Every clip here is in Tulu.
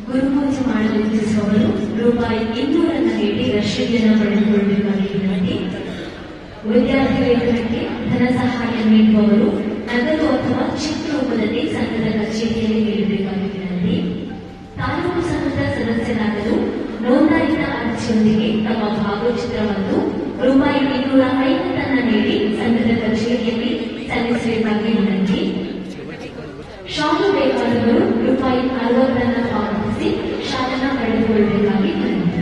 ಗುರುಪೂಜೆ ಮಾಡಲು ಇಚ್ಛಿಸುವವರು ರೂಪಾಯಿ 200 ನೀಡಿ ರಶೀದಿಯನ್ನು ಪಡೆದುಕೊಳ್ಳಬೇಕಾಗಿ ವಿನಂತಿ. ವಿದ್ಯಾರ್ಥಿ ವೇತನಕ್ಕೆ ಧನ ಸಹಾಯ ನೀಡುವವರು ನಗದು ಅಥವಾ ಚೆಕ್ ರೂಪದಲ್ಲಿ ಸಂಘದ ಕಚೇರಿಯಲ್ಲಿ ನೀಡಬೇಕಾಗಿ ವಿನಂತಿ. ತಾಲೂಕು ಸಂಘದ ಸದಸ್ಯರಾಗಲು ನೋಂದಾಯಿತ ಅರ್ಜಿಯೊಂದಿಗೆ ತಮ್ಮ ಭಾವಚಿತ್ರವನ್ನು ರೂಪಾಯಿ 250 ನೀಡಿ ಸಂಘದ ಕಚೇರಿಯಲ್ಲಿ ಸಲ್ಲಿಸಬೇಕಾಗಿ ವಿನಂತಿ. ಶಾಲು ಬೇಕಾದವರು ರೂಪಾಯಿ 60 ಪಾವತಿಸಿ ಶಾಲನ್ನು ಪಡೆದುಕೊಳ್ಳಬೇಕಾಗಿ ವಿನಂತಿ.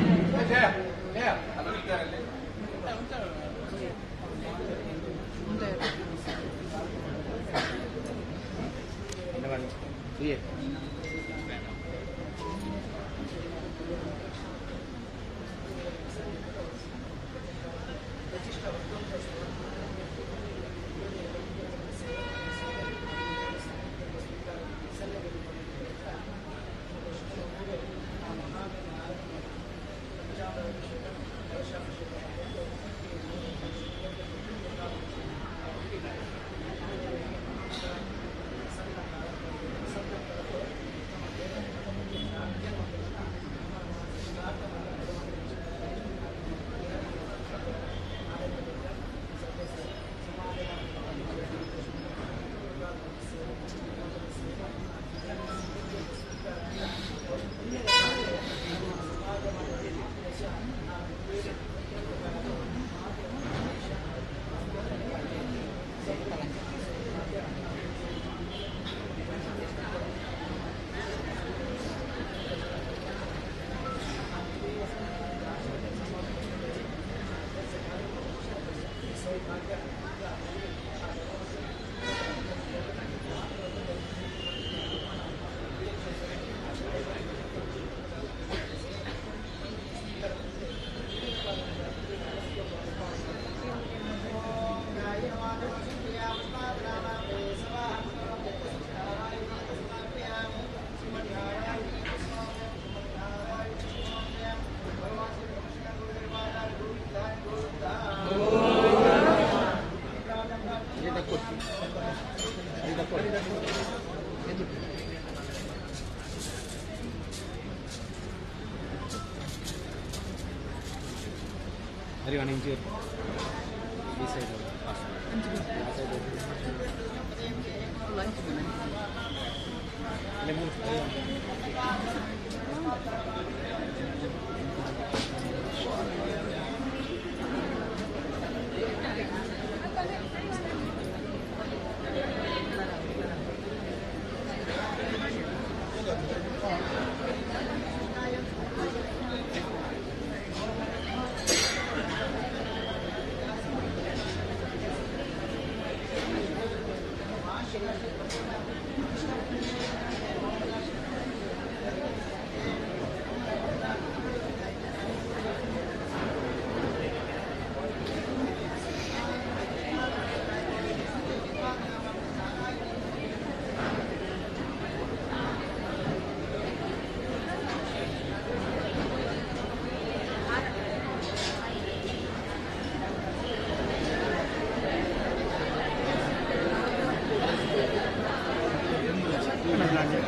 Gracias.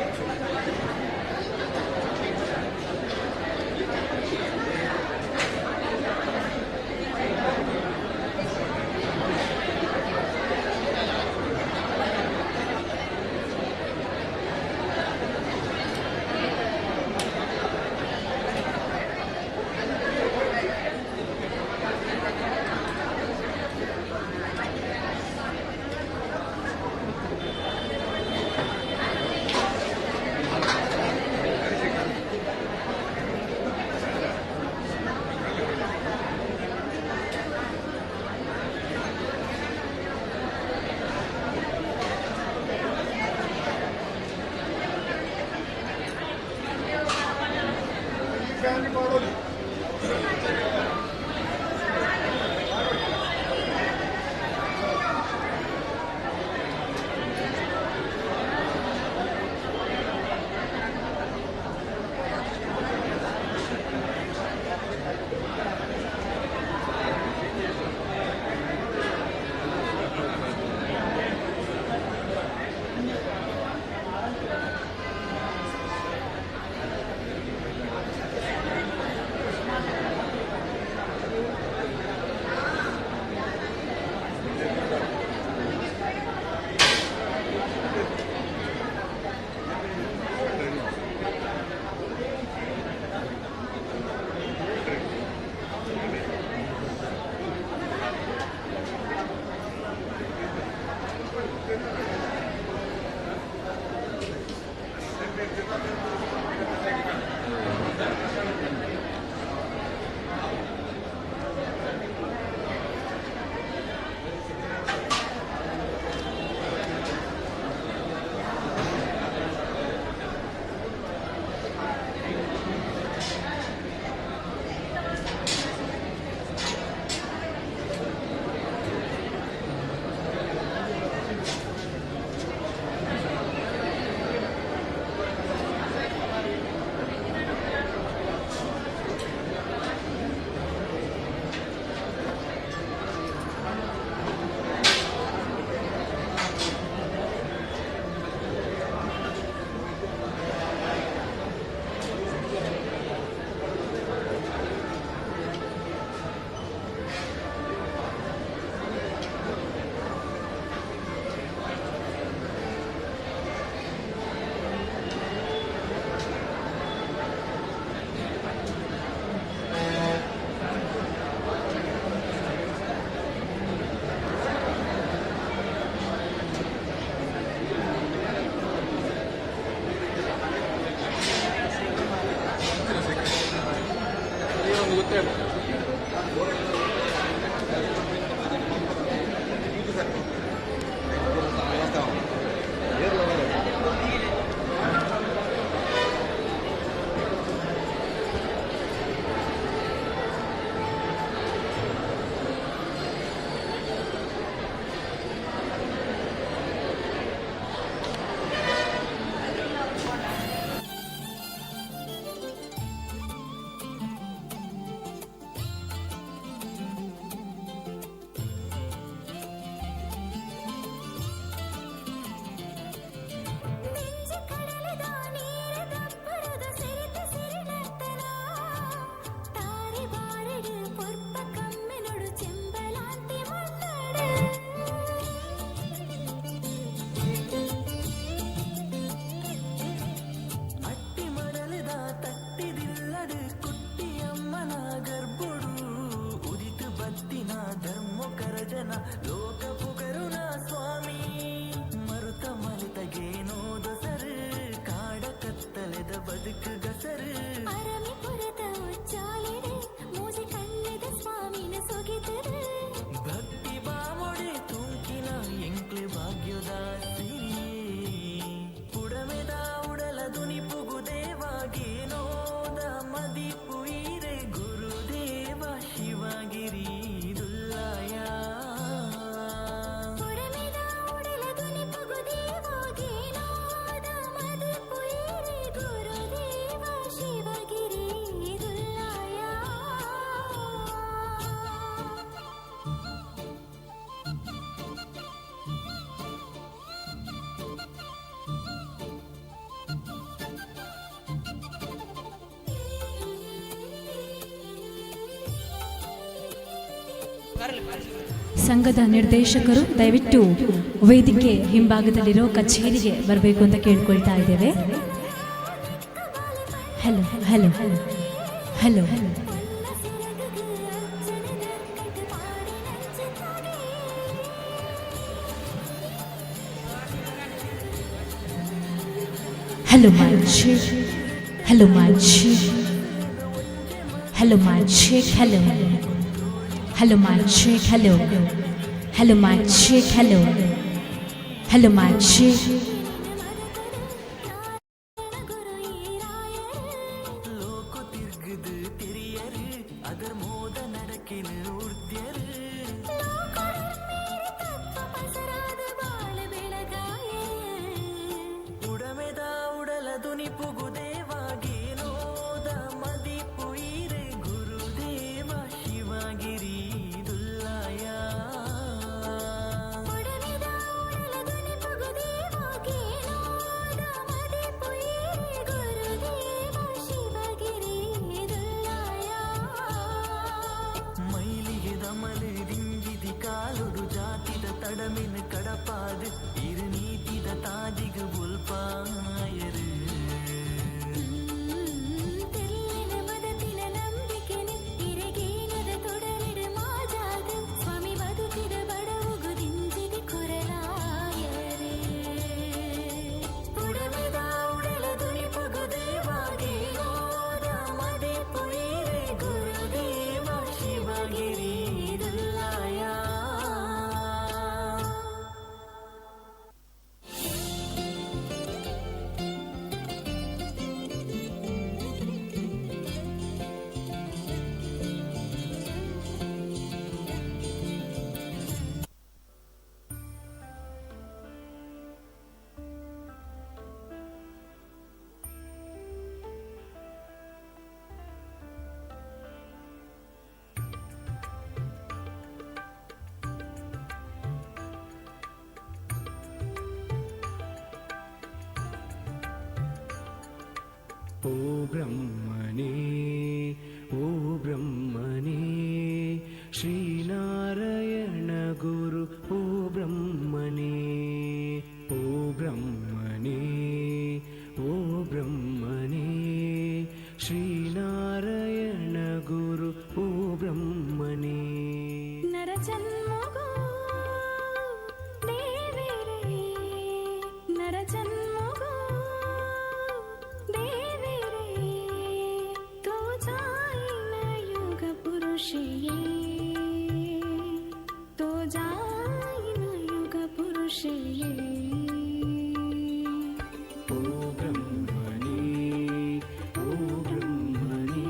ಸಂಘದ ನಿರ್ದೇಶಕರು ದಯವಿಟ್ಟು ವೇದಿಕೆ ಹಿಂಭಾಗದಲ್ಲಿರೋ ಕಚೇರಿಗೆ ಬರಬೇಕು ಅಂತ ಕೇಳ್ಕೊಳ್ತಾ ಇದ್ದೇವೆ. Hello hello hello. Hello mic check, hello mic check, hello mic check, hello hello mic check, hello hello mic check, hello hello mic check. ಉಡಮೆದ ಉಡಲ ದುನಿಪುಗು ದೇವಾಗೇನೋದ ಓ ಬ್ರಹ್ಮನೇ, ಓ ಬ್ರಹ್ಮನೇ, ಶ್ರೀನಾರಾಯಣ ಗುರು, ಓ ಬ್ರಹ್ಮನೇ. ಓ ಬ್ರಹ್ಮನೇ, ಓ ಬ್ರಹ್ಮನೇ, ಶ್ರೀನಾರಾಯಣ ಗುರು, ಓ ಬ್ರಹ್ಮನೇ. ನರಜನ್ಮಗೋ ದೇವರೇ, ನರಜನ್ಮಗೋ ದೇವರೇ, ತೋಜಾಯಿನ ಯುಗ ಪುರುಷಯೇ, ತೋಜಾಯಿನ ಯುಗ ಪುರುಷಯೇ. ಓ ಬ್ರಹ್ಮನೇ, ಓ ಬ್ರಹ್ಮನೇ,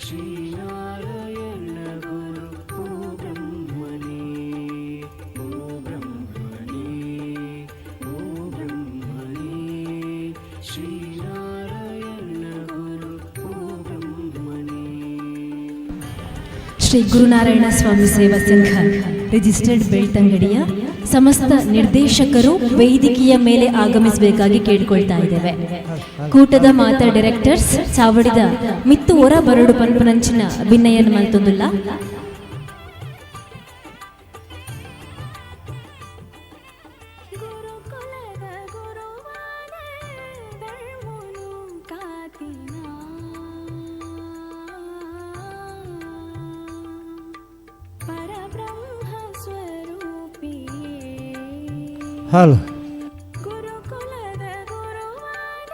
ಶ್ರೀನಾರಾಯಣ ಗುರು, ಓ ಬ್ರಹ್ಮನೇ. ಓ ಬ್ರಹ್ಮನೇ, ಓ ಬ್ರಹ್ಮನೇ, ಶ್ರೀನಾರಾಯಣ ಗುರು, ಓ ಬ್ರಹ್ಮನೇ. ಶ್ರೀ ಗುರುನಾರಾಯಣ ಸ್ವಾಮಿ ಸೇವಾ ಸಂಘ ರಿಜಿಸ್ಟರ್ಡ್ ಬೆಳ್ತಂಗಡಿಯ ಸಮಸ್ತ ನಿರ್ದೇಶಕರು ವೇದಿಕೆಯ ಮೇಲೆ ಆಗಮಿಸಬೇಕಾಗಿ ಕೇಳಿಕೊಳ್ತಾ ಇದ್ದೇವೆ. ಕೂಟದ ಮಾತಾ ಡೈರೆಕ್ಟರ್ಸ್ ಚಾವಡಿದ ಮಿತ್ತು ಒರ ಬರಡು ಪನ್ಪುನಂಚಿನ ಬಿನ್ನಯನ್ ಮಲ್ತೊಂದುಲ್ಲ. ಗುರುಕುಲದ ಗುರುವಾದ ಧರ್ಮನು ಕಾತಿನ ಪರಬ್ರಹ್ಮ ಸ್ವರೂಪಿಯೇ. ಹಲೋ. ಗುರುಕುಲದ ಗುರುವಾದ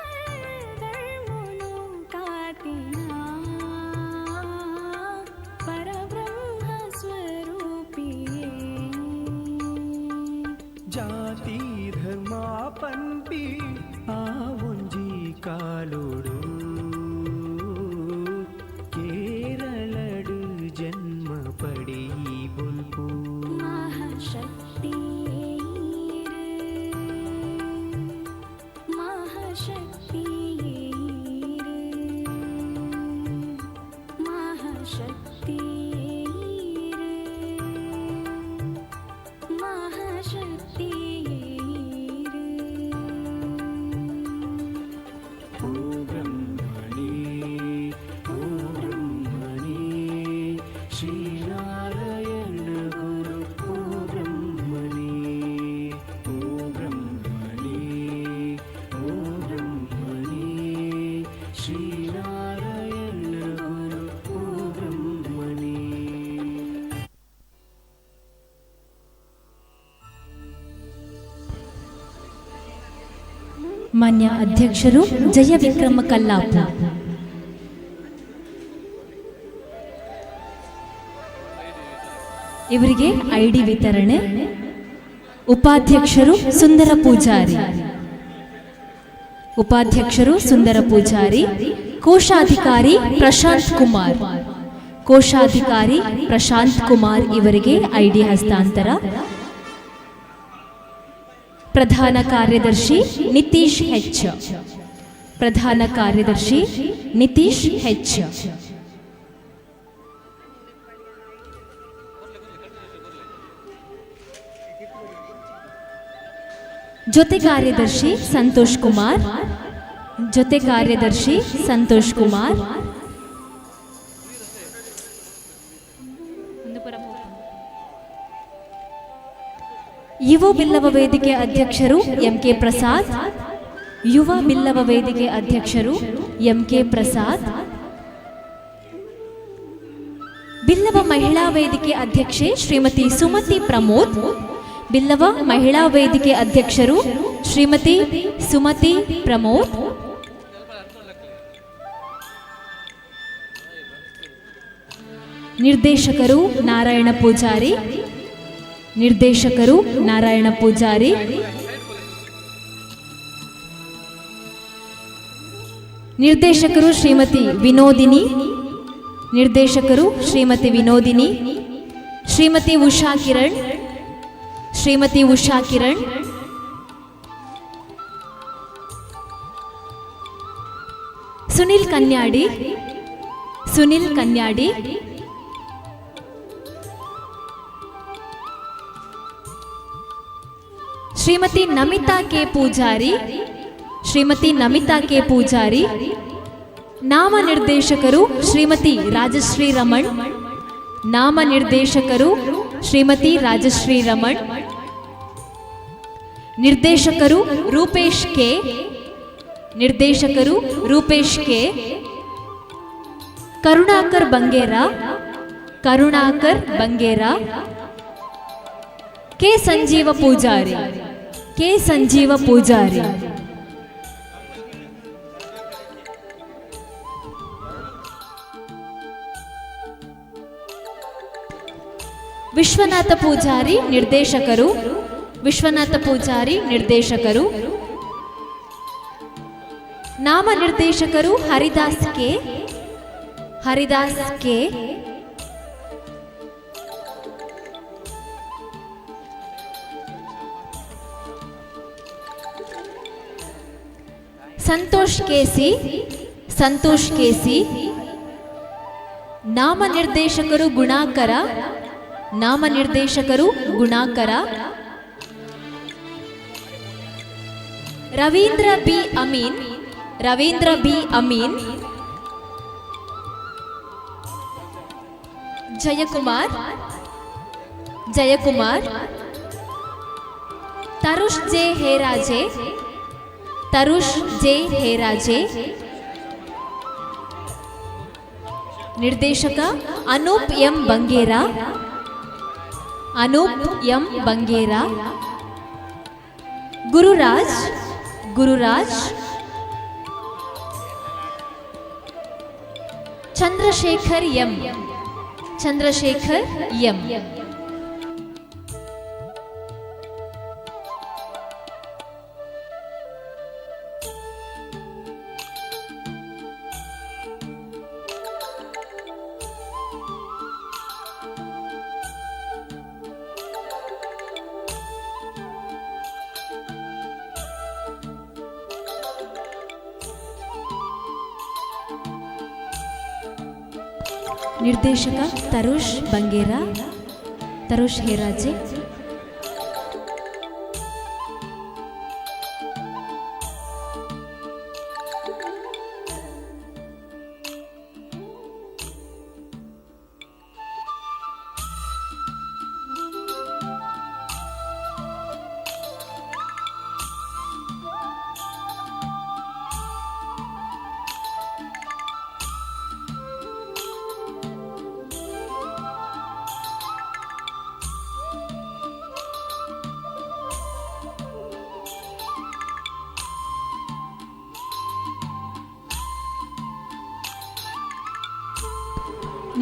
ಧರ್ಮನು ಕಾತಿನ ಪರಬ್ರಹ್ಮ ಸ್ವರೂಪಿಯೇ. ಜಾತಿ ಧರ್ಮ ಪನ್ಪಿ ಆ ಒಂಜಿ ಕಾಲೋಡು ಕೇರಳಡು ಜನ್ಮ ಪಡಿ ಬೊಲ್ಪು. ಮಹಾಶಕ್ತಿ, ಮಹಾಶಕ್ತಿ, ಮಹಾಶಕ್ತಿ, ಮಹಾಶಕ್ತಿ. ಓ ಬ್ರಹ್ಮನೇ, ಓ ಬ್ರಹ್ಮನೇ, ಶ್ರೀನಾರಾಯಣ ಗುರು, ಓ ಬ್ರಹ್ಮನೇ. ಓ ಬ್ರಹ್ಮನೇ, ಓ ಬ್ರಹ್ಮನೇ, ಶ್ರೀನಾರಾಯಣ ಗುರು, ಓ ಬ್ರಹ್ಮನೇ. ಮಾನ್ಯ ಅಧ್ಯಕ್ಷರು ಜಯ ವಿಕ್ರಮ ಕಲ್ಲಾಪು ಇವರಿಗೆ ಐಡಿ ವಿತರಣೆ. ಉಪಾಧ್ಯಕ್ಷರು ಸುಂದರ ಪೂಜಾರಿ, ಉಪಾಧ್ಯಕ್ಷರು ಸುಂದರ ಪೂಜಾರಿ, ಕೋಶಾಧಿಕಾರಿ ಪ್ರಶಾಂತ್ ಕುಮಾರ್, ಕೋಶಾಧಿಕಾರಿ ಪ್ರಶಾಂತ್ ಕುಮಾರ್ ಇವರಿಗೆ ಐಡಿ ಹಸ್ತಾಂತರ. ಪ್ರಧಾನ ಕಾರ್ಯದರ್ಶಿ ನಿತೀಶ್ ಹೆಚ್, ಪ್ರಧಾನ ಕಾರ್ಯದರ್ಶಿ ನಿತೀಶ್ ಹೆಚ್. ಜೊತೆ ಕಾರ್ಯದರ್ಶಿ ಸಂತೋಷ್ ಕುಮಾರ್, ಜೊತೆ ಕಾರ್ಯದರ್ಶಿ ಸಂತೋಷ್ ಕುಮಾರ್. ಯುವ ಬಿಲ್ಲವ ವೇದಿಕೆ ಅಧ್ಯಕ್ಷರು ಎಂ ಕೆ ಪ್ರಸಾದ್, ಯುವ ಬಿಲ್ಲವ ವೇದಿಕೆ ಅಧ್ಯಕ್ಷರು ಎಂ ಕೆ ಪ್ರಸಾದ್. ಬಿಲ್ಲವ ಮಹಿಳಾ ವೇದಿಕೆ ಅಧ್ಯಕ್ಷೆ ಶ್ರೀಮತಿ ಸುಮತಿ ಪ್ರಮೋದ್, ಬಿಲ್ಲವ ಮಹಿಳಾ ವೇದಿಕೆ ಅಧ್ಯಕ್ಷರು ಶ್ರೀಮತಿ ಸುಮತಿ ಪ್ರಮೋದ್. ನಿರ್ದೇಶಕರು ನಾರಾಯಣ ಪೂಜಾರಿ, ನಿರ್ದೇಶಕರು ನಾರಾಯಣ ಪೂಜಾರಿ. ನಿರ್ದೇಶಕರು ಶ್ರೀಮತಿ ವಿನೋದಿನಿ, ನಿರ್ದೇಶಕರು ಶ್ರೀಮತಿ ವಿನೋದಿನಿ, ಶ್ರೀಮತಿ ಉಷಾ ಕಿರಣ್, ಶ್ರೀಮತಿ ಉಷಾ ಕಿರಣ್. ಸುನಿಲ್ ಕನ್ಯಾಡಿ, ಸುನಿಲ್ ಕನ್ಯಾಡಿ. ಶ್ರೀಮತಿ ನಮಿತಾ ಕೆ ಪೂಜಾರಿ. ಶ್ರೀಮತಿ ನಮಿತಾ ಕೆ ಪೂಜಾರಿ. ನಾಮನಿರ್ದೇಶಕರು ಶ್ರೀಮತಿ ರಾಜಶ್ರೀ ರಮಣ್. ನಾಮನಿರ್ದೇಶಕರು ಶ್ರೀಮತಿ ರಾಜಶ್ರೀ ರಮಣ್. ನಿರ್ದೇಶಕರು ರೂಪೇಶ್ ಕೆ. ನಿರ್ದೇಶಕರು Rupesh K. Karunakar Bangera, Karunakar Bangera. K Sanjeeva Poojari, K Sanjeeva Poojari. Vishwanatha Poojari ನಿರ್ದೇಶಕರು, ವಿಶ್ವನಾಥ ಪೂಜಾರಿ ನಿರ್ದೇಶಕರು. ನಾಮನಿರ್ದೇಶಕರು Haridas K, Haridas K. Santosh K C, Santosh K C. ನಾಮನಿರ್ದೇಶಕರು ಗುಣಾಕರ, ನಾಮನಿರ್ದೇಶಕರು Gunakara. Ravindra B Amin, Ravindra B Amin. Jayakumar, Jayakumar. Tarush J Heraje, Tarush J Heraje. ನಿರ್ದೇಶಕ Anoop M Bangera, Anoop M Bangera. Gururaj, Gururaj. Chandrashekar M, Chandrashekar M. ನಿರ್ದೇಶಕ ತರುಷ್ ಬಂಗೇರ, ತರುಷ್ ಹೇರಾಜೆ.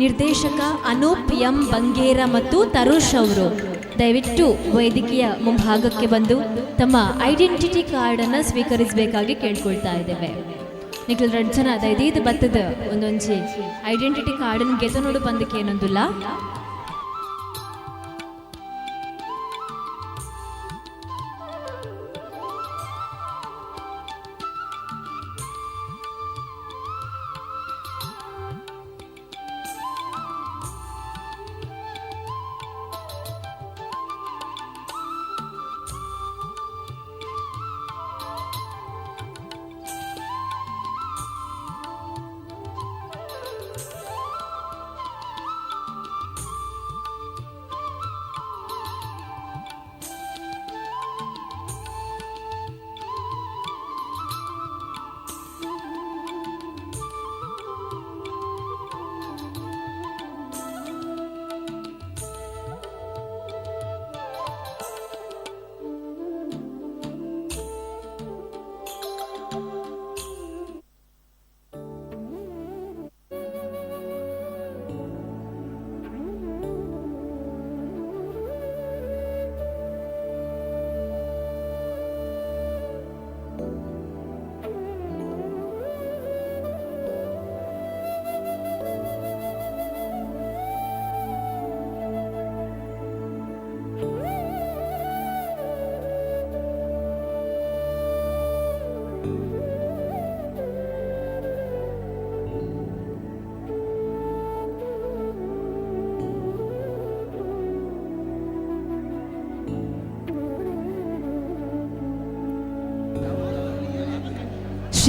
ನಿರ್ದೇಶಕ ಅನೂಪ್ ಎಂ ಬಂಗೇರ ಮತ್ತು ತರುಷ್ ಅವರು ದಯವಿಟ್ಟು ವೇದಿಕೆಯ ಮುಂಭಾಗಕ್ಕೆ ಬಂದು ತಮ್ಮ ಐಡೆಂಟಿಟಿ ಕಾರ್ಡನ್ನು ಸ್ವೀಕರಿಸಬೇಕಾಗಿ ಕೇಳ್ಕೊಳ್ತಾ ಇದ್ದೇವೆ. ನಿಖಿಲ್ ರಡ್ಡ್ ಜನ ದಯದೀದ್ ಬತ್ತದ ಒಂದೊಂಜಿ ಐಡೆಂಟಿಟಿ ಕಾರ್ಡನ್ನು ಗೆತ ನೋಡು ಬಂದಕ್ಕೆ ಏನೊಂದುಲ್ಲ.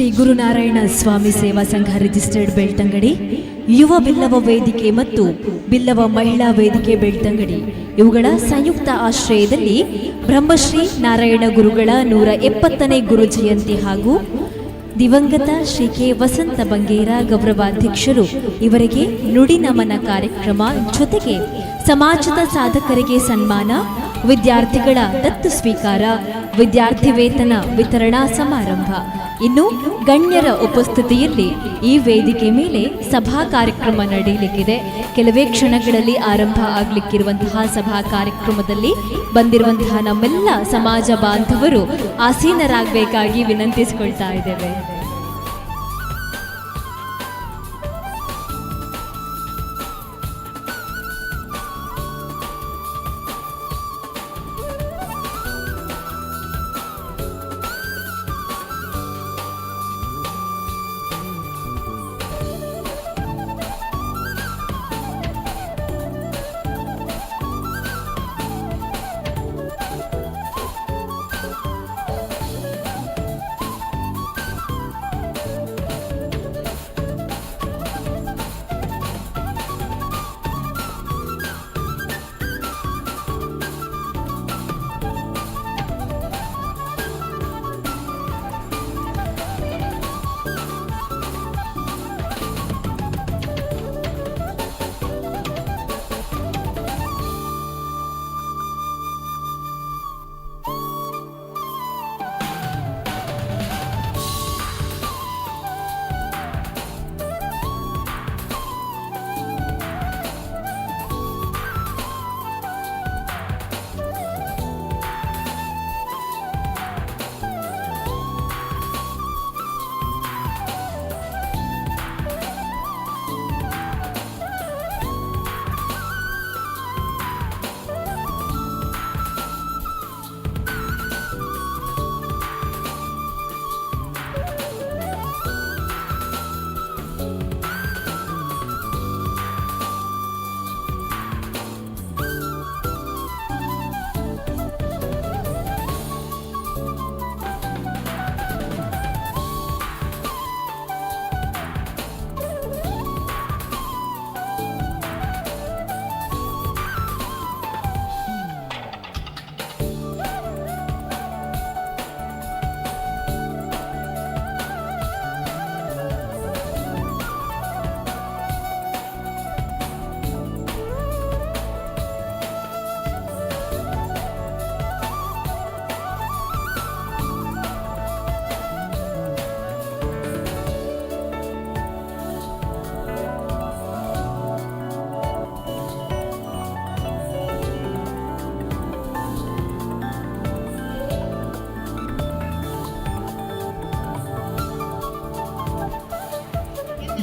ಶ್ರೀ ಗುರುನಾರಾಯಣ ಸ್ವಾಮಿ ಸೇವಾ ಸಂಘ ರಿಜಿಸ್ಟರ್ಡ್ ಬೆಳ್ತಂಗಡಿ, ಯುವ ಬಿಲ್ಲವ ವೇದಿಕೆ ಮತ್ತು ಬಿಲ್ಲವ ಮಹಿಳಾ ವೇದಿಕೆ ಬೆಳ್ತಂಗಡಿ ಇವುಗಳ ಸಂಯುಕ್ತ ಆಶ್ರಯದಲ್ಲಿ ಬ್ರಹ್ಮಶ್ರೀ ನಾರಾಯಣ ಗುರುಗಳ 170ನೇ ಗುರು ಜಯಂತಿ ಹಾಗೂ ದಿವಂಗತ ಶ್ರೀ ಕೆ ವಸಂತ ಬಂಗೇರ ಗೌರವಾಧ್ಯಕ್ಷರು ಇವರಿಗೆ ನುಡಿ ನಮನ ಕಾರ್ಯಕ್ರಮ ಜೊತೆಗೆ ಸಮಾಜದ ಸಾಧಕರಿಗೆ ಸನ್ಮಾನ, ವಿದ್ಯಾರ್ಥಿಗಳ ದತ್ತು ಸ್ವೀಕಾರ, ವಿದ್ಯಾರ್ಥಿ ವೇತನ ವಿತರಣಾ ಸಮಾರಂಭ, ಇನ್ನು ಗಣ್ಯರ ಉಪಸ್ಥಿತಿಯಲ್ಲಿ ಈ ವೇದಿಕೆ ಮೇಲೆ ಸಭಾ ಕಾರ್ಯಕ್ರಮ ನಡೆಯಲಿಕ್ಕಿದೆ. ಕೆಲವೇ ಕ್ಷಣಗಳಲ್ಲಿ ಆರಂಭ ಆಗಲಿಕ್ಕಿರುವಂತಹ ಸಭಾ ಕಾರ್ಯಕ್ರಮದಲ್ಲಿ ಬಂದಿರುವಂತಹ ನಮ್ಮೆಲ್ಲ ಸಮಾಜ ಬಾಂಧವರು ಆಸೀನರಾಗಬೇಕಾಗಿ ವಿನಂತಿಸಿಕೊಳ್ತಾ ಇದ್ದೇವೆ.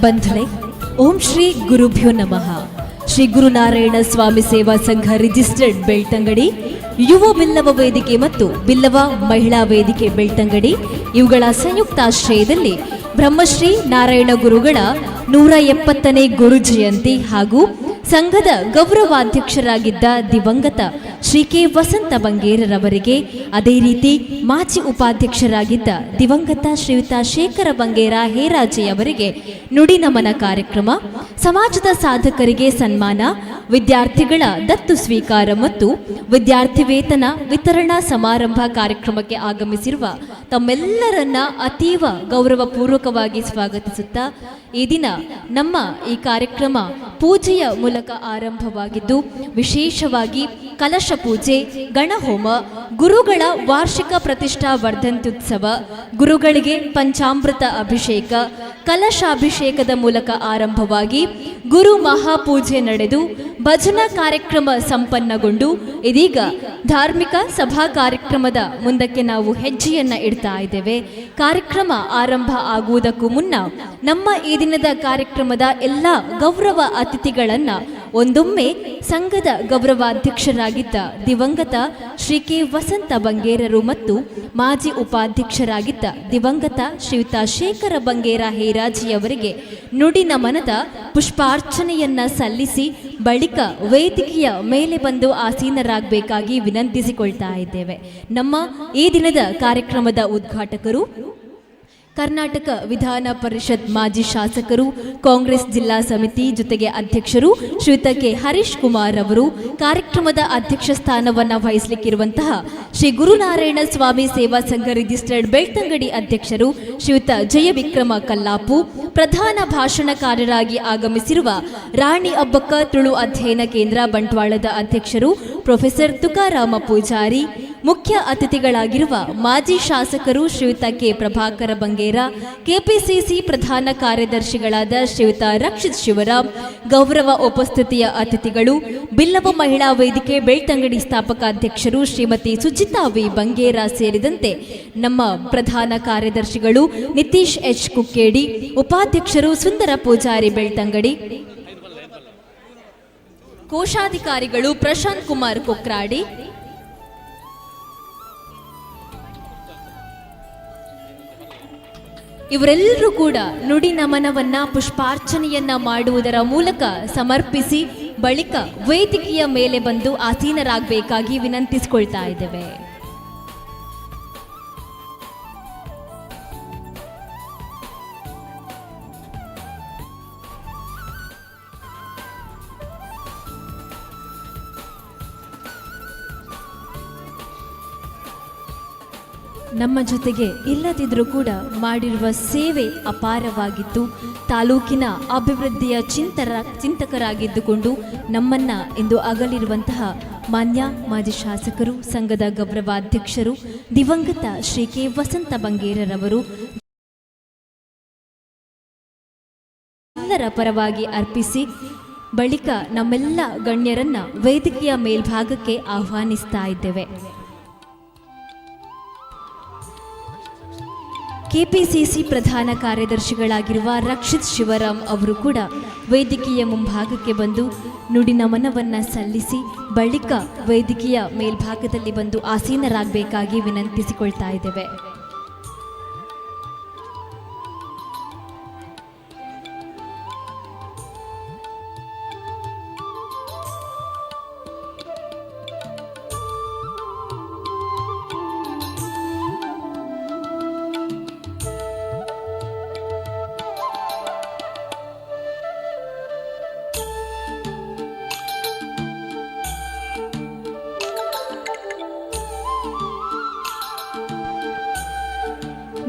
ಬಂಧುಗಳೇ, ಓಂ ಶ್ರೀ ಗುರುಭ್ಯೋ ನಮಃ. ಶ್ರೀ ಗುರುನಾರಾಯಣ ಸ್ವಾಮಿ ಸೇವಾ ಸಂಘ ರಿಜಿಸ್ಟರ್ಡ್ ಬೆಳ್ತಂಗಡಿ, ಯುವ ಬಿಲ್ಲವ ವೇದಿಕೆ ಮತ್ತು ಬಿಲ್ಲವ ಮಹಿಳಾ ವೇದಿಕೆ ಬೆಳ್ತಂಗಡಿ ಇವುಗಳ ಸಂಯುಕ್ತಾಶ್ರಯದಲ್ಲಿ ಬ್ರಹ್ಮಶ್ರೀ ನಾರಾಯಣ ಗುರುಗಳ 170ನೇ ಗುರು ಜಯಂತಿ ಹಾಗೂ ಸಂಘದ ಗೌರವಾಧ್ಯಕ್ಷರಾಗಿದ್ದ ದಿವಂಗತ ಶ್ರೀ ಕೆ ವಸಂತ ಬಂಗೇರರವರಿಗೆ, ಅದೇ ರೀತಿ ಮಾಜಿ ಉಪಾಧ್ಯಕ್ಷರಾಗಿದ್ದ ದಿವಂಗತ ಶ್ರೀಯುತ ಶೇಖರ ಬಂಗೇರ ಹೇರಾಜೆಯವರಿಗೆ ನುಡಿನಮನ ಕಾರ್ಯಕ್ರಮ, ಸಮಾಜದ ಸಾಧಕರಿಗೆ ಸನ್ಮಾನ, ವಿದ್ಯಾರ್ಥಿಗಳ ದತ್ತು ಸ್ವೀಕಾರ ಮತ್ತು ವಿದ್ಯಾರ್ಥಿ ವೇತನ ವಿತರಣಾ ಸಮಾರಂಭ ಕಾರ್ಯಕ್ರಮಕ್ಕೆ ಆಗಮಿಸಿರುವ ತಮ್ಮೆಲ್ಲರನ್ನ ಅತೀವ ಗೌರವಪೂರ್ವಕವಾಗಿ ಸ್ವಾಗತಿಸುತ್ತಾ, ಈ ದಿನ ನಮ್ಮ ಈ ಕಾರ್ಯಕ್ರಮ ಪೂಜೆಯ ಮೂಲಕ ಆರಂಭವಾಗಿದ್ದು, ವಿಶೇಷವಾಗಿ ಕಲಶ ಪೂಜೆ, ಗಣಹೋಮ, ಗುರುಗಳ ವಾರ್ಷಿಕ ಪ್ರತಿಷ್ಠಾ ವರ್ಧಂತ್ಯುತ್ಸವ, ಗುರುಗಳಿಗೆ ಪಂಚಾಮೃತ ಅಭಿಷೇಕ, ಕಲಶಾಭಿಷೇಕದ ಮೂಲಕ ಆರಂಭವಾಗಿ ಗುರು ಮಹಾಪೂಜೆ ನಡೆದು ಭಜನಾ ಕಾರ್ಯಕ್ರಮ ಸಂಪನ್ನಗೊಂಡು ಇದೀಗ ಧಾರ್ಮಿಕ ಸಭಾ ಕಾರ್ಯಕ್ರಮದ ಮುಂದಕ್ಕೆ ನಾವು ಹೆಜ್ಜೆಯನ್ನ ಇಡ್ತಾ ಇದ್ದೇವೆ. ಕಾರ್ಯಕ್ರಮ ಆರಂಭ ಆಗುವುದಕ್ಕೂ ಮುನ್ನ ನಮ್ಮ ಈ ದಿನದ ಕಾರ್ಯಕ್ರಮದ ಎಲ್ಲ ಗೌರವ ಅತಿಥಿಗಳನ್ನ ಒಂದೊಮ್ಮೆ ಸಂಘದ ಗೌರವಾಧ್ಯಕ್ಷರಾಗಿದ್ದ ದಿವಂಗತ ಶ್ರೀ ಕೆ ವಸಂತ ಬಂಗೇರರು ಮತ್ತು ಮಾಜಿ ಉಪಾಧ್ಯಕ್ಷರಾಗಿದ್ದ ದಿವಂಗತ ಶ್ರೀಯುತ ಶೇಖರ ಬಂಗೇರ ಹೇರಾಜಿಯವರಿಗೆ ನುಡಿ ನಮನದ ಪುಷ್ಪಾರ್ಚನೆಯನ್ನ ಸಲ್ಲಿಸಿ ಬಳಿಕ ವೇದಿಕೆಯ ಮೇಲೆ ಬಂದು ಆಸೀನರಾಗಬೇಕಾಗಿ ವಿನಂತಿಸಿಕೊಳ್ತಾ ಇದ್ದೇವೆ. ನಮ್ಮ ಈ ದಿನದ ಕಾರ್ಯಕ್ರಮದ ಉದ್ಘಾಟಕರು, Karnataka ವಿಧಾನ ಪರಿಷತ್ ಮಾಜಿ ಶಾಸಕರು, ಕಾಂಗ್ರೆಸ್ ಜಿಲ್ಲಾ ಸಮಿತಿ ಜೊತೆಗೆ ಅಧ್ಯಕ್ಷರು ಶ್ರೀಯುತ ಕೆ ಹರೀಶ್ ಕುಮಾರ್ ಅವರು, ಕಾರ್ಯಕ್ರಮದ ಅಧ್ಯಕ್ಷ ಸ್ಥಾನವನ್ನು ವಹಿಸಲಿಕ್ಕಿರುವಂತಹ ಶ್ರೀ ಗುರುನಾರಾಯಣ ಸ್ವಾಮಿ ಸೇವಾ ಸಂಘ ರಿಜಿಸ್ಟರ್ಡ್ ಬೆಳ್ತಂಗಡಿ ಅಧ್ಯಕ್ಷರು ಶ್ರೀಯುತ ಜಯವಿಕ್ರಮ ಕಲ್ಲಾಪು, ಪ್ರಧಾನ ಭಾಷಣಕಾರರಾಗಿ ಆಗಮಿಸಿರುವ ರಾಣಿ ಅಬ್ಬಕ್ಕ ತುಳು ಅಧ್ಯಯನ ಕೇಂದ್ರ ಬಂಟ್ವಾಳದ ಅಧ್ಯಕ್ಷರು ಪ್ರೊಫೆಸರ್ ತುಕಾರಾಮ ಪೂಜಾರಿ, ಮುಖ್ಯ ಅತಿಥಿಗಳಾಗಿರುವ ಮಾಜಿ ಶಾಸಕರು ಶ್ರೀಯುತ ಕೆ ಪ್ರಭಾಕರ ಬಂಗೇರ, ಕೆಪಿಸಿಸಿ ಪ್ರಧಾನ ಕಾರ್ಯದರ್ಶಿಗಳಾದ ಶ್ರೀಯುತ ರಕ್ಷಿತ್ ಶಿವರಾಮ್, ಗೌರವ ಉಪಸ್ಥಿತಿಯ ಅತಿಥಿಗಳು ಬಿಲ್ಲವ ಮಹಿಳಾ ವೇದಿಕೆ ಬೆಳ್ತಂಗಡಿ ಸ್ಥಾಪಕಾಧ್ಯಕ್ಷರು ಶ್ರೀಮತಿ ಸುಜಿತಾ ವಿ ಬಂಗೇರ ಸೇರಿದಂತೆ ನಮ್ಮ ಪ್ರಧಾನ ಕಾರ್ಯದರ್ಶಿಗಳು ನಿತೀಶ್ ಎಚ್ ಕುಕ್ಕೇಡಿ, ಉಪಾಧ್ಯಕ್ಷರು ಸುಂದರ ಪೂಜಾರಿ ಬೆಳ್ತಂಗಡಿ, ಕೋಶಾಧಿಕಾರಿಗಳು ಪ್ರಶಾಂತ್ ಕುಮಾರ್ ಕೊಕ್ರಾಡಿ, ಇವರೆಲ್ಲರೂ ಕೂಡ ನುಡಿ ನಮನವನ್ನ ಪುಷ್ಪಾರ್ಚನೆಯನ್ನ ಮಾಡುವುದರ ಮೂಲಕ ಸಮರ್ಪಿಸಿ ಬಳಿಕ ವೇದಿಕೆಯ ಮೇಲೆ ಬಂದು ಆಸೀನರಾಗಬೇಕಾಗಿ ವಿನಂತಿಸಿಕೊಳ್ತಾ ಇದ್ದೇವೆ. ನಮ್ಮ ಜೊತೆಗೆ ಇಲ್ಲದಿದ್ರೂ ಕೂಡ ಮಾಡಿರುವ ಸೇವೆ ಅಪಾರವಾಗಿತ್ತು. ತಾಲೂಕಿನ ಅಭಿವೃದ್ಧಿಯ ಚಿಂತಕರಾಗಿದ್ದುಕೊಂಡು ನಮ್ಮನ್ನ ಇಂದು ಅಗಲಿರುವಂತಹ ಮಾನ್ಯ ಮಾಜಿ ಶಾಸಕರು, ಸಂಘದ ಗೌರವಾಧ್ಯಕ್ಷರು ದಿವಂಗತ ಶ್ರೀ ಕೆ ವಸಂತ ಬಂಗೇರರವರು ಎಲ್ಲರ ಪರವಾಗಿ ಅರ್ಪಿಸಿ ಬಳಿಕ ನಮ್ಮೆಲ್ಲ ಗಣ್ಯರನ್ನ ವೇದಿಕೆಯ ಮೇಲ್ಭಾಗಕ್ಕೆ ಆಹ್ವಾನಿಸ್ತಾ ಇದ್ದೇವೆ. ಕೆಪಿಸಿಸಿ ಪ್ರಧಾನ ಕಾರ್ಯದರ್ಶಿಗಳಾಗಿರುವ ರಕ್ಷಿತ್ ಶಿವರಾಮ್ ಅವರು ಕೂಡ ವೇದಿಕೆಯ ಮುಂಭಾಗಕ್ಕೆ ಬಂದು ನುಡಿ ನಮನವನ್ನು ಸಲ್ಲಿಸಿ ಬಳಿಕ ವೇದಿಕೆಯ ಮೇಲ್ಭಾಗದಲ್ಲಿ ಬಂದು ಆಸೀನರಾಗಬೇಕಾಗಿ ವಿನಂತಿಸಿಕೊಳ್ತಾ ಇದ್ದೇವೆ.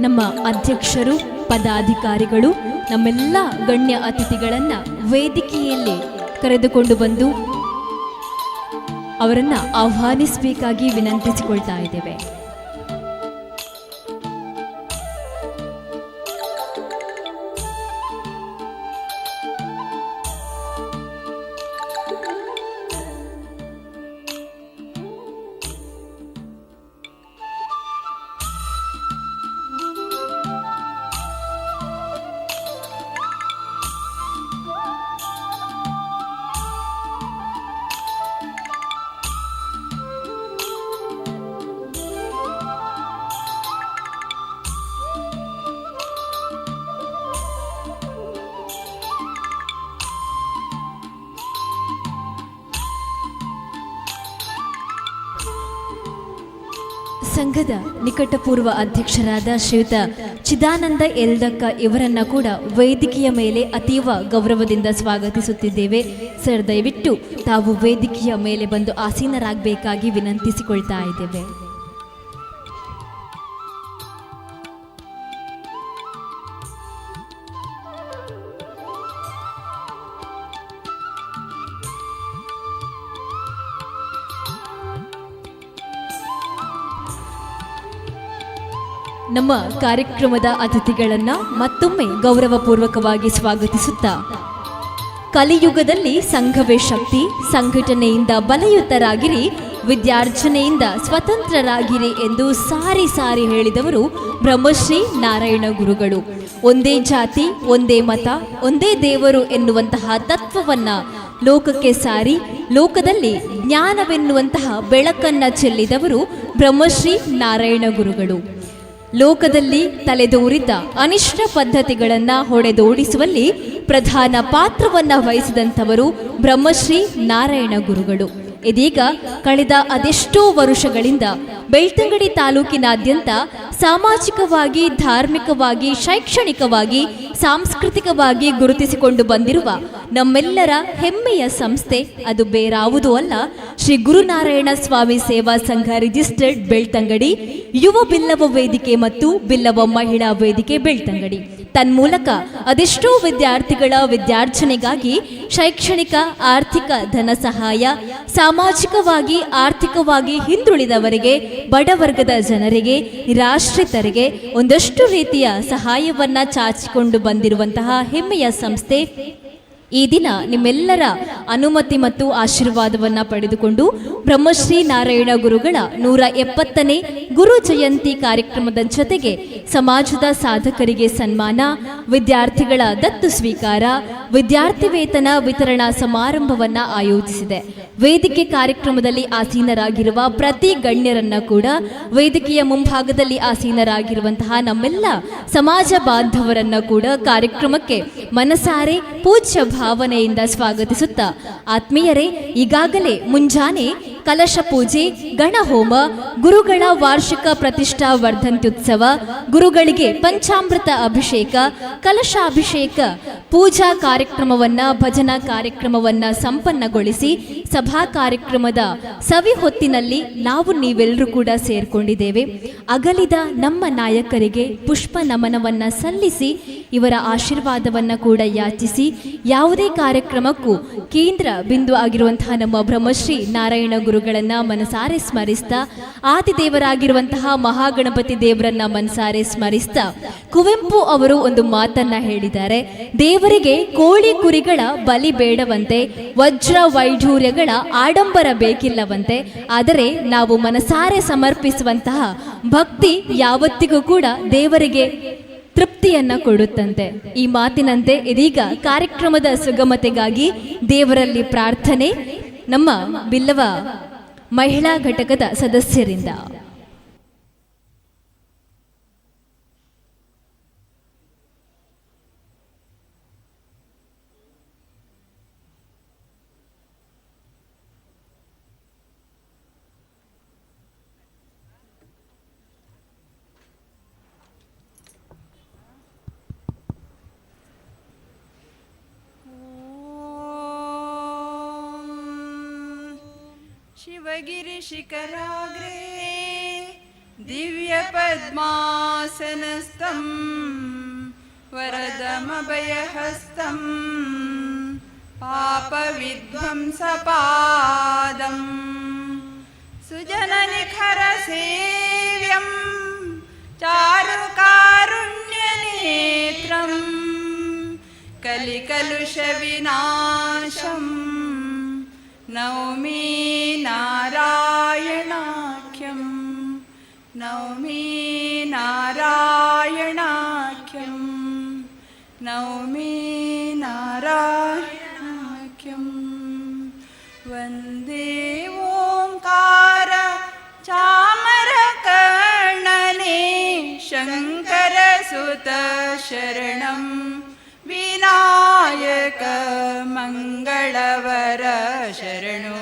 ನಮ್ಮ ಅಧ್ಯಕ್ಷರು, ಪದಾಧಿಕಾರಿಗಳು ನಮ್ಮೆಲ್ಲ ಗಣ್ಯ ಅತಿಥಿಗಳನ್ನು ವೇದಿಕೆಯಲ್ಲಿ ಕರೆದುಕೊಂಡು ಬಂದು ಅವರನ್ನು ಆಹ್ವಾನಿಸಬೇಕಾಗಿ ವಿನಂತಿಸಿಕೊಳ್ತಾ ಇದ್ದೇವೆ. ಸಂಘದ ನಿಕಟಪೂರ್ವ ಅಧ್ಯಕ್ಷರಾದ ಶ್ರೀಯುತ ಚಿದಾನಂದ ಎಲ್ದಕ್ಕ ಇವರನ್ನ ಕೂಡ ವೇದಿಕೆಯ ಮೇಲೆ ಅತೀವ ಗೌರವದಿಂದ ಸ್ವಾಗತಿಸುತ್ತಿದ್ದೇವೆ. ಸರ್, ದಯವಿಟ್ಟು ತಾವು ವೇದಿಕೆಯ ಮೇಲೆ ಬಂದು ಆಸೀನರಾಗಬೇಕಾಗಿ ವಿನಂತಿಸಿಕೊಳ್ತಾ ಇದ್ದೇವೆ. ನಮ್ಮ ಕಾರ್ಯಕ್ರಮದ ಅತಿಥಿಗಳನ್ನ ಮತ್ತೊಮ್ಮೆ ಗೌರವಪೂರ್ವಕವಾಗಿ ಸ್ವಾಗತಿಸುತ್ತಾ, ಕಲಿಯುಗದಲ್ಲಿ ಸಂಘವೇ ಶಕ್ತಿ, ಸಂಘಟನೆಯಿಂದ ಬಲಯುತರಾಗಿರಿ, ವಿದ್ಯಾರ್ಜನೆಯಿಂದ ಸ್ವತಂತ್ರರಾಗಿರಿ ಎಂದು ಸಾರಿ ಸಾರಿ ಹೇಳಿದವರು ಬ್ರಹ್ಮಶ್ರೀ ನಾರಾಯಣ ಗುರುಗಳು. ಒಂದೇ ಜಾತಿ, ಒಂದೇ ಮತ, ಒಂದೇ ದೇವರು ಎನ್ನುವಂತಹ ತತ್ವವನ್ನ ಲೋಕಕ್ಕೆ ಸಾರಿ ಲೋಕದಲ್ಲಿ ಜ್ಞಾನವೆನ್ನುವಂತಹ ಬೆಳಕನ್ನ ಚೆಲ್ಲಿದವರು ಬ್ರಹ್ಮಶ್ರೀ ನಾರಾಯಣ ಗುರುಗಳು. ಲೋಕದಲ್ಲಿ ತಲೆದೋರಿದ್ದ ಅನಿಷ್ಟ ಪದ್ಧತಿಗಳನ್ನು ಹೊಡೆದೋಡಿಸುವಲ್ಲಿ ಪ್ರಧಾನ ಪಾತ್ರವನ್ನು ವಹಿಸಿದಂಥವರು ಬ್ರಹ್ಮಶ್ರೀ ನಾರಾಯಣ ಗುರುಗಳು. ಇದೀಗ ಕಳೆದ ಅದೆಷ್ಟೋ ವರುಷಗಳಿಂದ ಬೆಳ್ತಂಗಡಿ ತಾಲೂಕಿನಾದ್ಯಂತ ಸಾಮಾಜಿಕವಾಗಿ, ಧಾರ್ಮಿಕವಾಗಿ, ಶೈಕ್ಷಣಿಕವಾಗಿ, ಸಾಂಸ್ಕೃತಿಕವಾಗಿ ಗುರುತಿಸಿಕೊಂಡು ಬಂದಿರುವ ನಮ್ಮೆಲ್ಲರ ಹೆಮ್ಮೆಯ ಸಂಸ್ಥೆ ಅದು ಬೇರಾವುದೂ ಅಲ್ಲ, ಶ್ರೀ ಗುರುನಾರಾಯಣ ಸ್ವಾಮಿ ಸೇವಾ ಸಂಘ ರಿಜಿಸ್ಟರ್ಡ್ ಬೆಳ್ತಂಗಡಿ, ಯುವ ಬಿಲ್ಲವ ವೇದಿಕೆ ಮತ್ತು ಬಿಲ್ಲವ ಮಹಿಳಾ ವೇದಿಕೆ ಬೆಳ್ತಂಗಡಿ. ತನ್ಮೂಲಕ ಅದೆಷ್ಟೋ ವಿದ್ಯಾರ್ಥಿಗಳ ವಿದ್ಯಾರ್ಜನೆಗಾಗಿ ಶೈಕ್ಷಣಿಕ, ಆರ್ಥಿಕ ಧನ ಸಹಾಯ, ಸಾಮಾಜಿಕವಾಗಿ ಆರ್ಥಿಕವಾಗಿ ಹಿಂದುಳಿದವರಿಗೆ, ಬಡವರ್ಗದ ಜನರಿಗೆ, ನಿರಾಶ್ರಿತರಿಗೆ ಒಂದಷ್ಟು ರೀತಿಯ ಸಹಾಯವನ್ನ ಚಾಚಿಕೊಂಡು ಬಂದಿರುವಂತಹ ಹೆಮ್ಮೆಯ ಸಂಸ್ಥೆ ಈ ದಿನ ನಿಮ್ಮೆಲ್ಲರ ಅನುಮತಿ ಮತ್ತು ಆಶೀರ್ವಾದವನ್ನು ಪಡೆದುಕೊಂಡು ಬ್ರಹ್ಮಶ್ರೀ ನಾರಾಯಣ ಗುರುಗಳ 170ನೇ ಗುರು ಜಯಂತಿ ಕಾರ್ಯಕ್ರಮದ ಜೊತೆಗೆ ಸಮಾಜದ ಸಾಧಕರಿಗೆ ಸನ್ಮಾನ, ವಿದ್ಯಾರ್ಥಿಗಳ ದತ್ತು ಸ್ವೀಕಾರ, ವಿದ್ಯಾರ್ಥಿ ವೇತನ ವಿತರಣಾ ಸಮಾರಂಭವನ್ನು ಆಯೋಜಿಸಿದೆ. ವೇದಿಕೆ ಕಾರ್ಯಕ್ರಮದಲ್ಲಿ ಆಸೀನರಾಗಿರುವ ಪ್ರತಿ ಗಣ್ಯರನ್ನ ಕೂಡ, ವೇದಿಕೆಯ ಮುಂಭಾಗದಲ್ಲಿ ಆಸೀನರಾಗಿರುವಂತಹ ನಮ್ಮೆಲ್ಲ ಸಮಾಜ ಬಾಂಧವರನ್ನ ಕೂಡ ಕಾರ್ಯಕ್ರಮಕ್ಕೆ ಮನಸಾರೆ ಪೂಜ್ಯ ಭಾವನೆಯಿಂದ ಸ್ವಾಗತಿಸುತ್ತಾ, ಆತ್ಮೀಯರೇ, ಈಗಾಗಲೇ ಮುಂಜಾನೆ ಕಲಶ ಪೂಜೆ, ಗಣಹೋಮ, ಗುರುಗಳ ವಾರ್ಷಿಕ ಪ್ರತಿಷ್ಠಾ ವರ್ಧಂತ್ಯುತ್ಸವ, ಗುರುಗಳಿಗೆ ಪಂಚಾಮೃತ ಅಭಿಷೇಕ, ಕಲಶಾಭಿಷೇಕ, ಪೂಜಾ ಕಾರ್ಯಕ್ರಮವನ್ನ, ಭಜನಾ ಕಾರ್ಯಕ್ರಮವನ್ನ ಸಂಪನ್ನಗೊಳಿಸಿ ಸಭಾ ಕಾರ್ಯಕ್ರಮದ ಸವಿ ಹೊತ್ತಿನಲ್ಲಿ ನಾವು ನೀವೆಲ್ಲರೂ ಕೂಡ ಸೇರ್ಕೊಂಡಿದ್ದೇವೆ. ಅಗಲಿದ ನಮ್ಮ ನಾಯಕರಿಗೆ ಪುಷ್ಪ ನಮನವನ್ನ ಸಲ್ಲಿಸಿ, ಇವರ ಆಶೀರ್ವಾದವನ್ನ ಕೂಡ ಯಾಚಿಸಿ, ಯಾವುದೇ ಕಾರ್ಯಕ್ರಮಕ್ಕೂ ಕೇಂದ್ರ ಬಿಂದು ಆಗಿರುವಂತಹ ನಮ್ಮ ಬ್ರಹ್ಮಶ್ರೀ ನಾರಾಯಣ ಗುರುಗಳನ್ನ ಮನಸಾರೆ ಸ್ಮರಿಸ್ತಾ, ಆದಿದೇವರಾಗಿರುವಂತಹ ಮಹಾಗಣಪತಿ ದೇವರನ್ನ ಮನಸಾರೆ ಸ್ಮರಿಸ್ತಾ, ಕುವೆಂಪು ಅವರು ಒಂದು ಮಾತನ್ನ ಹೇಳಿದ್ದಾರೆ. ದೇವರಿಗೆ ಕೋಳಿ ಕುರಿಗಳ ಬಲಿ ಬೇಡವಂತೆ, ವಜ್ರ ವೈಢೂರ್ಯಗಳ ಆಡಂಬರ ಬೇಕಿಲ್ಲವಂತೆ, ಆದರೆ ನಾವು ಮನಸಾರೆ ಸಮರ್ಪಿಸುವಂತಹ ಭಕ್ತಿ ಯಾವತ್ತಿಗೂ ಕೂಡ ದೇವರಿಗೆ ತೃಪ್ತಿಯನ್ನ ಕೊಡುತ್ತಂತೆ. ಈ ಮಾತಿನಂತೆ ಇದೀಗ ಕಾರ್ಯಕ್ರಮದ ಸುಗಮತೆಗಾಗಿ ದೇವರಲ್ಲಿ ಪ್ರಾರ್ಥನೆ ನಮ್ಮ ಬಿಲ್ಲವ ಮಹಿಳಾ ಘಟಕದ ಸದಸ್ಯರಿಂದ. शिवगिरिशिखराग्रे दिव्यपद्मासनस्थं वरदमभयहस्तं पापविध्वंसपादं सुजननिखरसेव्यं चारुकारुण्यनेत्रं कलिकलुषविनाशम् नौमि नारायणाख्यं, नौमि नारायणाख्यं, नौमि नारायणाख्यं। वन्दे ओङ्कार चामरकर्णने शङ्करसुत शरणं विनायक मङ्गलवर शरणु।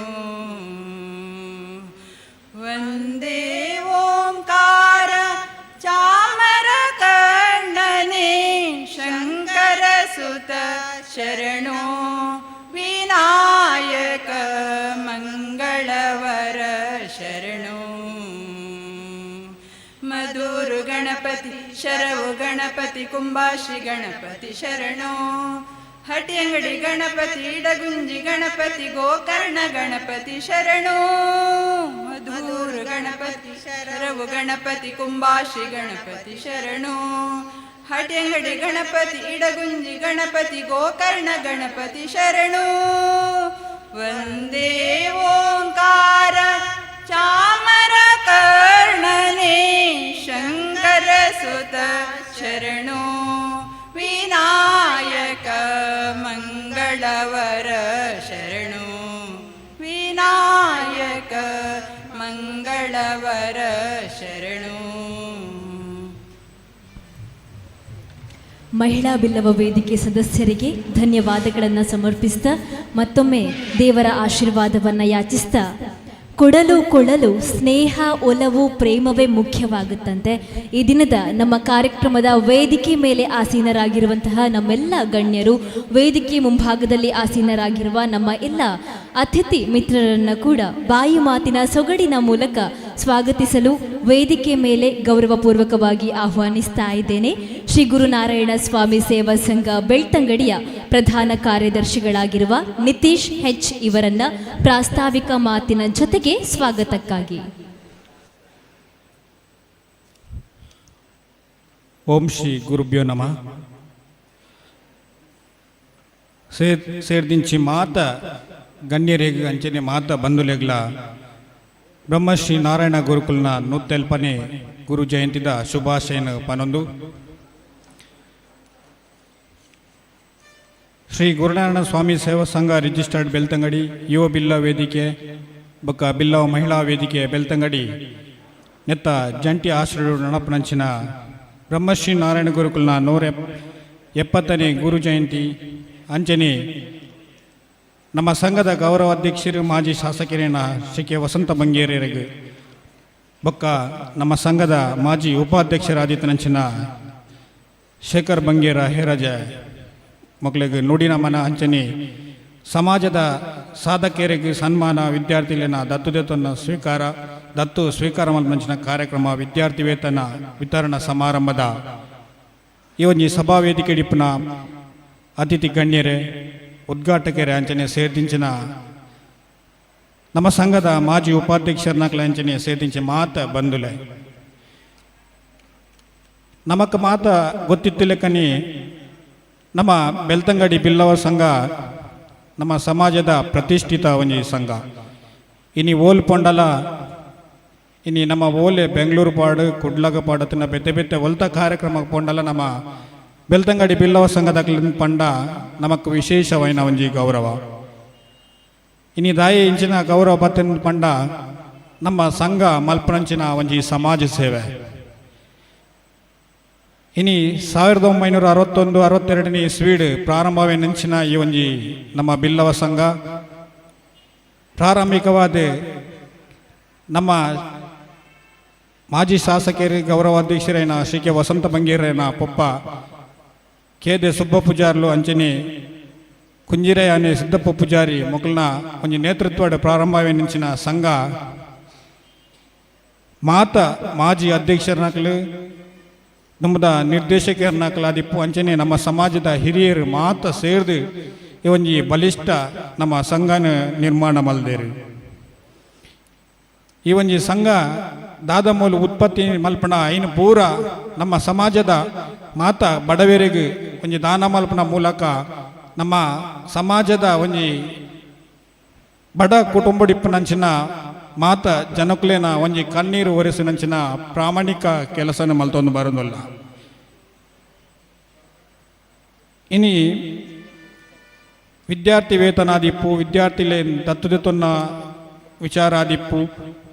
वन्दे ओङ्कार चामरकर्णने शङ्करसुत शरणो विनायक मङ्गलवर शरणो। मधुरु गणपति शरवु गणपति कुंभाश्री गणपति शरणो। हटियंगडी गणपति इडगुंजि गणपति गोकर्ण गणपति शरणो। मधुरु गणपति शरवु गणपति कुंभाश्री गणपति शरणो। हटियंगडी गणपति इडगुंजि गणपति गोकर्ण गणपति शरणो। वन्दे ओंकार चामरकर्णने शङ्करसुत शरणो विनायक मङ्गलवर शरणो विनायक मङ्गलवर शरणो। ಮಹಿಳಾ ಬಿಲ್ಲವ ವೇದಿಕೆ ಸದಸ್ಯರಿಗೆ ಧನ್ಯವಾದಗಳನ್ನು ಸಮರ್ಪಿಸ್ತಾ, ಮತ್ತೊಮ್ಮೆ ದೇವರ ಆಶೀರ್ವಾದವನ್ನು ಯಾಚಿಸ್ತಾ, ಕೊಡಲು ಕೊಡಲು ಸ್ನೇಹ, ಒಲವು, ಪ್ರೇಮವೇ ಮುಖ್ಯವಾಗುತ್ತಂತೆ. ಈ ದಿನದ ನಮ್ಮ ಕಾರ್ಯಕ್ರಮದ ವೇದಿಕೆ ಮೇಲೆ ಆಸೀನರಾಗಿರುವಂತಹ ನಮ್ಮೆಲ್ಲ ಗಣ್ಯರು, ವೇದಿಕೆ ಮುಂಭಾಗದಲ್ಲಿ ಆಸೀನರಾಗಿರುವ ನಮ್ಮ ಎಲ್ಲ ಅತಿಥಿ ಮಿತ್ರರನ್ನು ಕೂಡ ಬಾಯಿ ಮಾತಿನ ಸೊಗಡಿನ ಮೂಲಕ ಸ್ವಾಗತಿಸಲು ವೇದಿಕೆ ಮೇಲೆ ಗೌರವಪೂರ್ವಕವಾಗಿ ಆಹ್ವಾನಿಸ್ತಾ ಇದ್ದೇನೆ ಶ್ರೀ ಗುರುನಾರಾಯಣ ಸ್ವಾಮಿ ಸೇವಾ ಸಂಘ ಬೆಳ್ತಂಗಡಿಯ ಪ್ರಧಾನ ಕಾರ್ಯದರ್ಶಿಗಳಾಗಿರುವ ನಿತೀಶ್ ಹೆಚ್ ಇವರನ್ನ ಪ್ರಾಸ್ತಾವಿಕ ಮಾತಿನ ಜೊತೆಗೆ ಸ್ವಾಗತಕ್ಕಾಗಿ. ಓಂ ಶ್ರೀ ಗುರುಭ್ಯೋ ನಮಃ. ಸೇರ್ದಿಂಚಿ ಮಾತ ಗಣ್ಯರಿಗೆ ಅಂಚನೆ ಮಾತ ಬಂಧುಲೆಗ್ಲ ಬ್ರಹ್ಮಶ್ರೀ ನಾರಾಯಣ ಗುರುಕುಲ್ನ ನೂತೆಲ್ಪನೆ ಗುರು ಜಯಂತಿದ ಶುಭಾಶಯನ ಪನೊಂದು. ಶ್ರೀ ಗುರುನಾರಾಯಣ ಸ್ವಾಮಿ ಸೇವಾ ಸಂಘ ರಿಜಿಸ್ಟರ್ಡ್ ಬೆಳ್ತಂಗಡಿ ಯುವ ಬಿಲ್ಲ ವೇದಿಕೆ ಬೊಕ್ಕ ಬಿಲ್ಲವ ಮಹಿಳಾ ವೇದಿಕೆ ಬೆಳ್ತಂಗಡಿ ನೆತ್ತ ಜಂಟಿ ಆಶ್ರಯ ನಡಪನಂಚಿನ ಬ್ರಹ್ಮಶ್ರೀ ನಾರಾಯಣ ಗುರುಕುಲ್ನ 170ನೇ ಗುರು ಜಯಂತಿ ಅಂಚನೆ ನಮ್ಮ ಸಂಘದ ಗೌರವ ಅಧ್ಯಕ್ಷರು ಮಾಜಿ ಶಾಸಕರೇನ ಶ್ರೀ ಕೆ ವಸಂತ ಬಂಗೇರರಿಗೆ ಬೊಕ್ಕ ನಮ್ಮ ಸಂಘದ ಮಾಜಿ ಉಪಾಧ್ಯಕ್ಷರಾದಿತ್ತನಂಚಿನ ಶೇಖರ್ ಬಂಗೇರ ಹೇರಾಜ ಮಕ್ಕಳಿಗೆ ನುಡಿನ ಮನ ಅಂಚನೆ ಸಮಾಜದ ಸಾಧಕರಿಗೆ ಸನ್ಮಾನ, ವಿದ್ಯಾರ್ಥಿಗಳನ್ನ ದತ್ತುದೇತನ ಸ್ವೀಕಾರ, ದತ್ತು ಸ್ವೀಕಾರ ಮಂಚಿನ ಕಾರ್ಯಕ್ರಮ, ವಿದ್ಯಾರ್ಥಿ ವೇತನ ವಿತರಣಾ ಸಮಾರಂಭದ ಈ ಒಂಜಿ ಸಭಾ ವೇದಿಕೆ ಡಿಪ್ಪುನ ಅತಿಥಿ ಗಣ್ಯರೇ, ಉದ್ಘಾಟಕರೇ, ಅಂಚನೆ ಸೇರ್ದಿಂಚಿನ ನಮ್ಮ ಸಂಘದ ಮಾಜಿ ಉಪಾಧ್ಯಕ್ಷರನ್ನಕ್ಲ ಅಂಚನೆ ಸೇರ್ದಿಂಚಿ ಮಾತ ಬಂದುಲೆ. ನಮಕ್ ಮಾತ ಗೊತ್ತಿತ್ತಿಲೆಕ್ಕನಿ ನಮ್ಮ ಬೆಳ್ತಂಗಡಿ ಬಿಲ್ಲವ ಸಂಘ ನಮ್ಮ ಸಮಾಜದ ಪ್ರತಿಷ್ಠಿತ ಒಂಜಿ ಸಂಘ. ಇನಿ ಓಲ್ ಪೊಂಡಲ ಇನಿ ನಮ್ಮ ಓಲೆ ಬೆಂಗಳೂರು ಪಾಡು, ಕುಡ್ಲಗ ಪಾಡತಿನ ಬೆತ್ತೆ ಬೆತ್ತೆ ಒಲ್ತ ಕಾರ್ಯಕ್ರಮ ಪೊಂಡಲ ನಮ್ಮ ಬೆಳ್ತಂಗಡಿ ಬಿಲ್ಲವ ಸಂಘದ ಪಂಡ ನಮಕ್ ವಿಶೇಷವೈನ ಒಂಜಿ ಗೌರವ. ಇನಿ ದಾಯಿ ಇಂಚಿನ ಗೌರವ ಬತ್ತಿನ ಪಂಡ ನಮ್ಮ ಸಂಘ ಮಲ್ಪನಂಚಿನ ಒಂಜಿ ಸಮಾಜ ಸೇವೆ. ಇನಿ 1961 62ನೇ ಇಸ್ವೀಡ್ ಪ್ರಾರಂಭವೇ ನಂಚಿನ ಈ ಒಂಜಿ ನಮ್ಮ ಬಿಲ್ಲವ ಸಂಘ ಪ್ರಾರಂಭಿಕವಾದ ನಮ್ಮ ಮಾಜಿ ಶಾಸಕರು ಗೌರವಾಧ್ಯಕ್ಷರೇನ ಶ್ರೀ ಕೆ ವಸಂತ ಬಂಗೇರೇನ ಪೊಪ್ಪ ಕೇದೆ ಸುಬ್ಬ ಪೂಜಾರ್ಲು ಅಂಚನೆ ಕುಂಜಿರೆ ಅನೆ ಸಿದ್ದಪ್ಪ ಪೂಜಾರಿ ಮೊಕಲ್ನ ಒಂಜಿ ನೇತೃತ್ವದ ಪ್ರಾರಂಭವೇ ನಿಂಚಿನ ಸಂಘ ಮಾತ ಮಾಜಿ ಅಧ್ಯಕ್ಷರನಕಲು ನಮ್ಮದ ನಿರ್ದೇಶಕರನಕಲಾದಿಪ್ಪು ಅಂಚನೆ ನಮ್ಮ ಸಮಾಜದ ಹಿರಿಯರು ಮಾತ ಸೇರ್ದು ಈ ಒಂಜಿ ಬಲಿಷ್ಠ ನಮ್ಮ ಸಂಘನ ನಿರ್ಮಾಣ ಮಲ್ದೇರು. ಈ ಒಂಜಿ ಸಂಘ ದಾದಮೂಲು ಉತ್ಪತ್ತಿ ಮಲ್ಪಣ ಐನು ಪೂರ ನಮ್ಮ ಸಮಾಜದ ಮಾತ ಬಡವರಿಗೆ ಒಂಜಿ ದಾನ ಮಲ್ಪಣ ಮೂಲಕ ನಮ್ಮ ಸಮಾಜದ ಒಂಜಿ ಬಡ ಕುಟುಂಬಡಿಪ್ಪನಂಚಿನ ಮಾತ ಜನಕುಲೇನ ಒಂಜಿ ಕಣ್ಣೀರು ಒರೆಸಿನಂಚಿನ ಪ್ರಾಮಾಣಿಕ ಕೆಲಸನ ಮಲ್ತೊಂದು ಬರೋದಿಲ್ಲ. ಇನಿ ವಿದ್ಯಾರ್ಥಿ ವೇತನಾದಿಪ್ಪು, ವಿದ್ಯಾರ್ಥಿಲೇ ದತ್ತುದೆತೊನ್ನ ವಿಚಾರಾದಿಪ್ಪು,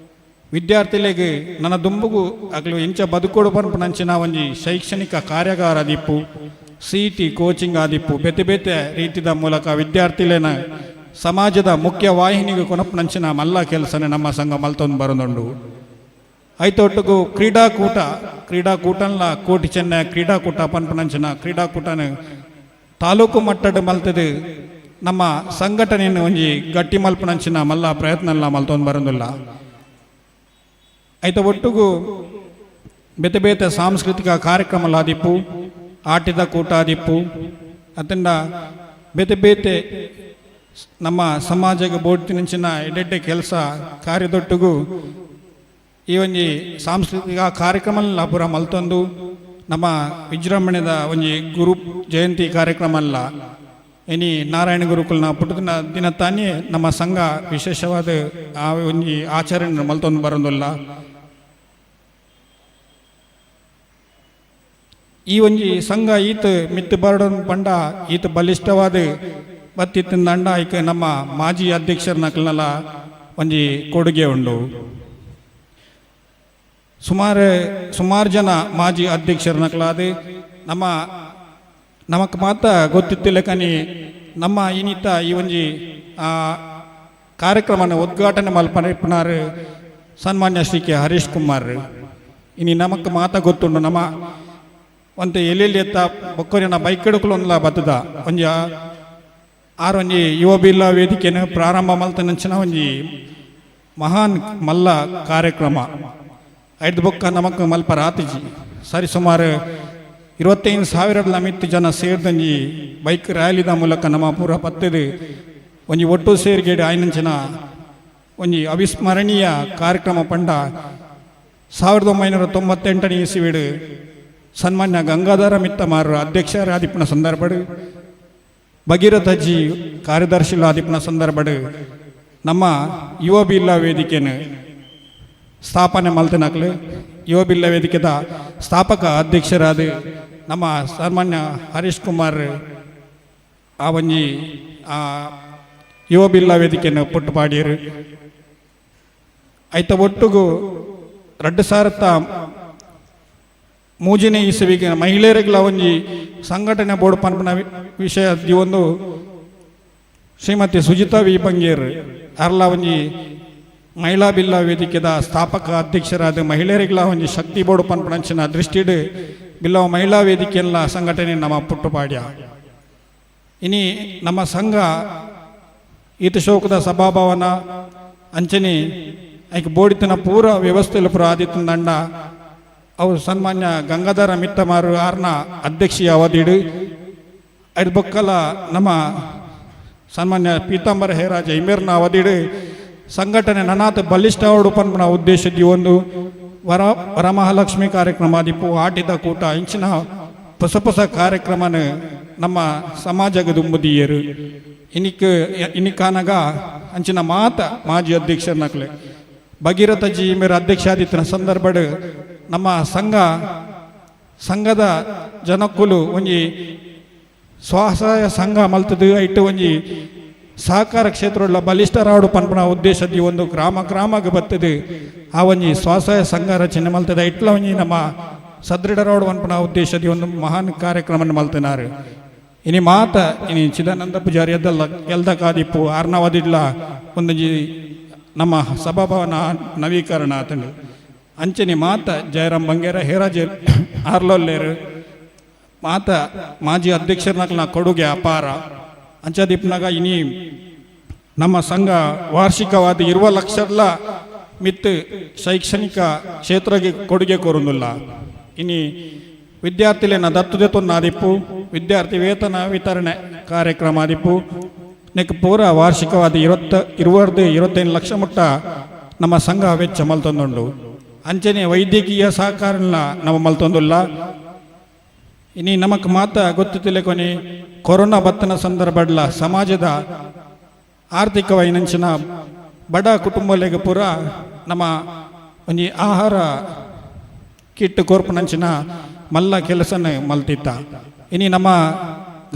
ವಿದ್ಯಾರ್ಥಿಲೆಗ್ ನನ್ನ ದುಂಬುಗು ಅಗ್ಲು ಇಂಚ ಬದುಕೋಡು ಪನ್ಪುನಂಚಿನ ಒಂಜಿ ಶೈಕ್ಷಣಿಕ ಕಾರ್ಯಾಗಾರ ಆದಿಪ್ಪು, ಸಿಇಟಿ ಕೋಚಿಂಗ್ ಆದಿಪ್ಪು, ಬೇತೆ ಬೇತೆ ರೀತಿದ ಮೂಲಕ ವಿದ್ಯಾರ್ಥಿಲೇನ ಸಮಾಜದ ಮುಖ್ಯ ವಾಹಿನಿಗೆ ಕೊನಪುನಂಚಿನ ಮಲ್ಲ ಕೆಲಸನೆ ನಮ್ಮ ಸಂಘ ಮಲ್ತೊಂದು ಬರೋದುಂಡು. ಐತೊಟ್ಟುಗು ಕ್ರೀಡಾಕೂಟ, ಕ್ರೀಡಾಕೂಟನ್ಲ ಕೋಟಿ ಚೆನ್ನ ಕ್ರೀಡಾಕೂಟ ಪನ್ಪುನಂಚಿನ ಕ್ರೀಡಾಕೂಟನ ತಾಲೂಕು ಮಟ್ಟದ ಮಲ್ತದು ನಮ್ಮ ಸಂಘಟನೆಯನ್ನು ಒಂಜಿ ಗಟ್ಟಿ ಮಲ್ಪುನಂಚಿನ ಮಲ್ಲ ಪ್ರಯತ್ನ ಮಲ್ತೊಂದು ಬರೋದಿಲ್ಲ. ಐತ ಒಟ್ಟುಗು ಬೇತೆ ಬೇತೆ ಸಾಂಸ್ಕೃತಿಕ ಕಾರ್ಯಕ್ರಮಲಾದಿಪ್ಪು, ಆಟಿದ ಕೂಟಾದಿಪ್ಪು, ಅತ್ತಂಡ ಬೇತೆ ಬೇತೆ ನಮ್ಮ ಸಮಾಜಕ್ಕೆ ಬೋಟಿನಂಚಿನ ಎಡ್ಡೆಡ್ಡೆ ಕೆಲಸ ಕಾರ್ಯದೊಟ್ಟಿಗೂ ಈ ಒಂಜಿ ಸಾಂಸ್ಕೃತಿಕ ಕಾರ್ಯಕ್ರಮ ಪೂರ ಮಲ್ತೊಂದು ನಮ್ಮ ವಿಜೃಂಭಣೆದ ಒಂಜಿ ಗುರು ಜಯಂತಿ ಕಾರ್ಯಕ್ರಮ ಅಲ್ಲ. ಇನಿ ನಾರಾಯಣ ಗುರುಕುಲ್ನ ಪುಟ್ಟದಿನ ದಿನ ತಾನೇ ನಮ್ಮ ಸಂಘ ವಿಶೇಷವಾದ ಆ ಒಂಜಿ ಆಚರಣೆ ಮಲ್ತೊಂದು ಬರೋದಿಲ್ಲ. ಈ ಒಂಜಿ ಸಂಘ ಈತ ಮಿತ್ತು ಬರಡನ್ ಪಂಡ ಈತ ಬಲಿಷ್ಠವಾದ ಬತ್ತಿತ್ತಿನ ಐಕ್ ನಮ್ಮ ಮಾಜಿ ಅಧ್ಯಕ್ಷರನಕಲ್ನೆಲ್ಲ ಒಂಜಿ ಕೊಡುಗೆ ಉಂಡು. ಸುಮಾರು ಸುಮಾರು ಜನ ಮಾಜಿ ಅಧ್ಯಕ್ಷರನಕಲಾದ ನಮ್ಮ ನಮಕ್ ಮಾತ ಗೊತ್ತಿತ್ತಿಲ್ಲ ಕನಿ ನಮ್ಮ ಇನ್ನಿತ ಈ ಒಂಜಿ ಕಾರ್ಯಕ್ರಮನ ಉದ್ಘಾಟನೆ ಮಲ್ಪನಾರು ಸನ್ಮಾನ್ಯ ಶ್ರೀ ಕೆ ಹರೀಶ್ ಕುಮಾರ್. ಇನಿ ನಮಕ್ ಮಾತ ಗೊತ್ತುಂಡು, ನಮ್ಮ ಒಂತೆ ಎಲ್ಲೆಲ್ಲಿ ಎತ್ತ ಬೊಕ್ಕೊರಿನ ಬೈಕ್ ಎಡುಕುಲೊಂದ್ಲ ಬತ್ತದ ಒಂಜಿ ಆರ್ ಒಂಜಿ ಯುವ ಬಿಲ್ಲ ವೇದಿಕೆನ ಪ್ರಾರಂಭ ಮಲ್ತನಂಚಿನ ಒಂಜಿ ಮಹಾನ್ ಮಲ್ಲ ಕಾರ್ಯಕ್ರಮ. ಐದು ಬೊಕ್ಕ ನಮಕ್ ಮಲ್ಪ ರಾತಿಜಿ ಸರಿ ಸುಮಾರು 25,000 ಮಿತ್ತು ಜನ ಸೇರ್ದಂಜಿ ಬೈಕ್ ರ್ಯಾಲಿದ ಮೂಲಕ ನಮ್ಮ ಪೂರ ಪತ್ತದು ಒಂಜಿ ಒಟ್ಟು ಸೇರ್ಗೇಡು ಆಯ್ನಂಚಿನ ಒಂಜಿ ಅವಿಸ್ಮರಣೀಯ ಕಾರ್ಯಕ್ರಮ ಪಂಡ 1998ನೇ ಇಸವಿಡು ಸನ್ಮಾನ್ಯ ಗಂಗಾಧರ ಮಿತ್ತಮಾರರು ಅಧ್ಯಕ್ಷರಾದಿಪ್ಪನ ಸಂದರ್ಭಡು, ಭಗೀರಥಜಿ ಕಾರ್ಯದರ್ಶಿಲಾದಿಪ್ಪನ ಸಂದರ್ಭಡು ನಮ್ಮ ಯುವ ಬಿಲ್ಲ ವೇದಿಕೆಯನ್ನು ಸ್ಥಾಪನೆ ಮಲ್ತನಕ್ಲು. ಯುವ ಬಿಲ್ಲ ವೇದಿಕೆದ ಸ್ಥಾಪಕ ಅಧ್ಯಕ್ಷರಾದ ನಮ್ಮ ಸನ್ಮಾನ್ಯ ಹರೀಶ್ ಕುಮಾರ್ ಆ ಒಂಜಿ ಆ ಯುವ ಬಿಲ್ಲ ವೇದಿಕೆಯನ್ನು ಪುಟ್ಟು ಪಾಡಿಯರು. ಐತ ಒಟ್ಟುಗು 2003ನೇ ಇಸವಿಗೆ ಮಹಿಳೆಯರಿಗೆಲ್ಲ ಒಂಜಿ ಸಂಘಟನೆ ಬೋರ್ಡ್ ಪನ್ಪುನ ವಿಷಯ ಒಂದು ಶ್ರೀಮತಿ ಸುಜಿತಾ ವಿ ಬಂಗೇರ್ ಅರ್ಲ ಒಂಜಿ ಮಹಿಳಾ ಬಿಲ್ಲ ವೇದಿಕೆದ ಸ್ಥಾಪಕ ಅಧ್ಯಕ್ಷರಾದ ಮಹಿಳೆಯರಿಗೆಲ್ಲ ಒಂಜಿ ಶಕ್ತಿ ಬೋರ್ಡ್ ಪನ್ಪುನಂಚಿನ ದೃಷ್ಟಿಡ್ ಬಿಲ್ಲವ ಮಹಿಳಾ ವೇದಿಕೆಲ್ಲ ಸಂಘಟನೆ ನಮ್ಮ ಪುಟ್ಟುಪಾಡ್ಯ. ಇನಿ ನಮ್ಮ ಸಂಘ ಈತ ಶೋಕದ ಸಭಾಭವನ ಅಂಚನೆ ಐಕ್ ಬೋಡಿತನ ಪೂರ ವ್ಯವಸ್ಥೆಲು ಪೂರ ಆದಿತ್ತನ ದಂಡ ಅವು ಸನ್ಮಾನ್ಯ ಗಂಗಾಧರ ಮಿತ್ತಮಾರು ಆರ್ನ ಅಧ್ಯಕ್ಷೀಯ ಅವಧಿಡು ಐದು ಬೊಕ್ಕಲ ನಮ್ಮ ಸನ್ಮಾನ್ಯ ಪೀತಾಂಬರ ಹೇರಾಜ ಇಮೇರ್ನ ಅವಧಿಡು ಸಂಘಟನೆ ನನಾತ್ ಬಲಿಷ್ಠ ಪನ್ಪುನ ಉದ್ದೇಶದ ಒಂದು ವರಮಹಾಲಕ್ಷ್ಮಿ ಕಾರ್ಯಕ್ರಮ ದಿಪ್ಪು, ಆಟಿದ ಕೂಟ, ಇಂಚಿನ ಹೊಸ ಹೊಸ ಕಾರ್ಯಕ್ರಮನ ನಮ್ಮ ಸಮಾಜಕ್ಕೆ ದುಂಬುದಿಯರು. ಇನಿಕ್ ಇನಿಕಾನಗ ಅಂಚಿನ ಮಾತ ಮಾಜಿ ಅಧ್ಯಕ್ಷರನಕ್ಲೆ ಭಗೀರಥ ಜಿ ಮೇರ ಅಧ್ಯಕ್ಷಾದಿತ್ತನ ಸಂದರ್ಭಡ್ ನಮ್ಮ ಸಂಘದ ಜನಕ್ಕುಲು ಒಂಜಿ ಸ್ವಸಹಾಯ ಸಂಘ ಮಲ್ತದು ಇಟ್ಟು ಒಂಜಿ ಸಹಕಾರ ಕ್ಷೇತ್ರವುಳ್ಳ ಬಲಿಷ್ಠರಾಡು ಪನ್ಪುನ ಉದ್ದೇಶದ ಒಂದು ಗ್ರಾಮ ಗ್ರಾಮಕ್ಕೆ ಬರ್ತದೆ. ಆ ಒಂಜಿ ಸ್ವಸಹಾಯ ಸಂಘ ರಚನೆ ಮಲ್ತದೆ. ಇಟ್ಲ ಒಂಜಿ ನಮ್ಮ ಸದೃಢರಾಡು ಪನ್ಪುನ ಉದ್ದೇಶದ ಒಂದು ಮಹಾನ್ ಕಾರ್ಯಕ್ರಮ ಮಲ್ತನಾರು. ಇನಿ ಮಾತ ಇನಿ ಚಿದಾನಂದ ಪೂಜಾರಿ ಎದ್ದಲ್ಲ ಎಲ್ದ ಕಾದಿಪ್ಪು ಆರ್ನವದಿಡ್ಲ ಒಂದೊಂಜಿ ನಮ್ಮ ಸಭಾಭವನ ನವೀಕರಣ ಆತಂಡು. ಅಂಚನೆ ಮಾತ ಜಯರಾಮ್ ಬಂಗೇರ, ಹೇರಾಜ್ ಆರ್ಲೊಲ್ಲೇರು ಮಾತ ಮಾಜಿ ಅಧ್ಯಕ್ಷರನಕ್ಲ ಕೊಡುಗೆ ಅಪಾರ. ಅಂಚದೀಪ್ನಾಗ ಇನಿ ನಮ್ಮ ಸಂಘ ವಾರ್ಷಿಕವಾದ 20 ಲಕ್ಷರ್ಲ ಮಿತ್ ಶೈಕ್ಷಣಿಕ ಕ್ಷೇತ್ರಕ್ಕೆ ಕೊಡುಗೆ ಕೊರುಂದಿಲ್ಲ. ಇನಿ ವಿದ್ಯಾರ್ಥಿಲೇನ ದತ್ತು ಆದಿಪ್ಪು, ವಿದ್ಯಾರ್ಥಿ ವೇತನ ವಿತರಣೆ ಕಾರ್ಯಕ್ರಮ ಆದಿಪ್ಪು, ನೆಕ್ ಪೂರ ವಾರ್ಷಿಕವಾದ 20 25 ಲಕ್ಷ ಮುಟ್ಟ ನಮ್ಮ ಸಂಘ ವೆಚ್ಚ ಮಲ್ತೊಂದುಂಡು. ಅಂಚನೆ ವೈದ್ಯಕೀಯ ಸಹಕಾರ ನಮ್ಮ ಮಲ್ತೊಂದುಲ್ಲ. ಇನಿ ನಮಕ್ ಮಾತ ಗೊತ್ತಿಲ್ಲ, ಕೊನಿ ಕೊರೋನಾ ಬತ್ತನ ಸಂದರ್ಭಡ್ಲ ಸಮಾಜದ ಆರ್ಥಿಕವಾಯಿನಂಚಿನ ಬಡ ಕುಟುಂಬಲೆಗ್ ಪೂರ ನಮ್ಮ ಒಂಜಿ ಆಹಾರ ಕಿಟ್ ಕೊರ್ಪುನಂಚಿನ ಮಲ್ಲ ಕೆಲಸನ ಮಲ್ತಿತ್ತ. ಇನಿ ನಮ್ಮ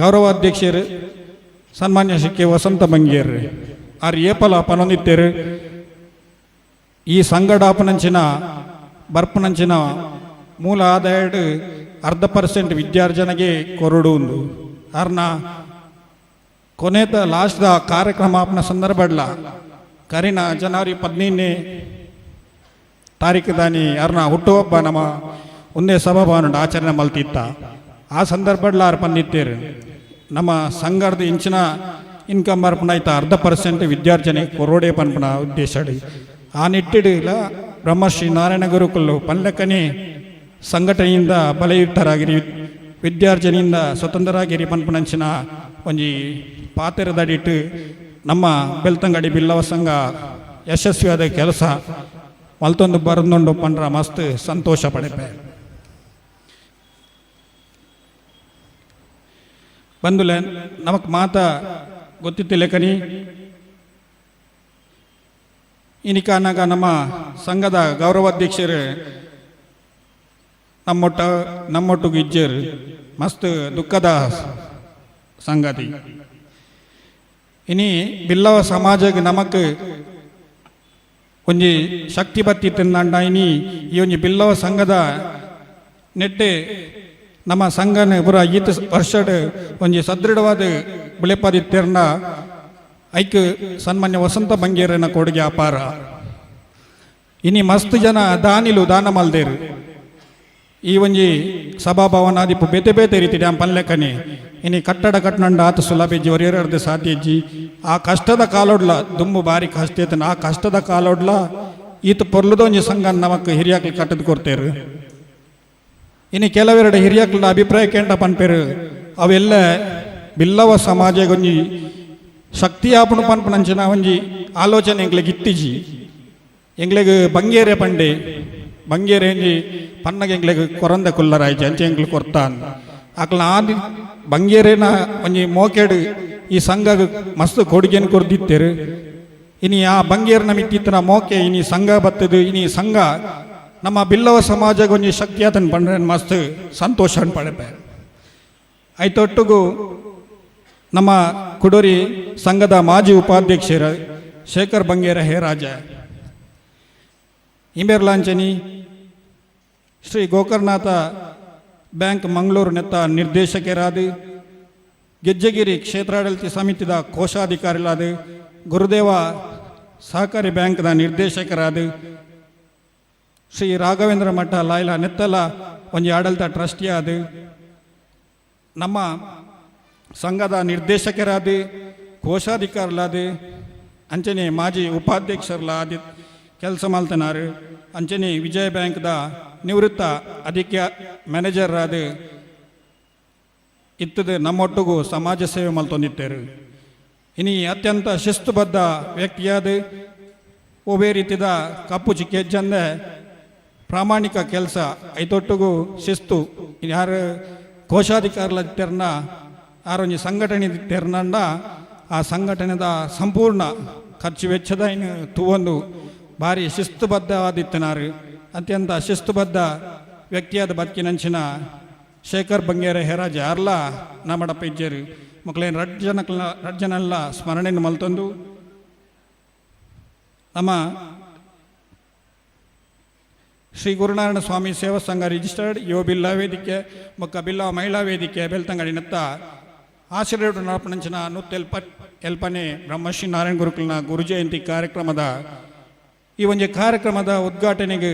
ಗೌರವಾಧ್ಯಕ್ಷರು ಸನ್ಮಾನ್ಯ ಶ್ರೀ ಕೆ ವಸಂತ ಬಂಗೇರ್ ಆರ್ ಏಪಲ ಪನೊಂದಿತ್ತೇರು, ಈ ಸಂಗಡಾಪನಂಚಿನ ಬರ್ಪನಂಚಿನ ಮೂಲ ಆದಾಯ 0.5% ವಿದ್ಯಾರ್ಜನೆಗೆ ಕೊರಡು ಉಂದು. ಆರ್ನ ಕೊನೆತ ಲಾಸ್ಟ್ದ ಕಾರ್ಯಕ್ರಮ ಆಪ್ನ ಸಂದರ್ಭಡ್ಲ ಕರಿನ ಜನವರಿ 15ನೇ ತಾರೀಕು ದಾನಿ ಅರ್ನ ಹುಟ್ಟುಹಬ್ಬ ನಮ್ಮ ಒಂದೇ ಸಭಾಭವನ ಆಚರಣೆ ಮಲ್ತಿತ್ತ. ಆ ಸಂದರ್ಭಡ್ಲ ಆರ್ ಪಂದಿತ್ತೇರು, ನಮ್ಮ ಸಂಘದ ಇಂಚಿನ ಇನ್ಕಮ್ ಬರ್ಪುನ ಆಯ್ತ 0.5% ವಿದ್ಯಾರ್ಜನೆ ಕೊರೋಡೆ ಪನ್ಪುನ ಉದ್ದೇಶ. ಆ ನಿಟ್ಟಿಡಿಲ ಬ್ರಹ್ಮಶ್ರೀ ನಾರಾಯಣ ಗುರುಕುಲು ಪಲ್ಲಕ್ಕನೆ ಸಂಘಟನೆಯಿಂದ ಬಲಯುಕ್ತರಾಗಿರಿ, ವಿದ್ಯಾರ್ಜನೆಯಿಂದ ಸ್ವತಂತ್ರರಾಗಿರಿ ಪನ್ಪುನಂಚಿನ ಒಂಜಿ ಪಾತೆರದಡಿಟ್ಟು ನಮ್ಮ ಬೆಳ್ತಂಗಡಿ ಬಿಲ್ಲವ ಸಂಘ ಯಶಸ್ವಿಯಾದ ಕೆಲಸ ಮಲ್ತೊಂದು ಬರಂದುಂಡು ಪಂಡ್ರ ಮಸ್ತ್ ಸಂತೋಷ ಪಡೆಪೆ. ಬಂದುಲೆ, ನಮಕ್ ಮಾತ ಗೊತ್ತಿತ್ತಿಲ್ಲ ಕನಿ ಇನಿಕಾನಾಗ ನಮ್ಮ ಸಂಘದ ಗೌರವಾಧ್ಯಕ್ಷರು ನಮ್ಮೊಟ್ಟಿಗೆ ಇಜ್ಜೇರು, ಮಸ್ತ್ ದುಃಖದ ಸಂಗತಿ. ಇನಿ ಬಿಲ್ಲವ ಸಮಾಜಕ್ಕೆ ನಮಕ್ ಒಂಜಿ ಶಕ್ತಿ ಬತ್ತಿ ತಿಂದಂಡ. ಇನಿ ಈ ಒಂಜಿ ಬಿಲ್ಲವ ಸಂಘದ ನೆಟ್ಟೆ ನಮ್ಮ ಸಂಘನ ಪುರ ಈತ ವರ್ಷಡ್ ಒಂಜಿ ಸದೃಢವಾದ ಬುಲೆಪಾದಿತ್ತೆರ್ನ. ಐಕ್ ಸನ್ಮಾನ್ಯ ವಸಂತ ಬಂಗೇರನ ಕೊಡುಗೆ ಅಪಾರ. ಇನಿ ಮಸ್ತ್ ಜನ ದಾನಿಲು ದಾನ ಮಲ್ದೇರು. ಈ ಒಂಜಿ ಸಭಾಭವನಾದಿಪ್ಪು ಬೇತೆ ಬೇತೆ ರೀತಿ ಡ್ಯಾಮ್ ಪಲ್ಲೆಕನೆ ಇನಿ ಕಟ್ಟಡ ಕಟ್ಟನಂಡ ಆತ ಸುಲಭ ಒರಿಯರ್ದು ಸಾಧ್ಯ ಇಜ್ಜಿ. ಆ ಕಷ್ಟದ ಕಾಲೋಡ್ಲ ದುಂಬು ಬಾರಿ ಕಷ್ಟ ಐತನ. ಆ ಕಷ್ಟದ ಕಾಲೋಡ್ಲ ಈತ ಪೊರ್ಲುದೊಂಜಿ ಸಂಘ ನಮಕ್ ಹಿರಿಯಾಕ್ಲು ಕಟ್ಟದ ಕೊಡ್ತೇರು. ಇನ್ನು ಕೆಲವೆರಡು ಹಿರಿಯಕ್ಲ ಅಭಿಪ್ರಾಯ ಕೇಂದ್ರ ಪನ್ಪೇರು, ಅವೆಲ್ಲ ಬಿಲ್ಲವ ಸಮಾಜಗೊಂಜಿ ಶಕ್ತಿ ಆಪುಣು ಪನ್ಪುನಂಚಿನ ಒಂಜಿ ಆಲೋಚನೆ ಎಂಕ್ಲೆಗ್ ಇತ್ತಿಜಿ. ಎಂಕ್ಲೆಗ್ ಬಂಗೇರೆ ಪಂಡೆ ಬಂಗೇರೆ ಎಂಜಿ ಪನ್ನಗ ಎಂಕ್ಲೆಗ್ ಕೊರಂದ ಕುಲ್ಲರಾಯ್ಜಿ ಅಂಚೆ ಎಂಕ್ಲು ಕೊರ್ತಾನ್. ಅಕ್ಲ ಆದಿ ಬಂಗೇರೆನ ಒಂಜಿ ಮೋಕೆಡ್ ಈ ಸಂಘಗ್ ಮಸ್ತ್ ಕೊಡುಗೆನ್ ಕೊರ್ದಿತ್ತೇರು. ಇನಿ ಆ ಬಂಗೇರ್ನ ಮಿತ್ತಿತ್ತನ ಮೋಕೆ ಇನಿ ಸಂಘ ಬತ್ತದು. ಇನಿ ಸಂಘ ನಮ್ಮ ಬಿಲ್ಲವ ಸಮಾಜಗೊಂಜಿ ಒಂಜಿ ಶಕ್ತಿ ಆತನ್ ಪಂಡ್ರೆ ಮಸ್ತ್ ಸಂತೋಷ ಪಡೆಪೆ. ಐತೊಟ್ಟುಗು ನಮ್ಮ ಕುಡೋರಿ ಸಂಘದ ಮಾಜಿ ಉಪಾಧ್ಯಕ್ಷರ ಶೇಖರ್ ಬಂಗೇರ ಹೇರಾಜ ಇಂಬೇರ್ಲಾಂಚನಿ, ಶ್ರೀ ಗೋಕರ್ಣನಾಥ ಬ್ಯಾಂಕ್ ಮಂಗಳೂರು ನೆತ್ತ ನಿರ್ದೇಶಕರಾದ, ಗೆಜ್ಜೆಗಿರಿ ಕ್ಷೇತ್ರಾಡಳಿತ ಸಮಿತಿದ ಕೋಶಾಧಿಕಾರಿಗಳಾದ, ಗುರುದೇವ ಸಹಕಾರಿ ಬ್ಯಾಂಕ್ದ ನಿರ್ದೇಶಕರಾದ, ಶ್ರೀ ರಾಘವೇಂದ್ರ ಮಠ ಲಾಯ್ಲ ನೆತ್ತಲ ಒಂಜಿ ಆಡಳಿತ ಟ್ರಸ್ಟಿಯಾದ, ನಮ್ಮ ಸಂಘದ ನಿರ್ದೇಶಕರಾದ, ಕೋಶಾಧಿಕಾರಿಲಾದ, ಅಂಚನೆ ಮಾಜಿ ಉಪಾಧ್ಯಕ್ಷರ್ಲಾದ ಕೆಲಸ ಮಲ್ತನಾರು. ಅಂಚನೆ ವಿಜಯ ಬ್ಯಾಂಕ್ದ ನಿವೃತ್ತ ಅಧಿಕ ಮ್ಯಾನೇಜರ್ ಆದ ಇತ್ತದ ನಮ್ಮೊಟ್ಟಿಗೂ ಸಮಾಜ ಸೇವೆ ಮಲ್ತೊಂದಿತ್ತೇರು. ಇನಿ ಅತ್ಯಂತ ಶಿಸ್ತುಬದ್ಧ ವ್ಯಕ್ತಿಯಾದ, ಒಬ್ಬೇ ರೀತಿದ ಕಪ್ಪು ಚಿಕ್ಕೆ ಹೆಜ್ಜಂದೆ ಪ್ರಾಮಾಣಿಕ ಕೆಲಸ, ಐತೊಟ್ಟಿಗೂ ಶಿಸ್ತು. ಯಾರು ಕೋಶಾಧಿಕಾರಿಲ ತೆರ್ನ ಆರೊಂಜಿ ಸಂಘಟನೆ ತೆರ್ನಂಡ ಆ ಸಂಘಟನೆದ ಸಂಪೂರ್ಣ ಖರ್ಚು ವೆಚ್ಚದ ಇನ್ನು ತೂವೊಂದು ಭಾರಿ ಶಿಸ್ತುಬದ್ಧವಾದಿತ್ತನಾರು. ಅತ್ಯಂತ ಶಿಸ್ತುಬದ್ಧ ವ್ಯಕ್ತಿಯಾದ ಬದುಕಿನಂಚಿನ ಶೇಖರ್ ಬಂಗೇರ ಹೇರಾಜ ಯಾರ್ಲ ನಮ್ಮಡಪ್ಪ ಇಜ್ಜೇರು. ಮಕ್ಕಳೇನು ರಡ್ ಜನಕ್ಲ ರಡ್ ಜನಲ್ಲ ಸ್ಮರಣೆಯನ್ನು ಮಲ್ತೊಂದು ನಮ್ಮ ಶ್ರೀ ಗುರುನಾರಾಯಣ ಸ್ವಾಮಿ ಸೇವಾ ಸಂಘ ರಿಜಿಸ್ಟರ್ಡ್ ಯುವ ಬಿಲ್ಲ ವೇದಿಕೆ ಬೊಕ್ಕ ಬಿಲ್ಲ ಮಹಿಳಾ ವೇದಿಕೆ ಬೆಳ್ತಂಗಡಿ ನತ್ತ ಆಶ್ರಯ ನಡಪನಂಚಿನ 178ನೇ ಬ್ರಹ್ಮಶ್ರೀ ನಾರಾಯಣ ಗುರುಕುಲನ ಗುರು ಜಯಂತಿ ಕಾರ್ಯಕ್ರಮದ ಈ ಒಂಜಿ ಕಾರ್ಯಕ್ರಮದ ಉದ್ಘಾಟನೆಗೆ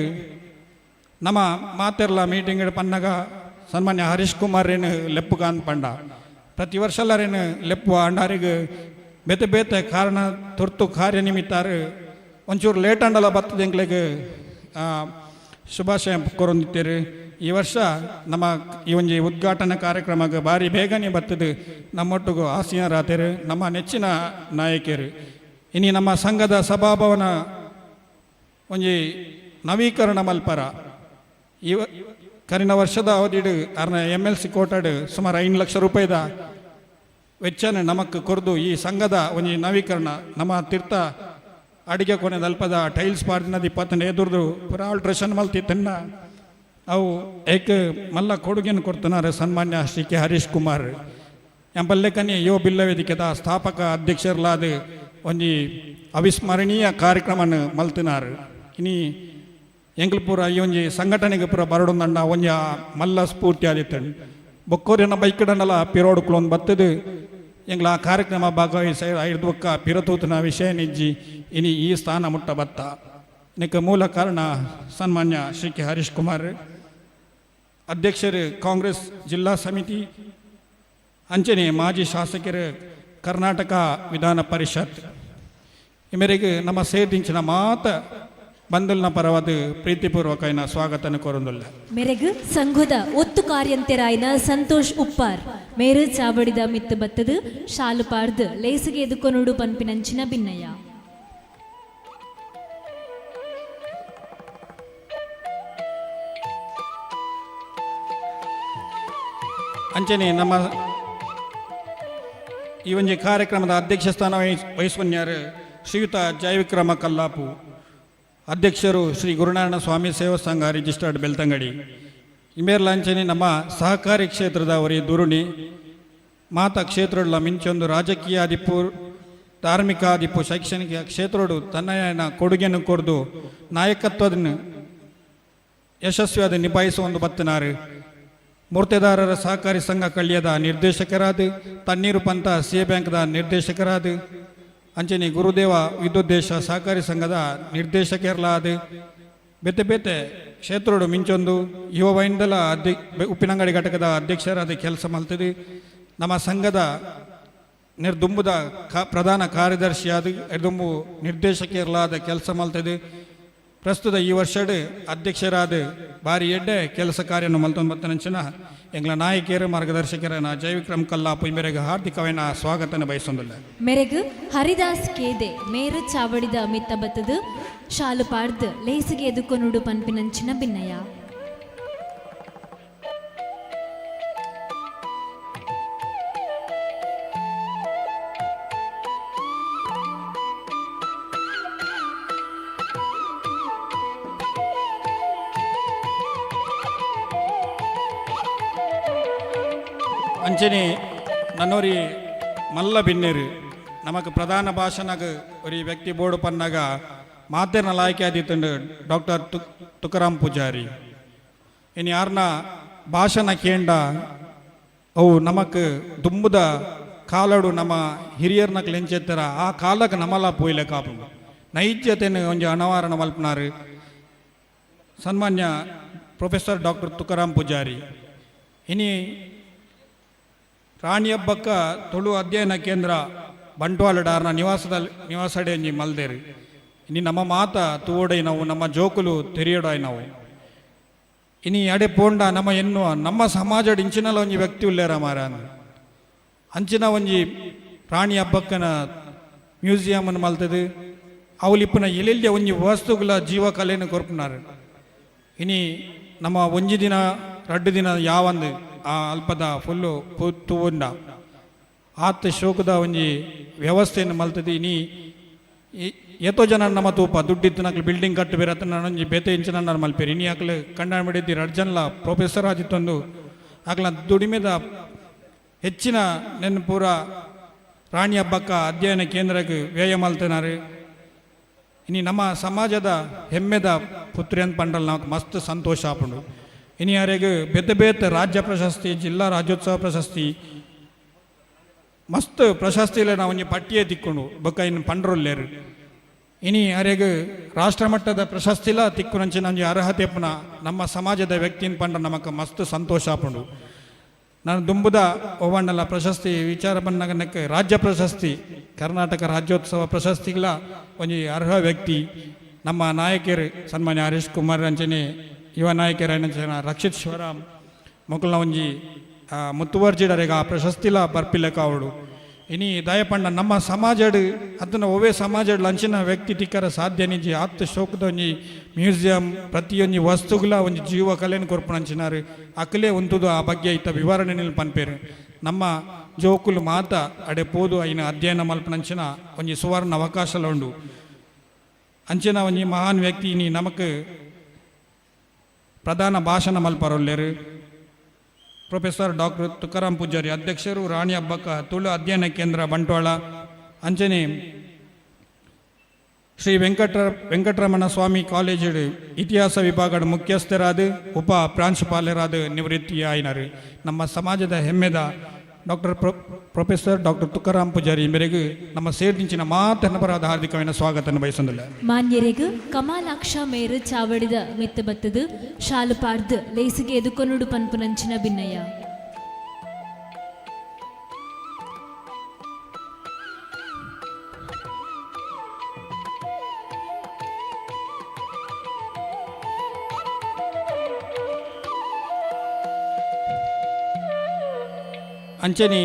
ನಮ್ಮ ಮಾತೆರ್ಲ ಮೀಟಿಂಗ್ ಪನ್ನಗ ಸನ್ಮಾನ್ಯ ಹರೀಶ್ ಕುಮಾರ್ ಏನು ಲೆಪ್ಪುಗಾನ್ ಪಂಡ. ಪ್ರತಿ ವರ್ಷಲ್ಲರೇನು ಲೆಪ್ಪು ಅಂಡಾರಿಗೆ ಬೇತೆ ಬೇತೆ ಕಾರಣ ತುರ್ತು ಕಾರ್ಯ ನಿಮಿತ್ತಾರು ಒಂಚೂರು ಲೇಟ್ ಅಂಡಲ ಬರ್ತದೆ. ಎಂಕ್ಲೆಗ್ ಶುಭಾಶಯ ಕೊರೊಂದಿತ್ತೇರು. ಈ ವರ್ಷ ನಮ್ಮ ಈ ಒಂಜಿ ಉದ್ಘಾಟನಾ ಕಾರ್ಯಕ್ರಮಕ್ಕೆ ಭಾರಿ ಬೇಗನೆ ಬರ್ತದೆ ನಮ್ಮೊಟ್ಟಿಗೂ ಆಸೀನರಾತೇರು ನಮ್ಮ ನೆಚ್ಚಿನ ನಾಯಕರು. ಇನಿ ನಮ್ಮ ಸಂಘದ ಸಭಾಭವನ ಒಂಜಿ ನವೀಕರಣ ಮಲ್ಪರ ಇವ ಕರಿನ ವರ್ಷದ ಅವಧಿಡು ಅರ್ನ ಎಮ್ಎಲ್ಸಿ ಕೋಟಾಡು ಸುಮಾರು 5 ಲಕ್ಷ ರೂಪಾಯಿದ ವೆಚ್ಚನ ನಮಕ್ ಕೊರ್ದು ಈ ಸಂಘದ ಒಂಜಿ ನವೀಕರಣ ನಮ್ಮ ತೀರ್ಥ ಅಡಿಗೆ ಕೊನೆ ದಲ್ಪದ ಟೈಲ್ಸ್ ಪಾಡ್ದಿನದ 20 ಎದುರ್ದು ಪುರ ಆಲ್ಟ್ರೇಷನ್ ಮಲ್ತಿತ್ತನ್ನ ಅವು ಏಕ್ ಮಲ್ಲ ಕೊಡುಗೆಯನ್ನು ಕೊಡ್ತನಾರೆ ಸನ್ಮಾನ್ಯ ಶ್ರೀ ಕೆ ಹರೀಶ್ ಕುಮಾರ್. ಎಂಬಲ್ಲೆಕನೆ ಯುವ ಬಿಲ್ಲ ವೇದಿಕೆದ ಸ್ಥಾಪಕ ಅಧ್ಯಕ್ಷರ್ಲಾದ ಒಂಜಿ ಅವಿಸ್ಮರಣೀಯ ಕಾರ್ಯಕ್ರಮನ ಮಲ್ತಿನಾರ್. ಇನಿ ಎಂಕ್ಲು ಪೂರ ಈ ಒಂಜಿ ಸಂಘಟನೆಗೆ ಪೂರ ಬರಡೊಂದಂಡ ಒಂಜಿ ಆ ಮಲ್ಲ ಸ್ಫೂರ್ತಿ ಆದಿತ್ತಂಡ್. ಬೊಕ್ಕೋರಿನ ಬೈಕ್ಡಂಡಲ ಪಿರೋಡುಕ್ಲೊಂದು ಬತ್ತದು ಎಂಗ್ಲ ಆ ಕಾರ್ಯಕ್ರಮ ಭಾಗವಹಿಸ ಐದು ಬೊಕ್ಕ ಪಿರತೂತನ ವಿಷಯ ನಿಜ್ಜಿ. ಇನಿ ಈ ಸ್ಥಾನ ಮುಟ್ಟ ಬತ್ತ ನಿಕ್ಕ ಮೂಲ ಕಾರಣ ಸನ್ಮಾನ್ಯ ಶ್ರೀ ಕೆ ಹರೀಶ್ ಕುಮಾರ್, ಅಧ್ಯಕ್ಷರು ಕಾಂಗ್ರೆಸ್ ಜಿಲ್ಲಾ ಸಮಿತಿ, ಅಂಚನೆ ಮಾಜಿ ಶಾಸಕರು ಕರ್ನಾಟಕ ವಿಧಾನ ಪರಿಷತ್. ಈ ಮೇರೆಗೆ ನಮ್ಮ ಸೇದಿಂಚಿನ ಮಾತ ಬಂದಲ್ನ ಪರವಾದ ಪ್ರೀತಿಪೂರ್ವಕ ಸ್ವಾಗತನ ಕೋರೊಂದುಲ್ಲ. ಮೆರೆಗ್ ಸಂಘದ ಒತ್ತು ಕಾರ್ಯಂತೆರಾಯ್ನ ಸಂತೋಷ್ ಉಪ್ಪಾರ್ ಮೇರು ಚಾವಡಿದ ಮಿತ್ತು ಬತ್ತದು ಶಾಲು ಪಾರ್ದು ಲೇಸಿಗೆ ಎದುಕೊನುಡು ಪನ್ಪಿನಂಚಿನ ಭಿನ್ನಯ್ಯ. ಅಂಚನೆ ನಮ್ಮ ಈ ಒಂಜಿ ಕಾರ್ಯಕ್ರಮದ ಅಧ್ಯಕ್ಷ ಸ್ಥಾನ ವಹಿಸುವನ್ಯಾರು ಶ್ರೀಯುತ ಜಯವಿಕ್ರಮ ಕಲ್ಲಾಪು, ಅಧ್ಯಕ್ಷರು ಶ್ರೀ ಗುರುನಾರಾಯಣ ಸ್ವಾಮಿ ಸೇವಾ ಸಂಘ ರಿಜಿಸ್ಟರ್ಡ್ ಬೆಳ್ತಂಗಡಿ. ಇಮೇರ್ಲಾಂಚನೆ ನಮ್ಮ ಸಹಕಾರಿ ಕ್ಷೇತ್ರದವರಿ ದುರುಣಿ ಮಾತ ಕ್ಷೇತ್ರಗಳ ಮಿಂಚೊಂದು ರಾಜಕೀಯ ಆದಿಪ್ಪು, ಧಾರ್ಮಿಕ ಆದಿಪ್ಪು, ಶೈಕ್ಷಣಿಕ ಕ್ಷೇತ್ರಡು ತನ್ನ ಕೊಡುಗೆಯನ್ನು ಕೊರ್ದು ನಾಯಕತ್ವದನ್ನು ಯಶಸ್ವಿಯಾದ ನಿಭಾಯಿಸುವ ಒಂದು ಬತ್ತನಾರು. ಮೂರ್ತೆದಾರರ ಸಹಕಾರಿ ಸಂಘ ಕಳ್ಯದ ನಿರ್ದೇಶಕರಾದ, ತಣ್ಣೀರು ಪಂತ ಸಿ ಎ ಬ್ಯಾಂಕ್ದ ನಿರ್ದೇಶಕರಾದ, ಅಂಚನೆ ಗುರುದೇವ ವಿದ್ಯುದ್ದೇಶ ಸಹಕಾರಿ ಸಂಘದ ನಿರ್ದೇಶಕರ್ಲಾದ ಬೇತೆ ಬೇತೆ ಕ್ಷೇತ್ರಡು ಮಿಂಚೊಂದು ಯುವ ವೈಂದಲ ಉಪ್ಪಿನಂಗಡಿ ಘಟಕದ ಅಧ್ಯಕ್ಷರಾದ ಕೆಲಸ ಮಲ್ತದೆ. ನಮ್ಮ ಸಂಘದ ನಿರ್ದುಂಬುದ ಪ್ರಧಾನ ಕಾರ್ಯದರ್ಶಿಯಾದ ಎರ್ದುಂಬು ನಿರ್ದೇಶಕರ್ಲಾದ ಕೆಲಸ ಮಲ್ತದೆ. ಪ್ರಸ್ತುತ ಈ ವರ್ಷಡ್ ಅಧ್ಯಕ್ಷರಾದ ಬಾರಿ ಎಡ್ಡೆ ಕೆಲಸ ಕಾರ್ಯವನ್ನು ಮಲ್ತೊಂದು ಬತ್ತನಂಚಿನ ಎಂಗ್ಲ ನಾಯಕಿಯರು ಮಾರ್ಗದರ್ಶಕರನ ಜಯವಿಕ್ರಮ್ ಕಲ್ಲಾಪು ಮೇರೆಗೆ ಹಾರ್ದಿಕವೈನ ಸ್ವಾಗತನ ಬಯಸೊಂದಿಲ್ಲ. ಮೆರೆಗ್ ಹರಿದಾಸ್ ಕೇದೆ ಮೇರು ಚಾವಡಿದ ಮಿತ್ತ ಬತ್ತದು ಶಾಲು ಪಾಡ್ದು ಲೇಸಿಗೆ ಎದುಕೊನುಡು ಪನ್ಪಿನಂಚಿನ ಭಿನ್ನಯ. ಅಂಚನೆ ನನ್ನೋರಿ ಮಲ್ಲ ಬಿನ್ನೇರು ನಮಕ್ ಪ್ರಧಾನ ಭಾಷಣಗ ಒರಿ ವ್ಯಕ್ತಿ ಬೋರ್ಡು ಪನ್ನಾಗ ಮಾತೇರ್ನ ಲಾಯ್ಕೆ ಆದಿತ್ತುಂಡು ಡಾಕ್ಟರ್ ತುಕಾರಾಮ್ ಪೂಜಾರಿ. ಇನ್ನು ಯಾರನ್ನ ಭಾಷಣ ಕೇಂಡ ಅವು ನಮಕ್ ದುಂಬುದ ಕಾಲಡು ನಮ್ಮ ಹಿರಿಯರ್ನಕ್ಲು ಎಂಚೆತ್ತರ ಆ ಕಾಲಕ್ಕೆ ನಮಲ ಪೋಯ್ಲೆ ಕಾಪು ನೈಜತೆಯನ್ನು ಒಂಜಿ ಅಣವಾರಣ ಮಲ್ಪನಾರು ಸನ್ಮಾನ್ಯ ಪ್ರೊಫೆಸರ್ ಡಾಕ್ಟರ್ ತುಕಾರಾಮ್ ಪೂಜಾರಿ. ಇನಿ ರಾಣಿ ಹಬ್ಬಕ್ಕ ತುಳು ಅಧ್ಯಯನ ಕೇಂದ್ರ ಬಂಟ್ವಾಳಡಾರ್ನ ನಿವಾಸದಲ್ಲಿ ನಿವಾಸಡೆ ಒಂಜಿ ಮಲ್ದೇರು. ಇನಿ ನಮ್ಮ ಮಾತ ತೂವೊಡೈ ನಾವು ನಮ್ಮ ಜೋಕುಲು ತೆರಿಯೊಡಾಯ್ ನಾವು. ಇನಿ ಅಡೆ ಪೋಂಡ ನಮ್ಮ ಎನ್ನುವ ನಮ್ಮ ಸಮಾಜಡ್ ಇಂಚಿನಲ ಒಂಜಿ ವ್ಯಕ್ತಿ ಉಲ್ಲೇರ ಮಾರ. ಅಂಚಿನ ಒಂಜಿ ರಾಣಿ ಹಬ್ಬಕ್ಕನ ಮ್ಯೂಸಿಯಂ ಮಲ್ತದು ಅವಲಿಪ್ಪುನ ಎಲ್ಲೆಲ್ಲಿ ಒಂಜಿ ವಸ್ತುಗಳ ಜೀವಕಲೆಯನ್ನು ಕೊರ್ಪುನಾರು. ಇನಿ ನಮ್ಮ ಒಂಜಿ ದಿನ ರಡ್ಡು ದಿನ ಯಾವಂದು ಆ ಅಲ್ಪದ ಫುಲ್ಲು ತೂವುಂಡ ಆತ್ ಶೋಕದ ಒಂಜಿ ವ್ಯವಸ್ಥೆಯನ್ನು ಮಲ್ತದೆ. ಇನಿ ಏತೋ ಜನ ನಮ್ಮ ತೂಪ ದುಡ್ಡಿತ್ತು ನಕ್ಲು ಬಿಲ್ಡಿಂಗ್ ಕಟ್ಟು ಬೇರೆ ಅತ್ತ ಒಂಜಿ ಬೇತೆ ಇಂಚಿನ ಮಲ್ಪೇರು. ಇನಿ ಅಕ್ಲು ಕಂಡ ಬಿಡಿದ್ದಿ ರಡ್ಡು ಜನಲ ಪ್ರೊಫೆಸರ್ ಆದಿತ್ತೊಂದು ಅಕ್ಲ ದುಡಿಮೆದ ಹೆಚ್ಚಿನ ನೆನ್ ಪೂರ ರಾಣಿ ಹಬ್ಬಕ್ಕ ಅಧ್ಯಯನ ಕೇಂದ್ರಕ್ಕೆ ವ್ಯಯ ಮಲ್ತನಾರು. ಇನಿ ನಮ್ಮ ಸಮಾಜದ ಹೆಮ್ಮೆದ ಪುತ್ರಿ ಅಂತ ಪಂಡಲ್ ನಾವು ಮಸ್ತ್ ಸಂತೋಷ ಆಪುಂಡು. ಇನಿ ಯಾರಿಗೆ ಬೇತೆ ಬೇತೆ ರಾಜ್ಯ ಪ್ರಶಸ್ತಿ, ಜಿಲ್ಲಾ ರಾಜ್ಯೋತ್ಸವ ಪ್ರಶಸ್ತಿ, ಮಸ್ತ್ ಪ್ರಶಸ್ತಿಲ ನಾವು ಒಂಜಿ ಪಟ್ಟಿಯೇ ತಿಕ್ಕೊಂಡು ಬೊಕ್ಕ ಇನ್ನು ಪಂಡ್ರೊಲ್ಲೇರು. ಇನಿ ಅರೆಗ್ ರಾಷ್ಟ್ರಮಟ್ಟದ ಪ್ರಶಸ್ತಿಲ ತಿಕ್ಕುನಂಚಿನ ಒಂಜಿ ಅರ್ಹತೆ ಪುನ ನಮ್ಮ ಸಮಾಜದ ವ್ಯಕ್ತಿನ ಪಂಡ ನಮಕ್ ಮಸ್ತ್ ಸಂತೋಷ ಆಪುಂಡು. ನಾನು ದುಂಬುದ ಒವ್ವಣ್ಣಲ ಪ್ರಶಸ್ತಿ ವಿಚಾರ ಬಂದಾಗ ರಾಜ್ಯ ಪ್ರಶಸ್ತಿ, ಕರ್ನಾಟಕ ರಾಜ್ಯೋತ್ಸವ ಪ್ರಶಸ್ತಿಗಳ ಒಂಜಿ ಅರ್ಹ ವ್ಯಕ್ತಿ ನಮ್ಮ ನಾಯಕರು ಸನ್ಮಾನ್ಯ ಹರೀಶ್ ಕುಮಾರ್ ಅಂಚನೆ ಯುವ ನಾಯಕರ ಅಂಚನೆ ರಕ್ಷಿತ್ ಶಿವರಾಮ್ ಮೊಕಲ್ನ ಒಂಜಿ ಮುತ್ತುವರ್ಜಿಡರೆಗ ಆ ಪ್ರಶಸ್ತಿಲ ಬರ್ಪಿಲೆಕ್ಕ ಅವಳು. ಇನಿ ದಯಪಂಡ ನಮ್ಮ ಸಮಾಜಡ್ ಅದನ್ನ ಒವ್ವೇ ಸಮಾಜಡ್ ಲಂಚಿನ ವ್ಯಕ್ತಿ ತಿಕ್ಕರ ಸಾಧ್ಯ ನಿಜಿ. ಆತ್ ಶೋಕದ ಒಂಜಿ ಮ್ಯೂಸಿಯಂ, ಪ್ರತಿಯೊಂಜಿ ವಸ್ತುಗಳ ಒಂಜಿ ಜೀವ ಕಲೆಯನ್ನು ಕೊರ್ಪುನಂಚಿನಾರು. ಅಕಲೆ ಉಂತುದು ಆ ಬಗ್ಗೆ ಇತ್ತ ವಿವರಣೆ ಪನ್ಪೇರು. ನಮ್ಮ ಜೋಕುಲು ಮಾತ ಅಡೆ ಪೋದು ಐನ ಅಧ್ಯಯನ ಮಲ್ಪನಂಚಿನ ಒಂಜಿ ಸುವರ್ಣ ಅವಕಾಶಲ ಉಂಡು. ಅಂಚಿನ ಒಂಜಿ ಮಹಾನ್ ವ್ಯಕ್ತಿ ಇನಿ ನಮಕ್ ಪ್ರಧಾನ ಭಾಷಣ ಮಲ್ಪರೊಲ್ಲೇರು ಪ್ರೊಫೆಸರ್ ಡಾಕ್ಟರ್ ತುಕಾರಾಮ್ ಪೂಜಾರಿ, ಅಧ್ಯಕ್ಷರು, ರಾಣಿ ಹಬ್ಬಕ್ಕ ತುಳು ಅಧ್ಯಯನ ಕೇಂದ್ರ, ಬಂಟ್ವಾಳ. ಅಂಚನೆ ಶ್ರೀ ವೆಂಕಟರಮಣ ಸ್ವಾಮಿ ಕಾಲೇಜು ಇತಿಹಾಸ ವಿಭಾಗದ ಮುಖ್ಯಸ್ಥರಾದ ಉಪ ಪ್ರಾಂಶುಪಾಲರಾದ ನಿವೃತ್ತಿ ಆಯ್ನರು ನಮ್ಮ ಸಮಾಜದ ಹೆಮ್ಮೆದ doctor professor doctor Tukaram Poojary ಮೇರೆಗೆ ನಮ್ಮ ಸೇರ್ದಿಂಚಿನ ಮಾತನ್ನಪರಾದ ಹಾರ್ದಿಕమైన ಸ್ವಾಗತವನ್ನು ಬಯಸೊಂದಿಲ್ಲ. ಮಾನ್ಯರೆಗ್ ಕಮಾಲಾಕ್ಷ ಮೇರು ಚಾವಡಿದ ಮಿತ್ತ ಬತ್ತದು ಶಾಲು ಪಾಡ್ದು ಲೇಸಿಗೆ ಎದುಕೊನುಡು ಪನ್ಪುನಂಚಿನ ಭಿನ್ನಯ. ಅಂಚನಿ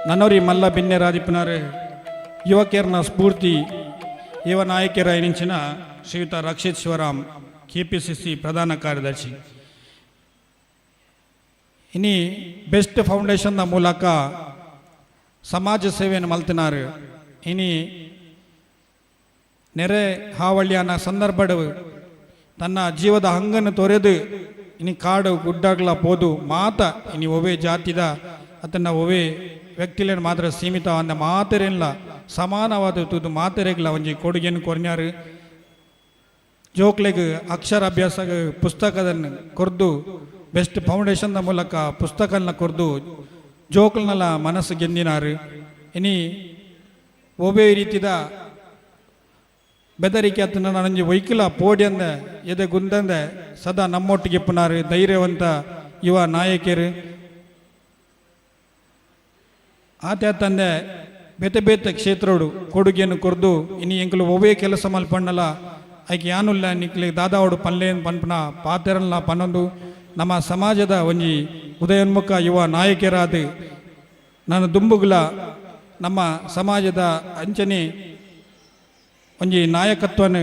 ನನ್ನೋರಿ ಮಲ್ಲ ಬಿನ್ನೆರಾದಿಪ್ಪನಾರು ಯುವಕಿಯರ್ನ ಸ್ಫೂರ್ತಿ ಯುವ ನಾಯಕರ ನಿಂಚಿನ ಶ್ರೀಯುತ ರಕ್ಷಿತ್ ಶಿವರಾಮ್, ಕೆಪಿಸಿಸಿ ಪ್ರಧಾನ ಕಾರ್ಯದರ್ಶಿ. ಇನಿ ಬೆಸ್ಟ್ ಫೌಂಡೇಶನ್ನ ಮೂಲಕ ಸಮಾಜ ಸೇವೆಯನ್ನು ಮಲ್ತಿನಾರು. ಇನಿ ನೆರೆ ಹಾವಳಿಯನ ಸಂದರ್ಭಡು ತನ್ನ ಜೀವದ ಹಂಗನ್ನು ತೊರೆದು ಇನಿ ಕಾಡು ಗುಡ್ಡಗಳ ಪೋದು ಮಾತ ಇನಿ ಒವೇ ಜಾತಿದ ಅದನ್ನ ಒವೇ ವ್ಯಕ್ತಿಲೇನು ಮಾತ್ರ ಸೀಮಿತ ಅಂದ ಮಾತೆರೆಲ್ಲ ಸಮಾನವಾದ ತುದು ಮಾತೆರೆಗ್ಲ ಒಂಜಿ ಕೊಡುಗೆಯನ್ನು ಕೊರ್ನ್ಯಾರು. ಜೋಕ್ಲೆಗ್ ಅಕ್ಷರಾಭ್ಯಾಸ ಪುಸ್ತಕದನ್ನು ಕೊರ್ದು, ಬೆಸ್ಟ್ ಫೌಂಡೇಶನ್ದ ಮೂಲಕ ಪುಸ್ತಕನ ಕೊರ್ದು ಜೋಕ್ಲನೆಲ್ಲ ಮನಸ್ಸು ಗೆಂದಿನಾರು. ಇನಿ ಒಬ್ಬೇ ರೀತಿದ ಬೆದರಿಕೆ ಆತನ ನನಂಜಿ ವೈಕಿಲ ಪೋಡಿಯಂದ ಎದೆ ಗುಂದಂದೆ ಸದಾ ನಮ್ಮೊಟ್ಟಿಗೆ ಪುನಾರು ಧೈರ್ಯವಂತ ಯುವ ನಾಯಕರು. ಆತ ತಂದೆ ಬೇತೆ ಬೇತೆ ಕ್ಷೇತ್ರೋಡು ಕೊಡುಗೆಯನ್ನು ಕೊರ್ದು ಇನಿ ಎಂಕುಲು ಒವ್ವೇ ಕೆಲಸ ಮಲ್ಪಣ್ಣಲ ಐಕೆ ಯಾನುಲ್ಲ ನಿಕ್ಲೆ ದಾದಾವಡು ಪಲ್ಲೇನ್ ಪನ್ಪನ ಪಾತೆರಲ್ಲ ಪನ್ನೊಂದು ನಮ್ಮ ಸಮಾಜದ ಒಂಜಿ ಉದಯೋನ್ಮುಖ ಯುವ ನಾಯಕರಾದ ನಾನು ದುಂಬುಗುಲ ನಮ್ಮ ಸಮಾಜದ ಅಂಚನೆ ಒಂಜಿ ನಾಯಕತ್ವನು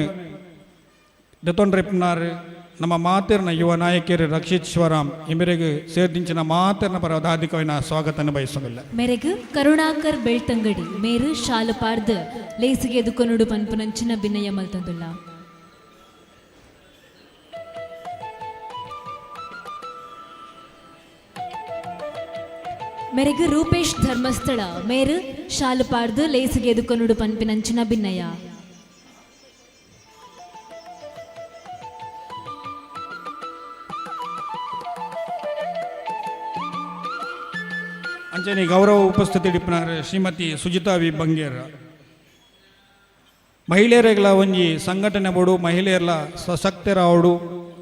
ದೆತೊಂಡ್ರೆಪ್ನಾರು ನಮ್ಮ ಮಾತಿರ್ನ ಯುವ ನಾಯಕಿಯರು ರಕ್ಷಿತ್ ಶಿವರಾಮ್ ಇಮೆರೆಗ್ ಸೇರ್ದಿಂಚಿನ ಮಾತಿರ್ನ ಪರದಾಧಿಕವಿನ ಸ್ವಾಗತನ ಬಯಸೋದಿಲ್ಲ. ಮೇರೆಗ್ ಕರುಣಾಕರ್ ಬೆಳ್ತಂಗಡಿ ಮೇರು ಶಾಲಪಾರ್ದ್ ಲೇಸಿಗೆ ಎದುಕೊನುಡು ಪನ್ಪುನಂಚಿನ ಬಿನ್ನಯ ಮಲ್ತಂದುಲ್ಲ. ಮೇರೆಗ್ ರೂಪೇಶ್ ಧರ್ಮಸ್ಥಳ ಮೇರು ಶಾಲಪಾರ್ದ್ ಲೇಸಿಗೆ ಎದುಕೊನುಡು ಪನ್ಪಿನಂಚಿನ ಬಿನ್ನಯ. ಅಂಚನೆ ಗೌರವ ಉಪಸ್ಥಿತಿ ಡಿಪ್ಪನಾರ್ ಶ್ರೀಮತಿ ಸುಜಿತಾ ವಿ ಬಂಗೇರ. ಮಹಿಳೆಯರೆಗಳ ಒಂಜಿ ಸಂಘಟನೆ ಬೋಡು, ಮಹಿಳೆಯರ್ಲ ಸಶಕ್ತರಾವಡು,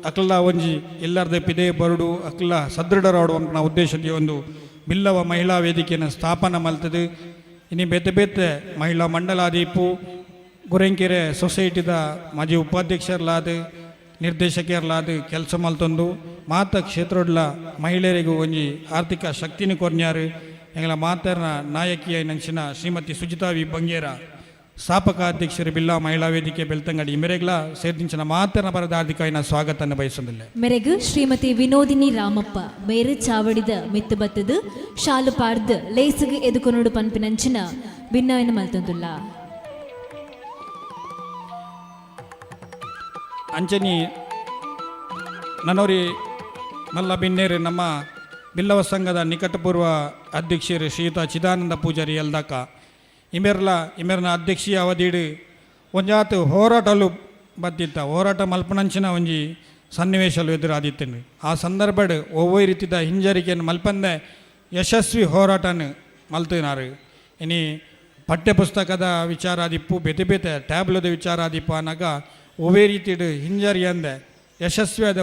ಅಕ್ಲ ಒಂಜಿ ಎಲ್ಲರದ ಪಿದೆ ಬರುಡು, ಅಕ್ಲ ಸದೃಢರಾವಡು ಅಂತ ಉದ್ದೇಶದ ಒಂದು ಬಿಲ್ಲವ ಮಹಿಳಾ ವೇದಿಕೆಯನ್ನು ಸ್ಥಾಪನೆ ಮಲ್ತದೆ. ಇನ್ನು ಬೇತೆ ಬೇತೆ ಮಹಿಳಾ ಮಂಡಲಾದೀಪು ಗುರೆಂಕೆರೆ ಸೊಸೈಟಿದ ಮಾಜಿ ಉಪಾಧ್ಯಕ್ಷರ್ಲಾದ ನಿರ್ದೇಶಕರ್ಲಾದ ಕೆಲಸ ಮಲ್ತೊಂದು ಮಾತ ಕ್ಷೇತ್ರಡ್ಲ ಮಹಿಳೆಯರಿಗೂ ಒಂಜಿ ಆರ್ಥಿಕ ಶಕ್ತಿನ ಕೊರ್ನ್ಯಾರು. ಎಂಗಳ ಮಾತರ್ನ ನಾಯಕಿಯ ನಂಚಿನ ಶ್ರೀಮತಿ ಸುಜಿತಾ ವಿ ಬಂಗೇರ, ಸ್ಥಾಪಕ ಅಧ್ಯಕ್ಷರು ಬಿಲ್ಲಾ ಮಹಿಳಾ ವೇದಿಕೆ ಬೆಳ್ತಂಗಡಿ ಮೇರೆಗ್ಲ ಸೇರ್ದಿಂಚಿನ ಮಾತರ್ನ ಬರದ ಆರ್ಥಿಕ ಸ್ವಾಗತವನ್ನು ಬಯಸೋದಿಲ್ಲ. ಮೆರೆಗ್ ಶ್ರೀಮತಿ ವಿನೋದಿನಿ ರಾಮಪ್ಪ ಮೇರು ಚಾವಡಿದ ಮಿತ್ತು ಬತ್ತದು ಶಾಲು ಪಾರ್ದ್ ಲೇಸುಗ್ ಎದುಕೊನುಡು ಪನ್ಪಿನಂಚಿನ ಭಿನ್ನವನ ಮಲ್ತೊಂದುಲ್ಲ. ಅಂಚನಿ ನನೋರಿ ಮಲ್ಲ ಬಿನ್ನೇರು ನಮ್ಮ ಬಿಲ್ಲವ ಸಂಘದ ನಿಕಟಪೂರ್ವ ಅಧ್ಯಕ್ಷರು ಶ್ರೀಯುತ ಚಿದಾನಂದ ಪೂಜಾರಿ ಎಲ್ದಾಕ ಇಮೆರ್ಲ ಇಮೆರ್ನ ಅಧ್ಯಕ್ಷೀಯ ಅವಧಿಡು ಒಂಜಾತ್ ಹೋರಾಟಲು ಬತ್ತಿತ್ತ ಹೋರಾಟ ಮಲ್ಪನಂಚಿನ ಒಂಜಿ ಸನ್ನಿವೇಶಲು ಎದುರಾದಿತ್ತೇನೆ. ಆ ಸಂದರ್ಭಡ್ ಒವ್ವೇ ರೀತಿದ ಹಿಂಜರಿಕೆಯನ್ನು ಮಲ್ಪಂದೆ ಯಶಸ್ವಿ ಹೋರಾಟನ ಮಲ್ತಿನಾರು. ಇನಿ ಪಠ್ಯಪುಸ್ತಕದ ವಿಚಾರ ಆದಿಪ್ಪು, ಬೇತೆ ಬೇತೆ ಟ್ಯಾಬ್ಲದ ವಿಚಾರ ಆದಿಪ್ಪು ಅನ್ನಾಗ ಒವ್ವೇ ರೀತಿಡು ಹಿಂಜರಿ ಅಂದೆ ಯಶಸ್ವಿಯಾದ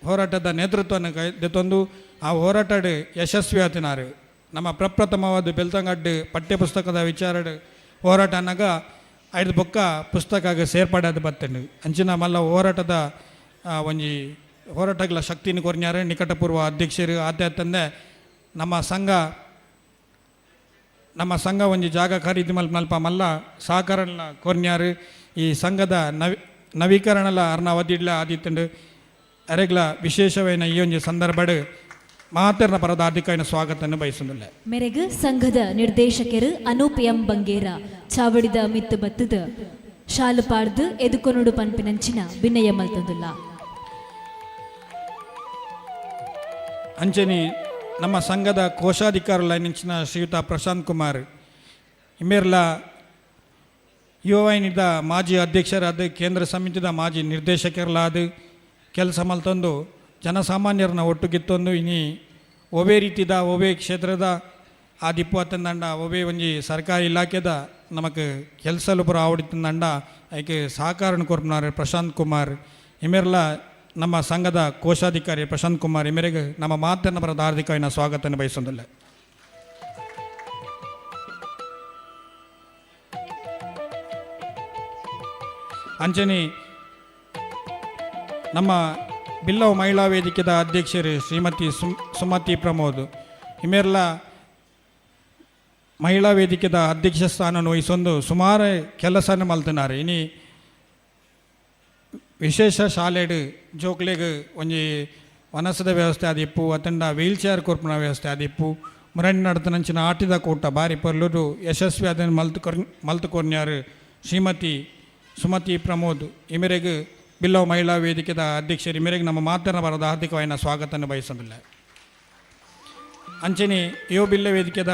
ಹೋರಾಟದ ನೇತೃತ್ವವನ್ನು ಕೈದೆತ್ತೊಂದು ಆ ಹೋರಾಟಡ್ ಯಶಸ್ವಿ ಆತಿನಾರು. ನಮ್ಮ ಪ್ರಪ್ರಥಮವಾದ ಬೆಳ್ತಂಗಡ್ಡು ಪಠ್ಯಪುಸ್ತಕದ ವಿಚಾರಡ್ ಹೋರಾಟ ಅನ್ನಾಗ ಐದು ಬೊಕ್ಕ ಪುಸ್ತಕ ಸೇರ್ಪಡೆ ಆದ್ ಬತ್ತಂಡು. ಅಂಚಿನ ಮಲ್ಲ ಹೋರಾಟದ ಒಂಜಿ ಹೋರಾಟಗಳ ಶಕ್ತಿನ ಕೊರ್ನ್ಯಾರು ನಿಕಟಪೂರ್ವ ಅಧ್ಯಕ್ಷರು. ಆತ ತಂದೆ ನಮ್ಮ ಸಂಘ ಒಂಜಿ ಜಾಗ ಖರೀದಿ ಮಲ್ಪ ಮಲ್ಪ ಮಲ್ಲ ಸಹಕಾರನ ಕೊರ್ನ್ಯಾರು. ಈ ಸಂಘದ ನವೀಕರಣಲ ಅರ್ನ ಅವಧಿಡ್ಲ ಆದಿತ್ತಂಡು. ಅರೆಗ್ಲ ವಿಶೇಷವೈನ ಈ ಒಂಜಿ ಸಂದರ್ಭಡ್ ಮಾತರ್ನ ಪರದ ಆರ್ಥಿಕೈನ ಸ್ವಾಗತವನ್ನು ಬಯಸುದಿಲ್ಲ. ಮೆರೆಗ್ ಸಂಘದ ನಿರ್ದೇಶಕರು ಅನೂಪ್ ಎಂ ಬಂಗೇರ ಚಾವಡಿದ ಮಿತ್ತು ಬತ್ತದ ಶಾಲು ಪಾರ್ದ್ ಎದುಕೊನುಡು ಪನ್ಪಿನಂಚಿನ ಬಿನ್ನಯ ಮಲ್ತೊಂದುಲ್ಲ. ಅಂಚನಿ ನಮ್ಮ ಸಂಘದ ಕೋಶಾಧಿಕಾರುಲೈನಿಂಚಿನ ಶ್ರೀಯುತ ಪ್ರಶಾಂತ್ ಕುಮಾರ್ ಇಮೇರ್ಲ ಯುವವಾಹಿನಿದ ಮಾಜಿ ಅಧ್ಯಕ್ಷರಾದ, ಕೇಂದ್ರ ಸಮಿತಿದ ಮಾಜಿ ನಿರ್ದೇಶಕರ್ಲಾದ ಕೆಲಸ ಮಲ್ತೊಂದು ಜನಸಾಮಾನ್ಯರನ್ನ ಒಟ್ಟುಗಿತ್ತೊಂದು ಇನಿ ಒವೇ ರೀತಿದ ಒವೇ ಕ್ಷೇತ್ರದ ಆ ದಿಪ್ಪು ಅತ್ತಂದಂಡ ಒವೇ ಒಂಜಿ ಸರ್ಕಾರಿ ಇಲಾಖೆದ ನಮಕ್ ಕೆಲಸಲು ಪೂರ ಆವಡಿತಂದಂಡ ಐಕೆ ಸಹಕಾರನ ಕೊರ್ಪುನಾರ್ ಪ್ರಶಾಂತ್ ಕುಮಾರ್. ಇಮೇರ್ಲ ನಮ್ಮ ಸಂಘದ ಕೋಶಾಧಿಕಾರಿ ಪ್ರಶಾಂತ್ ಕುಮಾರ್ ಇಮೇರೆಗ್ ನಮ್ಮ ಮಾತನ್ನ ಬರದ ಹಾರ್ದಿಕವಿನ ಸ್ವಾಗತನ ಬಯಸೋದಿಲ್ಲ. ಅಂಚನಿ ನಮ್ಮ ಬಿಲ್ಲವ ಮಹಿಳಾ ವೇದಿಕೆದ ಅಧ್ಯಕ್ಷರು ಶ್ರೀಮತಿ ಸುಮತಿ ಪ್ರಮೋದ್ ಇಮೇರ್ಲ ಮಹಿಳಾ ವೇದಿಕೆದ ಅಧ್ಯಕ್ಷ ಸ್ಥಾನ ವಹಿಸೊಂದು ಸುಮಾರು ಕೆಲಸನ ಮಲ್ತನಾರು. ಇನಿ ವಿಶೇಷ ಶಾಲೆಡ್ ಜೋಕ್ಲೆಗ್ ಒಂಜಿ ವನಸದ ವ್ಯವಸ್ಥೆ ಆದಿಪ್ಪು ಅತ್ತಂಡ ವೀಲ್ ಚೇರ್ ಕೊರ್ಪುನ ವ್ಯವಸ್ಥೆ ಆದಿಪ್ಪು, ಮುರಂಡಿ ನಡತನಂಚಿನ ಆಟಿದ ಕೂಟ ಬಾರಿ ಪೊರ್ಲುಡು ಯಶಸ್ವಿ ಅದನ್ನು ಮಲ್ತು ಕೊರ್ನ್ಯಾರು ಶ್ರೀಮತಿ ಸುಮತಿ ಪ್ರಮೋದ್. ಇಮೆರೆಗ್ ಬಿಲ್ಲವ ಮಹಿಳಾ ವೇದಿಕೆದ ಅಧ್ಯಕ್ಷರು ಇಮೆರೆಗ್ ನಮ್ಮ ಮಾತನ್ನ ಬರದ ಹಾರ್ದಿಕವಾಯಿನ ಸ್ವಾಗತವನ್ನು ಬಯಸೋದಿಲ್ಲ. ಅಂಚನೆ ಯುವ ಬಿಲ್ಲ ವೇದಿಕೆದ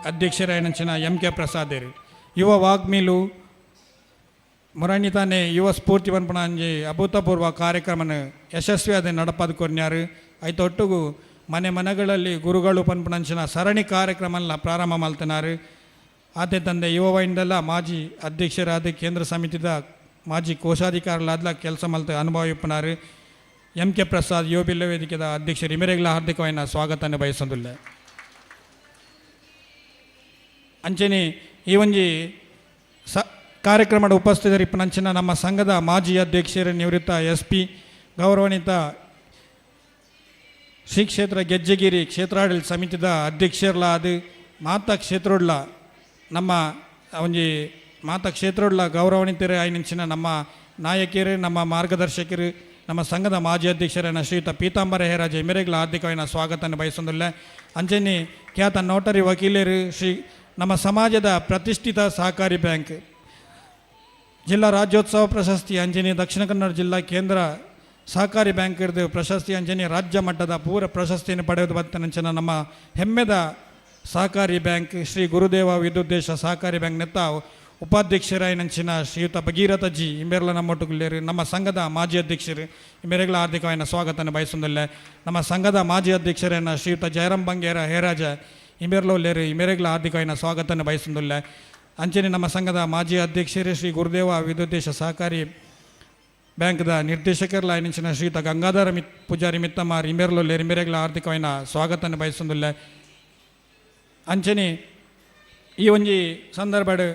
ಅಧ್ಯಕ್ಷರಾಯನಂಚಿನ ಎಂ ಕೆ ಪ್ರಸಾದೇರು ಯುವ ವಾಗ್ಮಿಲು ಮುರಾಣಿ ತಾನೆ ಯುವ ಸ್ಫೂರ್ತಿ ಪನ್ಪುನ ಅಂಜಿ ಅಭೂತಪೂರ್ವ ಕಾರ್ಯಕ್ರಮನ ಯಶಸ್ವಿಯಾದ ನಡಪಾದ ಕೊರ್ನ್ಯಾರು. ಐತೊಟ್ಟುಗು ಮನೆ ಮನೆಗಳಲ್ಲಿ ಗುರುಗಳು ಪನ್ಪುನಂಚಿನ ಸರಣಿ ಕಾರ್ಯಕ್ರಮನ ಪ್ರಾರಂಭ ಮಲ್ತನಾರು. ಆತೆ ತಂದೆ ಯುವವಾಹಿನಿದೆಲ್ಲ ಮಾಜಿ ಅಧ್ಯಕ್ಷರಾದ ಕೇಂದ್ರ ಸಮಿತಿದ ಮಾಜಿ ಕೋಶಾಧಿಕಾರಿಗಳಾದ್ಲ ಕೆಲಸ ಮಲ್ತ ಅನುಭವ ಇಪ್ಪನಾರು ಎಂ ಕೆ ಪ್ರಸಾದ್ ಯುವ ಬಿಲ್ಲ ವೇದಿಕೆದ ಅಧ್ಯಕ್ಷರು ಇಮೆರೆಗ್ಲ ಹಾರ್ದಿಕವಾಯಿನ ಸ್ವಾಗತನ ಬಯಸೊಂದುಲ್ಲೆ. ಅಂಚನೆ ಈ ಒಂಜಿ ಸ ಕಾರ್ಯಕ್ರಮದ ಉಪಸ್ಥಿತರಿಪ್ಪನಂಚಿನ ನಮ್ಮ ಸಂಘದ ಮಾಜಿ ಅಧ್ಯಕ್ಷರು ನಿವೃತ್ತ ಎಸ್ ಪಿ ಗೌರವಾನ್ವಿತ ಶ್ರೀ ಕ್ಷೇತ್ರ ಗೆಜ್ಜೆಗಿರಿ ಕ್ಷೇತ್ರಾಡಳಿತ ಸಮಿತಿದ ಅಧ್ಯಕ್ಷರ್ಲಾದ ಮಾತಾ ಕ್ಷೇತ್ರೋಡ್ಲ ನಮ್ಮ ಒಂಜಿ ಮಾತಾ ಕ್ಷೇತ್ರೋಡ್ಲ ಗೌರವಾನ್ವಿತರು ಆಯ್ನಂಚಿನ ನಮ್ಮ ನಾಯಕಿಯರು, ನಮ್ಮ ಮಾರ್ಗದರ್ಶಕರು, ನಮ್ಮ ಸಂಘದ ಮಾಜಿ ಅಧ್ಯಕ್ಷರಾದ ಶ್ರೀಯುತ ಪೀತಾಂಬರ ಹೇರಾಜ ಇಮೆರೆಗ್ಲ ಹಾರ್ದಿಕವಾಯಿನ ಸ್ವಾಗತನ ಬಯಸೊಂದುಲ್ಲೆ. ಅಂಚನೆ ಖ್ಯಾತ ನೋಟರಿ ವಕೀಲರು, ಶ್ರೀ ನಮ್ಮ ಸಮಾಜದ ಪ್ರತಿಷ್ಠಿತ ಸಹಕಾರಿ ಬ್ಯಾಂಕ್ ಜಿಲ್ಲಾ ರಾಜ್ಯೋತ್ಸವ ಪ್ರಶಸ್ತಿ, ಅಂಜನಿ ದಕ್ಷಿಣ ಕನ್ನಡ ಜಿಲ್ಲಾ ಕೇಂದ್ರ ಸಹಕಾರಿ ಬ್ಯಾಂಕ್ ಇರ್ದು ಪ್ರಶಸ್ತಿ, ಅಂಜನಿ ರಾಜ್ಯ ಮಟ್ಟದ ಪೂರ ಪ್ರಶಸ್ತಿಯನ್ನು ಪಡೆಯೋದು ಬತ್ತನಂಚಿನ ನಮ್ಮ ಹೆಮ್ಮೆದ ಸಹಕಾರಿ ಬ್ಯಾಂಕ್ ಶ್ರೀ ಗುರುದೇವ ವಿದ್ಯುದ್ದೇಶ ಸಹಕಾರಿ ಬ್ಯಾಂಕ್ ನೆತ್ತ ಉಪಾಧ್ಯಕ್ಷರಾಯಿನಂಚಿನ ಶ್ರೀಯುತ ಭಗೀರಥ ಜಿ ಇಂಬೆರ್ಲ ನಮ್ಮೊಟ್ಟುಗುಲ್ಲೇರು. ನಮ್ಮ ಸಂಘದ ಮಾಜಿ ಅಧ್ಯಕ್ಷರು ಇಂಬೆರೆಗ್ಲ ಹಾರ್ದಿಕವಾಯಿನ ಸ್ವಾಗತನ ಬಯಸೊಂದುಲ್ಲೆ. ನಮ್ಮ ಸಂಘದ ಮಾಜಿ ಅಧ್ಯಕ್ಷರನ್ನ ಶ್ರೀಯುತ ಜಯರಾಮ್ ಬಂಗೇರ ಹೇರಾಜ ಇಂಬೆರ್ಲ ಉಲ್ಲೇರು. ಇಂಬೆರೆಗ್ಲ ಹಾರ್ದಿಕವಾಯಿನ ಸ್ವಾಗತನ ಬಯಸೊಂದುಲ್ಲೆ. ಅಂಚನೆ ನಮ್ಮ ಸಂಘದ ಮಾಜಿ ಅಧ್ಯಕ್ಷರೇ ಶ್ರೀ ಗುರುದೇವ ವಿದ್ಯುದ್ದೇಶ ಸಹಕಾರಿ ಬ್ಯಾಂಕ್ದ ನಿರ್ದೇಶಕರ್ಲ ಆಯ್ನಂಚಿನ ಶ್ರೀಯುತ ಗಂಗಾಧರ ಮಿತ್ ಪೂಜಾರಿ ಮಿತ್ತಮಾರ್ ಇಂಬೆರ್ಲೊಲ್ಲೆ. ಇಂಬೆರೆಗ್ಲ ಹಾರ್ದಿಕವಾಯಿನ ಸ್ವಾಗತನ ಬಯಸೊಂದುಲ್ಲೆ. ಅಂಚನೆ ಈ ಒಂಜಿ ಸಂದರ್ಭಡ್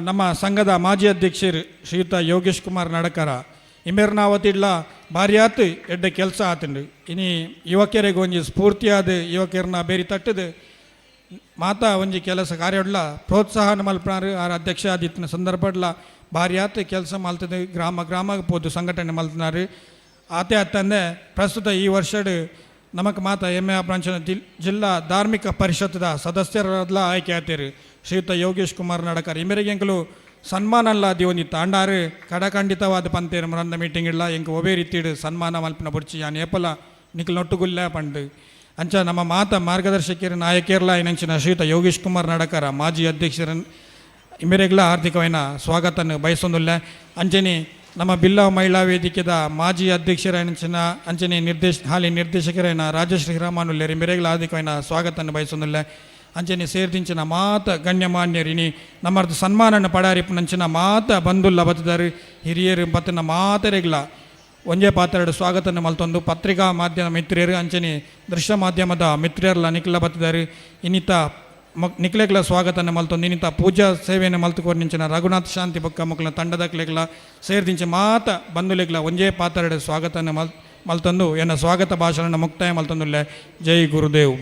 ನಮ್ಮ ಸಂಘದ ಮಾಜಿ ಅಧ್ಯಕ್ಷರು ಶ್ರೀಯುತ ಯೋಗೇಶ್ ಕುಮಾರ್ ನಡಕರ ಇಂಬೆರ್ನಾವತಿಡ್ಲ ಭಾರ್ಯಾತ್ ಎಡ್ಡೆ ಕೆಲಸ ಆತುಂಡು. ಇನಿ ಯುವಕರಿಗೆ ಒಂಜಿ ಸ್ಫೂರ್ತಿಯಾದ ಯುವಕರನ್ನ ಬೇರಿ ತಟ್ಟದು ಮಾತಾ ಒಂಜಿ ಕೆಲಸ ಕಾರ್ಯಡ್ಲ ಪ್ರೋತ್ಸಾಹನ ಮಲ್ಪನಾರು. ಆರ್ ಅಧ್ಯಕ್ಷ ಆದಿತ್ತಿನ ಸಂದರ್ಭಡ್ಲ ಭಾರ್ಯಾತ್ ಕೆಲಸ ಮಲ್ತದೆ, ಗ್ರಾಮ ಗ್ರಾಮ ಪೋದು ಸಂಘಟನೆ ಮಲ್ತನಾರು. ಆತೆ ಅತ್ತಂದೆ ಪ್ರಸ್ತುತ ಈ ವರ್ಷಡ್ ನಮಕ್ ಮಾತ ಹೆಮ್ಮೆ ಆಪಂಚನ ಜಿಲ್ಲಾ ಧಾರ್ಮಿಕ ಪರಿಷತ್ದ ಸದಸ್ಯರಾದ್ಲ ಆಯ್ಕೆ ಆತೇರು ಶ್ರೀಯುತ ಯೋಗೇಶ್ ಕುಮಾರ್ ನಡಕರ್. ಇಮೆರೆಗೆ ಎಂಕಲು ಸನ್ಮಾನಲ್ಲ ದಿವೊಂದಿತ್ತ ಅಂಡಾರು ಕಡಖಂಡಿತವಾದ ಪಂತೇರು ಮುರಂದ ಮೀಟಿಂಗ್ ಇಲ್ಲ, ಎಂಕ್ ಒವೇ ರೀತಿಡು ಸನ್ಮಾನ ಮಲ್ಪಿನ ಬುಡ್ಚಿ, ಯಾನ್ ಏಪಲ ನಿಕಲ್ ನೊಟ್ಟುಗುಲ್ಲ ಪಂಡು. ಅಂಚ ನಮ್ಮ ಮಾತ ಮಾರ್ಗದರ್ಶಕರು ನಾಯಕಿಯರ್ಲ ಐನಂಚಿನ ಶ್ರೀಯುತ ಯೋಗೇಶ್ ಕುಮಾರ್ ನಡಕರ ಮಾಜಿ ಅಧ್ಯಕ್ಷರ ಇಮೆರೆಗ್ಲ ಹಾರ್ದಿಕವಾಯಿನ ಸ್ವಾಗತನ ಬಯಸೊಂದುಲ್ಲೆ. ಅಂಚನೆ ನಮ್ಮ ಬಿಲ್ಲವ ಮಹಿಳಾ ವೇದಿಕೆದ ಮಾಜಿ ಅಧ್ಯಕ್ಷರಾಯನಂಚಿನ ಅಂಚನೆ ಹಾಲಿ ನಿರ್ದೇಶಕರಾಯನ ರಾಜಶ್ರೀ ರಾಮಾನುಲ್ಲೇರಿ ಮೆರೆಗ್ಲ ಹಾರ್ದಿಕವಾಯಿನ ಸ್ವಾಗತನ ಬಯಸೊಂದುಲ್ಲೆ. ಅಂಚನೆ ಸೇರ್ದಿಂಚಿನ ಮಾತ ಗಣ್ಯಮಾನ್ಯರಿನಿ ನಮ್ಮರ್ದು ಸನ್ಮಾನನ ಪಡಾರಿಪ್ಪುನಂಚಿನ ಮಾತ ಬಂಧುಲ್ಲ ಬತ್ತದಾರು ಹಿರಿಯರು ಬತ್ತನ ಮಾತರೆಗ್ಲ ಒಂಜೇ ಪಾತ್ರೆಡು ಸ್ವಾಗತನ ಮಲ್ತೊಂದು, ಪತ್ರಿಕಾ ಮಾಧ್ಯಮ ಮಿತ್ರರು, ಅಂಚನೆ ದೃಶ್ಯ ಮಾಧ್ಯಮದ ಮಿತ್ರರ್ಲ ನಿಕ್ಲ ಬತ್ತಿದ್ದಾರೆ ಇನ್ನಿತ ನಿಕ್ಲೆಗ್ಲ ಸ್ವಾಗತನ ಮಲ್ತೊಂದು, ಇನ್ನಿತ ಪೂಜಾ ಸೇವೆಯನ್ನು ಮಲ್ತುಕೊರ್ನಿಂಚಿನ ರಘುನಾಥ್ ಶಾಂತಿ ಬೊಕ್ಕ ಮೊಕ್ಲ ತಂಡದಕ್ಲೆಗ್ಲ ಸೇರ್ದಿಂಚ ಮಾತ ಬಂಧುಲೆಗ್ಲ ಒಂಜೇ ಪಾತ್ರೆಡು ಸ್ವಾಗತನ ಮಲ್ತೊಂದು ಎನ್ನ ಸ್ವಾಗತ ಭಾಷಣ ಮುಕ್ತಾಯ ಮಲ್ತೊಂದುಲ್ಲೆ. ಜೈ ಗುರುದೇವ್.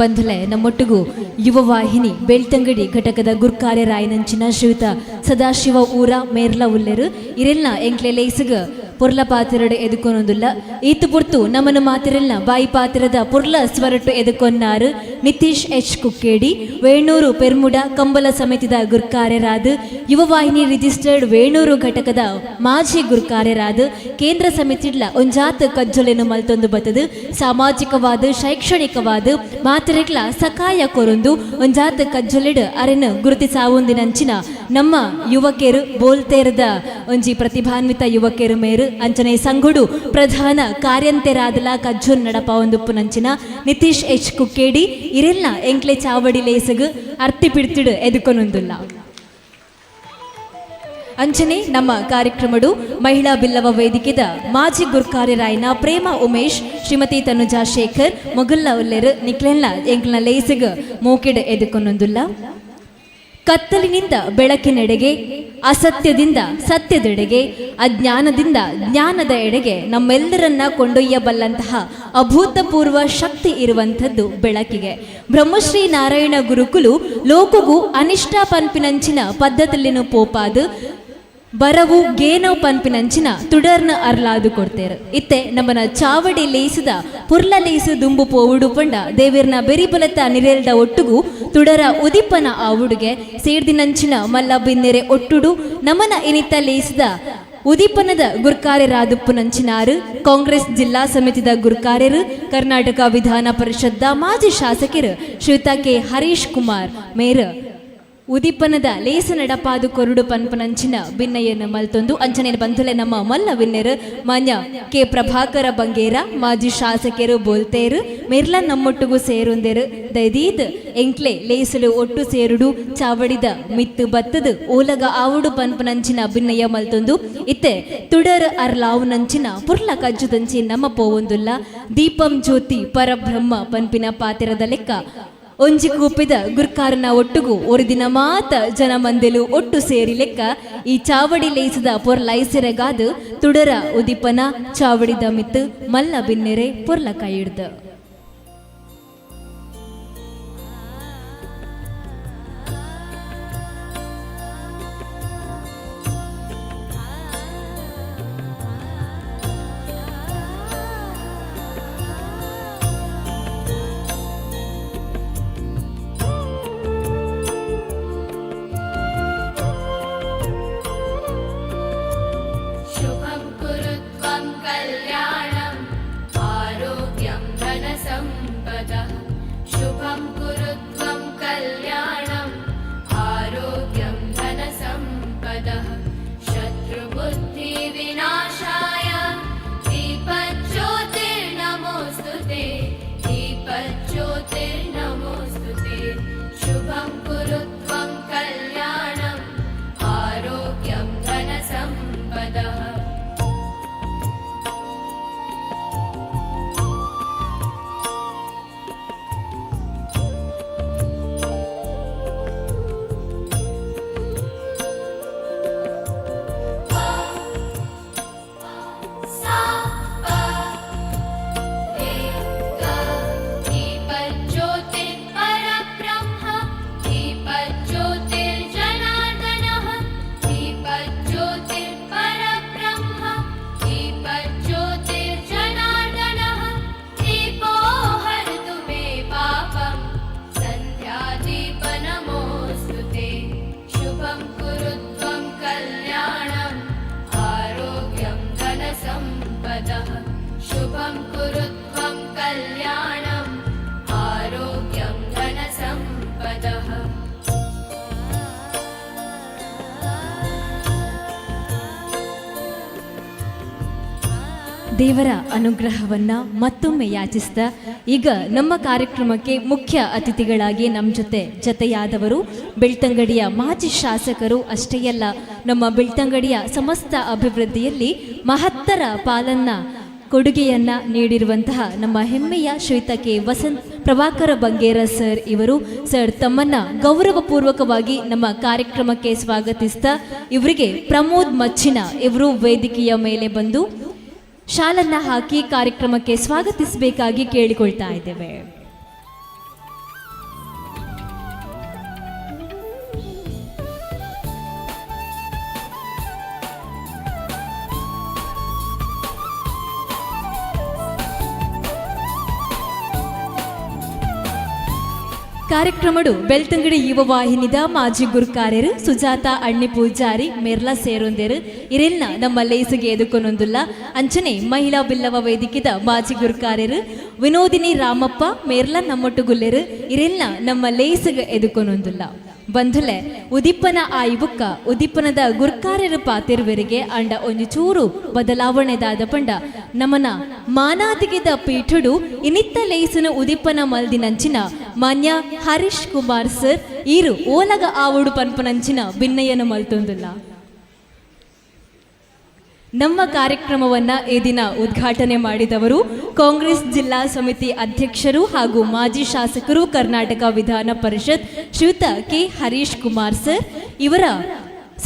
ಬಂಧುಲೆ, ನಮ್ಮೊಟ್ಟಿಗೂ ಯುವ ವಾಹಿನಿ ಬೆಳ್ತಂಗಡಿ ಘಟಕದ ಗುರ್ಕಾರ್ಯ ರಾಯನಂಚಿನ ಶ್ರೀಯುತ ಸದಾಶಿವ ಊರ ಮೇರ್ಲ ಉಲ್ಲೆರು. ಇರೆಲ್ನ ಎಂಕ್ಲೆ ಲೇಸುಗ ಪೊರ್ಲ ಪಾತಿರಡು ಎದುಕೊನೊಂದುಲ್ಲ. ಈತು ಪುರ್ತು ನಮನ ಮಾತಿರೆಲ್ನ ಬಾಯಿ ಪಾತಿರದ ಪೊರ್ಲ ಸ್ವರಟು ಎದುಕೊನ್ನಾರು ನಿತೀಶ್ ಎಚ್ ಕುಕ್ಕೇಡಿ, ವೇಣೂರು ಪೆರ್ಮುಡ ಕಂಬಲ ಸಮಿತಿದ ಗುರ್ಕಾರ್ಯರಾದ, ಯುವ ವಾಹಿನಿ ರಿಜಿಸ್ಟರ್ಡ್ ವೇಣೂರು ಘಟಕದ ಮಾಜಿ ಗುರ್ಕಾರ್ಯರಾದ, ಕೇಂದ್ರ ಸಮಿತಿಡ್ಲ ಒಂಜಾತ್ ಕಜ್ಜೊಲೆನು ಮಲ್ತೊಂದು ಬತ್ತದು, ಸಾಮಾಜಿಕವಾದ ಶೈಕ್ಷಣಿಕವಾದ ಮಾತಿರೆಗ್ಲ ಸಕಾಯ ಕೊರೊಂದು ಒಂಜಾತ್ ಕಜ್ಜೊಲೆಡ್ ಅರೆನ ಗುರುತಿಸಾವೊಂದಿನಂಚಿನ ನಮ್ಮ ಯುವಕೆರು, ಬೋಲ್ತೇರದ ಒಂಜಿ ಪ್ರತಿಭಾನ್ವಿತ ಯುವಕೆರು ಮೇರು. ಅಂಚನೆ ಸಂಘುಡು ಪ್ರಧಾನ ಕಾರ್ಯಂತೆರಾದಲ ಕಜ್ಜೊನ್ ನಡಪಾವೊಂದುಪ್ಪುನಂಚಿನ ನಿತೀಶ್ ಎಚ್ ಕುಕ್ಕೇಡಿ ಇರೆಲ್ನ ಎಂಕ್ಲೆ ಚಾವಡಿ ಲೇಸಗು ಅರ್ತಿ ಪಿಡ್ತಿಡು ಎದುಕೊನೊಂದುಲ್ಲ. ಅಂಚನೆ ನಮ್ಮ ಕಾರ್ಯಕ್ರಮಡು ಮಹಿಳಾ ಬಿಲ್ಲವ ವೇದಿಕೆದ ಮಾಜಿ ಗುರ್ಕಾರ್ಯರಾಯನ ಪ್ರೇಮ ಉಮೇಶ್, ಶ್ರೀಮತಿ ತನುಜಾ ಶೇಖರ್ ಮೊಗಲ್ಲ ಉಲ್ಲೆರು. ನಿಕ್ಲೆಲ್ಲ ಎಂಕ್ಲನ ಲೇಸಗ್ ಮೋಕೆಡ್ ಎದುಕೊನೊಂದುಲ್ಲ. ಕತ್ತಲಿನಿಂದ ಬೆಳಕಿನೆಡೆಗೆ, ಅಸತ್ಯದಿಂದ ಸತ್ಯದೆಡೆಗೆ, ಅಜ್ಞಾನದಿಂದ ಜ್ಞಾನದ ಎಡೆಗೆ ನಮ್ಮೆಲ್ಲರನ್ನ ಕೊಂಡೊಯ್ಯಬಲ್ಲಂತಹ ಅಭೂತಪೂರ್ವ ಶಕ್ತಿ ಇರುವಂಥದ್ದು ಬೆಳಕಿಗೆ. ಬ್ರಹ್ಮಶ್ರೀ ನಾರಾಯಣ ಗುರುಕುಲು ಲೋಕಗೂ ಅನಿಷ್ಟ ಪನ್ಪಿನಂಚಿನ ಪದ್ಧತಿಲಿನ ಪೋಪಾದು ಬರವು ಗೇನೋ ಪನ್ಪಿನಂಚಿನ ತುಡರ್ನ ಅರ್ಲಾದು ಕೊಡ್ತೇರು. ಇತ್ತೆ ನಮ್ಮನ ಚಾವಡಿ ಲೇಸುದ ಪುರ್ಲ ಲೇಸು ದುಂಬು ಪೋವುಡು ಪಂಡ ದೇವಿರ್ನ ಬೆರಿಬಲತ ನಿರೆಲ್ದ ಒಟ್ಟುಗು ತುಡರ ಉದಿಪನ ಆವುಡುಗೆ. ಸೇರ್ದಿನಂಚಿನ ಮಲ್ಲ ಬಿನ್ನೆರೆ ಒಟ್ಟುಡು ನಮನ ಇನಿತ ಲೇಸುದ ಉದೀಪನದ ಗುರ್ಕಾರ್ಯರಾದುಪ್ಪುನಂಚಿನಾರು ಕಾಂಗ್ರೆಸ್ ಜಿಲ್ಲಾ ಸಮಿತಿದ ಗುರ್ಕಾರ್ಯರು, ಕರ್ನಾಟಕ ವಿಧಾನ ಪರಿಷತ್ದ ಮಾಜಿ ಶಾಸಕರು ಶ್ರೀಯುತ ಕೆ ಹರೀಶ್ ಕುಮಾರ್ ಮೇರ್. ಉದಿಪನದ ಲೇಸ ನಡಪಾದು ಕೊರುಡು ಪನ್ಪನಂಚಿನ ಬಿನ್ನಯ್ಯನ ಮಲ್ತೊಂದು ಅಂಚನೆ ಬಂಧುಲೆ ನಮ್ಮ ಮಲ್ಲ ವಿನ್ನೆರು ಮಾನ್ಯ ಕೆ ಪ್ರಭಾಕರ ಬಂಗೇರ ಮಾಜಿ ಶಾಸಕರು ಬೋಲ್ತೇರು ಮೆರ್ಲ ನಮ್ಮೊಟ್ಟುಗು ಸೇರುಂದೆರು ದೈದೀದ್ ಎಂಕ್ಲೆ ಲೇಸಲು ಒಟ್ಟು ಸೇರುಡು ಚಾವಡಿದ ಮಿತ್ತು ಬತ್ತದು ಓಲಗ ಆವುಡು ಪನ್ಪನಂಚಿನ ಬಿನ್ನಯ್ಯ ಮಲ್ತೊಂದು ಇತ್ತೆ ತುಡರ್ ಅರ್ಲಾವುನಂಚಿನ ಪುರ್ಲ ಕಜ್ಜುದಂಚಿ ನಮ್ಮ ಪೋವೊಂದುಲ್ಲ. ದೀಪಂ ಜ್ಯೋತಿ ಪರಬ್ರಹ್ಮ ಪನ್ಪಿನ ಪಾತಿರದ ಲೆಕ್ಕ ಒಂಜಿ ಕೂಪಿದ ಗುರ್ಕಾರನ ಒಟ್ಟುಗು ಒರಿದಿನ ಮಾತ ಜನ ಮಂದೆಲು ಒಟ್ಟು ಸೇರಿ ಲೆಕ್ಕ ಈ ಚಾವಡಿ ಲೇಸದ ಪೊರ್ಲೈಸಿರಗಾದು ತುಡರ ಉದಿಪನ ಚಾವಡಿದ ಮಿತ್ತು ಮಲ್ಲ ಬಿನ್ನೆರೆ ಪೊರ್ಲ ಕೈಯಿಡ್ದ. शुभं कुरु त्वं कल्याणम् आरोग्यं धनसम्पदः। शुभं कुरु त्वं कल्याणम् आरोग्यं धनसम्पदः। शत्रुबुद्धिविनाशाय दीपज्योतिर्नमोऽस्तु ते, दीपज्योतिर्नमोऽस्तु ते। शुभं कुरु त्वं कल्याणम् आरोग्यं धनसम्पदः। सा प रे ग। दीपज्योतिर्परब्रह्म दीपज्योतिर्जनार्दनः, दीपज्योतिर्परब्रह्म दीपज्योतिर्जनार्दनः। दीपो हरतु मे पापं सन्ध्यादीप नमोऽस्तु ते। शुभं कुरु त्वं कल्याणम् आरोग्यं धनसम्पदः। शुभं कुरु त्वं कल्याणम् आरोग्यं धनसम्पदः। ದೇವರ ಅನುಗ್ರಹವನ್ನ ಮತ್ತೊಮ್ಮೆ ಯಾಚಿಸ್ತಾ ಈಗ ನಮ್ಮ ಕಾರ್ಯಕ್ರಮಕ್ಕೆ ಮುಖ್ಯ ಅತಿಥಿಗಳಾಗಿ ನಮ್ಮ ಜೊತೆ ಜತೆಯಾದವರು ಬೆಳ್ತಂಗಡಿಯ ಮಾಜಿ ಶಾಸಕರು, ಅಷ್ಟೇ ಅಲ್ಲ ನಮ್ಮ ಬೆಳ್ತಂಗಡಿಯ ಸಮಸ್ತ ಅಭಿವೃದ್ಧಿಯಲ್ಲಿ ಮಹತ್ತರ ಪಾಲನ್ನ ಕೊಡುಗೆಯನ್ನ ನೀಡಿರುವಂತಹ ನಮ್ಮ ಹೆಮ್ಮೆಯ ಶ್ರೀಯುತ ಕೆ ವಸಂತ್ ಪ್ರಭಾಕರ ಬಂಗೇರ ಸರ್ ಇವರು. ಸರ್ ತಮ್ಮನ್ನ ಗೌರವಪೂರ್ವಕವಾಗಿ ನಮ್ಮ ಕಾರ್ಯಕ್ರಮಕ್ಕೆ ಸ್ವಾಗತಿಸ್ತಾ ಇವರಿಗೆ ಪ್ರಮೋದ್ ಮಚ್ಚಿನ ಇವರು ವೇದಿಕೆಯ ಮೇಲೆ ಬಂದು ಶಾಲನ್ನ ಹಾಕಿ ಕಾರ್ಯಕ್ರಮಕ್ಕೆ ಸ್ವಾಗತಿಸಬೇಕಾಗಿ ಕೇಳಿಕೊಳ್ತಾ ಇದ್ದೇವೆ. ಕಾರ್ಯಕ್ರಮಡು ಬೆಳ್ತಂಗಡಿ ಯುವ ವಾಹಿನಿದ ಮಾಜಿ ಗುರುಕಾರ್ಯರು ಸುಜಾತ ಅಣ್ಣಿ ಪೂಜಾರಿ ಮೆರ್ಲಾ ಸೇರೊಂದೇರು ಇರೆಲ್ನ ನಮ್ಮ ಲೇಸಿಗೆ ಎದುಕೊನೊಂದುಲ್ಲ. ಅಂಚನೆ ಮಹಿಳಾ ಬಿಲ್ಲವ ವೇದಿಕೆದ ಮಾಜಿ ಗುರುಕಾರ್ಯರು ವಿನೋದಿನಿ ರಾಮಪ್ಪ ಮೇರ್ಲಾ ನಮ್ಮೊಟ್ಟುಗುಲ್ಲೆರು ಇರೆಲ್ನ ನಮ್ಮ ಲೇಸಿಗೆ ಎದುಕೊನೊಂದುಲ್ಲ. ಬಂಧುಲೆ, ಉದಿಪ್ಪನ ಆಯ್ಬುಕ್ಕ ಉದಿಪ್ಪನದ ಗುರ್ಕಾರ್ಯರು ಪಾತಿರುವರಿಗೆ ಅಂಡ ಒಂಜಿ ಚೂರು ಬದಲಾವಣೆದಾದ ಪಂಡ ನಮನ ಮಾನಾದಿಗೆದ ಪೀಠುಡು ಇನಿತ್ತ ಲೇಸನ ಉದಿಪ್ಪನ ಮಲ್ದಿನಂಚಿನ ಮಾನ್ಯ ಹರೀಶ್ ಕುಮಾರ್ ಸರ್ ಈರು ಓಲಗ ಆವುಡು ಪನ್ಪನಂಚಿನ ಬಿನ್ನಯ್ಯನ ಮಲ್ತೊಂದುಲ್ಲ. ನಮ್ಮ ಕಾರ್ಯಕ್ರಮವನ್ನ ಈ ದಿನ ಉದ್ಘಾಟನೆ ಮಾಡಿದವರು ಕಾಂಗ್ರೆಸ್ ಜಿಲ್ಲಾ ಸಮಿತಿ ಅಧ್ಯಕ್ಷರು ಹಾಗೂ ಮಾಜಿ ಶಾಸಕರು, ಕರ್ನಾಟಕ ವಿಧಾನ ಪರಿಷತ್ ಶ್ರೀಯುತ ಕೆ ಹರೀಶ್ ಕುಮಾರ್ ಸರ್ ಇವರ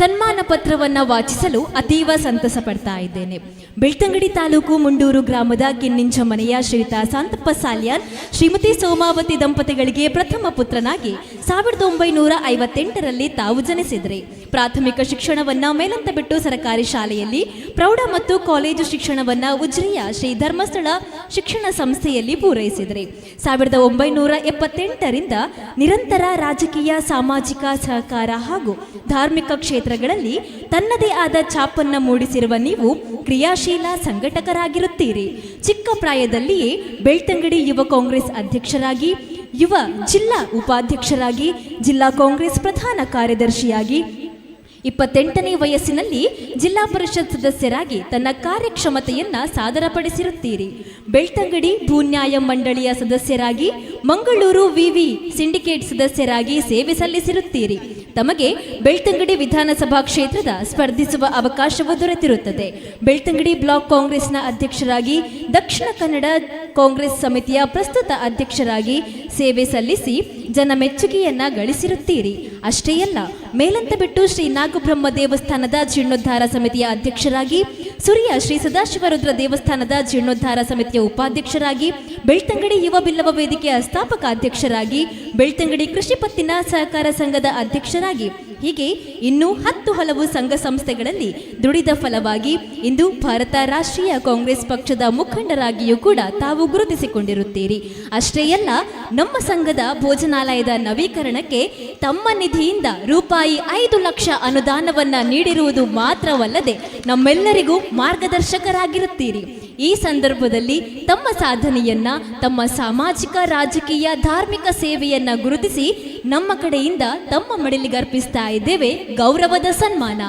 ಸನ್ಮಾನ ಪತ್ರವನ್ನು ವಾಚಿಸಲು ಅತೀವ ಸಂತಸ ಪಡ್ತಾ ಇದ್ದೇನೆ. ಬೆಳ್ತಂಗಡಿ ತಾಲೂಕು ಮುಂಡೂರು ಗ್ರಾಮದ ಕಿನ್ನಿಂಚ ಮನೆಯ ಶ್ರೀಯುತ ಶಾಂತಪ್ಪ ಸಾಲ್ಯಾನ್, ಶ್ರೀಮತಿ ಸೋಮಾವತಿ ದಂಪತಿಗಳಿಗೆ ಪ್ರಥಮ ಪುತ್ರನಾಗಿ 1958ರಲ್ಲಿ ತಾವು ಜನಿಸಿದ್ರಿ. ಪ್ರಾಥಮಿಕ ಶಿಕ್ಷಣವನ್ನ ಮೇಲಂತಬೆಟ್ಟು ಸರಕಾರಿ ಶಾಲೆಯಲ್ಲಿ, ಪ್ರೌಢ ಮತ್ತು ಕಾಲೇಜು ಶಿಕ್ಷಣವನ್ನ ಉಜಿರೆಯ ಶ್ರೀ ಧರ್ಮಸ್ಥಳ ಶಿಕ್ಷಣ ಸಂಸ್ಥೆಯಲ್ಲಿ ಪೂರೈಸಿದ್ರಿ. 1978ರಿಂದ ನಿರಂತರ ರಾಜಕೀಯ, ಸಾಮಾಜಿಕ, ಸಹಕಾರ ಹಾಗೂ ಧಾರ್ಮಿಕ ಕ್ಷೇತ್ರಗಳಲ್ಲಿ ತನ್ನದೇ ಆದ ಛಾಪನ್ನ ಮೂಡಿಸಿರುವ ನೀವು ಕ್ರಿಯಾಶೀಲ ಸಂಘಟಕರಾಗಿರುತ್ತೀರಿ. ಚಿಕ್ಕ ಪ್ರಾಯದಲ್ಲಿಯೇ ಬೆಳ್ತಂಗಡಿ ಯುವ ಕಾಂಗ್ರೆಸ್ ಅಧ್ಯಕ್ಷರಾಗಿ ಯುವ ಜಿಲ್ಲಾ ಉಪಾಧ್ಯಕ್ಷರಾಗಿ, ಜಿಲ್ಲಾ ಕಾಂಗ್ರೆಸ್ ಪ್ರಧಾನ ಕಾರ್ಯದರ್ಶಿಯಾಗಿ, 28ನೇ ವಯಸ್ಸಿನಲ್ಲಿ ಜಿಲ್ಲಾ ಪರಿಷತ್ ಸದಸ್ಯರಾಗಿ ತನ್ನ ಕಾರ್ಯಕ್ಷಮತೆಯನ್ನ ಸಾದರಪಡಿಸಿರುತ್ತೀರಿ. ಬೆಳ್ತಂಗಡಿ ಭೂನ್ಯಾಯ ಮಂಡಳಿಯ ಸದಸ್ಯರಾಗಿ, ಮಂಗಳೂರು ವಿವಿ ಸಿಂಡಿಕೇಟ್ ಸದಸ್ಯರಾಗಿ ಸೇವೆ ಸಲ್ಲಿಸಿರುತ್ತೀರಿ. ತಮಗೆ ಬೆಳ್ತಂಗಡಿ ವಿಧಾನಸಭಾ ಕ್ಷೇತ್ರದ ಸ್ಪರ್ಧಿಸುವ ಅವಕಾಶವೂ ದೊರೆತಿರುತ್ತದೆ. ಬೆಳ್ತಂಗಡಿ ಬ್ಲಾಕ್ ಕಾಂಗ್ರೆಸ್ನ ಅಧ್ಯಕ್ಷರಾಗಿ, ದಕ್ಷಿಣ ಕನ್ನಡ ಕಾಂಗ್ರೆಸ್ ಸಮಿತಿಯ ಪ್ರಸ್ತುತ ಅಧ್ಯಕ್ಷರಾಗಿ ಸೇವೆ ಸಲ್ಲಿಸಿ ಜನಮೆಚ್ಚುಗೆಯನ್ನ ಗಳಿಸಿರುತ್ತೀರಿ. ಅಷ್ಟೇ ಅಲ್ಲ, ಮೇಲಂತಬೆಟ್ಟು ಶ್ರೀ ನಾಗಬ್ರಹ್ಮ ದೇವಸ್ಥಾನದ ಜೀರ್ಣೋದ್ಧಾರ ಸಮಿತಿಯ ಅಧ್ಯಕ್ಷರಾಗಿ, ಸುರಿಯ ಶ್ರೀ ಸದಾಶಿವರುದ್ರ ದೇವಸ್ಥಾನದ ಜೀರ್ಣೋದ್ಧಾರ ಸಮಿತಿಯ ಉಪಾಧ್ಯಕ್ಷರಾಗಿ, ಬೆಳ್ತಂಗಡಿ ಯುವ ಬಿಲ್ಲವ ವೇದಿಕೆಯ ಸ್ಥಾಪಕ ಅಧ್ಯಕ್ಷರಾಗಿ, ಬೆಳ್ತಂಗಡಿ ಕೃಷಿ ಪತ್ತಿನ ಸಹಕಾರ ಸಂಘದ ಅಧ್ಯಕ್ಷರಾಗಿ, ಹೀಗೆ ಇನ್ನೂ 10 ಹಲವು ಸಂಘ ಸಂಸ್ಥೆಗಳಲ್ಲಿ ದುಡಿದ ಫಲವಾಗಿ ಇಂದು ಭಾರತ ರಾಷ್ಟ್ರೀಯ ಕಾಂಗ್ರೆಸ್ ಪಕ್ಷದ ಮುಖಂಡರಾಗಿಯೂ ಕೂಡ ತಾವು ಗುರುತಿಸಿಕೊಂಡಿರುತ್ತೀರಿ. ಅಷ್ಟೇ ಅಲ್ಲ, ನಮ್ಮ ಸಂಘದ ಭೋಜನಾಲಯದ ನವೀಕರಣಕ್ಕೆ ತಮ್ಮ ನಿಧಿಯಿಂದ ರೂಪಾಯಿ 5 ಲಕ್ಷ ಅನುದಾನವನ್ನ ನೀಡಿರುವುದು ಮಾತ್ರವಲ್ಲದೆ ನಮ್ಮೆಲ್ಲರಿಗೂ ಮಾರ್ಗದರ್ಶಕರಾಗಿರುತ್ತೀರಿ. ಈ ಸಂದರ್ಭದಲ್ಲಿ ತಮ್ಮ ಸಾಧನೆಯನ್ನ, ತಮ್ಮ ಸಾಮಾಜಿಕ, ರಾಜಕೀಯ, ಧಾರ್ಮಿಕ ಸೇವೆಯನ್ನ ಗುರುತಿಸಿ ನಮ್ಮ ಕಡೆಯಿಂದ ತಮ್ಮ ಮಡಿಲಿಗರ್ಪಿಸ್ತಾ ಇದ್ದೇವೆ ಗೌರವದ ಸನ್ಮಾನ.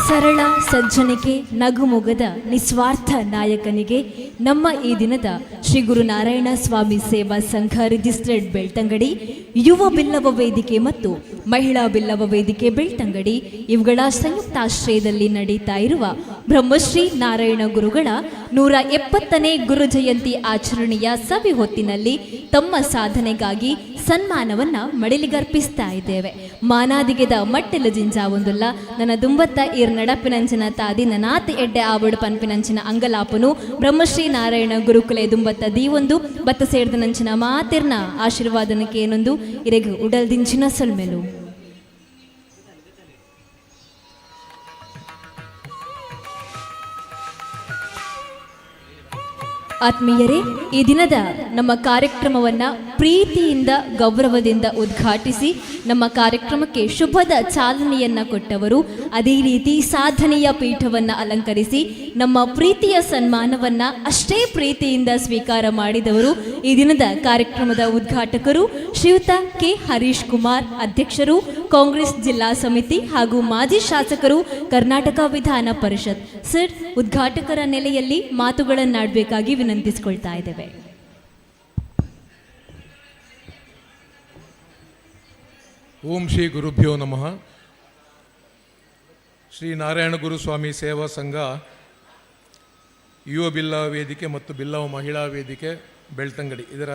ಸರಳ ಸಜ್ಜನಿಕೆ, ನಗುಮೊಗದ ನಿಸ್ವಾರ್ಥ ನಾಯಕನಿಗೆ ನಮ್ಮ ಈ ದಿನದ ಶ್ರೀ ಗುರುನಾರಾಯಣ ಸ್ವಾಮಿ ಸೇವಾ ಸಂಘ ರಿಜಿಸ್ಟರ್ಡ್ ಬೆಳ್ತಂಗಡಿ, ಯುವ ಬಿಲ್ಲವ ವೇದಿಕೆ ಮತ್ತು ಮಹಿಳಾ ಬಿಲ್ಲವ ವೇದಿಕೆ ಬೆಳ್ತಂಗಡಿ ಇವುಗಳ ಸಂಯುಕ್ತಾಶ್ರಯದಲ್ಲಿ ನಡೀತಾ ಇರುವ ಬ್ರಹ್ಮಶ್ರೀ ನಾರಾಯಣ ಗುರುಗಳ 170ನೇ ಗುರು ಜಯಂತಿ ಆಚರಣೆಯ ಸವಿ ಹೊತ್ತಿನಲ್ಲಿ ತಮ್ಮ ಸಾಧನೆಗಾಗಿ ಸನ್ಮಾನವನ್ನ ಮಡಿಲಿಗರ್ಪಿಸ್ತಾ ಇದ್ದೇವೆ. ಮಾನಾದಿಗೆದ ಮಟ್ಟೆಲು ಜಿಂಜಾವೊಂದುಲ್ಲ ನನ್ನ ದುಂಬತ್ತ ಈರ್ ನಡಪಿನಂಚಿನ ತಾದಿ ನನಾತ್ ಎಡ್ಡೆ ಆವಡು ಪನ್ಪಿನಂಚಿನ ಅಂಗಲಾಪನು ಬ್ರಹ್ಮಶ್ರೀ ನಾರಾಯಣ ಗುರುಕುಲೆ ದುಂಬತ್ತ ದೀವೊಂದು ಬತ್ತ ಸೇರ್ದನಂಚಿನ ಮಾತಿರ್ನ ಆಶೀರ್ವಾದನಕ್ಕೆ ಏನೊಂದು ಇರೆಗು ಉಡಲ್ದಿಂಚಿನ ಸೊಲ್ಮೆಲು. ಆತ್ಮೀಯರೇ, ಈ ದಿನದ ನಮ್ಮ ಕಾರ್ಯಕ್ರಮವನ್ನು ಪ್ರೀತಿಯಿಂದ ಗೌರವದಿಂದ ಉದ್ಘಾಟಿಸಿ ನಮ್ಮ ಕಾರ್ಯಕ್ರಮಕ್ಕೆ ಶುಭದ ಚಾಲನೆಯನ್ನು ಕೊಟ್ಟವರು, ಅದೇ ರೀತಿ ಸಾಧನೆಯ ಪೀಠವನ್ನು ಅಲಂಕರಿಸಿ ನಮ್ಮ ಪ್ರೀತಿಯ ಸನ್ಮಾನವನ್ನು ಅಷ್ಟೇ ಪ್ರೀತಿಯಿಂದ ಸ್ವೀಕಾರ ಮಾಡಿದವರು ಈ ದಿನದ ಕಾರ್ಯಕ್ರಮದ ಉದ್ಘಾಟಕರು ಶ್ರೀಯುತ ಕೆ ಹರೀಶ್ ಕುಮಾರ್, ಅಧ್ಯಕ್ಷರು ಕಾಂಗ್ರೆಸ್ ಜಿಲ್ಲಾ ಸಮಿತಿ ಹಾಗೂ ಮಾಜಿ ಶಾಸಕರು ಕರ್ನಾಟಕ ವಿಧಾನ ಪರಿಷತ್. ಸರ್, ಉದ್ಘಾಟಕರ ನೆಲೆಯಲ್ಲಿ ಮಾತುಗಳನ್ನಾಡಬೇಕಾಗಿ ವಿನಂತಿಸಿಕೊಳ್ತಾ ಇದ್ದೇವೆ. ಓಂ ಶ್ರೀ ಗುರುಭ್ಯೋ ನಮಃ. ಶ್ರೀ ನಾರಾಯಣ ಗುರು ಸ್ವಾಮಿ ಸೇವಾ ಸಂಘ ಯುವ ಬಿಲ್ಲವ ವೇದಿಕೆ ಮತ್ತು ಬಿಲ್ಲವ ಮಹಿಳಾ ವೇದಿಕೆ ಬೆಳ್ತಂಗಡಿ ಇದರ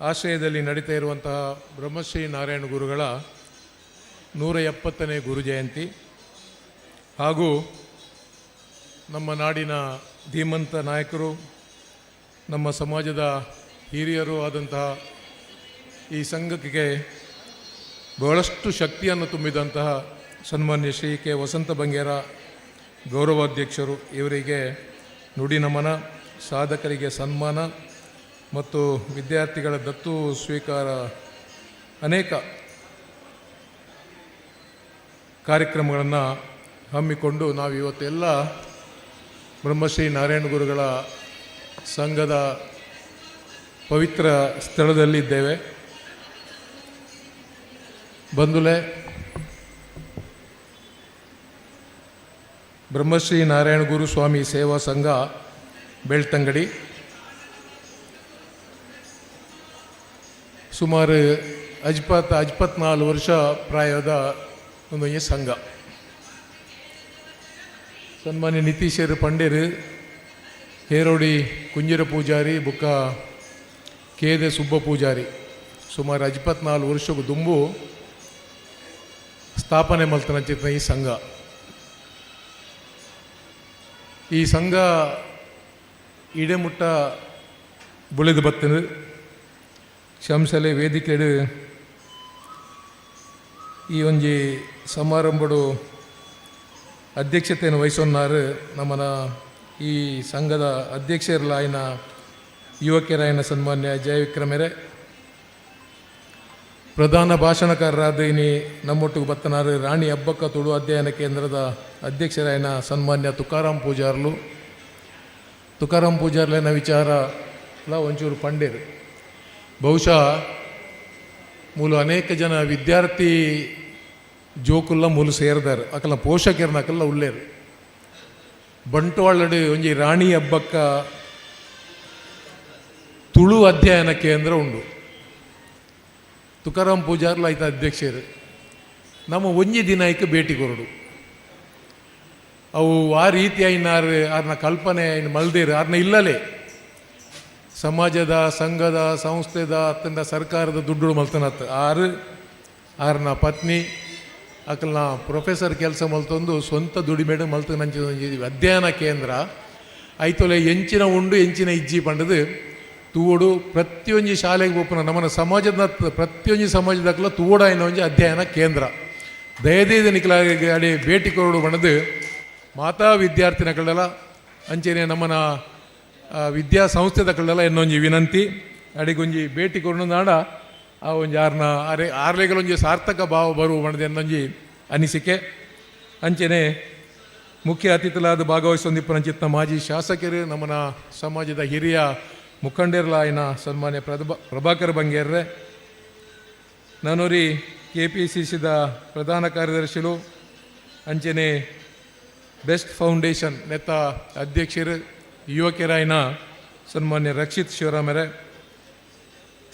ಆಶ್ರಯದಲ್ಲಿ ನಡೀತಾ ಇರುವಂತಹ ಬ್ರಹ್ಮಶ್ರೀ ನಾರಾಯಣ ಗುರುಗಳ 170ನೇ ಗುರು ಜಯಂತಿ ಹಾಗೂ ನಮ್ಮ ನಾಡಿನ ಧೀಮಂತ ನಾಯಕರು, ನಮ್ಮ ಸಮಾಜದ ಹಿರಿಯರು ಆದಂತಹ ಈ ಸಂಘಕ್ಕೆ ಬಹಳಷ್ಟು ಶಕ್ತಿಯನ್ನು ತುಂಬಿದಂತಹ ಸನ್ಮಾನ್ಯ ಶ್ರೀ ಕೆ ವಸಂತ ಬಂಗೇರ ಗೌರವಾಧ್ಯಕ್ಷರು ಇವರಿಗೆ ನುಡಿ ನಮನ, ಸಾಧಕರಿಗೆ ಸನ್ಮಾನ ಮತ್ತು ವಿದ್ಯಾರ್ಥಿಗಳ ದತ್ತು ಸ್ವೀಕಾರ ಅನೇಕ ಕಾರ್ಯಕ್ರಮಗಳನ್ನು ಹಮ್ಮಿಕೊಂಡು ನಾವು ಇವತ್ತೆಲ್ಲ ಬ್ರಹ್ಮಶ್ರೀ ನಾರಾಯಣ ಗುರುಗಳ ಸಂಘದ ಪವಿತ್ರ ಸ್ಥಳದಲ್ಲಿದ್ದೇವೆ. ಬಂಧುಲೆ, ಬ್ರಹ್ಮಶ್ರೀ ನಾರಾಯಣ ಗುರು ಸ್ವಾಮಿ ಸೇವಾ ಸಂಘ ಬೆಳ್ತಂಗಡಿ ಸುಮಾರು 54 ವರ್ಷ ಪ್ರಾಯದ ಒಂದು ಸಂಘ. ಸನ್ಮಾನ್ಯ ನಿತೀಶರು ಪಂಡೇರು, ಹೇರೋಡಿ ಕುಂಜಿರ ಪೂಜಾರಿ, ಬುಕ್ಕ ಕೇದೆ ಸುಬ್ಬ ಪೂಜಾರಿ ಸುಮಾರು 54 ವರ್ಷಕ್ಕೂ ದುಂಬು ಸ್ಥಾಪನೆ ಮಲ್ತನಂಚಿತ್ನ ಈ ಸಂಘ. ಈ ಸಂಘ ಇಡೆಮುಟ್ಟ ಬುಳೆದು ಬತ್ತನು. ಶಂಸಲೆ ವೇದಿಕೆಡು ಈ ಒಂಜಿ ಸಮಾರಂಭಡು ಅಧ್ಯಕ್ಷತೆಯನ್ನು ವಹಿಸೊನ್ನಾರು ನಮ್ಮನ ಈ ಸಂಘದ ಅಧ್ಯಕ್ಷರ್ಲಾಯಿನ ಯುವಕರಾಯನ ಸನ್ಮಾನ್ಯ ಜಯವಿಕ್ರಮೆರೆ, ಪ್ರಧಾನ ಭಾಷಣಕಾರರಾದ ಇನಿ ನಮ್ಮೊಟ್ಟಿಗೆ ಬತ್ತನಾರು ರಾಣಿ ಅಬ್ಬಕ್ಕ ತುಳು ಅಧ್ಯಯನ ಕೇಂದ್ರದ ಅಧ್ಯಕ್ಷರಾಯನ ಸನ್ಮಾನ್ಯ ತುಕಾರಾಮ್ ಪೂಜಾರ್ಲು. ತುಕಾರಾಮ್ ಪೂಜಾರ್ಲೆನ ವಿಚಾರ ಲ ಒಂಚೂರು ಪಂಡೇರು. ಬಹುಶಃ ಮೂಲು ಅನೇಕ ಜನ ವಿದ್ಯಾರ್ಥಿ ಜೋಕುಲ್ಲ ಮೂಲು ಸೇರಿದಾರೆ, ಅಕಲ ಪೋಷಕರ್ನಕಲ್ಲ ಉಳ್ಳೇರು. ಬಂಟ್ವಾಳಡು ಒಂಜಿ ರಾಣಿ ಅಬ್ಬಕ್ಕ ತುಳು ಅಧ್ಯಯನ ಕೇಂದ್ರ ಉಂಡು. ತುಕಾರಾಮ್ ಪೂಜಾರ್ಲ ಐತ ಅಧ್ಯಕ್ಷರು. ನಮ್ಮ ಒಂಜಿ ದಿನ ಐಕ್ ಭೇಟಿ ಕೊರಡು. ಅವು ಆ ರೀತಿ ಐನಾರು ಆರ್ನ ಕಲ್ಪನೆ ಐನ್ ಮಲ್ದೇರು. ಆರ್ನ ಇಲ್ಲಲೇ ಸಮಾಜದ, ಸಂಘದ, ಸಂಸ್ಥೆದ ಅತ್ತಂಡ ಸರ್ಕಾರದ ದುಡ್ಡು ಮಲ್ತನತ್. ಆರು, ಆರ್ನ ಪತ್ನಿ ಅಕಲ್ನ ಪ್ರೊಫೆಸರ್ ಕೆಲಸ ಮಲ್ತೊಂದು ಸ್ವಂತ ದುಡಿಮೆಡು ಮಲ್ತನಂಚಿನ ಒಂಜಿ ಅಧ್ಯಯನ ಕೇಂದ್ರ. ಐತೊಲೆ ಎಂಚಿನ ಉಂಡು, ಎಂಚಿನ ಇಜ್ಜಿ ಪಂಡದು ತೂವೊಡು. ಪ್ರತಿಯೊಂಜಿ ಶಾಲೆಗೆ ಪೋಪುನ ನಮ್ಮನ ಸಮಾಜದ ಪ್ರತಿಯೊಂಜಿ ಸಮಾಜದಕ್ಲ ತೂವೊಡಾಯಿನ ಒಂಜಿ ಅಧ್ಯಯನ ಕೇಂದ್ರ. ದಯದೀದ ನಿಕಲ ಅಡೆ ಭೇಟಿ ಕೊರಡು ಪಂಡದು ಮಾತಾ ವಿದ್ಯಾರ್ಥಿನಕಲೆಲ್ಲ ಅಂಚೆನೆ ನಮ್ಮನ ವಿದ್ಯಾಸಂಸ್ಥೆದಕಲೆಲ್ಲ ಎನ್ನೊಂಜಿ ವಿನಂತಿ. ಅಡಿಗೊಂಜಿ ಭೇಟಿ ಕೊರಡು ನಾಡ ಆ ಒಂಜಿ ಆರ್ನ ಅರೆ ಆರ್ಲೆಗಳೊಂಜಿ ಸಾರ್ಥಕ ಭಾವ ಬರುವ ಪಂಡದು ಎನ್ನೊಂಜಿ ಅನಿಸಿಕೆ. ಅಂಚೆನೆ ಮುಖ್ಯ ಅತಿಥಿಲಾದ ಭಾಗವಹಿಸೊಂದಿಪ್ಪುನಂಚಿತ್ತ ಮಾಜಿ ಶಾಸಕರು, ನಮ್ಮನ ಸಮಾಜದ ಹಿರಿಯ ಮುಖಂಡರ್ಲಾಯಿನ ಸನ್ಮಾನ್ಯ ಪ್ರಭಾಕರ್ ಬಂಗೇರ್ರೆ, ನಾನೂರಿ ಕೆಪಿಸಿಸಿದ ಪ್ರಧಾನ ಕಾರ್ಯದರ್ಶಿಲು, ಅಂಚೆನೆ ಬೆಸ್ಟ್ ಫೌಂಡೇಶನ್ ನೆತ್ತ ಅಧ್ಯಕ್ಷರು, ಯುವಕರಾಯಿನ ಸನ್ಮಾನ್ಯ ರಕ್ಷಿತ್ ಶಿವರಾಮರೆ,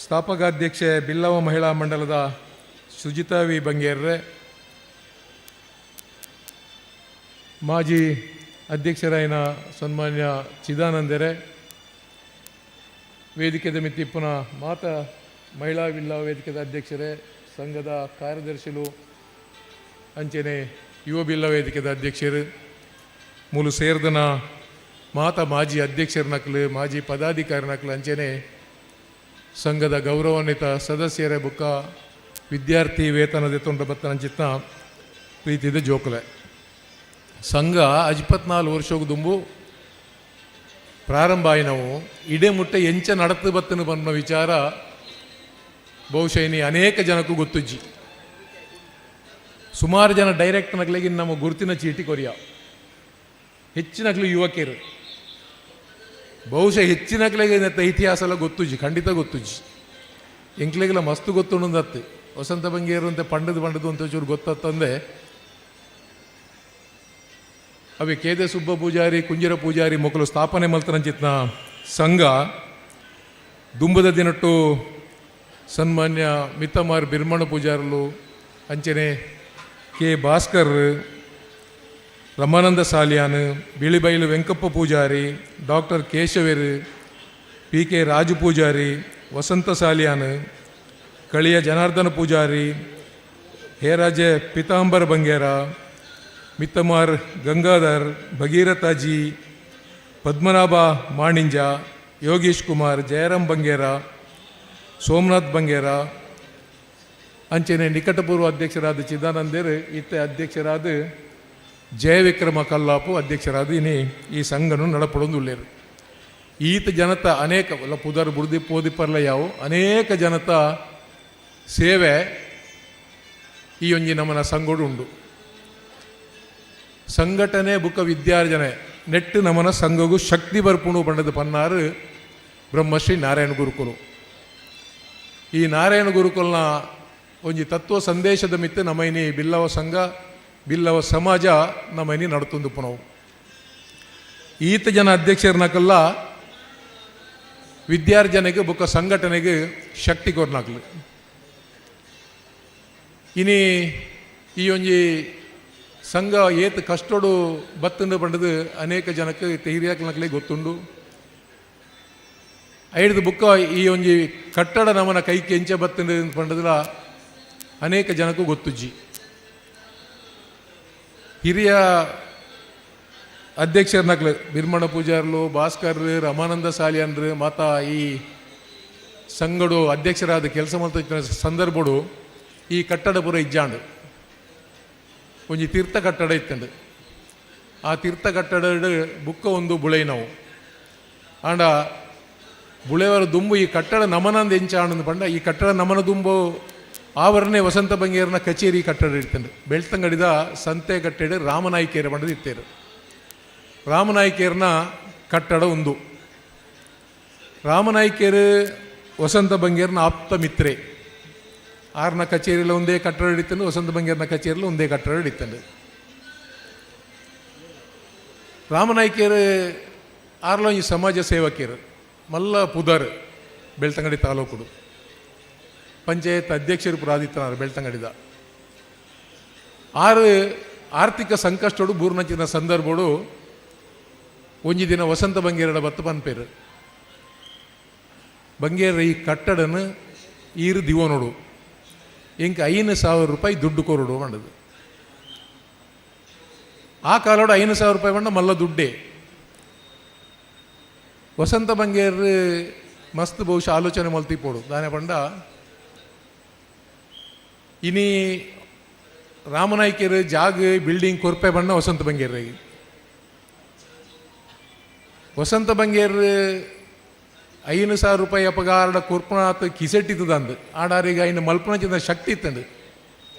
ಸ್ಥಾಪಕಾಧ್ಯಕ್ಷೆ ಬಿಲ್ಲವ ಮಹಿಳಾ ಮಂಡಲದ ಸುಜಿತಾ ವಿ ಬಂಗೇರ್ರೆ, ಮಾಜಿ ಅಧ್ಯಕ್ಷರಾಯಿನ ಸನ್ಮಾನ್ಯ ಚಿದಾನಂದರೆ, ವೇದಿಕೆದ ಮಿತ್ತಿಪ್ಪುನ ಮಾತ ಮಹಿಳಾ ಬಿಲ್ಲವ ವೇದಿಕೆದ ಅಧ್ಯಕ್ಷರೇ, ಸಂಘದ ಕಾರ್ಯದರ್ಶಿಲು, ಅಂಚೆನೆ ಯುವ ಬಿಲ್ಲ ವೇದಿಕೆದ ಅಧ್ಯಕ್ಷರು, ಮೂಲು ಸೇರ್ದನ ಮಾತ ಮಾಜಿ ಅಧ್ಯಕ್ಷರ ನಕಲು, ಮಾಜಿ ಪದಾಧಿಕಾರಿ ನಕಲು, ಅಂಚೆನೆ ಸಂಘದ ಗೌರವಾನ್ವಿತ ಸದಸ್ಯರೇ, ಬುಕ್ಕ ವಿದ್ಯಾರ್ಥಿ ವೇತನದ ತೊಂಡ ಬತ್ತನಂಚಿತ್ನ ಪ್ರೀತಿದ ಜೋಕುಲೆ. ಸಂಘ 24 ವರ್ಷ ದುಂಬು ಪ್ರಾರಂಭ ಆಯಿನವು. ಇಡೆ ಮುಟ್ಟೆ ಎಂಚ ನಡತು ಬತ್ತನು ಬನ್ನ ವಿಚಾರ ಬಹುಶಃ ಇನಿ ಅನೇಕ ಜನಕ್ಕೂ ಗೊತ್ತುಜ್ಜಿ. ಸುಮಾರು ಜನ ಡೈರೆಕ್ಟ್ ನಕ್ಲೆಗೆ ನಮ್ಮ ಗುರುತಿನ ಚೀಟಿ ಕೊರಿಯ. ಹೆಚ್ಚಿನಕ್ಲು ಯುವಕರು. ಬಹುಶಃ ಹೆಚ್ಚಿನಕ್ಲೆಗೆ ಇತಿಹಾಸ ಎಲ್ಲ ಗೊತ್ತುಜ್ಜಿ, ಖಂಡಿತ ಗೊತ್ತುಜ್ಜಿ. ಎಂಕ್ಲೆಗೆಲ್ಲ ಮಸ್ತ್ ಗೊತ್ತುಂಡತ್ತು. ವಸಂತ ಬಂಗೇರು ಅಂತ ಪಂಡದು ಪಂಡದು ಅಂತ ಚೂರು ಗೊತ್ತತ್ತಂದೆ. ಅವೆ ಕೇದೆ ಸುಬ್ಬ ಪೂಜಾರಿ, ಕುಂಜಿರ ಪೂಜಾರಿ ಮೊಕಲು ಸ್ಥಾಪನೆ ಮಲ್ತನಂಚಿತ್ನ ಸಂಘ. ದುಂಬದ ದಿನಟ್ಟು ಸನ್ಮಾನ್ಯ ಮಿತ್ತಮಾರ್ ಬಿರ್ಮಣ ಪೂಜಾರಲು, ಅಂಚನೆ ಕೆ ಭಾಸ್ಕರ್, ರಮಾನಂದ ಸಾಲಿಯಾನ್, ಬಿಳಿಬೈಲು ವೆಂಕಪ್ಪ ಪೂಜಾರಿ, ಡಾಕ್ಟರ್ ಕೇಶವೇರು, ಪಿ ಕೆ ರಾಜು ಪೂಜಾರಿ, ವಸಂತ ಸಾಲಿಯಾನ್, ಕಳಿಯ ಜನಾರ್ದನ ಪೂಜಾರಿ, ಹೇರಾಜೆ ಪಿತಾಂಬರ ಬಂಗೇರ, ಮಿತ್ತಮಾರ್ ಗಂಗಾಧರ್, ಭಗೀರಥಾಜಿ, ಪದ್ಮನಾಭ ಮಾಣಿಂಜ, ಯೋಗೀಶ್ ಕುಮಾರ್, ಜಯರಾಮ್ ಬಂಗೇರ, ಸೋಮನಾಥ್ ಬಂಗೇರ, ಅಂಚನೆ ನಿಕಟಪೂರ್ವ ಅಧ್ಯಕ್ಷರಾದ ಚಿದಾನಂದೇರು, ಇತ್ತೆ ಅಧ್ಯಕ್ಷರಾದ ಜಯವಿಕ್ರಮ ಕಲ್ಲಾಪು ಅಧ್ಯಕ್ಷರಾದ ಇನಿ ಈ ಸಂಘನು ನಡಪಡೊಂದುಲ್ಲೇರು. ಈತ ಜನತ ಅನೇಕ ಅಲ್ಲ ಪುದರ್ ಬುಡ್ದಿ ಪೋದಿಪರ್ಲ ಯಾವು ಅನೇಕ ಜನತ ಸೇವೆ ಈ ಒಂಜಿ ನಮನ ಸಂಘಡು ಉಂಡು. ಸಂಘಟನೆ ಬುಕ್ಕ ವಿದ್ಯಾರ್ಜನೆ ನೆಟ್ಟು ನಮನ ಸಂಘಗೂ ಶಕ್ತಿ ಬರ್ಪುಣು ಪಂಡದ ಪನ್ನಾರು ಬ್ರಹ್ಮಶ್ರೀ ನಾರಾಯಣ ಗುರುಕುಲು. ಈ ನಾರಾಯಣ ಗುರುಕುಲ್ನ ಒಂಜಿ ತತ್ವ ಸಂದೇಶದ ಮಿತ್ತು ನಮೈನಿ ಬಿಲ್ಲವ ಸಂಘ, ಬಿಲ್ಲವ ಸಮಾಜ ನಮೈನಿ ನಡತೊಂದು ಪುನವು. ಈತ ಜನ ಅಧ್ಯಕ್ಷರನಕಲ್ಲ ವಿದ್ಯಾರ್ಜನೆಗೆ ಬುಕ್ಕ ಸಂಘಟನೆಗೆ ಶಕ್ತಿ ಕೊರ್ನಾಕ್ಲು. ಇನಿ ಈ ಒಂಜಿ ಸಂಘ ಏತ್ ಕಷ್ಟೋಡು ಬತ್ತಂದು ಪಂಡದು ಅನೇಕ ಜನಕ್ಕೆ ಹಿರಿಯಾಕ್ಲನಕ್ಲೆ ಗೊತ್ತುಂಡು. ಐಡ್ದು ಬುಕ್ಕ ಈ ಒಂಜಿ ಕಟ್ಟಡ ನಮನ ಕೈಗೆ ಎಂಚ ಬತ್ತಂದು ಪಂಡದಲ ಅನೇಕ ಜನಕ್ಕೂ ಗೊತ್ತುಜ್ಜಿ. ಹಿರಿಯ ಅಧ್ಯಕ್ಷರ್ನಕ್ಲು ಬಿರ್ಮಣ ಪೂಜಾರ್ಲು, ಭಾಸ್ಕರ್, ರಮಾನಂದ ಸಾಲಿಯನ್ರು ಮಾತ ಈ ಸಂಗಡು ಅಧ್ಯಕ್ಷರಾದ ಕೆಲಸ ಮಲ್ತ ಸಂದರ್ಭಡು ಈ ಕಟ್ಟಡ ಪೂರ ಇಜ್ಜಾಂಡು. ಒಂಜಿ ತೀರ್ಥ ಕಟ್ಟಡ ಇತ್ತಂಡು. ಆ ತೀರ್ಥ ಕಟ್ಟಡ ಬುಕ್ಕ ಒಂದು ಬುಳೆಯಿನವು. ಆಂಡ ಬುಳೆವರ ದುಂಬು ಈ ಕಟ್ಟಡ ನಮನಂದ ಎಂಚಾಣಂದು ಪಂಡ ಈ ಕಟ್ಟಡ ನಮನ ದುಂಬು ಆವರಣೆ ವಸಂತ ಬಂಗೇರನ ಕಚೇರಿ ಕಟ್ಟಡ ಇರ್ತಂಡು. ಬೆಳ್ತಂಗಡಿದ ಸಂತೆ ಕಟ್ಟಡ ರಾಮನಾಯ್ಕೇರ ಪಂಡದು ಇತ್ತೇರು. ರಾಮನಾಯ್ಕೇರ್ನ ಕಟ್ಟಡ ಒಂದು. ರಾಮನಾಯ್ಕೇರು ವಸಂತ ಬಂಗೇರ್ನ ಆಪ್ತ ಮಿತ್ರೆ. ಆರ್ನ ಕಚೇರಿயில் ಒಂದೇ ಕಟ್ಟಡ ಇತ್ತಂಡು, ವಸಂತ ಬಂಗೇರ್ನ ಕಚೇರಿயில் ಒಂದೇ ಕಟ್ಟಡ ಇತ್ತಂಡು. ರಾಮನಾಯ್ಕೇರು ಆರ್ಲ ಒಂಜಿ ಸಮಾಜ ಸೇವಕಿಯರು, ಮಲ್ಲ ಪುದರ್ ಬೆಳ್ತಂಗಡಿ ತಾಲೂಕುಡು ಪಂಚಾಯತ್ ಅಧ್ಯಕ್ಷರು ಪುರಾದಿತ್ತನಾರು ಬೆಳ್ತಂಗಡಿದ. ಆರು ಆರ್ಥಿಕ ಸಂಕಷ್ಟೋಡು ಬೂರ್ನಂಚಿನ ಸಂದರ್ಭೋಡು ಒಂಜಿ ದಿನ ವಸಂತ ಬಂಗೇರಡ ಬತ್ತು ಪನ್ಪೇರು, ಬಂಗೇರ ಈ ಕಟ್ಟಡನ ಈರು ದಿವನೋಡು ಎಂಕ್ 5,000 ರೂಪಾಯಿ ದುಡ್ಡು ಕೊರಡು ಮಂಡದು. ಆ ಕಾಲೋಡು 5,000 ರೂಪಾಯಿ ಬಂಡ ಮಲ್ಲ ದುಡ್ಡೇ. ವಸಂತ ಬಂಗೇರ್ ಮಸ್ತ್ ಬಹುಶಃ ಆಲೋಚನೆ ಮಲ್ತಿಪೋಡು ದಾನೆ ಪಂಡ ಇನಿ ರಾಮನಾಯ್ಕೇರು ಜಾಗ ಬಿಲ್ಡಿಂಗ್ ಕೊರ್ಪೆ ಬಣ್ಣ ವಸಂತ ಬಂಗೇರ್. ವಸಂತ ಬಂಗೇರ್ 5,000 ರೂಪಾಯಿ ಅಪಗಾರಡ ಕೊರ್ಪನಾತ್ ಕಿಸೆಟ್ಟಿತ್ತದಂದು ಆಡಾರಿಗೆ ಐನು ಮಲ್ಪನಚಿಂದ ಶಕ್ತಿ ಇತ್ತಂದು.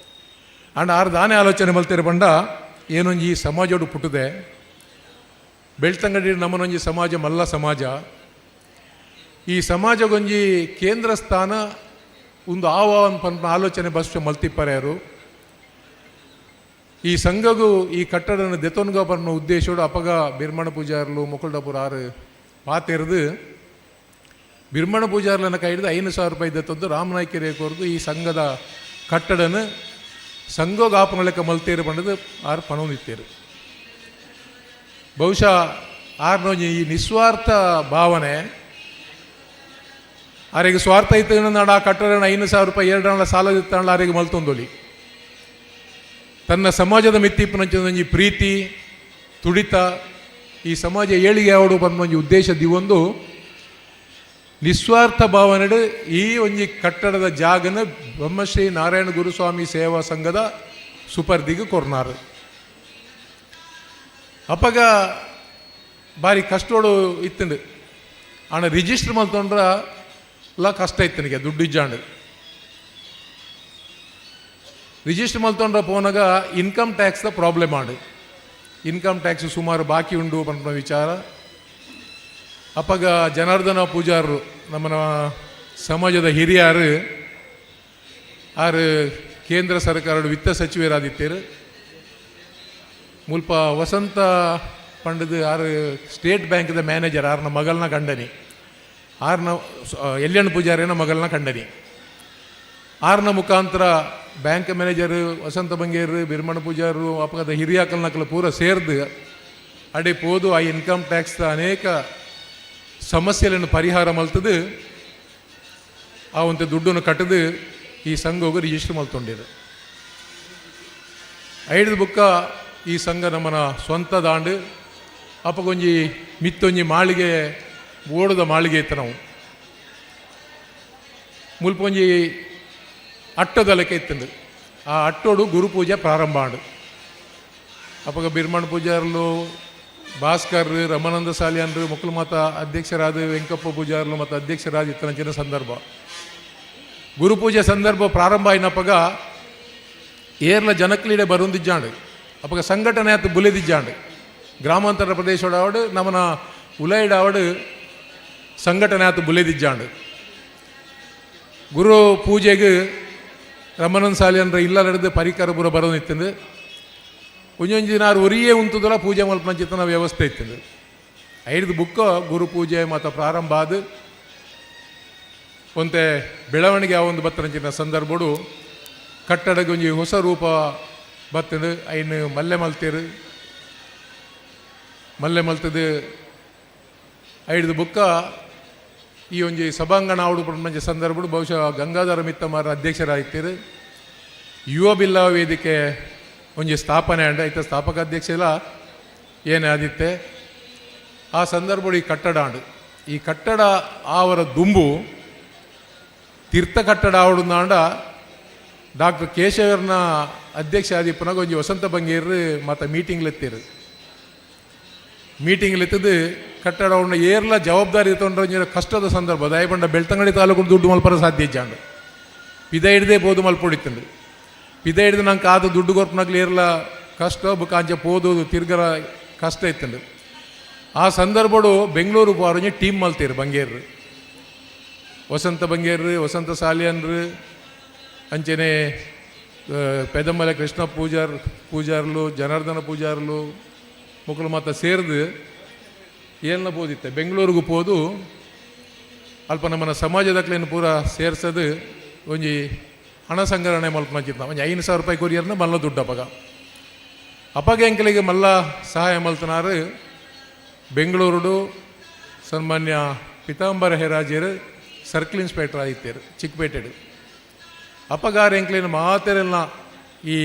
ಆಂಡ ಆರು ದಾನೆ ಆಲೋಚನೆ ಮಲ್ತೇರು ಪಂಡ ಏನೊಂಜಿ ಸಮಾಜೋಡು ಪುಟ್ಟದೆ ಬೆಳ್ತಂಗಡಿ ನಮ್ಮನೊಂಜಿ ಸಮಾಜ ಮಲ್ಲ ಸಮಾಜ. ಈ ಸಮಾಜಗೊಂಜಿ ಕೇಂದ್ರ ಸ್ಥಾನ ಒಂದು ಆವ ಪನ್ಪನ ಆಲೋಚನೆ ಬಸ್ ಮಲ್ತಿಪ್ಪರ್ಯಾರು. ಈ ಸಂಘಗೂ ಈ ಕಟ್ಟಡನ ದೆತೊನ್ಗ ಪನ್ನ ಉದ್ದೇಶೋಡು ಅಪಗ ಬಿರ್ಮಣ ಪೂಜಾರ್ಲು ಮುಕುಲ್ಡಪುರ ಆರು ಪಾತೆರ್ದು ಬಿರ್ಮಣ ಪೂಜಾರ್ಲನ ಕೈ ಹಿಡಿದು 5,000 ರೂಪಾಯಿ ದತ್ತೊಂದು ರಾಮನಾಯ್ಕೆರೆ ಕೊರ್ದು ಈ ಸಂಘದ ಕಟ್ಟಡನ ಸಂಘೋಗಾಪನ ಮಲ್ತೇರು ಪಂಡದು ಆರು ಪಣೊಂದಿತ್ತೇರು. ಬಹುಶಃ ಆರ್ನೊಂಜಿ ಈ ನಿಸ್ವಾರ್ಥ ಭಾವನೆ ಆರಿಗೆ ಸ್ವಾರ್ಥ ಇತ್ತು ನಾಡ ಆ ಕಟ್ಟಡನ 5,000 ರೂಪಾಯಿ ಎರಡಾಣ ಸಾಲ ಇತ್ತಾಣ ಆರಿಗೆ ಮಲ್ತೊಂದೊಲಿ. ತನ್ನ ಸಮಾಜದ ಮಿತ್ತಿಪ್ಪನಂಚೊಂಜಿ ಪ್ರೀತಿ ತುಡಿತ ಈ ಸಮಾಜ ಏಳಿಗೆ ಯಾವಡು ಪನ್ಪೊಂಜಿ ಉದ್ದೇಶ ದಿವೊಂದು ನಿಸ್ವಾರ್ಥ ಭಾವನೆಡು ಈ ಒಂಜಿ ಕಟ್ಟಡದ ಜಾಗನ ಬ್ರಹ್ಮಶ್ರೀ ನಾರಾಯಣ ಗುರುಸ್ವಾಮಿ ಸೇವಾ ಸಂಘದ ಸುಪರ್ದಿಗೆ ಕೊರ್ನಾರು. ಅಪಗ ಬಾರಿ ಕಷ್ಟೋಡು ಇತ್ತಂಡು. ಆಣ ರಿಜಿಸ್ಟರ್ ಮಲ್ತೊಂಡ್ರ ಎಲ್ಲ ಕಷ್ಟ ಇತ್ತು ನನಗೆ ದುಡ್ಡು ಇಜ್ಜಾಂಡು. ರಿಜಿಸ್ಟರ್ ಮಲ್ತೊಂಡ್ರ ಪೋನಾಗ ಇನ್ಕಮ್ ಟ್ಯಾಕ್ಸ್ದ ಪ್ರಾಬ್ಲಮ್ ಆಂಡು. ಇನ್ಕಮ್ ಟ್ಯಾಕ್ಸ್ ಸುಮಾರು ಬಾಕಿ ಉಂಡು ಪನ್ಪುನ ವಿಚಾರ. ಅಪಗ ಜನಾರ್ದನ ಪೂಜಾರರು ನಮ್ಮನ ಸಮಾಜದ ಹಿರಿಯಾರು ಆರು ಕೇಂದ್ರ ಸರ್ಕಾರದ ವಿತ್ತ ಸಚಿವರಾದಿತ್ತೇರು. ಮುಲ್ಪ ವಸಂತ ಪಂಡದು ಆರು ಸ್ಟೇಟ್ ಬ್ಯಾಂಕ್ದ ಮ್ಯಾನೇಜರ್ ಆರ್ನ ಮಗಲ್ನ ಕಂಡನಿ ಆರ್ನ ಎಲ್ಯಣ್ಣ ಪೂಜಾರಿನ ಮಗಲ್ನ ಕಂಡನಿ. ಆರ್ನ ಮುಖಾಂತರ ಬ್ಯಾಂಕ್ ಮ್ಯಾನೇಜರ್ ವಸಂತ ಬಂಗೇರು ಬಿರ್ಮಣ ಪೂಜಾರರು ಅಪಗದ ಹಿರಿಯಾಕಲ್ನಕಲು ಪೂರ ಸೇರ್ದು ಅಡೆ ಪೋದು ಆ ಇನ್ಕಮ್ ಟ್ಯಾಕ್ಸ್ ಅನೇಕ ಸಮಸ್ಯೆಗಳನ್ನು ಪರಿಹಾರ ಮಲ್ತದು ಆ ಒಂದು ದುಡ್ಡನ್ನು ಕಟ್ಟದು ಈ ಸಂಘೋಗ ರಿಜಿಸ್ಟರ್ ಮಲ್ತೊಂಡಿರು. ಐದು ಬುಕ್ಕ ಈ ಸಂಘ ನಮ್ಮನ ಸ್ವಂತ ದಾಂಡು. ಅಪಗೊಂಜಿ ಮಿತ್ತೊಂಜಿ ಮಾಳಿಗೆ ಓಡದ ಮಾಳಿಗೆ ಇತ್ತು ನಾವು ಮುಲ್ಪೊಂಜಿ ಅಟ್ಟದ ಲೆಕ್ಕ ಇತ್ತಂದು. ಆ ಅಟ್ಟೋಡು ಗುರುಪೂಜೆ ಪ್ರಾರಂಭ ಆಂಡು. ಅಪಗ ಬಿರ್ಮಣ ಪೂಜಾರ್ಲು ಭಾಸ್ಕರ್ ರಮಾನಂದ ಸಾಲಿಯನ್ರು ಮೊಕ್ಕಲು ಮಾತ ಅಧ್ಯಕ್ಷರಾದ ವೆಂಕಪ್ಪ ಪೂಜಾರ್ಲು ಮತ್ತು ಅಧ್ಯಕ್ಷರಾದ ಇತ್ತನಂಚಿನ ಸಂದರ್ಭ ಗುರುಪೂಜೆ ಸಂದರ್ಭ ಪ್ರಾರಂಭ అయినప్పಗ ಏರ್ಲ ಜನಕ್ಲೀಡೆ ಬರುಂದಿಜ್ಜಾಂಡು. ಅಪಗ ಸಂಘಟನೆ ಆತು ಬುಲೆದಿಜ್ಜಾಂಡು. ಗ್ರಾಮಾಂತರ ಪ್ರದೇಶೋಡಾವಡು ನಮನ ಉಲೈಡಾವಡು ಸಂಘಟನೆ ಆತು ಬುಲೆದಿಜ್ಜಾಂಡು. ಗುರು ಪೂಜೆಗೆ ರಮಣನ್ ಸಾಲಿಯನ್ರ ಇಲ್ಲ ನಡೆದು ಪರಿಕರ ಪೂರ ಬರೋದಿತ್ತಂದು. ಒಂಜೊಂಜಿ ದಿನ ಆರು ಒರಿಯೇ ಉಂತುದಲ ಪೂಜೆ ಮಲ್ಪನಂಚಿತ್ತನ ವ್ಯವಸ್ಥೆ ಇತ್ತಂದು. ಐದು ಬುಕ್ಕ ಗುರು ಪೂಜೆ ಮತ್ತು ಪ್ರಾರಂಭ ಆದ ಒಂತೆ ಬೆಳವಣಿಗೆ ಆ ಒಂದು ಬತ್ತನಂಚಿನ ಸಂದರ್ಭಡು ಕಟ್ಟಡಕ್ಕೆ ಒಂಜಿ ಹೊಸ ರೂಪ ಬತ್ತಂದು. ಐನು ಮಲ್ಲೆ ಮಲ್ತೇರು ಮಲ್ಲೆ ಮಲ್ತದು ಐದು ಬುಕ್ಕ ಈ ಒಂಜಿ ಸಭಾಂಗಣ ಆವಡು ಪಂಚ ಸಂದರ್ಭಡು ಬಹುಶಃ ಗಂಗಾಧರ ಮಿತ್ತಮಾರ ಅಧ್ಯಕ್ಷರಾಗ್ತೀರು. ಯುವ ಬಿಲ್ಲವ ವೇದಿಕೆ ಒಂಜಿ ಸ್ಥಾಪನೆ ಅಂಡ ಐತ ಸ್ಥಾಪಕ ಅಧ್ಯಕ್ಷ ಇಲ್ಲ ಏನೇ ಆದಿತ್ತೆ ಆ ಸಂದರ್ಭಡು ಈ ಕಟ್ಟಡ ಆಂಡು. ಈ ಕಟ್ಟಡ ಆವರ ದುಂಬು ತೀರ್ಥ ಕಟ್ಟಡ ಆವಡುಂದಾಂಡ ಡಾಕ್ಟರ್ ಕೇಶವರ್ನ ಅಧ್ಯಕ್ಷ ಆದಿಪ್ಪನಾಗ ಒಂಜಿ ವಸಂತ ಬಂಗೇರು ಮಾತ ಮೀಟಿಂಗ್ಲೆತ್ತೀರು. ಮೀಟಿಂಗ್ಲೆತ್ತದು ಕಟ್ಟಡ ಉಂಡ ಏರ್ಲ ಜವಾಬ್ದಾರಿ ತೊಂಡ್ರೆ ಒಂಜಿ ಕಷ್ಟದ ಸಂದರ್ಭ. ದಯಪಂಡ ಬೆಳ್ತಂಗಡಿ ತಾಲೂಕು ದುಡ್ಡು ಮಲ್ಪರ ಸಾಧ್ಯ ಇಜ್ಜಾಂಡು, ಪಿದ ಹಿಡ್ದೇ ಪೋದು ಮಲ್ಪೊಡಿತ್ತಂಡು. ಪಿದ ಹಿಡ್ದು ನಂಗೆ ಆದ ದುಡ್ಡು ಕೊರ್ಪನಾಗ್ಲಿ ಏರ್ಲ ಕಷ್ಟ, ಬುಕ್ಕ ಅಂಚೆ ಪೋದು ತಿರ್ಗರ ಕಷ್ಟ ಇತ್ತಂಡು. ಆ ಸಂದರ್ಭಡು ಬೆಂಗಳೂರು ಪೋರ ಟೀಮ್ ಮಲ್ತೀರು ಬಂಗೇರು, ವಸಂತ ಬಂಗೇರು, ವಸಂತ ಸಾಲಿಯನ್ರು, ಅಂಚೆನೆ ಪೆದಮಲೆ ಕೃಷ್ಣ ಪೂಜಾರ್ಲು, ಜನಾರ್ದನ ಪೂಜಾರ್ಲು ಮೊಕ್ಕಳು ಮಾತ ಸೇರ್ದು ಏನ ಪೋದಿತ್ತೆ ಬೆಂಗಳೂರಿಗೆ ಪೋದು ಅಲ್ಪ ನಮ್ಮನ್ನ ಸಮಾಜದಕ್ಲೇನು ಪೂರ ಸೇರ್ಸದು ಒಂಜಿ ಹಣ ಸಂಗ್ರಹಣೆ ಮಲ್ಪನಂಚಿತ್ತ. ಒಂಜಿ 5,000 ರೂಪಾಯಿ ಕೊರಿಯರ್ನ ಮಲ್ಲ ದುಡ್ಡು ಅಪಗ. ಅಪಗ ಎಂಕಲಿಗೆ ಮಲ್ಲ ಸಹಾಯ ಮಲ್ತನಾರು ಬೆಂಗಳೂರುಡು ಸನ್ಮಾನ್ಯ ಪಿತಾಂಬರ ಹೆರಾಜರು, ಸರ್ಕಲ್ ಇನ್ಸ್ಪೆಕ್ಟರ್ ಆಗಿತ್ತೇರು ಚಿಕ್ಕಪೇಟೆಡು. ಅಪಗಾರ ಎಂಕ್ಲೇನು ಮಾತೆರೆಲ್ಲ ಈ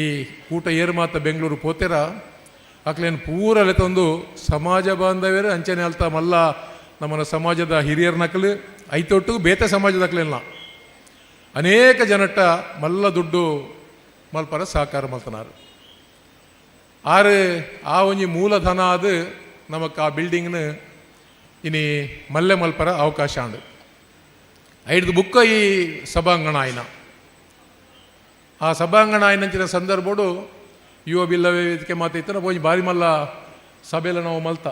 ಕೂಟ ಏರು ಮಾತ ಬೆಂಗಳೂರು ಪೋತೆರ ಅಕ್ಲೇನು ಪೂರ ತಂದು ಸಮಾಜ ಬಾಂಧವ್ಯರು ಅಂಚನೆ ಅಲ್ತ ಮಲ್ಲ ನಮ್ಮನ ಸಮಾಜದ ಹಿರಿಯರ ನಕಲು ಐತೊಟ್ಟು ಬೇತೆ ಸಮಾಜದ ಅಕ್ಲೆಲ್ಲ ಅನೇಕ ಜನಟ್ಟ ಮಲ್ಲ ದುಡ್ಡು ಮಲ್ಪರ ಸಹಕಾರ ಮಲ್ತನಾರು. ಆರು ಆ ಒಂಜಿ ಮೂಲಧನ ಅದು ನಮಕ್ ಆ ಬಿಲ್ಡಿಂಗ್ನ ಇನಿ ಮಲ್ಲೆ ಮಲ್ಪರ ಅವಕಾಶ ಅಂಡು. ಐದು ಬುಕ್ಕ ಈ ಸಭಾಂಗಣ ಆಯ್ನ. ಆ ಸಭಾಂಗಣ ಆಯ್ನಂಚಿನ ಸಂದರ್ಭಡು ಯುವ ಬಿಲ್ಲ ವೇದಿಕೆ ಮಾತೈತನ ಒಂಜಿ ಬಾರಿ ಮಲ್ಲ ಸಭೆಲ್ಲ ನಾವು ಮಲ್ತ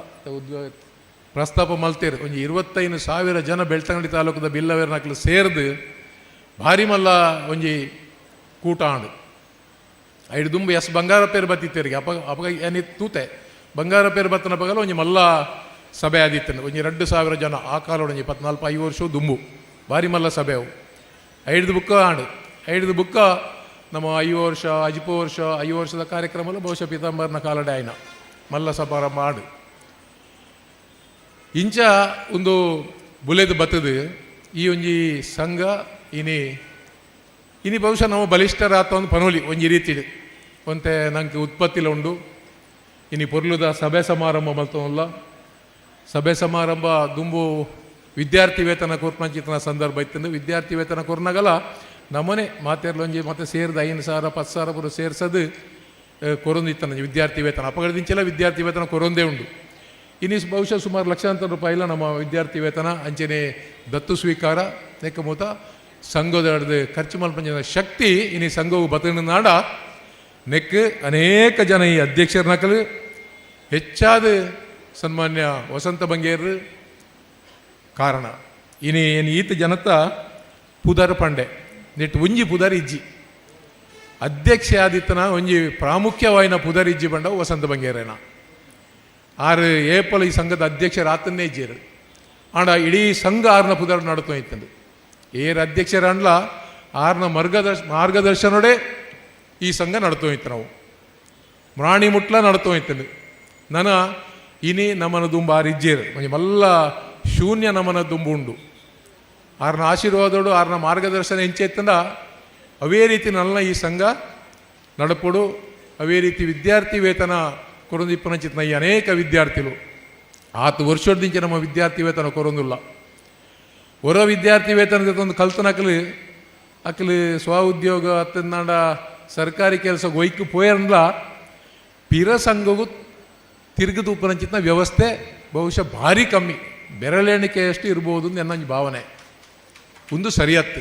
ಪ್ರಸ್ತಾಪ ಮಲ್ತೇರು. ಒಂಜಿ 25,000 ಜನ ಬೆಳ್ತಂಗಡಿ ತಾಲೂಕದ ಬಿಲ್ಲವೇರ್ನಕ್ಲು ಸೇರ್ದು ಭಾರಿ ಮಲ್ಲ ಒಂಜಿ ಕೂಟ ಆಂಡು. ಐದು ದುಂಬು ಎಸ್ ಬಂಗಾರ ಪೇರು ಬತ್ತಿತ್ತೇರಿಗೆ ಅಪ ಅಪಗ ಏನಿ ತೂತೆ ಬಂಗಾರ ಪೇರು ಬತ್ತನ ಪಗಲ ಒಂಜಿ ಮಲ್ಲ ಸಭೆ ಆದಿತ್ತನು. ಒಂಜಿ 2,000 ಜನ ಆ ಕಾಲ ಒಂಜಿ 14-5 ವರ್ಷ ದುಂಬು ಭಾರಿ ಮಲ್ಲ ಸಭೆ ಅವು. ಐದು ಬುಕ್ಕ ಆಂಡು. ಐದು ಬುಕ್ಕ ನಮ್ಮ 5 ವರ್ಷ ಅಜಿಪೋ ವರ್ಷ 5 ವರ್ಷದ ಕಾರ್ಯಕ್ರಮ ಬಹುಶಃ ಪೀತಾಂಬರ್ನ ಕಾಲಡೆ ಆಯ್ನ ಮಲ್ಲ ಸಮಾರಂಭ ಆಡು. ಇಂಚ ಒಂದು ಬುಲೆದು ಬತ್ತದು ಈ ಒಂಜಿ ಸಂಘ ಇನಿ ಇನಿ ಬಹುಶಃ ನಾವು ಬಲಿಷ್ಠರಾತ ಒಂದು ಪನೋಲಿ ಒಂಜಿ ರೀತಿಡು ಒಂತೆ ನಂಗೆ ಉತ್ಪತ್ತಿಲ ಉಂಡು. ಇನಿ ಪೊರ್ಲುದ ಸಭೆ ಸಮಾರಂಭ ಮಲ್ತವಲ್ಲ. ಸಭೆ ಸಮಾರಂಭ ದುಂಬು ವಿದ್ಯಾರ್ಥಿ ವೇತನ ಕೊರ್ಪಂಚಿತನ ಸಂದರ್ಭ ಇತ್ತು. ವಿದ್ಯಾರ್ಥಿ ವೇತನ ಕೊರ್ನಗಲ ನಮ್ಮನೆ ಮಾತೆರ್ಲೊಂಜಿ ಮತ್ತೆ ಸೇರಿದ 5,000 10,000 ಪೂರ ಸೇರ್ಸದು ಕೊರೊಂದಿತ್ತನ ವಿದ್ಯಾರ್ಥಿ ವೇತನ. ಅಪಗಡದಿಂಚೆಲ್ಲ ವಿದ್ಯಾರ್ಥಿ ವೇತನ ಕೊರೊಂದೇ ಉಂಡು. ಇನ್ನು ಬಹುಶಃ ಸುಮಾರು ಲಕ್ಷಾಂತರ ರೂಪಾಯಿಲ ನಮ್ಮ ವಿದ್ಯಾರ್ಥಿ ವೇತನ ಅಂಚನೆ ದತ್ತು ಸ್ವೀಕಾರ ನೆಕ್ಕಮೂತ ಸಂಘದ ಖರ್ಚು ಮಲ್ಪಂಚಿನ ಶಕ್ತಿ ಇನಿ ಸಂಘವು ಬತನ ನಾಡ ನೆಕ್ ಅನೇಕ ಜನ ಈ ಅಧ್ಯಕ್ಷರ ನಕಲು ಹೆಚ್ಚಾದ ಸನ್ಮಾನ್ಯ ವಸಂತ ಬಂಗೇರ್ ಕಾರಣ. ಇನಿ ಏನು ಈತ ಜನತ ಪುದರ್ ಪಂಡೆ ನೆಟ್ ಒಂಜಿ ಪುದರ್ ಇಜ್ಜಿ ಅಧ್ಯಕ್ಷ ಆದಿತ್ತನ ಒಂಜಿ ಪ್ರಾಮುಖ್ಯವಾಯಿನ ಪುದರ್ ಇಜ್ಜಿ ಬಂಡ ವಸಂತ ಬಂಗೇರೇನ. ಆರು ಏಪಲ್ ಈ ಸಂಘದ ಅಧ್ಯಕ್ಷರ ಆತನ್ನೇ ಇಜ್ಜೇರು. ಆಂಡ ಇಡೀ ಸಂಘ ಆರ್ನ ಪುದರ್ ನಡತು ಇತ್ತಂದು ಏರ್ ಅಧ್ಯಕ್ಷರ ಅಂಡ್ಲ ಆರ್ನ ಮಾರ್ಗದರ್ಶನೋಡೆ ಈ ಸಂಘ ನಡ್ತು ಇತ್ತು. ನಾವು ಪ್ರಾಣಿ ಮುಟ್ಲ ನಡ್ತು ಇತ್ತಂದು ನನ ಇನಿ ನಮ್ಮನ ದುಂಬ ಆರು ಇಜ್ಜೇರು ಒಂಜಿ ಮಲ್ಲ ಶೂನ್ಯ ನಮನ ದುಂಬು ಉಂಡು. ಆರ್ನ ಆಶೀರ್ವಾದೋಡು ಆರ್ನ ಮಾರ್ಗದರ್ಶನ ಎಂಚೆತ್ತಂದ ಅವೇ ರೀತಿ ನನ್ನ ಈ ಸಂಘ ನಡಪುಡು. ಅವೇ ರೀತಿ ವಿದ್ಯಾರ್ಥಿ ವೇತನ ಕೊರೊಂದಿಪ್ಪನಂಚಿತ್ನ ಈ ಅನೇಕ ವಿದ್ಯಾರ್ಥಿಗಳು ಆತು ವರ್ಷದಿಂಚೆ ನಮ್ಮ ವಿದ್ಯಾರ್ಥಿ ವೇತನ ಕೊರೊಂದುಲ್ಲ. ಹೊರ ವಿದ್ಯಾರ್ಥಿ ವೇತನ ಒಂದು ಕಲ್ತನಕಲು ಅಕ್ಲು ಸ್ವ ಉದ್ಯೋಗ ಅತ್ತಂದಾಂಡ ಸರ್ಕಾರಿ ಕೆಲಸ ಒಯ್ಕು ಪೋಯರ್ಲ ಪಿರ ಸಂಘವು ತಿರುಗು ತೂಪನಂಚಿತ್ನ ವ್ಯವಸ್ಥೆ ಬಹುಶಃ ಭಾರಿ ಕಮ್ಮಿ, ಬೆರಳೆಣಿಕೆಯಷ್ಟು ಇರ್ಬೋದು ಅಂತ ನನ್ನ ಭಾವನೆ. ಒಂದು ಸರಿಯತ್ತು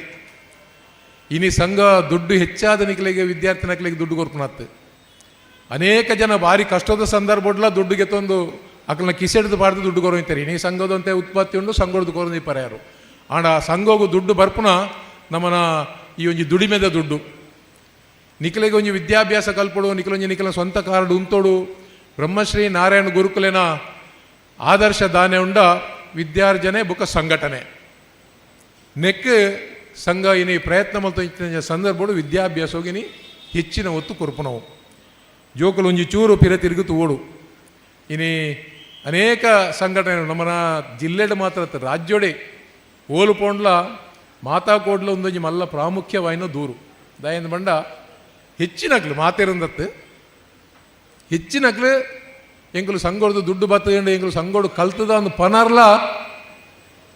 ಇನಿ ಸಂಘ ದುಡ್ಡು ಹೆಚ್ಚಾದ ನಿಕಲಿಗೆ ವಿದ್ಯಾರ್ಥಿ ನಕಲಿಗೆ ದುಡ್ಡು ಕೊರ್ಪುನತ್ತು. ಅನೇಕ ಜನ ಭಾರಿ ಕಷ್ಟದ ಸಂದರ್ಭಡ್ಲ ದುಡ್ಡು ತಂದು ಅಕಲ್ನ ಕಿಸೆಡ್ದು ಬಾರ್ದು ದುಡ್ಡು ಕೊರೊಂತಾರೆ. ಇನಿ ಸಂಘದಂತೆ ಉತ್ಪತ್ತಿ ಉಂಡು ಸಂಘದ ಕೊರೊಂದಿಪ್ಪರೆ ಯಾರು. ಆಂಡ ಸಂಘೋಗು ದುಡ್ಡು ಬರ್ಪುನ ನಮ್ಮನ ಈ ಒಂಜಿ ದುಡಿಮೆದ ದುಡ್ಡು ನಿಖಲಿಗೆ ಒಂಜಿ ವಿದ್ಯಾಭ್ಯಾಸ ಕಲ್ಪಡು, ನಿಖಲೊಂಜಿ ನಿಖಲ ಸ್ವಂತ ಕಾರ್ಡ್ ಉಂತೋಡು. ಬ್ರಹ್ಮಶ್ರೀ ನಾರಾಯಣ ಗುರುಕುಲೇನ ಆದರ್ಶ ದಾನೆ ಉಂಡ ವಿದ್ಯಾರ್ಜನೆ ಬುಕ್ಕ ಸಂಘಟನೆ ನೆಕ್ ಸಂಘ ಇನಿ ಪ್ರಯತ್ನ ಮಲ್ತ ಸಂದರ್ಭಡು ವಿದ್ಯಾಭ್ಯಾಸೋಗಿನಿ ಹೆಚ್ಚಿನ ಒತ್ತು ಕೊರ್ಪುನವು. ಜೋಕುಲು ಒಂಜಿ ಚೂರು ಪಿರ ತಿರುಗು ತೂವೋಡು. ಇನಿ ಅನೇಕ ಸಂಘಟನೆ ನಮ್ಮನ ಜಿಲ್ಲೆಡ್ ಮಾತ್ರ ಅತ್ತ ರಾಜ್ಯೋಡೆ ಓಲು ಪೋಂಡ್ಲ ಮಾತಾ ಕೋಡ್ಲ ಒಂದೊಂಜಿ ಮಲ್ಲ ಪ್ರಾಮುಖ್ಯವಾಯಿನ ದೂರು ದಯಂದ ಬಂಡ ಹೆಚ್ಚಿನಕ್ಲು ಮಾತೇರಂದತ್ತು ಹೆಚ್ಚಿನಕ್ಲು ಎಂಕುಲು ಸಂಗೊಡ್ದು ದುಡ್ಡು ಬತ್ತಂಡು ಎಂಕುಲು ಸಂಗೋಡು ಕಲ್ತದ ಒಂದು ಪನರ್ಲ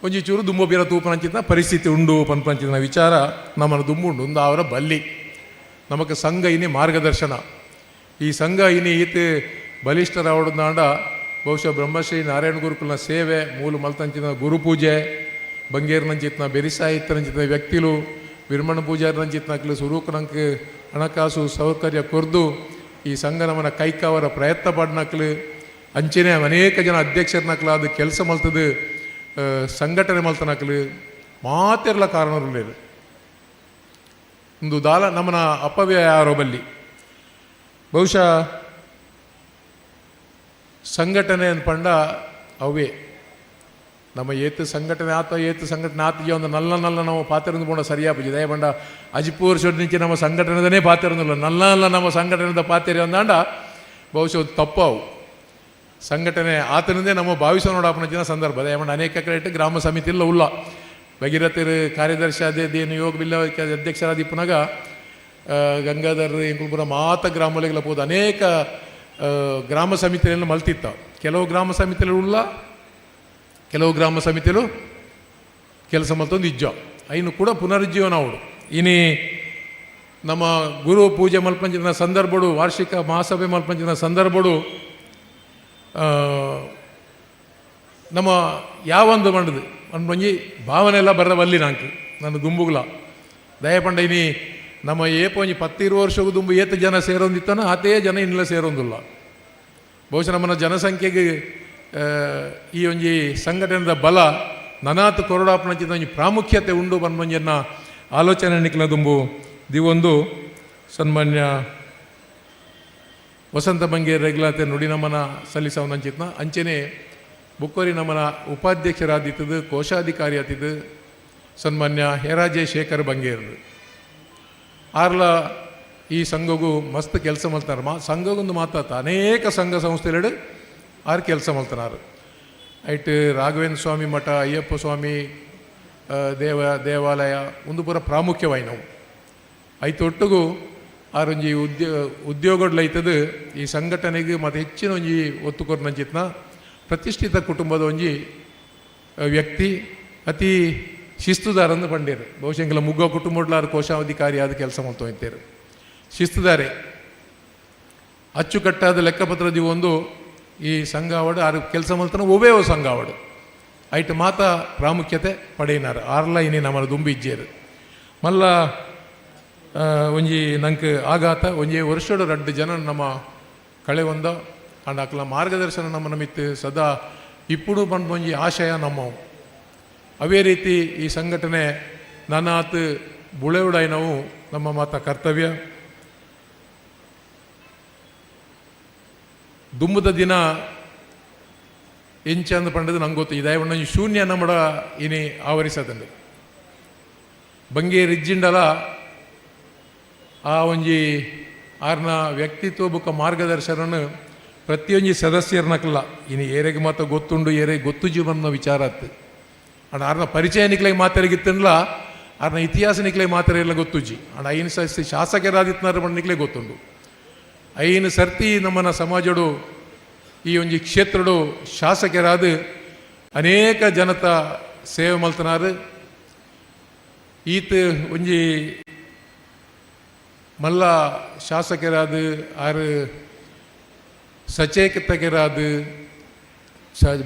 ಒಂಜಿ ಚೂರು ದುಂಬ ಬೀರ ತೂಪನಂಚಿನ ಪರಿಸ್ಥಿತಿ ಉಂಡು ಪನ್ಪಂಚಿನ ವಿಚಾರ ನಮ್ಮನ್ನು ದುಂಬುಂಡು. ಒಂದು ಅವರ ಬಲ್ಲಿ ನಮಕ್ ಸಂಘ ಇನಿ ಮಾರ್ಗದರ್ಶನ. ಈ ಸಂಘ ಇನಿ ಈತ್ ಬಲಿಷ್ಠರಾವಡುಂದಾಂಡ ಬಹುಶಃ ಬ್ರಹ್ಮಶ್ರೀ ನಾರಾಯಣ ಗುರುಕುಲ್ನ ಸೇವೆ, ಮೂಲು ಮಲ್ತಂಚಿನ ಗುರುಪೂಜೆ, ಬಂಗೇರ್ನಂಚಿತ್ನ ಬೆರಿಸಾಯಿತ್ತನಂಚಿತ್ನ ವ್ಯಕ್ತಿಲು, ವಿರ್ಮಣ ಪೂಜಾರಿನಂಚಿತ್ನಕ್ಲು ಸುರೂಕನಂಕ್ ಹಣಕಾಸು ಸೌಕರ್ಯ ಕೊರ್ದು ಈ ಸಂಘ ನಮನ ಕೈಕಾವರ ಪ್ರಯತ್ನ ಪಡ್ನಕ್ಲು, ಅಂಚನೆ ಅನೇಕ ಜನ ಅಧ್ಯಕ್ಷರ್ನಕ್ಲಾದ ಕೆಲಸ ಮಲ್ತದು ಸಂಘಟನೆ ಮಲ್ತನಕ್ಲು ಮಾತೆರ್ಲ ಕಾರಣರುಳ್ಳೇರು. ಒಂದು ದಾಲ ನಮ್ಮನ ಅಪವ್ಯಯ ಆರೋಬಲ್ಲಿ. ಬಹುಶಃ ಸಂಘಟನೆ ಪಂಡ ಅವೇ ನಮ್ಮ ಏತು ಸಂಘಟನೆ ಆತ, ಏತು ಸಂಘಟನೆ ಆತ ಒಂದು ನಲ್ಲ ನಲ್ಲ ನಾವು ಪಾತಿರಂದು ಪೋಂಡ ಸರಿಯಾಪುಜಿ. ದಯ ಪಂಡ ಅಜಿಪು ವರ್ಷ ನಮ್ಮ ಸಂಘಟನೆದನೇ ಪಾತಿರಂದಿಲ್ಲ, ನಲ್ಲ ನಲ್ಲ ನಮ್ಮ ಸಂಘಟನೆದ ಪಾತಿರಿ ಅಂದಾಂಡ ಬಹುಶಃ ತಪ್ಪವು. ಸಂಘಟನೆ ಆತನಿಂದೇ ನಮ್ಮ ಭಾವಿಸೋ ನೋಡಾಪನ ಜನ ಸಂದರ್ಭ. ದಯಮಂಡ ಅನೇಕ ಕಡೆ ಗ್ರಾಮ ಸಮಿತಿ ಇಲ್ಲ ಉಲ್ಲ ಭಗೀರಥರು ಕಾರ್ಯದರ್ಶಿ ಅದೇ ದೇನು ಯೋಗ ಬಿಲ್ಲ ಅಧ್ಯಕ್ಷರಾದ ಪುನಗ ಗಂಗಾಧರ್ ಎಂಕುಲ್ಪುರ ಮಾತ ಗ್ರಾಮಗಳಿಗೆಲ್ಲ ಹೋದ ಅನೇಕ ಗ್ರಾಮ ಸಮಿತಿಯನ್ನು ಮಲ್ತಿತ್ತ. ಕೆಲವು ಗ್ರಾಮ ಸಮಿತಿಗಳು ಉಲ್ಲ, ಕೆಲವು ಗ್ರಾಮ ಸಮಿತಿಗಳು ಕೆಲಸ ಮಲ್ತೊಂದು ಇಜ್ಜ ಐನು ಕೂಡ ಪುನರುಜ್ಜೀವನ ಅವಡು. ಇನಿ ನಮ್ಮ ಗುರು ಪೂಜೆ ಮಲ್ಪಂಚಿನ ಸಂದರ್ಭಡು, ವಾರ್ಷಿಕ ಮಹಾಸಭೆ ಮಲ್ಪಂಚಿನ ಸಂದರ್ಭಡು ನಮ್ಮ ಯಾವೊಂದು ಮಂಡದು ಒಂಜಿ ಭಾವನೆ ಎಲ್ಲ ಬರವಲ್ಲಿ ನಾಂಕು ನನ್ನ ದುಂಬುಗ್ಲ. ದಯಪಂಡ ಇನಿ ನಮ್ಮ ಏಪ ಒಂಜಿ 10-20 ವರ್ಷಗೂ ದುಂಬು ಏತ ಜನ ಸೇರೊಂದಿತ್ತಾನ ಆತೇ ಜನ ಇನ್ನೆಲ್ಲ ಸೇರೊಂದಿಲ್ಲ. ಬಹುಶಃ ನಮ್ಮನ್ನ ಜನಸಂಖ್ಯೆಗೆ ಈ ಒಂಜಿ ಸಂಘಟನೆದ ಬಲ ನನಾತ್ ಕೊರಡಾಪನಂಚಿನ ಒಂಜಿ ಪ್ರಾಮುಖ್ಯತೆ ಉಂಡು ಬನ್ಮಂಜನ್ನ ಆಲೋಚನೆ ನಿಕ್ಲ ದುಂಬು ದಿವೊಂದು ಸನ್ಮಾನ್ಯ ವಸಂತ ಬಂಗೇರ್ ರೆಗ್ಲಾತೆ ನುಡಿ ನಮನ ಸಲ್ಲಿಸವನಂಚಿತ್ನ. ಅಂಚನೆ ಬುಕ್ಕೋರಿ ನಮನ ಉಪಾಧ್ಯಕ್ಷರಾದಿತ್ತದು, ಕೋಶಾಧಿಕಾರಿ ಆತಿದ್ದು ಸನ್ಮಾನ್ಯ ಹೇರಾಜೆ ಶೇಖರ್ ಬಂಗೇರ್ ಆರ್ಲ ಈ ಸಂಘಗೂ ಮಸ್ತ್ ಕೆಲಸ ಮಲ್ತಾರ. ಸಂಘಗೊಂದು ಮಾತಾತ ಅನೇಕ ಸಂಘ ಸಂಸ್ಥೆಲೆಡು ಆರು ಕೆಲಸ ಮಲ್ತನಾರು. ಐಟ್ ರಾಘವೇಂದ್ರ ಸ್ವಾಮಿ ಮಠ, ಅಯ್ಯಪ್ಪ ಸ್ವಾಮಿ ದೇವಾಲಯ ಒಂದು ಪೂರ ಪ್ರಾಮುಖ್ಯವಾಯಿನವು. ಐತೊಟ್ಟುಗು ಆರೊಂಜಿ ಉದ್ಯೋಗಡ್ಲೈತದು ಈ ಸಂಘಟನೆಗೆ ಮತ್ತು ಹೆಚ್ಚಿನ ಒಂಜಿ ಒತ್ತು ಕೊರ್ನಂಚಿತ್ನ ಪ್ರತಿಷ್ಠಿತ ಕುಟುಂಬದ ಒಂಜಿ ವ್ಯಕ್ತಿ, ಅತಿ ಶಿಸ್ತುದಾರಂದು ಪಂಡೇರು. ಬಹುಶಃ ಇಂಗ್ಲ ಮುಗ್ಗ ಕುಟುಂಬಡ್ಲಾರು ಕೋಶಾಧಿಕಾರಿ ಆದ ಕೆಲಸ ಮಲ್ತೊಂತೇರು. ಶಿಸ್ತುದಾರೆ, ಅಚ್ಚುಕಟ್ಟಾದ ಲೆಕ್ಕಪತ್ರ ಒಂದು ಈ ಸಂಘ ಅವಡು ಆರು ಕೆಲಸ ಮಲ್ತನ ಒವೇ ಸಂಘ ಅವಡು ಐಟ್ ಮಾತ ಪ್ರಾಮುಖ್ಯತೆ ಪಡೆಯಿನಾರು. ಆರ್ಲ ಇನಿ ನಮ್ಮನ ದುಂಬಿ ಇಜ್ಜೇರು. ಮಲ್ಲ ಒಂಜಿ ನಂಗೆ ಆಘಾತ. ಒಂಜಿ ವರ್ಷಡು ರಡ್ಡು ಜನ ನಮ್ಮ ಕಳೆ ಒಂದ ಅಂಡ್ ಅಕ್ಲ ಮಾರ್ಗದರ್ಶನ ನಮ್ಮ ನಮಿತ್ತು ಸದಾ ಇಪ್ಪುಡು ಪನ್ಪೊಂಜಿ ಆಶಯ ನಮ್ಮವು. ಅವೇ ರೀತಿ ಈ ಸಂಘಟನೆ ನನಾತ್ ಬುಳೆವುಡೈನವು ನಮ್ಮ ಮಾತ ಕರ್ತವ್ಯ. ದುಂಬುದ ದಿನ ಎಂಚಂದು ಪಂಡದು ನಂಗೆ ಗೊತ್ತು. ಇದಾಯ ಒಂಜಿ ಶೂನ್ಯ ನಮ್ಮಡ ಇನಿ ಆವರಿಸದಂಡು ಬಂಗೇರ್ ಇಜ್ಜಿಂಡಲ ಆ ಒಂಜಿ ಆರ್ನ ವ್ಯಕ್ತಿತ್ವ ಬುಕ್ಕ ಮಾರ್ಗದರ್ಶನನು ಪ್ರತಿಯೊಂಜಿ ಸದಸ್ಯರ್ನಕಲ್ಲ ಇನಿ ಏರೆಗೆ ಮಾತ ಗೊತ್ತುಂಡು, ಏರೆಗೆ ಗೊತ್ತು ಜೀವನ ವಿಚಾರ ಆತು. ಅಂಡ್ ಆರ್ನ ಪರಿಚಯ ನಿಕ್ಲೆಗೆ ಮಾತಾಡಿಗಿತ್ತನ್ಲ ಆರ್ನ ಇತಿಹಾಸ ನಿಕ್ಲೆ ಮಾತಾಡಿಲ್ಲ ಗೊತ್ತುಜ್ಜಿ. ಅಂಡ್ ಐನು ಸರ್ತಿ ಶಾಸಕರಾದಿತ್ನಾರ ಪಂಡ ನಿಕ್ಲೆ ಗೊತ್ತುಂಡು. ಐನು ಸರ್ತಿ ನಮ್ಮನ ಸಮಾಜಡು ಈ ಒಂಜಿ ಕ್ಷೇತ್ರಡು ಶಾಸಕರಾದ ಅನೇಕ ಜನತ ಸೇವೆ ಮಲ್ತನಾರು. ಈತ ಒಂಜಿ ಮಲ್ಲ ಶಾಸಕರಾದ ಆರು ಸಚೇತಕರಾದ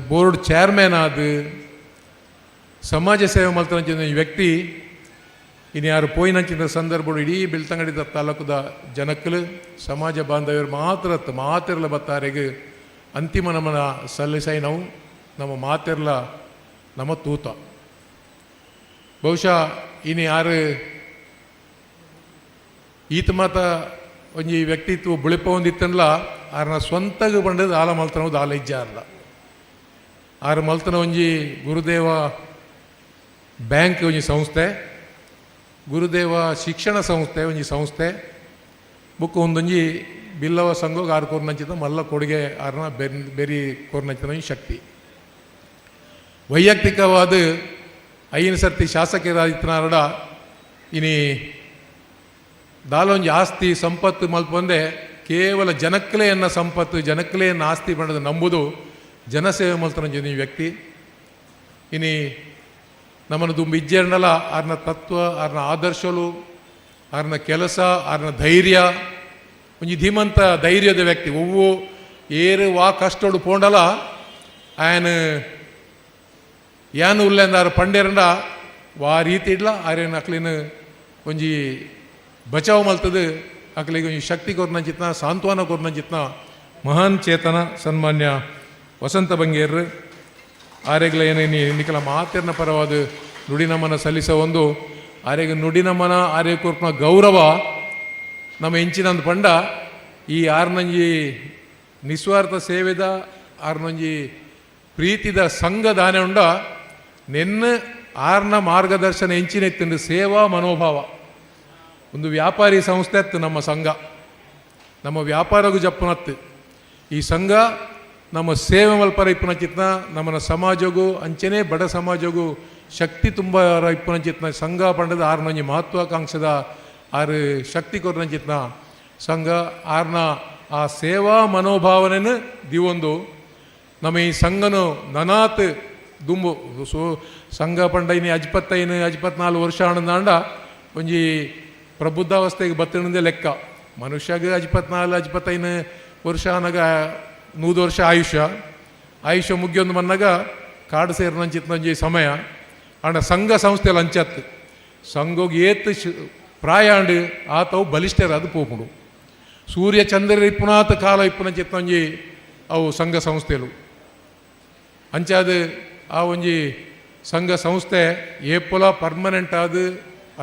ಬೋರ್ಡ್ ಚೇರ್ಮನ್ ಆದ ಸಮಾಜ ಸೇವೆ ಮಲ್ತನಂಚಿನ ಈ ವ್ಯಕ್ತಿ ಇನ್ನು ಯಾರು ಪೋಯಿನಂಚಿನ ಸಂದರ್ಭ ಇಡೀ ಬೆಳ್ತಂಗಡಿದ ತಾಲೂಕುದ ಜನಕ್ಕಲು ಸಮಾಜ ಬಾಂಧವ್ಯರು ಮಾತ್ರ ಮಾತಿರ್ಲ ಬತ್ತಾರೆಗೆ ಅಂತಿಮ ನಮನ ಸಲ್ಲಿಸೈ ನಾವು ನಮ್ಮ ಮಾತಿರ್ಲ ನಮ್ಮ ತೂತ. ಬಹುಶಃ ಇನ್ನು ಯಾರು ಈತ ಮಾತ ಒಂಜಿ ವ್ಯಕ್ತಿತ್ವ ಬುಳಿಪ ಒಂದಿತ್ತನ್ಲ ಆರ್ನ ಸ್ವಂತಗ ಬಂಡದ ಆಲ ಮಲ್ತನವು ಆಲ ಇಜ್ಜ ಅಲ್ಲ. ಆರು ಮಲ್ತನ ಒಂಜಿ ಗುರುದೇವ ಬ್ಯಾಂಕ್ ಒಂಜಿ ಸಂಸ್ಥೆ, ಗುರುದೇವ ಶಿಕ್ಷಣ ಸಂಸ್ಥೆ ಒಂಜಿ ಸಂಸ್ಥೆ, ಬುಕ್ ಒಂದೊಂಜಿ ಬಿಲ್ಲವ ಸಂಘ ಆರು ಕೋರ್ನಂಚಿತ ಮಲ್ಲ ಕೊಡುಗೆ ಆರ್ನ ಬೆರಿ ಕೋರ್ನಂಚಿತ ಒಂಜಿ ಶಕ್ತಿ. ವೈಯಕ್ತಿಕವಾದ ಐನು ಸರ್ತಿ ಶಾಸಕರಾದಿತ್ತನಾರಡ ಇನಿ ದಾಲೊಂಜಿ ಆಸ್ತಿ ಸಂಪತ್ತು ಮಲ್ಪೊಂದೆ ಕೇವಲ ಜನಕ್ಲೆಯನ್ನ ಸಂಪತ್ತು ಜನಕ್ಲೆಯನ್ನ ಆಸ್ತಿ ಪಡೆದು ನಂಬುದು ಜನಸೇವೆ ಮಲ್ತನಂಚಿನ ಈ ವ್ಯಕ್ತಿ. ಇನಿ ನಮ್ಮನ್ನು ದುಂಬು ಇಜ್ಜೇರ್ನಲ ಆರ್ನ ತತ್ವ ಆರ್ನ ಆದರ್ಶಲು ಆರ್ನ ಕೆಲಸ, ಆರ್ನ ಧೈರ್ಯ, ಒಂಜಿ ಧೀಮಂತ ಧೈರ್ಯದ ವ್ಯಕ್ತಿ. ಒವ್ವು ಏರು ವಾ ಕಷ್ಟೋಡು ಪೋಂಡಲ ಆಯನ ಯಾನ್ ಉಲ್ಲೆಂದಾರು ಪಂಡೇರಂಡ ವಾ ರೀತಿ ಇಡ್ಲ ಆರೇನ ಅಕ್ಲಿನ ಒಂಜಿ ಬಚಾವ್ ಮಲ್ತದು, ಅಕ್ಲಿಗೆ ಒಂಜಿ ಶಕ್ತಿ ಕೊರ್ನಂಚಿತ್ನ, ಸಾಂತ್ವನ ಕೊರ್ನಂಚಿತ್ನ ಮಹಾನ್ ಚೇತನ ಸನ್ಮಾನ್ಯ ವಸಂತ ಬಂಗೇರ್ ಆರೆಗ್ಲ ಏನೇನಿ ನಿಕಲ ಮಾತೆರ್ನ ಪರವಾದ ನುಡಿನಮನ ಸಲ್ಲಿಸ ಒಂದು ಆರೆಗೆ ನುಡಿನಮನ, ಆರೆ ಕೊರ್ಪುನ ಗೌರವ ನಮ್ಮ ಎಂಚಿನಂದು ಪಂಡ ಈ ಆರ್ನಂಜಿ ನಿಸ್ವಾರ್ಥ ಸೇವೆದ ಆರ್ನೊಂಜಿ ಪ್ರೀತಿದ ಸಂಘ ದಾನೆ ಉಂಡ ನೆನ್ನ ಆರ್ನ ಮಾರ್ಗದರ್ಶನ ಎಂಚಿನ ಇತ್ತಂದು ಸೇವಾ ಮನೋಭಾವ. ಒಂದು ವ್ಯಾಪಾರಿ ಸಂಸ್ಥೆ ಅತ್ತು ನಮ್ಮ ಸಂಘ, ನಮ್ಮ ವ್ಯಾಪಾರಗೂ ಜಪ್ಪನತ್ತು ಈ ಸಂಘ. ನಮ್ಮ ಸೇವೆ ಮಲ್ಪರ ಇಪ್ಪುನ ಚಿತ್ನ, ನಮ್ಮನ ಸಮಾಜಗೂ ಅಂಚನೆ ಬಡ ಸಮಾಜಗೂ ಶಕ್ತಿ ತುಂಬ ಇಪ್ಪುನ ಚಿತ್ನ ಸಂಘ ಪಂಡದ ಆರ್ನೊಂಜಿ ಮಹತ್ವಾಕಾಂಕ್ಷದ ಆರು ಶಕ್ತಿ ಕೊರ್ನ ಚಿತ್ನ ಸಂಘ. ಆರ್ನ ಆ ಸೇವಾ ಮನೋಭಾವನೆಯನ್ನು ದಿವೊಂದು ನಮ್ಮ ಈ ಸಂಘನು ನನಾತ್ ದುಂಬು. ಸೊ ಸಂಘ ಪಂಡ ಇನಿ 55 54 ವರ್ಷ ಆಣಂದಾಂಡ ಒಂಜಿ ಪ್ರಬುದ್ಧಾವಸ್ಥೆಗೆ ಬತ್ತಣಂದೇ ಲೆಕ್ಕ. ಮನುಷ್ಯಗೆ 54 55 ವರ್ಷ ಆನಗ 100 ವರ್ಷ ಆಯುಷ್ಯ, ಆಯುಷ್ಯ ಮುಗಿಯೊಂದು ಮನ್ನಾಗ ಕಾಡು ಸೇರಿನಂಚಿತ್ನೊಂಜಿ ಸಮಯ. ಆಂಡ ಸಂಘ ಸಂಸ್ಥೆಲ ಅಂಚತ್ತು, ಸಂಘೋಗಿ ಏತ್ ಪ್ರಾಯ ಆಂಡ್ ಆತವು ಬಲಿಷ್ಠರಾದ ಪೋಪುಂಡು. ಸೂರ್ಯ ಚಂದ್ರ ಇಪ್ಪುನಾತ ಕಾಲ ಇಪ್ಪುನ ಚಿತ್ತೊಂಜಿ ಅವು ಸಂಘ ಸಂಸ್ಥೆಲು. ಅಂಚಾದ ಆ ಒಂಜಿ ಸಂಘ ಸಂಸ್ಥೆ ಏಪುಲ ಪರ್ಮನೆಂಟ್ ಆದ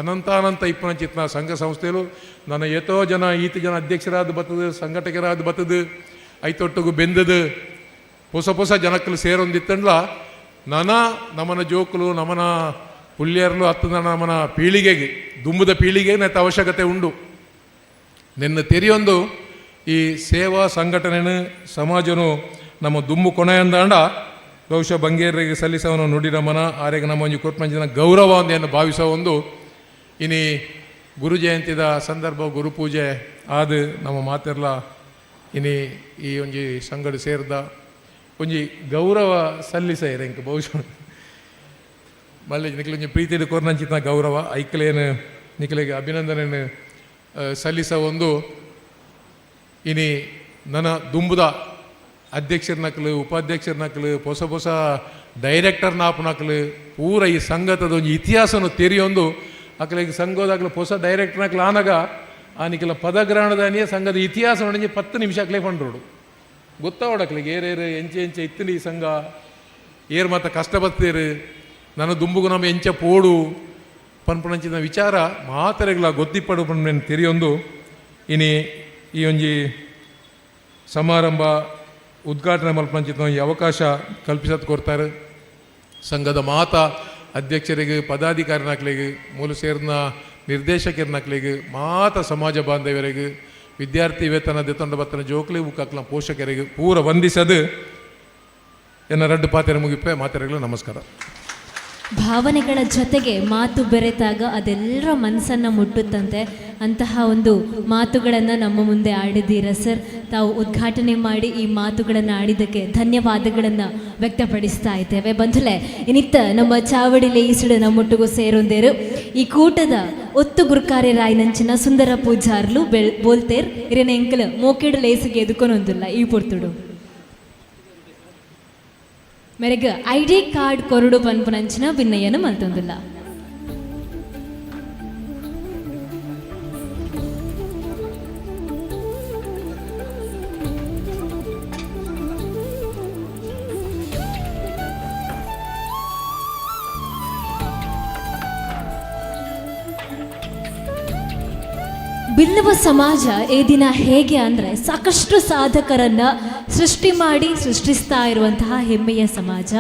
ಅನಂತಾನಂತ ಇಪ್ಪುನ ಚಿತ್ನ ಸಂಘ ಸಂಸ್ಥೆಲು. ನನ್ನ ಏತೋ ಜನ ಈತ ಜನ ಅಧ್ಯಕ್ಷರಾದ ಬತ್ತದ, ಸಂಘಟಕರಾದ ಬತ್ತದ, ಐತೊಟ್ಟುಗು ಬೆಂದದು ಪೊಸ ಪೊಸ ಜನಕ್ಕಲು ಸೇರೊಂದಿತ್ತಂಡ್ಲ ನನ ನಮನ ಜೋಕುಲು, ನಮನ ಪುಲ್ಯರ್ಲು ಅತ್ತದ ನಮನ ಪೀಳಿಗೆಗೆ, ದುಂಬುದ ಪೀಳಿಗೆಗೆ ನೆತ್ತ ಅವಶ್ಯಕತೆ ಉಂಡು. ನಿನ್ನ ತೆರಿಯೊಂದು ಈ ಸೇವಾ ಸಂಘಟನೆನು ಸಮಾಜನು ನಮ್ಮ ದುಂಬು ಕೊನೆಯಂದಾಂಡ ಬಹುಶಃ ಬಂಗೇರಿಗೆ ಸಲ್ಲಿಸವನು ನುಡಿ ನಮನ, ಆರೆಗೆ ನಮ್ಮ ಒಂಜಿ ಕೊಟ್ಮಂಜಿನ ಗೌರವ ಒಂದನ್ನು ಭಾವಿಸೋ ಒಂದು. ಇನಿ ಗುರು ಜಯಂತಿದ ಸಂದರ್ಭ, ಗುರುಪೂಜೆ ಆದ ನಮ್ಮ ಮಾತೆರ್ಲ ಇನಿ ಈ ಒಂಜಿ ಸಂಗಡ ಸೇರ್ದ ಒಂಜಿ ಗೌರವ ಸಲ್ಲಿಸ ಎಂಕ್ ಬಹುಶಃ ಮಲ್ಲೆ ನಿಕ್ಲೆ ಒಂಜಿ ಪ್ರೀತಿಡು ಕೊರ್ನಂಚಿನ ಗೌರವ ಐಕ್ಲೇನು ನಿಕ್ಲೆಗೆ ಅಭಿನಂದನೆಯನ್ನು ಸಲ್ಲಿಸ ಒಂದು. ಇನಿ ನನ್ನ ದುಂಬುದ ಅಧ್ಯಕ್ಷರ ನಕಲು, ಉಪಾಧ್ಯಕ್ಷರ ನಕಲು, ಹೊಸ ಹೊಸ ಡೈರೆಕ್ಟರ್ ನಾಪು ನಕಲು ಪೂರ ಈ ಸಂಗತದ ಒಂಜಿ ಇತಿಹಾಸನು ತೆರಿಯೊಂದು ಅಕಲಿಗೆ ಸಂಘದಾಗಲು ಹೊಸ ಡೈರೆಕ್ಟರ್ ನಕಲು ಆನಗ ಆ ನಿಕಲ ಪದಗ್ರಹಣದಾನಿಯ ಸಂಘದ ಇತಿಹಾಸ ಒಂಜಿ 10 ನಿಮಿಷ ಅಕ್ಲೆ ಪಂಡ್ರೋಡು ಗೊತ್ತಾವಡಕ್ಲಿಗೆ ಏರೇರು ಎಂಚೆ ಎಂಚೆ ಇತ್ತಿನ ಈ ಸಂಘ, ಏರು ಮತ್ತ ಕಷ್ಟ ಬತ್ತೀರು, ನನ್ನ ದುಂಬುಗು ನಮ್ಮ ಎಂಚ ಪೋಡು ಪನ್ಪುನಂಚಿನ ವಿಚಾರ ಮಾತರೆಗ್ಲ ಗೊತ್ತಿಪ್ಪಡು ಪನ್ಪುನ ತೆರಿಯೊಂದು. ಇನಿ ಈ ಒಂಜಿ ಸಮಾರಂಭ ಉದ್ಘಾಟನೆ ಮಲ್ಪಂಚಿತ ಈ ಅವಕಾಶ ಕಲ್ಪಿಸತ್ ಕೊಡ್ತಾರೆ ಸಂಘದ ಮಾತಾ ಅಧ್ಯಕ್ಷರಿಗೆ, ಪದಾಧಿಕಾರಿನಕ್ಲಿಗೆ, ಮೂಲ ಸೇರಿನ ನಿರ್ದೇಶಕರಿನಕ್ಲಿಗೆ, ಮಾತ ಸಮಾಜ ಬಾಂಧವ್ಯರಿಗೆ, ವಿದ್ಯಾರ್ಥಿ ವೇತನ ದೆತ್ತೊಂಡ ಬತ್ತನ ಜೋಕ್ಲಿ ಬುಕ್ಕಾಕ್ಲ ಪೋಷಕರಿಗೆ ಪೂರ ವಂದಿಸದು ಎನ್ನ ರಡ್ಡು ಪಾತೆರ ಮುಗಿಪೆ. ಮಾತೆರೆಗಳು ನಮಸ್ಕಾರ. ಭಾವನೆಗಳ ಜೊತೆಗೆ ಮಾತು ಬೆರೆತಾಗ ಅದೆಲ್ಲರ ಮನಸ್ಸನ್ನು ಮುಟ್ಟುತ್ತಂತೆ. ಅಂತಹ ಒಂದು ಮಾತುಗಳನ್ನು ನಮ್ಮ ಮುಂದೆ ಆಡಿದ್ದೀರಾ ಸರ್. ತಾವು ಉದ್ಘಾಟನೆ ಮಾಡಿ ಈ ಮಾತುಗಳನ್ನು ಆಡಿದ್ದಕ್ಕೆ ಧನ್ಯವಾದಗಳನ್ನು ವ್ಯಕ್ತಪಡಿಸ್ತಾ ಇದ್ದೇವೆ. ಬಂಧುಲೆ, ಇನಿತ್ತ ನಮ್ಮ ಚಾವಡಿ ಲೇಯಿಸಿಡು ನಮ್ಮೊಟ್ಟಿಗೂ ಸೇರೊಂದೇರು ಈ ಕೂಟದ ಒತ್ತು ಗುರುಕಾರ್ಯ ರಾಯ್ನಂಚಿನ ಸುಂದರ ಪೂಜಾರ್ಲು ಬೆಳ್ ಬೋಲ್ತೇರ್. ಇರೇನ ಎಂಕಲ್ ಮೋಕೆಡು ಲೇಸಿಗೆ ಎದುಕೊನೊಂದುಲ್ಲ. ಈ ಪೊರ್ತುಡು ಮೇರೆಗ್ ಐಡಿ ಕಾರ್ಡ್ ಕೊರಡು ಪನ್ಪುನಂಚಿನ ಬಿನ್ನಯ್ಯನು ಮಲ್ತೊಂದುಲ್ಲ. ಬಿಲ್ಲವ ಸಮಾಜ ಈ ದಿನ ಹೇಗೆ ಅಂದರೆ ಸಾಕಷ್ಟು ಸಾಧಕರನ್ನು ಸೃಷ್ಟಿ ಮಾಡಿ ಸೃಷ್ಟಿಸ್ತಾ ಇರುವಂತಹ ಹೆಮ್ಮೆಯ ಸಮಾಜ.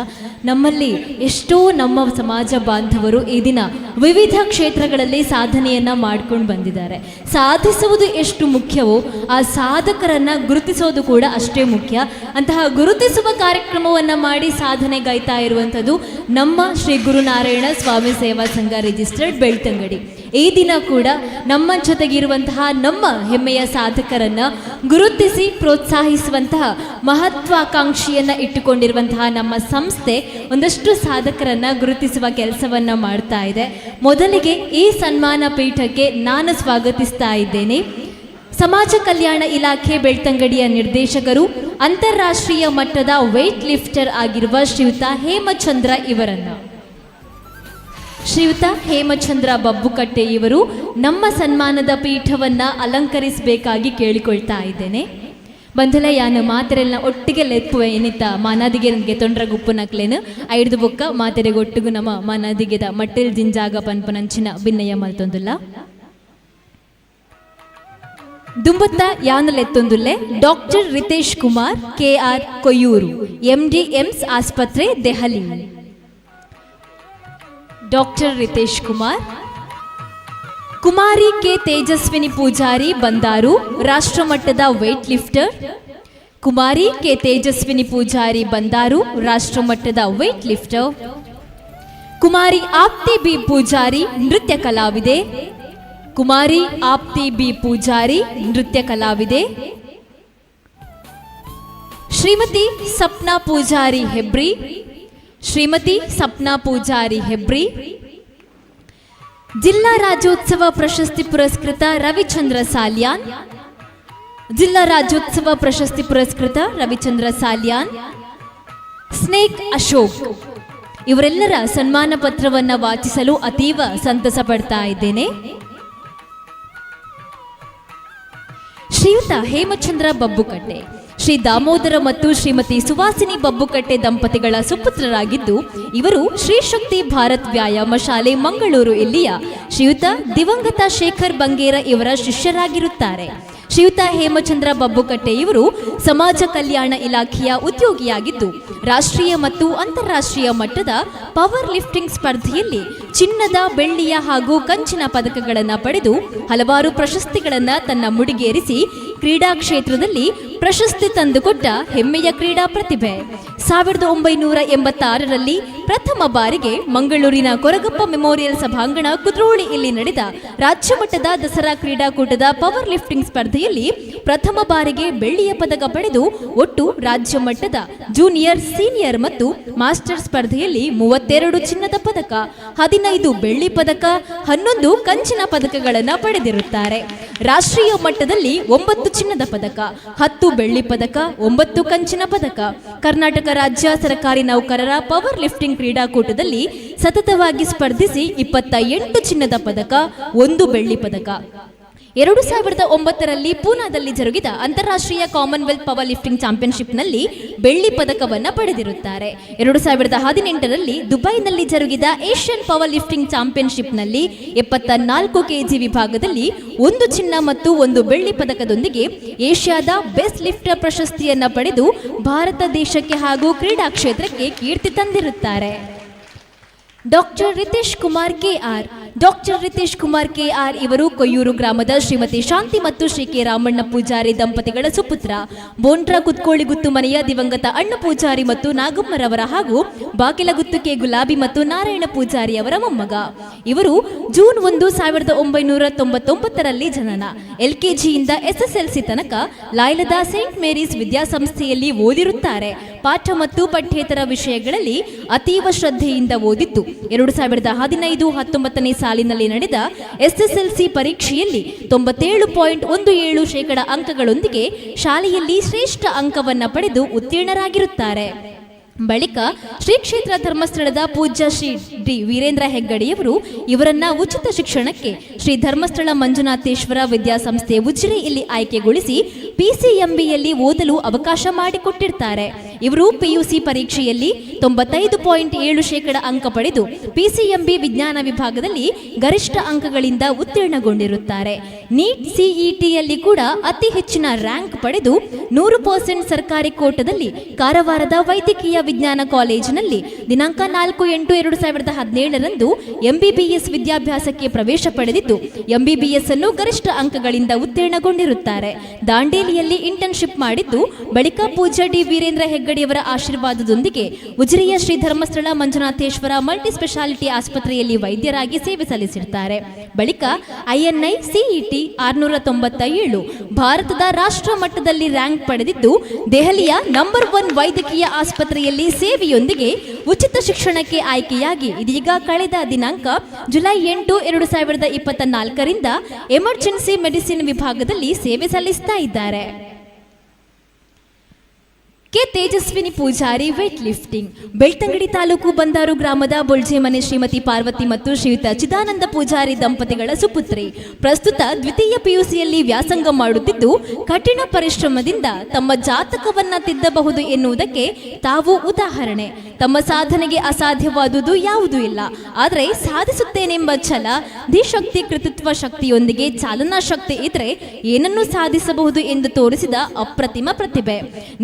ನಮ್ಮಲ್ಲಿ ಎಷ್ಟೋ ನಮ್ಮ ಸಮಾಜ ಬಾಂಧವರು ಈ ದಿನ ವಿವಿಧ ಕ್ಷೇತ್ರಗಳಲ್ಲಿ ಸಾಧನೆಯನ್ನು ಮಾಡ್ಕೊಂಡು ಬಂದಿದ್ದಾರೆ. ಸಾಧಿಸುವುದು ಎಷ್ಟು ಮುಖ್ಯವೋ ಆ ಸಾಧಕರನ್ನು ಗುರುತಿಸೋದು ಕೂಡ ಅಷ್ಟೇ ಮುಖ್ಯ. ಅಂತಹ ಗುರುತಿಸುವ ಕಾರ್ಯಕ್ರಮವನ್ನು ಮಾಡಿ ಸಾಧನೆಗೈತಾ ಇರುವಂಥದ್ದು ನಮ್ಮ ಶ್ರೀ ಗುರುನಾರಾಯಣ ಸ್ವಾಮಿ ಸೇವಾ ಸಂಘ ರಿಜಿಸ್ಟರ್ಡ್ ಬೆಳ್ತಂಗಡಿ. ಈ ದಿನ ಕೂಡ ನಮ್ಮ ಜೊತೆಗಿರುವಂತಹ ನಮ್ಮ ಹೆಮ್ಮೆಯ ಸಾಧಕರನ್ನು ಗುರುತಿಸಿ ಪ್ರೋತ್ಸಾಹಿಸುವಂತಹ ಮಹತ್ವಾಕಾಂಕ್ಷೆಯನ್ನು ಇಟ್ಟುಕೊಂಡಿರುವಂತಹ ನಮ್ಮ ಸಂಸ್ಥೆ ಒಂದಷ್ಟು ಸಾಧಕರನ್ನು ಗುರುತಿಸುವ ಕೆಲಸವನ್ನು ಮಾಡ್ತಾ ಇದೆ. ಮೊದಲಿಗೆ ಈ ಸನ್ಮಾನ ಪೀಠಕ್ಕೆ ನಾನು ಸ್ವಾಗತಿಸ್ತಾ ಇದ್ದೇನೆ ಸಮಾಜ ಕಲ್ಯಾಣ ಇಲಾಖೆ ಬೆಳ್ತಂಗಡಿಯ ನಿರ್ದೇಶಕರು, ಅಂತಾರಾಷ್ಟ್ರೀಯ ಮಟ್ಟದ ವೇಟ್ ಲಿಫ್ಟರ್ ಆಗಿರುವ ಶ್ರೀಯುತ ಹೇಮಚಂದ್ರ ಇವರನ್ನು. ಶ್ರೀಯುತ ಹೇಮಚಂದ್ರ ಬಬ್ಬುಕಟ್ಟೆ ಇವರು ನಮ್ಮ ಸನ್ಮಾನದ ಪೀಠವನ್ನ ಅಲಂಕರಿಸಬೇಕಾಗಿ ಕೇಳಿಕೊಳ್ತಾ ಇದ್ದೇನೆ. ಬಂಧುಲ, ಯಾನು ಮಾತೆರೆಲ್ನ ಒಟ್ಟಿಗೆ ಲೆಪ್ಪುವೆ. ಏನಿತ್ತ ಮಾನಾದಿಗೆ ನನಗೆ ತೊಂಡ್ರ ಗುಪ್ಪುನಕ್ಲೇನು ಐಡ್ದು ಬೊಕ್ಕ ಮಾತೆರೆಗೆ ಒಟ್ಟಿಗೂ ನಮ್ಮ ಮಾನಾದಿಗೆದ ಮಟ್ಟೆಲ್ ಜಿಂಜಾಗ ಪನ್ಪನಂಚಿನ ಬಿನ್ನಯ ಮಲ್ತೊಂದುಲ್ಲ. ದುಂಬತ್ತ ಯಾನು ಲೆತ್ತೊಂದುಲ್ಲೆ doctor Ritesh Kumar K R, Koyyur, MD, ಎಮ್ಸ್ ಆಸ್ಪತ್ರೆ, ದೆಹಲಿ. ಡಾಕ್ಟರ್ ರಿತೇಶ್ ಕುಮಾರ್. ಕುಮಾರಿ ಕೆ ತೇಜಸ್ವಿನಿ ಪೂಜಾರಿ, ಬಂದಾರು, ರಾಷ್ಟ್ರಮಟ್ಟದ ವೇಟ್ ಲಿಫ್ಟರ್. ಕುಮಾರಿ ಕೆ ತೇಜಸ್ವಿನಿ ಪೂಜಾರಿ, ಬಂದಾರು, ರಾಷ್ಟ್ರಮಟ್ಟದ ವೇಟ್ ಲಿಫ್ಟರ್. ಕುಮಾರಿ ಆಪ್ತಿ ಬಿ ಪೂಜಾರಿ, ನೃತ್ಯ ಕಲಾವಿದೆ. ಕುಮಾರಿ ಆಪ್ತಿ ಬಿ ಪೂಜಾರಿ, ನೃತ್ಯ ಕಲಾವಿದೆ. ಶ್ರೀಮತಿ ಸಪ್ನಾ ಪೂಜಾರಿ ಹೆಬ್ರಿ. ಶ್ರೀಮತಿ ಸಪ್ನಾ ಪೂಜಾರಿ ಹೆಬ್ರಿ. ಜಿಲ್ಲಾ ರಾಜ್ಯೋತ್ಸವ ಪ್ರಶಸ್ತಿ ಪುರಸ್ಕೃತ ರವಿಚಂದ್ರ ಸಾಲ್ಯಾನ್. ಜಿಲ್ಲಾ ರಾಜ್ಯೋತ್ಸವ ಪ್ರಶಸ್ತಿ ಪುರಸ್ಕೃತ ರವಿಚಂದ್ರ ಸಾಲ್ಯಾನ್. ಸ್ನೇಕ್ ಅಶೋಕ್ ಇವರೆಲ್ಲರ ಸನ್ಮಾನ ಪತ್ರವನ್ನ ವಾಚಿಸಲು ಅತೀವ ಸಂತಸ ಪಡ್ತಾ ಇದ್ದೇನೆ. ಶ್ರೀಯುತ ಹೇಮಚಂದ್ರ ಬಬ್ಬುಕಟ್ಟೆ ಶ್ರೀ ದಾಮೋದರ ಮತ್ತು ಶ್ರೀಮತಿ ಸುವಾಸಿನಿ ಬಬ್ಬುಕಟ್ಟೆ ದಂಪತಿಗಳ ಸುಪುತ್ರರಾಗಿದ್ದು, ಇವರು ಶ್ರೀ ಶಕ್ತಿ ಭಾರತ್ ವ್ಯಾಯಾಮ ಶಾಲೆ, ಮಂಗಳೂರು ಇಲ್ಲಿಯ ಶ್ರೀಯುತ ದಿವಂಗತ ಶೇಖರ್ ಬಂಗೇರ ಇವರ ಶಿಷ್ಯರಾಗಿರುತ್ತಾರೆ. ಶ್ರೀಯುತ ಹೇಮಚಂದ್ರ ಬಬ್ಬುಕಟ್ಟೆ ಇವರು ಸಮಾಜ ಕಲ್ಯಾಣ ಇಲಾಖೆಯ ಉದ್ಯೋಗಿಯಾಗಿದ್ದು, ರಾಷ್ಟ್ರೀಯ ಮತ್ತು ಅಂತಾರಾಷ್ಟ್ರೀಯ ಮಟ್ಟದ ಪವರ್ ಲಿಫ್ಟಿಂಗ್ ಸ್ಪರ್ಧೆಯಲ್ಲಿ ಚಿನ್ನದ, ಬೆಳ್ಳಿಯ ಹಾಗೂ ಕಂಚಿನ ಪದಕಗಳನ್ನು ಪಡೆದು ಹಲವಾರು ಪ್ರಶಸ್ತಿಗಳನ್ನು ತನ್ನ ಮುಡಿಗೇರಿಸಿ ಕ್ರೀಡಾ ಕ್ಷೇತ್ರದಲ್ಲಿ ಪ್ರಶಸ್ತಿ ತಂದುಕೊಟ್ಟ ಹೆಮ್ಮೆಯ ಕ್ರೀಡಾ ಪ್ರತಿಭೆ. 1986ರಲ್ಲಿ ಪ್ರಥಮ ಬಾರಿಗೆ ಮಂಗಳೂರಿನ ಕೊರಗಪ್ಪ ಮೆಮೋರಿಯಲ್ ಸಭಾಂಗಣ, ಕುದ್ರೋಳಿ ಇಲ್ಲಿ ನಡೆದ ರಾಜ್ಯ ಮಟ್ಟದ ದಸರಾ ಕ್ರೀಡಾಕೂಟದ ಪವರ್ ಲಿಫ್ಟಿಂಗ್ ಸ್ಪರ್ಧೆಯಲ್ಲಿ ಪ್ರಥಮ ಬಾರಿಗೆ ಬೆಳ್ಳಿಯ ಪದಕ ಪಡೆದು, ಒಟ್ಟು ರಾಜ್ಯ ಮಟ್ಟದ ಜೂನಿಯರ್, ಸೀನಿಯರ್ ಮತ್ತು ಮಾಸ್ಟರ್ ಸ್ಪರ್ಧೆಯಲ್ಲಿ 32 ಚಿನ್ನದ ಪದಕ, 15 ಬೆಳ್ಳಿ ಪದಕ, 11 ಕಂಚಿನ ಪದಕಗಳನ್ನು ಪಡೆದಿರುತ್ತಾರೆ. ರಾಷ್ಟ್ರೀಯ ಮಟ್ಟದಲ್ಲಿ ಒಂಬತ್ತು ಚಿನ್ನದ ಪದಕ, 10 ಬೆಳ್ಳಿ ಪದಕ, ಒಂಬತ್ತು ಕಂಚಿನ ಪದಕ. ಕರ್ನಾಟಕ ರಾಜ್ಯ ಸರ್ಕಾರಿ ನೌಕರರ ಪವರ್ ಲಿಫ್ಟಿಂಗ್ ಕ್ರೀಡಾಕೂಟದಲ್ಲಿ ಸತತವಾಗಿ ಸ್ಪರ್ಧಿಸಿ 28 ಚಿನ್ನದ ಪದಕ, ಒಂದು ಬೆಳ್ಳಿ ಪದಕ. 2009ರಲ್ಲಿ ಪೂನಾದಲ್ಲಿ ಜರುಗಿದ ಅಂತಾರಾಷ್ಟ್ರೀಯ ಕಾಮನ್ವೆಲ್ತ್ ಪವರ್ ಲಿಫ್ಟಿಂಗ್ ಚಾಂಪಿಯನ್ಶಿಪ್ನಲ್ಲಿ ಬೆಳ್ಳಿ ಪದಕವನ್ನು ಪಡೆದಿರುತ್ತಾರೆ. 2018ರಲ್ಲಿ ದುಬೈನಲ್ಲಿ ಜರುಗಿದ ಏಷ್ಯನ್ ಪವರ್ ಲಿಫ್ಟಿಂಗ್ ಚಾಂಪಿಯನ್ಶಿಪ್ನಲ್ಲಿ 74 ಕೆಜಿ ವಿಭಾಗದಲ್ಲಿ ಒಂದು ಚಿನ್ನ ಮತ್ತು ಒಂದು ಬೆಳ್ಳಿ ಪದಕದೊಂದಿಗೆ ಏಷ್ಯಾದ ಬೆಸ್ಟ್ ಲಿಫ್ಟರ್ ಪ್ರಶಸ್ತಿಯನ್ನು ಪಡೆದು ಭಾರತ ದೇಶಕ್ಕೆ ಹಾಗೂ ಕ್ರೀಡಾ ಕ್ಷೇತ್ರಕ್ಕೆ ಕೀರ್ತಿ ತಂದಿರುತ್ತಾರೆ. Doctor Ritesh Kumar K R. Doctor Ritesh Kumar K R ಇವರು ಕೊಯ್ಯೂರು ಗ್ರಾಮದ ಶ್ರೀಮತಿ ಶಾಂತಿ ಮತ್ತು ಶ್ರೀ ಕೆ ರಾಮಣ್ಣ ಪೂಜಾರಿ ದಂಪತಿಗಳ ಸುಪುತ್ರ. ಬೋಂಟ್ರ ಕುತ್ಕೋಳಿಗುತ್ತು ಮನೆಯ ದಿವಂಗತ ಅಣ್ಣ ಪೂಜಾರಿ ಮತ್ತು ನಾಗಮ್ಮರವರ ಹಾಗೂ ಬಾಗಿಲಗುತ್ತು ಕೆ ಗುಲಾಬಿ ಮತ್ತು ನಾರಾಯಣ ಪೂಜಾರಿ ಅವರ ಮೊಮ್ಮಗ. ಇವರು ಜೂನ್ 1, 1999ರಲ್ಲಿ ಜನನ. ಎಲ್ಕೆಜಿಯಿಂದ ಎಸ್ಎಸ್ಎಲ್ಸಿ ತನಕ ಲಾಯ್ಲದ ಸೇಂಟ್ ಮೇರೀಸ್ ವಿದ್ಯಾಸಂಸ್ಥೆಯಲ್ಲಿ ಓದಿರುತ್ತಾರೆ. ಪಾಠ ಮತ್ತು ಪಠ್ಯೇತರ ವಿಷಯಗಳಲ್ಲಿ ಅತೀವ ಶ್ರದ್ಧೆಯಿಂದ ಓದಿದ್ದು, 2015-19ನೇ ಸಾಲಿನಲ್ಲಿ ನಡೆದ ಎಸ್ಎಸ್ಎಲ್ಸಿ ಪರೀಕ್ಷೆಯಲ್ಲಿ 97.17% ಅಂಕಗಳೊಂದಿಗೆ ಶಾಲೆಯಲ್ಲಿ ಶ್ರೇಷ್ಠ ಅಂಕವನ್ನು ಪಡೆದು ಉತ್ತೀರ್ಣರಾಗಿರುತ್ತಾರೆ. ಬಳಿಕ ಶ್ರೀ ಕ್ಷೇತ್ರ ಧರ್ಮಸ್ಥಳದ ಪೂಜ್ಯ ಶ್ರೀ ಡಿ ವೀರೇಂದ್ರ ಹೆಗ್ಗಡೆಯವರು ಇವರನ್ನ ಉಚಿತ ಶಿಕ್ಷಣಕ್ಕೆ ಶ್ರೀ ಧರ್ಮಸ್ಥಳ ಮಂಜುನಾಥೇಶ್ವರ ವಿದ್ಯಾಸಂಸ್ಥೆ, ಉಜಿರೆ ಇಲ್ಲಿ ಆಯ್ಕೆಗೊಳಿಸಿ ಪಿಸಿಎಂಬಿಯಲ್ಲಿ ಓದಲು ಅವಕಾಶ ಮಾಡಿಕೊಟ್ಟಿರ್ತಾರೆ. ಇವರು ಪಿಯುಸಿ ಪರೀಕ್ಷೆಯಲ್ಲಿ 95.7% ಅಂಕ ಪಡೆದು ಪಿಸಿಎಂಬಿ ವಿಜ್ಞಾನ ವಿಭಾಗದಲ್ಲಿ ಗರಿಷ್ಠ ಅಂಕಗಳಿಂದ ಉತ್ತೀರ್ಣಗೊಂಡಿರುತ್ತಾರೆ. ನೀಟ್, ಸಿಇಟಿಯಲ್ಲಿ ಕೂಡ ಅತಿ ಹೆಚ್ಚಿನ ರ್ಯಾಂಕ್ ಪಡೆದು 100% ಸರ್ಕಾರಿ ಕೋಟದಲ್ಲಿ ಕಾರವಾರದ ವೈದ್ಯಕೀಯ ವಿಜ್ಞಾನ ಕಾಲೇಜಿನಲ್ಲಿ ದಿನಾಂಕ 4-8-2017ರಂದು ಎಂಬಿಬಿಎಸ್ ವಿದ್ಯಾಭ್ಯಾಸಕ್ಕೆ ಪ್ರವೇಶ ಪಡೆದಿದ್ದು, ಎಂಬಿಬಿಎಸ್ ಅನ್ನು ಗರಿಷ್ಠ ಅಂಕಗಳಿಂದ ಉತ್ತೀರ್ಣಗೊಂಡಿರುತ್ತಾರೆ. ದಾಂಡೇಲಿಯಲ್ಲಿ ಇಂಟರ್ನ್ಶಿಪ್ ಮಾಡಿದ್ದು, ಬಳಿಕ ಪೂಜ್ಯ ಡಿ ವೀರೇಂದ್ರ ಹೆಗ್ಗಡೆ ಹೆಗ್ಗಡೆಯವರ ಆಶೀರ್ವಾದದೊಂದಿಗೆ ಉಜಿರೆಯ ಶ್ರೀ ಧರ್ಮಸ್ಥಳ ಮಂಜುನಾಥೇಶ್ವರ ಮಲ್ಟಿ ಸ್ಪೆಷಾಲಿಟಿ ಆಸ್ಪತ್ರೆಯಲ್ಲಿ ವೈದ್ಯರಾಗಿ ಸೇವೆ ಸಲ್ಲಿಸಿರ್ತಾರೆ. ಬಳಿಕ ಐಎನ್ಐ ಸಿಇಟಿ 697 ಭಾರತದ ರಾಷ್ಟ್ರ ಮಟ್ಟದಲ್ಲಿ ರ್ಯಾಂಕ್ ಪಡೆದಿದ್ದು, ದೆಹಲಿಯ ನಂಬರ್ 1 ವೈದ್ಯಕೀಯ ಆಸ್ಪತ್ರೆಯಲ್ಲಿ ಸೇವೆಯೊಂದಿಗೆ ಉಚಿತ ಶಿಕ್ಷಣಕ್ಕೆ ಆಯ್ಕೆಯಾಗಿ, ಇದೀಗ ಕಳೆದ ದಿನಾಂಕ ಜುಲೈ 8, 2024ರಿಂದ ಎಮರ್ಜೆನ್ಸಿ ಮೆಡಿಸಿನ್ ವಿಭಾಗದಲ್ಲಿ ಸೇವೆ ಸಲ್ಲಿಸ್ತಾ ಇದ್ದಾರೆ. K Tejaswini Poojary, weight lifting. Belthangady taluk Bandaru ಗ್ರಾಮದ ಬೊಳ್ಜೆಮನೆ ಶ್ರೀಮತಿ ಪಾರ್ವತಿ ಮತ್ತು ಶ್ರೀಯುತ ಚಿದಾನಂದ ಪೂಜಾರಿ ದಂಪತಿಗಳ ಸುಪುತ್ರಿ. ಪ್ರಸ್ತುತ ದ್ವಿತೀಯ ಪಿಯುಸಿಯಲ್ಲಿ ವ್ಯಾಸಂಗ ಮಾಡುತ್ತಿದ್ದು, ಕಠಿಣ ಪರಿಶ್ರಮದಿಂದ ತಮ್ಮ ಜಾತಕವನ್ನ ತಿದ್ದಬಹುದು ಎನ್ನುವುದಕ್ಕೆ ತಾವು ಉದಾಹರಣೆ. ತಮ್ಮ ಸಾಧನೆಗೆ ಅಸಾಧ್ಯವಾದುದು ಯಾವುದೂ ಇಲ್ಲ. ಆದರೆ ಸಾಧಿಸುತ್ತೇನೆಂಬ ಛಲ, ಧೀಶಕ್ತಿ, ಕೃತಿತ್ವ ಶಕ್ತಿಯೊಂದಿಗೆ ಚಾಲನಾ ಶಕ್ತಿ ಇದ್ರೆ ಏನನ್ನೂ ಸಾಧಿಸಬಹುದು ಎಂದು ತೋರಿಸಿದ ಅಪ್ರತಿಮ ಪ್ರತಿಭೆ.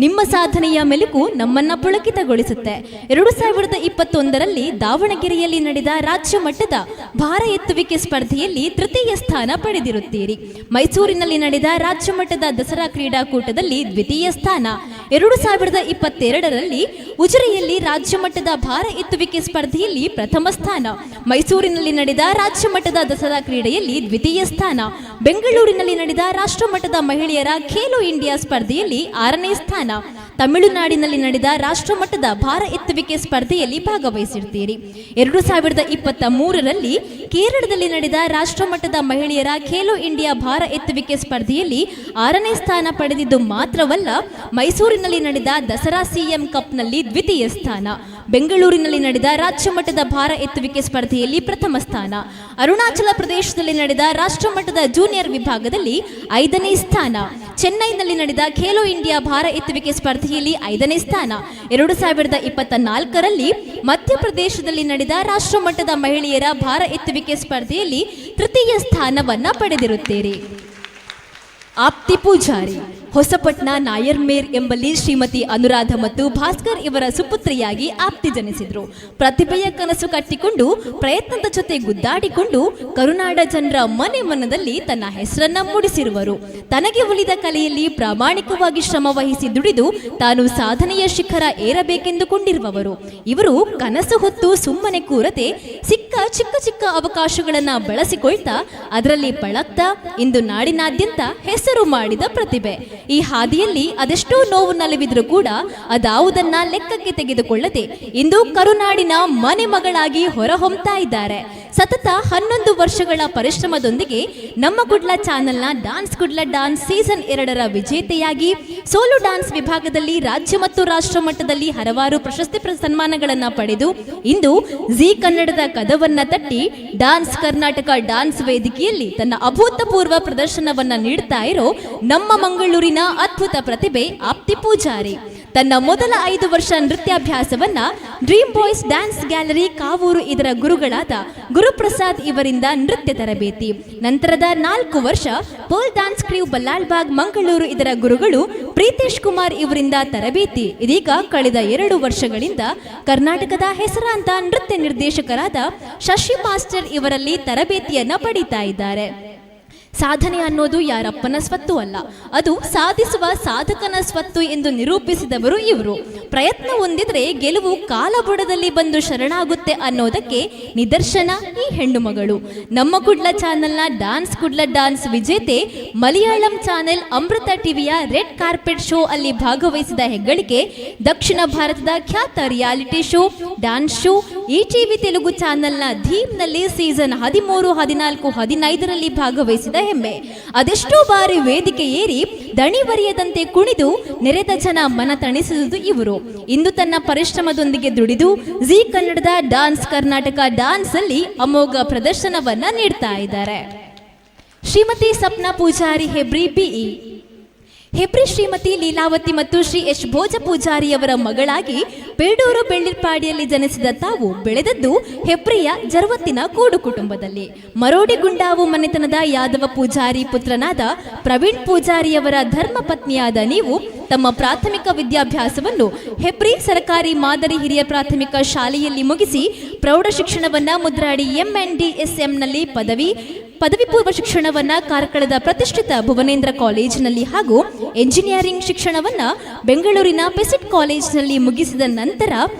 ನಿಮ್ಮ ಸಾಧನೆಯ ಮೆಲುಕು ನಮ್ಮನ್ನ ಪುಳಕಿತಗೊಳಿಸುತ್ತೆ. 2021ರಲ್ಲಿ ದಾವಣಗೆರೆಯಲ್ಲಿ ನಡೆದ ರಾಜ್ಯ ಮಟ್ಟದ ಭಾರ ಎತ್ತುವಿಕೆ ಸ್ಪರ್ಧೆಯಲ್ಲಿ ತೃತೀಯ ಸ್ಥಾನ ಪಡೆದಿರುತ್ತೀರಿ. ಮೈಸೂರಿನಲ್ಲಿ ನಡೆದ ರಾಜ್ಯ ಮಟ್ಟದ ದಸರಾ ಕ್ರೀಡಾಕೂಟದಲ್ಲಿ ದ್ವಿತೀಯ ಸ್ಥಾನ. 2022ರಲ್ಲಿ ಉಜಿರೆಯಲ್ಲಿ ರಾಜ್ಯ ಮಟ್ಟದ ಭಾರ ಎತ್ತುವಿಕೆ ಸ್ಪರ್ಧೆಯಲ್ಲಿ ಪ್ರಥಮ ಸ್ಥಾನ. ಮೈಸೂರಿನಲ್ಲಿ ನಡೆದ ರಾಜ್ಯ ಮಟ್ಟದ ದಸರಾ ಕ್ರೀಡೆಯಲ್ಲಿ ದ್ವಿತೀಯ ಸ್ಥಾನ. ಬೆಂಗಳೂರಿನಲ್ಲಿ ನಡೆದ ರಾಷ್ಟ್ರಮಟ್ಟದ ಮಹಿಳೆಯರ ಖೇಲೋ ಇಂಡಿಯಾ ಸ್ಪರ್ಧೆಯಲ್ಲಿ ಆರನೇ ಸ್ಥಾನ. ತಮಿಳುನಾಡಿನಲ್ಲಿ ನಡೆದ ರಾಷ್ಟ್ರಮಟ್ಟದ ಭಾರ ಎತ್ತುವಿಕೆ ಸ್ಪರ್ಧೆಯಲ್ಲಿ ಭಾಗವಹಿಸಿರ್ತೀರಿ. 2023ರಲ್ಲಿ ಕೇರಳದಲ್ಲಿ ನಡೆದ ರಾಷ್ಟ್ರಮಟ್ಟದ ಮಹಿಳೆಯರ ಖೇಲೋ ಇಂಡಿಯಾ ಭಾರ ಎತ್ತುವಿಕೆ ಸ್ಪರ್ಧೆಯಲ್ಲಿ ಆರನೇ ಸ್ಥಾನ ಪಡೆದಿದ್ದು ಮಾತ್ರವಲ್ಲ, ಮೈಸೂರಿನಲ್ಲಿ ನಡೆದ ದಸರಾ ಸಿಎಂ ಕಪ್ನಲ್ಲಿ ದ್ವಿತೀಯ ಸ್ಥಾನ, ಬೆಂಗಳೂರಿನಲ್ಲಿ ನಡೆದ ರಾಜ್ಯ ಮಟ್ಟದ ಭಾರ ಎತ್ತುವಿಕೆ ಸ್ಪರ್ಧೆಯಲ್ಲಿ ಪ್ರಥಮ ಸ್ಥಾನ, ಅರುಣಾಚಲ ಪ್ರದೇಶದಲ್ಲಿ ನಡೆದ ರಾಷ್ಟ್ರಮಟ್ಟದ ಜೂನಿಯರ್ ವಿಭಾಗದಲ್ಲಿ ಐದನೇ ಸ್ಥಾನ, ಚೆನ್ನೈನಲ್ಲಿ ನಡೆದ ಖೇಲೋ ಇಂಡಿಯಾ ಭಾರ ಎತ್ತುವಿಕೆ ಸ್ಪರ್ಧೆಯಲ್ಲಿ ಐದನೇ ಸ್ಥಾನ. 2024ರಲ್ಲಿ ಮಧ್ಯಪ್ರದೇಶದಲ್ಲಿ ನಡೆದ ರಾಷ್ಟ್ರಮಟ್ಟದ ಮಹಿಳೆಯರ ಭಾರ ಎತ್ತುವಿಕೆ ಸ್ಪರ್ಧೆಯಲ್ಲಿ ತೃತೀಯ ಸ್ಥಾನವನ್ನ ಪಡೆದಿರುತ್ತೀರಿ. ಆಪ್ತಿ ಪೂಜಾರಿ, ಹೊಸಪಟ್ನ ನಾಯರ್ಮೇರ್ ಎಂಬಲ್ಲಿ ಶ್ರೀಮತಿ ಅನುರಾಧ ಮತ್ತು ಭಾಸ್ಕರ್ ಇವರ ಸುಪುತ್ರಿಯಾಗಿ ಆಪ್ತಿ ಜನಿಸಿದ್ರು. ಪ್ರತಿಭೆಯ ಕನಸು ಕಟ್ಟಿಕೊಂಡು, ಪ್ರಯತ್ನದ ಜೊತೆ ಗುದ್ದಾಡಿಕೊಂಡು ಕರುನಾಡ ಜನರ ಮನೆ ಮನದಲ್ಲಿ ತನ್ನ ಹೆಸರನ್ನ ಮೂಡಿಸಿರುವರು. ತನಗೆ ಒಲಿದ ಕಲೆಯಲ್ಲಿ ಪ್ರಾಮಾಣಿಕವಾಗಿ ಶ್ರಮ ವಹಿಸಿ ದುಡಿದು ತಾನು ಸಾಧನೆಯ ಶಿಖರ ಏರಬೇಕೆಂದುಕೊಂಡಿರುವವರು ಇವರು. ಕನಸು ಹೊತ್ತು ಸುಮ್ಮನೆ ಕೂರದೆ, ಸಿಕ್ಕ ಚಿಕ್ಕ ಚಿಕ್ಕ ಅವಕಾಶಗಳನ್ನ ಬಳಸಿಕೊಳ್ತಾ, ಅದರಲ್ಲಿ ಪಳಗ್ತಾ ಇಂದು ನಾಡಿನಾದ್ಯಂತ ಹೆಸರು ಮಾಡಿದ ಪ್ರತಿಭೆ. ಈ ಹಾದಿಯಲ್ಲಿ ಅದೆಷ್ಟೋ ನೋವು ನಲಿವಿದ್ರು ಕೂಡ ಅದಾವುದನ್ನ ಲೆಕ್ಕಕ್ಕೆ ತೆಗೆದುಕೊಳ್ಳದೆ ಇಂದು ಕರುನಾಡಿನ ಮನೆ ಮಗಳಾಗಿ ಹೊರಹೊಮ್ತಾ ಇದ್ದಾರೆ. ಸತತ 11 ವರ್ಷಗಳ ಪರಿಶ್ರಮದೊಂದಿಗೆ ನಮ್ಮ ಕುಡ್ಲ ಚಾನೆಲ್ನ ಡಾನ್ಸ್ ಕುಡ್ಲ ಡಾನ್ಸ್ ಸೀಸನ್ 2ರ ವಿಜೇತೆಯಾಗಿ, ಸೋಲೋ ಡಾನ್ಸ್ ವಿಭಾಗದಲ್ಲಿ ರಾಜ್ಯ ಮತ್ತು ರಾಷ್ಟ್ರ ಮಟ್ಟದಲ್ಲಿ ಹಲವಾರು ಪ್ರಶಸ್ತಿ ಸನ್ಮಾನಗಳನ್ನು ಪಡೆದು, ಇಂದು ಜೀ ಕನ್ನಡದ ಕದವನ್ನ ತಟ್ಟಿ ಡಾನ್ಸ್ ಕರ್ನಾಟಕ ಡಾನ್ಸ್ ವೇದಿಕೆಯಲ್ಲಿ ತನ್ನ ಅಭೂತಪೂರ್ವ ಪ್ರದರ್ಶನವನ್ನ ನೀಡ್ತಾ ಇರೋ ನಮ್ಮ ಮಂಗಳೂರಿನ ಅದ್ಭುತ ಪ್ರತಿಭೆ ಆಪ್ತಿ ಪೂಜಾರಿ. ತನ್ನ ಮೊದಲ 5 ವರ್ಷ ನೃತ್ಯಾಭ್ಯಾಸವನ್ನ dream boys dance gallery, Kavoor ಇದರ ಗುರುಗಳಾದ ಗುರುಪ್ರಸಾದ್ ಇವರಿಂದ ನೃತ್ಯ ತರಬೇತಿ, ನಂತರದ 4 ವರ್ಷ pearl dance crew, Ballalbagh, Mangaluru ಇದರ ಗುರುಗಳು ಪ್ರೀತೇಶ್ ಕುಮಾರ್ ಇವರಿಂದ ತರಬೇತಿ, ಇದೀಗ ಕಳೆದ 2 ವರ್ಷಗಳಿಂದ ಕರ್ನಾಟಕದ ಹೆಸರಾಂತ ನೃತ್ಯ ನಿರ್ದೇಶಕರಾದ ಶಶಿ ಮಾಸ್ಟರ್ ಇವರಲ್ಲಿ ತರಬೇತಿಯನ್ನ ಪಡೀತಾ ಇದ್ದಾರೆ. ಸಾಧನೆ ಅನ್ನೋದು ಯಾರಪ್ಪನ ಸ್ವತ್ತು ಅಲ್ಲ, ಅದು ಸಾಧಿಸುವ ಸಾಧಕನ ಸ್ವತ್ತು ಎಂದು ನಿರೂಪಿಸಿದವರು ಇವರು. ಪ್ರಯತ್ನ ಹೊಂದಿದ್ರೆ ಗೆಲುವು ಕಾಲಬುಡದಲ್ಲಿ ಬಂದು ಶರಣಾಗುತ್ತೆ ಅನ್ನೋದಕ್ಕೆ ನಿದರ್ಶನ ಈ ಹೆಣ್ಣು ಮಗಳು. ನಮ್ಮ ಕುಡ್ಲ ಚಾನೆಲ್ನ ಡಾನ್ಸ್ ಕುಡ್ಲ ಡಾನ್ಸ್ ವಿಜೇತೆ, ಮಲಯಾಳಂ ಚಾನೆಲ್ ಅಮೃತ ಟಿವಿಯ ರೆಡ್ ಕಾರ್ಪೆಟ್ ಶೋ ಅಲ್ಲಿ ಭಾಗವಹಿಸಿದ ಹೆಗ್ಗಳಿಕೆ, ದಕ್ಷಿಣ ಭಾರತದ ಖ್ಯಾತ reality show dance show ETV Telugu ಚಾನೆಲ್ನ ಧೀಮ್ನಲ್ಲಿ ಸೀಸನ್ 13, 14, 15ರಲ್ಲಿ ಭಾಗವಹಿಸಿದ ಹೆಮ್ಮೆ. ಅದೆಷ್ಟೋ ಬಾರಿ ವೇದಿಕೆ ಏರಿ ದಣಿವರಿಯದಂತೆ ಕುಣಿದು ನೆರೆದ ಜನ ಮನ ತಣಿಸಿದುದು ಇವರು. ಇಂದು ತನ್ನ ಪರಿಶ್ರಮದೊಂದಿಗೆ ದುಡಿದು ಜೀ ಕನ್ನಡದ ಡಾನ್ಸ್ ಕರ್ನಾಟಕ ಡಾನ್ಸ್ ಅಲ್ಲಿ ಅಮೋಘ ಪ್ರದರ್ಶನವನ್ನ ನೀಡ್ತಾ ಇದ್ದಾರೆ. ಶ್ರೀಮತಿ ಸಪ್ನಾ ಪೂಜಾರಿ ಹೆಬ್ರಿ, ಬಿಇ. ಹೆಬ್ರಿ ಶ್ರೀಮತಿ ಲೀಲಾವತಿ ಮತ್ತು ಶ್ರೀ ಎಚ್ ಭೋಜ ಪೂಜಾರಿಯವರ ಮಗಳಾಗಿ ಪೇಡೂರು ಬೆಳ್ಳಿರ್ಪಾಡಿಯಲ್ಲಿ ಜನಿಸಿದ ತಾವು ಬೆಳೆದದ್ದು ಹೆಬ್ರಿಯ ಜರ್ವತ್ತಿನ ಕೂಡು ಕುಟುಂಬದಲ್ಲಿ. ಮರೋಡಿ ಗುಂಡಾವು ಮನೆತನದ ಯಾದವ ಪೂಜಾರಿ ಪುತ್ರನಾದ ಪ್ರವೀಣ್ ಪೂಜಾರಿಯವರ ಧರ್ಮಪತ್ನಿಯಾದ ನೀವು ತಮ್ಮ ಪ್ರಾಥಮಿಕ ವಿದ್ಯಾಭ್ಯಾಸವನ್ನು ಹೆಬ್ರಿ ಸರ್ಕಾರಿ ಮಾದರಿ ಹಿರಿಯ ಪ್ರಾಥಮಿಕ ಶಾಲೆಯಲ್ಲಿ ಮುಗಿಸಿ, ಪ್ರೌಢ ಶಿಕ್ಷಣವನ್ನ ಮುದ್ರಾಡಿ ಎಂಎನ್ಡಿಎಸ್ಎಂನಲ್ಲಿ ಪದವಿ ಪದವಿ ಪೂರ್ವ ಶಿಕ್ಷಣವನ್ನ ಕಾರ್ಕಳದ ಪ್ರತಿಷ್ಠಿತ ಭುವನೇಂದ್ರ ಕಾಲೇಜಿನಲ್ಲಿ ಹಾಗೂ ಎಂಜಿನಿಯರಿಂಗ್ ಶಿಕ್ಷಣವನ್ನ ಬೆಂಗಳೂರಿನ ಪೆಸಿಟ್ ಕಾಲೇಜಿನಲ್ಲಿ ಮುಗಿಸಿದ ನಂತರ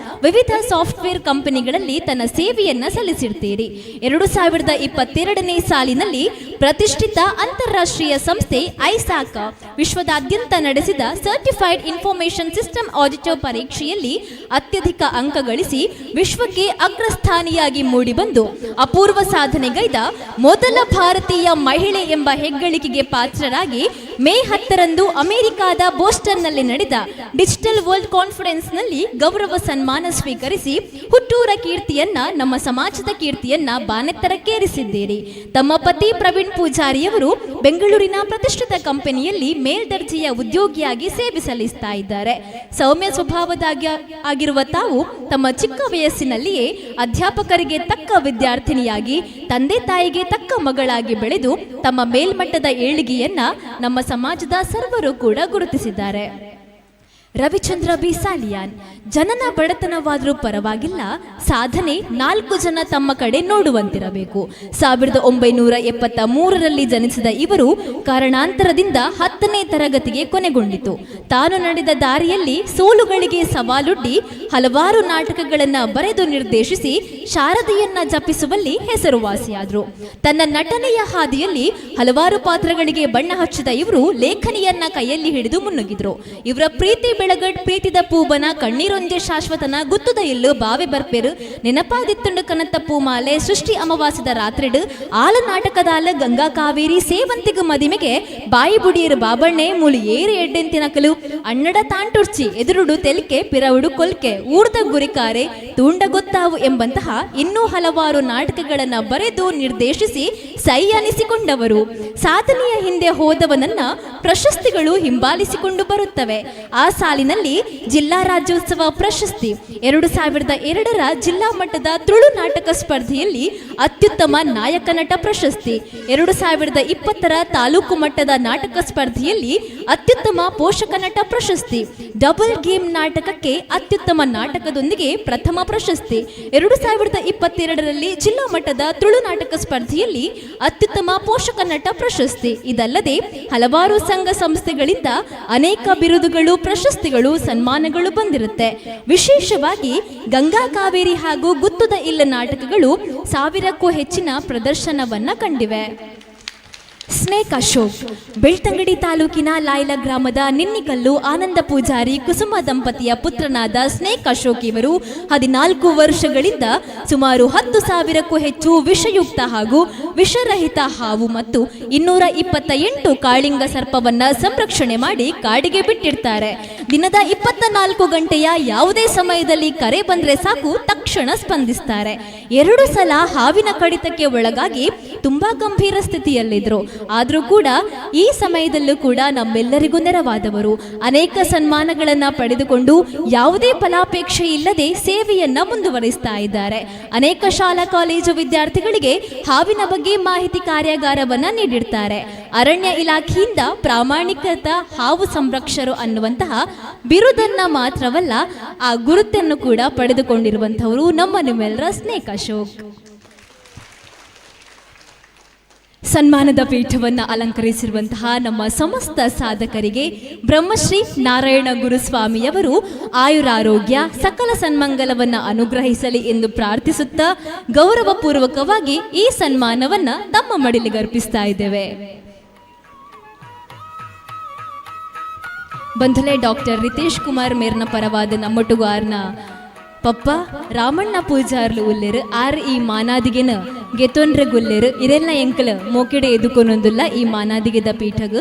ವಿವಿಧ ಸಾಫ್ಟ್ವೇರ್ ಕಂಪನಿಗಳಲ್ಲಿ ತನ್ನ ಸೇವೆಯನ್ನ ಸಲ್ಲಿಸಿರ್ತೀರಿ. 2022ನೇ ಸಾಲಿನಲ್ಲಿ ಪ್ರತಿಷ್ಠಿತ ಅಂತಾರಾಷ್ಟ್ರೀಯ ಸಂಸ್ಥೆ ಐಸಾಕ ವಿಶ್ವದಾದ್ಯಂತ ನಡೆಸಿದ ಸರ್ಟಿಫೈಡ್ ಇನ್ಫಾರ್ಮೇಷನ್ ಸಿಸ್ಟಮ್ ಆಡಿಟರ್ ಪರೀಕ್ಷೆಯಲ್ಲಿ ಅತ್ಯಧಿಕ ಅಂಕ ಗಳಿಸಿ ವಿಶ್ವಕ್ಕೆ ಅಗ್ರಸ್ಥಾನಿಯಾಗಿ ಮೂಡಿಬಂದು ಅಪೂರ್ವ ಸಾಧನೆಗೈದ ಮೊದಲ ಭಾರತೀಯ ಮಹಿಳೆ ಎಂಬ ಹೆಗ್ಗಳಿಕೆಗೆ ಪಾತ್ರರಾಗಿ, ಮೇ 10ರಂದು ಅಮೆರಿಕಾದ ಬೋಸ್ಟನ್ನಲ್ಲಿ ನಡೆದ ಡಿಜಿಟಲ್ ವರ್ಲ್ಡ್ ಕಾನ್ಫರೆನ್ಸ್ನಲ್ಲಿ ಗೌರವ ಸನ್ಮಾನ ಸ್ವೀಕರಿಸಿ ಹುಟ್ಟೂರ ಕೀರ್ತಿಯನ್ನ, ನಮ್ಮ ಸಮಾಜದ ಕೀರ್ತಿಯನ್ನ ಬಾನೆತ್ತರಕ್ಕೇರಿಸಿದ್ದೀರಿ. ತಮ್ಮ ಪತಿ ಪ್ರವೀಣ್ ಪೂಜಾರಿಯವರು ಬೆಂಗಳೂರಿನ ಪ್ರತಿಷ್ಠಿತ ಕಂಪನಿಯಲ್ಲಿ ಮೇಲ್ದರ್ಜೆಯ ಉದ್ಯೋಗಿಯಾಗಿ ಸೇವೆ ಸಲ್ಲಿಸ್ತಾ ಇದ್ದಾರೆ. ಸೌಮ್ಯ ಸ್ವಭಾವದಾಗಿ ಆಗಿರುವ ತಾವು ತಮ್ಮ ಚಿಕ್ಕ ವಯಸ್ಸಿನಲ್ಲಿಯೇ ಅಧ್ಯಾಪಕರಿಗೆ ತಕ್ಕ ವಿದ್ಯಾರ್ಥಿನಿಯಾಗಿ, ತಂದೆ ತಾಯಿಗೆ ತಕ್ಕ ಮಗಳಾಗಿ ಬೆಳೆದು ತಮ್ಮ ಮೇಲ್ಮಟ್ಟದ ಏಳಿಗೆಯನ್ನ ನಮ್ಮ ಸಮಾಜದ ಸರ್ವರು ಕೂಡ ಗುರುತಿಸಿದ್ದಾರೆ. ರವಿಚಂದ್ರ ಬಿ ಸಾಲಿಯಾನ್. ಜನನ ಬಡತನವಾದರೂ ಪರವಾಗಿಲ್ಲ, ಸಾಧನೆ ನಾಲ್ಕು ಜನ ತಮ್ಮ ಕಡೆ ನೋಡುವಂತಿರಬೇಕು. 1973ರಲ್ಲಿ ಜನಿಸಿದ ಇವರು ಕಾರಣಾಂತರದಿಂದ 10ನೇ ತರಗತಿಗೆ ಕೊನೆಗೊಂಡಿತು. ತಾನು ನಡೆದ ದಾರಿಯಲ್ಲಿ ಸೋಲುಗಳಿಗೆ ಸವಾಲೊಡ್ಡಿ ಹಲವಾರು ನಾಟಕಗಳನ್ನು ಬರೆದು ನಿರ್ದೇಶಿಸಿ ಶಾರದೆಯನ್ನ ಜಪಿಸುವಲ್ಲಿ ಹೆಸರುವಾಸಿಯಾದರು. ತನ್ನ ನಟನೆಯ ಹಾದಿಯಲ್ಲಿ ಹಲವಾರು ಪಾತ್ರಗಳಿಗೆ ಬಣ್ಣ ಹಚ್ಚಿದ ಇವರು ಲೇಖನಿಯನ್ನ ಕೈಯಲ್ಲಿ ಹಿಡಿದು ಮುನ್ನುಗ್ಗಿದ್ರು. ಇವರ ಪ್ರೀತಿ ಬೆಳಗಡ್, ಪ್ರೀತಿದ ಪೂಬನ, ಕಣ್ಣೀರೊಂಜೆ ಶಾಶ್ವತನ, ಗುತ್ತುದ ಇಲ್ಲು, ಬಾವೆ ಬರ್ಪೆರು, ನೆನಪಾದಿತ್ತುಂಡು ಕನತ್ತ ಪೂಮಾಲೆ, ಸೃಷ್ಟಿ ಅಮಾವಾಸ್ಯದ ರಾತ್ರಿಡು, ಆಲ ನಾಟಕದಾಲ, ಗಂಗಾ ಕಾವೇರಿ, ಸೇವಂತಿಗು ಮದಿಮೆಗೆ, ಬಾಯಿ ಬುಡಿಯರು ಬಾಬಣ್ಣೆ, ಮೂಲು ಏರು ಎಡ್ಡೆಂತಿನಕಲು, ಅಣ್ಣಡ ತಾಂಟುರ್ಚಿ, ಎದುರುಡು ತೆಲ್ಕೆ ಪಿರವುಡು ಕೊಲ್ಕೆ, ಊರ್ದ ಗುರಿಕಾರೆ, ತೂಂಡ ಗೊತ್ತಾವು ಎಂಬಂತಹ ಇನ್ನೂ ಹಲವಾರು ನಾಟಕಗಳನ್ನ ಬರೆದು ನಿರ್ದೇಶಿಸಿ ಸೈ ಅನಿಸಿಕೊಂಡವರು. ಸಾಧನೆಯ ಹಿಂದೆ ಹೋದವನನ್ನ ಪ್ರಶಸ್ತಿಗಳು ಹಿಂಬಾಲಿಸಿಕೊಂಡು ಬರುತ್ತವೆ. ಆ ಸಾಲಿನಲ್ಲಿ ಜಿಲ್ಲಾ ರಾಜ್ಯೋತ್ಸವ ಪ್ರಶಸ್ತಿ, 2002ರ ಜಿಲ್ಲಾ ಮಟ್ಟದ ತುಳು ನಾಟಕ ಸ್ಪರ್ಧೆಯಲ್ಲಿ ಅತ್ಯುತ್ತಮ ನಾಯಕ ನಟ ಪ್ರಶಸ್ತಿ, 2020ರ ತಾಲೂಕು ಮಟ್ಟದ ನಾಟಕ ಸ್ಪರ್ಧೆಯಲ್ಲಿ ಅತ್ಯುತ್ತಮ ಪೋಷಕ ನಟ ಪ್ರಶಸ್ತಿ, ಡಬಲ್ ಗೇಮ್ ನಾಟಕಕ್ಕೆ ಅತ್ಯುತ್ತಮ ನಾಟಕದೊಂದಿಗೆ ಪ್ರಥಮ ಪ್ರಶಸ್ತಿ, 2022ರಲ್ಲಿ ಜಿಲ್ಲಾ ಮಟ್ಟದ ತುಳು ನಾಟಕ ಸ್ಪರ್ಧೆಯಲ್ಲಿ ಅತ್ಯುತ್ತಮ ಪೋಷಕ ನಟ ಪ್ರಶಸ್ತಿ. ಇದಲ್ಲದೆ ಹಲವಾರು ಸಂಘ ಸಂಸ್ಥೆಗಳಿಂದ ಅನೇಕ ಬಿರುದುಗಳು, ಪ್ರಶಸ್ತಿಗಳು, ಸನ್ಮಾನಗಳು ಬಂದಿರುತ್ತೆ. ವಿಶೇಷವಾಗಿ ಗಂಗಾ ಕಾವೇರಿ ಹಾಗೂ ಗುತ್ತುದ ಇಲ್ಲ ನಾಟಕಗಳು 1000ಕ್ಕೂ ಹೆಚ್ಚಿನ ಪ್ರದರ್ಶನವನ್ನ ಕಂಡಿವೆ. ಸ್ನೇಕ್ ಅಶೋಕ್. ಬೆಳ್ತಂಗಡಿ ತಾಲೂಕಿನ ಲಾಯ್ಲ ಗ್ರಾಮದ ನಿನ್ನಿಕಲ್ಲು ಆನಂದ ಪೂಜಾರಿ ಕುಸುಮ ದಂಪತಿಯ ಪುತ್ರನಾದ ಸ್ನೇಕ್ ಅಶೋಕ್ ಇವರು 14 ವರ್ಷಗಳಿಂದ ಸುಮಾರು 10,000ಕ್ಕೂ ಹೆಚ್ಚು ವಿಷಯುಕ್ತ ಹಾಗೂ ವಿಷರಹಿತ ಹಾವು ಮತ್ತು 228 ಕಾಳಿಂಗ ಸರ್ಪವನ್ನ ಸಂರಕ್ಷಣೆ ಮಾಡಿ ಕಾಡಿಗೆ ಬಿಟ್ಟಿರ್ತಾರೆ. ದಿನದ 24 ಗಂಟೆಯ ಯಾವುದೇ ಸಮಯದಲ್ಲಿ ಕರೆ ಬಂದ್ರೆ ಸಾಕು, ತಕ್ಷಣ ಸ್ಪಂದಿಸ್ತಾರೆ. ಎರಡು ಸಲ ಹಾವಿನ ಕಡಿತಕ್ಕೆ ಒಳಗಾಗಿ ತುಂಬಾ ಗಂಭೀರ ಸ್ಥಿತಿಯಲ್ಲಿದ್ರು. ಆದರೂ ಕೂಡ ಈ ಸಮಯದಲ್ಲೂ ಕೂಡ ನಮ್ಮೆಲ್ಲರಿಗೂ ನೆರವಾದವರು. ಅನೇಕ ಸನ್ಮಾನಗಳನ್ನ ಪಡೆದುಕೊಂಡು ಯಾವುದೇ ಫಲಾಪೇಕ್ಷೆ ಇಲ್ಲದೆ ಸೇವೆಯನ್ನ ಮುಂದುವರಿಸ್ತಾ ಇದ್ದಾರೆ. ಅನೇಕ ಶಾಲಾ ಕಾಲೇಜು ವಿದ್ಯಾರ್ಥಿಗಳಿಗೆ ಹಾವಿನ ಬಗ್ಗೆ ಮಾಹಿತಿ ಕಾರ್ಯಾಗಾರವನ್ನ ನೀಡಿರ್ತಾರೆ. ಅರಣ್ಯ ಇಲಾಖೆಯಿಂದ ಪ್ರಾಮಾಣಿಕತ ಹಾವು ಸಂರಕ್ಷರು ಅನ್ನುವಂತಹ ಬಿರುದನ್ನ ಮಾತ್ರವಲ್ಲ, ಆ ಗುರುತನ್ನು ಕೂಡ ಪಡೆದುಕೊಂಡಿರುವಂತಹವರು ನಮ್ಮ ನಿಮ್ಮೆಲ್ಲರ ಸ್ನೇಕ್ ಅಶೋಕ್. ಸನ್ಮಾನದ ಪೀಠವನ್ನು ಅಲಂಕರಿಸಿರುವಂತಹ ನಮ್ಮ ಸಮಸ್ತ ಸಾಧಕರಿಗೆ ಬ್ರಹ್ಮಶ್ರೀ ನಾರಾಯಣ ಗುರುಸ್ವಾಮಿಯವರು ಆಯುರಾರೋಗ್ಯ, ಸಕಲ ಸನ್ಮಂಗಲವನ್ನು ಅನುಗ್ರಹಿಸಲಿ ಎಂದು ಪ್ರಾರ್ಥಿಸುತ್ತಾ ಗೌರವಪೂರ್ವಕವಾಗಿ ಈ ಸನ್ಮಾನವನ್ನು ತಮ್ಮ ಮಡಿಲಿಗರ್ಪಿಸ್ತಾ ಇದ್ದೇವೆ. ಬಂಧುಲೆ, ಡಾಕ್ಟರ್ ರಿತೇಶ್ ಕುಮಾರ್ ಮೇರ್ನ ಪರವಾದ ನಮ್ಮೊಟ್ಟುಗಾರ್ನ ಪಪ್ಪ ರಾಮಣ್ಣ ಪೂಜಾರ್ಲು ಉಲ್ಲೇರು. ಆರ್ ಈ ಮಾನಾದಿಗೆನ ಗೆತೊನ್ರೆ ಗುಲ್ಲೇರು. ಇರೆಲ್ಲ ಎಂಕಲ ಮೋಕೆಡೆ ಎದುಕೊನೊಂದುಲ್ಲ ಈ ಮಾನಾದಿಗೆದ ಪೀಠಗ್.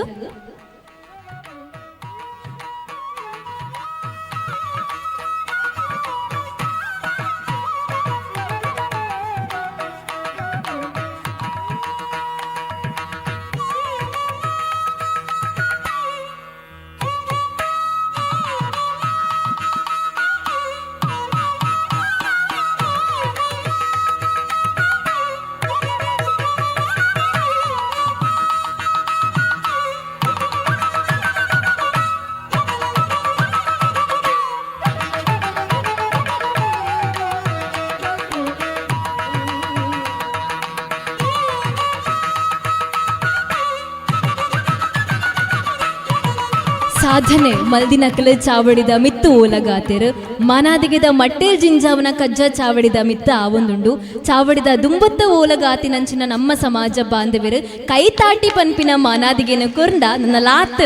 ಸಾಧನೆ ಮಲ್ದಿನಕಲ ಚಾವಡಿದ ಮಿತ್ತು ಓಲಗಾತೆರ್ ಮಾನಾದಿಗೆದ ಮಟ್ಟೇಲ್ ಜಿಂಜಾವನ ಕಜ್ಜ ಚಾವಡಿದ ಮಿತ್ತ ಆವೊಂದುಂಡು. ಚಾವಡಿದ ದುಂಬತ್ತ ಓಲಗಾತಿನಂಚಿನ ನಮ್ಮ ಸಮಾಜ ಬಾಂಧವ್ಯರು ಕೈತಾಟಿ ಪನ್ಪಿನ ಮಾನಾದಿಗೆನ ಕೊರ್ಂಡ ನನ್ನ ಲಾತ್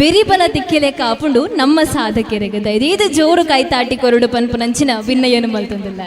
ಬೆರಿಬಲ ತಿಕ್ಕಿಲೆ ಕಾಪುಂಡು ನಮ್ಮ ಸಾಧಕೆರೆಗೆ. ದೈದೀದ ಜೋರು ಕೈತಾಟಿ ಕೊರಡು ಪನ್ಪುನಂಚಿನ ವಿನ್ನಯನು ಮಲ್ತೊಂದಿಲ್ಲ.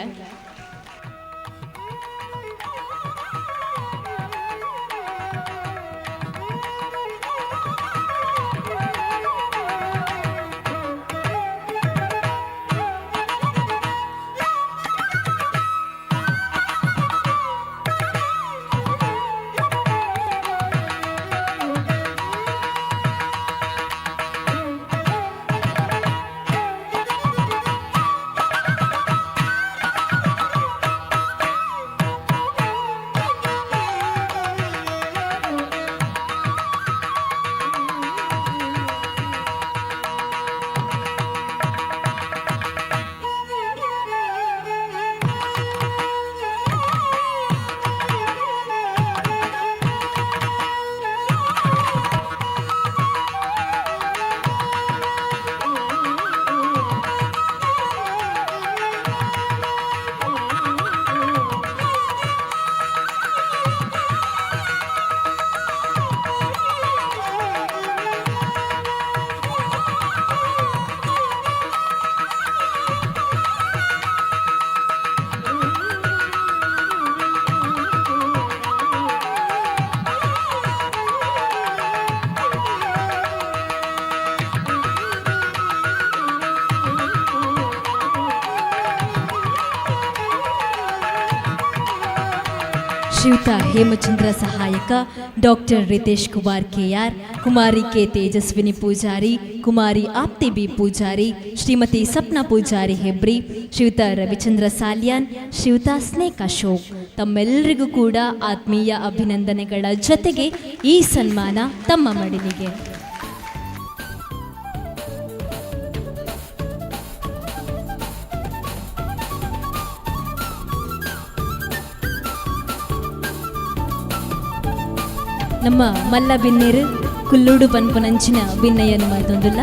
ಶ್ರೀಯುತ ಹೇಮಚಂದ್ರ ಸಹಾಯಕ, doctor Ritesh Kumar KR, Kumari K Tejaswini Poojary, Kumari Aapti B Poojary, Shrimati Sapna Poojary Hebri, Shriyuta Ravichandra Salian, Shriyuta Sneha Ashok ತಮ್ಮೆಲ್ಲರಿಗೂ ಕೂಡ ಆತ್ಮೀಯ ಅಭಿನಂದನೆಗಳ ಜೊತೆಗೆ ಈ ಸನ್ಮಾನ ತಮ್ಮ ಮಡಿಲಿಗೆ. ನಮ್ಮ ಮಲ್ಲ ಬಿನ್ನೇರು ಕುಲ್ಲೂಡು ಪನ್ಪುನಂಚಿನ ಬಿನ್ನಯ್ಯನು ಮಲ್ತೊಂದುಲ್ಲ.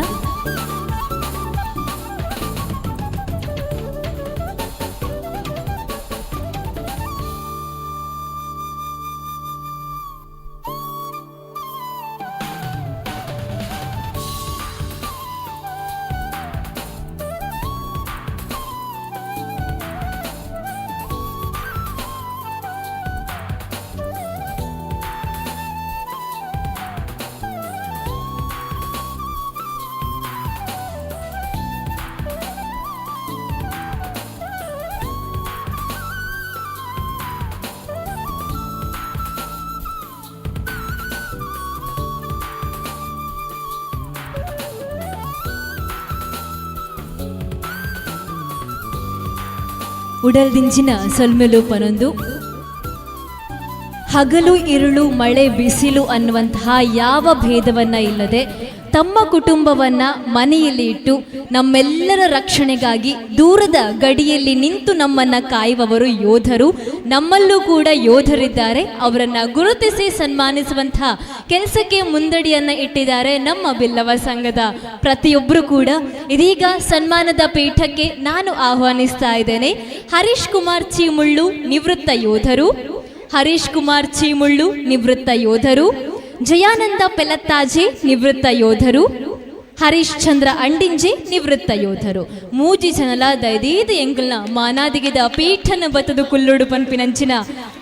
ಉಡಲ್ದಿಂಚಿನ ಸೊಲ್ಮೆಲು ಪನೊಂದು ಹಗಲು ಇರುಳು ಮಳೆ ಬಿಸಿಲು ಅನ್ನುವಂತಹ ಯಾವ ಭೇದವನ್ನ ಇಲ್ಲದೆ ತಮ್ಮ ಕುಟುಂಬವನ್ನ ಮನೆಯಲ್ಲಿ ಇಟ್ಟು ನಮ್ಮೆಲ್ಲರ ರಕ್ಷಣೆಗಾಗಿ ದೂರದ ಗಡಿಯಲ್ಲಿ ನಿಂತು ನಮ್ಮನ್ನ ಕಾಯುವವರು ಯೋಧರು. ನಮ್ಮಲ್ಲೂ ಕೂಡ ಯೋಧರಿದ್ದಾರೆ. ಅವರನ್ನ ಗುರುತಿಸಿ ಸನ್ಮಾನಿಸುವಂತಹ ಕೆಲಸಕ್ಕೆ ಮುಂದಡಿಯನ್ನ ಇಟ್ಟಿದ್ದಾರೆ ನಮ್ಮ ಬಿಲ್ಲವ ಸಂಘದ ಪ್ರತಿಯೊಬ್ಬರು ಕೂಡ. ಇದೀಗ ಸನ್ಮಾನದ ಪೀಠಕ್ಕೆ ನಾನು ಆಹ್ವಾನಿಸ್ತಾ ಇದ್ದೇನೆ ಹರೀಶ್ ಕುಮಾರ್ ಚೀಮುಳ್ಳು, ನಿವೃತ್ತ ಯೋಧರು. ಹರೀಶ್ ಕುಮಾರ್ ಚೀಮುಳ್ಳು, ನಿವೃತ್ತ ಯೋಧರು. ಜಯಾನಂದ ಪೆಲತ್ತಾಜೆ, ನಿವೃತ್ತ ಯೋಧರು. ಹರೀಶ್ ಚಂದ್ರ ಅಂಡಿಂಜೆ, ನಿವೃತ್ತ ಯೋಧರು. ಮೂಜಿ ಜನಲ ದೈದೀದ ಎಂಕಲ್ನ ಮಾನಾದಿಗೆದ ಪೀಠನ ಬತ್ತದು ಕುಲ್ಲುಡು ಪನ್ಪಿನಂಚಿನ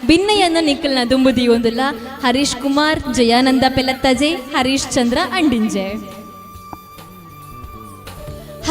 ಬಿನ್ನಯ್ಯನ ನಿಕ್ಕಲ್ನ ದುಂಬುದಿಯೊಂದುಲ್ಲ. ಹರೀಶ್ ಕುಮಾರ್, ಜಯಾನಂದ ಪೆಲತ್ತಾಜೆ, ಹರೀಶ್ ಚಂದ್ರ ಅಂಡಿಂಜೆ.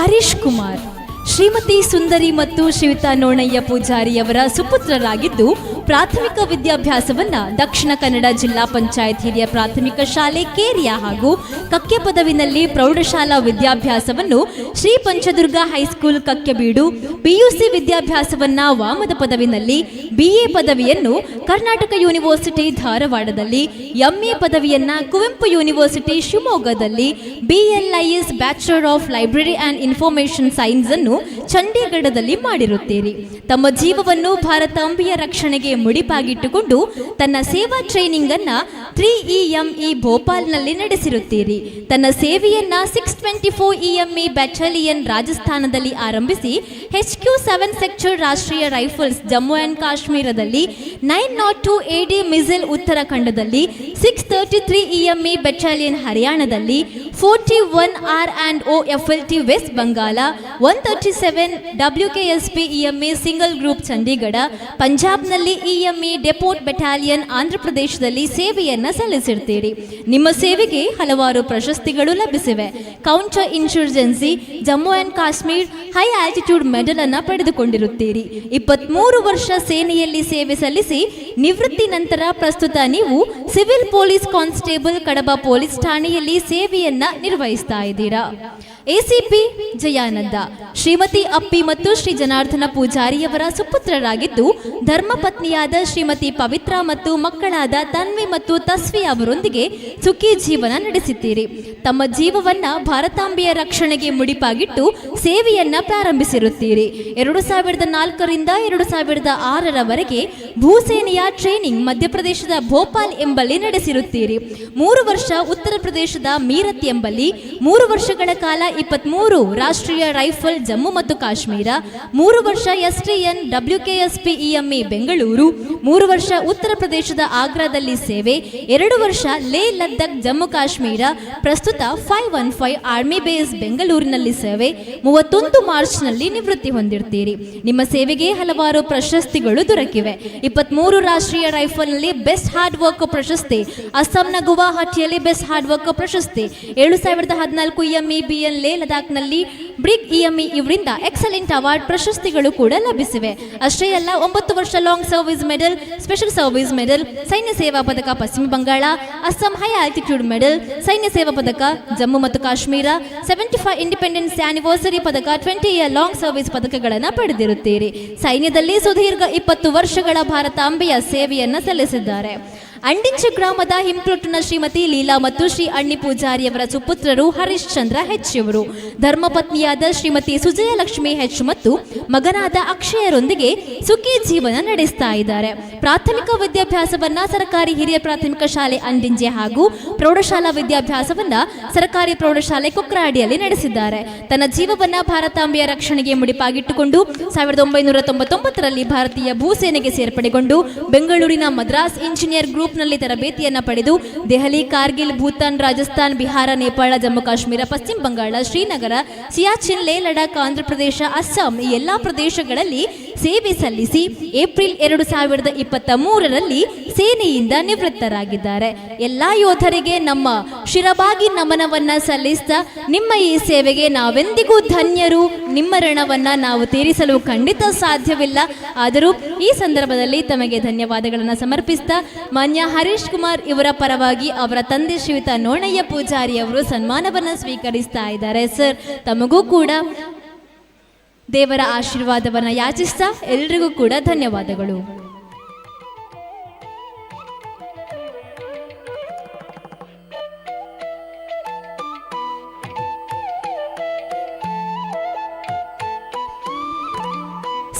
ಹರೀಶ್ ಕುಮಾರ್ ಶ್ರೀಮತಿ ಸುಂದರಿ ಮತ್ತು ಶ್ರೀಯುತ ನೋಣಯ್ಯ ಪೂಜಾರಿಯವರ ಸುಪುತ್ರರಾಗಿದ್ದು, ಪ್ರಾಥಮಿಕ ವಿದ್ಯಾಭ್ಯಾಸವನ್ನ ದಕ್ಷಿಣ ಕನ್ನಡ ಜಿಲ್ಲಾ ಪಂಚಾಯತ್ ಹಿರಿಯ ಪ್ರಾಥಮಿಕ ಶಾಲೆ ಕೇರಿಯ ಹಾಗೂ ಕಕ್ಕೆಪದವಿನಲ್ಲಿ ಪ್ರೌಢಶಾಲಾ ವಿದ್ಯಾಭ್ಯಾಸವನ್ನು Shri Panchadurga high school ಕಕ್ಕೆಬೀಡು, PUC ವಿದ್ಯಾಭ್ಯಾಸವನ್ನ ವಾಮದ ಪದವಿನಲ್ಲಿ, BA ಪದವಿಯನ್ನು ಕರ್ನಾಟಕ ಯೂನಿವರ್ಸಿಟಿ ಧಾರವಾಡದಲ್ಲಿ, ಎಂಎ ಪದವಿಯನ್ನ ಕುವೆಂಪು ಯೂನಿವರ್ಸಿಟಿ ಶಿವಮೊಗ್ಗದಲ್ಲಿ, BLIS bachelor of library and information science ಅನ್ನು ಚಂಡೀಗಢದಲ್ಲಿ ಮಾಡಿರುತ್ತೀರಿ. ತಮ್ಮ ಜೀವವನ್ನು ಭಾರತಾಂಬೆಯ ರಕ್ಷಣೆಗೆ ಮುಡಿಪಾಗಿಟ್ಟುಕೊಂಡು ತನ್ನ ಸೇವಾ ಟ್ರೈನಿಂಗ್ ಅನ್ನ 3 ಇಎಂಇ ಭೋಪಾಲ್ನಲ್ಲಿ ನಡೆಸಿರುತ್ತೀರಿ. ತನ್ನ ಸೇವೆಯನ್ನ 624 ಇಎಂಇ ಬ್ಯಾಟಾಲಿಯನ್, ರಾಜಸ್ಥಾನದಲ್ಲಿ ಆರಂಭಿಸಿ, ಎಚ್ಕ್ಯೂ 7 ಸೆಕ್ಟರ್, ರಾಷ್ಟ್ರೀಯ ರೈಫಲ್ಸ್, ಜಮ್ಮು ಅಂಡ್ ಕಾಶ್ಮೀರದಲ್ಲಿ, 902 ಎಡಿ ಮಿಸೈಲ್, ಉತ್ತರಾಖಂಡದಲ್ಲಿ, 633 ಇಎಂಇ ಬೆಟಾಲಿಯನ್, ಹರಿಯಾಣದಲ್ಲಿ, 41 R and O FLT, West Bangala, 137 ಡಬ್ಲ್ಯೂಕೆಎಸ್ಪಿ EME single group, Chandigarh, ಪಂಜಾಬ್ನಲ್ಲಿ, EME depot battalion, Andhra ಪ್ರದೇಶದಲ್ಲಿ ಸೇವೆಯನ್ನ ಸಲ್ಲಿಸಿರ್ತೀರಿ. ನಿಮ್ಮ ಸೇವೆಗೆ ಹಲವಾರು ಪ್ರಶಸ್ತಿಗಳು ಲಭಿಸಿವೆ. Counter insurgency, Jammu and Kashmir high altitude medal ಅನ್ನು ಪಡೆದುಕೊಂಡಿರುತ್ತೀರಿ. 23 ವರ್ಷ ಸೇನೆಯಲ್ಲಿ ಸೇವೆ ಸಲ್ಲಿಸಿ ನಿವೃತ್ತಿ ನಂತರ ಪ್ರಸ್ತುತ ನೀವು civil police constable, Kadaba police ಠಾಣೆಯಲ್ಲಿ ಸೇವೆಯನ್ನ ನಿರ್ವಹಿಸ್ತಾ ಇದ್ದೀರಾ. ಎಸಿಪಿ ಜಯಾನಂದ ಶ್ರೀಮತಿ ಅಪ್ಪಿ ಮತ್ತು ಶ್ರೀ ಜನಾರ್ದನ ಪೂಜಾರಿಯವರ ಸುಪುತ್ರರಾಗಿದ್ದು, ಧರ್ಮಪತ್ನಿಯಾದ ಶ್ರೀಮತಿ ಪವಿತ್ರ ಮತ್ತು ಮಕ್ಕಳಾದ ತನ್ವಿ ಮತ್ತು ತಸ್ವಿ ಅವರೊಂದಿಗೆ ಸುಖಿ ಜೀವನ ನಡೆಸುತ್ತೀರಿ. ತಮ್ಮ ಜೀವವನ್ನ ಭಾರತಾಂಬೆಯ ರಕ್ಷಣೆಗೆ ಮುಡಿಪಾಗಿಟ್ಟು ಸೇವೆಯನ್ನ ಪ್ರಾರಂಭಿಸಿರುತ್ತೀರಿ. 2004ರಿಂದ 2006ರವರೆಗೆ ಭೂಸೇನೆಯ ಟ್ರೈನಿಂಗ್ ಮಧ್ಯಪ್ರದೇಶದ ಭೋಪಾಲ್ ಎಂಬಲ್ಲಿ ನಡೆಸಿರುತ್ತೀರಿ. 3 ವರ್ಷ ಉತ್ತರ ಪ್ರದೇಶದ ಮೀರತ್ ಎಂಬಲ್ಲಿ, 3 ವರ್ಷಗಳ ಕಾಲ 23 ರಾಷ್ಟ್ರೀಯ ರೈಫಲ್, ಜಮ್ಮು ಮತ್ತು ಕಾಶ್ಮೀರ, 3 ವರ್ಷ ಎಸ್ಟಿಎನ್ ಡಬ್ಲ್ಯೂಕೆಎಸ್ಪಿ ಇಎಂಇ, ಬೆಂಗಳೂರು, 3 ವರ್ಷ ಉತ್ತರ ಪ್ರದೇಶದ ಆಗ್ರಾದಲ್ಲಿ ಸೇವೆ, 2 ವರ್ಷ ಲೇ ಲದ್ದಾಖ್, ಜಮ್ಮು ಕಾಶ್ಮೀರ, ಪ್ರಸ್ತುತ 515 ಆರ್ಮಿ ಬೇಸ್, ಬೆಂಗಳೂರಿನಲ್ಲಿ ಸೇವೆ. 31 ಮಾರ್ಚ್ನಲ್ಲಿ ನಿವೃತ್ತಿ ಹೊಂದಿರ್ತೀರಿ. ನಿಮ್ಮ ಸೇವೆಗೆ ಹಲವಾರು ಪ್ರಶಸ್ತಿಗಳು ದೊರಕಿವೆ. 23 ರಾಷ್ಟ್ರೀಯ ರೈಫಲ್ನಲ್ಲಿ ಬೆಸ್ಟ್ ಹಾರ್ಡ್ ವರ್ಕ್ ಪ್ರಶಸ್ತಿ, ಅಸ್ಸಾಂನ ಗುವಾಹಟಿಯಲ್ಲಿ ಬೆಸ್ಟ್ ಹಾರ್ಡ್ ವರ್ಕ್ ಪ್ರಶಸ್ತಿ, 7014 ಇಎಂಇ ಬಿಎನ್ ಲೇ ಲದಾಖ್ನಲ್ಲಿ ಬ್ರಿಗ್ ಇಎಂಇ ಇವರಿಂದ ಎಕ್ಸಲೆಂಟ್ ಅವಾರ್ಡ್ ಪ್ರಶಸ್ತಿಗಳು ಕೂಡ ಲಭಿಸಿವೆ. ಅಷ್ಟೇ ಅಲ್ಲ, 9 ವರ್ಷ Long Service Medal, Special Service Medal, ಸೈನ್ಯ Seva Padak, Paschima Bangala, Assam high altitude medal, Sainya Seva ಪದಕ, ಜಮ್ಮು ಮತ್ತು ಕಾಶ್ಮೀರ, 75 ಇಂಡಿಪೆಂಡೆನ್ಸ್ ಆನಿವರ್ಸರಿ ಪದಕ, 20 ಇಯರ್ ಲಾಂಗ್ ಸರ್ವಿಸ್ ಪದಕಗಳನ್ನು ಪಡೆದಿರುತ್ತೀರಿ. ಸೈನ್ಯದಲ್ಲಿ ಸುದೀರ್ಘ 20 ವರ್ಷಗಳ ಭಾರತಾಂಬೆಯ ಸೇವೆಯನ್ನು ಸಲ್ಲಿಸಿದ್ದಾರೆ. ಅಂಡಿಂಚು ಗ್ರಾಮದ ಹಿಂಪ್ಲೊಟ್ಟುನ ಶ್ರೀಮತಿ ಲೀಲಾ ಮತ್ತು ಶ್ರೀ ಅಣ್ಣಿ ಪೂಜಾರಿಯವರ ಸುಪುತ್ರರು ಹರಿಶ್ಚಂದ್ರ ಹೆಚ್ ಇವರು ಧರ್ಮಪತ್ನಿಯಾದ ಶ್ರೀಮತಿ ಸುಜಯಲಕ್ಷ್ಮಿ ಹೆಚ್ ಮತ್ತು ಮಗನಾದ ಅಕ್ಷಯರೊಂದಿಗೆ ಸುಖಿ ಜೀವನ ನಡೆಸ್ತಾ ಇದ್ದಾರೆ. ಪ್ರಾಥಮಿಕ ವಿದ್ಯಾಭ್ಯಾಸವನ್ನ ಸರ್ಕಾರಿ ಹಿರಿಯ ಪ್ರಾಥಮಿಕ ಶಾಲೆ ಅಂಡಿಂಜೆ ಹಾಗೂ ಪ್ರೌಢಶಾಲಾ ವಿದ್ಯಾಭ್ಯಾಸವನ್ನ ಸರ್ಕಾರಿ ಪ್ರೌಢಶಾಲೆ ಕುಕ್ರಾಡಿಯಲ್ಲಿ ನಡೆಸಿದ್ದಾರೆ. ತನ್ನ ಜೀವವನ್ನ ಭಾರತಾಂಬೆಯ ರಕ್ಷಣೆಗೆ ಮುಡಿಪಾಗಿಟ್ಟುಕೊಂಡು 1999ರಲ್ಲಿ ಭಾರತೀಯ ಭೂಸೇನೆಗೆ ಸೇರ್ಪಡೆಗೊಂಡು, ಬೆಂಗಳೂರಿನ ಮದ್ರಾಸ್ ಇಂಜಿನಿಯರ್ ಗ್ರೂಪ್ನಲ್ಲಿ ತರಬೇತಿಯನ್ನ ಪಡೆದು, ದೆಹಲಿ, ಕಾರ್ಗಿಲ್, ಭೂತಾನ್, ರಾಜಸ್ಥಾನ್, ಬಿಹಾರ, ನೇಪಾಳ, ಜಮ್ಮು ಕಾಶ್ಮೀರ, ಪಶ್ಚಿಮ ಬಂಗಾಳ, ಶ್ರೀನಗರ, ಸಿಯಾಚಿನ್, ಲೇ ಲಡಾಖ್, ಆಂಧ್ರಪ್ರದೇಶ, ಅಸ್ಸಾಂ ಈ ಎಲ್ಲಾ ಪ್ರದೇಶಗಳಲ್ಲಿ ಸೇವೆ ಸಲ್ಲಿಸಿ ಏಪ್ರಿಲ್ 2023ರಲ್ಲಿ ಸೇನೆಯಿಂದ ನಿವೃತ್ತರಾಗಿದ್ದಾರೆ. ಎಲ್ಲಾ ಯೋಧರಿಗೆ ನಮ್ಮ ಶಿರಬಾಗಿ ನಮನವನ್ನ ಸಲ್ಲಿಸ್ತಾ, ನಿಮ್ಮ ಈ ಸೇವೆಗೆ ನಾವೆಂದಿಗೂ ಧನ್ಯರು. ನಿಮ್ಮ ಋಣವನ್ನ ನಾವು ತೀರಿಸಲು ಖಂಡಿತ ಸಾಧ್ಯವಿಲ್ಲ. ಆದರೂ ಈ ಸಂದರ್ಭದಲ್ಲಿ ತಮಗೆ ಧನ್ಯವಾದಗಳನ್ನು ಸಮರ್ಪಿಸ್ತಾ, ಮಾನ್ಯ ಹರೀಶ್ ಕುಮಾರ್ ಇವರ ಪರವಾಗಿ ಅವರ ತಂದೆ ಶ್ರೀಯುತ ನೋಣಯ್ಯ ಪೂಜಾರಿ ಅವರು ಸನ್ಮಾನವನ್ನು ಸ್ವೀಕರಿಸ್ತಾ ಇದ್ದಾರೆ. ಸರ್, ತಮಗೂ ಕೂಡ ದೇವರ ಆಶೀರ್ವಾದವನ್ನು ಯಾಚಿಸ್ತಾ ಎಲ್ರಿಗೂ ಕೂಡ ಧನ್ಯವಾದಗಳು.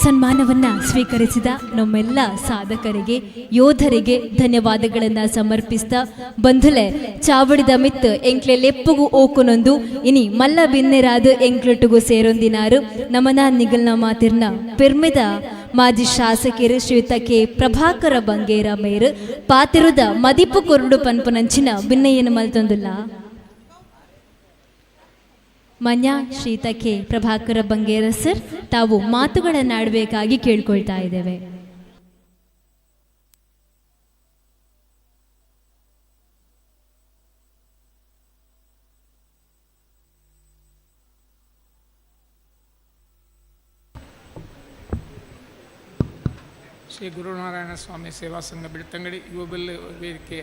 ಸನ್ಮಾನವನ್ನ ಸ್ವೀಕರಿಸಿದ ನಮ್ಮೆಲ್ಲ ಸಾಧಕರಿಗೆ, ಯೋಧರಿಗೆ ಧನ್ಯವಾದಗಳನ್ನು ಸಮರ್ಪಿಸ್ತಾ, ಬಂಧುಲೆ, ಚಾವಡಿದ ಮಿತ್ ಎಂಕ್ಲೆ ಲೆಪ್ಪುಗು ಓಕುನೊಂದು ಇನಿ ಮಲ್ಲ ಬಿನ್ನೆರಾದ ಎಂಕ್ಲೊಟ್ಟುಗು ಸೇರೊಂದಿನಾರು ನಮನ ನಿಗಲ್ನ ಮಾತಿರ್ನ ಪೆರ್ಮೆದ ಮಾಜಿ ಶಾಸಕರು ಶ್ರೀಯುತ ಕೆ ಪ್ರಭಾಕರ ಬಂಗೇರ ಮೇರು ಪಾತಿರುದ ಮದಿಪು ಕೊರುಡು ಪನ್ಪುನಂಚಿನ ಬಿನ್ನಯ್ಯನ ಮಲ್ತೊಂದುಲ್ಲ. ಮಾನ್ಯ ಶ್ರೀಯುತ ಕೆ ಪ್ರಭಾಕರ ಬಂಗೇರ ಸರ್, ತಾವು ಮಾತುಗಳನ್ನಾಡಬೇಕಾಗಿ ಕೇಳ್ಕೊಳ್ತಾ ಇದ್ದೇವೆ. ಶ್ರೀ ಗುರುನಾರಾಯಣ ಸ್ವಾಮಿ ಸೇವಾ ಸಂಘ ಬೆಳ್ತಂಗಡಿ, ಯುವ ಬಿಲ್ಲ ವೇದಿಕೆ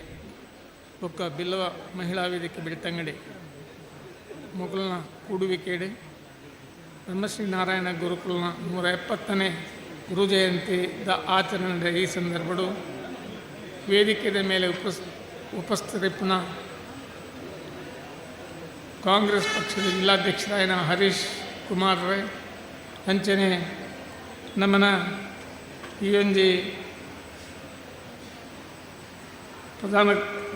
ಬೊಕ್ಕ ಬಿಲ್ಲವ ಮಹಿಳಾ ವೇದಿಕೆ ಬೆಳ್ತಂಗಡಿ ಮೊಕಲ್ನ ಕೂಡುವಿಕೆಡೆ ಬ್ರಹ್ಮಶ್ರೀ ನಾರಾಯಣ ಗುರುಕುಲನ 170ನೇ ಗುರು ಜಯಂತಿದ ಆಚರಣೆ ಈ ಸಂದರ್ಭಡು ವೇದಿಕೆಯ ಮೇಲೆ ಉಪಸ್ಥಿತರಿಪ್ಪುನ ಕಾಂಗ್ರೆಸ್ ಪಕ್ಷದ ಜಿಲ್ಲಾಧ್ಯಕ್ಷರಾಯನ ಹರೀಶ್ ಕುಮಾರ್ ರೈ, ಅಂಚನೆ ನಮ್ಮನ ಈ ಒಂಜಿ ಪ್ರಧಾನ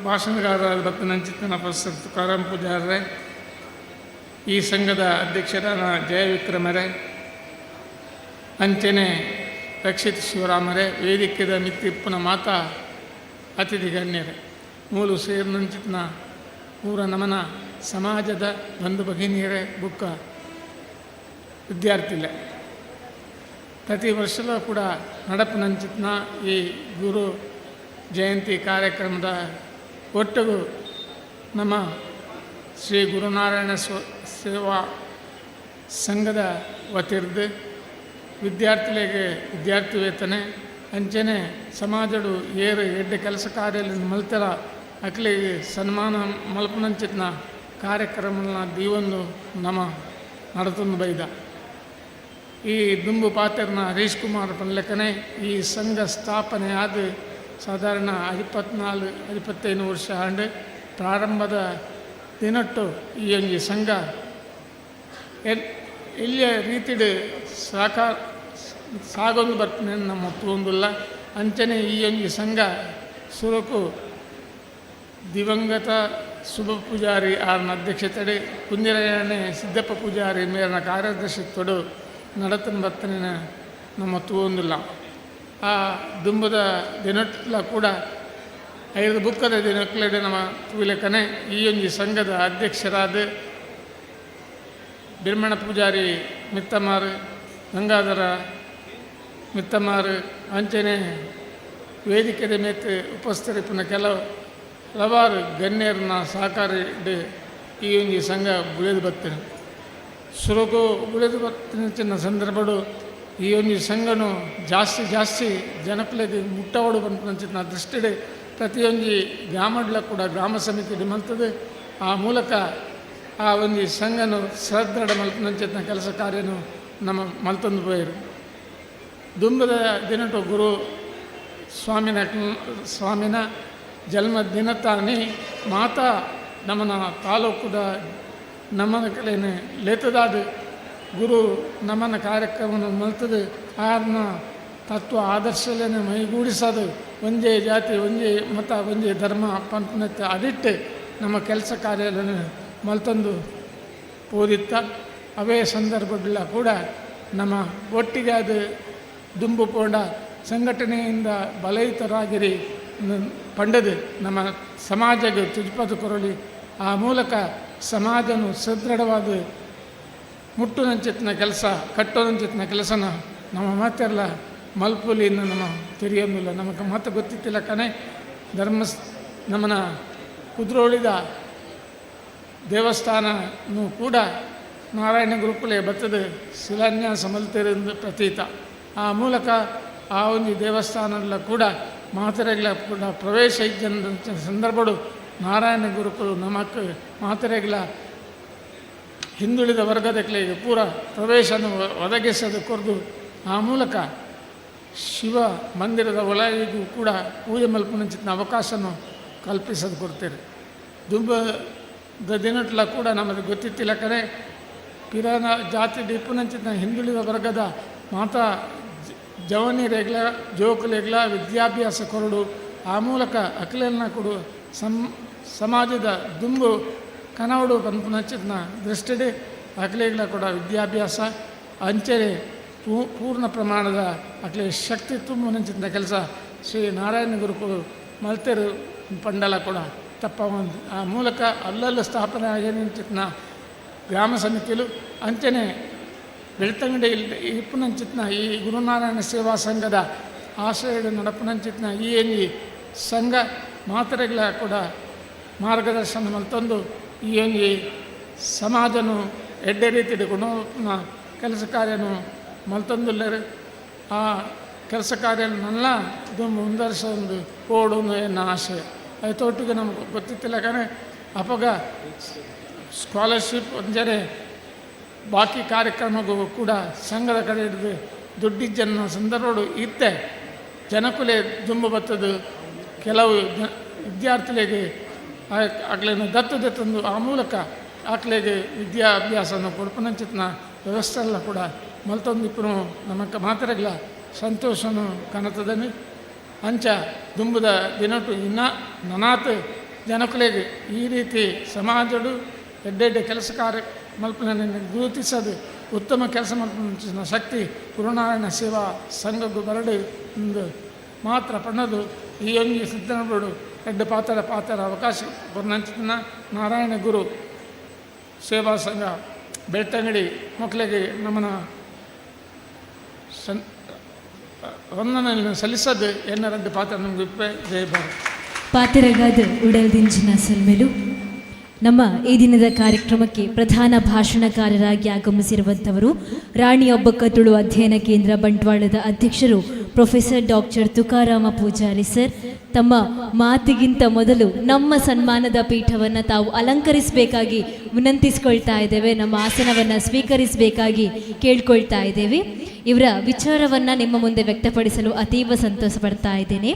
ಭಾಷಣಗಾರರಾದ ಬತ್ತನಂಚಿತ್ತನ ಪ್ರೊಫೆಸರ್ ತುಕಾರಾಮ್ ಪೂಜಾರ್ರೆ, ಈ ಸಂಘದ ಅಧ್ಯಕ್ಷರಾದ ಜಯವಿಕ್ರಮರೇ, ಅಂಚನೆ ರಕ್ಷಿತ್ ಶಿವರಾಮರೇ, ವೇದಿಕೆದ ಮಿತ್ತಿಪ್ಪುನ ಮಾತಾ ಅತಿಥಿ ಗಣ್ಯರೇ, ಮೂಲು ಸೇರಿನಂಚಿತ್ನ ಪೂರ ನಮನ ಸಮಾಜದ ಬಂಧು ಭಗಿನಿಯರೇ, ಬುಕ್ಕ ವಿದ್ಯಾರ್ಥಿಲೆ, ಪ್ರತಿ ವರ್ಷವೂ ಕೂಡ ನಡಪುನಂಚಿತ್ನ ಈ ಗುರು ಜಯಂತಿ ಕಾರ್ಯಕ್ರಮದ ಒಟ್ಟಿಗೂ ನಮ್ಮ ಶ್ರೀ ಗುರುನಾರಾಯಣ ಸೇವಾ ಸಂಘದ ವತಿರ್ದು ವಿದ್ಯಾರ್ಥಿಗಳಿಗೆ ವಿದ್ಯಾರ್ಥಿ ವೇತನ, ಅಂಚನೆ ಸಮಾಜಡು ಏರು ಎಡ್ಡೆ ಕೆಲಸ ಕಾರ್ಯ ಮಲ್ತರ ಅಕ್ಲಿಗೆ ಸನ್ಮಾನ ಮಲ್ಪುನಂಚಿತ್ನ ಕಾರ್ಯಕ್ರಮನ ದೀವೊಂದು ನಮ ನಡತೊಂದು ಬೈದ. ಈ ದುಂಬು ಪಾತೆರ್ನ ಹರೀಶ್ ಕುಮಾರ್ ಪನ್ಲೆಕ್ಕನೆ ಈ ಸಂಘ ಸ್ಥಾಪನೆ ಆದ ಸಾಧಾರಣ 24 25 ವರ್ಷ ಆಂಡ್. ಪ್ರಾರಂಭದ ದಿನಟ್ಟು ಈ ಒಂಜಿ ಸಂಘ ಎಲ್ಯ ರೀತಿಡ್ ಸಾಕಾರ ಸಾಗೊಂದು ಬರ್ಪುನೆ ನಮ್ಮ ತೂವೊಂದುಲ್ಲ. ಅಂಚನೆ ಈ ಒಂಜಿ ಸಂಘ ಸುರುಕು ದಿವಂಗತ ಸುಭ ಪೂಜಾರಿ ಆರ್ನ ಅಧ್ಯಕ್ಷತೆಡ್, ಕುಂಜಿರಯ್ಯನೆ ಸಿದ್ದಪ್ಪ ಪೂಜಾರಿ ಮೇರನ ಕಾರ್ಯದರ್ಶಿತ್ವಡು ನಡತನ ಬರ್ತನೆ ನಮ್ಮ ತೂವೊಂದುಲ್ಲ. ಆ ದುಂಬುದ ದಿನಟ್ಲ ಕೂಡ ಐದು ಬುಕ್ಕದ ದಿನಕ್ಲೆಡೆ ನಮ್ಮ ತೂಲೆಕನೆ ಈ ಒಂಜಿ ಸಂಘದ ಅಧ್ಯಕ್ಷರಾದ ಬಿರ್ಮಣ ಪೂಜಾರಿ ಮಿತ್ತಮಾರು, ಗಂಗಾಧರ ಮಿತ್ತಮಾರು, ಅಂಚನೆ ವೇದಿಕೆದ ಮೇತ್ ಉಪಸ್ಥಿತರಿಪ್ಪುನ ಕೆಲವು ಹಲವಾರು ಗಣ್ಯರನ್ನ ಸಹಕಾರ ಈ ಒಂಜಿ ಸಂಘ ಬುಳೆದು ಬರ್ತೇನೆ. ಸುರುಕು ಬುಳೆದು ಬರ್ತೇನೆ ಚಿನ್ನ ಸಂದರ್ಭಡು ಈ ಒಂಜಿ ಸಂಘನು ಜಾಸ್ತಿ ಜಾಸ್ತಿ ಜನಕ್ಲೆಗ್ ಮುಟ್ಟವಡು ಪನ್ಪುನಂಚಿನ ದೃಷ್ಟಿಡ್ ಪ್ರತಿಯೊಂಜಿ ಗ್ರಾಮಡ್ಲ ಕೂಡ ಗ್ರಾಮ ಸಮಿತಿ ಮಲ್ತದೆ. ಆ ಮೂಲಕ ಆ ಒಂಜಿ ಸಂಘನು ಸದೃಢ ಮಲ್ಪುನಂಚಿನ ಕೆಲಸ ಕಾರ್ಯನು ನಮ್ಮ ಮಲ್ತೊಂದು ಪೋಯೆರ್. ದುಂಬದ ದಿನಟು ಗುರು ಸ್ವಾಮಿನ ಜನ್ಮ ದಿನತಾನಿ ಮಾತಾ ನಮ್ಮನ ತಾಲೂಕುದ ನಮ್ಮನ ಕಲೆನೆ ಲೇತದಾದ ಗುರು ನಮನ ಕಾರ್ಯಕ್ರಮವನ್ನು ಮಲ್ತದೆ. ಆರ್ನ ತತ್ವ ಆದರ್ಶಲೇನೆ ಮೈಗೂಡಿಸೋದು, ಒಂದೇ ಜಾತಿ ಒಂದೇ ಮತ ಒಂದೇ ಧರ್ಮ ಪಂಪನತ್ತೆ ಅಡಿಟ್ಟು ನಮ್ಮ ಕೆಲಸ ಕಾರ್ಯಗಳನ್ನು ಮಲ್ತೊಂದು ಪೋದಿತ್ತ. ಅವೇ ಸಂದರ್ಭಗಳೆಲ್ಲ ಕೂಡ ನಮ್ಮ ಒಟ್ಟಿಗೆ ಅದು ದುಂಬು ಪೋಂಡ ಸಂಘಟನೆಯಿಂದ ಬಲಯುತರಾಗಿರಿ ಪಂಡದು ನಮ್ಮ ಸಮಾಜಕ್ಕೆ ತುಜುಪದು ಕೊರಳಿ ಆ ಮೂಲಕ ಸಮಾಜನು ಸದೃಢವಾದ ಮುಟ್ಟುನಂಚಿತ್ನ ಕೆಲಸ ಕಟ್ಟೋನಂಚಿತ್ನ ಕೆಲಸನ ನಮ್ಮ ಮಾತೆಲ್ಲ ಮಲ್ಪುಲಿಯನ್ನು ನಮ್ಮ ತಿಳಿಯೋದಿಲ್ಲ. ನಮಗೆ ಮಾತು ಗೊತ್ತಿತ್ತಿಲ್ಲ ಕಣೆ. ಧರ್ಮ ನಮ್ಮನ ಕುದ್ರೋಳಿದ ದೇವಸ್ಥಾನನೂ ಕೂಡ ನಾರಾಯಣ ಗುರುಕುಲೆ ಬತ್ತದ ಶಿಲಾನ್ಯಾಸ ಮಲ್ತಿರೆಂದು ಪ್ರತೀತ. ಆ ಮೂಲಕ ಆ ಒಂದು ದೇವಸ್ಥಾನಲ್ಲ ಕೂಡ ಮಾತೆರೆಗ್ಲ ಕೂಡ ಪ್ರವೇಶ ಇದ್ದಂಥ ಸಂದರ್ಭಡು ನಾರಾಯಣ ಗುರುಕುಲು ನಮಕ್ ಮಾತೆರೆಗ್ಲ ಹಿಂದುಳಿದ ವರ್ಗದಕ್ಲಿಗೆ ಪೂರ ಪ್ರವೇಶನ ಒದಗಿಸೋದು ಕೊರ್ದು ಆ ಮೂಲಕ ಶಿವ ಮಂದಿರದ ಒಳಗೂ ಕೂಡ ಪೂಜೆ ಮಲ್ಪುನಂಚಿತ್ನ ಅವಕಾಶನ ಕಲ್ಪಿಸೋದು ಕೊಡ್ತೀರಿ. ದುಂಬದ ದಿನಟ್ಲ ಕೂಡ ನಮಗೆ ಗೊತ್ತಿತ್ತಿಲ್ಲ ಕಡೆ ಪಿರಾನ ಜಾತಿ ಡಿಪ್ಪುನಂಚಿತ್ನ ಹಿಂದುಳಿದ ವರ್ಗದ ಮಾತಾ ಜವನಿರೆಗ್ಲ ಜೋಕುಲೆಗ್ಲ ವಿದ್ಯಾಭ್ಯಾಸ ಕೊರಡು ಆ ಮೂಲಕ ಅಕ್ಲೆಲ್ನ ಕೊಡು ಸಮಾಜದ ದುಂಬು ಕನವಡು ಪನ್ಪುನಂಚಿತ್ನ ದೃಷ್ಟಿಡೆ ಅಕ್ಲೆಗ್ಲ ಕೂಡ ವಿದ್ಯಾಭ್ಯಾಸ ಅಂಚನೆ ಪೂರ್ಣ ಪ್ರಮಾಣದ ಅಕ್ಲೆ ಶಕ್ತಿ ತುಂಬುನಂಚಿತ್ನ ಕೆಲಸ ಶ್ರೀ ನಾರಾಯಣ ಗುರುಕುಲು ಮಲ್ತೆರು ಪಂಡಲ ಕೂಡ ತಪ್ಪ ಒಂದು. ಆ ಮೂಲಕ ಅಲ್ಲಲ್ಲಿ ಸ್ಥಾಪನೆ ಆಗಿನಂಚಿತ್ನ ಗ್ರಾಮ ಸಮಿತಿಲು ಅಂಚನೆ ಬೆಳ್ತಂಗಡಿ ಇಪ್ಪುನಂಚಿತ್ನ ಈ ಗುರುನಾರಾಯಣ ಸೇವಾ ಸಂಘದ ಆಶ್ರಯದ ನಡಪುನಂಚಿತ್ನ ಈ ಒಂಜಿ ಸಂಘ ಮಾತೆರೆಗ್ಲ ಕೂಡ ಮಾರ್ಗದರ್ಶನ ಮಲ್ತೊಂದು ಈ ಒಂಜಿ ಸಮಾಜನು ಎಡ್ಡೆ ರೀತಿಡ್ ಗುಣೋತ್ನ ಕೆಲಸ ಕಾರ್ಯನು ಮಲ್ತೊಂದುಲ್ಲೆರ್. ಆ ಕೆಲಸ ಕಾರ್ಯನಲ್ಲ ಇದು ಮುಂದುವರ್ಸೊಂದು ಪೋಡು ಎನ್ನ ಆಶಯ. ಅಯ್ತೊಟ್ಟಿಗೆ ನಮ್ಗೆ ಗೊತ್ತಿತ್ತಿಲ್ಲ ಕಣೆ ಅಪಗ ಸ್ಕಾಲರ್ಶಿಪ್ ಒಂಜರೆ ಬಾಕಿ ಕಾರ್ಯಕ್ರಮಗೂ ಕೂಡ ಸಂಘದ ಕಡೆ ಹಿಡಿದು ದುಡ್ಡಿಜ್ಜನ್ನ ಸಂದರ್ಭಡು ಇತ್ತೆ ಜನಕುಲೆ ದುಂಬು ಬತ್ತದು ಕೆಲವು ವಿದ್ಯಾರ್ಥಿಗಳಿಗೆ ಅಕ್ಲೆನ ದತ್ತು ತಂದು ಆ ಮೂಲಕ ಆಕ್ಲೆಗೆ ವಿದ್ಯಾಭ್ಯಾಸನ ಕೊಡ್ಪುನಂಚಿತ್ನ ವ್ಯವಸ್ಥೆ ಎಲ್ಲ ಕೂಡ ಮಲ್ತೊಂದಿಪ್ಪುನು ನಮಕ್ ಮಾತೆರೆಗ್ಲ ಸಂತೋಷನು ಕನತದನಿ. ಅಂಚ ದುಂಬುದ ದಿನೊಟು ಇನ್ನ ನನಾತ್ ಜನಕುಲೆಗ್ ಈ ರೀತಿ ಸಮಾಜಡು ಎಡ್ಡೆ ಎಡ್ಡೆ ಕೆಲಸ ಕಾರ್ಯ ಮಲ್ಪುನ ಗುರುತಿಸದು ಉತ್ತಮ ಕೆಲಸ ಮಲ್ಪುನ ಶಕ್ತಿ ಗುರುನಾರಾಯಣ ಸೇವಾ ಸಂಘಗ್ ಬರಡು ಇಂದು ಮಾತ್ರ ಪಣ್ಣದು ಈ ಒಂಜಿ ಸಿದ್ಧನಬಡು ಎಡ್ಡೆ ಪಾತ್ರ ಪಾತ್ರ ಅವಕಾಶ ಕೊರ್ನಂಚಿನ ನಾರಾಯಣ ಗುರು ಸೇವಾ ಸಂಘ ಬೆಳ್ತಂಗಡಿ ಮಕ್ಕಳಿಗೆ ನಮ್ಮನ ಸನ್ ವಂದನೆಯನ್ನು ಸಲ್ಲಿಸೋದು ಎನ್ನ ಪಾತ್ರ ನಮಗೆ ಜಯ ಭಾರತ್. ಪಾತೆರಗಾದ ಉಡಲ್ದಿಂಜಿನ ಸೊಲ್ಮೆಲು. ನಮ್ಮ ಈ ದಿನದ ಕಾರ್ಯಕ್ರಮಕ್ಕೆ ಪ್ರಧಾನ ಭಾಷಣಕಾರರಾಗಿ ಆಗಮಿಸಿರುವಂಥವರು ರಾಣಿ ಅಬ್ಬಕ್ಕ ತುಳು ಅಧ್ಯಯನ ಕೇಂದ್ರ ಬಂಟ್ವಾಳದ ಅಧ್ಯಕ್ಷರು professor doctor Tukarama Poojary sir. ತಮ್ಮ ಮಾತಿಗಿಂತ ಮೊದಲು ನಮ್ಮ ಸನ್ಮಾನದ ಪೀಠವನ್ನು ತಾವು ಅಲಂಕರಿಸಬೇಕಾಗಿ ವಿನಂತಿಸ್ಕೊಳ್ತಾ ಇದ್ದೇವೆ. ನಮ್ಮ ಆಸನವನ್ನು ಸ್ವೀಕರಿಸಬೇಕಾಗಿ ಕೇಳ್ಕೊಳ್ತಾ ಇದ್ದೇವೆ. ಇವರ ವಿಚಾರವನ್ನು ನಿಮ್ಮ ಮುಂದೆ ವ್ಯಕ್ತಪಡಿಸಲು ಅತೀವ ಸಂತೋಷ ಪಡ್ತಾ ಇದ್ದೇನೆ.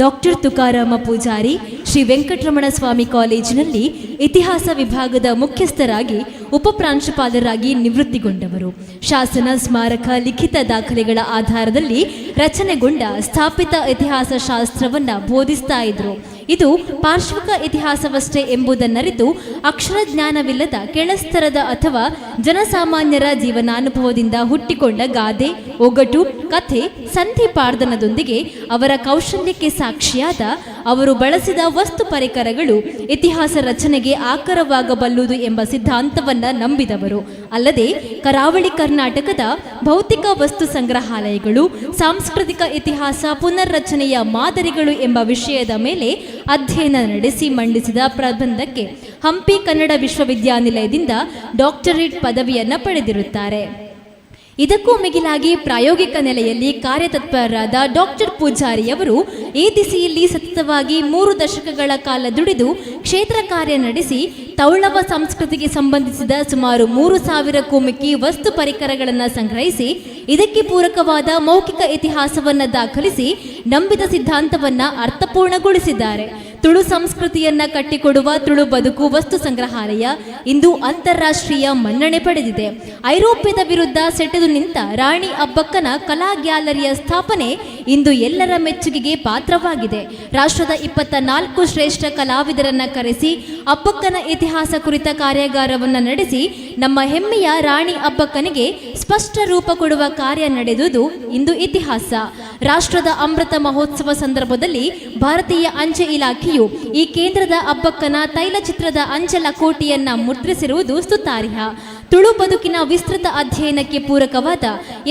ಡಾಕ್ಟರ್ ತುಕಾರಾಮ ಪೂಜಾರಿ ಶ್ರೀ ವೆಂಕಟರಮಣ ಸ್ವಾಮಿ ಕಾಲೇಜಿನಲ್ಲಿ ಇತಿಹಾಸ ವಿಭಾಗದ ಮುಖ್ಯಸ್ಥರಾಗಿ, ಉಪಪ್ರಾಂಶುಪಾಲರಾಗಿ ನಿವೃತ್ತಿಗೊಂಡವರು. ಶಾಸನ, ಸ್ಮಾರಕ, ಲಿಖಿತ ದಾಖಲೆಗಳ ಆಧಾರದಲ್ಲಿ ರಚನೆಗೊಂಡ ಸ್ಥಾಪಿತ ಇತಿಹಾಸ ಶಾಸ್ತ್ರವನ್ನು ಬೋಧಿಸ್ತಾ ಇದ್ರು. ಇದು ಪಾರ್ಶ್ವಿಕ ಇತಿಹಾಸವಷ್ಟೇ ಎಂಬುದನ್ನರಿತು ಅಕ್ಷರ ಜ್ಞಾನವಿಲ್ಲದ ಕೆಳಸ್ತರದ ಅಥವಾ ಜನಸಾಮಾನ್ಯರ ಜೀವನಾನುಭವದಿಂದ ಹುಟ್ಟಿಕೊಂಡ ಗಾದೆ, ಒಗಟು, ಕಥೆ, ಸಂಧಿ ಪಾರ್ದನದೊಂದಿಗೆ ಅವರ ಕೌಶಲ್ಯಕ್ಕೆ ಸಾಕ್ಷಿಯಾದ ಅವರು ಬಳಸಿದ ವಸ್ತು ಪರಿಕರಗಳು ಇತಿಹಾಸ ರಚನೆಗೆ ಆಕರವಾಗಬಲ್ಲುದು ಎಂಬ ಸಿದ್ಧಾಂತವನ್ನ ನಂಬಿದವರು. ಅಲ್ಲದೆ ಕರಾವಳಿ ಕರ್ನಾಟಕದ ಭೌತಿಕ ವಸ್ತು ಸಂಗ್ರಹಾಲಯಗಳು ಸಾಂಸ್ಕೃತಿಕ ಇತಿಹಾಸ ಪುನರ್ರಚನೆಯ ಮಾದರಿಗಳು ಎಂಬ ವಿಷಯದ ಮೇಲೆ ಅಧ್ಯಯನ ನಡೆಸಿ ಮಂಡಿಸಿದ ಪ್ರಬಂಧಕ್ಕೆ ಹಂಪಿ ಕನ್ನಡ ವಿಶ್ವವಿದ್ಯಾನಿಲಯದಿಂದ ಡಾಕ್ಟರೇಟ್ ಪದವಿಯನ್ನು ಪಡೆದಿರುತ್ತಾರೆ. ಇದಕ್ಕೂ ಮಿಗಿಲಾಗಿ ಪ್ರಾಯೋಗಿಕ ನೆಲೆಯಲ್ಲಿ ಕಾರ್ಯತತ್ಪರರಾದ ಡಾಕ್ಟರ್ ಪೂಜಾರಿಯವರು ಈ ದಿಸೆಯಲ್ಲಿ ಸತತವಾಗಿ 3 ದಶಕಗಳ ಕಾಲ ದುಡಿದು ಕ್ಷೇತ್ರ ಕಾರ್ಯ ನಡೆಸಿ ತೌಳವ ಸಂಸ್ಕೃತಿಗೆ ಸಂಬಂಧಿಸಿದ ಸುಮಾರು 3000ಕ್ಕೂ ಮಿಕ್ಕಿ ವಸ್ತು ಪರಿಕರಗಳನ್ನು ಸಂಗ್ರಹಿಸಿ, ಇದಕ್ಕೆ ಪೂರಕವಾದ ಮೌಖಿಕ ಇತಿಹಾಸವನ್ನು ದಾಖಲಿಸಿ ನಂಬಿದ ಸಿದ್ಧಾಂತವನ್ನು ಅರ್ಥಪೂರ್ಣಗೊಳಿಸಿದ್ದಾರೆ. ತುಳು ಸಂಸ್ಕೃತಿಯನ್ನ ಕಟ್ಟಿಕೊಡುವ ತುಳು ಬದುಕು ವಸ್ತು ಸಂಗ್ರಹಾಲಯ ಇಂದು ಅಂತಾರಾಷ್ಟ್ರೀಯ ಮನ್ನಣೆ ಪಡೆದಿದೆ. ಐರೋಪ್ಯದ ವಿರುದ್ಧ ಸೆಟೆದು ನಿಂತ ರಾಣಿ ಅಬ್ಬಕ್ಕನ ಕಲಾ ಗ್ಯಾಲರಿಯ ಸ್ಥಾಪನೆ ಇಂದು ಎಲ್ಲರ ಮೆಚ್ಚುಗೆಗೆ ಪಾತ್ರವಾಗಿದೆ. ರಾಷ್ಟ್ರದ 24 ಶ್ರೇಷ್ಠ ಕಲಾವಿದರನ್ನ ಕರೆಸಿ ಅಬ್ಬಕ್ಕನ ಇತಿಹಾಸ ಕುರಿತ ಕಾರ್ಯಾಗಾರವನ್ನು ನಡೆಸಿ ನಮ್ಮ ಹೆಮ್ಮೆಯ ರಾಣಿ ಅಬ್ಬಕ್ಕನಿಗೆ ಸ್ಪಷ್ಟ ರೂಪ ಕೊಡುವ ಕಾರ್ಯ ನಡೆದುದು ಇಂದು ಇತಿಹಾಸ. ರಾಷ್ಟ್ರದ ಅಮೃತ ಮಹೋತ್ಸವ ಸಂದರ್ಭದಲ್ಲಿ ಭಾರತೀಯ ಅಂಚೆ ಇಲಾಖೆಯು ಈ ಕೇಂದ್ರದ ಅಬ್ಬಕ್ಕನ ತೈಲಚಿತ್ರದ ಅಂಚೆ ಲಕೋಟಿಯನ್ನ ಮುದ್ರಿಸಿರುವುದು ಸ್ತುತಾರ್ಹ. ತುಳು ಬದುಕಿನ ವಿಸ್ತೃತ ಅಧ್ಯಯನಕ್ಕೆ ಪೂರಕವಾದ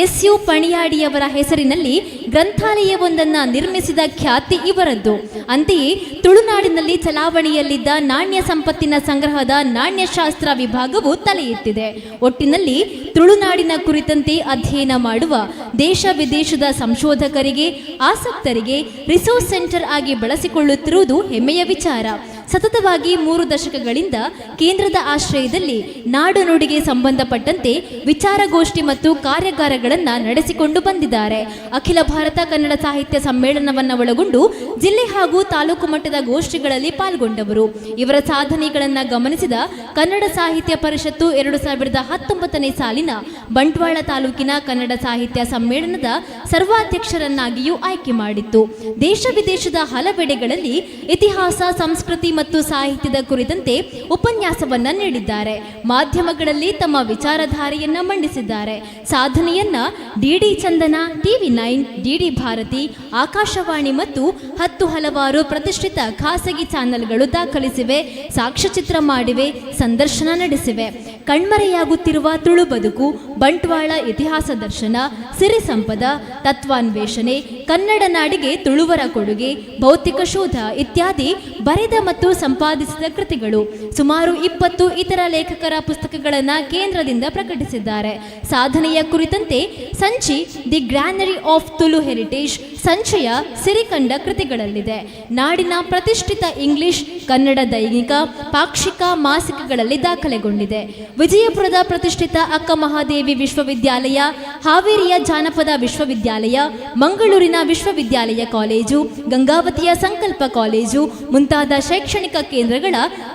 ಎಸ್.ಯು. ಪಣಿಯಾಡಿಯವರ ಹೆಸರಿನಲ್ಲಿ ಗ್ರಂಥಾಲಯವೊಂದನ್ನು ನಿರ್ಮಿಸಿದ ಖ್ಯಾತಿ ಇವರದ್ದು. ಅಂತೆಯೇ ತುಳುನಾಡಿನಲ್ಲಿ ಚಲಾವಣೆಯಲ್ಲಿದ್ದ ನಾಣ್ಯ ಸಂಪತ್ತಿನ ಸಂಗ್ರಹದ ನಾಣ್ಯಶಾಸ್ತ್ರ ವಿಭಾಗವು ತಲೆ ಎತ್ತಿದೆ. ಒಟ್ಟಿನಲ್ಲಿ ತುಳುನಾಡಿನ ಕುರಿತಂತೆ ಅಧ್ಯಯನ ಮಾಡುವ ದೇಶ ವಿದೇಶದ ಸಂಶೋಧಕರಿಗೆ, ಆಸಕ್ತರಿಗೆ ರಿಸೋರ್ಸ್ ಸೆಂಟರ್ ಆಗಿ ಬಳಸಿಕೊಳ್ಳುತ್ತಿರುವುದು ಹೆಮ್ಮೆಯ ವಿಚಾರ. ಸತತವಾಗಿ 3 ದಶಕಗಳಿಂದ ಕೇಂದ್ರದ ಆಶ್ರಯದಲ್ಲಿ ನಾಡು ನುಡಿಗೆ ಸಂಬಂಧಪಟ್ಟಂತೆ ವಿಚಾರಗೋಷ್ಠಿ ಮತ್ತು ಕಾರ್ಯಾಗಾರಗಳನ್ನು ನಡೆಸಿಕೊಂಡು ಬಂದಿದ್ದಾರೆ. ಅಖಿಲ ಭಾರತ ಕನ್ನಡ ಸಾಹಿತ್ಯ ಸಮ್ಮೇಳನವನ್ನು ಒಳಗೊಂಡು ಜಿಲ್ಲೆ ಹಾಗೂ ತಾಲೂಕು ಮಟ್ಟದ ಗೋಷ್ಠಿಗಳಲ್ಲಿ ಪಾಲ್ಗೊಂಡವರು. ಇವರ ಸಾಧನೆಗಳನ್ನು ಗಮನಿಸಿದ ಕನ್ನಡ ಸಾಹಿತ್ಯ ಪರಿಷತ್ತು 2019ನೇ ಸಾಲಿನ ಬಂಟ್ವಾಳ ತಾಲೂಕಿನ ಕನ್ನಡ ಸಾಹಿತ್ಯ ಸಮ್ಮೇಳನದ ಸರ್ವಾಧ್ಯಕ್ಷರನ್ನಾಗಿಯೂ ಆಯ್ಕೆ ಮಾಡಿತ್ತು. ದೇಶ ವಿದೇಶದ ಹಲವೆಡೆಗಳಲ್ಲಿ ಇತಿಹಾಸ, ಸಂಸ್ಕೃತಿ ಮತ್ತು ಸಾಹಿತ್ಯದ ಕುರಿತಂತೆ ಉಪನ್ಯಾಸವನ್ನ ನೀಡಿದ್ದಾರೆ. ಮಾಧ್ಯಮಗಳಲ್ಲಿ ತಮ್ಮ ವಿಚಾರಧಾರೆಯನ್ನ ಮಂಡಿಸಿದ್ದಾರೆ. ಸಾಧನೆಯನ್ನ ಡಿಡಿ ಚಂದನ, ಟಿವಿ 9, ಡಿಡಿ ಭಾರತಿ, ಆಕಾಶವಾಣಿ ಮತ್ತು 10 ಹಲವಾರು ಪ್ರತಿಷ್ಠಿತ ಖಾಸಗಿ ಚಾನೆಲ್ಗಳು ದಾಖಲಿಸಿವೆ, ಸಾಕ್ಷ್ಯಚಿತ್ರ ಮಾಡಿವೆ, ಸಂದರ್ಶನ ನಡೆಸಿವೆ. ಕಣ್ಮರೆಯಾಗುತ್ತಿರುವ ತುಳು ಬದುಕು, ಬಂಟ್ವಾಳ ಇತಿಹಾಸ ದರ್ಶನ, ಸಿರಿ ಸಂಪದ, ತತ್ವಾನ್ವೇಷಣೆ, ಕನ್ನಡ ನಾಡಿಗೆ ತುಳುವರ ಕೊಡುಗೆ, ಭೌತಿಕ ಶೋಧ ಇತ್ಯಾದಿ ಬರೆದ ಮತ್ತು ಸಂಪಾದಿಸಿದ ಕೃತಿಗಳು. ಸುಮಾರು 20 ಇತರ ಲೇಖಕರ ಪುಸ್ತಕಗಳನ್ನು ಕೇಂದ್ರದಿಂದ ಪ್ರಕಟಿಸಿದ್ದಾರೆ. ಸಾಧನೆಯ ಕುರಿತಂತೆ Sanchi the granary of Tulu heritage, ಸಂಚಯ ಸಿರಿಕಂಡ ಕೃತಿಗಳಲ್ಲಿದೆ. ನಾಡಿನ ಪ್ರತಿಷ್ಠಿತ ಇಂಗ್ಲಿಷ್, ಕನ್ನಡ ದೈನಿಕ, ಪಾಕ್ಷಿಕ, ಮಾಸಿಕಗಳಲ್ಲಿ ದಾಖಲೆಗೊಂಡಿದೆ. ವಿಜಯಪುರದ ಪ್ರತಿಷ್ಠಿತ ಅಕ್ಕ ಮಹಾದೇವಿ ವಿಶ್ವವಿದ್ಯಾಲಯ, ಹಾವೇರಿಯ ಜಾನಪದ ವಿಶ್ವವಿದ್ಯಾಲಯ, ಮಂಗಳೂರಿನ ವಿಶ್ವವಿದ್ಯಾಲಯ ಕಾಲೇಜು, ಗಂಗಾವತಿಯ ಸಂಕಲ್ಪ ಕಾಲೇಜು ಮುಂತಾದ ಶೈಕ್ಷಣಿಕ ಕೇಂದ್ರಗಳ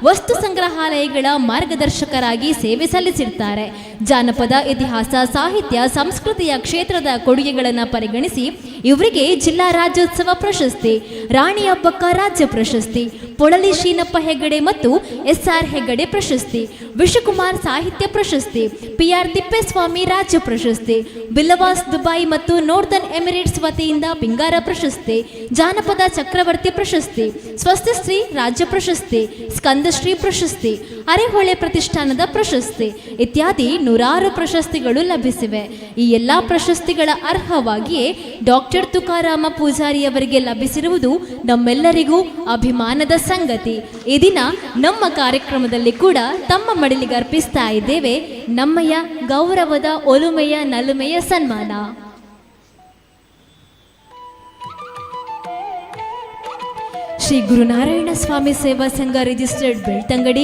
ವಸ್ತು ಸಂಗ್ರಹಾಲಯಗಳ ಮಾರ್ಗದರ್ಶಕರಾಗಿ ಸೇವೆ ಸಲ್ಲಿಸಿರ್ತಾರೆ. ಜಾನಪದ ಇತಿಹಾಸ, ಸಾಹಿತ್ಯ, ಸಂಸ್ಕೃತಿಯ ಕ್ಷೇತ್ರದ ಕೊಡುಗೆಗಳನ್ನು ಪರಿಗಣಿಸಿ ಇವರಿಗೆ ಜಿಲ್ಲಾ ರಾಜ್ಯೋತ್ಸವ ಪ್ರಶಸ್ತಿ, ರಾಣಿ ಅಬ್ಬಕ್ಕ ರಾಜ್ಯ ಪ್ರಶಸ್ತಿ, ಪೊಳಲಿ ಶೀನಪ್ಪ ಹೆಗ್ಗಡೆ ಮತ್ತು ಎಸ್.ಆರ್. ಹೆಗ್ಗಡೆ ಪ್ರಶಸ್ತಿ, ವಿಶ್ವಕುಮಾರ್ ಸಾಹಿತ್ಯ ಪ್ರಶಸ್ತಿ, ಪಿ.ಆರ್. ತಿಪ್ಪೇಸ್ವಾಮಿ ರಾಜ್ಯ ಪ್ರಶಸ್ತಿ, ಬಿಲ್ಲವಾಸ್ ದುಬೈ ಮತ್ತು ನಾರ್ದರ್ನ್ ಎಮಿರೇಟ್ಸ್ ವತಿಯಿಂದ ಪಿಂಗಾರ ಪ್ರಶಸ್ತಿ, ಜಾನಪದ ಚಕ್ರವರ್ತಿ ಪ್ರಶಸ್ತಿ, ಸ್ವಸ್ತಿಶ್ರೀ ರಾಜ್ಯ ಪ್ರಶಸ್ತಿ, ಸ್ಕಂದಶ್ರೀ ಪ್ರಶಸ್ತಿ, ಅರೆಹೊಳೆ ಪ್ರತಿಷ್ಠಾನದ ಪ್ರಶಸ್ತಿ ಇತ್ಯಾದಿ ನೂರಾರು ಪ್ರಶಸ್ತಿಗಳು ಲಭಿಸಿವೆ. ಈ ಎಲ್ಲ ಪ್ರಶಸ್ತಿಗಳ ಅರ್ಹವಾಗಿಯೇ ಡಾಕ್ಟರ್ ತುಕಾರಾಮ ಪೂಜಾರಿಯವರಿಗೆ ಲಭಿಸಿರುವುದು ನಮ್ಮೆಲ್ಲರಿಗೂ ಅಭಿಮಾನದ ಸಂಗತಿ. ಈ ದಿನ ನಮ್ಮ ಕಾರ್ಯಕ್ರಮದಲ್ಲಿ ಕೂಡ ತಮ್ಮ ಮಡಿಲಿಗೆ ಅರ್ಪಿಸ್ತಾ ಇದ್ದೇವೆ ನಮ್ಮಯ ಗೌರವದ ಒಲುಮೆಯ ನಲುಮೆಯ ಸನ್ಮಾನ. ಶ್ರೀ ಗುರುನಾರಾಯಣ ಸ್ವಾಮಿ ಸೇವಾ ಸಂಘ ರಿಜಿಸ್ಟರ್ಡ್ ಬೆಳ್ತಂಗಡಿ,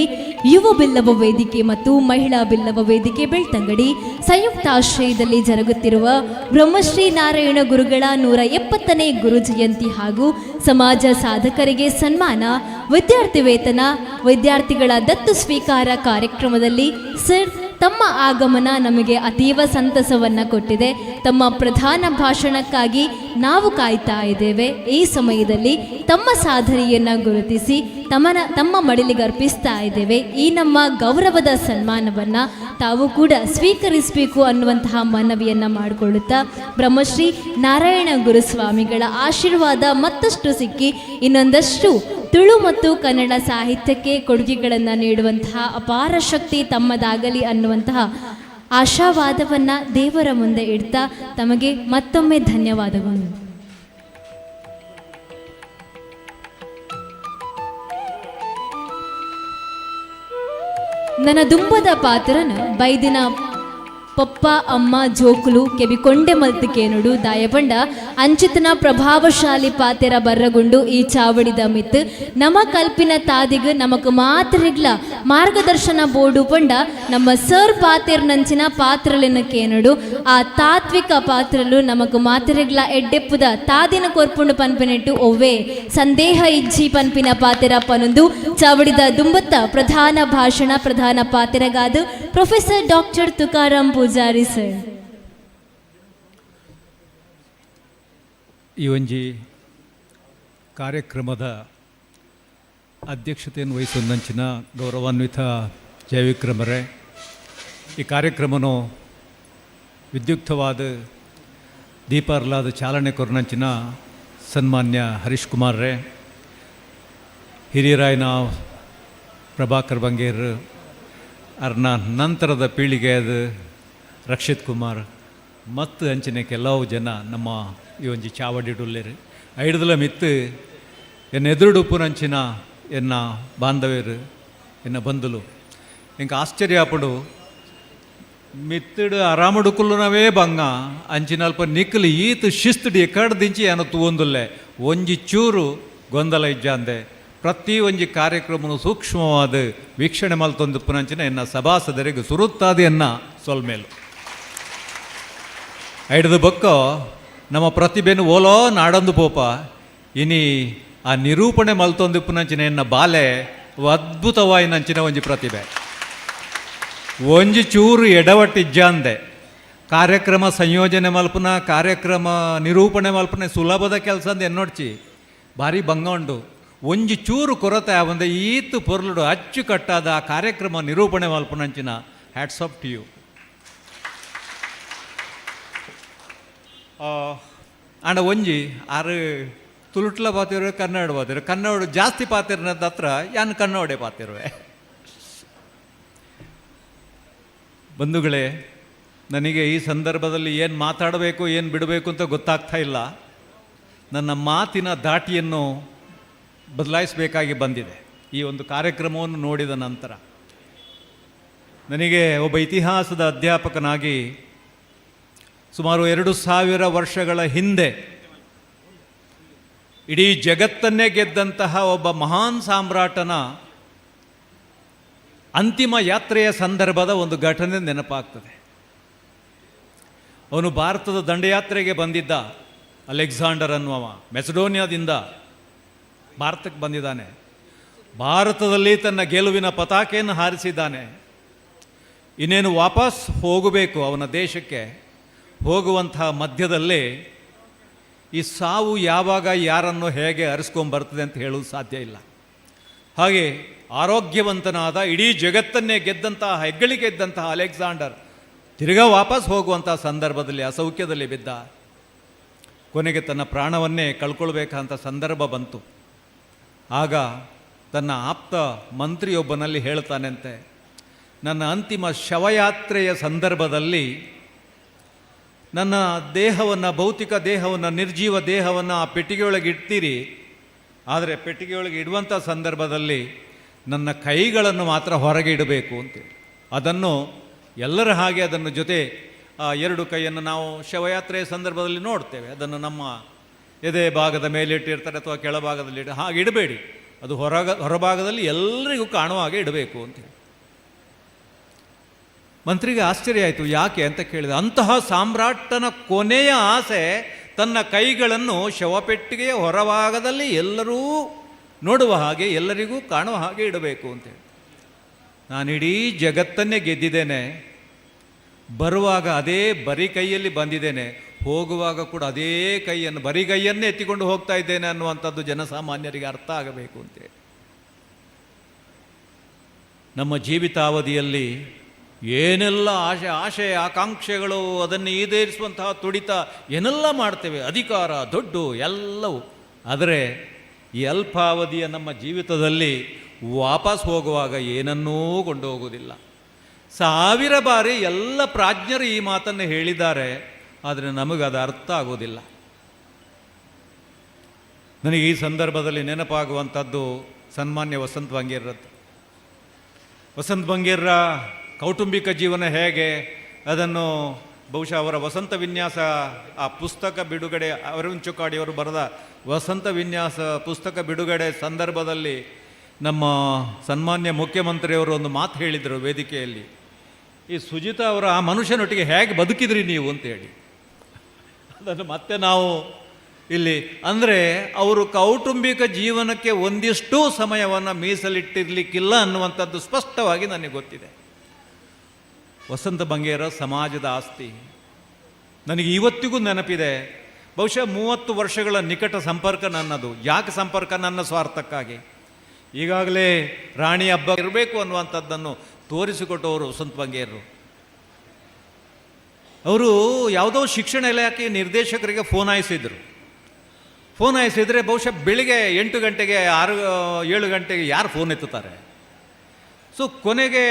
ಯುವ ಬಿಲ್ಲವ ವೇದಿಕೆ ಮತ್ತು ಮಹಿಳಾ ಬಿಲ್ಲವ ವೇದಿಕೆ ಬೆಳ್ತಂಗಡಿ ಸಂಯುಕ್ತ ಆಶ್ರಯದಲ್ಲಿ ಜರುಗುತ್ತಿರುವ ಬ್ರಹ್ಮಶ್ರೀ ನಾರಾಯಣ ಗುರುಗಳ 170ನೇ ಗುರು ಜಯಂತಿ ಹಾಗೂ ಸಮಾಜ ಸಾಧಕರಿಗೆ ಸನ್ಮಾನ, ವಿದ್ಯಾರ್ಥಿ ವೇತನ, ವಿದ್ಯಾರ್ಥಿಗಳ ದತ್ತು ಸ್ವೀಕಾರ ಕಾರ್ಯಕ್ರಮದಲ್ಲಿ ಸರ್ ತಮ್ಮ ಆಗಮನ ನಮಗೆ ಅತೀವ ಸಂತಸವನ್ನು ಕೊಟ್ಟಿದೆ. ತಮ್ಮ ಪ್ರಧಾನ ಭಾಷಣಕ್ಕಾಗಿ ನಾವು ಕಾಯ್ತಾ ಇದ್ದೇವೆ. ಈ ಸಮಯದಲ್ಲಿ ತಮ್ಮ ಸಾಧನೆಯನ್ನು ಗುರುತಿಸಿ ತಮ್ಮ ಮಡಿಲಿಗೆ ಅರ್ಪಿಸ್ತಾ ಇದ್ದೇವೆ. ಈ ನಮ್ಮ ಗೌರವದ ಸನ್ಮಾನವನ್ನು ತಾವು ಕೂಡ ಸ್ವೀಕರಿಸಬೇಕು ಅನ್ನುವಂತಹ ಮನವಿಯನ್ನು ಮಾಡಿಕೊಳ್ಳುತ್ತಾ, ಬ್ರಹ್ಮಶ್ರೀ ನಾರಾಯಣ ಗುರುಸ್ವಾಮಿಗಳ ಆಶೀರ್ವಾದ ಮತ್ತಷ್ಟು ಸಿಕ್ಕಿ ಇನ್ನೊಂದಷ್ಟು ತುಳು ಮತ್ತು ಕನ್ನಡ ಸಾಹಿತ್ಯಕ್ಕೆ ಕೊಡುಗೆಗಳನ್ನು ನೀಡುವಂತಹ ಅಪಾರ ಶಕ್ತಿ ತಮ್ಮದಾಗಲಿ ಅನ್ನುವಂತಹ ಆಶಾವಾದವನ್ನು ದೇವರ ಮುಂದೆ ಇಡ್ತಾ ತಮಗೆ ಮತ್ತೊಮ್ಮೆ ಧನ್ಯವಾದಗಳು. ನನ್ನ ದುಂಬದ ಪಾತ್ರನ ಬೈದಿನ ಪಪ್ಪ ಅಮ್ಮ ಜೋಕುಲು ಕೆಬಿಕೊಂಡೆ ಮಲ್ತು ಕೇನುಡು ದಾಯಬಂಡ ಅಂಚಿತನ ಪ್ರಭಾವಶಾಲಿ ಪಾತೆರ ಬರ್ರಗುಂಡು. ಈ ಚಾವಡಿದ ಮಿತ್ ನಮ ಕಲ್ಪಿನ ತಾದಿಗ್ ನಮಕ್ ಮಾತ್ರಿಗ್ಲ ಮಾರ್ಗದರ್ಶನ ಬೋರ್ಡು ಪಂಡ ನಮ್ಮ ಸರ್ ಪಾತೆರ್ನಂಚಿನ ಪಾತ್ರಲಿನ ಕೇನುಡು. ಆ ತಾತ್ವಿಕ ಪಾತ್ರಲು ನಮಕ್ ಮಾತ್ರಿಗ್ಲ ಎಡ್ಡೆಪ್ಪುದ ತಾದಿನ ಕೊರ್ಪುಂಡು ಪನ್ಪಿನೆಟ್ಟು ಒವ್ವೆ ಸಂದೇಹ ಇಜ್ಜಿ ಪನ್ಪಿನ ಪಾತೆರ ಪನೊಂದು ಚಾವಡಿದ ದುಂಬತ್ತ ಪ್ರಧಾನ ಭಾಷಣ ಪ್ರಧಾನ ಪಾತೆರಗಾದು professor doctor Tukaram Poojary sir. ಈ ಒಂಜಿ ಕಾರ್ಯಕ್ರಮದ ಅಧ್ಯಕ್ಷತೆಯನ್ನು ವಹಿಸುವಂಚಿನ ಗೌರವಾನ್ವಿತ ಜಯವಿಕ್ರಮರೇ, ಈ ಕಾರ್ಯಕ್ರಮನು ವಿದ್ಯುಕ್ತವಾದ ದೀಪಾರ್ಲಾದ ಚಾಲನೆ ಕೊರನಂಚಿನ ಸನ್ಮಾನ್ಯ ಹರೀಶ್ ಕುಮಾರ್ರೇ, ಹಿರಿಯರಾಯನ ಪ್ರಭಾಕರ್ ಬಂಗೇರ್ ಅರ್ನ ನಂತರದ ಪೀಳಿಗೆಯದು ರಕ್ಷಿತ್ ಕುಮಾರ್ ಮತ್ತು ಅಂಚಿನ ಕೆಲವು ಜನ ನಮ್ಮ ಈ ಒಂಜಿ ಚಾವಡಿಡುಲ್ಲೇರು ಐಡ್ದಲ ಮಿತ್ತು ಎನ್ನ ಎದುರುಡುಪ್ಪುನಂಚಿನ ಎನ್ನ ಬಾಂಧವ್ಯರು ಎನ್ನ ಬಂಧುಲು. ಇಂಕ ಆಶ್ಚರ್ಯ ಆಪುಂಡು, ಮಿತ್ತಡು ಆರಾಮಡುಕುಲ್ಲುನವೇ ಬಂಗ ಅಂಚಿನಲ್ಪ ನಿಕ್ಕಲು ಈತ್ ಶಿಸ್ತುಡು ಎಕ್ಕಡ ದಿಂಚಿ ಏನ ತೂವೊಂದುಲ್ಲೆ, ಒಂಜಿ ಚೂರು ಗೊಂದಲ ಇಜ್ಜಾಂದೆ ಪ್ರತಿ ಒಂಜಿ ಕಾರ್ಯಕ್ರಮನು ಸೂಕ್ಷ್ಮವಾದ ವೀಕ್ಷಣೆ ಮಲ್ತೊಂದು ಪುನಂಚಿನ ಎನ್ನ ಸಭಾಸದರಿಗೆ ಸುರುತ್ತಾದ ಎನ್ನ ಸೊಲ್ಮೇಲು. ಐಡ್ದು ಬೊಕ್ಕ ನಮ್ಮ ಪ್ರತಿಭೆನು ಓಲೋ ನಾಡೊಂದು ಪೋಪ ಇನಿ ಆ ನಿರೂಪಣೆ ಮಲ್ತೊಂದು ಪುನಂಚಿನ ಎನ್ನ ಬಾಲೆ ಅದ್ಭುತವಾಯಿನಂಚಿನ ಒಂಜಿ ಪ್ರತಿಭೆ. ಒಂಜಿ ಚೂರು ಎಡವಟ್ಟಿಜ್ಜಾಂದೆ ಕಾರ್ಯಕ್ರಮ ಸಂಯೋಜನೆ ಮಲ್ಪುನ ಕಾರ್ಯಕ್ರಮ ನಿರೂಪಣೆ ಮಲ್ಪುನ ಸುಲಭದ ಕೆಲಸ ಅಂದ್ ಎನ್ನೊಡ್ಚಿ ಭಾರಿ ಭಂಗ ಉಂಡು. ಒಂಜಿ ಚೂರು ಕೊರತೆ ಆವಂದೆ ಈತ್ ಪೊರ್ಲುಡು ಅಚ್ಚುಕಟ್ಟಾದ ಆ ಕಾರ್ಯಕ್ರಮ ನಿರೂಪಣೆ ಮಲ್ಪುನಂಚಿನ ಹ್ಯಾಟ್ಸ್ ಆಫ್ ಟು you. ಆಂಡ ಒಂಜಿ ಆರು ತುಳುಟ್ಲ ಪಾತಿರು ಕನ್ನಡ ಪಾತಿರು ಕನ್ನಡ ಜಾಸ್ತಿ ಪಾತಿರ್ನದ ಹತ್ರ ಯಾನ್ ಕನ್ನಡ ಪಾತಿರುವೆ. ಬಂಧುಗಳೇ, ನನಗೆ ಈ ಸಂದರ್ಭದಲ್ಲಿ ಏನು ಮಾತಾಡಬೇಕು ಏನು ಬಿಡಬೇಕು ಅಂತ ಗೊತ್ತಾಗ್ತಾ ಇಲ್ಲ. ನನ್ನ ಮಾತಿನ ಧಾಟಿಯನ್ನು ಬದಲಾಯಿಸಬೇಕಾಗಿ ಬಂದಿದೆ ಈ ಒಂದು ಕಾರ್ಯಕ್ರಮವನ್ನು ನೋಡಿದ ನಂತರ. ನನಗೆ ಒಬ್ಬ ಇತಿಹಾಸದ ಅಧ್ಯಾಪಕನಾಗಿ ಸುಮಾರು 2000 ವರ್ಷಗಳ ಹಿಂದೆ ಇಡೀ ಜಗತ್ತನ್ನೇ ಗೆದ್ದಂತಹ ಒಬ್ಬ ಮಹಾನ್ ಸಾಮ್ರಾಟನ ಅಂತಿಮ ಯಾತ್ರೆಯ ಸಂದರ್ಭದ ಒಂದು ಘಟನೆ ನೆನಪಾಗ್ತದೆ. ಅವನು ಭಾರತದ ದಂಡಯಾತ್ರೆಗೆ ಬಂದಿದ್ದ ಅಲೆಕ್ಸಾಂಡರ್ ಅನ್ನುವ ಮೆಸಡೋನಿಯಾದಿಂದ ಭಾರತಕ್ಕೆ ಬಂದಿದ್ದಾನೆ. ಭಾರತದಲ್ಲಿ ತನ್ನ ಗೆಲುವಿನ ಪತಾಕೆಯನ್ನು ಹಾರಿಸಿದ್ದಾನೆ. ಇನ್ನೇನು ವಾಪಸ್ ಹೋಗಬೇಕು ಅವನ ದೇಶಕ್ಕೆ, ಹೋಗುವಂತಹ ಮಧ್ಯದಲ್ಲಿ ಈ ಸಾವು ಯಾವಾಗ ಯಾರನ್ನು ಹೇಗೆ ಅರಿಸ್ಕೊಂಬರ್ತದೆ ಅಂತ ಹೇಳೋದು ಸಾಧ್ಯ ಇಲ್ಲ. ಹಾಗೆ ಆರೋಗ್ಯವಂತನಾದ, ಇಡೀ ಜಗತ್ತನ್ನೇ ಗೆದ್ದಂತಹ, ಹೆಗ್ಗಳಿಕೆ ಇದ್ದಂತಹ ಅಲೆಕ್ಸಾಂಡರ್ ತಿರ್ಗಾ ವಾಪಸ್ ಹೋಗುವಂಥ ಸಂದರ್ಭದಲ್ಲಿ ಅಸೌಖ್ಯದಲ್ಲಿ ಬಿದ್ದ. ಕೊನೆಗೆ ತನ್ನ ಪ್ರಾಣವನ್ನೇ ಕಳ್ಕೊಳ್ಬೇಕಂತ ಸಂದರ್ಭ ಬಂತು. ಆಗ ತನ್ನ ಆಪ್ತ ಮಂತ್ರಿಯೊಬ್ಬನಲ್ಲಿ ಹೇಳ್ತಾನಂತೆ, ನನ್ನ ಅಂತಿಮ ಶವಯಾತ್ರೆಯ ಸಂದರ್ಭದಲ್ಲಿ ನನ್ನ ದೇಹವನ್ನು, ಭೌತಿಕ ದೇಹವನ್ನು, ನಿರ್ಜೀವ ದೇಹವನ್ನು ಆ ಪೆಟ್ಟಿಗೆಯೊಳಗೆ ಇಡ್ತೀರಿ, ಆದರೆ ಪೆಟ್ಟಿಗೆಯೊಳಗೆ ಇಡುವಂಥ ಸಂದರ್ಭದಲ್ಲಿ ನನ್ನ ಕೈಗಳನ್ನು ಮಾತ್ರ ಹೊರಗೆ ಇಡಬೇಕು ಅಂತೇಳಿ. ಅದನ್ನು ಎಲ್ಲರ ಹಾಗೆ ಅದನ್ನು ಜೊತೆ ಆ ಎರಡು ಕೈಯನ್ನು ನಾವು ಶವಯಾತ್ರೆಯ ಸಂದರ್ಭದಲ್ಲಿ ನೋಡ್ತೇವೆ. ಅದನ್ನು ನಮ್ಮ ಎದೆ ಭಾಗದ ಮೇಲೆ ಇಟ್ಟಿರ್ತಾರೆ ಅಥವಾ ಕೆಳಭಾಗದಲ್ಲಿ ಇಟ್ಟು, ಹಾಗೆ ಇಡಬೇಡಿ, ಅದು ಹೊರಭಾಗದಲ್ಲಿ ಎಲ್ಲರಿಗೂ ಕಾಣುವ ಹಾಗೆ ಇಡಬೇಕು ಅಂತೇಳಿ. ಮಂತ್ರಿಗೆ ಆಶ್ಚರ್ಯ ಆಯಿತು, ಯಾಕೆ ಅಂತ ಕೇಳಿದ. ಅಂತಹ ಸಾಮ್ರಾಟನ ಕೊನೆಯ ಆಸೆ ತನ್ನ ಕೈಗಳನ್ನು ಶವಪೆಟ್ಟಿಗೆಯ ಹೊರಭಾಗದಲ್ಲಿ ಎಲ್ಲರೂ ನೋಡುವ ಹಾಗೆ, ಎಲ್ಲರಿಗೂ ಕಾಣುವ ಹಾಗೆ ಇಡಬೇಕು ಅಂತೇಳಿ. ನಾನಿಡೀ ಜಗತ್ತನ್ನೇ ಗೆದ್ದಿದ್ದೇನೆ, ಬರುವಾಗ ಅದೇ ಬರಿ ಕೈಯಲ್ಲಿ ಬಂದಿದ್ದೇನೆ, ಹೋಗುವಾಗ ಕೂಡ ಅದೇ ಕೈಯನ್ನು, ಬರಿ ಕೈಯನ್ನೇ ಎತ್ತಿಕೊಂಡು ಹೋಗ್ತಾ ಇದ್ದೇನೆ ಅನ್ನುವಂಥದ್ದು ಜನಸಾಮಾನ್ಯರಿಗೆ ಅರ್ಥ ಆಗಬೇಕು ಅಂತೇಳಿ. ನಮ್ಮ ಜೀವಿತಾವಧಿಯಲ್ಲಿ ಏನೆಲ್ಲ ಆಶೆ ಆಕಾಂಕ್ಷೆಗಳು, ಅದನ್ನು ಈಡೇರಿಸುವಂತಹ ತುಡಿತ ಏನೆಲ್ಲ ಮಾಡ್ತೇವೆ, ಅಧಿಕಾರ, ದುಡ್ಡು ಎಲ್ಲವೂ. ಆದರೆ ಈ ಅಲ್ಪಾವಧಿಯ ನಮ್ಮ ಜೀವಿತದಲ್ಲಿ ವಾಪಸ್ ಹೋಗುವಾಗ ಏನನ್ನೂ ಕೊಂಡು ಹೋಗುವುದಿಲ್ಲ. 1000 ಬಾರಿ ಎಲ್ಲ ಪ್ರಾಜ್ಞರು ಈ ಮಾತನ್ನು ಹೇಳಿದ್ದಾರೆ, ಆದರೆ ನಮಗದು ಅರ್ಥ ಆಗೋದಿಲ್ಲ. ನನಗೆ ಈ ಸಂದರ್ಭದಲ್ಲಿ ನೆನಪಾಗುವಂಥದ್ದು ಸನ್ಮಾನ್ಯ ವಸಂತ ಬಂಗೇರದ್ದು. ವಸಂತ ಬಂಗೇರರ ಕೌಟುಂಬಿಕ ಜೀವನ ಹೇಗೆ, ಅದನ್ನು ಬಹುಶಃ ಅವರ ವಸಂತ ವಿನ್ಯಾಸ ಆ ಪುಸ್ತಕ ಬಿಡುಗಡೆ, ಅರವಿಂದ್ ಚೊಕ್ಕಾಡಿಯವರು ಬರೆದ ವಸಂತ ವಿನ್ಯಾಸ ಪುಸ್ತಕ ಬಿಡುಗಡೆ ಸಂದರ್ಭದಲ್ಲಿ ನಮ್ಮ ಸನ್ಮಾನ್ಯ ಮುಖ್ಯಮಂತ್ರಿಯವರು ಒಂದು ಮಾತು ಹೇಳಿದರು ವೇದಿಕೆಯಲ್ಲಿ, ಈ ಸುಜಿತಾ ಅವರ ಆ ಮನುಷ್ಯನೊಟ್ಟಿಗೆ ಹೇಗೆ ಬದುಕಿದ್ರಿ ನೀವು ಅಂತೇಳಿ. ಅದನ್ನು ಮತ್ತೆ ನಾವು ಇಲ್ಲಿ ಅಂದರೆ ಅವರು ಕೌಟುಂಬಿಕ ಜೀವನಕ್ಕೆ ಒಂದಿಷ್ಟು ಸಮಯವನ್ನು ಮೀಸಲಿಟ್ಟಿರಲಿಕ್ಕಿಲ್ಲ ಅನ್ನುವಂಥದ್ದು ಸ್ಪಷ್ಟವಾಗಿ ನನಗೆ ಗೊತ್ತಿದೆ. ವಸಂತ ಬಂಗೇರ ಸಮಾಜದ ಆಸ್ತಿ ನನಗೆ ಇವತ್ತಿಗೂ ನೆನಪಿದೆ. ಬಹುಶಃ 30 ವರ್ಷಗಳ ನಿಕಟ ಸಂಪರ್ಕ ನನ್ನದು. ಯಾಕೆ ಸಂಪರ್ಕ? ನನ್ನ ಸ್ವಾರ್ಥಕ್ಕಾಗಿ. ಈಗಾಗಲೇ ರಾಣಿ ಹಬ್ಬ ಇರಬೇಕು ಅನ್ನುವಂಥದ್ದನ್ನು ತೋರಿಸಿಕೊಟ್ಟವರು ವಸಂತ ಬಂಗೇರರು. ಅವರು ಯಾವುದೋ ಶಿಕ್ಷಣ ಇಲಾಖೆಯ ನಿರ್ದೇಶಕರಿಗೆ ಫೋನ್ ಹಾಯಿಸಿದರು. ಫೋನ್ ಹಾಯಿಸಿದರೆ ಬಹುಶಃ ಬೆಳಿಗ್ಗೆ 8 ಗಂಟೆಗೆ 6-7 ಗಂಟೆಗೆ ಯಾರು ಫೋನ್ ಎತ್ತುತ್ತಾರೆ? ಸೊ ಕೊನೆಗೆ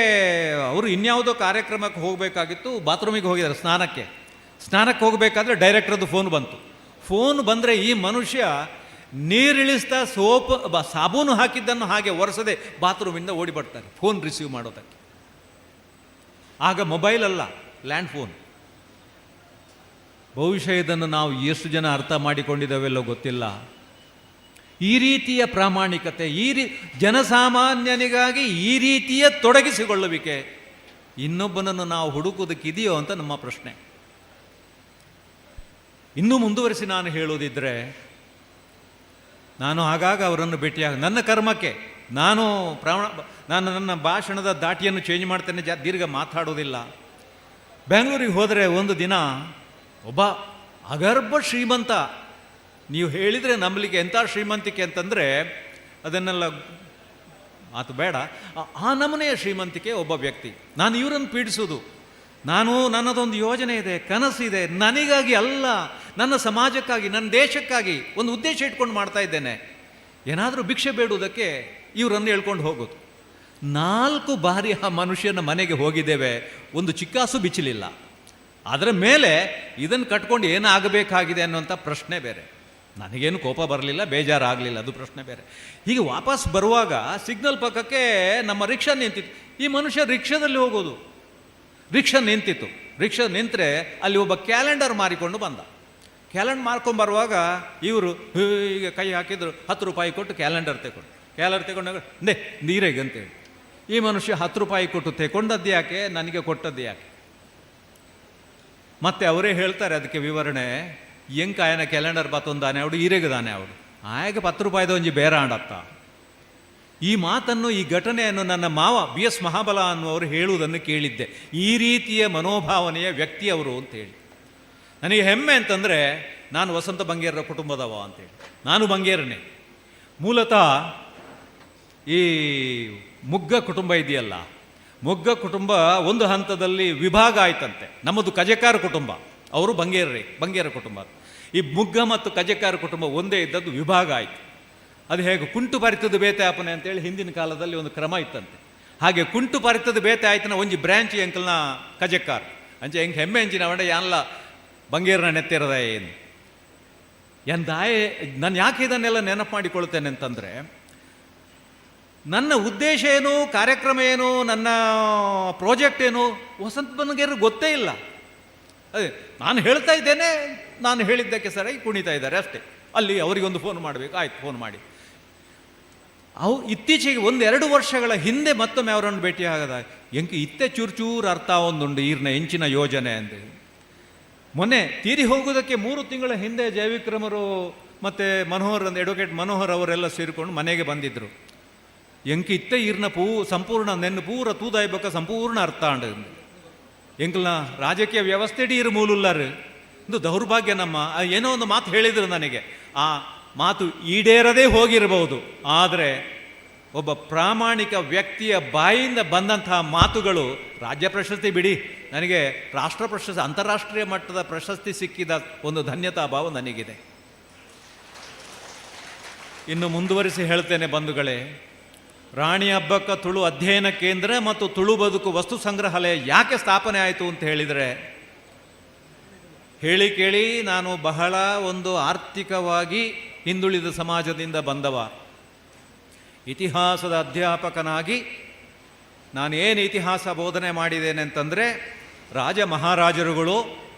ಅವರು ಇನ್ಯಾವುದೋ ಕಾರ್ಯಕ್ರಮಕ್ಕೆ ಹೋಗಬೇಕಾಗಿತ್ತು, ಬಾತ್ರೂಮಿಗೆ ಹೋಗಿದ್ದಾರೆ ಸ್ನಾನಕ್ಕೆ. ಸ್ನಾನಕ್ಕೆ ಹೋಗಬೇಕಾದ್ರೆ ಡೈರೆಕ್ಟ್ರದ್ದು ಫೋನ್ ಬಂತು. ಫೋನ್ ಬಂದರೆ ಈ ಮನುಷ್ಯ ನೀರಿಳಿಸ್ತಾ ಸೋಪ್ ಸಾಬೂನು ಹಾಕಿದ್ದನ್ನು ಹಾಗೆ ಒರೆಸದೆ ಬಾತ್ರೂಮಿಂದ ಓಡಿ ಬರ್ತಾರೆ ಫೋನ್ ರಿಸೀವ್ ಮಾಡೋದಕ್ಕೆ. ಆಗ ಮೊಬೈಲ್ ಅಲ್ಲ, ಲ್ಯಾಂಡ್ ಫೋನ್. ಬಹುಶಃ ಇದನ್ನು ನಾವು ಎಷ್ಟು ಜನ ಅರ್ಥ ಮಾಡಿಕೊಂಡಿದ್ದೇವೆಲ್ಲೋ ಗೊತ್ತಿಲ್ಲ. ಈ ರೀತಿಯ ಪ್ರಾಮಾಣಿಕತೆ, ಈ ಜನಸಾಮಾನ್ಯನಿಗಾಗಿ ಈ ರೀತಿಯ ತೊಡಗಿಸಿಕೊಳ್ಳುವಿಕೆ ಇನ್ನೊಬ್ಬನನ್ನು ನಾವು ಹುಡುಕುವುದಕ್ಕಿದೆಯೋ ಅಂತ ನಮ್ಮ ಪ್ರಶ್ನೆ. ಇನ್ನೂ ಮುಂದುವರಿಸಿ ನಾನು ಹೇಳುವುದಿದ್ದರೆ, ನಾನು ಆಗಾಗ ಅವರನ್ನು ಭೇಟಿಯಾಗ ನನ್ನ ಕರ್ಮಕ್ಕೆ ನಾನು ನಾನು ನನ್ನ ಭಾಷಣದ ದಾಟಿಯನ್ನು ಚೇಂಜ್ ಮಾಡ್ತೇನೆ, ದೀರ್ಘ ಮಾತಾಡೋದಿಲ್ಲ. ಬೆಂಗಳೂರಿಗೆ ಹೋದರೆ ಒಂದು ದಿನ ಒಬ್ಬ ಅಗರ್ಭ ಶ್ರೀಮಂತ, ನೀವು ಹೇಳಿದರೆ ನಂಬಲಿಕ್ಕೆ ಎಂಥ ಶ್ರೀಮಂತಿಕೆ ಅಂತಂದರೆ ಅದನ್ನೆಲ್ಲ ಮಾತು ಬೇಡ, ಆ ನಮೂನೆಯ ಶ್ರೀಮಂತಿಕೆ ಒಬ್ಬ ವ್ಯಕ್ತಿ. ನಾನು ಇವರನ್ನು ಪೀಡಿಸೋದು, ನನ್ನದೊಂದು ಯೋಜನೆ ಇದೆ, ಕನಸಿದೆ, ನನಗಾಗಿ ಅಲ್ಲ, ನನ್ನ ಸಮಾಜಕ್ಕಾಗಿ, ನನ್ನ ದೇಶಕ್ಕಾಗಿ ಒಂದು ಉದ್ದೇಶ ಇಟ್ಕೊಂಡು ಮಾಡ್ತಾ ಇದ್ದೇನೆ. ಏನಾದರೂ ಭಿಕ್ಷೆ ಬೇಡುವುದಕ್ಕೆ ಇವರನ್ನು ಹೇಳ್ಕೊಂಡು ಹೋಗೋದು. 4 ಬಾರಿ ಆ ಮನುಷ್ಯನ ಮನೆಗೆ ಹೋಗಿದ್ದೇವೆ, ಒಂದು ಚಿಕ್ಕಾಸು ಬಿಚ್ಚಲಿಲ್ಲ. ಅದರ ಮೇಲೆ ಇದನ್ನು ಕಟ್ಕೊಂಡು ಏನಾಗಬೇಕಾಗಿದೆ ಅನ್ನುವಂಥ ಪ್ರಶ್ನೆ ಬೇರೆ. ನನಗೇನು ಕೋಪ ಬರಲಿಲ್ಲ, ಬೇಜಾರಾಗಲಿಲ್ಲ, ಅದು ಪ್ರಶ್ನೆ ಬೇರೆ. ಹೀಗೆ ವಾಪಸ್ ಬರುವಾಗ ಸಿಗ್ನಲ್ ಪಕ್ಕಕ್ಕೆ ನಮ್ಮ ರಿಕ್ಷಾ ನಿಂತಿತ್ತು. ಈ ಮನುಷ್ಯ ರಿಕ್ಷಾದಲ್ಲಿ ಹೋಗೋದು, ರಿಕ್ಷಾ ನಿಂತಿತ್ತು. ರಿಕ್ಷಾ ನಿಂತರೆ ಅಲ್ಲಿ ಒಬ್ಬ ಕ್ಯಾಲೆಂಡರ್ ಮಾರಿಕೊಂಡು ಬಂದ. ಕ್ಯಾಲೆಂಡರ್ ಮಾರ್ಕೊಂಬರುವಾಗ ಇವರು ಹೀಗೆ ಕೈ ಹಾಕಿದ್ರು, 10 ರೂಪಾಯಿ ಕೊಟ್ಟು ಕ್ಯಾಲೆಂಡರ್ ತಗೊಂಡು, ಕ್ಯಾಲೆಂಡರ್ ತಗೊಂಡಾಗ ನೇ ನೀರೇಗೆ ಅಂತೇಳಿ. ಈ ಮನುಷ್ಯ 10 ರೂಪಾಯಿ ಕೊಟ್ಟು ತಗೊಂಡದ್ದು ಯಾಕೆ, ನನಗೆ ಕೊಟ್ಟದ್ದು ಯಾಕೆ? ಮತ್ತೆ ಅವರೇ ಹೇಳ್ತಾರೆ ಅದಕ್ಕೆ ವಿವರಣೆ, ಎಂಕಾಯನ ಕ್ಯಾಲೆಂಡರ್ ಬತ್ತೊಂದಾನೆ ಅವಡು, ಈರೆಗದಾನೆ ಅವಡು, ಆಯಾಗ 10 ರೂಪಾಯಿದ ಒಂಜಿ ಬೇರೆ ಆಡತ್ತ. ಈ ಮಾತನ್ನು, ಈ ಘಟನೆಯನ್ನು ನನ್ನ ಮಾವ ಬಿ ಎಸ್ ಮಹಾಬಲ ಅನ್ನುವರು ಹೇಳುವುದನ್ನು ಕೇಳಿದ್ದೆ. ಈ ರೀತಿಯ ಮನೋಭಾವನೆಯ ವ್ಯಕ್ತಿಯವರು ಅಂತೇಳಿ ನನಗೆ ಹೆಮ್ಮೆ ಅಂತಂದರೆ, ನಾನು ವಸಂತ ಬಂಗೇರರ ಕುಟುಂಬದವ ಅಂತೇಳಿ. ನಾನು ಬಂಗೇರನೇ ಮೂಲತಃ. ಈ ಮುಗ್ಗ ಕುಟುಂಬ ಇದೆಯಲ್ಲ, ಮುಗ್ಗ ಕುಟುಂಬ ಒಂದು ಹಂತದಲ್ಲಿ ವಿಭಾಗ ಆಯ್ತಂತೆ. ನಮ್ಮದು ಕಜೆಕಾರ ಕುಟುಂಬ, ಅವರು ಬಂಗೇರರೇ, ಬಂಗೇರ ಕುಟುಂಬ. ಈ ಮುಗ್ಗ ಮತ್ತು ಕಜೆಕಾರ ಕುಟುಂಬ ಒಂದೇ ಇದ್ದದ್ದು ವಿಭಾಗ ಆಯಿತು. ಅದು ಹೇಗೆ ಕುಂಟು ಪರಿತದ ಬೇತೆ ಆಪನೆ ಅಂತೇಳಿ ಹಿಂದಿನ ಕಾಲದಲ್ಲಿ ಒಂದು ಕ್ರಮ ಇತ್ತಂತೆ. ಹಾಗೆ ಕುಂಟು ಪರಿತದ ಬೇತೆ ಆಯ್ತನ ಒಂಜಿ ಬ್ರ್ಯಾಂಚ್ ಎಂಕಲ್ನ ಕಜೆಕ್ಕಾರ್ ಅಂಚೆ ಹೆಂಗೆ ಹೆಮ್ಮೆ ಅಂಚಿನ ಅವಂಡ ಯಾನ್ಲ ಬಂಗೇರನ ನೆತ್ತಿರದ ಏನು ಎಂದಾಯೆ. ನಾನು ಯಾಕೆ ಇದನ್ನೆಲ್ಲ ನೆನಪು ಮಾಡಿಕೊಳ್ತೇನೆ ಅಂತಂದರೆ, ನನ್ನ ಉದ್ದೇಶ ಏನು, ಕಾರ್ಯಕ್ರಮ ಏನು, ನನ್ನ ಪ್ರಾಜೆಕ್ಟ್ ಏನು ವಸಂತ ಬಂಗೇರು ಗೊತ್ತೇ ಇಲ್ಲ. ಅದೇ ನಾನು ಹೇಳ್ತಾ ಇದ್ದೇನೆ, ನಾನು ಹೇಳಿದ್ದಕ್ಕೆ ಸರಿಯಾಗಿ ಕುಣಿತಾ ಇದ್ದಾರೆ ಅಷ್ಟೇ. ಅಲ್ಲಿ ಅವರಿಗೊಂದು ಫೋನ್ ಮಾಡಬೇಕು, ಆಯ್ತು ಫೋನ್ ಮಾಡಿ. ಅವು ಇತ್ತೀಚೆಗೆ 1-2 ವರ್ಷಗಳ ಹಿಂದೆ ಮತ್ತೊಮ್ಮೆ ಅವರನ್ನು ಭೇಟಿ ಆಗದ ಎಂಕ್ ಇತ್ತೆ ಚೂರು ಚೂರು ಅರ್ಥ ಒಂದುಂಡು ಈರ್ನ ಎಂಚಿನ ಯೋಜನೆ ಅಂತ. ಮೊನ್ನೆ ತೀರಿ ಹೋಗುವುದಕ್ಕೆ 3 ತಿಂಗಳ ಹಿಂದೆ ಜಯವಿಕ್ರಮರು ಮತ್ತು ಮನೋಹರ್ ಅಡ್ವೊಕೇಟ್ ಮನೋಹರ್ ಅವರೆಲ್ಲ ಸೇರಿಕೊಂಡು ಮನೆಗೆ ಬಂದಿದ್ದರು. ಎಂಕ್ ಇತ್ತೆ ಈರ್ನ ಸಂಪೂರ್ಣ ನೆನ್ನು ಪೂರ ತೂದಾಯ್ಬಕ್ಕ ಸಂಪೂರ್ಣ ಅರ್ಥ ಅಂಡ. ಎಂಕಲ್ನ ರಾಜಕೀಯ ವ್ಯವಸ್ಥೆ ಈರು ಮೂಲುಲ್ಲಾರು ಒಂದು ದೌರ್ಭಾಗ್ಯ ನಮ್ಮ. ಏನೋ ಒಂದು ಮಾತು ಹೇಳಿದರು ನನಗೆ, ಆ ಮಾತು ಈಡೇರದೇ ಹೋಗಿರಬಹುದು, ಆದರೆ ಒಬ್ಬ ಪ್ರಾಮಾಣಿಕ ವ್ಯಕ್ತಿಯ ಬಾಯಿಂದ ಬಂದಂತಹ ಮಾತುಗಳು ರಾಜ್ಯ ಪ್ರಶಸ್ತಿ ಬಿಡಿ, ನನಗೆ ರಾಷ್ಟ್ರ ಪ್ರಶಸ್ತಿ, ಅಂತಾರಾಷ್ಟ್ರೀಯ ಮಟ್ಟದ ಪ್ರಶಸ್ತಿ ಸಿಕ್ಕಿದ ಒಂದು ಧನ್ಯತಾ ಭಾವ ನನಗಿದೆ. ಇನ್ನು ಮುಂದುವರಿಸಿ ಹೇಳ್ತೇನೆ ಬಂಧುಗಳೇ, ರಾಣಿ ಅಬ್ಬಕ್ಕ ತುಳು ಅಧ್ಯಯನ ಕೇಂದ್ರ ಮತ್ತು ತುಳು ಬದುಕು ವಸ್ತು ಸಂಗ್ರಹಾಲಯ ಯಾಕೆ ಸ್ಥಾಪನೆ ಆಯಿತು ಅಂತ ಹೇಳಿದರೆ, ಹೇಳಿ ಕೇಳಿ ನಾನು ಬಹಳ ಒಂದು ಆರ್ಥಿಕವಾಗಿ ಹಿಂದುಳಿದ ಸಮಾಜದಿಂದ ಬಂದವ. ಇತಿಹಾಸದ ಅಧ್ಯಾಪಕನಾಗಿ ನಾನೇನು ಇತಿಹಾಸ ಬೋಧನೆ ಮಾಡಿದ್ದೇನೆ ಅಂತಂದರೆ, ರಾಜ ಮಹಾರಾಜರುಗಳು,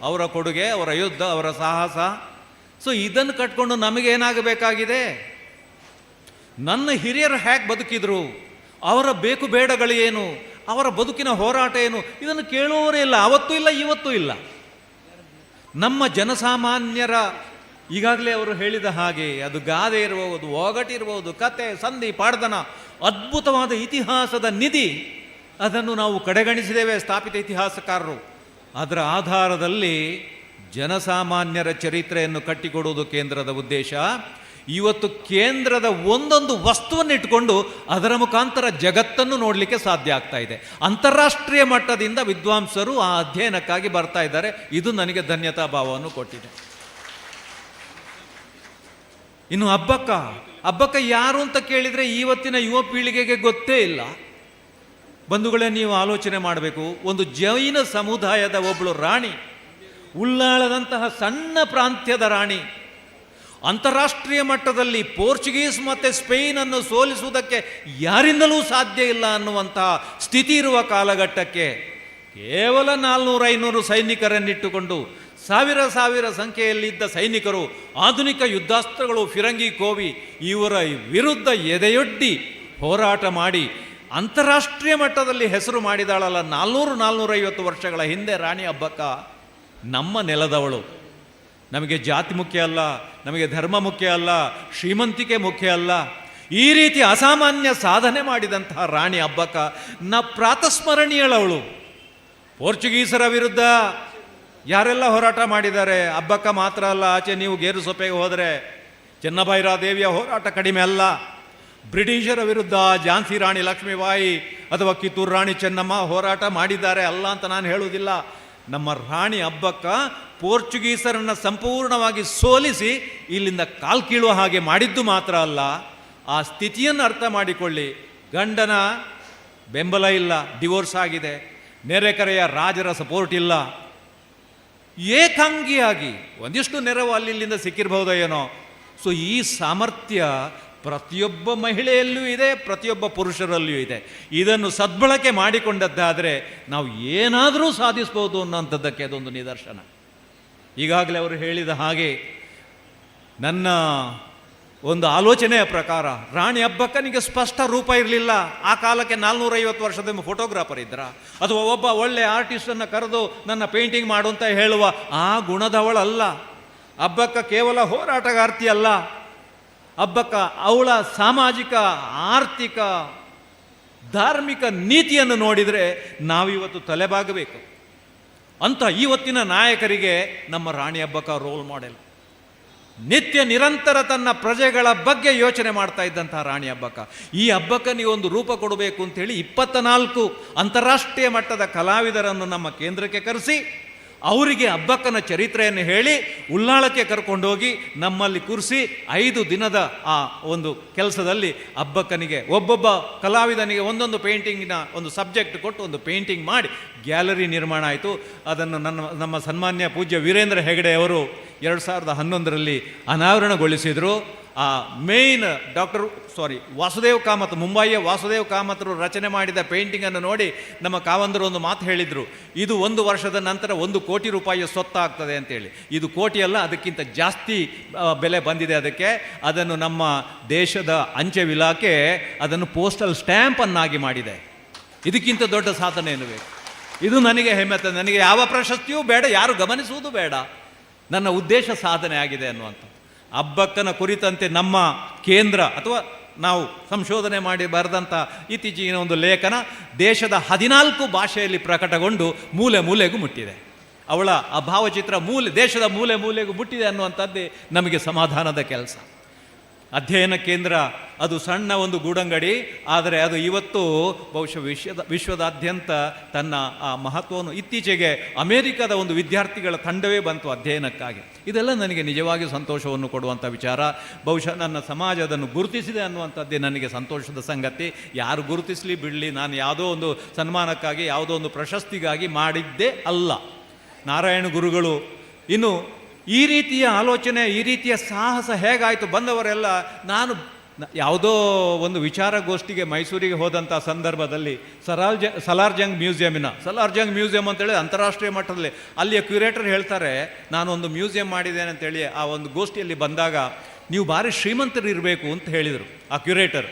ಅವರ ಕೊಡುಗೆ, ಅವರ ಯುದ್ಧ, ಅವರ ಸಾಹಸ, ಇದನ್ನು ಕಟ್ಕೊಂಡು ನಮಗೇನಾಗಬೇಕಾಗಿದೆ, ನನ್ನ ಹಿರಿಯರು ಹೇಗೆ ಬದುಕಿದ್ರು, ಅವರ ಬೇಕು ಬೇಡಗಳೇನು, ಅವರ ಬದುಕಿನ ಹೋರಾಟ ಏನು, ಇದನ್ನು ಕೇಳುವವರೇ ಇಲ್ಲ, ಅವತ್ತೂ ಇಲ್ಲ ಇವತ್ತೂ ಇಲ್ಲ. ನಮ್ಮ ಜನಸಾಮಾನ್ಯರ ಈಗಾಗಲೇ ಅವರು ಹೇಳಿದ ಹಾಗೆ ಅದು ಗಾದೆ ಇರಬಹುದು, ಒಗಟಿರಬಹುದು, ಕತೆ, ಸಂಧಿ, ಪಾಡ್ದನ, ಅದ್ಭುತವಾದ ಇತಿಹಾಸದ ನಿಧಿ, ಅದನ್ನು ನಾವು ಕಡೆಗಣಿಸಿದ್ದೇವೆ ಸ್ಥಾಪಿತ ಇತಿಹಾಸಕಾರರು. ಅದರ ಆಧಾರದಲ್ಲಿ ಜನಸಾಮಾನ್ಯರ ಚರಿತ್ರೆಯನ್ನು ಕಟ್ಟಿಕೊಡುವುದು ಕೇಂದ್ರದ ಉದ್ದೇಶ. ಇವತ್ತು ಕೇಂದ್ರದ ಒಂದೊಂದು ವಸ್ತುವನ್ನು ಇಟ್ಟುಕೊಂಡು ಅದರ ಮುಖಾಂತರ ಜಗತ್ತನ್ನು ನೋಡಲಿಕ್ಕೆ ಸಾಧ್ಯ ಆಗ್ತಾ ಇದೆ. ಅಂತಾರಾಷ್ಟ್ರೀಯ ಮಟ್ಟದಿಂದ ವಿದ್ವಾಂಸರು ಆ ಅಧ್ಯಯನಕ್ಕಾಗಿ ಬರ್ತಾ ಇದ್ದಾರೆ. ಇದು ನನಗೆ ಧನ್ಯತಾ ಭಾವವನ್ನು ಕೊಟ್ಟಿದೆ. ಇನ್ನು ಅಬ್ಬಕ್ಕ, ಅಬ್ಬಕ್ಕ ಯಾರು ಅಂತ ಕೇಳಿದರೆ ಇವತ್ತಿನ ಯುವ ಪೀಳಿಗೆಗೆ ಗೊತ್ತೇ ಇಲ್ಲ. ಬಂಧುಗಳೇ, ನೀವು ಆಲೋಚನೆ ಮಾಡಬೇಕು. ಒಂದು ಜೈನ ಸಮುದಾಯದ ಒಬ್ಬಳು ರಾಣಿ, ಉಳ್ಳಾಳದಂತಹ ಸಣ್ಣ ಪ್ರಾಂತ್ಯದ ರಾಣಿ, ಅಂತಾರಾಷ್ಟ್ರೀಯ ಮಟ್ಟದಲ್ಲಿ ಪೋರ್ಚುಗೀಸ್ ಮತ್ತು ಸ್ಪೇನನ್ನು ಸೋಲಿಸುವುದಕ್ಕೆ ಯಾರಿಂದಲೂ ಸಾಧ್ಯ ಇಲ್ಲ ಅನ್ನುವಂತಹ ಸ್ಥಿತಿ ಇರುವ ಕಾಲಘಟ್ಟಕ್ಕೆ ಕೇವಲ 400-500 ಸೈನಿಕರನ್ನಿಟ್ಟುಕೊಂಡು ಸಾವಿರ ಸಾವಿರ ಸಂಖ್ಯೆಯಲ್ಲಿದ್ದ ಸೈನಿಕರು, ಆಧುನಿಕ ಯುದ್ಧಾಸ್ತ್ರಗಳು, ಫಿರಂಗಿ, ಕೋವಿ ಇವರ ವಿರುದ್ಧ ಎದೆಯೊಡ್ಡಿ ಹೋರಾಟ ಮಾಡಿ ಅಂತಾರಾಷ್ಟ್ರೀಯ ಮಟ್ಟದಲ್ಲಿ ಹೆಸರು ಮಾಡಿದಾಳಲ್ಲ 400-450 ವರ್ಷಗಳ ಹಿಂದೆ ರಾಣಿ ಅಬ್ಬಕ್ಕ ನಮ್ಮ ನೆಲದವಳು. ನಮಗೆ ಜಾತಿ ಮುಖ್ಯ ಅಲ್ಲ, ನಮಗೆ ಧರ್ಮ ಮುಖ್ಯ ಅಲ್ಲ, ಶ್ರೀಮಂತಿಕೆ ಮುಖ್ಯ ಅಲ್ಲ. ಈ ರೀತಿ ಅಸಾಮಾನ್ಯ ಸಾಧನೆ ಮಾಡಿದಂತಹ ರಾಣಿ ಅಬ್ಬಕ್ಕ ನ ಪ್ರಾತಸ್ಮರಣೀಯಳವಳು. ಪೋರ್ಚುಗೀಸರ ವಿರುದ್ಧ ಯಾರೆಲ್ಲ ಹೋರಾಟ ಮಾಡಿದ್ದಾರೆ, ಅಬ್ಬಕ್ಕ ಮಾತ್ರ ಅಲ್ಲ, ಆಚೆ ನೀವು ಗೇರುಸೊಪ್ಪೆಗೆ ಹೋದರೆ ಚೆನ್ನಭೈರಾದೇವಿಯ ಹೋರಾಟ ಕಡಿಮೆ ಅಲ್ಲ. ಬ್ರಿಟಿಷರ ವಿರುದ್ಧ ಝಾನ್ಸಿ ರಾಣಿ ಲಕ್ಷ್ಮೀಬಾಯಿ ಅಥವಾ ಕಿತ್ತೂರು ರಾಣಿ ಚೆನ್ನಮ್ಮ ಹೋರಾಟ ಮಾಡಿದ್ದಾರೆ ಅಲ್ಲ ಅಂತ ನಾನು ಹೇಳುವುದಿಲ್ಲ. ನಮ್ಮ ರಾಣಿ ಅಬ್ಬಕ್ಕ ಪೋರ್ಚುಗೀಸರನ್ನು ಸಂಪೂರ್ಣವಾಗಿ ಸೋಲಿಸಿ ಇಲ್ಲಿಂದ ಕಾಲ್ಕೀಳುವ ಹಾಗೆ ಮಾಡಿದ್ದು ಮಾತ್ರ ಅಲ್ಲ, ಆ ಸ್ಥಿತಿಯನ್ನು ಅರ್ಥ ಮಾಡಿಕೊಳ್ಳಿ. ಗಂಡನ ಬೆಂಬಲ ಇಲ್ಲ, ಡಿವೋರ್ಸ್ ಆಗಿದೆ, ನೆರೆಕರೆಯ ರಾಜರ ಸಪೋರ್ಟ್ ಇಲ್ಲ, ಏಕಾಂಗಿಯಾಗಿ ಒಂದಿಷ್ಟು ನೆರವು ಅಲ್ಲಿ ಇಲ್ಲಿಂದ ಸಿಕ್ಕಿರ್ಬೋದೋ ಏನೋ. ಈ ಸಾಮರ್ಥ್ಯ ಪ್ರತಿಯೊಬ್ಬ ಮಹಿಳೆಯಲ್ಲೂ ಇದೆ, ಪ್ರತಿಯೊಬ್ಬ ಪುರುಷರಲ್ಲಿಯೂ ಇದೆ. ಇದನ್ನು ಸದ್ಬಳಕೆ ಮಾಡಿಕೊಂಡದ್ದಾದರೆ ನಾವು ಏನಾದರೂ ಸಾಧಿಸ್ಬೋದು ಅನ್ನೋಂಥದ್ದಕ್ಕೆ ಅದೊಂದು ನಿದರ್ಶನ. ಈಗಾಗಲೇ ಅವರು ಹೇಳಿದ ಹಾಗೆ ನನ್ನ ಒಂದು ಆಲೋಚನೆಯ ಪ್ರಕಾರ ರಾಣಿ ಅಬ್ಬಕ್ಕನಿಗೆ ಸ್ಪಷ್ಟ ರೂಪ ಇರಲಿಲ್ಲ. ಆ ಕಾಲಕ್ಕೆ 450 ವರ್ಷದ ಫೋಟೋಗ್ರಾಫರ್ ಇದ್ರ, ಅಥವಾ ಒಬ್ಬ ಒಳ್ಳೆಯ ಆರ್ಟಿಸ್ಟನ್ನು ಕರೆದು ನನ್ನ ಪೇಂಟಿಂಗ್ ಮಾಡು ಅಂತ ಹೇಳುವ ಆ ಗುಣದವಳಲ್ಲ ಅಬ್ಬಕ್ಕ. ಕೇವಲ ಹೋರಾಟಗಾರ್ತಿ ಅಲ್ಲ ಅಬ್ಬಕ್ಕ, ಅವಳ ಸಾಮಾಜಿಕ, ಆರ್ಥಿಕ, ಧಾರ್ಮಿಕ ನೀತಿಯನ್ನು ನೋಡಿದರೆ ನಾವಿವತ್ತು ತಲೆಬಾಗಬೇಕು ಅಂತ ಇವತ್ತಿನ ನಾಯಕರಿಗೆ ನಮ್ಮ ರಾಣಿ ಅಬ್ಬಕ್ಕ ರೋಲ್ ಮಾಡೆಲ್. ನಿತ್ಯ ನಿರಂತರ ತನ್ನ ಪ್ರಜೆಗಳ ಬಗ್ಗೆ ಯೋಚನೆ ಮಾಡ್ತಾ ಇದ್ದಂತಹ ರಾಣಿ ಅಬ್ಬಕ್ಕ. ಈ ಅಬ್ಬಕ್ಕನಿಗೆ ಒಂದು ರೂಪ ಕೊಡಬೇಕು ಅಂತೇಳಿ 24 ಅಂತಾರಾಷ್ಟ್ರೀಯ ಮಟ್ಟದ ಕಲಾವಿದರನ್ನು ನಮ್ಮ ಕೇಂದ್ರಕ್ಕೆ ಕರೆಸಿ ಅವರಿಗೆ ಅಬ್ಬಕ್ಕನ ಚರಿತ್ರೆಯನ್ನು ಹೇಳಿ ಉಲ್ಲಾಳಕ್ಕೆ ಕರ್ಕೊಂಡೋಗಿ ನಮ್ಮಲ್ಲಿ ಕೂರಿಸಿ 5 ದಿನದ ಆ ಒಂದು ಕೆಲಸದಲ್ಲಿ ಅಬ್ಬಕ್ಕನಿಗೆ ಒಬ್ಬೊಬ್ಬ ಕಲಾವಿದನಿಗೆ ಒಂದೊಂದು ಪೇಂಟಿಂಗಿನ ಒಂದು ಸಬ್ಜೆಕ್ಟ್ ಕೊಟ್ಟು ಒಂದು ಪೇಂಟಿಂಗ್ ಮಾಡಿ ಗ್ಯಾಲರಿ ನಿರ್ಮಾಣ ಆಯಿತು. ಅದನ್ನು ನಮ್ಮ ಸನ್ಮಾನ್ಯ ಪೂಜ್ಯ ವೀರೇಂದ್ರ ಹೆಗಡೆಯವರು 2011ರಲ್ಲಿ ಅನಾವರಣಗೊಳಿಸಿದರು. ಆ ಮೇಯ್ನ್ ವಾಸುದೇವ್ ಕಾಮತ್, ಮುಂಬಯಿಯ ವಾಸುದೇವ್ ಕಾಮತ್ರು ರಚನೆ ಮಾಡಿದ ಪೇಂಟಿಂಗನ್ನು ನೋಡಿ ನಮ್ಮ ಕಾವಂದರು ಒಂದು ಮಾತು ಹೇಳಿದರು, ಇದು 1 ವರ್ಷದ ನಂತರ 1 ಕೋಟಿ ರೂಪಾಯಿಯ ಸ್ವತ್ತಾಗ್ತದೆ ಅಂತೇಳಿ. ಇದು ಕೋಟಿಯಲ್ಲ, ಅದಕ್ಕಿಂತ ಜಾಸ್ತಿ ಬೆಲೆ ಬಂದಿದೆ ಅದಕ್ಕೆ. ಅದನ್ನು ನಮ್ಮ ದೇಶದ ಅಂಚೆ ಇಲಾಖೆ ಅದನ್ನು ಪೋಸ್ಟಲ್ ಸ್ಟ್ಯಾಂಪನ್ನಾಗಿ ಮಾಡಿದೆ. ಇದಕ್ಕಿಂತ ದೊಡ್ಡ ಸಾಧನೆ ಏನು ಬೇಕು? ಇದು ನನಗೆ ಹೆಮ್ಮೆ. ನನಗೆ ಯಾವ ಪ್ರಶಸ್ತಿಯೂ ಬೇಡ, ಯಾರು ಗಮನಿಸುವುದು ಬೇಡ, ನನ್ನ ಉದ್ದೇಶ ಸಾಧನೆ ಆಗಿದೆ ಅನ್ನುವಂಥದ್ದು. ಅಬ್ಬಕ್ಕನ ಕುರಿತಂತೆ ನಮ್ಮ ಕೇಂದ್ರ ಅಥವಾ ನಾವು ಸಂಶೋಧನೆ ಮಾಡಿ ಬರೆದಂಥ ಇತ್ತೀಚಿನ ಒಂದು ಲೇಖನ ದೇಶದ 14 ಭಾಷೆಯಲ್ಲಿ ಪ್ರಕಟಗೊಂಡು ಮೂಲೆ ಮೂಲೆಗೂ ಮುಟ್ಟಿದೆ. ಅವಳ ಆ ಭಾವಚಿತ್ರ ದೇಶದ ಮೂಲೆ ಮೂಲೆಗೂ ಮುಟ್ಟಿದೆ ಅನ್ನುವಂಥದ್ದೇ ನಮಗೆ ಸಮಾಧಾನದ ಕೆಲಸ. ಅಧ್ಯಯನ ಕೇಂದ್ರ ಅದು ಸಣ್ಣ ಒಂದು ಗೂಡಂಗಡಿ, ಆದರೆ ಅದು ಇವತ್ತು ಬಹುಶಃ ವಿಶ್ವದಾದ್ಯಂತ ತನ್ನ ಆ ಮಹತ್ವವನ್ನು, ಇತ್ತೀಚೆಗೆ ಅಮೇರಿಕದ ಒಂದು ವಿದ್ಯಾರ್ಥಿಗಳ ತಂಡವೇ ಬಂತು ಅಧ್ಯಯನಕ್ಕಾಗಿ. ಇದೆಲ್ಲ ನನಗೆ ನಿಜವಾಗಿಯೂ ಸಂತೋಷವನ್ನು ಕೊಡುವಂಥ ವಿಚಾರ. ಬಹುಶಃ ನನ್ನ ಸಮಾಜ ಅದನ್ನು ಗುರುತಿಸಿದೆ ಅನ್ನುವಂಥದ್ದೇ ನನಗೆ ಸಂತೋಷದ ಸಂಗತಿ. ಯಾರು ಗುರುತಿಸಲಿ ಬಿಡಲಿ, ನಾನು ಯಾವುದೋ ಒಂದು ಸನ್ಮಾನಕ್ಕಾಗಿ ಯಾವುದೋ ಒಂದು ಪ್ರಶಸ್ತಿಗಾಗಿ ಮಾಡಿದ್ದೇ ಅಲ್ಲ. ನಾರಾಯಣ ಗುರುಗಳು ಇನ್ನು ಈ ರೀತಿಯ ಆಲೋಚನೆ, ಈ ರೀತಿಯ ಸಾಹಸ ಹೇಗಾಯಿತು ಬಂದವರೆಲ್ಲ, ನಾನು ಯಾವುದೋ ಒಂದು ವಿಚಾರಗೋಷ್ಠಿಗೆ ಮೈಸೂರಿಗೆ ಹೋದಂಥ ಸಂದರ್ಭದಲ್ಲಿ ಸಲಾರ್ಜಂಗ್ ಮ್ಯೂಸಿಯಮಿನ, ಸಲಾರ್ಜಂಗ್ ಮ್ಯೂಸಿಯಂ ಅಂತೇಳಿ ಅಂತಾರಾಷ್ಟ್ರೀಯ ಮಟ್ಟದಲ್ಲಿ ಅಲ್ಲಿಯ ಕ್ಯೂರೇಟರ್ ಹೇಳ್ತಾರೆ, ನಾನೊಂದು ಮ್ಯೂಸಿಯಂ ಮಾಡಿದ್ದೇನೆ ಅಂತೇಳಿ ಆ ಒಂದು ಗೋಷ್ಠಿಯಲ್ಲಿ ಬಂದಾಗ ನೀವು ಭಾರಿ ಶ್ರೀಮಂತರು ಇರಬೇಕು ಅಂತ ಹೇಳಿದರು ಆ ಕ್ಯೂರೇಟರ್.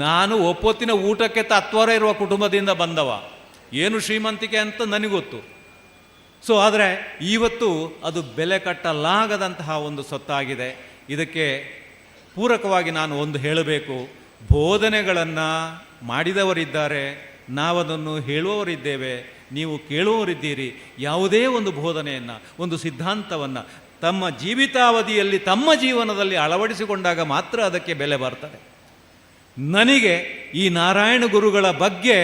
ನಾನು ಒಪ್ಪೊತ್ತಿನ ಊಟಕ್ಕೆ ತತ್ವರ ಇರುವ ಕುಟುಂಬದಿಂದ ಬಂದವ, ಏನು ಶ್ರೀಮಂತಿಕೆ ಅಂತ ನನಗೊತ್ತು. ಆದರೆ ಇವತ್ತು ಅದು ಬೆಲೆ ಕಟ್ಟಲಾಗದಂತಹ ಒಂದು ಸೊತ್ತಾಗಿದೆ. ಇದಕ್ಕೆ ಪೂರಕವಾಗಿ ನಾನು ಒಂದು ಹೇಳಬೇಕು, ಬೋಧನೆಗಳನ್ನು ಮಾಡಿದವರಿದ್ದಾರೆ, ನಾವದನ್ನು ಹೇಳುವವರಿದ್ದೇವೆ, ನೀವು ಕೇಳುವವರಿದ್ದೀರಿ. ಯಾವುದೇ ಒಂದು ಬೋಧನೆಯನ್ನು, ಒಂದು ಸಿದ್ಧಾಂತವನ್ನು ತಮ್ಮ ಜೀವಿತಾವಧಿಯಲ್ಲಿ ತಮ್ಮ ಜೀವನದಲ್ಲಿ ಅಳವಡಿಸಿಕೊಂಡಾಗ ಮಾತ್ರ ಅದಕ್ಕೆ ಬೆಲೆ ಬರ್ತದೆ. ನನಗೆ ಈ ನಾರಾಯಣ ಗುರುಗಳ ಬಗ್ಗೆ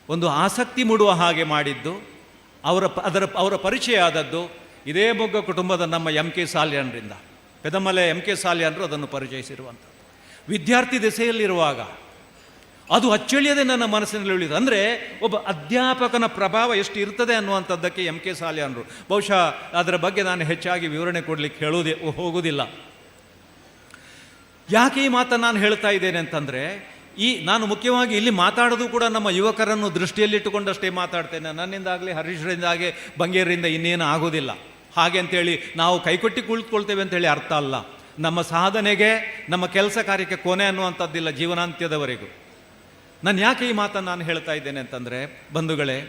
ಒಂದು ಆಸಕ್ತಿ ಮೂಡುವ ಹಾಗೆ ಮಾಡಿದ್ದು, ಅವರ ಪರಿಚಯ ಆದದ್ದು ಇದೇ ಮೊಗ್ಗ ಕುಟುಂಬದ ನಮ್ಮ ಎಂ ಕೆ ಸಾಲ್ಯಾನ್ರಿಂದ. ಪೆದಮಲೆ ಎಂ ಕೆ ಸಾಲ್ಯಾನ್ರು ಅದನ್ನು ಪರಿಚಯಿಸಿರುವಂಥದ್ದು. ವಿದ್ಯಾರ್ಥಿ ದೆಸೆಯಲ್ಲಿರುವಾಗ ಅದು ಅಚ್ಚಳಿಯದೆ ನನ್ನ ಮನಸ್ಸಿನಲ್ಲಿ ಉಳಿಯಿತು. ಅಂದರೆ ಒಬ್ಬ ಅಧ್ಯಾಪಕನ ಪ್ರಭಾವ ಎಷ್ಟು ಇರ್ತದೆ ಅನ್ನುವಂಥದ್ದಕ್ಕೆ ಎಂ ಕೆ ಸಾಲ್ಯಾನ್ರು, ಬಹುಶಃ ಅದರ ಬಗ್ಗೆ ನಾನು ಹೆಚ್ಚಾಗಿ ವಿವರಣೆ ಕೊಡಲಿಕ್ಕೆ ಹೋಗುವುದಿಲ್ಲ. ಯಾಕೆ ಈ ಮಾತನ್ನು ನಾನು ಹೇಳ್ತಾ ಇದ್ದೇನೆ ಅಂತಂದರೆ, ನಾನು ಮುಖ್ಯವಾಗಿ ಇಲ್ಲಿ ಮಾತಾಡೋದು ಕೂಡ ನಮ್ಮ ಯುವಕರನ್ನು ದೃಷ್ಟಿಯಲ್ಲಿಟ್ಟುಕೊಂಡಷ್ಟೇ ಮಾತಾಡ್ತೇನೆ. ನನ್ನಿಂದಾಗಲಿ ಹರೀಶ್ರಿಂದಾಗಿ ಬಂಗೇರಿಂದ ಇನ್ನೇನು ಆಗೋದಿಲ್ಲ. ಹಾಗೆ ಅಂತೇಳಿ ನಾವು ಕೈಕೊಟ್ಟಿ ಕುಳಿತುಕೊಳ್ತೇವೆ ಅಂತೇಳಿ ಅರ್ಥ ಅಲ್ಲ. ನಮ್ಮ ಸಾಧನೆಗೆ, ನಮ್ಮ ಕೆಲಸ ಕಾರ್ಯಕ್ಕೆ ಕೊನೆ ಅನ್ನುವಂಥದ್ದಿಲ್ಲ ಜೀವನಾಂತ್ಯದವರೆಗೂ. ನಾನು ಯಾಕೆ ಈ ಮಾತನ್ನು ನಾನು ಹೇಳ್ತಾ ಇದ್ದೇನೆ ಅಂತಂದರೆ, ಬಂಧುಗಳೇ,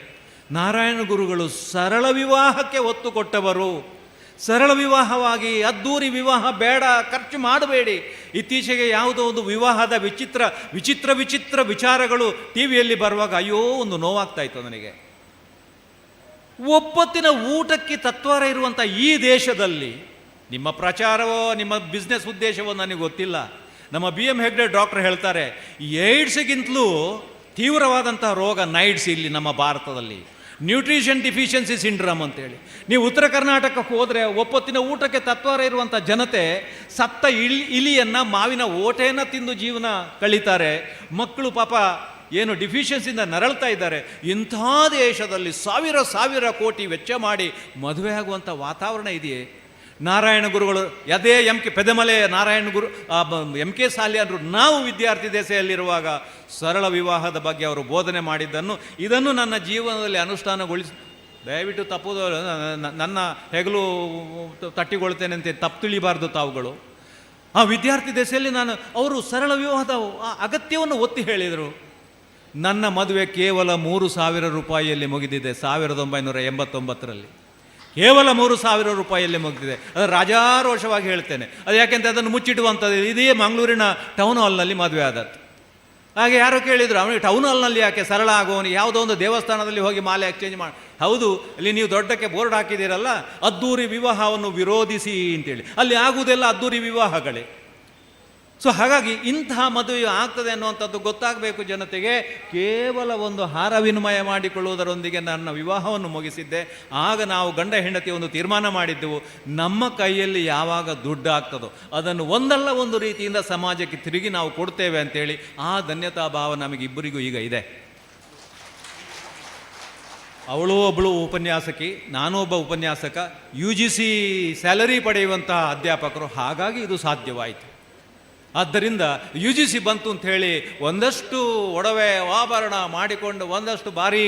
ನಾರಾಯಣ ಗುರುಗಳು ಸರಳ ವಿವಾಹಕ್ಕೆ ಒತ್ತು ಕೊಟ್ಟವರು. ಸರಳ ವಿವಾಹವಾಗಿ, ಅದ್ದೂರಿ ವಿವಾಹ ಬೇಡ, ಖರ್ಚು ಮಾಡಬೇಡಿ. ಇತ್ತೀಚೆಗೆ ಯಾವುದೋ ಒಂದು ವಿವಾಹದ ವಿಚಿತ್ರ ವಿಚಿತ್ರ ವಿಚಿತ್ರ ವಿಚಾರಗಳು ಟಿ ವಿಯಲ್ಲಿ ಬರುವಾಗ ಅಯ್ಯೋ ಒಂದು ನೋವಾಗ್ತಾ ಇತ್ತು ನನಗೆ. ಒಪ್ಪತ್ತಿನ ಊಟಕ್ಕೆ ತತ್ವಾರ ಇರುವಂಥ ಈ ದೇಶದಲ್ಲಿ ನಿಮ್ಮ ಪ್ರಚಾರವೋ ನಿಮ್ಮ ಬಿಸ್ನೆಸ್ ಉದ್ದೇಶವೋ ನನಗೆ ಗೊತ್ತಿಲ್ಲ. ನಮ್ಮ ಬಿ ಎಂ ಹೆಗ್ಡೆ ಡಾಕ್ಟರ್ ಹೇಳ್ತಾರೆ, ಏಡ್ಸ್ಗಿಂತಲೂ ತೀವ್ರವಾದಂಥ ರೋಗ ನೈಡ್ಸ್ ಇಲ್ಲಿ ನಮ್ಮ ಭಾರತದಲ್ಲಿ, ನ್ಯೂಟ್ರಿಷನ್ ಡಿಫಿಷಿಯನ್ಸಿ ಸಿಂಡ್ರಮ್ ಅಂತೇಳಿ. ನೀವು ಉತ್ತರ ಕರ್ನಾಟಕಕ್ಕೆ ಹೋದರೆ ಒಪ್ಪತ್ತಿನ ಊಟಕ್ಕೆ ತತ್ವಾರ ಇರುವಂಥ ಜನತೆ ಸತ್ತ ಇಲಿಯನ್ನು, ಮಾವಿನ ಓಟೆಯನ್ನು ತಿಂದು ಜೀವನ ಕಳೀತಾರೆ. ಮಕ್ಕಳು ಪಾಪ ಏನು ಡಿಫಿಷಿಯನ್ಸಿಂದ ನರಳ್ತಾ ಇದ್ದಾರೆ. ಇಂಥ ದೇಶದಲ್ಲಿ ಸಾವಿರ ಸಾವಿರ ಕೋಟಿ ವೆಚ್ಚ ಮಾಡಿ ಮದುವೆ ಆಗುವಂಥ ವಾತಾವರಣ ಇದೆಯೇ? ನಾರಾಯಣ ಗುರುಗಳು, ಅದೇ M K ಪೆದಮಲೆ Narayana Guru, M K ಸಾಲಿಯಾನರು, ನಾವು ವಿದ್ಯಾರ್ಥಿ ದೆಸೆಯಲ್ಲಿರುವಾಗ ಸರಳ ವಿವಾಹದ ಬಗ್ಗೆ ಅವರು ಬೋಧನೆ ಮಾಡಿದ್ದನ್ನು, ಇದನ್ನು ನನ್ನ ಜೀವನದಲ್ಲಿ ಅನುಷ್ಠಾನಗೊಳಿಸಿ, ದಯವಿಟ್ಟು ತಪ್ಪು ನನ್ನ ಹೆಗಲು ತಟ್ಟಿಕೊಳ್ತೇನೆ ಅಂತ ತಪ್ಪು ತಿಳಿಬಾರ್ದು ತಾವುಗಳು. ಆ ವಿದ್ಯಾರ್ಥಿ ದೆಸೆಯಲ್ಲಿ ನಾನು ಅವರು ಸರಳ ವಿವಾಹದ ಅಗತ್ಯವನ್ನು ಒತ್ತಿ ಹೇಳಿದರು. ನನ್ನ ಮದುವೆ ಕೇವಲ 3,000 ರೂಪಾಯಿಯಲ್ಲಿ ಮುಗಿದಿದೆ. 1989ರಲ್ಲಿ ಕೇವಲ 3,000 ರೂಪಾಯಿಯಲ್ಲಿ ಮುಗಿದಿದೆ. ಅದು ರಾಜಾರೋಷವಾಗಿ ಹೇಳ್ತೇನೆ. ಅದು ಯಾಕೆಂತ ಅದನ್ನು ಮುಚ್ಚಿಡುವಂಥದ್ದು. ಇದೇ ಮಂಗಳೂರಿನ ಟೌನ್ ಹಾಲ್ನಲ್ಲಿ ಮದುವೆ ಆದದ್ದು. ಹಾಗೆ ಯಾರೋ ಕೇಳಿದರು, ಅವನಿಗೆ ಟೌನ್ ಹಾಲ್ನಲ್ಲಿ ಯಾಕೆ ಸರಳ ಆಗುವವನು ಯಾವುದೋ ಒಂದು ದೇವಸ್ಥಾನದಲ್ಲಿ ಹೋಗಿ ಮಾಲೆ ಎಕ್ಸ್ಚೇಂಜ್ ಮಾಡಿ. ಹೌದು, ಅಲ್ಲಿ ನೀವು ದೊಡ್ಡಕ್ಕೆ ಬೋರ್ಡ್ ಹಾಕಿದ್ದೀರಲ್ಲ, ಅದ್ದೂರಿ ವಿವಾಹವನ್ನು ವಿರೋಧಿಸಿ ಅಂತೇಳಿ, ಅಲ್ಲಿ ಆಗುವುದೆಲ್ಲ ಅದ್ದೂರಿ ವಿವಾಹಗಳೇ. ಸೊ ಹಾಗಾಗಿ ಇಂತಹ ಮದುವೆಯು ಆಗ್ತದೆ ಅನ್ನುವಂಥದ್ದು ಗೊತ್ತಾಗಬೇಕು ಜನತೆಗೆ. ಕೇವಲ ಒಂದು ಹಾರ ವಿನಿಮಯ ಮಾಡಿಕೊಳ್ಳುವುದರೊಂದಿಗೆ ನನ್ನ ವಿವಾಹವನ್ನು ಮುಗಿಸಿದ್ದೆ. ಆಗ ನಾವು ಗಂಡ ಹೆಂಡತಿ ಒಂದು ತೀರ್ಮಾನ ಮಾಡಿದ್ದೆವು, ನಮ್ಮ ಕೈಯಲ್ಲಿ ಯಾವಾಗ ದುಡ್ಡು ಆಗ್ತದೋ ಅದನ್ನು ಒಂದಲ್ಲ ಒಂದು ರೀತಿಯಿಂದ ಸಮಾಜಕ್ಕೆ ತಿರುಗಿ ನಾವು ಕೊಡ್ತೇವೆ ಅಂತೇಳಿ. ಆ ಧನ್ಯತಾ ಭಾವ ನಮಗಿಬ್ಬರಿಗೂ ಈಗ ಇದೆ. ಅವಳು ಒಬ್ಬಳು ಉಪನ್ಯಾಸಕಿ, ನಾನು ಒಬ್ಬ ಉಪನ್ಯಾಸಕ, UGC salary ಪಡೆಯುವಂತಹ ಅಧ್ಯಾಪಕರು. ಹಾಗಾಗಿ ಇದು ಸಾಧ್ಯವಾಯಿತು. ಆದ್ದರಿಂದ UGC ಬಂತು ಅಂಥೇಳಿ ಒಂದಷ್ಟು ಒಡವೆ ಆಭರಣ ಮಾಡಿಕೊಂಡು ಒಂದಷ್ಟು ಭಾರೀ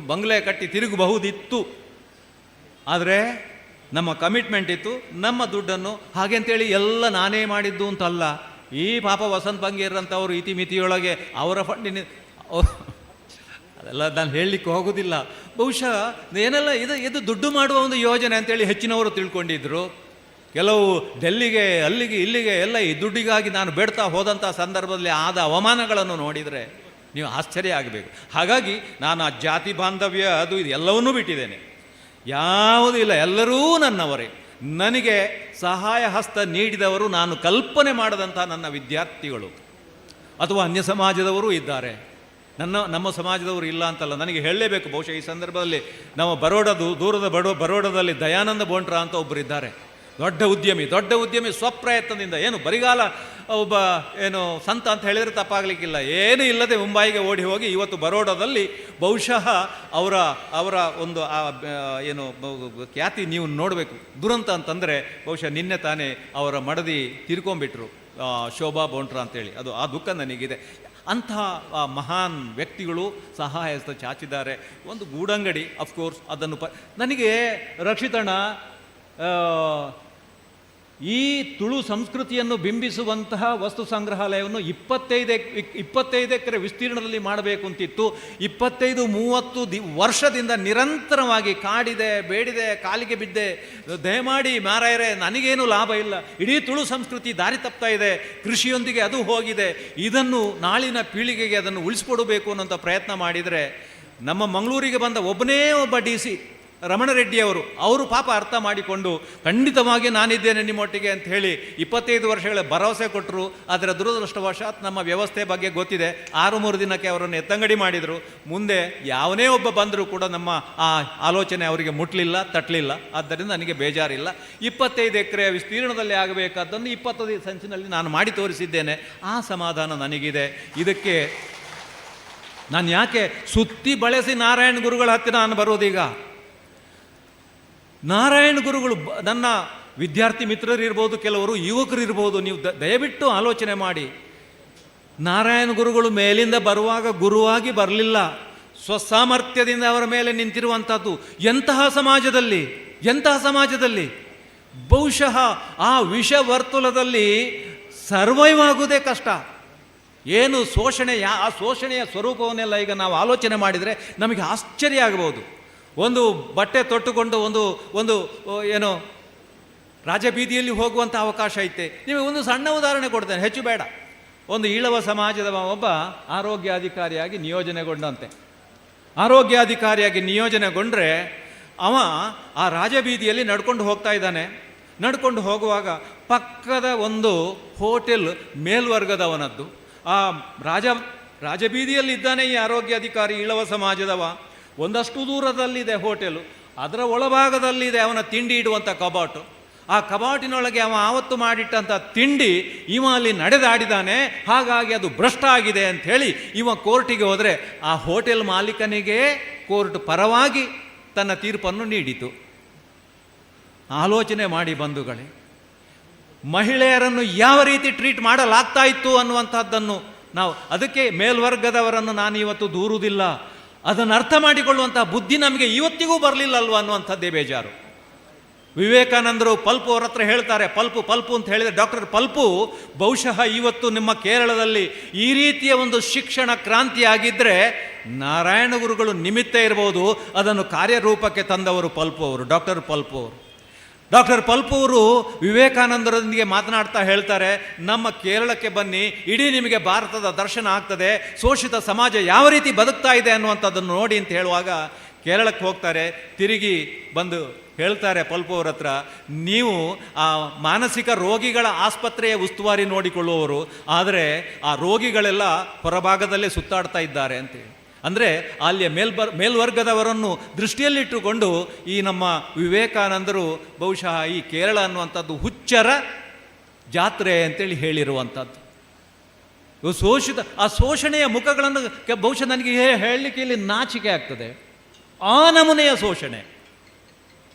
ಬಂಗ್ಲೆ ಕಟ್ಟಿ ತಿರುಗಬಹುದಿತ್ತು. ಆದರೆ ನಮ್ಮ ಕಮಿಟ್ಮೆಂಟ್ ಇತ್ತು, ನಮ್ಮ ದುಡ್ಡನ್ನು ಹಾಗೆ ಅಂತೇಳಿ ಎಲ್ಲ ನಾನೇ ಮಾಡಿದ್ದು ಅಂತಲ್ಲ. ಈ ಪಾಪ ವಸಂತ್ ಬಂಗೇರಂಥವರು ಇತಿಮಿತಿಯೊಳಗೆ ಅವರ ಫಂಡಿನ ಅದೆಲ್ಲ ನಾನು ಹೇಳಲಿಕ್ಕೆ ಹೋಗೋದಿಲ್ಲ. ಬಹುಶಃ ಏನೆಲ್ಲ ಇದು ಇದು ದುಡ್ಡು ಮಾಡುವ ಒಂದು ಯೋಜನೆ ಅಂತೇಳಿ ಹೆಚ್ಚಿನವರು ತಿಳ್ಕೊಂಡಿದ್ರು. ಕೆಲವು ಡೆಲ್ಲಿಗೆ ಅಲ್ಲಿಗೆ ಇಲ್ಲಿಗೆ ಎಲ್ಲ ಈ ದುಡ್ಡಿಗಾಗಿ ನಾನು ಬೇಡ್ತಾ ಹೋದಂಥ ಸಂದರ್ಭದಲ್ಲಿ ಆದ ಅವಮಾನಗಳನ್ನು ನೋಡಿದರೆ ನೀವು ಆಶ್ಚರ್ಯ ಆಗಬೇಕು. ಹಾಗಾಗಿ ನಾನು ಆ ಜಾತಿ ಬಾಂಧವ್ಯ ಅದು ಇದು ಎಲ್ಲವನ್ನೂ ಬಿಟ್ಟಿದ್ದೇನೆ, ಯಾವುದೂ ಇಲ್ಲ, ಎಲ್ಲರೂ ನನ್ನವರೇ. ನನಗೆ ಸಹಾಯ ಹಸ್ತ ನೀಡಿದವರು ನಾನು ಕಲ್ಪನೆ ಮಾಡದಂಥ ನನ್ನ ವಿದ್ಯಾರ್ಥಿಗಳು ಅಥವಾ ಅನ್ಯ ಸಮಾಜದವರೂ ಇದ್ದಾರೆ. ನಮ್ಮ ಸಮಾಜದವರು ಇಲ್ಲ ಅಂತಲ್ಲ, ನನಗೆ ಹೇಳಲೇಬೇಕು. ಬಹುಶಃ ಈ ಸಂದರ್ಭದಲ್ಲಿ ನಮ್ಮ ಬರೋಡದು ದೂರದ ಬರೋಡದಲ್ಲಿ ದಯಾನಂದ ಬೋಂಟ್ರಾ ಅಂತ ಒಬ್ಬರಿದ್ದಾರೆ, ದೊಡ್ಡ ಉದ್ಯಮಿ. ದೊಡ್ಡ ಉದ್ಯಮಿ ಸ್ವಪ್ರಯತ್ನದಿಂದ, ಏನು ಬರಿಗಾಲ ಒಬ್ಬ ಏನು ಸಂತ ಅಂತ ಹೇಳಿದರೆ ತಪ್ಪಾಗಲಿಕ್ಕಿಲ್ಲ, ಏನೂ ಇಲ್ಲದೆ ಮುಂಬೈಗೆ ಓಡಿ ಹೋಗಿ ಇವತ್ತು ಬರೋಡದಲ್ಲಿ ಬಹುಶಃ ಅವರ ಅವರ ಒಂದು ಆ ಏನು ಖ್ಯಾತಿ ನೀವು ನೋಡಬೇಕು. ದುರಂತ ಅಂತಂದರೆ ಬಹುಶಃ ನಿನ್ನೆ ತಾನೇ ಅವರ ಮಡದಿ ತೀರ್ಕೊಂಡ್ಬಿಟ್ರು, ಶೋಭಾ ಬೋಂಟ್ರಾ ಅಂತೇಳಿ. ಅದು ಆ ದುಃಖ ನನಗಿದೆ. ಅಂತಹ ಮಹಾನ್ ವ್ಯಕ್ತಿಗಳು ಸಹಾಯಹಸ್ತ ಚಾಚಿದ್ದಾರೆ. ಒಂದು ಗೂಡಂಗಡಿ, ಅಫ್ಕೋರ್ಸ್ ಅದನ್ನು ನನಗೆ ರಕ್ಷಿತಣ್ಣ ಈ ತುಳು ಸಂಸ್ಕೃತಿಯನ್ನು ಬಿಂಬಿಸುವಂತಹ ವಸ್ತು ಸಂಗ್ರಹಾಲಯವನ್ನು 25 ಎಕರೆ ವಿಸ್ತೀರ್ಣದಲ್ಲಿ ಮಾಡಬೇಕು ಅಂತಿತ್ತು. 25-30 ವರ್ಷದಿಂದ ನಿರಂತರವಾಗಿ ಕಾಡಿದೆ, ಬೇಡಿದೆ, ಕಾಲಿಗೆ ಬಿದ್ದೆ, ದಯಮಾಡಿ ಮಾರಾಯರೆ ನನಗೇನು ಲಾಭ ಇಲ್ಲ, ಇಡೀ ತುಳು ಸಂಸ್ಕೃತಿ ದಾರಿ ತಪ್ತಾ ಇದೆ, ಕೃಷಿಯೊಂದಿಗೆ ಅದು ಹೋಗಿದೆ, ಇದನ್ನು ನಾಳಿನ ಪೀಳಿಗೆಗೆ ಅದನ್ನು ಉಳಿಸ್ಕೊಡಬೇಕು ಅನ್ನೋಂಥ ಪ್ರಯತ್ನ ಮಾಡಿದರೆ ನಮ್ಮ ಮಂಗಳೂರಿಗೆ ಬಂದ ಒಬ್ಬನೇ ಒಬ್ಬ DC ರಮಣರೆಡ್ಡಿಯವರು, ಅವರು ಪಾಪ ಅರ್ಥ ಮಾಡಿಕೊಂಡು ಖಂಡಿತವಾಗಿ ನಾನಿದ್ದೇನೆ ನಿಮ್ಮೊಟ್ಟಿಗೆ ಅಂತ ಹೇಳಿ 25 ವರ್ಷಗಳ ಭರವಸೆ ಕೊಟ್ಟರು. ಆದರೆ ದುರದೃಷ್ಟವಶಾತ್ ನಮ್ಮ ವ್ಯವಸ್ಥೆ ಬಗ್ಗೆ ಗೊತ್ತಿದೆ, 6-3 ದಿನಕ್ಕೆ ಅವರನ್ನು ಎತ್ತಂಗಡಿ ಮಾಡಿದರು. ಮುಂದೆ ಯಾವನೇ ಒಬ್ಬ ಬಂದರೂ ಕೂಡ ನಮ್ಮ ಆ ಆಲೋಚನೆ ಅವರಿಗೆ ಮುಟ್ಲಿಲ್ಲ, ತಟ್ಟಲಿಲ್ಲ. ಆದ್ದರಿಂದ ನನಗೆ ಬೇಜಾರಿಲ್ಲ. 25 ಎಕರೆಯ ವಿಸ್ತೀರ್ಣದಲ್ಲಿ ಆಗಬೇಕಾದ್ದನ್ನು 25 ಸಂಚಿನಲ್ಲಿ ನಾನು ಮಾಡಿ ತೋರಿಸಿದ್ದೇನೆ. ಆ ಸಮಾಧಾನ ನನಗಿದೆ. ಇದಕ್ಕೆ ನಾನು ಯಾಕೆ ಸುತ್ತಿ ಬಳಸಿ ನಾರಾಯಣ ಗುರುಗಳ ಹತ್ತಿರ ನಾನು ಬರೋದೀಗ? ನಾರಾಯಣ ಗುರುಗಳು ನನ್ನ ವಿದ್ಯಾರ್ಥಿ ಮಿತ್ರರಿರ್ಬೋದು, ಕೆಲವರು ಯುವಕರಿರ್ಬೋದು, ನೀವು ದಯವಿಟ್ಟು ಆಲೋಚನೆ ಮಾಡಿ. ನಾರಾಯಣ ಗುರುಗಳು ಮೇಲಿಂದ ಬರುವಾಗ ಗುರುವಾಗಿ ಬರಲಿಲ್ಲ, ಸ್ವಸಾಮರ್ಥ್ಯದಿಂದ ಅವರ ಮೇಲೆ ನಿಂತಿರುವಂಥದ್ದು. ಎಂತಹ ಸಮಾಜದಲ್ಲಿ, ಎಂತಹ ಸಮಾಜದಲ್ಲಿ ಬಹುಶಃ ಆ ವಿಷವರ್ತುಲದಲ್ಲಿ ಸರ್ವೈವ್ ಆಗುವುದೇ ಕಷ್ಟ. ಏನು ಶೋಷಣೆ, ಆ ಶೋಷಣೆಯ ಸ್ವರೂಪವನ್ನೆಲ್ಲ ಈಗ ನಾವು ಆಲೋಚನೆ ಮಾಡಿದರೆ ನಮಗೆ ಆಶ್ಚರ್ಯ ಆಗ್ಬೋದು. ಒಂದು ಬಟ್ಟೆ ತೊಟ್ಟುಕೊಂಡು ಒಂದು ಒಂದು ಏನೋ ರಾಜಬೀದಿಯಲ್ಲಿ ಹೋಗುವಂಥ ಅವಕಾಶ ಐತೆ. ನಿಮಗೆ ಒಂದು ಸಣ್ಣ ಉದಾಹರಣೆ ಕೊಡ್ತೇನೆ, ಹೆಚ್ಚು ಬೇಡ. ಒಂದು ಈಳವ ಸಮಾಜದ ಒಬ್ಬ ಆರೋಗ್ಯಾಧಿಕಾರಿಯಾಗಿ ನಿಯೋಜನೆಗೊಂಡಂತೆ. ಆರೋಗ್ಯಾಧಿಕಾರಿಯಾಗಿ ನಿಯೋಜನೆಗೊಂಡ್ರೆ ಅವ ಆ ರಾಜಬೀದಿಯಲ್ಲಿ ನಡ್ಕೊಂಡು ಹೋಗ್ತಾ ಇದ್ದಾನೆ. ನಡ್ಕೊಂಡು ಹೋಗುವಾಗ ಪಕ್ಕದ ಒಂದು ಹೋಟೆಲ್ ಮೇಲ್ವರ್ಗದವನದ್ದು. ಆ ರಾಜಬೀದಿಯಲ್ಲಿ ಇದ್ದಾನೆ ಈ ಆರೋಗ್ಯಾಧಿಕಾರಿ ಈಳವ ಸಮಾಜದವ. ಒಂದಷ್ಟು ದೂರದಲ್ಲಿದೆ ಹೋಟೆಲು, ಅದರ ಒಳಭಾಗದಲ್ಲಿದೆ ಅವನ ತಿಂಡಿ ಇಡುವಂಥ ಕಬಾಟು. ಆ ಕಬಾಟಿನೊಳಗೆ ಅವ ಆವತ್ತು ಮಾಡಿಟ್ಟಂಥ ತಿಂಡಿ ಇವ ಅಲ್ಲಿ ನಡೆದಾಡಿದ್ದಾನೆ, ಹಾಗಾಗಿ ಅದು ಭ್ರಷ್ಟ ಆಗಿದೆ ಅಂಥೇಳಿ ಇವ ಕೋರ್ಟಿಗೆ ಹೋದರೆ ಆ ಹೋಟೆಲ್ ಮಾಲೀಕನಿಗೆ ಕೋರ್ಟ್ ಪರವಾಗಿ ತನ್ನ ತೀರ್ಪನ್ನು ನೀಡಿತು. ಆಲೋಚನೆ ಮಾಡಿ ಬಂಧುಗಳೇ, ಮಹಿಳೆಯರನ್ನು ಯಾವ ರೀತಿ ಟ್ರೀಟ್ ಮಾಡಲಾಗ್ತಾ ಇತ್ತು ಅನ್ನುವಂಥದ್ದನ್ನು ನಾವು, ಅದಕ್ಕೆ ಮೇಲ್ವರ್ಗದವರನ್ನು ನಾನು ಇವತ್ತು ದೂರುವುದಿಲ್ಲ, ಅದನ್ನು ಅರ್ಥ ಮಾಡಿಕೊಳ್ಳುವಂಥ ಬುದ್ಧಿ ನಮಗೆ ಇವತ್ತಿಗೂ ಬರಲಿಲ್ಲ ಅಲ್ವ ಅನ್ನುವಂಥದ್ದೇ ಬೇಜಾರು. ವಿವೇಕಾನಂದರು ಪಲ್ಪು ಅವ್ರ ಹತ್ರ ಹೇಳ್ತಾರೆ, ಪಲ್ಪು ಪಲ್ಪು ಅಂತ ಹೇಳಿದರೆ ಡಾಕ್ಟರ್ ಪಲ್ಪು ಬಹುಶಃ ಇವತ್ತು ನಿಮ್ಮ ಕೇರಳದಲ್ಲಿ ಈ ರೀತಿಯ ಒಂದು ಶಿಕ್ಷಣ ಕ್ರಾಂತಿ ಆಗಿದ್ದರೆ ನಾರಾಯಣ ಗುರುಗಳು ನಿಮಿತ್ತ ಇರ್ಬೋದು, ಅದನ್ನು ಕಾರ್ಯರೂಪಕ್ಕೆ ತಂದವರು ಪಲ್ಪು ಅವರು, ಡಾಕ್ಟರ್ ಪಲ್ಪು ಅವರು. ಡಾಕ್ಟರ್ ಪಲ್ಪೂರು ವಿವೇಕಾನಂದರೊಂದಿಗೆ ಮಾತನಾಡ್ತಾ ಹೇಳ್ತಾರೆ, ನಮ್ಮ ಕೇರಳಕ್ಕೆ ಬನ್ನಿ, ಇಡೀ ನಿಮಗೆ ಭಾರತದ ದರ್ಶನ ಆಗ್ತದೆ, ಶೋಷಿತ ಸಮಾಜ ಯಾವ ರೀತಿ ಬದುಕ್ತಾ ಇದೆ ಅನ್ನುವಂಥದ್ದನ್ನು ನೋಡಿ ಅಂತ ಹೇಳುವಾಗ ಕೇರಳಕ್ಕೆ ಹೋಗ್ತಾರೆ. ತಿರುಗಿ ಬಂದು ಹೇಳ್ತಾರೆ ಪಲ್ಪೂರ ಹತ್ರ, ನೀವು ಆ ಮಾನಸಿಕ ರೋಗಿಗಳ ಆಸ್ಪತ್ರೆಯ ಉಸ್ತುವಾರಿ ನೋಡಿಕೊಳ್ಳುವವರು, ಆದರೆ ಆ ರೋಗಿಗಳೆಲ್ಲ ಹೊರಭಾಗದಲ್ಲೇ ಸುತ್ತಾಡ್ತಾ ಇದ್ದಾರೆ ಅಂತೇಳಿ. ಅಂದರೆ ಅಲ್ಲಿಯ ಮೇಲ್ವರ್ಗದವರನ್ನು ದೃಷ್ಟಿಯಲ್ಲಿಟ್ಟುಕೊಂಡು ಈ ನಮ್ಮ ವಿವೇಕಾನಂದರು ಬಹುಶಃ ಈ ಕೇರಳ ಅನ್ನುವಂಥದ್ದು ಹುಚ್ಚರ ಜಾತ್ರೆ ಅಂತೇಳಿ ಹೇಳಿರುವಂಥದ್ದು. ಶೋಷಿತ ಆ ಶೋಷಣೆಯ ಮುಖಗಳನ್ನು ಬಹುಶಃ ನನಗೆ ಹೇಳಲಿಕ್ಕೆ ಇಲ್ಲಿ ನಾಚಿಕೆ ಆಗ್ತದೆ. ಆ ನಮೂನೆಯ ಶೋಷಣೆ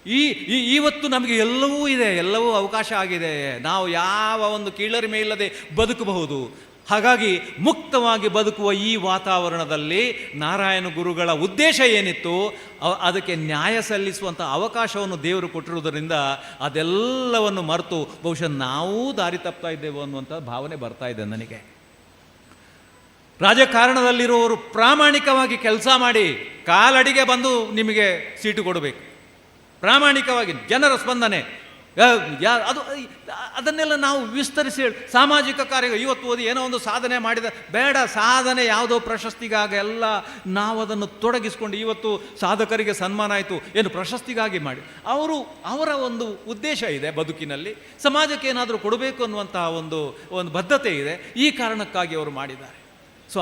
ಈ ಇವತ್ತು ನಮಗೆ ಎಲ್ಲವೂ ಇದೆ, ಎಲ್ಲವೂ ಅವಕಾಶ ಆಗಿದೆ, ನಾವು ಯಾವ ಒಂದು ಕೀಳರಿಮೆ ಇಲ್ಲದೆ ಬದುಕಬಹುದು. ಹಾಗಾಗಿ ಮುಕ್ತವಾಗಿ ಬದುಕುವ ಈ ವಾತಾವರಣದಲ್ಲಿ ನಾರಾಯಣ ಗುರುಗಳ ಉದ್ದೇಶ ಏನಿತ್ತು ಅದಕ್ಕೆ ನ್ಯಾಯ ಸಲ್ಲಿಸುವಂಥ ಅವಕಾಶವನ್ನು ದೇವರು ಕೊಟ್ಟಿರುವುದರಿಂದ ಅದೆಲ್ಲವನ್ನು ಮರೆತು ಬಹುಶಃ ನಾವೂ ದಾರಿ ತಪ್ತಾ ಇದ್ದೇವೆ ಅನ್ನುವಂಥ ಭಾವನೆ ಬರ್ತಾ ಇದೆ ನನಗೆ. ರಾಜಕಾರಣದಲ್ಲಿರುವವರು ಪ್ರಾಮಾಣಿಕವಾಗಿ ಕೆಲಸ ಮಾಡಿ ಕಾಲಡಿಗೆ ಬಂದು ನಿಮಗೆ ಸೀಟು ಕೊಡಬೇಕು. ಪ್ರಾಮಾಣಿಕವಾಗಿ ಜನರ ಸ್ಪಂದನೆ ಅದು ಅದನ್ನೆಲ್ಲ ನಾವು ವಿಸ್ತರಿಸಿ ಹೇಳಿ. ಸಾಮಾಜಿಕ ಕಾರ್ಯಗಳು ಇವತ್ತು ಓದಿ ಏನೋ ಒಂದು ಸಾಧನೆ ಮಾಡಿದ ಬೇಡ, ಸಾಧನೆ ಯಾವುದೋ ಪ್ರಶಸ್ತಿಗಾಗಿ ಎಲ್ಲ ನಾವು ಅದನ್ನು ತೊಡಗಿಸ್ಕೊಂಡು ಇವತ್ತು ಸಾಧಕರಿಗೆ ಸನ್ಮಾನ ಆಯಿತು ಏನು ಪ್ರಶಸ್ತಿಗಾಗಿ ಮಾಡಿ, ಅವರ ಒಂದು ಉದ್ದೇಶ ಇದೆ ಬದುಕಿನಲ್ಲಿ, ಸಮಾಜಕ್ಕೆ ಏನಾದರೂ ಕೊಡಬೇಕು ಅನ್ನುವಂತಹ ಒಂದು ಒಂದು ಬದ್ಧತೆ ಇದೆ, ಈ ಕಾರಣಕ್ಕಾಗಿ ಅವರು ಮಾಡಿದ್ದಾರೆ.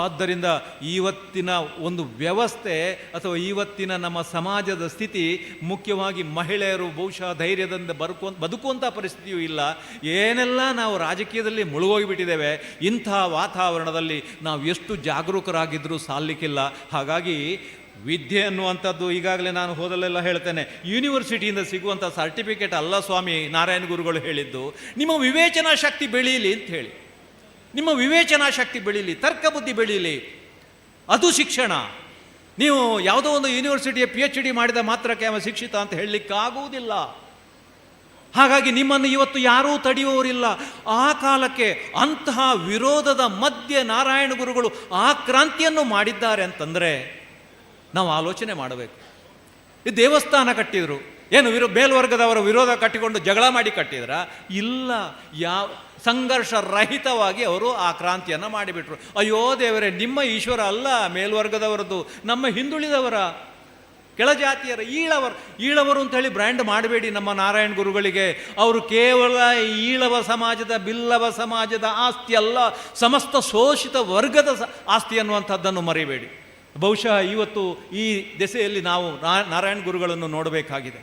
ಆದ್ದರಿಂದ ಇವತ್ತಿನ ಒಂದು ವ್ಯವಸ್ಥೆ ಅಥವಾ ಇವತ್ತಿನ ನಮ್ಮ ಸಮಾಜದ ಸ್ಥಿತಿ, ಮುಖ್ಯವಾಗಿ ಮಹಿಳೆಯರು ಬಹುಶಃ ಧೈರ್ಯದಿಂದ ಬದುಕುವಂಥ ಪರಿಸ್ಥಿತಿಯೂ ಇಲ್ಲ. ಏನೆಲ್ಲ ನಾವು ರಾಜಕೀಯದಲ್ಲಿ ಮುಳುಗೋಗಿಬಿಟ್ಟಿದ್ದೇವೆ. ಇಂಥ ವಾತಾವರಣದಲ್ಲಿ ನಾವು ಎಷ್ಟು ಜಾಗರೂಕರಾಗಿದ್ದರೂ ಸಾಲಲಿಕ್ಕಿಲ್ಲ. ಹಾಗಾಗಿ ವಿದ್ಯೆ ಅನ್ನುವಂಥದ್ದು ಈಗಾಗಲೇ ನಾನು ಹೋದಲ್ಲೆಲ್ಲ ಹೇಳ್ತೇನೆ, ಯೂನಿವರ್ಸಿಟಿಯಿಂದ ಸಿಗುವಂಥ ಸರ್ಟಿಫಿಕೇಟ್ ಅಲ್ಲ ಸ್ವಾಮಿ ನಾರಾಯಣ ಗುರುಗಳು ಹೇಳಿದ್ದು, ನಿಮ್ಮ ವಿವೇಚನಾ ಶಕ್ತಿ ಬೆಳೀಲಿ ಅಂತ ಹೇಳಿ. ನಿಮ್ಮ ವಿವೇಚನಾ ಶಕ್ತಿ ಬೆಳೀಲಿ, ತರ್ಕಬುದ್ಧಿ ಬೆಳೀಲಿ, ಅದು ಶಿಕ್ಷಣ. ನೀವು ಯಾವುದೋ ಒಂದು ಯೂನಿವರ್ಸಿಟಿಯ PhD ಮಾಡಿದ ಮಾತ್ರಕ್ಕೆ ಅವ ಶಿಕ್ಷಿತ ಅಂತ ಹೇಳಲಿಕ್ಕಾಗುವುದಿಲ್ಲ. ಹಾಗಾಗಿ ನಿಮ್ಮನ್ನು ಇವತ್ತು ಯಾರೂ ತಡೆಯುವವರಿಲ್ಲ. ಆ ಕಾಲಕ್ಕೆ ಅಂತಹ ವಿರೋಧದ ಮಧ್ಯೆ ನಾರಾಯಣ ಗುರುಗಳು ಆ ಕ್ರಾಂತಿಯನ್ನು ಮಾಡಿದ್ದಾರೆ ಅಂತಂದರೆ ನಾವು ಆಲೋಚನೆ ಮಾಡಬೇಕು. ಈ ದೇವಸ್ಥಾನ ಕಟ್ಟಿದರು, ಏನು ಮೇಲ್ವರ್ಗದವರ ವಿರೋಧ ಕಟ್ಟಿಕೊಂಡು ಜಗಳ ಮಾಡಿ ಕಟ್ಟಿದ್ರಾ? ಇಲ್ಲ, ಯಾವ ಸಂಘರ್ಷರಹಿತವಾಗಿ ಅವರು ಆ ಕ್ರಾಂತಿಯನ್ನು ಮಾಡಿಬಿಟ್ರು. ಅಯ್ಯೋ ದೇವರೇ, ನಿಮ್ಮ ಈಶ್ವರ ಅಲ್ಲ ಮೇಲ್ವರ್ಗದವರದ್ದು, ನಮ್ಮ ಹಿಂದುಳಿದವರ, ಕೆಳಜಾತಿಯರ, ಈಳವರು ಅಂತ ಹೇಳಿ ಬ್ರ್ಯಾಂಡ್ ಮಾಡಬೇಡಿ ನಮ್ಮ ನಾರಾಯಣ ಗುರುಗಳಿಗೆ. ಅವರು ಕೇವಲ ಈಳವ ಸಮಾಜದ, ಬಿಲ್ಲವ ಸಮಾಜದ ಆಸ್ತಿ ಅಲ್ಲ, ಸಮಸ್ತ ಶೋಷಿತ ವರ್ಗದ ಆಸ್ತಿ ಅನ್ನುವಂಥದ್ದನ್ನು ಮರಿಬೇಡಿ. ಬಹುಶಃ ಇವತ್ತು ಈ ದೆಸೆಯಲ್ಲಿ ನಾವು ನಾರಾಯಣ ಗುರುಗಳನ್ನು ನೋಡಬೇಕಾಗಿದೆ.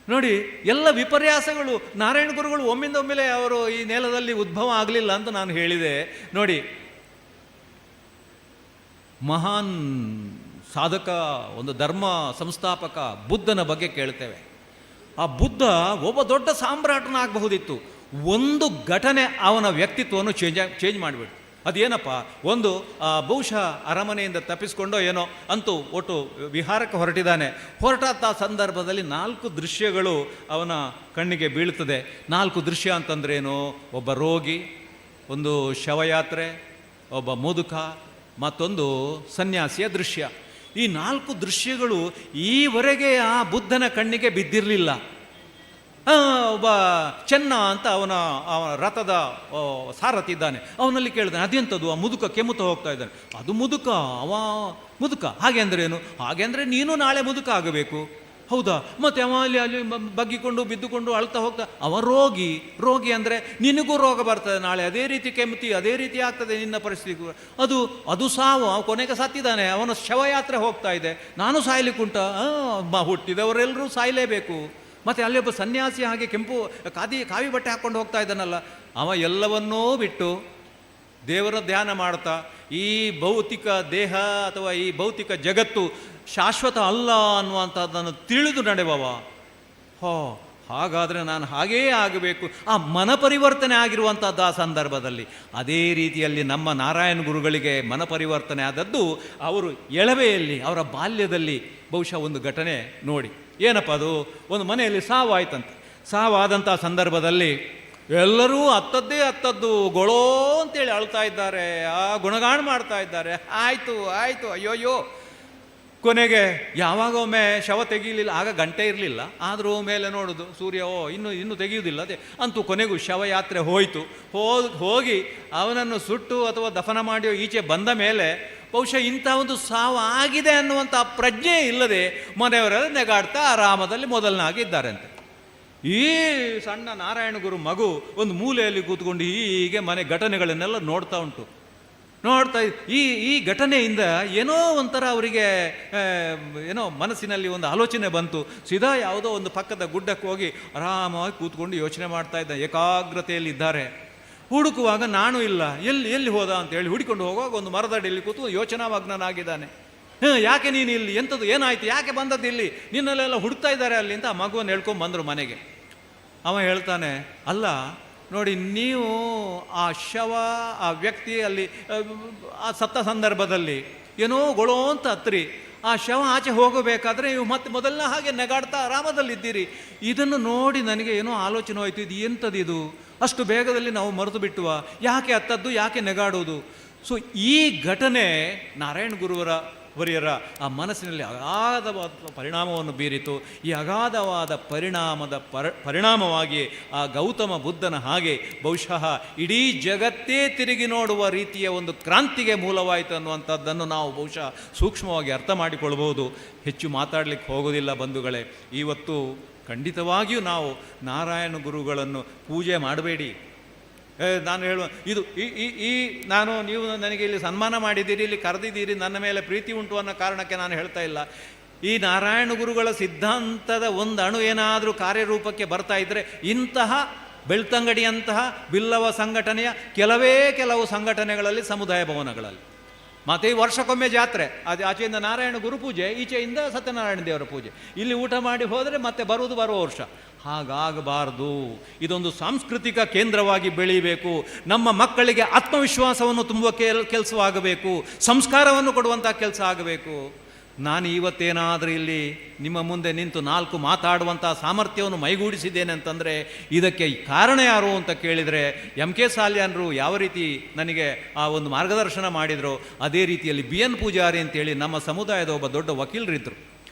ನೋಡಿ, ಎಲ್ಲ ವಿಪರ್ಯಾಸಗಳು ನಾರಾಯಣ ಗುರುಗಳು ಒಮ್ಮಿಂದ ಒಮ್ಮೆಲೆ ಅವರು ಈ ನೆಲದಲ್ಲಿ ಉದ್ಭವ ಆಗಲಿಲ್ಲ ಅಂತ ನಾನು ಹೇಳಿದೆ. ನೋಡಿ, ಮಹಾನ್ ಸಾಧಕ, ಒಂದು ಧರ್ಮ ಸಂಸ್ಥಾಪಕ ಬುದ್ಧನ ಬಗ್ಗೆ ಕೇಳ್ತೇವೆ. ಆ ಬುದ್ಧ ಒಬ್ಬ ದೊಡ್ಡ ಸಾಮ್ರಾಟನಾಗಬಹುದಿತ್ತು. ಒಂದು ಘಟನೆ ಅವನ ವ್ಯಕ್ತಿತ್ವವನ್ನು ಚೇಂಜ್ ಮಾಡಿಬಿಡ್ತು. ಅದೇನಪ್ಪ, ಒಂದು ಬಹುಶಃ ಅರಮನೆಯಿಂದ ತಪ್ಪಿಸ್ಕೊಂಡೋ ಏನೋ ಅಂತೂ ಒಟ್ಟು ವಿಹಾರಕ್ಕೆ ಹೊರಟಿದ್ದಾನೆ. ಹೊರಟಾದ ಸಂದರ್ಭದಲ್ಲಿ 4 ದೃಶ್ಯಗಳು ಅವನ ಕಣ್ಣಿಗೆ ಬೀಳ್ತದೆ. 4 ದೃಶ್ಯ ಅಂತಂದ್ರೇನು? ಒಬ್ಬ ರೋಗಿ, ಒಂದು ಶವಯಾತ್ರೆ, ಒಬ್ಬ ಮುದುಕ, ಮತ್ತೊಂದು ಸನ್ಯಾಸಿಯ ದೃಶ್ಯ. ಈ 4 ದೃಶ್ಯಗಳು ಈವರೆಗೆ ಆ ಬುದ್ಧನ ಕಣ್ಣಿಗೆ ಬಿದ್ದಿರಲಿಲ್ಲ. ಒಬ್ಬ ಚೆನ್ನ ಅಂತ ಅವನ ರಥದ ಸಾರಥಿ ಇದ್ದಾನೆ. ಅವನಲ್ಲಿ ಕೇಳಿದಾನೆ, ಅದೆಂಥದ್ದು ಆ ಮುದುಕ ಕೆಮ್ಮುತ್ತಾ ಹೋಗ್ತಾ ಇದ್ದಾನೆ. ಅದು ಮುದುಕ, ಅವ ಮುದುಕ. ಹಾಗೆ ಅಂದ್ರೇನು? ಹಾಗೆ ಅಂದರೆ ನೀನು ನಾಳೆ ಮುದುಕ ಆಗಬೇಕು. ಹೌದಾ? ಮತ್ತೆ ಅವ ಅಲ್ಲಿ ಅಲ್ಲಿ ಬಗ್ಗಿಕೊಂಡು ಬಿದ್ದುಕೊಂಡು ಅಳ್ತಾ ಹೋಗ್ತಾ, ಅವ ರೋಗಿ. ರೋಗಿ ಅಂದರೆ ನಿನಗೂ ರೋಗ ಬರ್ತದೆ ನಾಳೆ, ಅದೇ ರೀತಿ ಕೆಮ್ಮುತ್ತಿ, ಅದೇ ರೀತಿ ಆಗ್ತದೆ ನಿನ್ನ ಪರಿಸ್ಥಿತಿ. ಅದು ಅದು ಸಾವು, ಅವ ಕೊನೆಗೆ ಸತ್ತಿದ್ದಾನೆ, ಅವನ ಶವಯಾತ್ರೆ ಹೋಗ್ತಾ ಇದೆ, ನಾನು ಸಾಯ್ಲಿಕ್ಕುಂಟ? ಹುಟ್ಟಿದವರೆಲ್ಲರೂ ಸಾಯಲೇಬೇಕು. ಮತ್ತು ಅಲ್ಲಿ ಒಬ್ಬ ಸನ್ಯಾಸಿ ಹಾಗೆ ಕೆಂಪು ಕಾವಿ ಬಟ್ಟೆ ಹಾಕ್ಕೊಂಡು ಹೋಗ್ತಾ ಇದ್ದಾನಲ್ಲ, ಅವ ಎಲ್ಲವನ್ನೂ ಬಿಟ್ಟು ದೇವರ ಧ್ಯಾನ ಮಾಡ್ತಾ, ಈ ಭೌತಿಕ ದೇಹ ಅಥವಾ ಈ ಭೌತಿಕ ಜಗತ್ತು ಶಾಶ್ವತ ಅಲ್ಲ ಅನ್ನುವಂಥದ್ದನ್ನು ತಿಳಿದು ನಡೆವವ. ಹಾಗಾದರೆ ನಾನು ಹಾಗೇ ಆಗಬೇಕು. ಆ ಮನಪರಿವರ್ತನೆ ಆಗಿರುವಂಥದ್ದು ಆ ಸಂದರ್ಭದಲ್ಲಿ. ಅದೇ ರೀತಿಯಲ್ಲಿ ನಮ್ಮ ನಾರಾಯಣ ಗುರುಗಳಿಗೆ ಮನಪರಿವರ್ತನೆ ಆದದ್ದು ಅವರು ಎಳವೆಯಲ್ಲಿ, ಅವರ ಬಾಲ್ಯದಲ್ಲಿ ಬಹುಶಃ ಒಂದು ಘಟನೆ ನೋಡಿ. ಏನಪ್ಪ ಅದು? ಒಂದು ಮನೆಯಲ್ಲಿ ಸಾವಾಯ್ತಂತೆ. ಸಾವಾದಂಥ ಸಂದರ್ಭದಲ್ಲಿ ಎಲ್ಲರೂ ಅತ್ತದ್ದೇ ಅತ್ತದ್ದು ಗೊಳೋ ಅಂತೇಳಿ ಅಳ್ತಾ ಇದ್ದಾರೆ, ಆ ಗುಣಗಾನ ಮಾಡ್ತಾ ಇದ್ದಾರೆ. ಆಯಿತು ಆಯಿತು, ಅಯ್ಯೋಯ್ಯೋ. ಕೊನೆಗೆ ಯಾವಾಗ ಒಮ್ಮೆ ಶವ ತೆಗೀಲಿಲ್ಲ, ಆಗ ಗಂಟೆ ಇರಲಿಲ್ಲ, ಆದರೂ ಮೇಲೆ ನೋಡೋದು ಸೂರ್ಯ, ಓ ಇನ್ನು ಇನ್ನು ತೆಗೆಯುವುದಿಲ್ಲ ಅದೇ ಅಂತೂ ಕೊನೆಗೂ ಶವಯಾತ್ರೆ ಹೋಯಿತು. ಹೋಗಿ ಅವನನ್ನು ಸುಟ್ಟು ಅಥವಾ ದಫನ ಮಾಡಿ ಈಚೆ ಬಂದ ಮೇಲೆ ಬಹುಶಃ ಇಂಥ ಒಂದು ಸಾವು ಆಗಿದೆ ಅನ್ನುವಂಥ ಪ್ರಜ್ಞೆ ಇಲ್ಲದೆ ಮನೆಯವರೆಲ್ಲ ನೆಗಾಡ್ತಾ ಆರಾಮದಲ್ಲಿ ಮೊದಲನಾಗಿ ಇದ್ದಾರಂತೆ. ಈ ಸಣ್ಣ ನಾರಾಯಣ ಗುರು ಮಗು ಒಂದು ಮೂಲೆಯಲ್ಲಿ ಕೂತ್ಕೊಂಡು ಹೀಗೆ ಮನೆ ಘಟನೆಗಳನ್ನೆಲ್ಲ ನೋಡ್ತಾ ಉಂಟು. ನೋಡ್ತಾ ಈ ಈ ಘಟನೆಯಿಂದ ಏನೋ ಒಂಥರ ಅವರಿಗೆ ಏನೋ ಮನಸ್ಸಿನಲ್ಲಿ ಒಂದು ಆಲೋಚನೆ ಬಂತು. ಸೀದಾ ಯಾವುದೋ ಒಂದು ಪಕ್ಕದ ಗುಡ್ಡಕ್ಕೆ ಹೋಗಿ ಆರಾಮಾಗಿ ಕೂತ್ಕೊಂಡು ಯೋಚನೆ ಮಾಡ್ತಾ ಇದ್ದ, ಏಕಾಗ್ರತೆಯಲ್ಲಿದ್ದಾರೆ. ಹುಡುಕುವಾಗ ನಾನು ಇಲ್ಲ, ಎಲ್ಲಿ ಎಲ್ಲಿ ಹೋದ ಅಂತೇಳಿ ಹುಡುಕೊಂಡು ಹೋಗುವಾಗ ಒಂದು ಮರದಡಿಯಲ್ಲಿ ಕೂತು ಯೋಚನಾಮಗ್ನನಾಗಿದ್ದಾನೆ. ಯಾಕೆ ನೀನು ಇಲ್ಲಿ, ಎಂಥದ್ದು ಏನಾಯಿತು, ಯಾಕೆ ಬಂದದ್ದು ಇಲ್ಲಿ, ನಿನ್ನಲ್ಲೆಲ್ಲ ಹುಡುಕ್ತಾ ಇದ್ದಾರೆ ಅಲ್ಲಿ ಅಂತ ಆ ಮಗುವನ್ನು ಹೇಳ್ಕೊಂಬಂದರು ಮನೆಗೆ. ಅವ ಹೇಳ್ತಾನೆ, ಅಲ್ಲ ನೋಡಿ, ನೀವು ಆ ಶವ, ಆ ವ್ಯಕ್ತಿ ಅಲ್ಲಿ ಆ ಸತ್ತ ಸಂದರ್ಭದಲ್ಲಿ ಏನೋ ಗೊಳೋ ಅಂತ ಹತ್ರಿ, ಆ ಶವ ಆಚೆ ಹೋಗಬೇಕಾದ್ರೆ ನೀವು ಮತ್ತೆ ಮೊದಲನ ಹಾಗೆ ನೆಗಾಡ್ತಾ ಆರಾಮದಲ್ಲಿದ್ದೀರಿ. ಇದನ್ನು ನೋಡಿ ನನಗೆ ಏನೋ ಆಲೋಚನೆ ಹೋಯಿತು, ಇದು ಎಂಥದ್ದು, ಅಷ್ಟು ಬೇಗದಲ್ಲಿ ನಾವು ಮರೆತು ಬಿಟ್ಟುವ, ಯಾಕೆ ಹತ್ತದ್ದು, ಯಾಕೆ ನೆಗಾಡೋದು. ಸೊ ಈ ಘಟನೆ ನಾರಾಯಣ ಗುರುವರ ವರಿಯರ ಆ ಮನಸ್ಸಿನಲ್ಲಿ ಅಗಾಧವಾದ ಪರಿಣಾಮವನ್ನು ಬೀರಿತು. ಈ ಅಗಾಧವಾದ ಪರಿಣಾಮದ ಪರಿಣಾಮವಾಗಿ ಆ ಗೌತಮ ಬುದ್ಧನ ಹಾಗೆ ಬಹುಶಃ ಇಡೀ ಜಗತ್ತೇ ತಿರುಗಿ ನೋಡುವ ರೀತಿಯ ಒಂದು ಕ್ರಾಂತಿಗೆ ಮೂಲವಾಯಿತು ಅನ್ನುವಂಥದ್ದನ್ನು ನಾವು ಬಹುಶಃ ಸೂಕ್ಷ್ಮವಾಗಿ ಅರ್ಥ ಮಾಡಿಕೊಳ್ಬೋದು. ಹೆಚ್ಚು ಮಾತಾಡಲಿಕ್ಕೆ ಹೋಗೋದಿಲ್ಲ ಬಂಧುಗಳೇ. ಇವತ್ತು ಖಂಡಿತವಾಗಿಯೂ ನಾವು ನಾರಾಯಣ ಗುರುಗಳನ್ನು ಪೂಜೆ ಮಾಡಬೇಡಿ. ನಾನು ಹೇಳುವ ಇದು ಈ ಈ ಈ ನಾನು ನೀವು ನನಗೆ ಇಲ್ಲಿ ಸನ್ಮಾನ ಮಾಡಿದ್ದೀರಿ, ಇಲ್ಲಿ ಕರೆದಿದ್ದೀರಿ, ನನ್ನ ಮೇಲೆ ಪ್ರೀತಿ ಉಂಟು ಅನ್ನೋ ಕಾರಣಕ್ಕೆ ನಾನು ಹೇಳ್ತಾ ಇಲ್ಲ. ಈ ನಾರಾಯಣ ಗುರುಗಳ ಸಿದ್ಧಾಂತದ ಒಂದು ಅಣು ಏನಾದರೂ ಕಾರ್ಯರೂಪಕ್ಕೆ ಬರ್ತಾ ಇದ್ದರೆ ಇಂತಹ ಬೆಳ್ತಂಗಡಿಯಂತಹ ಬಿಲ್ಲವ ಸಂಘಟನೆಯ ಕೆಲವೇ ಕೆಲವು ಸಂಘಟನೆಗಳಲ್ಲಿ, ಸಮುದಾಯ ಭವನಗಳಲ್ಲಿ, ಮತ್ತು ಈ ವರ್ಷಕ್ಕೊಮ್ಮೆ ಜಾತ್ರೆ, ಅದು ಆಚೆಯಿಂದ ನಾರಾಯಣ ಗುರು ಪೂಜೆ, ಈಚೆಯಿಂದ ಸತ್ಯನಾರಾಯಣ ದೇವರ ಪೂಜೆ, ಇಲ್ಲಿ ಊಟ ಮಾಡಿ ಹೋದರೆ ಮತ್ತೆ ಬರುವುದು ಬರುವ ವರ್ಷ. ಹಾಗಾಗಬಾರ್ದು. ಇದೊಂದು ಸಾಂಸ್ಕೃತಿಕ ಕೇಂದ್ರವಾಗಿ ಬೆಳೀಬೇಕು. ನಮ್ಮ ಮಕ್ಕಳಿಗೆ ಆತ್ಮವಿಶ್ವಾಸವನ್ನು ತುಂಬುವ ಕೆಲಸವಾಗಬೇಕು, ಸಂಸ್ಕಾರವನ್ನು ಕೊಡುವಂಥ ಕೆಲಸ ಆಗಬೇಕು. ನಾನು ಇವತ್ತೇನಾದರೂ ಇಲ್ಲಿ ನಿಮ್ಮ ಮುಂದೆ ನಿಂತು ನಾಲ್ಕು ಮಾತಾಡುವಂಥ ಸಾಮರ್ಥ್ಯವನ್ನು ಮೈಗೂಡಿಸಿದ್ದೇನೆ ಅಂತಂದರೆ ಇದಕ್ಕೆ ಕಾರಣ ಯಾರು ಅಂತ ಕೇಳಿದರೆ, ಎಂ ಕೆ ಸಾಲ್ಯಾನ್ರು ಯಾವ ರೀತಿ ನನಗೆ ಆ ಒಂದು ಮಾರ್ಗದರ್ಶನ ಮಾಡಿದರು, ಅದೇ ರೀತಿಯಲ್ಲಿ ಬಿ ಎನ್ ಪೂಜಾರಿ ಅಂತೇಳಿ ನಮ್ಮ ಸಮುದಾಯದ ಒಬ್ಬ ದೊಡ್ಡ ವಕೀಲರಿದ್ದರು.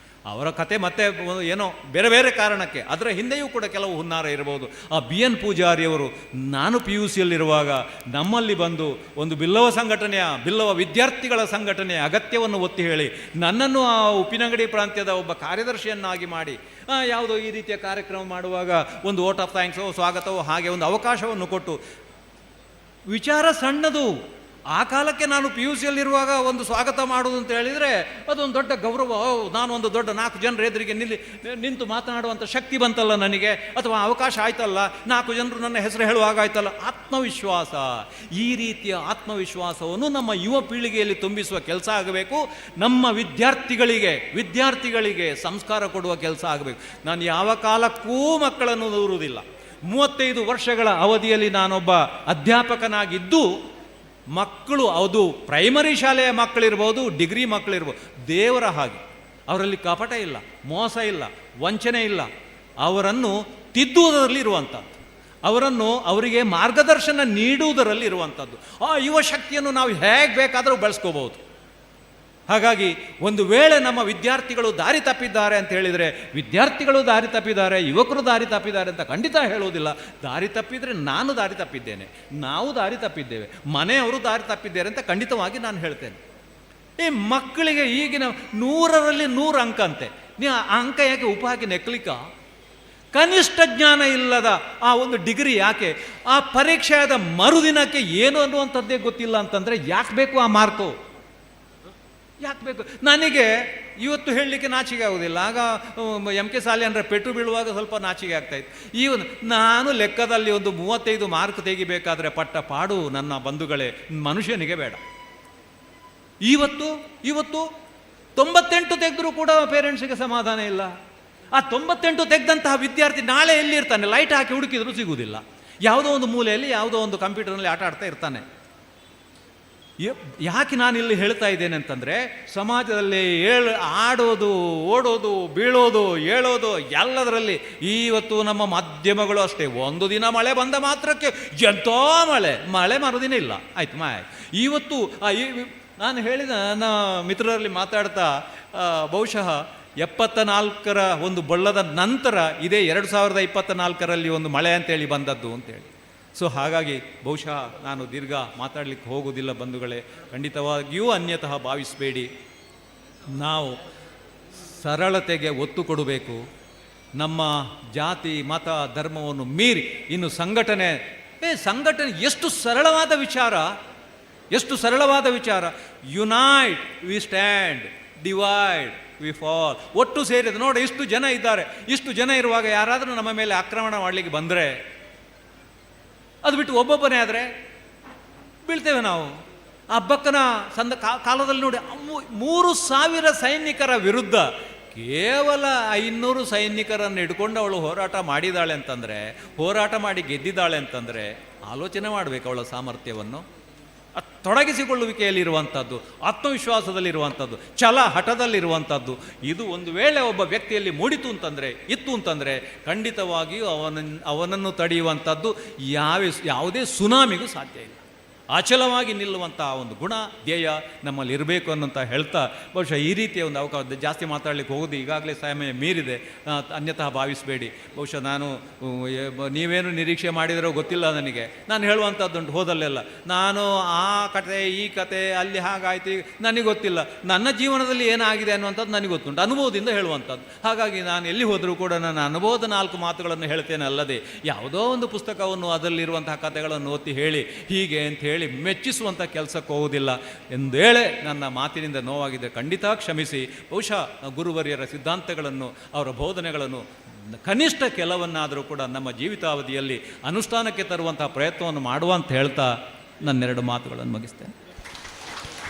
ಅವರ ಕತೆ ಮತ್ತೆ ಏನೋ ಬೇರೆ ಬೇರೆ ಕಾರಣಕ್ಕೆ ಅದರ ಹಿಂದೆಯೂ ಕೂಡ ಕೆಲವು ಹುನ್ನಾರ ಇರಬಹುದು. ಆ ಬಿ ಎನ್ ಪೂಜಾರಿಯವರು ನಾನು ಪಿ ಯು ಸಿಯಲ್ಲಿರುವಾಗ ನಮ್ಮಲ್ಲಿ ಬಂದು ಒಂದು ಬಿಲ್ಲವ ಸಂಘಟನೆಯ, ಬಿಲ್ಲವ ವಿದ್ಯಾರ್ಥಿಗಳ ಸಂಘಟನೆಯ ಅಗತ್ಯವನ್ನು ಒತ್ತಿ ಹೇಳಿ ನನ್ನನ್ನು ಆ ಉಪ್ಪಿನಂಗಡಿ ಪ್ರಾಂತ್ಯದ ಒಬ್ಬ ಕಾರ್ಯದರ್ಶಿಯನ್ನಾಗಿ ಮಾಡಿ, ಯಾವುದೋ ಈ ರೀತಿಯ ಕಾರ್ಯಕ್ರಮ ಮಾಡುವಾಗ ಒಂದು ವೋಟ್ ಆಫ್ ಥ್ಯಾಂಕ್ಸೋ ಸ್ವಾಗತವೋ ಹಾಗೆ ಒಂದು ಅವಕಾಶವನ್ನು ಕೊಟ್ಟು, ವಿಚಾರ ಸಣ್ಣದು, ಆ ಕಾಲಕ್ಕೆ ನಾನು ಪಿ ಯು ಸಿಯಲ್ಲಿರುವಾಗ ಒಂದು ಸ್ವಾಗತ ಮಾಡೋದು ಅಂತ ಹೇಳಿದರೆ ಅದೊಂದು ದೊಡ್ಡ ಗೌರವ. ಓ, ನಾನು ಒಂದು ದೊಡ್ಡ 4 ಜನರ ಎದುರಿಗೆ ನಿಂತು ಮಾತನಾಡುವಂಥ ಶಕ್ತಿ ಬಂತಲ್ಲ ನನಗೆ, ಅಥವಾ ಅವಕಾಶ ಆಯ್ತಲ್ಲ, 4 ಜನರು ನನ್ನ ಹೆಸರು ಹೇಳುವಾಗ ಆಯ್ತಲ್ಲ. ಆತ್ಮವಿಶ್ವಾಸ, ಈ ರೀತಿಯ ಆತ್ಮವಿಶ್ವಾಸವನ್ನು ನಮ್ಮ ಯುವ ಪೀಳಿಗೆಯಲ್ಲಿ ತುಂಬಿಸುವ ಕೆಲಸ ಆಗಬೇಕು. ನಮ್ಮ ವಿದ್ಯಾರ್ಥಿಗಳಿಗೆ ಸಂಸ್ಕಾರ ಕೊಡುವ ಕೆಲಸ ಆಗಬೇಕು. ನಾನು ಯಾವ ಕಾಲಕ್ಕೂ ಮಕ್ಕಳನ್ನು ದೂರುವುದಿಲ್ಲ. 35 ವರ್ಷಗಳ ಅವಧಿಯಲ್ಲಿ ನಾನೊಬ್ಬ ಅಧ್ಯಾಪಕನಾಗಿದ್ದು, ಮಕ್ಕಳು, ಅದು ಪ್ರೈಮರಿ ಶಾಲೆಯ ಮಕ್ಕಳಿರ್ಬೋದು, ಡಿಗ್ರಿ ಮಕ್ಕಳಿರ್ಬೋದು, ದೇವರ ಹಾಗೆ ಅವರಲ್ಲಿ ಕಪಟ ಇಲ್ಲ, ಮೋಸ ಇಲ್ಲ, ವಂಚನೆ ಇಲ್ಲ. ಅವರನ್ನು ತಿದ್ದುವುದರಲ್ಲಿ ಇರುವಂಥದ್ದು, ಅವರನ್ನು ಅವರಿಗೆ ಮಾರ್ಗದರ್ಶನ ನೀಡುವುದರಲ್ಲಿ ಇರುವಂಥದ್ದು. ಆ ಯುವ ಶಕ್ತಿಯನ್ನು ನಾವು ಹೇಗೆ ಬೇಕಾದರೂ ಬಳಸ್ಕೋಬಹುದು. ಹಾಗಾಗಿ ಒಂದು ವೇಳೆ ನಮ್ಮ ವಿದ್ಯಾರ್ಥಿಗಳು ದಾರಿ ತಪ್ಪಿದ್ದಾರೆ ಅಂತ ಹೇಳಿದರೆ, ವಿದ್ಯಾರ್ಥಿಗಳು ದಾರಿ ತಪ್ಪಿದ್ದಾರೆ, ಯುವಕರು ದಾರಿ ತಪ್ಪಿದ್ದಾರೆ ಅಂತ ಖಂಡಿತ ಹೇಳುವುದಿಲ್ಲ. ದಾರಿ ತಪ್ಪಿದರೆ ನಾನು ದಾರಿ ತಪ್ಪಿದ್ದೇನೆ, ನಾವು ದಾರಿ ತಪ್ಪಿದ್ದೇವೆ, ಮನೆಯವರು ದಾರಿ ತಪ್ಪಿದ್ದಾರೆ ಅಂತ ಖಂಡಿತವಾಗಿ ನಾನು ಹೇಳ್ತೇನೆ. ಈ ಮಕ್ಕಳಿಗೆ ಈಗಿನ 100ರಲ್ಲಿ 100 ಅಂಕ ಅಂತೆ. ನೀವು ಆ ಅಂಕ ಯಾಕೆ ಉಪ ಹಾಕಿ ನೆಕ್ಲಿಕ್ಕ? ಕನಿಷ್ಠ ಜ್ಞಾನ ಇಲ್ಲದ ಆ ಒಂದು ಡಿಗ್ರಿ ಯಾಕೆ? ಆ ಪರೀಕ್ಷೆಯಾದ ಮರುದಿನಕ್ಕೆ ಏನು ಅನ್ನುವಂಥದ್ದೇ ಗೊತ್ತಿಲ್ಲ ಅಂತಂದರೆ ಯಾಕೆ ಬೇಕು ಆ ಮಾರ್ಕು? ಯಾಕೆ ಬೇಕು? ನನಗೆ ಇವತ್ತು ಹೇಳಲಿಕ್ಕೆ ನಾಚಿಕೆ ಆಗೋದಿಲ್ಲ. ಆಗ ಎಂ ಕೆ ಸಾಲಿಯನ್ರ ಪೆಟ್ಟು ಬೀಳುವಾಗ ಸ್ವಲ್ಪ ನಾಚಿಕೆ ಆಗ್ತಾಯಿತ್ತು. ಈ ಒಂದು ನಾನು ಲೆಕ್ಕದಲ್ಲಿ ಒಂದು 35 ಮಾರ್ಕ್ ತೆಗಿಬೇಕಾದ್ರೆ ಪಟ್ಟ ಪಾಡು ನನ್ನ ಬಂಧುಗಳೇ, ಮನುಷ್ಯನಿಗೆ ಬೇಡ. ಇವತ್ತು 98 ತೆಗೆದ್ರೂ ಕೂಡ ಪೇರೆಂಟ್ಸಿಗೆ ಸಮಾಧಾನ ಇಲ್ಲ. ಆ 98 ತೆಗೆದಂತಹ ವಿದ್ಯಾರ್ಥಿ ನಾಳೆ ಎಲ್ಲಿರ್ತಾನೆ? ಲೈಟ್ ಹಾಕಿ ಹುಡುಕಿದ್ರೂ ಸಿಗುವುದಿಲ್ಲ. ಯಾವುದೋ ಒಂದು ಮೂಲೆಯಲ್ಲಿ ಯಾವುದೋ ಒಂದು ಕಂಪ್ಯೂಟರ್ನಲ್ಲಿ ಆಟ ಆಡ್ತಾ ಇರ್ತಾನೆ. ಯಾಕೆ ನಾನಿಲ್ಲಿ ಹೇಳ್ತಾ ಇದ್ದೇನೆ ಅಂತಂದರೆ, ಸಮಾಜದಲ್ಲಿ ಆಡೋದು, ಓಡೋದು, ಬೀಳೋದು, ಏಳೋದು ಎಲ್ಲದರಲ್ಲಿ ಇವತ್ತು ನಮ್ಮ ಮಾಧ್ಯಮಗಳು ಅಷ್ಟೇ. ಒಂದು ದಿನ ಮಳೆ ಬಂದ ಮಾತ್ರಕ್ಕೆ ಎಂಥೋ ಮಳೆ, ಮಳೆ ಮರುದಿನ ಇಲ್ಲ, ಆಯ್ತು ಮಾಯ. ಇವತ್ತು ನಾನು ಹೇಳಿದ ನನ್ನ ಮಿತ್ರರಲ್ಲಿ ಮಾತಾಡ್ತಾ, ಬಹುಶಃ 74ರ ಒಂದು ಬಳ್ಳದ ನಂತರ ಇದೇ 2024ರಲ್ಲಿ ಒಂದು ಮಳೆ ಅಂತೇಳಿ ಬಂದದ್ದು ಅಂತೇಳಿ. ಸೊ ಹಾಗಾಗಿ ಬಹುಶಃ ನಾನು ದೀರ್ಘ ಮಾತಾಡಲಿಕ್ಕೆ ಹೋಗುವುದಿಲ್ಲ ಬಂಧುಗಳೇ. ಖಂಡಿತವಾಗಿಯೂ ಅನ್ಯತಃ ಭಾವಿಸಬೇಡಿ. ನಾವು ಸರಳತೆಗೆ ಒತ್ತು ಕೊಡಬೇಕು. ನಮ್ಮ ಜಾತಿ ಮತ ಧರ್ಮವನ್ನು ಮೀರಿ ಇನ್ನು ಸಂಘಟನೆ, ಸಂಘಟನೆ ಎಷ್ಟು ಸರಳವಾದ ವಿಚಾರ, ಎಷ್ಟು ಸರಳವಾದ ವಿಚಾರ. Unite we stand, divide we fall. ಒಟ್ಟು ಸೇರಿದ ನೋಡಿ, ಇಷ್ಟು ಜನ ಇದ್ದಾರೆ. ಇಷ್ಟು ಜನ ಇರುವಾಗ ಯಾರಾದರೂ ನಮ್ಮ ಮೇಲೆ ಆಕ್ರಮಣ ಮಾಡಲಿಕ್ಕೆ ಬಂದರೆ, ಅದು ಬಿಟ್ಟು ಒಬ್ಬೊಬ್ಬನೇ ಆದರೆ ಬೀಳ್ತೇವೆ ನಾವು. ಆ ಅಬ್ಬಕ್ಕನ ಸಂದ ಕಾಲದಲ್ಲಿ ನೋಡಿ, 3000 ಸೈನಿಕರ ವಿರುದ್ಧ ಕೇವಲ 500 ಸೈನಿಕರನ್ನು ಇಟ್ಕೊಂಡು ಅವಳು ಹೋರಾಟ ಮಾಡಿದಾಳೆ ಅಂತಂದರೆ, ಹೋರಾಟ ಮಾಡಿ ಗೆದ್ದಿದ್ದಾಳೆ ಅಂತಂದರೆ ಆಲೋಚನೆ ಮಾಡಬೇಕು ಅವಳ ಸಾಮರ್ಥ್ಯವನ್ನು. ತೊಡಗಿಸಿಕೊಳ್ಳುವಿಕೆಯಲ್ಲಿರುವಂಥದ್ದು, ಆತ್ಮವಿಶ್ವಾಸದಲ್ಲಿರುವಂಥದ್ದು, ಛಲ ಹಠದಲ್ಲಿರುವಂಥದ್ದು, ಇದು ಒಂದು ವೇಳೆ ಒಬ್ಬ ವ್ಯಕ್ತಿಯಲ್ಲಿ ಮೂಡಿತು ಅಂತಂದರೆ, ಇತ್ತು ಅಂತಂದರೆ ಖಂಡಿತವಾಗಿಯೂ ಅವನನ್ನು ತಡೆಯುವಂಥದ್ದು ಯಾವುದೇ ಸುನಾಮಿಗೂ ಸಾಧ್ಯ ಇಲ್ಲ. ಅಚಲವಾಗಿ ನಿಲ್ಲುವಂಥ ಒಂದು ಗುಣ, ಧ್ಯೇಯ ನಮ್ಮಲ್ಲಿ ಇರಬೇಕು ಅನ್ನೋಂಥ ಹೇಳ್ತಾ, ಬಹುಶಃ ಈ ರೀತಿಯ ಒಂದು ಅವಕಾಶ, ಜಾಸ್ತಿ ಮಾತಾಡಲಿಕ್ಕೆ ಹೋಗೋದು, ಈಗಾಗಲೇ ಸಮಯ ಮೀರಿದೆ, ಅನ್ಯತಃ ಭಾವಿಸಬೇಡಿ. ಬಹುಶಃ ನಾನು ನೀವೇನು ನಿರೀಕ್ಷೆ ಮಾಡಿದರೋ ಗೊತ್ತಿಲ್ಲ ನನಗೆ. ನಾನು ಹೇಳುವಂಥದ್ದುಂಟು ಹೋದಲ್ಲೆಲ್ಲ, ನಾನು ಆ ಕತೆ ಈ ಕತೆ ಅಲ್ಲಿ ಹಾಗಾಯ್ತು ನನಗೆ ಗೊತ್ತಿಲ್ಲ, ನನ್ನ ಜೀವನದಲ್ಲಿ ಏನಾಗಿದೆ ಅನ್ನುವಂಥದ್ದು ನನಗೆ ಗೊತ್ತುಂಟು, ಅನುಭವದಿಂದ ಹೇಳುವಂಥದ್ದು. ಹಾಗಾಗಿ ನಾನು ಎಲ್ಲಿ ಹೋದರೂ ಕೂಡ ನನ್ನ ಅನುಭವದ 4 ಮಾತುಗಳನ್ನು ಹೇಳ್ತೇನೆ ಅಲ್ಲದೆ ಯಾವುದೋ ಒಂದು ಪುಸ್ತಕವನ್ನು ಅದರಲ್ಲಿರುವಂತಹ ಕತೆಗಳನ್ನು ಒತ್ತಿ ಹೇಳಿ ಹೀಗೆ ಅಂತ ಹೇಳಿ ಮೆಚ್ಚಿಸುವಂಥ ಕೆಲಸಕ್ಕೆ ಹೋಗುವುದಿಲ್ಲ ಎಂದೇಳೆ ನನ್ನ ಮಾತಿನಿಂದ ನೋವಾಗಿದ್ದರೆ ಖಂಡಿತ ಕ್ಷಮಿಸಿ. ಬಹುಶಃ ಗುರುವರ್ಯರ ಸಿದ್ಧಾಂತಗಳನ್ನು, ಅವರ ಬೋಧನೆಗಳನ್ನು ಕನಿಷ್ಠ ಕೆಲವನ್ನಾದರೂ ಕೂಡ ನಮ್ಮ ಜೀವಿತಾವಧಿಯಲ್ಲಿ ಅನುಷ್ಠಾನಕ್ಕೆ ತರುವಂತಹ ಪ್ರಯತ್ನವನ್ನು ಮಾಡುವ ಅಂತ ಹೇಳ್ತಾ ನನ್ನೆರಡು ಮಾತುಗಳನ್ನು ಮುಗಿಸ್ತೇನೆ.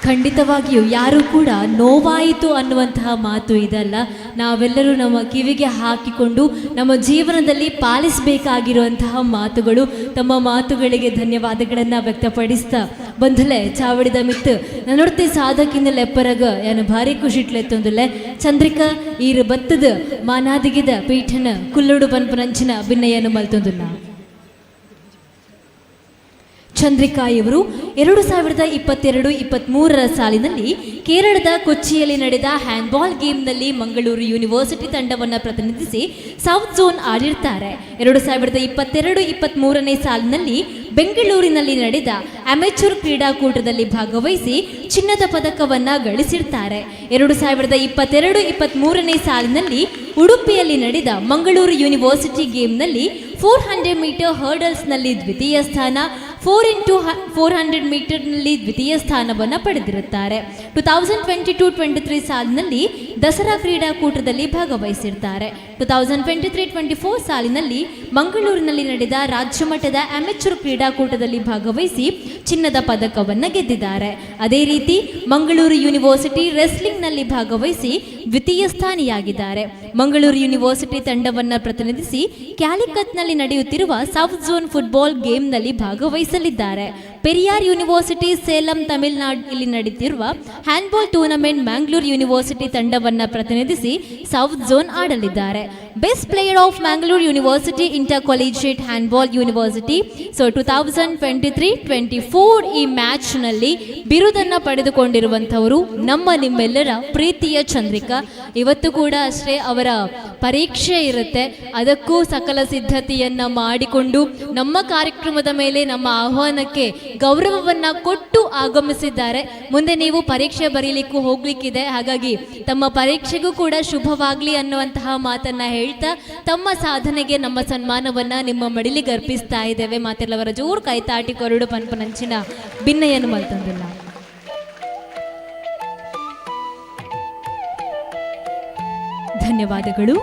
ಖಂಡಿತವಾಗಿಯೂ ಯಾರೂ ಕೂಡ ನೋವಾಯಿತು ಅನ್ನುವಂತಹ ಮಾತು ಇದಲ್ಲ. ನಾವೆಲ್ಲರೂ ನಮ್ಮ ಕಿವಿಗೆ ಹಾಕಿಕೊಂಡು ನಮ್ಮ ಜೀವನದಲ್ಲಿ ಪಾಲಿಸಬೇಕಾಗಿರುವಂತಹ ಮಾತುಗಳು. ತಮ್ಮ ಮಾತುಗಳಿಗೆ ಧನ್ಯವಾದಗಳನ್ನು ವ್ಯಕ್ತಪಡಿಸ್ತಾ ಬಂಧುಲೆ ಚಾವಡಿದ ಮಿತ್ತು ನನ್ನೊಡ್ತಿ ಸಾಧಕಿಂದ ಲೆಪ್ಪರಗ ಯಾನು ಭಾರಿ ಖುಷಿಟ್ಲೆತ್ತೊಂದುಲೆ ಚಂದ್ರಿಕಾ ಈರು ಬತ್ತದ ಮಾನಾದಿಗಿದ ಪೀಠನ ಕುಲ್ಲುಡು ಪನ್ಪನಂಚಿನ ಅಭಿನಯನು ಮಲ್ತೊಂದುಲ್ಲ. ಚಂದ್ರಿಕಾ ಇವರು 2022-23ರ ಸಾಲಿನಲ್ಲಿ ಕೇರಳದ ಕೊಚ್ಚಿಯಲ್ಲಿ ನಡೆದ ಹ್ಯಾಂಡ್ಬಾಲ್ ಗೇಮ್ನಲ್ಲಿ ಮಂಗಳೂರು ಯೂನಿವರ್ಸಿಟಿ ತಂಡವನ್ನು ಪ್ರತಿನಿಧಿಸಿ ಸೌತ್ ಝೋನ್ ಆಡಿರ್ತಾರೆ. 2022-23ನೇ ಸಾಲಿನಲ್ಲಿ ಬೆಂಗಳೂರಿನಲ್ಲಿ ನಡೆದ ಅಮೆಚೂರ್ ಕ್ರೀಡಾಕೂಟದಲ್ಲಿ ಭಾಗವಹಿಸಿ ಚಿನ್ನದ ಪದಕವನ್ನು ಗಳಿಸಿರ್ತಾರೆ. 2022-23ನೇ ಸಾಲಿನಲ್ಲಿ ಉಡುಪಿಯಲ್ಲಿ ನಡೆದ ಮಂಗಳೂರು ಯೂನಿವರ್ಸಿಟಿ ಗೇಮ್ನಲ್ಲಿ 400 ಮೀಟರ್ ಹರ್ಡಲ್ಸ್ನಲ್ಲಿ ದ್ವಿತೀಯ ಸ್ಥಾನ, 4 ಇಂಟು 400 ಮೀಟರ್ನಲ್ಲಿ ದ್ವಿತೀಯ ಸ್ಥಾನವನ್ನು ಪಡೆದಿರುತ್ತಾರೆ. 2022-23 ಸಾಲಿನಲ್ಲಿ ದಸರಾ ಕ್ರೀಡಾಕೂಟದಲ್ಲಿ ಭಾಗವಹಿಸಿರ್ತಾರೆ. 2023-24 ಸಾಲಿನಲ್ಲಿ ಮಂಗಳೂರಿನಲ್ಲಿ ನಡೆದ ರಾಜ್ಯ ಮಟ್ಟದ ಅಮೆಚೂರ್ ಕ್ರೀಡಾಕೂಟದಲ್ಲಿ ಭಾಗವಹಿಸಿ ಚಿನ್ನದ ಪದಕವನ್ನು ಗೆದ್ದಿದ್ದಾರೆ. ಅದೇ ರೀತಿ ಮಂಗಳೂರು ಯೂನಿವರ್ಸಿಟಿ ರೆಸ್ಲಿಂಗ್ನಲ್ಲಿ ಭಾಗವಹಿಸಿ ದ್ವಿತೀಯ ಸ್ಥಾನಿಯಾಗಿದ್ದಾರೆ. ಮಂಗಳೂರು ಯೂನಿವರ್ಸಿಟಿ ತಂಡವನ್ನು ಪ್ರತಿನಿಧಿಸಿ ಕ್ಯಾಲಿಕತ್ನಲ್ಲಿ ನಡೆಯುತ್ತಿರುವ ಸೌತ್ ಝೋನ್ ಫುಟ್ಬಾಲ್ ಗೇಮ್ನಲ್ಲಿ ಭಾಗವಹಿಸಲಿದ್ದಾರೆ. ಪೆರಿಯಾರ್ ಯೂನಿವರ್ಸಿಟಿ ಸೇಲಂ ತಮಿಳುನಾಡು ಇಲ್ಲಿ ನಡೆಯುತ್ತಿರುವ ಹ್ಯಾಂಡ್ಬಾಲ್ ಟೂರ್ನಮೆಂಟ್ ಮ್ಯಾಂಗ್ಳೂರ್ ಯೂನಿವರ್ಸಿಟಿ ತಂಡವನ್ನು ಪ್ರತಿನಿಧಿಸಿ ಸೌತ್ ಝೋನ್ ಆಡಲಿದ್ದಾರೆ. Best player of Mangalore University inter collegiate handball university so 2023-24 ಈ ಮ್ಯಾಚ್ನಲ್ಲಿ ಬಿರುದನ್ನು ಪಡೆದುಕೊಂಡಿರುವಂಥವರು ನಮ್ಮ ನಿಮ್ಮೆಲ್ಲರ ಪ್ರೀತಿಯ ಚಂದ್ರಿಕಾ. ಇವತ್ತು ಕೂಡ ಅಷ್ಟೇ ಅವರ ಪರೀಕ್ಷೆ ಇರುತ್ತೆ, ಅದಕ್ಕೂ ಸಕಲ ಸಿದ್ಧತೆಯನ್ನು ಮಾಡಿಕೊಂಡು ನಮ್ಮ ಕಾರ್ಯಕ್ರಮದ ಮೇಲೆ ನಮ್ಮ ಆಹ್ವಾನಕ್ಕೆ ಗೌರವವನ್ನು ಕೊಟ್ಟು ಆಗಮಿಸಿದ್ದಾರೆ. ಮುಂದೆ ನೀವು ಪರೀಕ್ಷೆ ಬರೀಲಿಕ್ಕೂ ಹೋಗ್ಲಿಕ್ಕಿದೆ, ಹಾಗಾಗಿ ತಮ್ಮ ಪರೀಕ್ಷೆಗೂ ಕೂಡ ಶುಭವಾಗಲಿ ಅನ್ನುವಂತಹ ಮಾತನ್ನ ಹೇಳ್ತಾ ತಮ್ಮ ಸಾಧನೆಗೆ ನಮ್ಮ ಸನ್ಮಾನವನ್ನ ನಿಮ್ಮ ಮಡಿಲಿಗೆ ಅರ್ಪಿಸ್ತಾ ಇದ್ದೇವೆ. ಮಾತೆಲ್ಲವರ ಜೋರು ಕೈತಾಟಿ ಕೊರಡು ಪನ್ಪನಂಚಿನ ಭಿನ್ನಯನ್ನು ಮಲ್ತಂದಿಲ್ಲ. ಧನ್ಯವಾದಗಳು.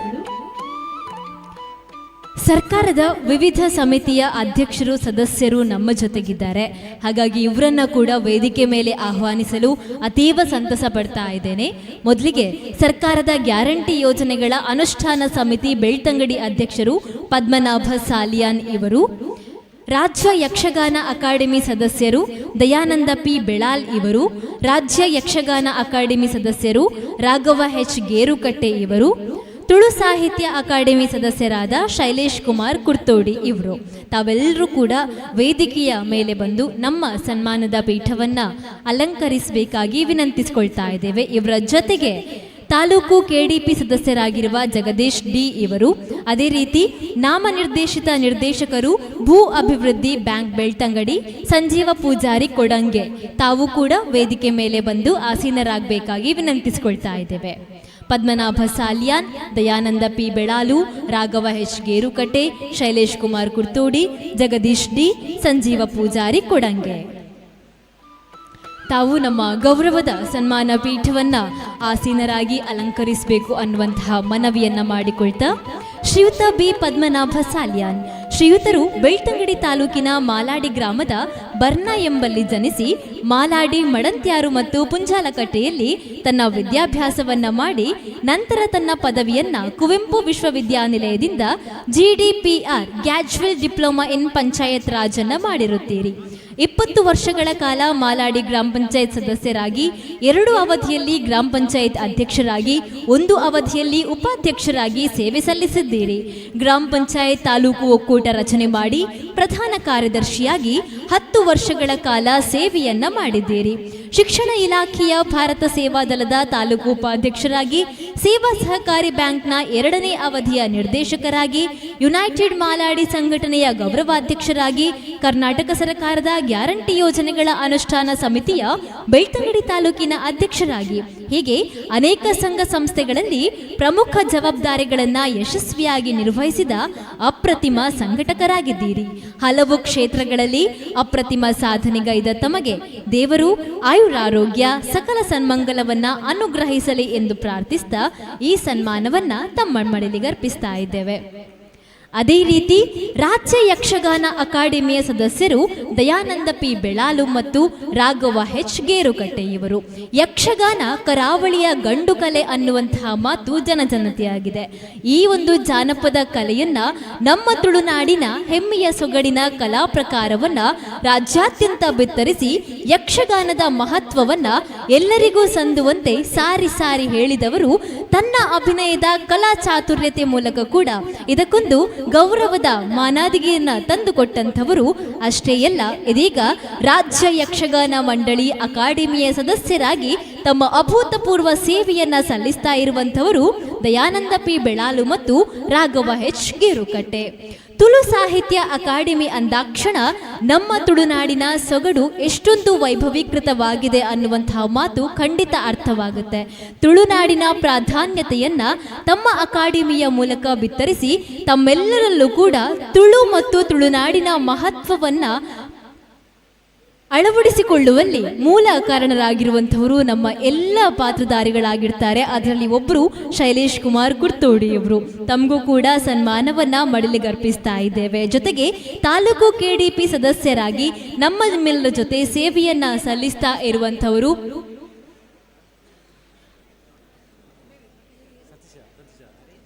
ಸರ್ಕಾರದ ವಿವಿಧ ಸಮಿತಿಯ ಅಧ್ಯಕ್ಷರು, ಸದಸ್ಯರು ನಮ್ಮ ಜೊತೆಗಿದ್ದಾರೆ. ಹಾಗಾಗಿ ಇವರನ್ನ ಕೂಡ ವೇದಿಕೆ ಮೇಲೆ ಆಹ್ವಾನಿಸಲು ಅತೀವ ಸಂತಸ ಪಡ್ತಾ ಇದ್ದೇನೆ. ಮೊದಲಿಗೆ ಸರ್ಕಾರದ ಗ್ಯಾರಂಟಿ ಯೋಜನೆಗಳ ಅನುಷ್ಠಾನ ಸಮಿತಿ ಬೆಳ್ತಂಗಡಿ ಅಧ್ಯಕ್ಷರು ಪದ್ಮನಾಭ ಸಾಲಿಯಾನ್ ಇವರು, ರಾಜ್ಯ ಯಕ್ಷಗಾನ ಅಕಾಡೆಮಿ ಸದಸ್ಯರು ದಯಾನಂದ ಪಿ ಬೆಳಾಲ್ ಇವರು, ರಾಜ್ಯ ಯಕ್ಷಗಾನ ಅಕಾಡೆಮಿ ಸದಸ್ಯರು ರಾಘವ ಎಚ್ ಗೇರುಕಟ್ಟೆ ಇವರು, ತುಳು ಸಾಹಿತ್ಯ ಅಕಾಡೆಮಿ ಸದಸ್ಯರಾದ ಶೈಲೇಶ್ ಕುಮಾರ್ ಕುರ್ತೋಡಿ ಇವರು. ತಾವೆಲ್ಲರೂ ಕೂಡ ವೇದಿಕೆಯ ಮೇಲೆ ಬಂದು ನಮ್ಮ ಸನ್ಮಾನದ ಪೀಠವನ್ನು ಅಲಂಕರಿಸಬೇಕಾಗಿ ವಿನಂತಿಸಿಕೊಳ್ತಾ ಇದ್ದೇವೆ. ಇವರ ಜೊತೆಗೆ ತಾಲೂಕು ಕೆಡಿಪಿ ಸದಸ್ಯರಾಗಿರುವ ಜಗದೀಶ್ ಡಿ ಇವರು, ಅದೇ ರೀತಿ ನಾಮನಿರ್ದೇಶಿತ ನಿರ್ದೇಶಕರು ಭೂ ಅಭಿವೃದ್ಧಿ ಬ್ಯಾಂಕ್ ಬೆಳ್ತಂಗಡಿ ಸಂಜೀವ ಪೂಜಾರಿ ಕೊಡಂಗೆ ತಾವು ಕೂಡ ವೇದಿಕೆ ಮೇಲೆ ಬಂದು ಆಸೀನರಾಗಬೇಕಾಗಿ ವಿನಂತಿಸಿಕೊಳ್ತಾ ಇದ್ದೇವೆ. Padmanabha Saliyan, Dayananda P Belalu, Raghava H Gerukatte, Shailesh Kumar Kurthodi, Jagadish D, Sanjeeva Poojary Kodange ತಾವು ನಮ್ಮ ಗೌರವದ ಸನ್ಮಾನ ಪೀಠವನ್ನ ಆಸೀನರಾಗಿ ಅಲಂಕರಿಸಬೇಕು ಅನ್ನುವಂತಹ ಮನವಿಯನ್ನ ಮಾಡಿಕೊಳ್ತಾ, ಶ್ರೀಯುತ ಬಿ ಪದ್ಮನಾಭ ಸಾಲಿಯಾನ್ ಶ್ರೀಯುತರು ಬೆಳ್ತಂಗಡಿ ತಾಲೂಕಿನ ಮಾಲಾಡಿ ಗ್ರಾಮದ ಬರ್ನಾ ಎಂಬಲ್ಲಿ ಜನಿಸಿ ಮಾಲಾಡಿ, ಮಡಂತ್ಯಾರು ಮತ್ತು ಪುಂಜಾಲಕಟ್ಟೆಯಲ್ಲಿ ತನ್ನ ವಿದ್ಯಾಭ್ಯಾಸವನ್ನ ಮಾಡಿ ನಂತರ ತನ್ನ ಪದವಿಯನ್ನ ಕುವೆಂಪು ವಿಶ್ವವಿದ್ಯಾನಿಲಯದಿಂದ GDPR, graduate diploma in panchayat raj ಅನ್ನ ಮಾಡಿರುತ್ತೀರಿ. 20 ವರ್ಷಗಳ ಕಾಲ ಮಾಲಾಡಿ ಗ್ರಾಮ ಪಂಚಾಯತ್ ಸದಸ್ಯರಾಗಿ, 2 ಅವಧಿಯಲ್ಲಿ ಗ್ರಾಮ ಪಂಚಾಯತ್ ಅಧ್ಯಕ್ಷರಾಗಿ, 1 ಅವಧಿಯಲ್ಲಿ ಉಪಾಧ್ಯಕ್ಷರಾಗಿ ಸೇವೆ ಸಲ್ಲಿಸಿದ್ದೀರಿ. ಗ್ರಾಮ ಪಂಚಾಯತ್ ತಾಲೂಕು ಒಕ್ಕೂಟ ರಚನೆ ಮಾಡಿ ಪ್ರಧಾನ ಕಾರ್ಯದರ್ಶಿಯಾಗಿ 10 ವರ್ಷಗಳ ಕಾಲ ಸೇವೆಯನ್ನ ಮಾಡಿದ್ದೀರಿ. ಶಿಕ್ಷಣ ಇಲಾಖೆಯ ಭಾರತ ಸೇವಾ ದಳದ ತಾಲೂಕು ಉಪಾಧ್ಯಕ್ಷರಾಗಿ, ಸೇವಾ ಸಹಕಾರಿ ಬ್ಯಾಂಕ್ನ 2ನೇ ಅವಧಿಯ ನಿರ್ದೇಶಕರಾಗಿ, ಯುನೈಟೆಡ್ ಮಾಲಾಡಿ ಸಂಘಟನೆಯ ಗೌರವಾಧ್ಯಕ್ಷರಾಗಿ, ಕರ್ನಾಟಕ ಸರ್ಕಾರದ ಗ್ಯಾರಂಟಿ ಯೋಜನೆಗಳ ಅನುಷ್ಠಾನ ಸಮಿತಿಯ ಬೆಳ್ತಂಗಡಿ ತಾಲೂಕಿನ ಅಧ್ಯಕ್ಷರಾಗಿ, ಹೀಗೆ ಅನೇಕ ಸಂಘ ಸಂಸ್ಥೆಗಳಲ್ಲಿ ಪ್ರಮುಖ ಜವಾಬ್ದಾರಿಗಳನ್ನು ಯಶಸ್ವಿಯಾಗಿ ನಿರ್ವಹಿಸಿದ ಅಪ್ರತಿಮ ಸಂಘಟಕರಾಗಿದ್ದೀರಿ. ಹಲವು ಕ್ಷೇತ್ರಗಳಲ್ಲಿ ಅಪ್ರತಿಮ ಸಾಧನೆಗೈದ ತಮಗೆ ದೇವರು ಆಯುರಾರೋಗ್ಯ, ಸಕಲ ಸನ್ಮಂಗಲವನ್ನ ಅನುಗ್ರಹಿಸಲಿ ಎಂದು ಪ್ರಾರ್ಥಿಸ್ತಾ ಈ ಸನ್ಮಾನವನ್ನ ತಮ್ಮ ಮಡಿಲಿಗರ್ಪಿಸ್ತಾ ಇದ್ದೇವೆ. ಅದೇ ರೀತಿ ರಾಜ್ಯ ಯಕ್ಷಗಾನ ಅಕಾಡೆಮಿಯ ಸದಸ್ಯರು ದಯಾನಂದ ಪಿ ಬೆಳಾಲು ಮತ್ತು ರಾಘವ ಹೆಚ್ ಗೇರುಕಟ್ಟೆ ಇವರು. ಯಕ್ಷಗಾನ ಕರಾವಳಿಯ ಗಂಡು ಕಲೆ ಅನ್ನುವಂತಹ ಮಾತು ಜನಜನತೆಯಾಗಿದೆ. ಈ ಒಂದು ಜಾನಪದ ಕಲೆಯನ್ನ, ನಮ್ಮ ತುಳುನಾಡಿನ ಹೆಮ್ಮೆಯ ಸೊಗಡಿನ ಕಲಾ ಪ್ರಕಾರವನ್ನ ರಾಜ್ಯಾದ್ಯಂತ ಬಿತ್ತರಿಸಿ ಯಕ್ಷಗಾನದ ಮಹತ್ವವನ್ನ ಎಲ್ಲರಿಗೂ ಸಂದುವಂತೆ ಸಾರಿ ಸಾರಿ ಹೇಳಿದವರು. ತನ್ನ ಅಭಿನಯದ ಕಲಾ ಚಾತುರ್ಯತೆ ಮೂಲಕ ಕೂಡ ಇದಕ್ಕೊಂದು ಗೌರವದ ಮಾನಾದಿಗೆಯನ್ನ ತಂದುಕೊಟ್ಟಂಥವರು. ಅಷ್ಟೇ ಅಲ್ಲ, ಇದೀಗ ರಾಜ್ಯ ಯಕ್ಷಗಾನ ಮಂಡಳಿ ಅಕಾಡೆಮಿಯ ಸದಸ್ಯರಾಗಿ ತಮ್ಮ ಅಭೂತಪೂರ್ವ ಸೇವೆಯನ್ನ ಸಲ್ಲಿಸ್ತಾ ಇರುವಂಥವರು ದಯಾನಂದ ಪಿ ಬೆಳಾಲು ಮತ್ತು ರಾಘವ ಎಚ್ ಗೇರುಕಟ್ಟೆ. ತುಳು ಸಾಹಿತ್ಯ ಅಕಾಡೆಮಿ ಅಂದಾಕ್ಷಣ ನಮ್ಮ ತುಳುನಾಡಿನ ಸೊಗಡು ಎಷ್ಟೊಂದು ವೈಭವೀಕೃತವಾಗಿದೆ ಅನ್ನುವಂತಹ ಮಾತು ಖಂಡಿತ ಅರ್ಥವಾಗುತ್ತೆ. ತುಳುನಾಡಿನ ಪ್ರಾಧಾನ್ಯತೆಯನ್ನ ತಮ್ಮ ಅಕಾಡೆಮಿಯ ಮೂಲಕ ಬಿತ್ತರಿಸಿ ತಮ್ಮೆಲ್ಲರಲ್ಲೂ ಕೂಡ ತುಳು ಮತ್ತು ತುಳುನಾಡಿನ ಮಹತ್ವವನ್ನ ಅಳವಡಿಸಿಕೊಳ್ಳುವಲ್ಲಿ ಮೂಲ ಕಾರಣರಾಗಿರುವಂಥವರು ನಮ್ಮ ಎಲ್ಲ ಪಾತ್ರಧಾರಿಗಳಾಗಿರ್ತಾರೆ. ಅದರಲ್ಲಿ ಒಬ್ಬರು ಶೈಲೇಶ್ ಕುಮಾರ್ ಕುರ್ತೋಡಿಯವರು. ತಮಗೂ ಕೂಡ ಸನ್ಮಾನವನ್ನ ಮಡಿಲಿಗರ್ಪಿಸ್ತಾ ಇದ್ದೇವೆ. ಜೊತೆಗೆ ತಾಲೂಕು ಕೆಡಿಪಿ ಸದಸ್ಯರಾಗಿ ನಮ್ಮೆಲ್ಲರ ಜೊತೆ ಸೇವೆಯನ್ನ ಸಲ್ಲಿಸ್ತಾ ಇರುವಂಥವರು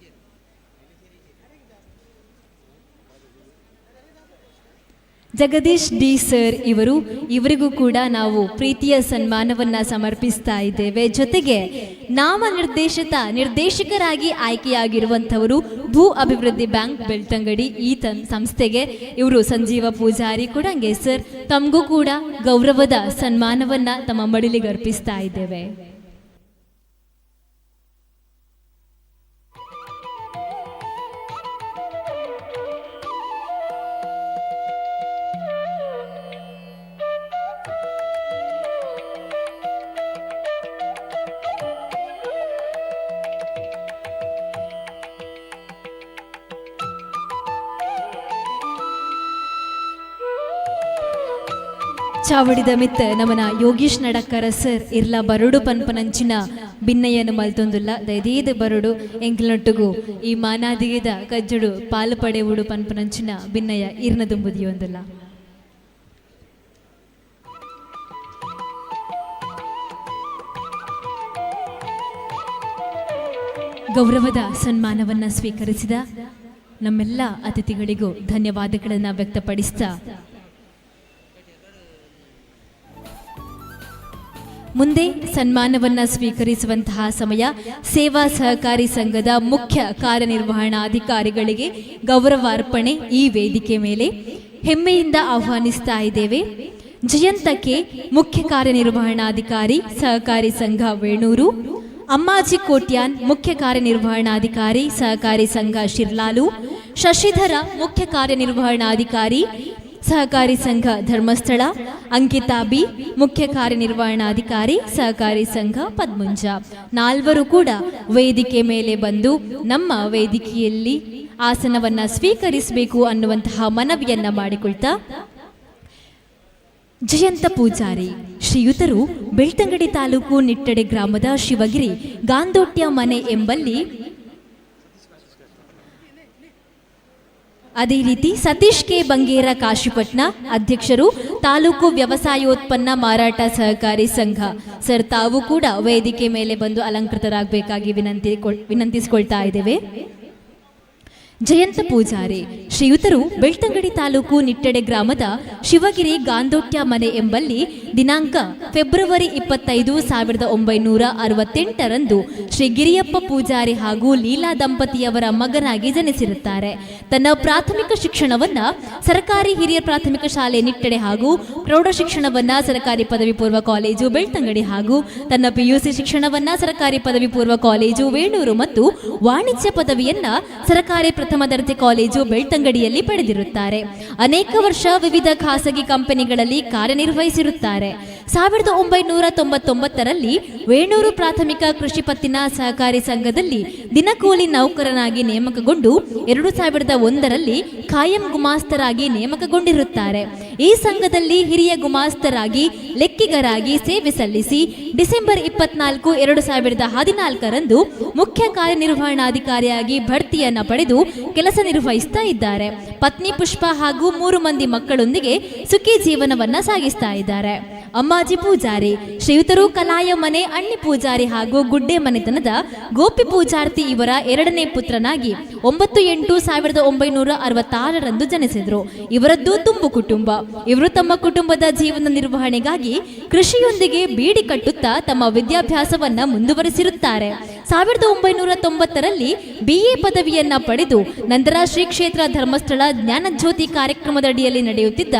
ಜಗದೀಶ್ ಡಿ ಸರ್ ಇವರು. ಇವರಿಗೂ ಕೂಡ ನಾವು ಪ್ರೀತಿಯ ಸನ್ಮಾನವನ್ನು ಸಮರ್ಪಿಸ್ತಾ ಇದ್ದೇವೆ. ಜೊತೆಗೆ ನಾಮನಿರ್ದೇಶಿತ ನಿರ್ದೇಶಕರಾಗಿ ಆಯ್ಕೆಯಾಗಿರುವಂಥವರು ಭೂ ಅಭಿವೃದ್ಧಿ ಬ್ಯಾಂಕ್ ಬೆಳ್ತಂಗಡಿ ಈ ಸಂಸ್ಥೆಗೆ ಇವರು ಸಂಜೀವ ಪೂಜಾರಿ ಕೊಡಂಗೆ ಸರ್, ತಮಗೂ ಕೂಡ ಗೌರವದ ಸನ್ಮಾನವನ್ನು ತಮ್ಮ ಮಡಿಲಿಗೆ ಅರ್ಪಿಸ್ತಾ ಇದ್ದೇವೆ. ಚಾವಡಿದ ಮಿತ್ತ ನಮನ ಯೋಗೀಶ್ ನಡಕರ ಸರ್ ಇರ್ಲ ಬರುಡು ಪನ್ಪನಂಚಿನ ಬಿನ್ನಯ್ಯನು ಮಲ್ತೊಂದುಲ್ಲ. ದಯದೀದ ಬರುಡು, ಎಂಕ್ಲನೊಟ್ಟುಗು ಈ ಮಾನಾದಿಗೆದ ಕಜ್ಜುಡು ಪಾಲು ಪಡೆವುಡು ಪನ್ಪನಂಚಿನ ಬಿನ್ನಯ್ಯ ಇರ್ನ ದುಂಬುದಿಯೊಂದುಲ್ಲ. ಗೌರವದ ಸನ್ಮಾನವನ್ನು ಸ್ವೀಕರಿಸಿದ ನಮ್ಮೆಲ್ಲ ಅತಿಥಿಗಳಿಗೂ ಧನ್ಯವಾದಗಳನ್ನು ವ್ಯಕ್ತಪಡಿಸ್ತಾ ಮುಂದೆ ಸನ್ಮಾನವನ್ನು ಸ್ವೀಕರಿಸುವಂತಹ ಸಮಯ. ಸೇವಾ ಸಹಕಾರಿ ಸಂಘದ ಮುಖ್ಯ ಕಾರ್ಯನಿರ್ವಹಣಾಧಿಕಾರಿಗಳಿಗೆ ಗೌರವಾರ್ಪಣೆ ಈ ವೇದಿಕೆ ಮೇಲೆ ಹೆಮ್ಮೆಯಿಂದ ಆಹ್ವಾನಿಸ್ತಾ ಇದ್ದೇವೆ. ಜಯಂತ ಕೆ, ಮುಖ್ಯ ಕಾರ್ಯನಿರ್ವಹಣಾಧಿಕಾರಿ, ಸಹಕಾರಿ ಸಂಘ ವೇಣೂರು. ಅಮ್ಮಾಜಿ ಕೋಟ್ಯಾನ್, ಮುಖ್ಯ ಕಾರ್ಯನಿರ್ವಹಣಾಧಿಕಾರಿ, ಸಹಕಾರಿ ಸಂಘ ಶಿರ್ಲಾಲು. ಶಶಿಧರ, ಮುಖ್ಯ ಕಾರ್ಯನಿರ್ವಹಣಾಧಿಕಾರಿ, ಸಹಕಾರಿ ಸಂಘ ಧರ್ಮಸ್ಥಳ. ಅಂಕಿತಾ ಬಿ, ಮುಖ್ಯ ಕಾರ್ಯನಿರ್ವಹಣಾಧಿಕಾರಿ, ಸಹಕಾರಿ ಸಂಘ ಪದ್ಮುಂಜ. ನಾಲ್ವರು ಕೂಡ ವೇದಿಕೆ ಮೇಲೆ ಬಂದು ನಮ್ಮ ವೇದಿಕೆಯಲ್ಲಿ ಆಸನವನ್ನ ಸ್ವೀಕರಿಸಬೇಕು ಅನ್ನುವಂತಹ ಮನವಿಯನ್ನ ಮಾಡಿಕೊಳ್ತಾ. ಜಯಂತ ಪೂಜಾರಿ ಶ್ರೀಯುತರು ಬೆಳ್ತಂಗಡಿ ತಾಲೂಕು ನಿಟ್ಟಡೆ ಗ್ರಾಮದ ಶಿವಗಿರಿ ಗಾಂದೋಟ್ಯ ಮನೆ ಎಂಬಲ್ಲಿ. ಅದೇ ರೀತಿ ಸತೀಶ್ ಕೆ ಬಂಗೇರ ಕಾಶಿಪಟ್ನ, ಅಧ್ಯಕ್ಷರು, ತಾಲೂಕು ವ್ಯವಸಾಯೋತ್ಪನ್ನ ಮಾರಾಟ ಸಹಕಾರಿ ಸಂಘ. ಸರ್, ತಾವು ಕೂಡ ವೇದಿಕೆ ಮೇಲೆ ಬಂದು ಅಲಂಕೃತರಾಗಬೇಕಾಗಿ ವಿನಂತಿಸಿಕೊಳ್ತಾ ಇದ್ದೇವೆ. ಜಯಂತ ಪೂಜಾರಿ ಶ್ರೀಯುತರು ಬೆಳ್ತಂಗಡಿ ತಾಲೂಕು ನಿಟ್ಟಡೆ ಗ್ರಾಮದ ಶಿವಗಿರಿ ಗಾಂದೋಟ್ಯ ಮನೆ ಎಂಬಲ್ಲಿ ದಿನಾಂಕ ಫೆಬ್ರವರಿ 25, 1968ರಂದು ಶ್ರೀ ಗಿರಿಯಪ್ಪ ಪೂಜಾರಿ ಹಾಗೂ ಲೀಲಾ ದಂಪತಿಯವರ ಮಗನಾಗಿ ಜನಿಸಿರುತ್ತಾರೆ. ತನ್ನ ಪ್ರಾಥಮಿಕ ಶಿಕ್ಷಣವನ್ನ ಸರ್ಕಾರಿ ಹಿರಿಯ ಪ್ರಾಥಮಿಕ ಶಾಲೆ ನಿಟ್ಟಡೆ ಹಾಗೂ ಪ್ರೌಢ ಶಿಕ್ಷಣವನ್ನ ಸರ್ಕಾರಿ ಪದವಿ ಪೂರ್ವ ಕಾಲೇಜು ಬೆಳ್ತಂಗಡಿ ಹಾಗೂ ತನ್ನ ಪಿಯುಸಿ ಶಿಕ್ಷಣವನ್ನ ಸರ್ಕಾರಿ ಪದವಿ ಪೂರ್ವ ಕಾಲೇಜು ವೇಣೂರು ಮತ್ತು ವಾಣಿಜ್ಯ ಪದವಿಯನ್ನ ಸರ್ಕಾರಿ ಪ್ರಥಮ ದರ್ಜೆ ಕಾಲೇಜು ಬೆಳ್ತಂಗಡಿಯಲ್ಲಿ ಪಡೆದಿರುತ್ತಾರೆ. ಅನೇಕ ವರ್ಷ ವಿವಿಧ ಖಾಸಗಿ ಕಂಪನಿಗಳಲ್ಲಿ ಕಾರ್ಯನಿರ್ವಹಿಸಿರುತ್ತಾರೆ. 1999ರಲ್ಲಿ ವೇಣೂರು ಪ್ರಾಥಮಿಕ ಕೃಷಿ ಪತ್ತಿನ ಸಹಕಾರಿ ಸಂಘದಲ್ಲಿ ದಿನಕೂಲಿ ನೌಕರನಾಗಿ ನೇಮಕಗೊಂಡು 2001ರಲ್ಲಿ ಖಾಯಂ ಗುಮಾಸ್ತರಾಗಿ ನೇಮಕಗೊಂಡಿರುತ್ತಾರೆ. ಈ ಸಂಘದಲ್ಲಿ ಹಿರಿಯ ಗುಮಾಸ್ತರಾಗಿ, ಲೆಕ್ಕಿಗರಾಗಿ ಸೇವೆ ಸಲ್ಲಿಸಿ ಡಿಸೆಂಬರ್ 24, 2014ರಂದು ಮುಖ್ಯ ಕಾರ್ಯನಿರ್ವಹಣಾಧಿಕಾರಿಯಾಗಿ ಬಡ್ತಿಯನ್ನ ಪಡೆದು ಕೆಲಸ ನಿರ್ವಹಿಸ್ತಾ ಇದ್ದಾರೆ. ಪತ್ನಿ ಪುಷ್ಪ ಹಾಗೂ 3 ಮಂದಿ ಮಕ್ಕಳೊಂದಿಗೆ ಸುಖಿ ಜೀವನವನ್ನ ಸಾಗಿಸ್ತಾ ಇದ್ದಾರೆ. ಅಮ್ಮಾಜಿ ಪೂಜಾರಿ ಶ್ರೀಯುತರು ಕಲಾಯ ಮನೆ ಅಣ್ಣಿ ಪೂಜಾರಿ ಹಾಗೂ ಗುಡ್ಡೆ ಮನೆತನದ ಗೋಪಿ ಪೂಜಾರ್ತಿ ಇವರ ಎರಡನೇ ಪುತ್ರನಾಗಿ 9/8/1966ರಂದು ಜನಿಸಿದರು. ಇವರದ್ದು ತುಂಬು ಕುಟುಂಬ. ಇವರು ತಮ್ಮ ಕುಟುಂಬದ ಜೀವನ ನಿರ್ವಹಣೆಗಾಗಿ ಕೃಷಿಯೊಂದಿಗೆ ಬೀಡಿ ಕಟ್ಟುತ್ತಾ ತಮ್ಮ ವಿದ್ಯಾಭ್ಯಾಸವನ್ನ ಮುಂದುವರಿಸಿರುತ್ತಾರೆ. 1990ರಲ್ಲಿ ಬಿಎ ಪದವಿಯನ್ನ ಪಡೆದು ನಂತರ ಶ್ರೀ ಕ್ಷೇತ್ರ ಧರ್ಮಸ್ಥಳ ಜ್ಞಾನಜ್ಯೋತಿ ಕಾರ್ಯಕ್ರಮದಡಿಯಲ್ಲಿ ನಡೆಯುತ್ತಿದ್ದ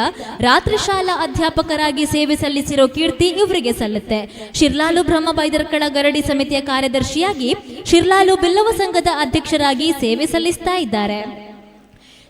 ರಾತ್ರಿ ಶಾಲಾ ಅಧ್ಯಾಪಕರಾಗಿ ಸೇವೆ ಸಲ್ಲಿಸಿರೋ ಕೀರ್ತಿ ಇವರಿಗೆ ಸಲ್ಲುತ್ತೆ. ಶಿರ್ಲಾಲು ಬ್ರಹ್ಮ ಬೈದರ್ಕಳ ಗರಡಿ ಸಮಿತಿಯ ಕಾರ್ಯದರ್ಶಿಯಾಗಿ, ಶಿರ್ಲಾಲು ಬಿಲ್ಲವ ಸಂಘದ ಅಧ್ಯಕ್ಷರಾಗಿ ಸೇವೆ ಸಲ್ಲಿಸ್ತಾ ಇದ್ದಾರೆ.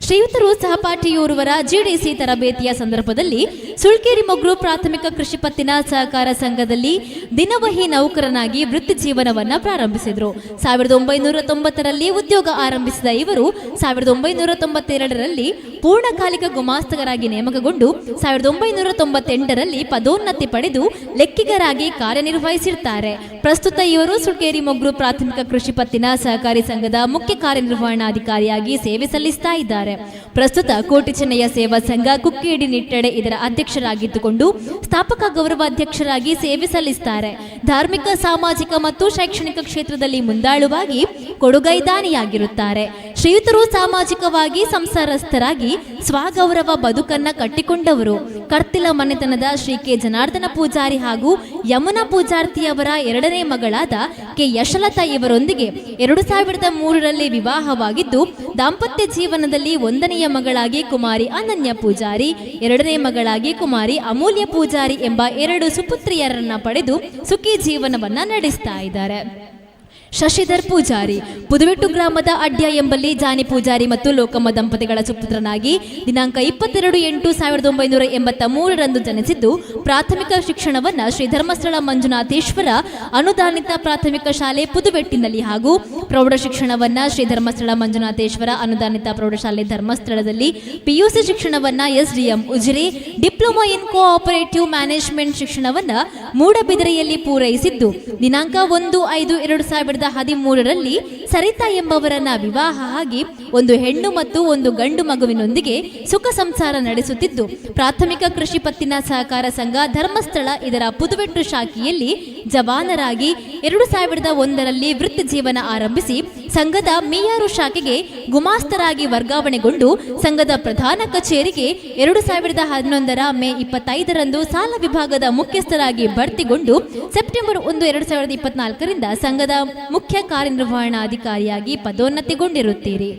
ಶ್ರೀಯುತರು ಸಹಪಾಠಿಯೋರ್ವರ ಜಿಡಿಸಿ ತರಬೇತಿಯ ಸಂದರ್ಭದಲ್ಲಿ ಸುಳ್ಕೇರಿ ಮೊಗ್ರು ಪ್ರಾಥಮಿಕ ಕೃಷಿ ಪತ್ತಿನ ಸಹಕಾರ ಸಂಘದಲ್ಲಿ ದಿನವಹಿ ನೌಕರನಾಗಿ ವೃತ್ತಿ ಜೀವನವನ್ನ ಪ್ರಾರಂಭಿಸಿದರು. 1990ರಲ್ಲಿ ಉದ್ಯೋಗ ಆರಂಭಿಸಿದ ಇವರು 1992ರಲ್ಲಿ ಪೂರ್ಣಕಾಲಿಕ ಗುಮಾಸ್ತಕರಾಗಿ ನೇಮಕಗೊಂಡು 1998ರಲ್ಲಿ ಪದೋನ್ನತಿ ಪಡೆದು ಲೆಕ್ಕಿಗರಾಗಿ ಕಾರ್ಯನಿರ್ವಹಿಸಿರ್ತಾರೆ. ಪ್ರಸ್ತುತ ಇವರು ಸುಳ್ಕೇರಿ ಮೊಗ್ರು ಪ್ರಾಥಮಿಕ ಕೃಷಿ ಪತ್ತಿನ ಸಹಕಾರಿ ಸಂಘದ ಮುಖ್ಯ ಕಾರ್ಯನಿರ್ವಹಣಾಧಿಕಾರಿಯಾಗಿ ಸೇವೆ ಸಲ್ಲಿಸ್ತಾ ಇದ್ದಾರೆ. ಪ್ರಸ್ತುತ ಕೋಟಿ ಚೆನ್ನಯ್ಯ ಸೇವಾ ಸಂಘ ಕುಕ್ಕೇಡಿ ನಿಟ್ಟಡೆ ಇದರ ಅಧ್ಯಕ್ಷರಾಗಿದ್ದುಕೊಂಡು ಸ್ಥಾಪಕ ಗೌರವಾಧ್ಯಕ್ಷರಾಗಿ ಸೇವೆ ಸಲ್ಲಿಸುತ್ತಾರೆ. ಧಾರ್ಮಿಕ, ಸಾಮಾಜಿಕ ಮತ್ತು ಶೈಕ್ಷಣಿಕ ಕ್ಷೇತ್ರದಲ್ಲಿ ಮುಂದಾಳುವಾಗಿ ಕೊಡುಗೈದಾನಿಯಾಗಿರುತ್ತಾರೆ. ಶ್ರೀಯುತರು ಸಾಮಾಜಿಕವಾಗಿ ಸಂಸಾರಸ್ಥರಾಗಿ ಸ್ವಗೌರವ ಬದುಕನ್ನ ಕಟ್ಟಿಕೊಂಡವರು. ಕರ್ತಿಲ ಮನೆತನದ ಶ್ರೀ ಕೆ ಜನಾರ್ದನ ಪೂಜಾರಿ ಹಾಗೂ ಯಮುನಾ ಪೂಜಾರ್ತಿಯವರ ಎರಡನೇ ಮಗಳಾದ ಕೆ ಯಶಲತಾ ಇವರೊಂದಿಗೆ 2003ರಲ್ಲಿ ವಿವಾಹವಾಗಿದ್ದು, ದಾಂಪತ್ಯ ಜೀವನದಲ್ಲಿ ಒಂದನೆಯ ಮಗಳಾಗಿ ಕುಮಾರಿ ಅನನ್ಯ ಪೂಜಾರಿ, ಎರಡನೇ ಮಗಳಾಗಿ ಕುಮಾರಿ ಅಮೂಲ್ಯ ಪೂಜಾರಿ ಎಂಬ 2 ಸುಪುತ್ರಿಯರನ್ನ ಪಡೆದು ಸುಖಿ ಜೀವನವನ್ನ ನಡೆಸ್ತಾ ಇದ್ದಾರೆ. ಶಶಿಧರ್ ಪೂಜಾರಿ ಪುದುವೆಟ್ಟು ಗ್ರಾಮದ ಅಡ್ಯ ಎಂಬಲ್ಲಿ ಜಾನಿ ಪೂಜಾರಿ ಮತ್ತು ಲೋಕಮ್ಮ ದಂಪತಿಗಳ ಸುಪುತ್ರನಾಗಿ ದಿನಾಂಕ 22/8/1983ರಂದು ಜನಿಸಿದ್ದು, ಪ್ರಾಥಮಿಕ ಶಿಕ್ಷಣವನ್ನು ಶ್ರೀ ಧರ್ಮಸ್ಥಳ ಮಂಜುನಾಥೇಶ್ವರ ಅನುದಾನಿತ ಪ್ರಾಥಮಿಕ ಶಾಲೆ ಪುದುವೆಟ್ಟಿನಲ್ಲಿ ಹಾಗೂ ಪ್ರೌಢ ಶಿಕ್ಷಣವನ್ನು ಶ್ರೀ ಧರ್ಮಸ್ಥಳ ಮಂಜುನಾಥೇಶ್ವರ ಅನುದಾನಿತ ಪ್ರೌಢಶಾಲೆ ಧರ್ಮಸ್ಥಳದಲ್ಲಿ, ಪಿಯುಸಿ ಶಿಕ್ಷಣವನ್ನು SDM Ujire, diploma in cooperative management ಶಿಕ್ಷಣವನ್ನು ಮೂಡಬಿದರೆಯಲ್ಲಿ ಪೂರೈಸಿದ್ದು, ದಿನಾಂಕ 1/5/2013ರಲ್ಲಿ ಸರಿತಾ ಎಂಬವರನ್ನ ವಿವಾಹ ಆಗಿ ಒಂದು ಹೆಣ್ಣು ಮತ್ತು ಒಂದು ಗಂಡು ಮಗುವಿನೊಂದಿಗೆ ಸುಖ ಸಂಸಾರ ನಡೆಸುತ್ತಿದ್ದು, ಪ್ರಾಥಮಿಕ ಕೃಷಿ ಪತ್ತಿನ ಸಹಕಾರ ಸಂಘ ಧರ್ಮಸ್ಥಳ ಇದರ ಪುದುವೆಟ್ಟು ಶಾಖೆಯಲ್ಲಿ ಜವಾನರಾಗಿ 2001ರಲ್ಲಿ ವೃತ್ತಿ ಜೀವನ ಆರಂಭಿಸಿ ಸಂಘದ ಮೀಯಾರು ಶಾಖೆಗೆ ಗುಮಾಸ್ತರಾಗಿ ವರ್ಗಾವಣೆಗೊಂಡು ಸಂಘದ ಪ್ರಧಾನ ಕಚೇರಿಗೆ 2011ರ ಮೇ 25ರಂದು ಸಾಲ ವಿಭಾಗದ ಮುಖ್ಯಸ್ಥರಾಗಿ ಬಡ್ತಿಗೊಂಡು ಸೆಪ್ಟೆಂಬರ್ 1, 2024ರಿಂದ ಸಂಘದ ಮುಖ್ಯ ಕಾರ್ಯನಿರ್ವಹಣಾಧಿಕಾರಿಯಾಗಿ ಪದೋನ್ನತಿಗೊಂಡಿರುತ್ತೀರಿ.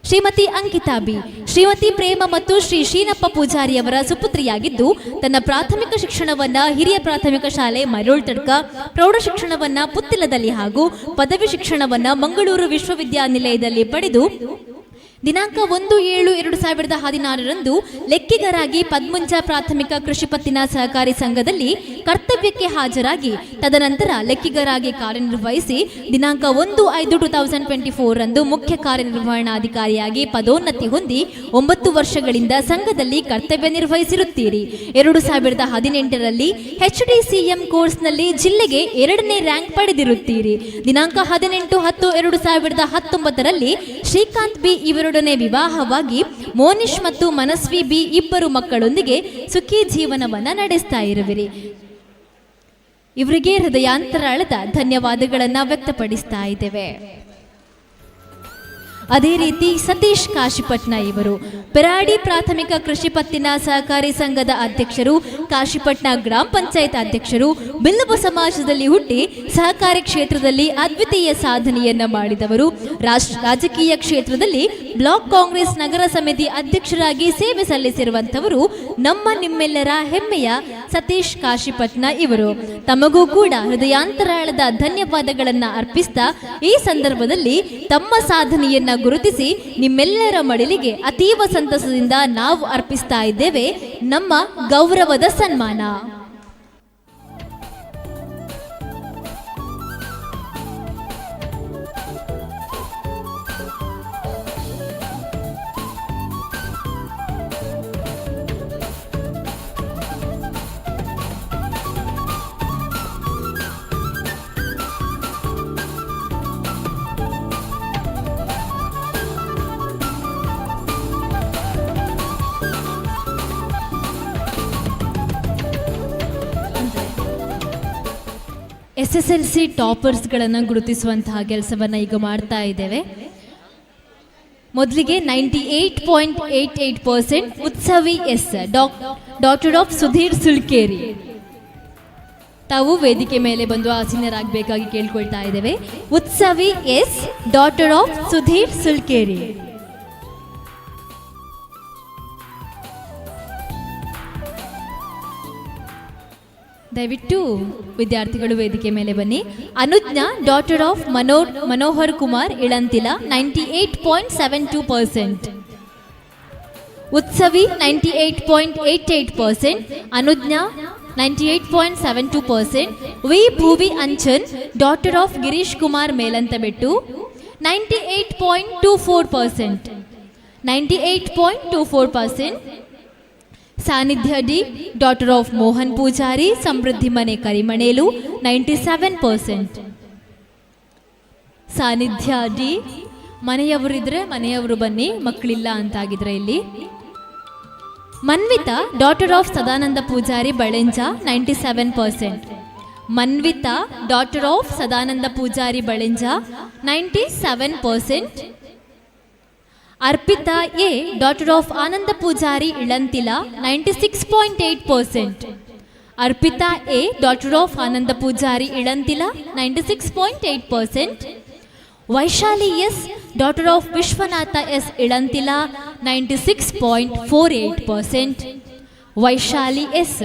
ಶ್ರೀಮತಿ ಅಂಕಿತಾ ಬಿ ಶ್ರೀಮತಿ ಪ್ರೇಮ ಮತ್ತು ಶ್ರೀ ಶೀನಪ್ಪ ಪೂಜಾರಿಯವರ ಸುಪುತ್ರಿಯಾಗಿದ್ದು, ತನ್ನ ಪ್ರಾಥಮಿಕ ಶಿಕ್ಷಣವನ್ನ ಹಿರಿಯ ಪ್ರಾಥಮಿಕ ಶಾಲೆ ಮರೋಳ್ತಡ್ಕ, ಪ್ರೌಢ ಶಿಕ್ಷಣವನ್ನ ಪುತ್ತಿಲದಲ್ಲಿ ಹಾಗೂ ಪದವಿ ಶಿಕ್ಷಣವನ್ನ ಮಂಗಳೂರು ವಿಶ್ವವಿದ್ಯಾನಿಲಯದಲ್ಲಿ ಪಡೆದು ದಿನಾಂಕ 1/7/2016ರಂದು ಲೆಕ್ಕಿಗರಾಗಿ ಪದ್ಮುಂಜ ಪ್ರಾಥಮಿಕ ಕೃಷಿ ಪತ್ತಿನ ಸಹಕಾರಿ ಸಂಘದಲ್ಲಿ ಕರ್ತವ್ಯಕ್ಕೆ ಹಾಜರಾಗಿ ತದನಂತರ ಲೆಕ್ಕಿಗರಾಗಿ ಕಾರ್ಯನಿರ್ವಹಿಸಿ ದಿನಾಂಕ 1/5/2024 ರಂದು ಮುಖ್ಯ ಕಾರ್ಯನಿರ್ವಹಣಾಧಿಕಾರಿಯಾಗಿ ಪದೋನ್ನತಿ ಹೊಂದಿ 9 ವರ್ಷಗಳಿಂದ ಸಂಘದಲ್ಲಿ ಕರ್ತವ್ಯ ನಿರ್ವಹಿಸಿರುತ್ತೀರಿ. 2018ರಲ್ಲಿ HDCM ಕೋರ್ಸ್ನಲ್ಲಿ ಜಿಲ್ಲೆಗೆ 2ನೇ ರ್ಯಾಂಕ್ ಪಡೆದಿರುತ್ತೀರಿ. ದಿನಾಂಕ 18/10/2019ರಲ್ಲಿ ಶ್ರೀಕಾಂತ್ ಬಿ ಇವರೊಡನೆ ವಿವಾಹವಾಗಿ ಮೋನಿಶ್ ಮತ್ತು ಮನಸ್ವಿ ಬಿ ಇಬ್ಬರು ಮಕ್ಕಳೊಂದಿಗೆ ಸುಖಿ ಜೀವನವನ್ನ ನಡೆಸ್ತಾ ಇರುವಿರಿ. ಇವರಿಗೆ ಹೃದಯಾಂತರಾಳದ ಧನ್ಯವಾದಗಳನ್ನ ವ್ಯಕ್ತಪಡಿಸ್ತಾ ಇದ್ದೇವೆ. ಅದೇ ರೀತಿ ಸತೀಶ್ ಕಾಶಿಪಟ್ನ ಇವರು ಪೆರಾಡಿ ಪ್ರಾಥಮಿಕ ಕೃಷಿ ಪತ್ತಿನ ಸಹಕಾರಿ ಸಂಘದ ಅಧ್ಯಕ್ಷರು, ಕಾಶಿಪಟ್ನ ಗ್ರಾಮ ಪಂಚಾಯತ್ ಅಧ್ಯಕ್ಷರು, ಬಿಲ್ಲವ ಸಮಾಜದಲ್ಲಿ ಹುಟ್ಟಿ ಸಹಕಾರಿ ಕ್ಷೇತ್ರದಲ್ಲಿ ಅದ್ವಿತೀಯ ಸಾಧನೆಯನ್ನ ಮಾಡಿದವರು, ರಾಜಕೀಯ ಕ್ಷೇತ್ರದಲ್ಲಿ ಬ್ಲಾಕ್ ಕಾಂಗ್ರೆಸ್ ನಗರ ಸಮಿತಿ ಅಧ್ಯಕ್ಷರಾಗಿ ಸೇವೆ ಸಲ್ಲಿಸಿರುವಂಥವರು ನಮ್ಮ ನಿಮ್ಮೆಲ್ಲರ ಹೆಮ್ಮೆಯ ಸತೀಶ್ ಕಾಶಿಪಟ್ನ ಇವರು. ತಮಗೂ ಕೂಡ ಹೃದಯಾಂತರಾಳದ ಧನ್ಯವಾದಗಳನ್ನ ಅರ್ಪಿಸ್ತಾ ಈ ಸಂದರ್ಭದಲ್ಲಿ ತಮ್ಮ ಸಾಧನೆಯನ್ನ ಗುರುತಿಸಿ ನಿಮ್ಮೆಲ್ಲರ ಮಡಿಲಿಗೆ ಅತೀವ ಸಂತಸದಿಂದ ನಾವು ಅರ್ಪಿಸ್ತಾ ಇದ್ದೇವೆ ನಮ್ಮ ಗೌರವದ ಸನ್ಮಾನ. SSLC ಟಾಪರ್ಸ್ಗಳನ್ನು ಗುರುತಿಸುವಂತಹ ಕೆಲಸವನ್ನು ಈಗ ಮಾಡ್ತಾ ಇದ್ದೇವೆ. ಮೊದಲಿಗೆ 98.88% Utsavi S, doctor of Sudheer Sulkeri. ತಾವು ವೇದಿಕೆ ಮೇಲೆ ಬಂದು ಆಸೀನರಾಗಬೇಕಾಗಿ ಕೇಳ್ಕೊಳ್ತಾ ಇದ್ದೇವೆ. Utsavi S, daughter of Sudheer Sulkeri. ದಯವಿಟ್ಟು ವಿದ್ಯಾರ್ಥಿಗಳು ವೇದಿಕೆ ಮೇಲೆ ಬನ್ನಿ. Anujna, daughter of Manohar Kumar Ilanthila, 98.72%. Utsavi 98.88%, Anujna 98.72%. V Bhuvi Anchan, daughter of Girish Kumar Melanthabettu, 98.24%, 98.24%. Sannidhya D, daughter of Mohan Poojary, Samriddhi ಮನೆ ಕರಿಮಣೇಲು, 97%. ಸಾನ್ನಿಧ್ಯ ಡಿ, ಮನೆಯವರಿದ್ರೆ ಮನೆಯವರು ಬನ್ನಿ, ಮಕ್ಕಳಿಲ್ಲ ಅಂತಾಗಿದ್ರೆ ಇಲ್ಲಿ. Manvita, daughter of Sadananda Poojary Balenja, 97%. Manvita, daughter of Sadananda Poojary Balenja, 97%. Arpita A, daughter of Ananda Poojary Ilanthila, 96.8%. Arpita A, daughter of Ananda Poojary Ilanthila, 96.8%. Vaishali S, daughter of Vishwanatha S Ilanthila, 96.48%. Vaishali S.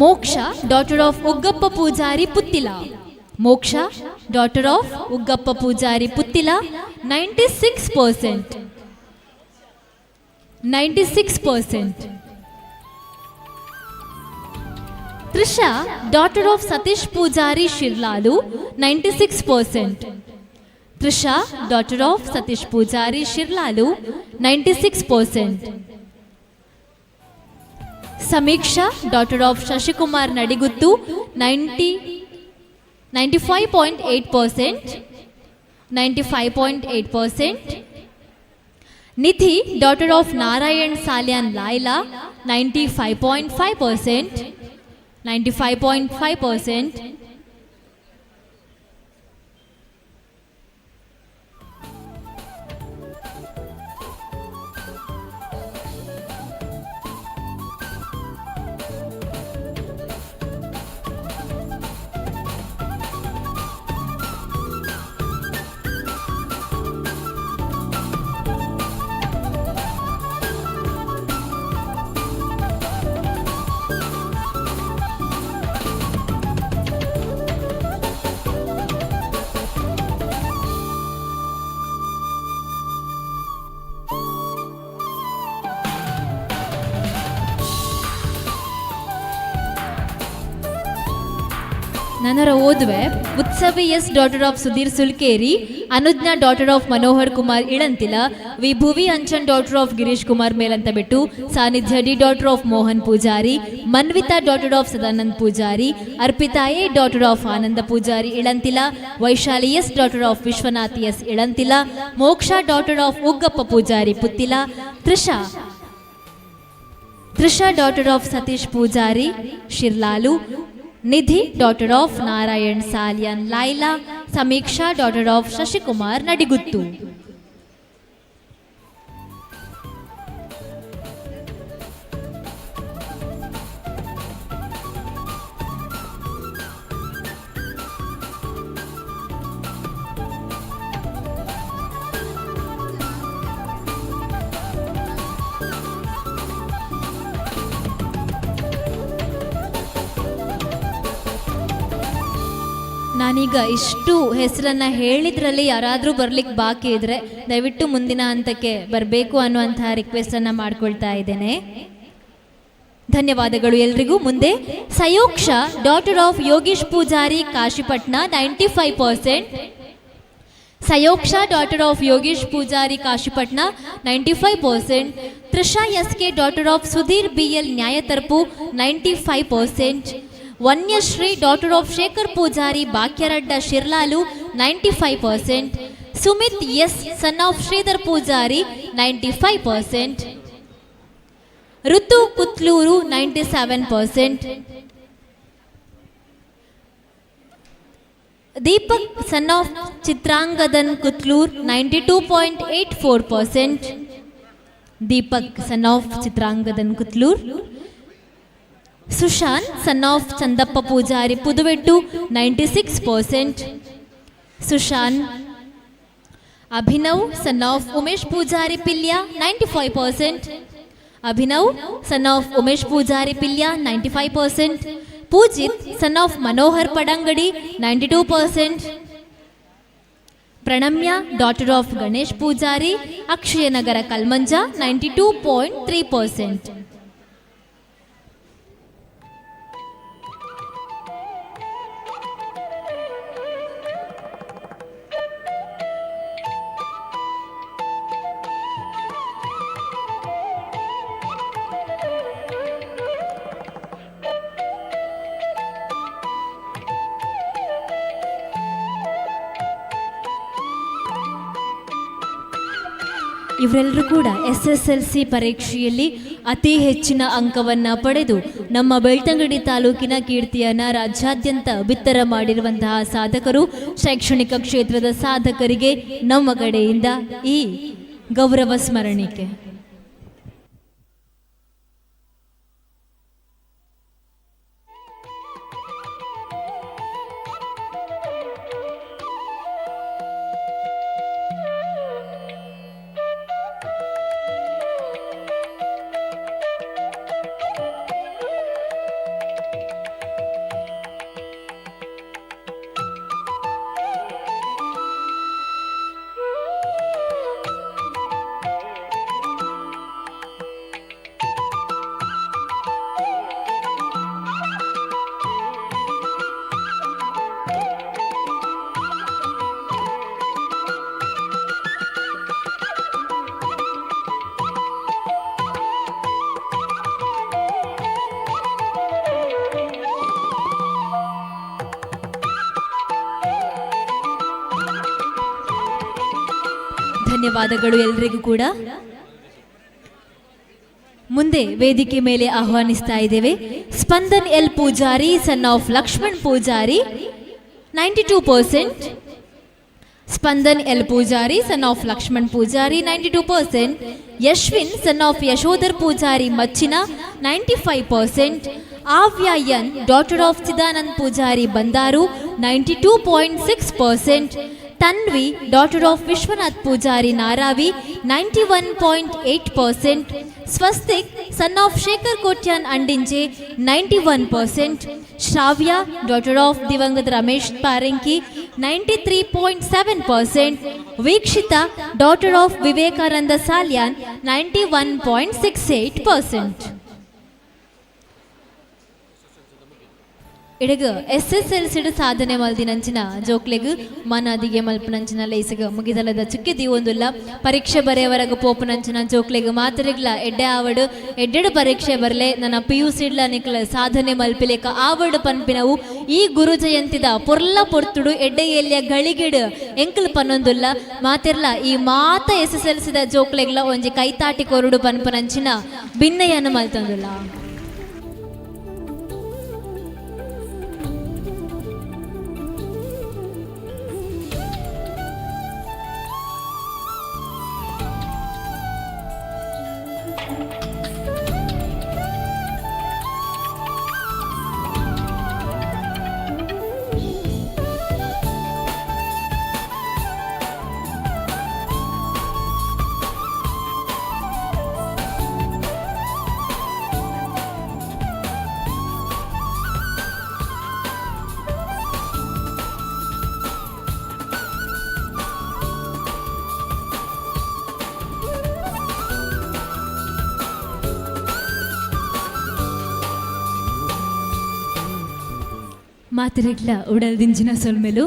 Moksha, daughter of Uggappa Poojary Puthila. Moksha, daughter of Uggappa Poojary Puthila, 96%, 96%. Trisha, daughter of Satish Poojary Shirlalu, 96%. Trisha, daughter of Satish Poojary Shirlalu, 96%. ಸಮೀಕ್ಷಾ, daughter of Shashikumar ನಡಿಗುತ್ತು, 95.8%, 95.8%. Nidhi daughter of Narayan Salian Laila 95.5%, 95.5%. ನನರ ಓದುವೆ. Utsavi S daughter of Sudhir Sulkeri, Anujna daughter of Manohar Kumar Ilantila, Vibhuvi Anchan daughter of Girish Kumar Melanthabettu, Sanidhya D daughter of Mohan Poojary, Manvitha daughter of Sadanand Poojary, Arpita A daughter of Ananda Poojary Ilantila, Vaishali S daughter of Vishwanath S Ilantila, Moksha daughter of Uggappa Poojary Puttila, Trisha daughter of Satish Poojary Shirlalu, Nidhi daughter of Narayan Salian Laila, Sameeksha daughter of Shashikumar Nadiguttu. ನಾನೀಗ ಇಷ್ಟು ಹೆಸರನ್ನು ಹೇಳಿದ್ರಲ್ಲಿ ಯಾರಾದರೂ ಬರ್ಲಿಕ್ಕೆ ಬಾಕಿ ಇದ್ರೆ ದಯವಿಟ್ಟು ಮುಂದಿನ ಹಂತಕ್ಕೆ ಬರಬೇಕು ಅನ್ನುವಂತಹ ರಿಕ್ವೆಸ್ಟನ್ನು ಮಾಡ್ಕೊಳ್ತಾ ಇದ್ದೇನೆ. ಧನ್ಯವಾದಗಳು ಎಲ್ರಿಗೂ. ಮುಂದೆ Sayoksha daughter of Yogish Poojary Kashipatna 95%, Sayoksha daughter of Yogish Poojary Kashipatna 95%, Trisha S K daughter of Sudhir B L Nyayatarpu 95%, Vanyashree daughter of Shekhar Poojary Bakyaradda Shirlalu 95%, Sumit S son of Sridhar Poojary 95%, Ritu Kutluru 97%, Deepak son of Chitrangadan Kutlur 92.84%, Deepak son of Chitrangadan Kutlur, Sushan son of Chandappa Poojary Puduvettu 96%, Sushan Abhinav son of Umesh Poojary Pilya 95%, Abhinav son of Umesh Poojary Pilya 95%, Poojith son of Manohar Padangadi 92%, Pranamya daughter of Ganesh Poojary Akshayanagara Kalmanja 92.3%. ಇವರೆಲ್ಲರೂ ಕೂಡ SSLC ಪರೀಕ್ಷೆಯಲ್ಲಿ ಅತಿ ಹೆಚ್ಚಿನ ಅಂಕವನ್ನು ಪಡೆದು ನಮ್ಮ ಬೆಳ್ತಂಗಡಿ ತಾಲೂಕಿನ ಕೀರ್ತಿಯನ್ನು ರಾಜ್ಯಾದ್ಯಂತ ಬಿತ್ತರ ಮಾಡಿರುವಂತಹ ಸಾಧಕರು, ಶೈಕ್ಷಣಿಕ ಕ್ಷೇತ್ರದ ಸಾಧಕರಿಗೆ ನಮ್ಮ ಕಡೆಯಿಂದ ಈ ಗೌರವ ಸ್ಮರಣಿಕೆ. ಧನ್ಯವಾದಗಳು ಎಲ್ರಿಗೂ ಕೂಡ. ಮುಂದೆ ವೇದಿಕೆ ಮೇಲೆ ಆಹ್ವಾನಿಸ್ತಾ ಇದ್ದೇವೆ Spandan L Poojary, son of Lakshman Poojary, 92%. Spandan L Poojary, son of Lakshman Poojary, 92%. Yashwin, son of Yashodhar Poojary Machina, 95%. Aavya N, daughter of Chidanand Poojary Bandaru, 92.6%. Tanvi, daughter of Vishwanath Poojary Naravi, 91.8%. Swastik, son of Shekhar Kotian Andinje, 91%. Shravya, daughter of ದಿವಂಗತ Ramesh Parenki, 93.7%. Veekshita, daughter of Vivekananda Salian, 91.68%. ಇಡಗ S S L said ಸಾಧನೆ ಮಲ್ದಿನಂಚಿನ ಜೋಕ್ಲೆಗ್ ಮನಾದಿಗೆ ಮಲ್ಪನಂಚಿನ ಲೇಸಗ ಮುಗಿದಲದ ಚುಕ್ಕಿ ದೀವೊಂದುಲ್ಲ. ಪರೀಕ್ಷೆ ಬರೆಯವರೆಗ ಪೋಪನಂಚಿನ ಜೋಕ್ಲೆಗ್ ಮಾತರಿಗ್ಲ ಎಡ್ಡೆ ಆವಡು, ಎಡ್ಡೆಡು ಪರೀಕ್ಷೆ ಬರಲೆ, ನನ್ನ ಪಿ ಯು ಸಿಡ್ಲ ನಿಕ್ಲ ಸಾಧನೆ ಮಲ್ಪಿಲೇಕ ಆವಡು ಪನ್ಪಿನವು ಈ ಗುರು ಜಯಂತಿದ ಪೊರ್ಲ ಪೊರ್ತುಡು ಎಡ್ಡೆ ಎಲ್ಲಿಯ ಗಳಿಗೆಡು ಎಂಕಲ್ ಪನ್ನೊಂದುಲ್ಲ. ಮಾತಿರ್ಲ ಈ ಮಾತ ಎಸ್ ಎಸ್ ಎಲ್ ಸಿದ ಜೋಕ್ಲೆಗ್ಲ ಒಂಜಿ ಕೈತಾಟಿ ಕೊರಡು ಪನ್ಪನಂಚಿನ ಭಿನ್ನಯನ್ನು ಮಲ್ತೊಂದುಲ್ಲ. ಮಾತಿರಿಗ್ಲ ಉಡಲ್ದಿಂಜಿನ ಸೊಲ್ಮೆಲು.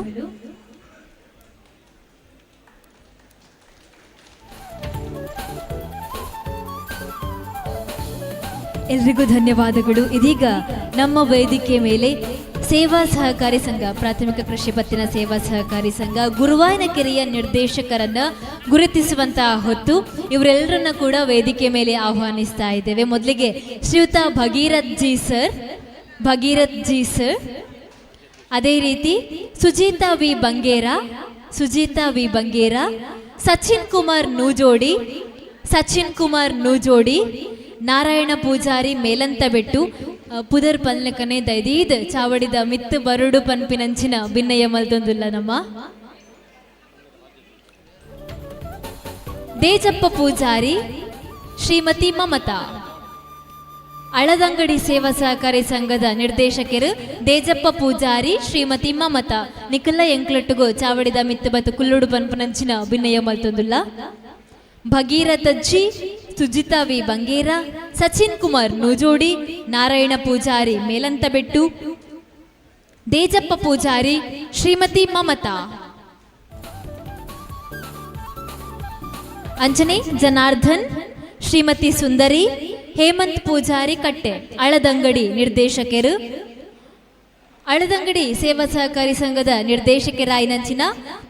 ಎಲ್ರಿಗೂ ಧನ್ಯವಾದಗಳು. ಇದೀಗ ನಮ್ಮ ವೇದಿಕೆ ಮೇಲೆ ಸೇವಾ ಸಹಕಾರಿ ಸಂಘ, ಪ್ರಾಥಮಿಕ ಕೃಷಿ ಪತ್ತಿನ ಸೇವಾ ಸಹಕಾರಿ ಸಂಘ ಗುರುವಾಯನಕೆರೆಯ ನಿರ್ದೇಶಕರನ್ನ ಗುರುತಿಸುವಂತಹ ಹೊತ್ತು. ಇವರೆಲ್ಲರನ್ನ ಕೂಡ ವೇದಿಕೆ ಮೇಲೆ ಆಹ್ವಾನಿಸ್ತಾ ಇದ್ದೇವೆ. ಮೊದಲಿಗೆ ಶ್ರೀಯುತ Bhagirath G sir, Bhagirath G sir, ಅದೇ ರೀತಿ ಸುಜೀತಾ ವಿ ಬಂಗೇರ, ಸುಜೀತಾ ವಿ ಬಂಗೇರ, ಸಚಿನ್ ಕುಮಾರ್ ನೂಜೋಡಿ, ಸಚಿನ್ ಕುಮಾರ್ ನೂಜೋಡಿ, ನಾರಾಯಣ ಪೂಜಾರಿ ಮೇಲಂತಬೆಟ್ಟು, ಪುದರ್ ಪಲ್ನಕನೆ ದೈದೀದ್ ಚಾವಡಿದ ಮಿತ್ತು ಬರುಡು ಪನ್ಪಿನಂಚಿನ ಭಿನ್ನಯ ಮಲ್ತೊಂದುಲ್ಲ ನಮ್ಮ ದೇಜಪ್ಪ ಪೂಜಾರಿ, ಶ್ರೀಮತಿ ಮಮತಾ. ಅಳದಂಗಡಿ ಸೇವಾ ಸಹಕಾರಿ ಸಂಘದ ನಿರ್ದೇಶಕರು ದೇಜಪ್ಪ ಪೂಜಾರಿ, ಶ್ರೀಮತಿ ಮಮತಾ ನಿಖಲ ಎಂಕ್ಲೊಟ್ಟುಗು ಚಾವಡಿದ ಮಿತ್ತು ಬತ್ತು ಕುಲ್ಲುಡು ಪನ್ಪನಂಚಿನ ಭಿನ್ನಯ ಮಲ್ತೊಂದುಲ್ಲ. ಭಗೀರಥ ಜಿ, ಸುಜಿತಾ ವಿ ಬಂಗೇರ, ಸಚಿನ್ ಕುಮಾರ್ ನೂಜೋಡಿ, ನಾರಾಯಣ ಪೂಜಾರಿ ಮೇಲಂತಬೆಟ್ಟು, ದೇಜಪ್ಪ ಪೂಜಾರಿ, ಶ್ರೀಮತಿ ಮಮತಾ, ಅಂಜನೆ ಜನಾರ್ದನ್, ಶ್ರೀಮತಿ ಸುಂದರಿ, ಹೇಮಂತ್ ಪೂಜಾರಿ ಕಟ್ಟೆ ಅಳದಂಗಡಿ ನಿರ್ದೇಶಕರು, ಅಳದಂಗಡಿ ಸೇವಾ ಸಹಕಾರಿ ಸಂಘದ ನಿರ್ದೇಶಕರಾಯಿನಂಚಿನ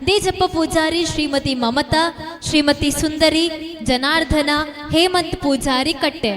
ದೇಜಪ್ಪ ಪೂಜಾರಿ, ಶ್ರೀಮತಿ ಮಮತಾ, ಶ್ರೀಮತಿ ಸುಂದರಿ, ಜನಾರ್ದನ, ಹೇಮಂತ್ ಪೂಜಾರಿ ಕಟ್ಟೆ.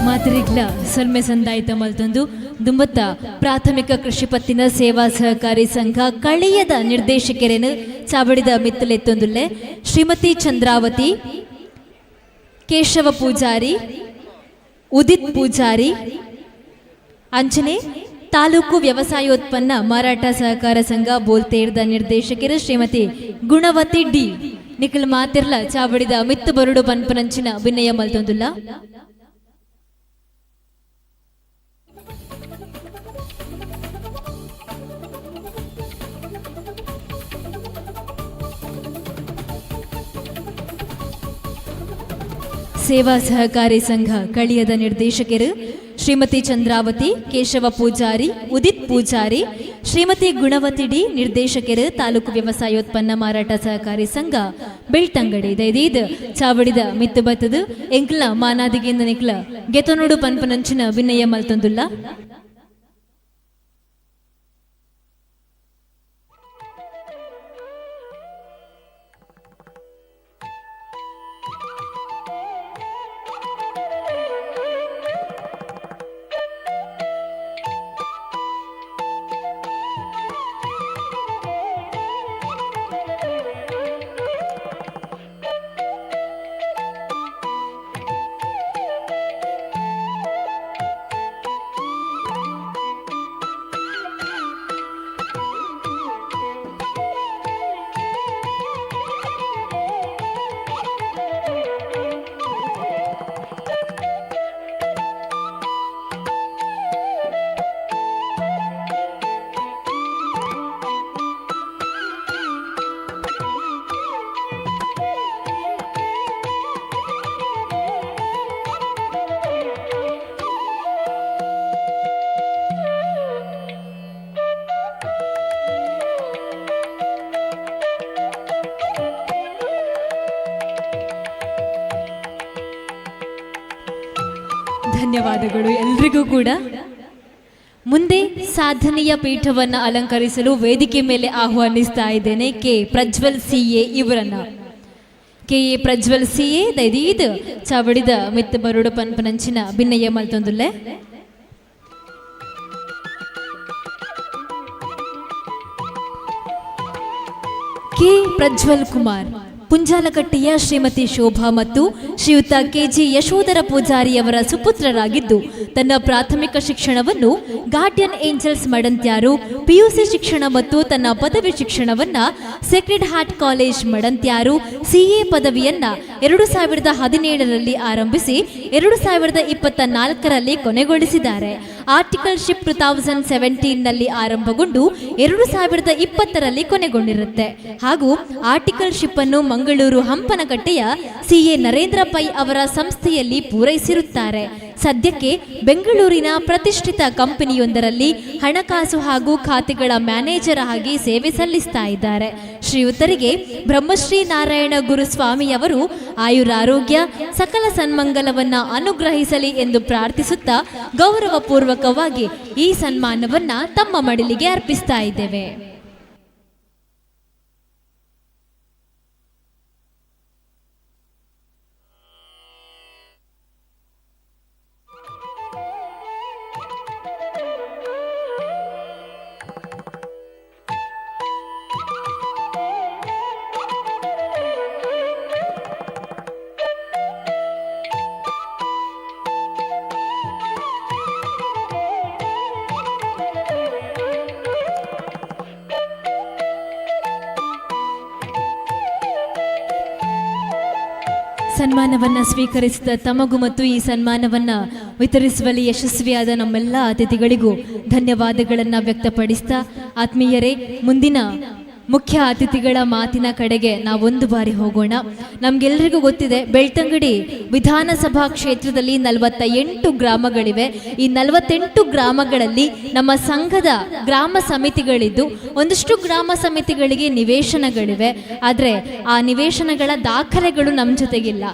ಮಾತರಿಗ್ಲ ಸೊಲ್ಮೆ ಸಂದಾಯಿತ ಮಲ್ತೊಂದು ದುಂಬತ್ತ ಪ್ರಾಥಮಿಕ ಕೃಷಿ ಪತ್ತಿನ ಸೇವಾ ಸಹಕಾರಿ ಸಂಘ ಕಳಿಯದ ನಿರ್ದೇಶಕರೇನು ಚಾವಡಿದ ಮಿತ್ತಲೆತ್ತೊಂದುಲ್ಲೆ ಶ್ರೀಮತಿ ಚಂದ್ರಾವತಿ, ಕೇಶವ ಪೂಜಾರಿ, ಉದಿತ್ ಪೂಜಾರಿ, ಅಂಚನೆ ತಾಲೂಕು ವ್ಯವಸಾಯೋತ್ಪನ್ನ ಮಾರಾಟ ಸಹಕಾರ ಸಂಘ ಬೋಲ್ತೇರ್ದ ನಿರ್ದೇಶಕರು ಶ್ರೀಮತಿ ಗುಣವತಿ ಡಿ. ನಿಖಿಲ್ ಮಾತಿರ್ಲ ಚಾವಡಿದ ಮಿತ್ತು ಬರುಡು ಪನ್ಪನಂಚಿನ ವಿನಯ ಮಲ್ತೊಂದುಲ್ಲ. ಸೇವಾ ಸಹಕಾರಿ ಸಂಘ ಕಳಿಯದ ನಿರ್ದೇಶಕರು ಶ್ರೀಮತಿ ಚಂದ್ರಾವತಿ, ಕೇಶವ ಪೂಜಾರಿ, ಉದಿತ್ ಪೂಜಾರಿ, ಶ್ರೀಮತಿ ಗುಣವತಿ ಡಿ ನಿರ್ದೇಶಕರು ತಾಲೂಕು ವ್ಯವಸಾಯೋತ್ಪನ್ನ ಮಾರಾಟ ಸಹಕಾರಿ ಸಂಘ ಬೆಳ್ತಂಗಡಿ ದೈದೀದ್ ಚಾವಡಿದ ಮಿತ್ತು ಬತ್ತದು ಎಂಕ್ಲ ಮಾನಾದಿಗೆಂದ ನಿಕ್ಲ ಗೆತನೋಡು ಪನ್ಪನಂಚಿನ ವಿನಯ ಮಲ್ತೊಂದುಲ್ಲ. ಧನ್ಯವಾದಗಳು ಎಲ್ರಿಗೂ ಕೂಡ. ಮುಂದೆ ಸಾಧನೆಯ ಪೀಠವನ್ನು ಅಲಂಕರಿಸಲು ವೇದಿಕೆ ಮೇಲೆ ಆಹ್ವಾನಿಸ್ತಾ ಇದ್ದೇನೆ ಕೆ ಪ್ರಜ್ವಲ್ ಸಿಎ ಇವರನ್ನ. K A Prajwal CA ದೈದೀದ್ ಚಾವಡಿದ ಮಿತ್ತ ಬರುಡು ಪನ್ಪನಂಚಿನ ಭಿನ್ನಯ್ಯ ಮಲ್ತೊಂದುಲ್ಲೆ. ಕೆ ಪ್ರಜ್ವಲ್ ಕುಮಾರ್ ಪುಂಜಾಲಕಟ್ಟೆಯ ಶ್ರೀಮತಿ ಶೋಭಾ ಮತ್ತು ಶ್ರೀಯುತ ಕೆಜಿ ಯಶೋಧರ ಪೂಜಾರಿಯವರ ಸುಪುತ್ರರಾಗಿದ್ದು, ತನ್ನ ಪ್ರಾಥಮಿಕ ಶಿಕ್ಷಣವನ್ನು guardian angels Madantyar, PUC ಶಿಕ್ಷಣ ಮತ್ತು ತನ್ನ ಪದವಿ ಶಿಕ್ಷಣವನ್ನು Sacred Heart College Madantyar, CA ಪದವಿಯನ್ನ 2017ರಲ್ಲಿ ಆರಂಭಿಸಿ 2024ರಲ್ಲಿ ಕೊನೆಗೊಳಿಸಿದ್ದಾರೆ. ಆರ್ಟಿಕಲ್ಶಿಪ್ 2017ನಲ್ಲಿ ಆರಂಭಗೊಂಡು 2020ರಲ್ಲಿ ಕೊನೆಗೊಂಡಿರುತ್ತೆ. ಹಾಗೂ ಆರ್ಟಿಕಲ್ಶಿಪ್ ಅನ್ನು ಮಂಗಳೂರು ಹಂಪನಕಟ್ಟೆಯ ಸಿಎ ನರೇಂದ್ರ ಪೈ ಅವರ ಸಂಸ್ಥೆಯಲ್ಲಿ ಪೂರೈಸಿರುತ್ತಾರೆ. ಸದ್ಯಕ್ಕೆ ಬೆಂಗಳೂರಿನ ಪ್ರತಿಷ್ಠಿತ ಕಂಪನಿಯೊಂದರಲ್ಲಿ ಹಣಕಾಸು ಹಾಗೂ ಖಾತೆಗಳ ಮ್ಯಾನೇಜರ್ ಆಗಿ ಸೇವೆ ಸಲ್ಲಿಸ್ತಾ ಇದ್ದಾರೆ. ಶ್ರೀಯುತರಿಗೆ ಬ್ರಹ್ಮಶ್ರೀ ನಾರಾಯಣ ಗುರುಸ್ವಾಮಿಯವರು ಆಯುರಾರೋಗ್ಯ ಸಕಲ ಸನ್ಮಂಗಲವನ್ನ ಅನುಗ್ರಹಿಸಲಿ ಎಂದು ಪ್ರಾರ್ಥಿಸುತ್ತಾ ಗೌರವಪೂರ್ವಕವಾಗಿ ಈ ಸನ್ಮಾನವನ್ನ ತಮ್ಮ ಮಡಿಲಿಗೆ ಅರ್ಪಿಸ್ತಾ ಇದ್ದೇವೆ. ಸನ್ಮಾನವನ್ನು ಸ್ವೀಕರಿಸಿದ ತಮಗೂ ಮತ್ತು ಈ ಸನ್ಮಾನವನ್ನು ವಿತರಿಸುವಲ್ಲಿ ಯಶಸ್ವಿಯಾದ ನಮ್ಮೆಲ್ಲ ಅತಿಥಿಗಳಿಗೂ ಧನ್ಯವಾದಗಳನ್ನು ವ್ಯಕ್ತಪಡಿಸ್ತಾ, ಆತ್ಮೀಯರೇ, ಮುಂದಿನ ಮುಖ್ಯ ಅತಿಥಿಗಳ ಮಾತಿನ ಕಡೆಗೆ ನಾವೊಂದು ಬಾರಿ ಹೋಗೋಣ. ನಮಗೆಲ್ಲರಿಗೂ ಗೊತ್ತಿದೆ, ಬೆಳ್ತಂಗಡಿ ವಿಧಾನಸಭಾ ಕ್ಷೇತ್ರದಲ್ಲಿ 48 ಗ್ರಾಮಗಳಿವೆ. ಈ 48 ಗ್ರಾಮಗಳಲ್ಲಿ ನಮ್ಮ ಸಂಘದ ಗ್ರಾಮ ಸಮಿತಿಗಳಿದ್ದು ಒಂದಷ್ಟು ಗ್ರಾಮ ಸಮಿತಿಗಳಿಗೆ ನಿವೇಶನಗಳಿವೆ. ಆದರೆ ಆ ನಿವೇಶನಗಳ ದಾಖಲೆಗಳು ನಮ್ಮ ಜೊತೆಗಿಲ್ಲ.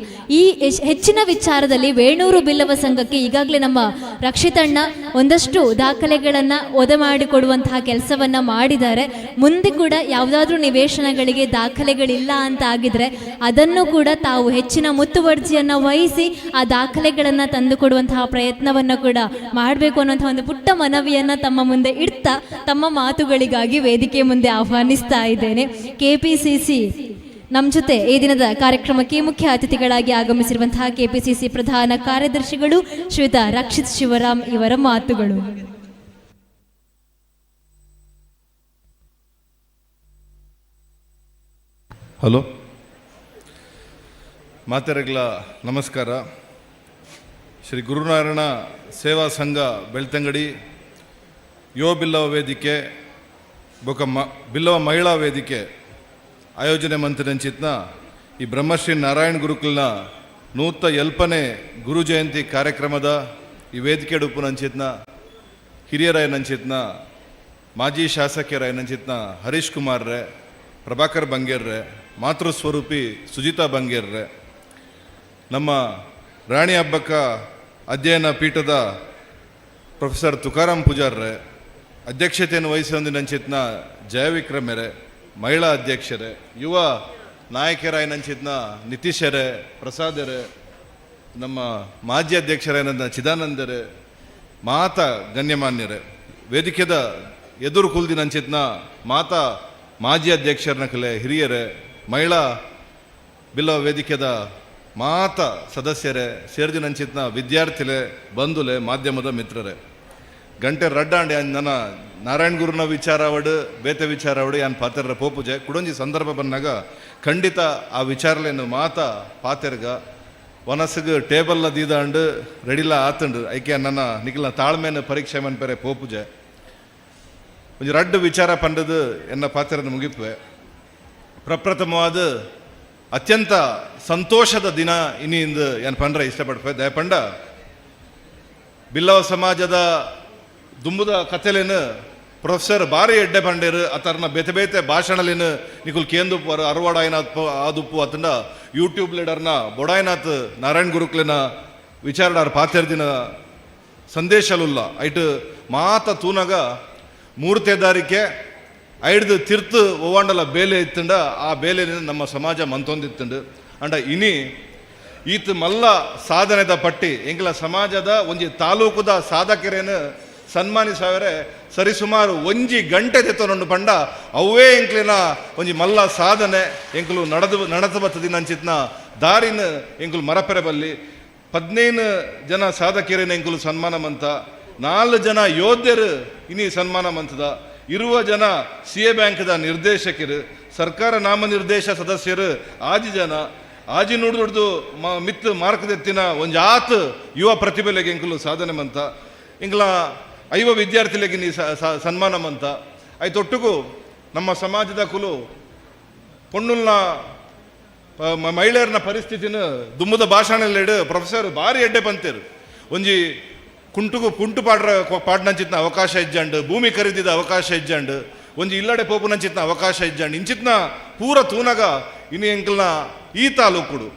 ಈ ಹೆಚ್ಚಿನ ವಿಚಾರದಲ್ಲಿ ವೇಣೂರು ಬಿಲ್ಲವ ಸಂಘಕ್ಕೆ ಈಗಾಗಲೇ ನಮ್ಮ ರಕ್ಷಿತಣ್ಣ ಒಂದಷ್ಟು ದಾಖಲೆಗಳನ್ನು ಒದೆ ಮಾಡಿಕೊಡುವಂತಹ ಕೆಲಸವನ್ನು ಮಾಡಿದ್ದಾರೆ. ಮುಂದೆ ಕೂಡ ಯಾವುದಾದ್ರೂ ನಿವೇಶನಗಳಿಗೆ ದಾಖಲೆಗಳಿಲ್ಲ ಅಂತ ಆಗಿದ್ರೆ ಅದನ್ನು ಕೂಡ ತಾವು ಹೆಚ್ಚಿನ ಮುತುವರ್ಜಿಯನ್ನು ವಹಿಸಿ ಆ ದಾಖಲೆಗಳನ್ನು ತಂದುಕೊಡುವಂತಹ ಪ್ರಯತ್ನವನ್ನು ಕೂಡ ಮಾಡಬೇಕು ಅನ್ನುವಂತಹ ಒಂದು ಪುಟ್ಟ ಮನವಿಯನ್ನು ತಮ್ಮ ಮುಂದೆ ಇಡ್ತಾ ತಮ್ಮ ಮಾತುಗಳಿಗಾಗಿ ವೇದಿಕೆ ಮುಂದೆ ಆಹ್ವಾನಿಸ್ತಾ ಇದ್ದೇನೆ. ಕೆಪಿಸಿಸಿ ನಮ್ಮ ಜೊತೆ ಈ ದಿನದ ಕಾರ್ಯಕ್ರಮಕ್ಕೆ ಮುಖ್ಯ ಅತಿಥಿಗಳಾಗಿ ಆಗಮಿಸಿರುವಂತಹ ಕೆಪಿಸಿಸಿ ಪ್ರಧಾನ ಕಾರ್ಯದರ್ಶಿಗಳು ಶ್ರೀಯುತ ರಕ್ಷಿತ್ ಶಿವರಾಮ್ ಇವರ ಮಾತುಗಳು. ಹಲೋ, ಮಾತೆರೆಗ್ಲ ನಮಸ್ಕಾರ. ಶ್ರೀ ಗುರುನಾರಾಯಣ ಸೇವಾ ಸಂಘ ಬೆಳ್ತಂಗಡಿ, ಯುವ ಬಿಲ್ಲವ ವೇದಿಕೆ ಬೊಕ ಬಿಲ್ಲವ ಮಹಿಳಾ ವೇದಿಕೆ ಆಯೋಜನೆ ಮಂತ್ರಿನಂಚಿತ್ನ ಈ ಬ್ರಹ್ಮಶ್ರೀ ನಾರಾಯಣ ಗುರುಕುಲ್ನ 108ನೇ ಗುರು ಜಯಂತಿ ಕಾರ್ಯಕ್ರಮದ ಈ ವೇದಿಕೆ ಡುಪ್ಪುನಂಚಿತ್ನ ಹಿರಿಯರಾಯನಂಚಿತ್ನ ಮಾಜಿ ಶಾಸಕರಾಯನಂಚಿತ್ನ ಹರೀಶ್ ಕುಮಾರ್ರೆ, ಪ್ರಭಾಕರ್ ಬಂಗೇರ್ರೆ, ಮಾತೃಸ್ವರೂಪಿ ಸುಜಿತಾ ಬಂಗೇರ್ರೆ, ನಮ್ಮ ರಾಣಿ ಹಬ್ಬಕ್ಕ ಅಧ್ಯಯನ ಪೀಠದ ಪ್ರೊಫೆಸರ್ ತುಕಾರಾಮ್ ಪೂಜಾರ್ರೆ, ಅಧ್ಯಕ್ಷತೆಯನ್ನು ವಹಿಸಿದ ಜಯವಿಕ್ರಮೆರೆ, ಮಹಿಳಾ ಅಧ್ಯಕ್ಷರೇ, ಯುವ ನಾಯಕರಾಯನಂಚಿತ್ನ ನಿತೀಶರೇ, ಪ್ರಸಾದರೇ, ನಮ್ಮ ಮಾಜಿ ಅಧ್ಯಕ್ಷರಾಯನಂದ ಚಿದಾನಂದರೆ, ಮಾತಾ ಗಣ್ಯಮಾನ್ಯರೇ, ವೇದಿಕೆದ ಎದುರು ಕುಲ್ದಿನಂಚಿತ್ನ ಮಾತಾ ಮಾಜಿ ಅಧ್ಯಕ್ಷರನ ಕಲೆ ಹಿರಿಯರೇ, ಮಹಿಳಾ ಬಿಲ್ಲವ ವೇದಿಕೆದ ಮಾತಾ ಸದಸ್ಯರೇ, ಸೇರ್ದಿನಂಚಿತ್ನ ವಿದ್ಯಾರ್ಥಿಲೆ, ಬಂಧುಲೆ, ಮಾಧ್ಯಮದ ಮಿತ್ರರೇ, ಗಂಟೆ ರಡ್ಡಾಂಡೆ ನನ್ನ ನಾರಾಯಣ ಗುರುನ ವಿಚಾರವಡು ಬೇತೆ ವಿಚಾರವಡು ಯಾನ್ ಪಾತೆರ್ರ ಪೋಪುಜೆ ಕುಡೊಂಜಿ ಸಂದರ್ಭ ಬಂದಾಗ ಖಂಡಿತ ಆ ವಿಚಾರಲೇನು ಮಾತಾ ಪಾತೆರ್ಗ. ವನಸ್ಸಿಗೆ ಟೇಬಲ್ನ ದೀದಾಂಡು ರೆಡಿಲ ಆತಂಡು ಐಕೆ ನನ್ನ ನಿಖಿಲ ತಾಳ್ಮೆನ ಪರೀಕ್ಷೆ ಮನ್ಪೆರೆ ಪೋಪುಜೆ. ಒಂಜಿ ರಡ್ಡು ವಿಚಾರ ಪಂಡದು ಎನ್ನ ಪಾತೆರನ್ನು ಮುಗಿಪುವೆ. ಪ್ರಪ್ರಥಮವಾದ ಅತ್ಯಂತ ಸಂತೋಷದ ದಿನ ಇನಿ ಇಂದು ಏನು ಪಂಡ್ರೆ ಇಷ್ಟಪಡ್ಪೆ. ದಯಪಂಡ ಬಿಲ್ಲವ ಸಮಾಜದ ದುಂಬುದ ಕಥೆಲೇನು ಪ್ರೊಫೆಸರ್ ಬಾರಿ ಎಡ್ಡೆ ಪಂಡೇರು ಅತರ್ನ ಬೇತೆ ಬೇತೆ ಭಾಷಣಲೇನು ನಿಕುಲ್ ಕೇಂದುಪ್ಪು ಅರವಾಡಾಯನಾಥ್ ಆದುಪ್ಪು ಅತಂಡ ಯೂಟ್ಯೂಬ್ ಲೀಡರ್ನ ಬೊಡಾಯನಾಥ್ ನಾರಾಯಣ ಗುರುಕ್ಲೆನ ವಿಚಾರಡಾರ್ ಪಾತೆರ್ದಿನ ಸಂದೇಶಲುಲ್ಲ. ಐಟ್ ಮಾತ ತೂನಗ ಮೂರ್ತೆದಾರಿಕೆ ಐಡ್ದು ತಿರ್ತು ಒವ್ವಾಂಡಲ ಬೇಲೆ ಇತ್ತಂಡ ಆ ಬೇಲೆ ನಮ್ಮ ಸಮಾಜ ಮಂತೊಂದಿತ್ತಂಡು. ಅಂಡ ಇನಿ ಈತ ಮಲ್ಲ ಸಾಧನೆದ ಪಟ್ಟಿ ಎಂಗ್ಲ ಸಮಾಜದ ಒಂಜಿ ತಾಲೂಕುದ ಸಾಧಕರೇನು ಸನ್ಮಾನಿಸಾವರೆ ಸರಿಸುಮಾರು ಒಂಜಿ ಗಂಟೆ ತೆತ್ತೊಂಡು ಪಂಡ ಅವೇ ಎಂಕ್ಲಿನ ಒಂಜಿ ಮಲ್ಲ ಸಾಧನೆ. ಎಂಕುಲು ನಡೆದು ನಡೆದು ಬತ್ತದಿನ ಅಂಚಿತ್ನ ದಾರಿನ ಎಂಕುಲು ಮರಪೆರೆ ಬಲ್ಲಿ. 15 ಜನ ಸಾಧಕರೇನು ಎಂಕುಲು ಸನ್ಮಾನ ಮಂತ, 4 ಜನ ಯೋಧರು ಇನಿ ಸನ್ಮಾನ ಮಂತದ, ಇರುವ ಜನ ಸಿ ಎ ಬ್ಯಾಂಕ್ದ ನಿರ್ದೇಶಕರು, ಸರ್ಕಾರ ನಾಮನಿರ್ದೇಶ ಸದಸ್ಯರು ಆಜಿ ಜನ, ಆಜಿ ನುಡಿದು ಮಿತ್ತು ಮಾರ್ಕದೆತ್ತಿನ ಒಂಜಿ ಆತ್ ಯುವ ಪ್ರತಿಭೆಲೆಗೆ ಎಂಕುಲು ಸಾಧನೆ ಮಂತ, ಎಂಕ್ಲ 50 ವಿದ್ಯಾರ್ಥಿಗಳಿಗೆ ನೀ ಸನ್ಮಾನ ಮಂತ. ಐತೊಟ್ಟುಗು ನಮ್ಮ ಸಮಾಜದ ಕುಲು ಪೊಣ್ಣುಲ್ನ ಮಹಿಳೆಯರನ್ನ ಪರಿಸ್ಥಿತಿನ ದುಮ್ಮದ ಭಾಷಣದಲ್ಲಿಡು ಪ್ರೊಫೆಸರ್ ಭಾರಿ ಎಡ್ಡೆ ಪಂತೇರು. ಒಂಜಿ ಕುಂಟುಗು ಕುಂಟು ಪಾಡ್ರ ಪಾಡ್ನಂಚಿತ್ನ ಅವಕಾಶ ಇಜ್ಜಂಡು, ಭೂಮಿ ಖರೀದಿದ ಅವಕಾಶ ಇಜ್ಜಂಡು, ಒಂಜಿ ಇಲ್ಲಡೆ ಪೋಪುನಂಚಿತ್ನ ಅವಕಾಶ ಇಜ್ಜಂಡು, ಇಂಚಿತ್ನ ಪೂರ ತೂನಗ ಇನಿ ಎಂಕಲ್ನ ಈ ತಾಲೂಕುಡು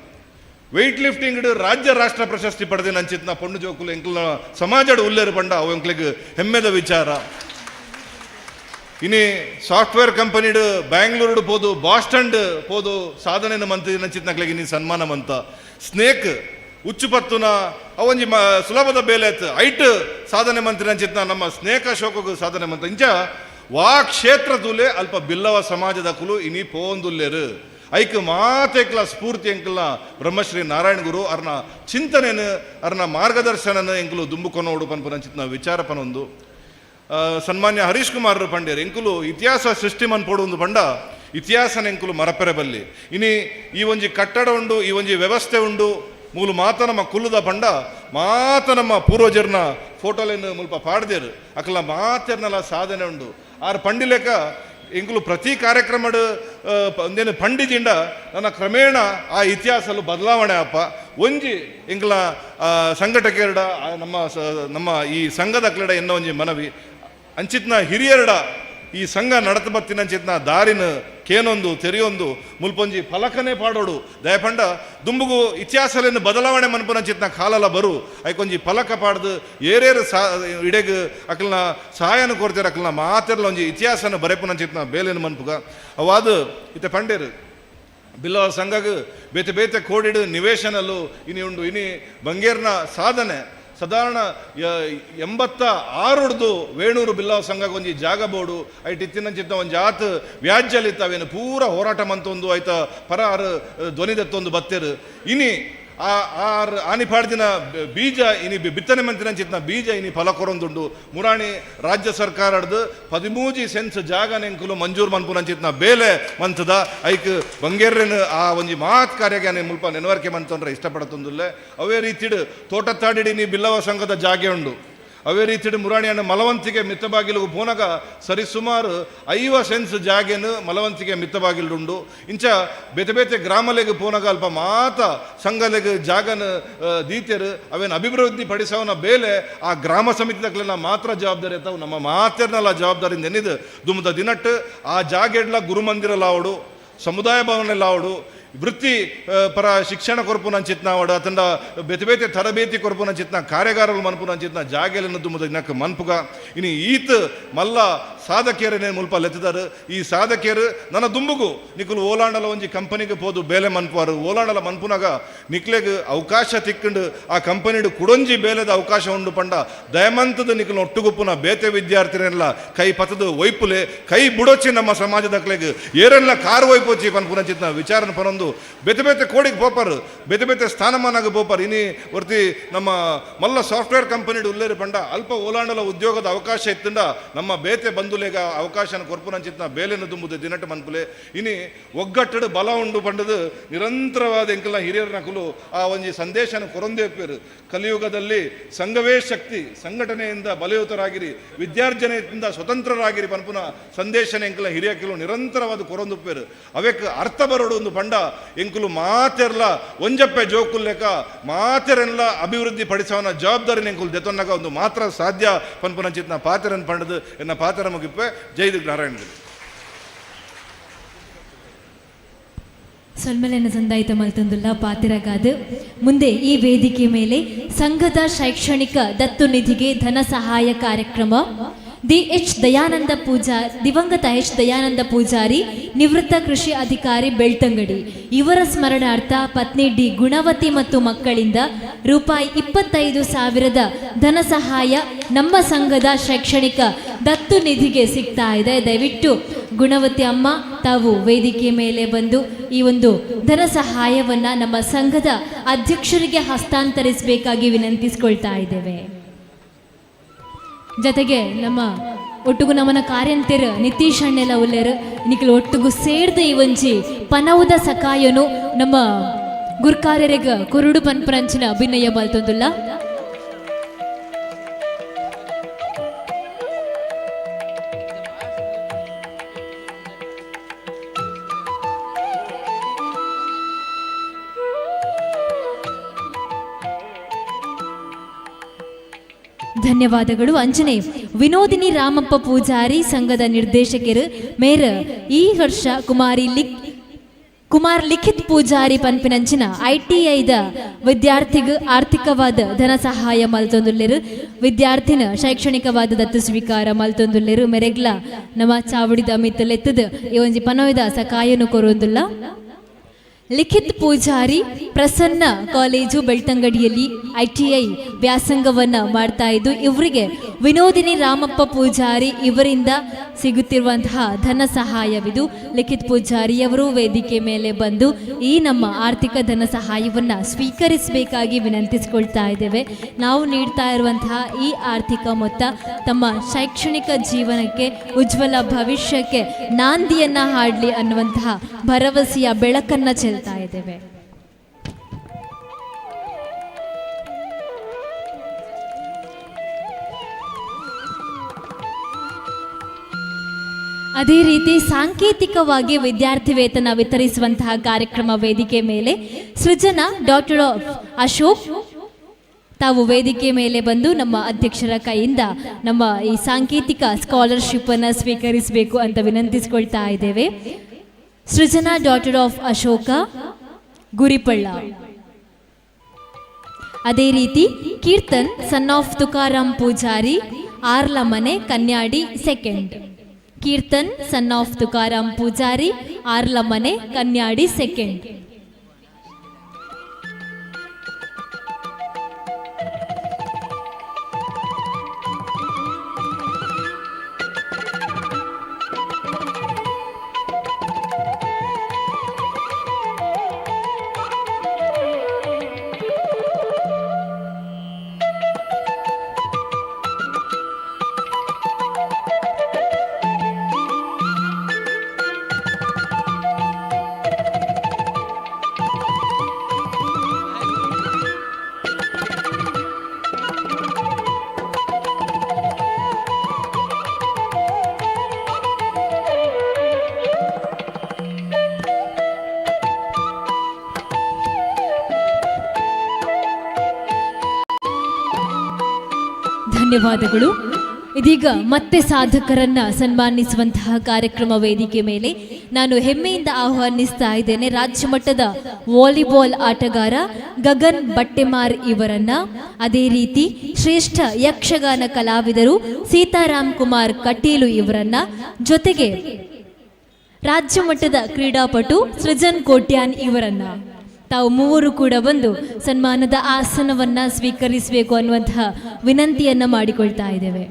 ವೆಯ್ಟ್ ಲಿಫ್ಟಿಂಗ್ ರಾಜ್ಯ ರಾಷ್ಟ್ರ ಪ್ರಶಸ್ತಿ ಪಡೆದಿನ ಅಂಚಿತ್ನ ಪೊಣ್ಣು ಜೋಕುಲು ಎಂಕಲ್ನ ಸಮಾಜಡ್ ಉಲ್ಲೇರು ಪಂಡ ಅವು ಎಂಕ್ಲಿಗ್ ಹೆಮ್ಮೆದ ವಿಚಾರ. ಇನಿ ಸಾಫ್ಟ್ವೇರ್ ಕಂಪನಿಡ್ ಬ್ಯಾಂಗ್ಳೂರ್ಡ್ ಪೋದು ಬಾಸ್ಟನ್ ಪೋದು ಸಾಧನೆಯನ್ನು ಮಂತಿನ ಅಂಚಿತ್ನಕ್ಲಿಗೆ ಇನಿ ಸನ್ಮಾನ ಮಂತ. ಸ್ನೇಕ್ ಉಚ್ಚುಪತ್ತುನ ಅವೊಂಜಿ ಸುಲಭದ ಬೇಲೆ ಆಯ್ತು ಐಟ್ ಸಾಧನೆ ಮಂತ್ರಿ ಅಂಚಿತ್ನ ನಮ್ಮ ಸ್ನೇಕ ಅಶೋಕಗೂ ಸಾಧನೆ ಮಂತ. ಇಂಚ ವಾ ಕ್ಷೇತ್ರ ತೂಲೆ ಅಲ್ಪ ಬಿಲ್ಲವ ಸಮಾಜದ ಕುಲು ಇನಿ ಪೋಂದುಲ್ಲೇರು. ಐಕ್ ಮಾತೆಕ್ಲ ಸ್ಫೂರ್ತಿ ಎಂಕಲ್ನ ಬ್ರಹ್ಮಶ್ರೀ ನಾರಾಯಣ ಗುರು ಅರ್ನ ಚಿಂತನೆನು ಅರ್ನ ಮಾರ್ಗದರ್ಶನನ ಎಂಕುಲು ದುಂಬುಕೊನೋಡು ಪನ್ಪುನ ಅಂಚಿತ್ನ ವಿಚಾರ ಪನೊಂದು. ಸನ್ಮಾನ್ಯ ಹರೀಶ್ ಕುಮಾರ್ ಪಂಡೇರ್ ಎಂಕುಲು ಇತಿಹಾಸ ಸೃಷ್ಟಿ ಮನ್ಪೋಡು ಒಂದು ಪಂಡ ಇತಿಹಾಸನ ಎಂಕುಲು ಮರಪೆರೆ ಬಲ್ಲಿ. ಇನಿ ಈ ಒಂಜಿ ಕಟ್ಟಡ ಉಂಡು, ಈ ಒಂಜಿ ವ್ಯವಸ್ಥೆ ಉಂಡು, ಮೂಲು ಮಾತ ನಮ್ಮ ಕುಲ್ಲುದ ಪಂಡ ಮಾತ ನಮ್ಮ ಪೂರ್ವಜರ್ನ ಫೋಟೋಲೇನು ಮುಲ್ಪ ಪಾಡ್ದೇರು ಅಕಲ ಮಾತೆರ್ನಲ ಸಾಧನೆ ಉಂಡು. ಆರ್ ಪಂಡಿಲೇಕ ಎಂಕುಲು ಪ್ರತಿ ಕಾರ್ಯಕ್ರಮಡ್ ಒಂದೇನು ಪಂಡಿಜಿಂಡ ನನ್ನ ಕ್ರಮೇಣ ಆ ಇತಿಹಾಸಲು ಬದಲಾವಣೆ ಅಪ್ಪ. ಒಂಜಿ ಎಂಕುಲ ಸಂಘಟಕರಡ, ನಮ್ಮ ಈ ಸಂಘದ ಕ್ಲಡ ಎನ್ನ ಒಂಜಿ ಮನವಿ ಅಂಚಿತ್ನ ಹಿರಿಯರಡ ಈ ಸಂಘ ನಡತ ಬತ್ತಿನ ಅಂಚಿತ್ನ ದಾರಿನ ಕೇನೊಂದು ತೆರಿಯೊಂದು ಮುಲ್ಪೊಂಜಿ ಫಲಕನೇ ಪಾಡೋಡು ದಯಪಂಡ ದುಂಬುಗು ಇತಿಹಾಸಲೇನು ಬದಲಾವಣೆ ಮನ್ಪುನ ಚಿತ್ನ ಕಾಲಲ ಬರು ಐಕೊಂಜಿ ಫಲಕ ಪಾಡ್ದು ಏರೇರು ಸಾ ಇಡೆಗ್ ಅಕಲ್ನ ಸಹಾಯನ ಕೊರ್ತೀರ ಅಕಲ್ನ ಮಾತೆರ್ಲ ಒಂಜಿ ಇತಿಹಾಸನ ಬರೆಪುನ ಚಿತ್ನ ಬೇಲೇನು ಮನ್ಪುಗ ಅವಾದು ಇತ್ತೆ ಪಂಡೇರು ಬಿಲ್ಲವ ಸಂಘಗ್ ಬೇತೆ ಬೇತೆ ಕೋಡಿಡು ನಿವೇಶನಲ್ಲೂ ಇನಿ ಉಂಡು ಇನಿ ಬಂಗೇರ್ನ ಸಾಧನೆ ಸಾಧಾರಣ 86 ವೇಣೂರು ಬಿಲ್ಲವ ಸಂಘಕ್ಕೆ ಒಂಜಿ ಜಾಗ ಬೋಡು ಐಟ್ ಇತ್ತಿನಂಚಿತ್ತ ಒಂಜಿ ಆತ್ ವ್ಯಾಜ್ಯಲಿತ್ತ ಅವೇನು ಪೂರ ಹೋರಾಟ ಮಂತೊಂದು ಐತ ಪರ ಆರು ಧ್ವನಿದತ್ತೊಂದು ಬತ್ತೇರು ಇನಿ ಆ ಆರ್ ಆನಿ ಪಾಡ್ದಿನ ಬೀಜ ಇನಿ ಬಿತ್ತನೆ ಮಂತಿನಂಚಿತ್ನ ಬೀಜ ಇನಿ ಫಲ ಕೊರೊಂದುಂಡು. ಮುರಾಣಿ ರಾಜ್ಯ ಸರ್ಕಾರಡ್ದು 13 ಸೆನ್ಸ್ ಜಾಗ ನೆಂಕುಲು ಮಂಜೂರು ಮನ್ಪುನಂಚಿತ್ನ ಬೇಲೆ ಮಂತದ ಐಕ್ ಬಂಗೇರ್ರೇನು ಆ ಒಂಜಿ ಮಾತ್ ಕಾರ್ಯಕ್ಕೆ ಮುಲ್ಪ ನೆನವರಿಕೆ ಮಂತಂದ್ರೆ ಇಷ್ಟಪಡತೊಂದುಲ್ಲೆ. ಅವೇ ರೀತಿಡು ತೋಟತ್ತಾಡಿಡಿ ನೀ ಬಿಲ್ಲವ ಸಂಘದ ಜಾಗೆ ಉಂಡು. ಅವೇ ರೀತಿಡು ಮುರಾಣಿಯನ್ನು ಮಲವಂತಿಗೆ ಮಿತ್ತಬಾಗಿಲು ಪೋನಗ ಸರಿಸುಮಾರು 50 ಸೆನ್ಸ್ ಜಾಗೆನು ಮಲವಂತಿಗೆ ಮಿತ್ತಬಾಗಿಲುಂಡು. ಇಂಚ ಬೇತೆ ಬೇತೆ ಗ್ರಾಮಲೆಗ್ ಪೋನಗ ಅಲ್ಪ ಮಾತ ಸಂಘಲೆಗ್ ಜಾಗನ ದೀತೆರು ಅವೇನು ಅಭಿವೃದ್ಧಿ ಪಡಿಸವನ ಬೇಲೆ ಆ ಗ್ರಾಮ ಸಮಿತಿದಕ್ಲೆಲ್ಲ ಮಾತ್ರ ಜವಾಬ್ದಾರಿ ಅತ್ತವು ನಮ್ಮ ಮಾತೆರ್ನಲ್ಲ ಜವಾಬ್ದಾರಿ ನೆನೆದು ದುಮ್ಮದ ದಿನಟ್ಟು ಆ ಜಾಗೆಡ್ಲ ಗುರುಮಂದಿರ ಲಾವಡು, ಸಮುದಾಯ ಭವನ ಲಾವಡು, ವೃತ್ತಿ ಪರ ಶಿಕ್ಷಣ ಕೊರ್ಪುನ ಚಿತ್ನ ಅತಂಡ ಬೇತೆ ಬೇತೆ ತರಬೇತಿ ಕೊರ್ಪುನ ಚಿತ್ನ ಕಾರ್ಯಾಗಾರలు ಮನ್ಪುನ ಚಿತ್ನ ಜಾಗೆలను ದುಮ್ಮದ ಇನಕ್ ಮನ್ಪುಗ. ಇನಿ ಈತ್ ಮಲ್ಲ ಸಾಧಕಿಯರೇ ಮುಲ್ಪ ಲೆತ್ತಿದಾರು. ಈ ಸಾಧಕಿಯರು ನನ್ನ ದುಂಬುಗು ನಿಕುಲು ಓಲಾಂಡಲ ಒಂಜಿ ಕಂಪನಿಗೆ ಪೋದು ಬೇಲೆ ಮನ್ಪುವಾರು. ಓಲಾಂಡಲ ಮನ್ಪುನಾಗ ನಿಕ್ಲೆಗ್ ಅವಕಾಶ ತಿಕ್ಕಂಡು ಆ ಕಂಪನಿಡು ಕುಡೊಂಜಿ ಬೇಲೆದ ಅವಕಾಶ ಉಂಡು ಪಂಡ ದಯಮಂತದ ನಿಕುಲು ಒಟ್ಟುಗುಪ್ಪುನ ಬೇತೆ ವಿದ್ಯಾರ್ಥಿನೆಲ್ಲ ಕೈ ಪತದು ಒಯ್ಪುಲೆ ಕೈ ಬುಡೊಚ್ಚಿ ನಮ್ಮ ಸಮಾಜದಕ್ಲೆಗ್ ಏರೆಲ್ಲ ಕಾರು ಒಯ್ಪೊಚ್ಚಿ ಪನ್ಪುನ ಚಿತ್ನ ವಿಚಾರನ ಪನೊಂದು ಬೇತೆ ಬೇತೆ ಕೋಡಿಗೆ ಪೋಪರು, ಬೇತೆ ಬೇತೆ ಸ್ಥಾನಮಾನಾಗ ಪೋಪರ್. ಇನಿ ವರ್ತಿ ನಮ್ಮ ಮಲ್ಲ ಸಾಫ್ಟ್ವೇರ್ ಕಂಪನಿಡು ಉಲ್ಲೇರು ಪಂಡ ಅಲ್ಪ ಓಲಾಂಡಲ ಉದ್ಯೋಗದ ಅವಕಾಶ ಇತ್ತಂಡ ನಮ್ಮ ಬೇತೆ ಬಂಧುಲೇಗ ಅವಕಾಶನ ಕೊರ್ಪುನಂಚಿತ್ನ ಬೇಲೆನ ದುಂಬುದು ದಿನಟ್ಟು ಮನ್ಪುಲೆ. ಇನಿ ಒಗ್ಗಟ್ಟಡು ಬಲ ಉಂಡು ಪಂಡದು ನಿರಂತರವಾದ ಎಂಕಲ್ನ ಹಿರಿಯರ ನಕಲು ಆ ಒಂಜಿ ಸಂದೇಶನ ಕೊರೊಂದೇಪೇರು. ಕಲಿಯುಗದಲ್ಲಿ ಸಂಘವೇ ಶಕ್ತಿ, ಸಂಘಟನೆಯಿಂದ ಬಲಯುತರಾಗಿರಿ, ವಿದ್ಯಾರ್ಜನೆಯಿಂದ ಸ್ವತಂತ್ರರಾಗಿರಿ ಪನ್ಪುನ ಸಂದೇಶನ ಎಂಕಲ್ನ ಹಿರಿಯ ಕೆಲವು ನಿರಂತರವಾದ ಕೊರೊಂದುಪ್ಪೇರು. ಅವೆಕ್ ಅರ್ಥ ಬರೋಡು ಒಂದು ಪಂಡ ಎಂಕುಲು ಮಾತೆರ್ಲ ಒಂಜಪ್ಪೆ ಜೋಕುಲ್ಲೆಕ ಮಾತೆರೆಲ್ಲ ಅಭಿವೃದ್ಧಿ ಪಡಿಸವನ ಜವಾಬ್ದಾರಿ ಎಂಕುಲು ದೆತೊನ್ನಗ ಒಂದು ಮಾತ್ರ ಸಾಧ್ಯ ಪನ್ಪುನಂಚಿತ್ನ ಪಾತೆರನ್ ಪಂಡದು ಎನ್ನ ಪಾತೆರ ಮುಗಿಪ್ಪೆ. ಜೈ ನಾರಾಯಣ. ಸೊಲ್ಮೆಲೆನ ಸಂದಾಯಿತ ಮಲ್ತೊಂದುಲ್ಲ ಪಾತಿರಗಾದು. ಮುಂದೆ ಈ ವೇದಿಕೆ ಮೇಲೆ ಸಂಘದ ಶೈಕ್ಷಣಿಕ ದತ್ತು ನಿಧಿಗೆ ಧನ ಸಹಾಯ ಕಾರ್ಯಕ್ರಮ the H Dayananda ಪೂಜಾ ದಿವಂಗತ ಎಚ್ ದಯಾನಂದ ಪೂಜಾರಿ ನಿವೃತ್ತ ಕೃಷಿ ಅಧಿಕಾರಿ ಬೆಳ್ತಂಗಡಿ ಇವರ ಸ್ಮರಣಾರ್ಥ ಪತ್ನಿ ಡಿ ಗುಣವತಿ ಮತ್ತು ಮಕ್ಕಳಿಂದ ರೂಪಾಯಿ 25,000 ಧನ ಸಹಾಯ ನಮ್ಮ ಸಂಘದ ಶೈಕ್ಷಣಿಕ ದತ್ತು ನಿಧಿಗೆ ಸಿಗ್ತಾ ಇದೆ. ದಯವಿಟ್ಟು ಗುಣವತಿ ಅಮ್ಮ ತಾವು ವೇದಿಕೆ ಮೇಲೆ ಬಂದು ಈ ಒಂದು ಧನ ಸಹಾಯವನ್ನು ನಮ್ಮ ಸಂಘದ ಅಧ್ಯಕ್ಷರಿಗೆ ಹಸ್ತಾಂತರಿಸಬೇಕಾಗಿ ವಿನಂತಿಸಿಕೊಳ್ತಾ ಇದ್ದೇವೆ. ಜೊತೆಗೆ ನಮ್ಮ ಒಟ್ಟುಗು ನಮ್ಮನ ಕಾರ್ಯಂತೆರ್ ನಿತೀಶ್ ಅಣ್ಣೆಲ ಉಲ್ಲೇರು ನಿಖಲ್ ಒಟ್ಟುಗು ಸೇರ್ದ ಈ ಒಂಜಿ ಪನವುದ ಸಕಾಯನು ನಮ್ಮ ಗುರ್ಕಾರ್ಯರೆಗ್ ಕುರುಡು ಪನ್ಪರಂಚಿನ ಅಭಿನಯ ಮಲ್ತೊಂದುಲ್ಲ. ಧನ್ಯವಾದಗಳು. ಅಂಜನೆ ವಿನೋದಿನಿ ರಾಮಪ್ಪ ಪೂಜಾರಿ ಸಂಘದ ನಿರ್ದೇಶಕರು ಮೇರ ಈ ವರ್ಷ ಕುಮಾರ್ ಲಿಖಿತ್ ಪೂಜಾರಿ ಪನ್ಪಿನಂಚಿನ ಐಟಿಐದ ವಿದ್ಯಾರ್ಥಿಗ ಆರ್ಥಿಕವಾದ ಧನ ಸಹಾಯ ಮಲ್ತೊಂದುಲ್ಲೆರು, ವಿದ್ಯಾರ್ಥಿನ ಶೈಕ್ಷಣಿಕವಾದ ದತ್ತು ಸ್ವೀಕಾರ ಮಲ್ತೊಂದುಲ್ಲೆರು. ಮೆರೆಗ್ಲ ನಮ್ಮ ಚಾವಡಿದ ಮಿತ್ತಲೆತ್ತದ ಈ ಒಂಜಿ ಪನೋಯ್ದ ಸಕಾಯನು ಕೊರೊಂದುಲ್ಲ. ಲಿಖಿತ್ ಪೂಜಾರಿ ಪ್ರಸನ್ನ ಕಾಲೇಜು ಬೆಳ್ತಂಗಡಿಯಲ್ಲಿ ಐಟಿಐ ವ್ಯಾಸಂಗವನ್ನು ಮಾಡ್ತಾ ಇದ್ದು ಇವರಿಗೆ ವಿನೋದಿನಿ ರಾಮಪ್ಪ ಪೂಜಾರಿ ಇವರಿಂದ ಸಿಗುತ್ತಿರುವಂತಹ ಧನ ಸಹಾಯವಿದು. ಲಿಖಿತ್ ಪೂಜಾರಿಯವರು ವೇದಿಕೆ ಮೇಲೆ ಬಂದು ಈ ನಮ್ಮ ಆರ್ಥಿಕ ಧನ ಸಹಾಯವನ್ನು ಸ್ವೀಕರಿಸಬೇಕಾಗಿ ವಿನಂತಿಸಿಕೊಳ್ತಾ ಇದ್ದೇವೆ. ನಾವು ನೀಡ್ತಾ ಇರುವಂತಹ ಈ ಆರ್ಥಿಕ ಮೊತ್ತ ತಮ್ಮ ಶೈಕ್ಷಣಿಕ ಜೀವನಕ್ಕೆ, ಉಜ್ವಲ ಭವಿಷ್ಯಕ್ಕೆ ನಾಂದಿಯನ್ನು ಹಾಡಲಿ ಅನ್ನುವಂತಹ ಭರವಸೆಯ ಬೆಳಕನ್ನು ಚೆಲ್ತಾ ಇದ್ದೇವೆ. ಅದೇ ರೀತಿ ಸಾಂಕೇತಿಕವಾಗಿ ವಿದ್ಯಾರ್ಥಿ ವೇತನ ವಿತರಿಸುವಂತಹ ಕಾರ್ಯಕ್ರಮ ವೇದಿಕೆ ಮೇಲೆ ಸೃಜನಾ ಡಾಕ್ಟರ್ ಆಫ್ ಅಶೋಕ್ ತಾವು ವೇದಿಕೆ ಮೇಲೆ ಬಂದು ನಮ್ಮ ಅಧ್ಯಕ್ಷರ ಕೈಯಿಂದ ನಮ್ಮ ಈ ಸಾಂಕೇತಿಕ ಸ್ಕಾಲರ್ಶಿಪ್ ಅನ್ನು ಸ್ವೀಕರಿಸಬೇಕು ಅಂತ ವಿನಂತಿಸಿಕೊಳ್ತಾ ಇದ್ದೇವೆ. Srujana daughter of Ashoka Guripalla. ಅದೇ ರೀತಿ Keerthan son of Tukaram Poojary Arlamane Kanyadi second. Keerthan son of Tukaram Poojary Arlamane Kanyadi second. ಧನ್ಯವಾದಗಳು. ಇದೀಗ ಮತ್ತೆ ಸಾಧಕರನ್ನ ಸನ್ಮಾನಿಸುವಂತಹ ಕಾರ್ಯಕ್ರಮ ವೇದಿಕೆ ಮೇಲೆ ನಾನು ಹೆಮ್ಮೆಯಿಂದ ಆಹ್ವಾನಿಸ್ತಾ ಇದ್ದೇನೆ ರಾಜ್ಯ ಮಟ್ಟದ ವಾಲಿಬಾಲ್ ಆಟಗಾರ ಗಗನ್ ಬಟ್ಟೆಮಾರ್ ಇವರನ್ನ. ಅದೇ ರೀತಿ ಶ್ರೇಷ್ಠ ಯಕ್ಷಗಾನ ಕಲಾವಿದರು ಸೀತಾರಾಮ್ ಕುಮಾರ್ ಕಟೀಲು ಇವರನ್ನ, ಜೊತೆಗೆ ರಾಜ್ಯ ಮಟ್ಟದ ಕ್ರೀಡಾಪಟು ಸೃಜನ್ ಕೋಟ್ಯಾನ್ ಇವರನ್ನ. ತಾವು ಮೂವರು ಕೂಡ ಬಂದು ಸನ್ಮಾನದ ಆಸನವನ್ನ ಸ್ವೀಕರಿಸಬೇಕು ಅನ್ನುವಂತಹ ವಿನಂತಿಯನ್ನ ಮಾಡಿಕೊಳ್ತಾ ಇದ್ದೇವೆ.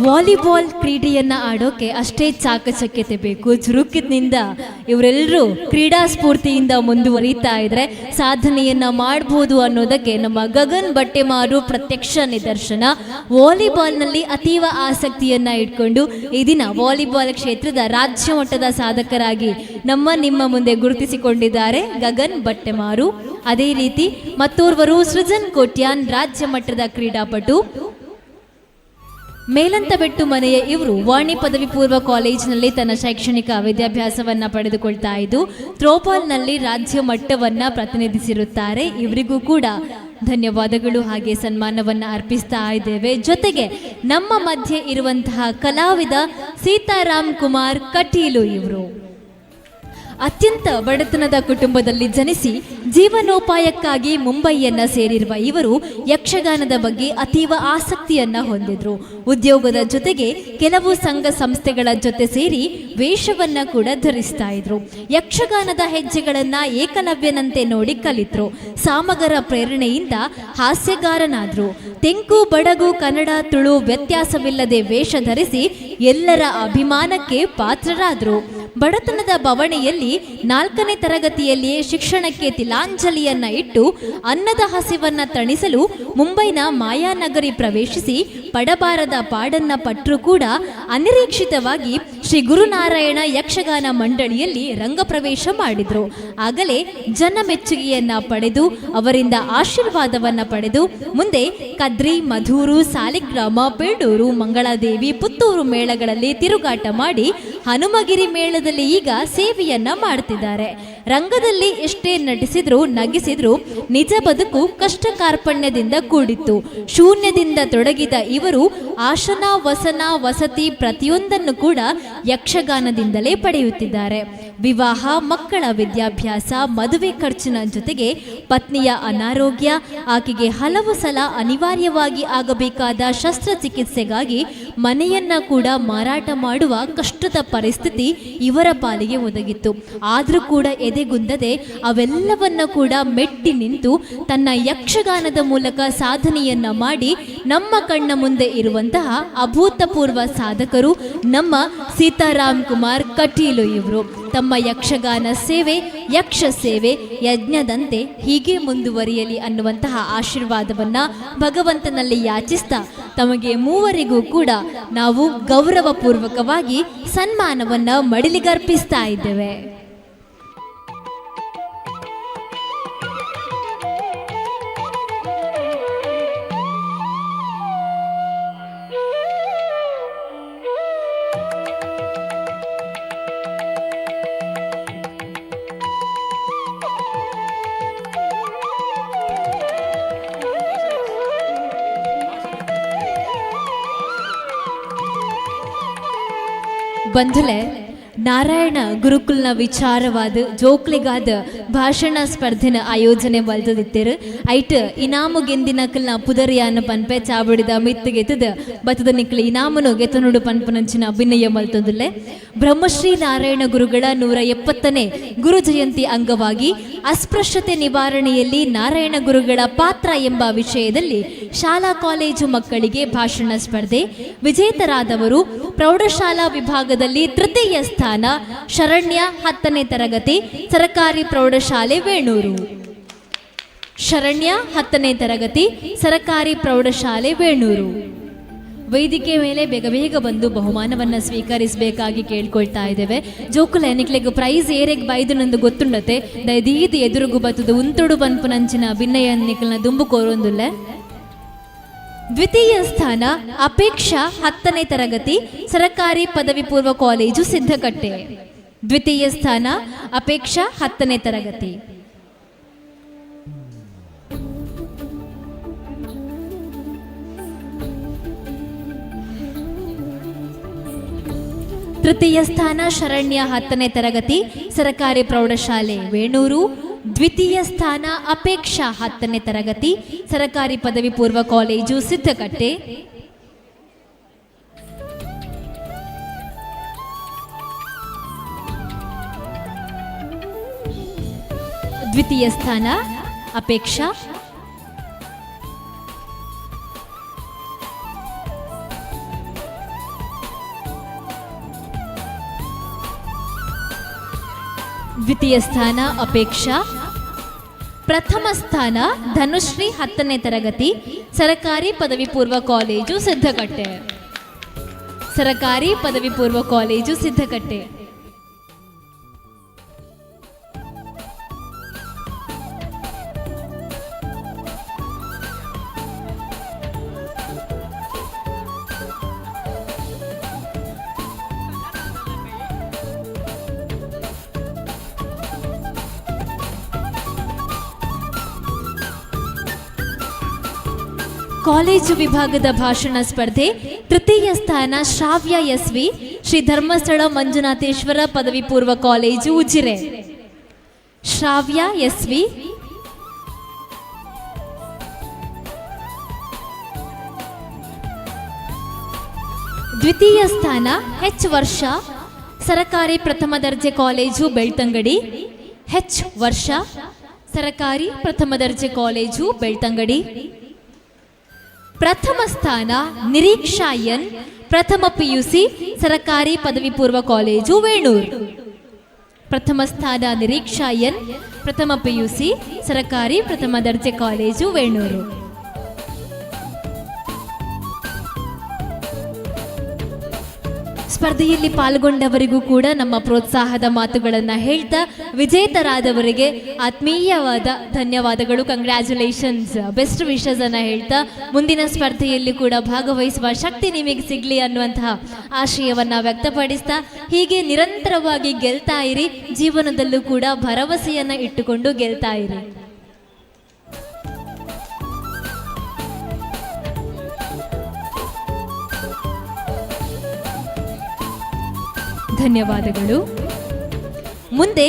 ವಾಲಿಬಾಲ್ ಕ್ರೀಡೆಯನ್ನ ಆಡೋಕೆ ಅಷ್ಟೇ ಚಾಕಚಕ್ಯತೆ ಬೇಕು. ಚುರುಕಿನಿಂದ ಇವರೆಲ್ಲರೂ ಕ್ರೀಡಾ ಸ್ಫೂರ್ತಿಯಿಂದ ಮುಂದುವರಿತಾ ಇದ್ರೆ ಸಾಧನೆಯನ್ನ ಮಾಡ್ಬೋದು ಅನ್ನೋದಕ್ಕೆ ನಮ್ಮ ಗಗನ್ ಬಟ್ಟೆಮಾರು ಪ್ರತ್ಯಕ್ಷ ನಿದರ್ಶನ. ವಾಲಿಬಾಲ್ನಲ್ಲಿ ಅತೀವ ಆಸಕ್ತಿಯನ್ನ ಇಟ್ಕೊಂಡು ಈ ದಿನ ವಾಲಿಬಾಲ್ ಕ್ಷೇತ್ರದ ರಾಜ್ಯ ಮಟ್ಟದ ಸಾಧಕರಾಗಿ ನಮ್ಮ ನಿಮ್ಮ ಮುಂದೆ ಗುರುತಿಸಿಕೊಂಡಿದ್ದಾರೆ ಗಗನ್ ಬಟ್ಟೆಮಾರು. ಅದೇ ರೀತಿ ಮತ್ತೋರ್ವರು ಸೃಜನ್ ಕೋಟ್ಯಾನ್, ರಾಜ್ಯ ಮಟ್ಟದ ಕ್ರೀಡಾಪಟು. ಮೇಲಂತಬೆಟ್ಟು ಮನೆಯ ಇವರು ವಾಣಿ ಪದವಿ ಪೂರ್ವ ಕಾಲೇಜಿನಲ್ಲಿ ತನ್ನ ಶೈಕ್ಷಣಿಕ ವಿದ್ಯಾಭ್ಯಾಸವನ್ನ ಪಡೆದುಕೊಳ್ತಾ ಇದ್ದು ಥ್ರೋಬಾಲ್ನಲ್ಲಿ ರಾಜ್ಯ ಮಟ್ಟವನ್ನ ಪ್ರತಿನಿಧಿಸಿರುತ್ತಾರೆ. ಇವರಿಗೂ ಕೂಡ ಧನ್ಯವಾದಗಳು ಹಾಗೆ ಸನ್ಮಾನವನ್ನ ಅರ್ಪಿಸ್ತಾ ಇದ್ದೇವೆ. ಜೊತೆಗೆ ನಮ್ಮ ಮಧ್ಯೆ ಇರುವಂತಹ ಕಲಾವಿದ ಸೀತಾರಾಮ್ ಕುಮಾರ್ ಕಟೀಲು ಇವರು ಅತ್ಯಂತ ಬಡತನದ ಕುಟುಂಬದಲ್ಲಿ ಜನಿಸಿ ಜೀವನೋಪಾಯಕ್ಕಾಗಿ ಮುಂಬೈಯನ್ನ ಸೇರಿರುವ ಇವರು ಯಕ್ಷಗಾನದ ಬಗ್ಗೆ ಅತೀವ ಆಸಕ್ತಿಯನ್ನ ಹೊಂದಿದ್ರು. ಉದ್ಯೋಗದ ಜೊತೆಗೆ ಕೆಲವು ಸಂಘ ಸಂಸ್ಥೆಗಳ ಜೊತೆ ಸೇರಿ ವೇಷವನ್ನ ಕೂಡ ಧರಿಸ್ತಾ ಇದ್ರು. ಯಕ್ಷಗಾನದ ಹೆಜ್ಜೆಗಳನ್ನ ಏಕಲವ್ಯನಂತೆ ನೋಡಿ ಕಲಿತ್ರು. ಸಾಮಗರ ಪ್ರೇರಣೆಯಿಂದ ಹಾಸ್ಯಗಾರನಾದ್ರು. ತೆಂಕು, ಬಡಗು, ಕನ್ನಡ, ತುಳು ವ್ಯತ್ಯಾಸವಿಲ್ಲದೆ ವೇಷ ಧರಿಸಿ ಎಲ್ಲರ ಅಭಿಮಾನಕ್ಕೆ ಪಾತ್ರರಾದ್ರು. ಬಡತನದ ಬವಣೆಯಲ್ಲಿ 4ನೇ ತರಗತಿಯಲ್ಲಿಯೇ ಶಿಕ್ಷಣಕ್ಕೆ ತಿಲಾಂಜಲಿಯನ್ನ ಇಟ್ಟು ಅನ್ನದ ಹಸಿವನ್ನ ತಣಿಸಲು ಮುಂಬೈನ ಮಾಯಾನಗರಿ ಪ್ರವೇಶಿಸಿ ಪಡಬಾರದ ಪಾಡನ್ನ ಪಟ್ಟರೂ ಕೂಡ ಅನಿರೀಕ್ಷಿತವಾಗಿ ಶ್ರೀ ಗುರುನಾರಾಯಣ ಯಕ್ಷಗಾನ ಮಂಡಳಿಯಲ್ಲಿ ರಂಗಪ್ರವೇಶ ಮಾಡಿದ್ರು. ಆಗಲೇ ಜನ ಮೆಚ್ಚುಗೆಯನ್ನ ಪಡೆದು ಅವರಿಂದ ಆಶೀರ್ವಾದವನ್ನ ಪಡೆದು ಮುಂದೆ ಕದ್ರಿ, ಮಧೂರು, ಸಾಲಿಗ್ರಾಮ, ಪೇಡೂರು, ಮಂಗಳಾದೇವಿ, ಪುತ್ತೂರು ಮೇಳಗಳಲ್ಲಿ ತಿರುಗಾಟ ಮಾಡಿ ಹನುಮಗಿರಿ ಮೇಳದಲ್ಲಿ ಈಗ ಸೇವೆಯನ್ನ ಮಾಡ್ತಿದ್ದಾರೆ. ರಂಗದಲ್ಲಿ ಎಷ್ಟೇ ನಟಿಸಿದ್ರು ನಗಿಸಿದ್ರು ನಿಜ ಬದುಕು ಕಷ್ಟ ಕಾರ್ಪಣ್ಯದಿಂದ ಕೂಡಿತ್ತು. ಶೂನ್ಯದಿಂದ ತೊಡಗಿದ ಇವರು ಆಸನ, ವಸನ, ವಸತಿ ಪ್ರತಿಯೊಂದನ್ನು ಕೂಡ ಯಕ್ಷಗಾನದಿಂದಲೇ ಪಡೆಯುತ್ತಿದ್ದಾರೆ. ವಿವಾಹ, ಮಕ್ಕಳ ವಿದ್ಯಾಭ್ಯಾಸ, ಮದುವೆ ಖರ್ಚಿನ ಜೊತೆಗೆ ಪತ್ನಿಯ ಅನಾರೋಗ್ಯ, ಆಕೆಗೆ ಹಲವು ಸಲ ಅನಿವಾರ್ಯವಾಗಿ ಆಗಬೇಕಾದ ಶಸ್ತ್ರಚಿಕಿತ್ಸೆಗಾಗಿ ಮನೆಯನ್ನ ಕೂಡ ಮಾರಾಟ ಮಾಡುವ ಕಷ್ಟದ ಪರಿಸ್ಥಿತಿ ಇವರ ಪಾಲಿಗೆ ಒದಗಿತ್ತು. ಆದರೂ ಕೂಡ ಎದೆಗುಂದದೆ ಅವೆಲ್ಲವನ್ನ ಕೂಡ ಮೆಟ್ಟಿ ನಿಂತು ತನ್ನ ಯಕ್ಷಗಾನದ ಮೂಲಕ ಸಾಧನೆಯನ್ನ ಮಾಡಿ ನಮ್ಮ ಕಣ್ಣ ಮುಂದೆ ಇರುವಂತಹ ಅಭೂತಪೂರ್ವ ಸಾಧಕರು ನಮ್ಮ ಸೀತಾರಾಮ್ ಕುಮಾರ್ ಕಟೀಲು ಇವರು. ತಮ್ಮ ಯಕ್ಷಗಾನ ಸೇವೆ, ಯಕ್ಷ ಸೇವೆ ಯಜ್ಞದಂತೆ ಹೀಗೆ ಮುಂದುವರಿಯಲಿ ಅನ್ನುವಂತಹ ಆಶೀರ್ವಾದವನ್ನ ಭಗವಂತನಲ್ಲಿ ಯಾಚಿಸ್ತಾ ತಮಗೆ ಮೂವರಿಗೂ ಕೂಡ ನಾವು ಗೌರವಪೂರ್ವಕವಾಗಿ ಸನ್ಮಾನವನ್ನ ಮಡಿಲಿಗರ್ಪಿಸ್ತಾ ಇದ್ದೇವೆ. ಬಂಧುಲೆ, ನಾರಾಯಣ ಗುರುಕುಲ್ನ ವಿಚಾರವಾದ ಜೋಕ್ಲಿಗಾದ ಭಾಷಣ ಸ್ಪರ್ಧೆನ ಆಯೋಜನೆ ಮಲ್ತದಿತ್ತೇರು. ಐಟ್ ಇನಾಮು ಗೆಂದಿನಕಲ್ನ ಪುದರಿಯಾನ ಪನ್ಪೆ ಚಾವಡಿದ ಮಿತ್ತುಗೆತ್ತದ ಬತ್ತದ ನಿಕ್ಲ ಇನಾಮುನು ಗೆತನುಡು ಪನ್ಪನಂಚಿನ ಅಭಿನಯ ಮಲ್ತೊಂದುಲ್ಲೆ. ಬ್ರಹ್ಮಶ್ರೀ ನಾರಾಯಣ ಗುರುಗಳ 170ನೇ ಗುರು ಜಯಂತಿ ಅಂಗವಾಗಿ ಅಸ್ಪೃಶ್ಯತೆ ನಿವಾರಣೆಯಲ್ಲಿ ನಾರಾಯಣ ಗುರುಗಳ ಪಾತ್ರ ಎಂಬ ವಿಷಯದಲ್ಲಿ ಶಾಲಾ ಕಾಲೇಜು ಮಕ್ಕಳಿಗೆ ಭಾಷಣ ಸ್ಪರ್ಧೆ ವಿಜೇತರಾದವರು ಪ್ರೌಢಶಾಲಾ ವಿಭಾಗದಲ್ಲಿ ತೃತೀಯ ಸ್ಥಾನ ಶರಣ್ಯ, 10ನೇ ತರಗತಿ, ಸರಕಾರಿ ಪ್ರೌಢಶಾಲೆ ವೇಣೂರು. ಶರಣ್ಯ, 10ನೇ ತರಗತಿ, ಸರಕಾರಿ ಪ್ರೌಢಶಾಲೆ ವೇಣೂರು. ವೇದಿಕೆ ಮೇಲೆ ಬೇಗ ಬೇಗ ಬಂದು ಬಹುಮಾನವನ್ನು ಸ್ವೀಕರಿಸಬೇಕಾಗಿ ಕೇಳ್ಕೊಳ್ತಾ ಇದ್ದೇವೆ. ಜೋಕುಲ, ನಿಕ್ಲೆಗ್ ಪ್ರೈಸ್ ಏರೆಗ್ ಬೈದು ನಂದು ಗೊತ್ತುಂಡತೆ. ದಯದೀದಿ ಎದುರುಗು ಬತ್ತದು ಉಂತುಡು ಪನ್ಪುನಂಚಿನ ಭಿನ್ನಯ ನಿಕ್ಲನ ದುಂಬು ಕೋರೊಂದುಲ್ಲೆ. ದ್ವಿತೀಯ ಸ್ಥಾನ ಅಪೇಕ್ಷಾ, 10ನೇ ತರಗತಿ, ಸರಕಾರಿ ಪದವಿ ಪೂರ್ವ ಕಾಲೇಜು ಸಿದ್ಧಕಟ್ಟೆ. ದ್ವಿತೀಯ ಸ್ಥಾನ ಅಪೇಕ್ಷಾ, 10ನೇ ತರಗತಿ. ತೃತೀಯ ಸ್ಥಾನ ಶರಣ್ಯ, 10ನೇ ತರಗತಿ, ಸರಕಾರಿ ಪ್ರೌಢಶಾಲೆ ವೇಣೂರು. ದ್ವಿತೀಯ ಸ್ಥಾನ ಅಪೇಕ್ಷಾ, 10ನೇ ತರಗತಿ, ಸರಕಾರಿ ಪದವಿ ಪೂರ್ವ ಕಾಲೇಜು ಸಿದ್ಧಕಟ್ಟೆ. ದ್ವಿತೀಯ ಸ್ಥಾನ ಅಪೇಕ್ಷಾ. ದ್ವಿತೀಯ ಸ್ಥಾನ ಅಪೇಕ್ಷಾ. ಪ್ರಥಮ ಸ್ಥಾನ ಧನುಶ್ರೀ, 10ನೇ ತರಗತಿ, ಸರಕಾರಿ ಪದವಿ ಪೂರ್ವ ಕಾಲೇಜು ಸಿದ್ಧಕಟ್ಟೆ. ಸರಕಾರಿ ಪದವಿ ಪೂರ್ವ ಕಾಲೇಜು ಸಿದ್ಧಕಟ್ಟೆ. ಕಾಲೇಜು ವಿಭಾಗದ ಭಾಷಣ ಸ್ಪರ್ಧೆ ತೃತೀಯ ಸ್ಥಾನ ಶ್ರಾವ್ಯ ಎಸ್ವಿ, ಶ್ರೀ ಧರ್ಮಸ್ಥಳ ಮಂಜುನಾಥೇಶ್ವರ ಪದವಿ ಪೂರ್ವ ಕಾಲೇಜು ಉಜಿರೆ. ಶ್ರಾವ್ಯ ಎಸ್ವಿ. ದ್ವಿತೀಯ ಸ್ಥಾನ ಹೆಚ್ ವರ್ಷ, ಸರಕಾರಿ ಪ್ರಥಮ ದರ್ಜೆ ಕಾಲೇಜು ಬೆಳ್ತಂಗಡಿ. ಹೆಚ್ ವರ್ಷ, ಸರಕಾರಿ ಪ್ರಥಮ ದರ್ಜೆ ಕಾಲೇಜು ಬೆಳ್ತಂಗಡಿ. ಪ್ರಥಮ ಸ್ಥಾನ ನಿರೀಕ್ಷಾ ಎನ್, ಪ್ರಥಮ ಪಿಯುಸಿ, ಸರಕಾರಿ ಪದವಿ ಪೂರ್ವ ಕಾಲೇಜು ವೇಣೂರು. ಪ್ರಥಮ ಸ್ಥಾನ ನಿರೀಕ್ಷಾ ಎನ್, ಪ್ರಥಮ ಪಿಯುಸಿ, ಸರಕಾರಿ ಪ್ರಥಮ ದರ್ಜೆ ಕಾಲೇಜು ವೇಣೂರು. ಸ್ಪರ್ಧೆಯಲ್ಲಿ ಪಾಲ್ಗೊಂಡವರಿಗೂ ಕೂಡ ನಮ್ಮ ಪ್ರೋತ್ಸಾಹದ ಮಾತುಗಳನ್ನು ಹೇಳ್ತಾ ವಿಜೇತರಾದವರಿಗೆ ಆತ್ಮೀಯವಾದ ಧನ್ಯವಾದಗಳು, ಕಂಗ್ರ್ಯಾಚುಲೇಷನ್ಸ್, ಬೆಸ್ಟ್ ವಿಶಸ್ ಅನ್ನ ಹೇಳ್ತಾ ಮುಂದಿನ ಸ್ಪರ್ಧೆಯಲ್ಲಿ ಕೂಡ ಭಾಗವಹಿಸುವ ಶಕ್ತಿ ನಿಮಗೆ ಸಿಗಲಿ ಅನ್ನುವಂತಹ ಆಶಯವನ್ನ ವ್ಯಕ್ತಪಡಿಸ್ತಾ ಹೀಗೆ ನಿರಂತರವಾಗಿ ಗೆಲ್ತಾ ಇರಿ, ಜೀವನದಲ್ಲೂ ಕೂಡ ಭರವಸೆಯನ್ನ ಇಟ್ಟುಕೊಂಡು ಗೆಲ್ತಾ ಇರಿ. ಧನ್ಯವಾದಗಳು. ಮುಂದೆ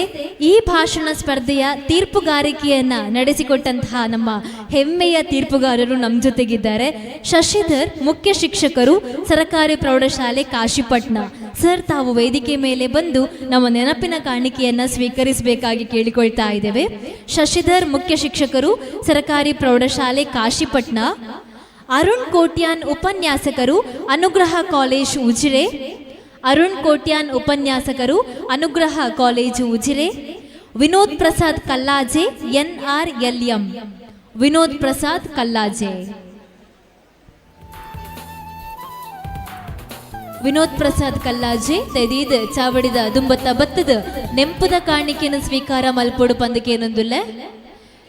ಈ ಭಾಷಣ ಸ್ಪರ್ಧೆಯ ತೀರ್ಪುಗಾರಿಕೆಯನ್ನ ನಡೆಸಿಕೊಟ್ಟಂತಹ ನಮ್ಮ ಹೆಮ್ಮೆಯ ತೀರ್ಪುಗಾರರು ನಮ್ಮ ಜೊತೆಗಿದ್ದಾರೆ. ಶಶಿಧರ್, ಮುಖ್ಯ ಶಿಕ್ಷಕರು, ಸರಕಾರಿ ಪ್ರೌಢಶಾಲೆ ಕಾಶಿಪಟ್ನ. ಸರ್, ತಾವು ವೇದಿಕೆ ಮೇಲೆ ಬಂದು ನಮ್ಮ ನೆನಪಿನ ಕಾಣಿಕೆಯನ್ನ ಸ್ವೀಕರಿಸಬೇಕಾಗಿ ಕೇಳಿಕೊಳ್ತಾ ಇದ್ದೇವೆ. ಶಶಿಧರ್, ಮುಖ್ಯ ಶಿಕ್ಷಕರು, ಸರಕಾರಿ ಪ್ರೌಢಶಾಲೆ ಕಾಶಿಪಟ್ನ. ಅರುಣ್ ಕೋಟ್ಯಾನ್, ಉಪನ್ಯಾಸಕರು, ಅನುಗ್ರಹ ಕಾಲೇಜ್ ಉಜಿರೆ. ಅರುಣ್ ಕೋಟ್ಯಾನ್, ಉಪನ್ಯಾಸಕರು, ಅನುಗ್ರಹ ಕಾಲೇಜು ಉಜಿರೆ. ವಿನೋದ್ ಪ್ರಸಾದ್ ಕಲ್ಲಾಜೆ, ಎನ್ಆರ್ಎಲ್ಎಂ. ವಿನೋದ್ ಪ್ರಸಾದ್ ಕಲ್ಲಾಜೆ. ವಿನೋದ್ ಪ್ರಸಾದ್ ಕಲ್ಲಾಜೆ ದಯದೀದ್ ಚಾವಡಿದ ದುಂಬತ್ತ ಬತ್ತದ ನೆಂಪುದ ಕಾಣಿಕೆಯನ್ನು ಸ್ವೀಕಾರ ಮಲ್ಪೊಡು ಪಂದಕೇನೊಂದುಲ್ಲೆ.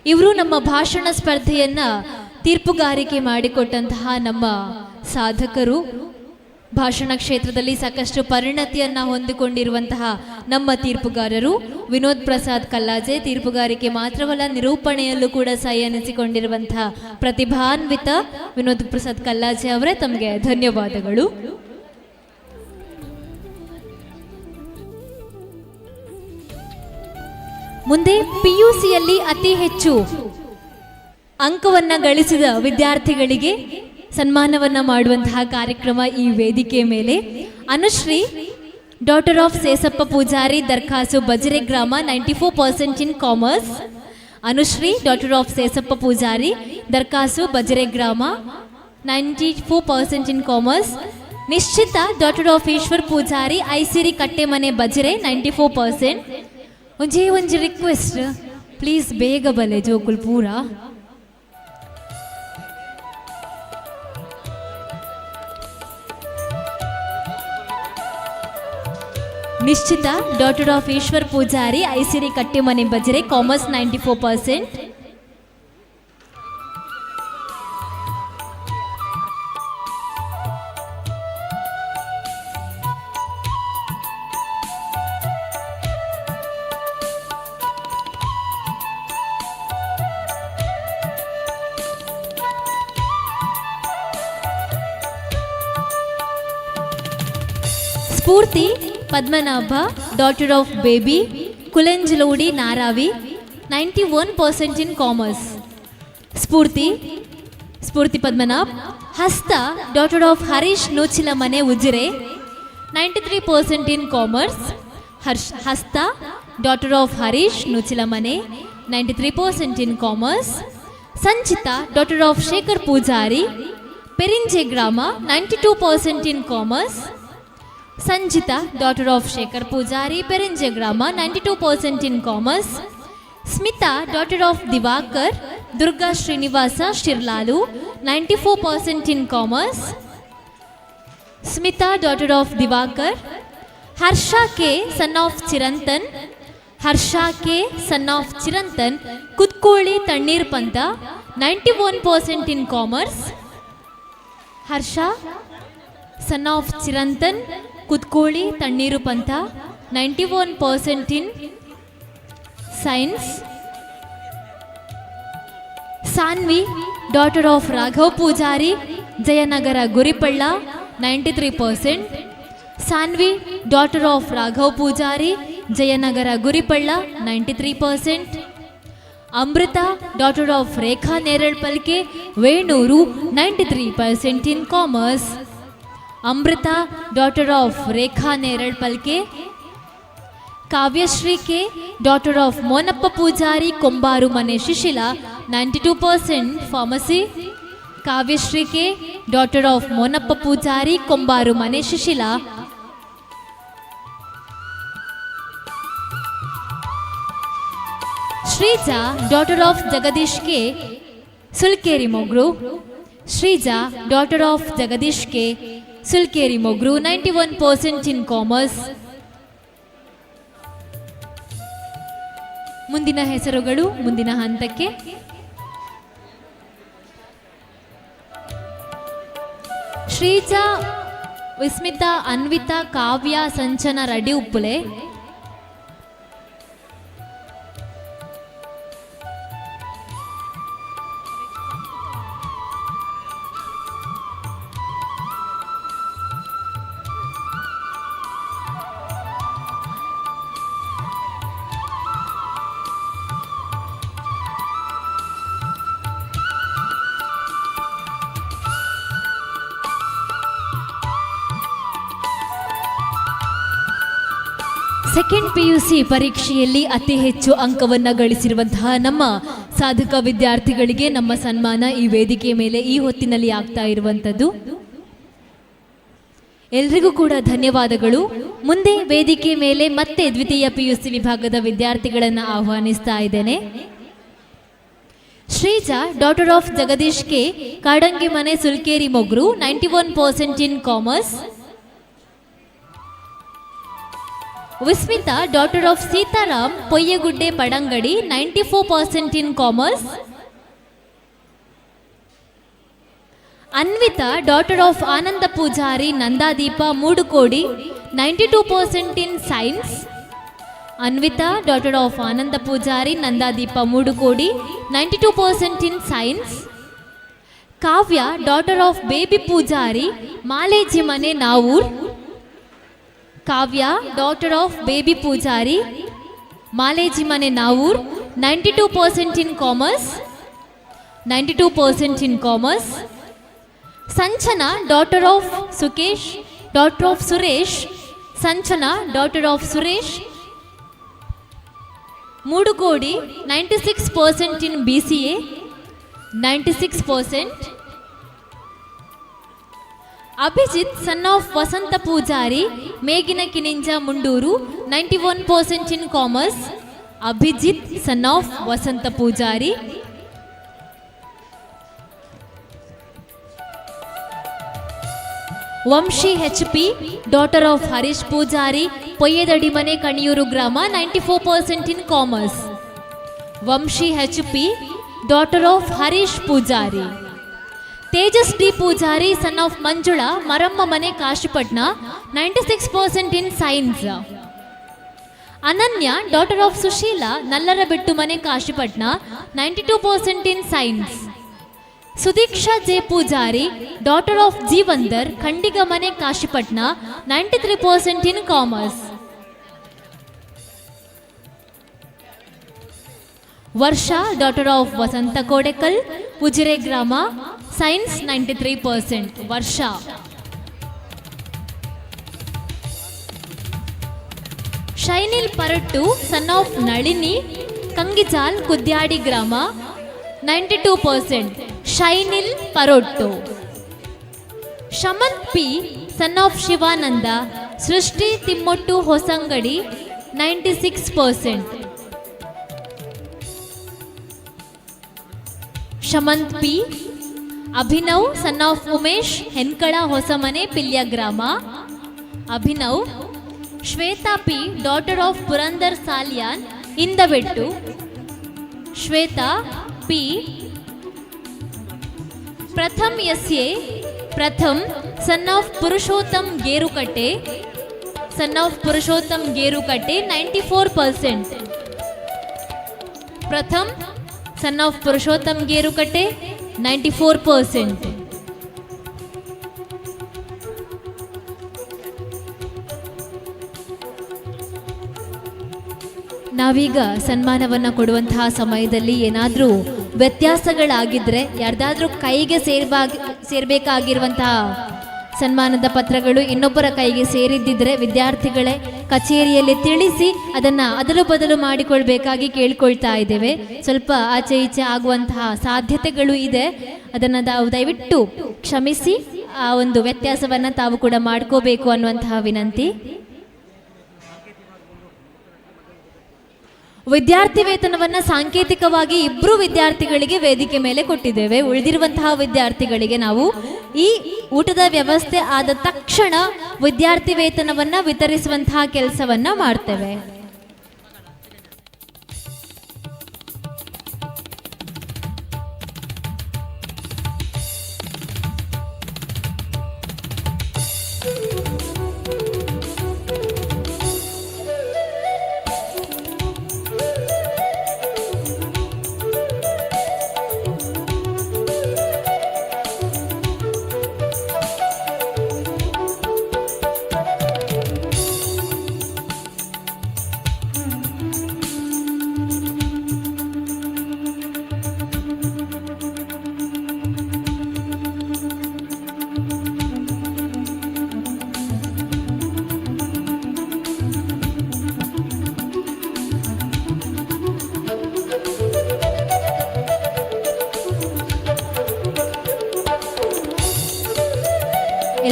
ಇವರು ನಮ್ಮ ಭಾಷಣ ಸ್ಪರ್ಧೆಯನ್ನ ತೀರ್ಪುಗಾರಿಕೆ ಮಾಡಿಕೊಟ್ಟಂತಹ ನಮ್ಮ ಸಾಧಕರು. ಭಾಷಣ ಕ್ಷೇತ್ರದಲ್ಲಿ ಸಾಕಷ್ಟು ಪರಿಣತಿಯನ್ನ ಹೊಂದಿಕೊಂಡಿರುವಂತಹ ನಮ್ಮ ತೀರ್ಪುಗಾರರು ವಿನೋದ್ ಪ್ರಸಾದ್ ಕಲ್ಲಾಜೆ. ತೀರ್ಪುಗಾರಿಕೆ ಮಾತ್ರವಲ್ಲ, ನಿರೂಪಣೆಯಲ್ಲೂ ಕೂಡ ಸೈ ಎನಿಸಿಕೊಂಡಿರುವಂತಹ ಪ್ರತಿಭಾನ್ವಿತ ವಿನೋದ್ ಪ್ರಸಾದ್ ಕಲ್ಲಾಜೆ ಅವರೇ, ತಮಗೆ ಧನ್ಯವಾದಗಳು. ಮುಂದೆ ಪಿಯುಸಿಯಲ್ಲಿ ಅತಿ ಹೆಚ್ಚು ಅಂಕವನ್ನು ಗಳಿಸಿದ ವಿದ್ಯಾರ್ಥಿಗಳಿಗೆ ಸನ್ಮಾನವನ್ನು ಮಾಡುವಂತಹ ಕಾರ್ಯಕ್ರಮ ಈ ವೇದಿಕೆ ಮೇಲೆ. Anushree, daughter of Sesappa Poojary, Darkhasu, Bajire ಗ್ರಾಮ, 94% in commerce. Anushree, daughter of Sesappa Poojary, Darkhasu, Bajire ಗ್ರಾಮ, 94% in commerce. Nishchita, daughter of Eshwar Poojary, Aisiri Kattemane, Bajire, 94%. ಒಂಜೇ ಒಂಜಿ ರಿಕ್ವೆಸ್ಟ್, ಪ್ಲೀಸ್ ಬೇಗ ಬಲೆ ಜೋಕುಲ್ ಪೂರ. ನಿಶ್ಚಿತ, daughter of Eshwar Poojary, Aisiri Kattemane, Bajire, commerce, 94%. Spoorthi Padmanabha, daughter of Baby, Kulanjalodi, Naravi, 91% in commerce. Spoorthi Spoorthi Padmanabh. Hastha, daughter of Harish Nuchilamane, Ujire, 93% in commerce. Harsh Hastha, daughter of Harish Nuchilamane, 93% in commerce. Sanchita, daughter of Shekhar Poojary, Perinje ಗ್ರಾಮ, 92% in commerce. Sanjita, daughter of Shekhar Pujari, Perinje ಗ್ರಾಮ, 92% in commerce. Smita, daughter of Diwakar, Durga Srinivasa, Shirlalu, 94% in commerce. Smita, daughter of Diwakar. Harsha K, son of Chirantan. Harsha K, son of Chirantan, Kudkoli, Thanneer Pantha, 91% in commerce. Harsha, son of Chirantan, Kudkoli, Thanneer Pantha, 91% in science. Saanvi, daughter of Raghav Poojary, Jayanagar, Guripalla, 93%. Saanvi, daughter of Raghav Poojary, Jayanagar, Guripalla, 93%. Amrita, daughter of Rekha Neralpalke, Venur, 93% in commerce. Amrita, daughter of Rekha Neralpalke. Kavyashree K, daughter of Monappa Poojary, Kombaru Mane, Shishila, 92%, pharmacy. Kavyashree K, daughter of Monappa Poojary, Kombaru Mane, Shishila. Sreeja, daughter of Jagadish K, Sulkeri Mogru. Sreeja, daughter of Jagadish K, Sulkeri Mogru, 91% in commerce. ಮುಂದಿನ ಹೆಸರುಗಳು ಮುಂದಿನ ಹಂತಕ್ಕೆ. ಶ್ರೀಜಾ, ವಿಸ್ಮಿತಾ, ಅನ್ವಿತಾ, ಕಾವ್ಯ, ಸಂಚನ ರೆಡಿ ಉಪ್ಪುಲೆ. ಸೆಕೆಂಡ್ ಪಿಯುಸಿ ಪರೀಕ್ಷೆಯಲ್ಲಿ ಅತಿ ಹೆಚ್ಚು ಅಂಕವನ್ನು ಗಳಿಸಿರುವಂತಹ ನಮ್ಮ ಸಾಧಕ ವಿದ್ಯಾರ್ಥಿಗಳಿಗೆ ನಮ್ಮ ಸನ್ಮಾನ ಈ ವೇದಿಕೆ ಮೇಲೆ ಈ ಹೊತ್ತಿನಲ್ಲಿ ಆಗ್ತಾ ಇರುವಂಥದ್ದು. ಎಲ್ರಿಗೂ ಕೂಡ ಧನ್ಯವಾದಗಳು. ಮುಂದೆ ವೇದಿಕೆ ಮೇಲೆ ಮತ್ತೆ ದ್ವಿತೀಯ ಪಿಯುಸಿ ವಿಭಾಗದ ವಿದ್ಯಾರ್ಥಿಗಳನ್ನು ಆಹ್ವಾನಿಸ್ತಾ ಇದ್ದೇನೆ. Sreeja, daughter of Jagadish K, Kadangi Mane, Sulkeri Mogru, 91% in commerce. Vismita, daughter of Sitaram, Poyyagudde, Padangadi, 94% in commerce. Anvita, daughter of Ananda Poojary, Nandadeepa, Moodukodi, 92% in science. Anvita, daughter of Ananda Poojary, Nandadeepa, Moodukodi, 92% in science. Kavya, daughter of Baby Poojary, Malejimane, Navoor. Kavya, daughter of Baby Poojary, Malejimane Navoor, 92% in commerce, 92% in commerce. Sanchana, daughter of Sukesh, daughter of Suresh, Sanchana, daughter of Suresh, Mudugodi, 96% in BCA, 96%. Abhijit, son of Vasanta Pujari, Megina Kininja Munduru, 91% in commerce. Abhijit, son of Vasanta Pujari. Vamshi HP, daughter of Harish Pujari, Poyyadadimane, Kaniyuru Grama, 94% in commerce. Vamshi HP, daughter of Harish Pujari. Tejas D Pujari, son of Manjula, Maramma Mane, Kashipatna, 96% in science. Ananya, daughter of Sushila, Nallarabettu Mane, Kashipatna, 92% in science. Sudiksha J Pujari, daughter of Jeevandar, Khandigamane, Kashipatna, 93% in commerce. Varsha, daughter of Vasanta Kodekal, Ujire Grama, science 93%. Varsha. Shainil Parattu, son of Nalini, Kangijal, Kudyadi Grama, 92%. Shainil Parottu. Shamanth P, son of Shivananda, Srishti Timmottu Hosangadi, 96%. Shamanth P. Abhinav, son of Umesh, Henkala Hosamane, Pilya Grama. Abhinav. Shweta P, daughter of Purandar Salian, Indabettu. Shweta P. Pratham S A, Pratham, son of Purushottam Gerukatte, son of Purushottam Gerukatte, 94%. Pratham, son of Purushottam Gerukatte, 94%. ನಾವೀಗ ಸನ್ಮಾನವನ್ನು ಕೊಡುವಂತಹ ಸಮಯದಲ್ಲಿ ಏನಾದರೂ ವ್ಯತ್ಯಾಸಗಳಾಗಿದ್ದರೆ, ಯಾರ್ದಾದ್ರೂ ಕೈಗೆ ಸೇರ್ಬೇಕಾಗಿರುವಂತಹ ಸನ್ಮಾನದ ಪತ್ರಗಳು ಇನ್ನೊಬ್ಬರ ಕೈಗೆ ಸೇರಿದ್ದಿದ್ರೆ ವಿದ್ಯಾರ್ಥಿಗಳೇ ಕಚೇರಿಯಲ್ಲಿ ತಿಳಿಸಿ ಅದನ್ನು ಅದಲು ಬದಲು ಮಾಡಿಕೊಳ್ಬೇಕಾಗಿ ಕೇಳ್ಕೊಳ್ತಾ ಇದ್ದೇವೆ. ಸ್ವಲ್ಪ ಆಚೆ ಈಚೆ ಆಗುವಂತಹ ಸಾಧ್ಯತೆಗಳು ಇದೆ, ಅದನ್ನು ತಾವು ದಯವಿಟ್ಟು ಕ್ಷಮಿಸಿ ಆ ಒಂದು ವ್ಯತ್ಯಾಸವನ್ನು ತಾವು ಕೂಡ ಮಾಡ್ಕೋಬೇಕು ಅನ್ನುವಂತಹ ವಿನಂತಿ. ವಿದ್ಯಾರ್ಥಿ ವೇತನವನ್ನು ಸಾಂಕೇತಿಕವಾಗಿ ಇಬ್ಬರು ವಿದ್ಯಾರ್ಥಿಗಳಿಗೆ ವೇದಿಕೆ ಮೇಲೆ ಕೊಟ್ಟಿದ್ದೇವೆ. ಉಳಿದಿರುವಂತಹ ವಿದ್ಯಾರ್ಥಿಗಳಿಗೆ ನಾವು ಈ ಊಟದ ವ್ಯವಸ್ಥೆ ಆದ ತಕ್ಷಣ ವಿದ್ಯಾರ್ಥಿ ವೇತನವನ್ನು ವಿತರಿಸುವಂತಹ ಕೆಲಸವನ್ನ ಮಾಡ್ತೇವೆ.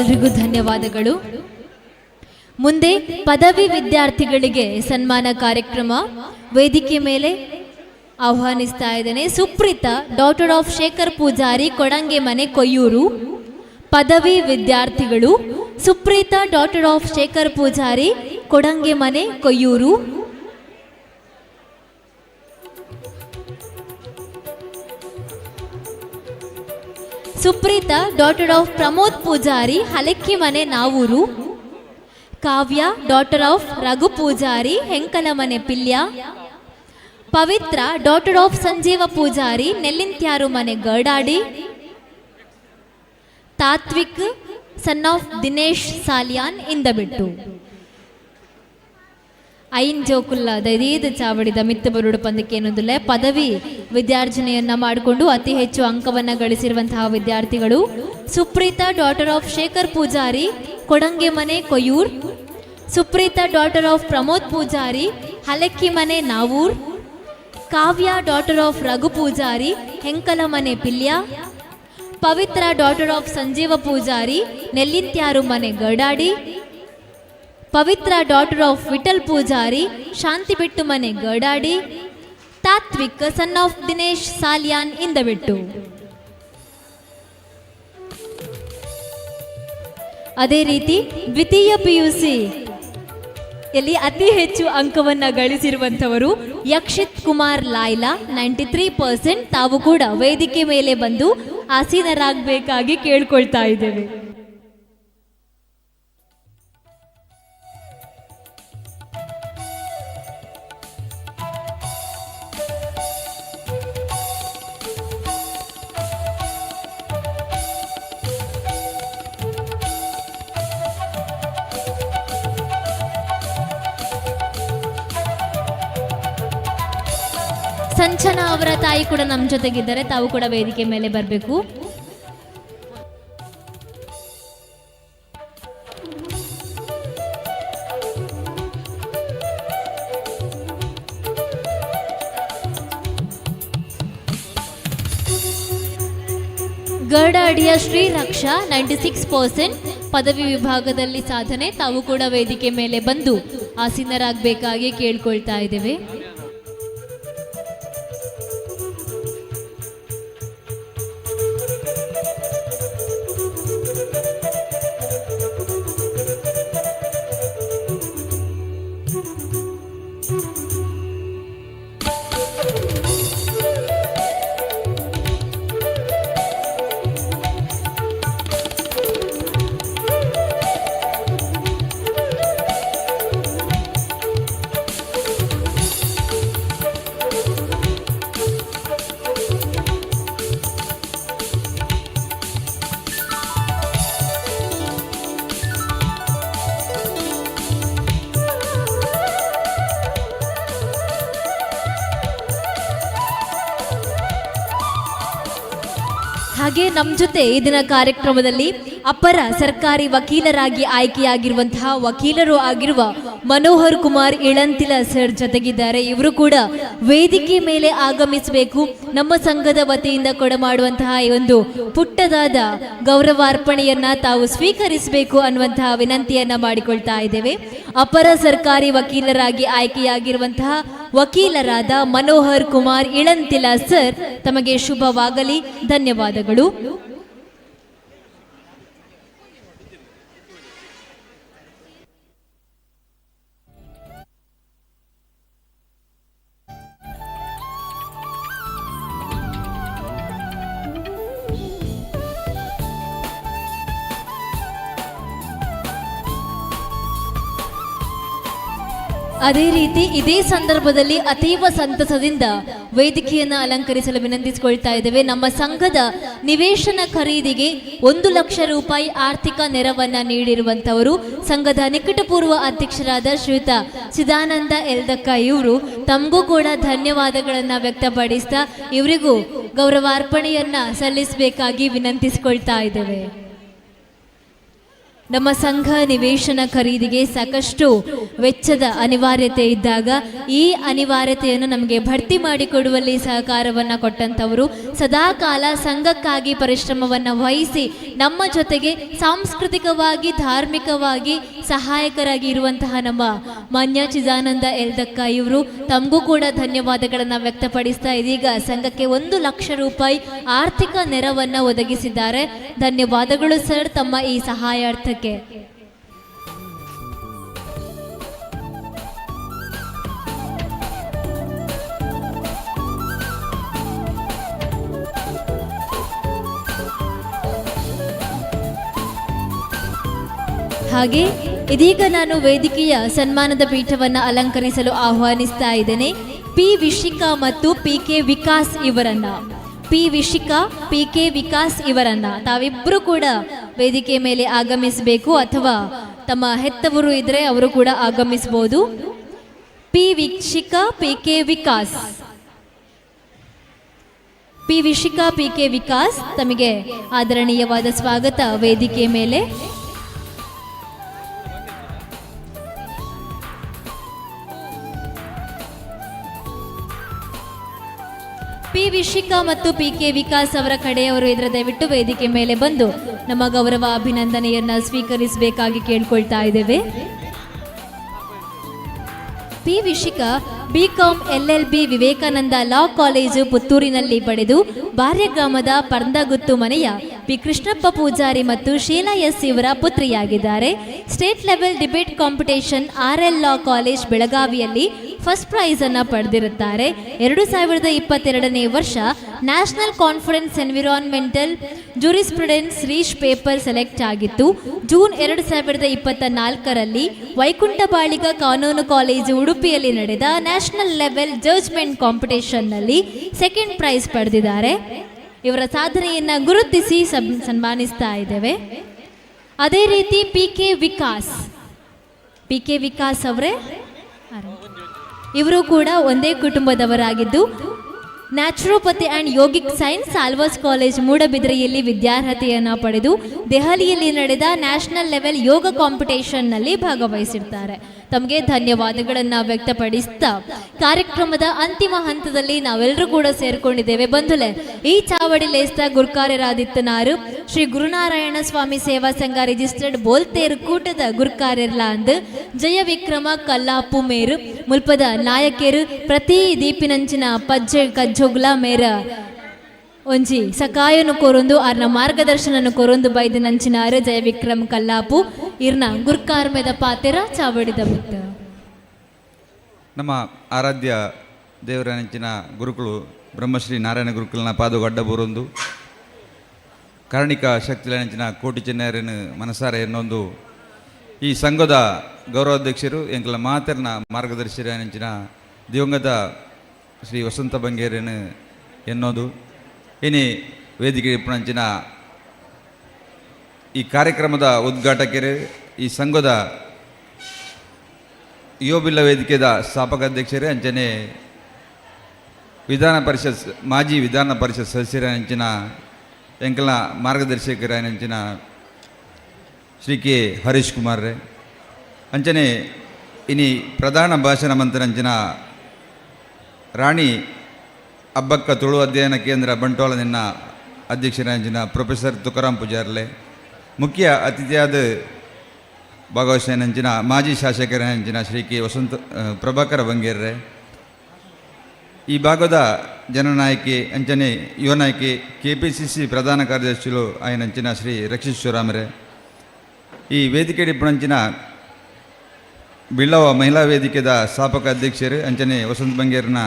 ಎಲ್ರಿಗೂ ಧನ್ಯವಾದಗಳು. ಮುಂದೆ ಪದವಿ ವಿದ್ಯಾರ್ಥಿಗಳಿಗೆ ಸನ್ಮಾನ ಕಾರ್ಯಕ್ರಮ ವೇದಿಕೆ ಮೇಲೆ ಆಹ್ವಾನಿಸ್ತಾ ಇದ್ದೇನೆ. ಸುಪ್ರೀತಾ, ಡಾಟರ್ ಆಫ್ ಶೇಖರ್ ಪೂಜಾರಿ, ಕೊಡಂಗೆ ಮನೆ, ಕೊಯ್ಯೂರು. ಪದವಿ ವಿದ್ಯಾರ್ಥಿಗಳು Supreetha, daughter of Shekhar Poojary, Kodange Mane, Koyyuru. Supreetha, daughter of Pramod Poojary, Halekki Mane, Navoor. Kavya, daughter of Raghu Poojary, Henkalamane, Pilya. Pavitra, daughter of Sanjeeva Poojary, Nellintyaru Mane, Gardadi. Tatvik, son of Dinesh Salian, Indabettu. ಐನ್ ಜೋಕುಲ್ಲ ದೈದೀದ ಚಾವಡಿದ ಮಿತ್ತ ಬರುಡು ಪಂದಕ್ಕೇನೊಂದುಲ್ಲೆ ಪದವಿ ವಿದ್ಯಾರ್ಜನೆಯನ್ನ ಮಾಡಿಕೊಂಡು ಅತಿ ಹೆಚ್ಚು ಅಂಕವನ್ನ ಗಳಿಸಿರುವಂತಹ ವಿದ್ಯಾರ್ಥಿಗಳು Supreetha daughter of Shekhar Poojary, Kodangemane, Koyyur. Supreetha daughter of Pramod Poojary, Halekkimane, Navoor. Kavya daughter of Raghu Poojary, Henkalamane, Pilya. Pavithra daughter of Sanjeeva Poojary, Nellintyaru Mane, Gardadi. Pavithra daughter of Vittal Poojary, Shantibettu Mane, Gardadi. Tatvik son of Dinesh Salian, Indabettu. ಅದೇ ರೀತಿ ದ್ವಿತೀಯ ಪಿಯುಸಿ ಯಲ್ಲಿ ಅತಿ ಹೆಚ್ಚು ಅಂಕವನ್ನ ಗಳಿಸಿರುವಂಥವರು ಯಕ್ಷಿತ್ ಕುಮಾರ್ ಲಾಯ್ಲಾ, 93%. ತಾವು ಕೂಡ ವೇದಿಕೆ ಮೇಲೆ ಬಂದು ಆಸೀನರಾಗಬೇಕಾಗಿ ಕೇಳ್ಕೊಳ್ತಾ ಇದ್ದೇವೆ. ಸಂಚನಾ ಅವರ ತಾಯಿ ಕೂಡ ನಮ್ಮ ಜೊತೆಗಿದ್ದಾರೆ, ತಾವು ಕೂಡ ವೇದಿಕೆ ಮೇಲೆ ಬರಬೇಕು. ಗರ್ಡಾಡಿಯ ಶ್ರೀ ರಕ್ಷಾ 96% ಪದವಿ ವಿಭಾಗದಲ್ಲಿ ಸಾಧನೆ, ತಾವು ಕೂಡ ವೇದಿಕೆ ಮೇಲೆ ಬಂದು ಆಸೀನರಾಗಬೇಕಾಗಿ ಕೇಳ್ಕೊಳ್ತಾ ಇದ್ದೇವೆ. ಹಾಗೆ ನಮ್ಮ ಜೊತೆ ಈ ದಿನ ಕಾರ್ಯಕ್ರಮದಲ್ಲಿ ಅಪರ ಸರ್ಕಾರಿ ವಕೀಲರಾಗಿ ಆಯ್ಕೆಯಾಗಿರುವಂತಹ ವಕೀಲರು ಆಗಿರುವ ಮನೋಹರ್ ಕುಮಾರ್ ಇಳಂತಿಲ ಸರ್ ಜೊತೆಗಿದ್ದಾರೆ. ಇವರು ಕೂಡ ವೇದಿಕೆ ಮೇಲೆ ಆಗಮಿಸಬೇಕು. ನಮ್ಮ ಸಂಘದ ವತಿಯಿಂದ ಕೊಡಮಾಡುವಂತಹ ಈ ಒಂದು ಪುಟ್ಟದಾದ ಗೌರವಾರ್ಪಣೆಯನ್ನ ತಾವು ಸ್ವೀಕರಿಸಬೇಕು ಅನ್ನುವಂತಹ ವಿನಂತಿಯನ್ನ ಮಾಡಿಕೊಳ್ತಾ ಇದ್ದೇವೆ. ಅಪರ ಸರ್ಕಾರಿ ವಕೀಲರಾಗಿ ಆಯ್ಕೆಯಾಗಿರುವಂತಹ ವಕೀಲರಾದ ಮನೋಹರ್ ಕುಮಾರ್ ಇಳಂತಿಲ ಸರ್ ತಮಗೆ ಶುಭವಾಗಲಿ. ಧನ್ಯವಾದಗಳು. ಅದೇ ರೀತಿ ಇದೇ ಸಂದರ್ಭದಲ್ಲಿ ಅತೀವ ಸಂತಸದಿಂದ ವೇದಿಕೆಯನ್ನು ಅಲಂಕರಿಸಲು ವಿನಂತಿಸಿಕೊಳ್ತಾ ಇದ್ದೇವೆ. ನಮ್ಮ ಸಂಘದ ನಿವೇಶನ ಖರೀದಿಗೆ 1 ಲಕ್ಷ ರೂಪಾಯಿ ಆರ್ಥಿಕ ನೆರವನ್ನ ನೀಡಿರುವಂತವರು ಸಂಘದ ನಿಕಟಪೂರ್ವ ಅಧ್ಯಕ್ಷರಾದ ಶ್ರೀಯುತ ಚಿದಾನಂದ ಎಲ್ದಕ್ಕ ಇವರು. ತಮಗೂ ಕೂಡ ಧನ್ಯವಾದಗಳನ್ನ ವ್ಯಕ್ತಪಡಿಸ್ತಾ ಇವರಿಗೂ ಗೌರವಾರ್ಪಣೆಯನ್ನ ಸಲ್ಲಿಸಬೇಕಾಗಿ ವಿನಂತಿಸಿಕೊಳ್ತಾ ಇದ್ದೇವೆ. ನಮ್ಮ ಸಂಘ ನಿವೇಶನ ಖರೀದಿಗೆ ಸಾಕಷ್ಟು ವೆಚ್ಚದ ಅನಿವಾರ್ಯತೆ ಇದ್ದಾಗ ಈ ಅನಿವಾರ್ಯತೆಯನ್ನು ನಮಗೆ ಭರ್ತಿ ಮಾಡಿಕೊಡುವಲ್ಲಿ ಸಹಕಾರವನ್ನು ಕೊಟ್ಟಂಥವರು, ಸದಾಕಾಲ ಸಂಘಕ್ಕಾಗಿ ಪರಿಶ್ರಮವನ್ನು ವಹಿಸಿ ನಮ್ಮ ಜೊತೆಗೆ ಸಾಂಸ್ಕೃತಿಕವಾಗಿ ಧಾರ್ಮಿಕವಾಗಿ ಸಹಾಯಕರಾಗಿ ಇರುವಂತಹ ನಮ್ಮ ಮಾನ್ಯ ಚಿದಾನಂದ ಎಲ್ದಕ್ಕ ಇವರು, ತಮಗೂ ಕೂಡ ಧನ್ಯವಾದಗಳನ್ನು ವ್ಯಕ್ತಪಡಿಸ್ತಾ ಇದೀಗ ಸಂಘಕ್ಕೆ 1 ಲಕ್ಷ ರೂಪಾಯಿ ಆರ್ಥಿಕ ನೆರವನ್ನು ಒದಗಿಸಿದ್ದಾರೆ. ಧನ್ಯವಾದಗಳು ಸರ್ ತಮ್ಮ ಈ ಸಹಾಯಾರ್ಥಕ್ಕೆ. ಹಾಗೆ ಇದೀಗ ನಾನು ವೇದಿಕೆಯ ಸನ್ಮಾನದ ಪೀಠವನ್ನು ಅಲಂಕರಿಸಲು ಆಹ್ವಾನಿಸ್ತಾ ಇದ್ದೇನೆ ಪಿ ವಿಶಿಕಾ ಮತ್ತು ಪಿ ಕೆ ವಿಕಾಸ್ ಇವರನ್ನ. ಪಿ ವಿಶಿಕಾ, ಪಿ ಕೆ ವಿಕಾಸ್ ಇವರನ್ನ ತಾವಿಬ್ಬರು ಕೂಡ ವೇದಿಕೆ ಮೇಲೆ ಆಗಮಿಸಬೇಕು, ಅಥವಾ ತಮ್ಮ ಹೆತ್ತವರು ಇದ್ರೆ ಅವರು ಕೂಡ ಆಗಮಿಸಬಹುದು. P Vishika P K Vikas. P Vishika P K Vikas ತಮಗೆ ಆದರಣೀಯವಾದ ಸ್ವಾಗತ ವೇದಿಕೆ ಮೇಲೆ. ಪಿ ವಿಶಿಕಾ ಮತ್ತು ಪಿ ಕೆ ವಿಕಾಸ್ ಅವರ ಕಡೆಯವರು ಇದರ ದಯವಿಟ್ಟು ವೇದಿಕೆ ಮೇಲೆ ಬಂದು ನಮ್ಮ ಗೌರವ ಅಭಿನಂದನೆಯನ್ನ ಸ್ವೀಕರಿಸಬೇಕಾಗಿ ಕೇಳ್ಕೊಳ್ತಾ ಇದ್ದೇವೆ. P Vishika BCom LLB Vivekananda law college ಪುತ್ತೂರಿನಲ್ಲಿ ಪಡೆದು ಬಾರ್ಯಗ್ರಾಮದ ಪರ್ಂದಗುತ್ತು ಮನೆಯ ಪಿ ಕೃಷ್ಣಪ್ಪ ಪೂಜಾರಿ ಮತ್ತು ಶೀಲಾ ಎಸ್ ಇವರ ಪುತ್ರಿಯಾಗಿದ್ದಾರೆ. State level debate competition RL Law College ಬೆಳಗಾವಿಯಲ್ಲಿ ಫಸ್ಟ್ ಪ್ರೈಸ್ ಅನ್ನ ಪಡೆದಿರುತ್ತಾರೆ. 2022ನೇ ವರ್ಷ National Conference Environmental Jurisprudence research paper select ಆಗಿತ್ತು. ಜೂನ್ 2024ರಲ್ಲಿ ವೈಕುಂಠ ಬಾಳಿಗ ಕಾನೂನು ಕಾಲೇಜು ಉಡುಪಿಯಲ್ಲಿ ನಡೆದ ನ್ಯಾಷನಲ್ ಲೆವೆಲ್ ಜಡ್ಜ್ಮೆಂಟ್ ಕಾಂಪಿಟೇಷನ್ನಲ್ಲಿ ಸೆಕೆಂಡ್ ಪ್ರೈಸ್ ಪಡೆದಿದ್ದಾರೆ. ಇವರ ಸಾಧನೆಯನ್ನ ಗುರುತಿಸಿ ಸನ್ಮಾನಿಸ್ತಾ ಇದ್ದೇವೆ. ಅದೇ ರೀತಿ P K Vikas, P K Vikas ಅವರೇ, ಇವರು ಕೂಡ ಒಂದೇ ಕುಟುಂಬದವರಾಗಿದ್ದು, Naturopathy and Yogic Science Alva's College ಮೂಡಬಿದ್ರೆಯಲ್ಲಿ ವಿದ್ಯಾರ್ಹತೆಯನ್ನು ಪಡೆದು ದೆಹಲಿಯಲ್ಲಿ ನಡೆದ ನ್ಯಾಷನಲ್ ಲೆವೆಲ್ ಯೋಗ ಕಾಂಪಿಟೇಷನ್ನಲ್ಲಿ ಭಾಗವಹಿಸಿರ್ತಾರೆ. ತಮಗೆ ಧನ್ಯವಾದಗಳನ್ನು ವ್ಯಕ್ತಪಡಿಸ್ತಾ ಕಾರ್ಯಕ್ರಮದ ಅಂತಿಮ ಹಂತದಲ್ಲಿ ನಾವೆಲ್ಲರೂ ಕೂಡ ಸೇರ್ಕೊಂಡಿದ್ದೇವೆ. ಬಂಧುಲೆ, ಈ ಚಾವಡಿ ಲೇಸ್ತ ಗುರ್ಕಾರ್ಯರಾದಿತ್ತನಾರು ಶ್ರೀ ಗುರುನಾರಾಯಣ ಸ್ವಾಮಿ ಸೇವಾ ಸಂಘ ರಿಜಿಸ್ಟರ್ಡ್ ಬೋಲ್ತೇರು ಕೂಟದ ಗುರ್ಕಾರ್ಯರ್ಲ ಅಂದ್ ಜಯ ವಿಕ್ರಮ ಕಲ್ಲಾಪು ಮೇರು ಮುಲ್ಪದ ನಾಯಕರು ಪ್ರತಿ ದೀಪಿನಂಚಿನ ಪಜ್ಜೆ ಕಜ್ಜೊಗ್ಲ ಮೇರ ಒಂಜಿ ಸಕಾಯನು ಕೊರೊಂದು ಆರ್ನ ಮಾರ್ಗದರ್ಶನನು ಕೊರೊಂದು ಬೈದಿನಂಚಿನಾರು ಜಯ ವಿಕ್ರಮ್ ಕಲ್ಲಾಪು ಇರ್ನ ಗುರ್ಕಾರ್ಮೆದ ಪಾತೆರ ಚಾವಡಿದ ಮಿತ್ತ. ನಮ್ಮ ಆರಾಧ್ಯ ದೇವರ ನೆಂಚಿನ ಗುರುಕುಲು ಬ್ರಹ್ಮಶ್ರೀ ನಾರಾಯಣ ಗುರುಕುಲನ ಪಾದ ಅಡ್ಡ ಬೂರೊಂದು, ಕಾರಣಿಕ ಶಕ್ತಿಲ ನೆಂಚಿನ ಕೋಟಿ ಚೆನ್ನಯರನ್ನು ಮನಸಾರೆ ಎನ್ನೊಂದು, ಈ ಸಂಘದ ಗೌರವಾಧ್ಯಕ್ಷರು, ಎಂಕಲ ಮಾತೆರ್ನ ಮಾರ್ಗದರ್ಶಿರ ನೆಂಚಿನ ದಿವಂಗತ ಶ್ರೀ ವಸಂತ ಬಂಗೇರನು ಎನ್ನೋದು, ಇನಿ ವೇದಿಕೆ ಇಪ್ಪುನಂಚಿನ ಈ ಕಾರ್ಯಕ್ರಮದ ಉದ್ಘಾಟಕರು, ಈ ಸಂಘದ ಯುವಬಿಲ್ಲ ವೇದಿಕೆದ ಸ್ಥಾಪಕ ಅಧ್ಯಕ್ಷರೇ, ಅಂಚನೆ ವಿಧಾನ ಪರಿಷತ್, ಮಾಜಿ ವಿಧಾನ ಪರಿಷತ್ ಸದಸ್ಯರ ಅಂಚಿನ ಎಂಕಲ್ನ ಮಾರ್ಗದರ್ಶಕರ ಅಂಚಿನ ಶ್ರೀ ಕೆ ಹರೀಶ್ ಕುಮಾರ್ ರೇ, ಅಂಚನೆ ಇನಿ ಪ್ರಧಾನ ಭಾಷಣ ಮಂತ್ರಂಚಿನ ರಾಣಿ ಅಬ್ಬಕ್ಕ ತುಳು ಅಧ್ಯಯನ ಕೇಂದ್ರ ಬಂಟ್ವಾಳ ನಿನ್ನ ಅಧ್ಯಕ್ಷರಾಂಚಿನ ಪ್ರೊಫೆಸರ್ ತುಕಾರಾಮ್ ಪೂಜಾರ್ಲೆ, ಮುಖ್ಯ ಅತಿಥಿಯಾದ ಭಾಗವಹಿಸಿದ ಮಾಜಿ ಶಾಸಕರ ಅಂಚಿನ ಶ್ರೀ ಕೆ ವಸಂತ ಪ್ರಭಾಕರ ಬಂಗೇರ್ರೆ, ಈ ಭಾಗದ ಜನನಾಯಕಿ ಅಂಚನೆ ಯುವ ನಾಯಕಿ, ಕೆಪಿಸಿಸಿ ಪ್ರಧಾನ ಕಾರ್ಯದರ್ಶಿಗಳು ಆಯನಂಚಿನ ಶ್ರೀ ರಕ್ಷಿತ್ ಶಿವರಾಮರೆ, ಈ ವೇದಿಕೆ ಡಿಪ್ಪಣಂಚಿನ ಬಿಲ್ಲವ ಮಹಿಳಾ ವೇದಿಕೆದ ಸ್ಥಾಪಕ ಅಧ್ಯಕ್ಷರು ಅಂಚನೆ ವಸಂತ ಬಂಗೇರ್ನ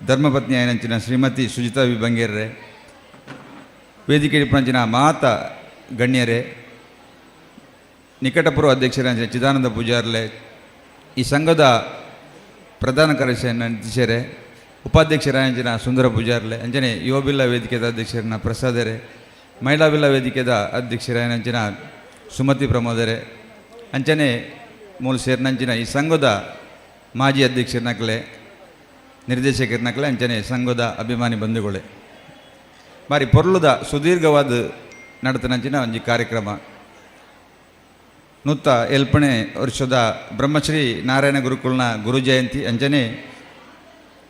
ಧರ್ಮಪತ್ನಿ ಆಯನಂಚಿನ ಶ್ರೀಮತಿ ಸುಜಿತಾ ವಿ ಬಂಗೇರ್ರೆ, ವೇದಿಕೆ ಡಿಪ್ಪಣಂಚಿನ ಮಾತ ಗಣ್ಯರೇ, ನಿಕಟಪೂರ್ವ ಅಧ್ಯಕ್ಷರ ಚಿದಾನಂದ ಪೂಜಾರ್ಲೆ, ಈ ಸಂಘದ ಪ್ರಧಾನ ಕಾರ್ಯದರ್ಶಿ ನಿತೀಶರೇ, ಉಪಾಧ್ಯಕ್ಷರಾಂಚಿನ ಸುಂದರ ಪೂಜಾರ್ಲೆ, ಅಂಚನೆ ಯುವಬಿಲ್ಲ ವೇದಿಕೆದ ಅಧ್ಯಕ್ಷರನ್ನ ಪ್ರಸಾದರೆ, ಮಹಿಳಾ ಬಿಲ್ಲ ವೇದಿಕೆದ ಅಧ್ಯಕ್ಷರಾಯನಂಚಿನ ಸುಮತಿ ಪ್ರಮೋದರೆ, ಅಂಚನೆ ಮೂಲ ಸೇರಿನಂಚಿನ ಈ ಸಂಘದ ಮಾಜಿ ಅಧ್ಯಕ್ಷರನಕಲೆ, ನಿರ್ದೇಶಕರನಕಲೆ, ಅಂಚನೆ ಸಂಘದ ಅಭಿಮಾನಿ ಬಂಧುಗಳೇ, ಬಾರಿ ಪೊರ್ಲುದ ಸುದೀರ್ಘವಾದ ನಡತನಂಚಿನ ಒಂಜಿ ಕಾರ್ಯಕ್ರಮ. 108ನೇ ವರ್ಷದ ಬ್ರಹ್ಮಶ್ರೀ ನಾರಾಯಣ ಗುರುಕುಲ್ನ ಗುರು ಜಯಂತಿ ಅಂಚನೆ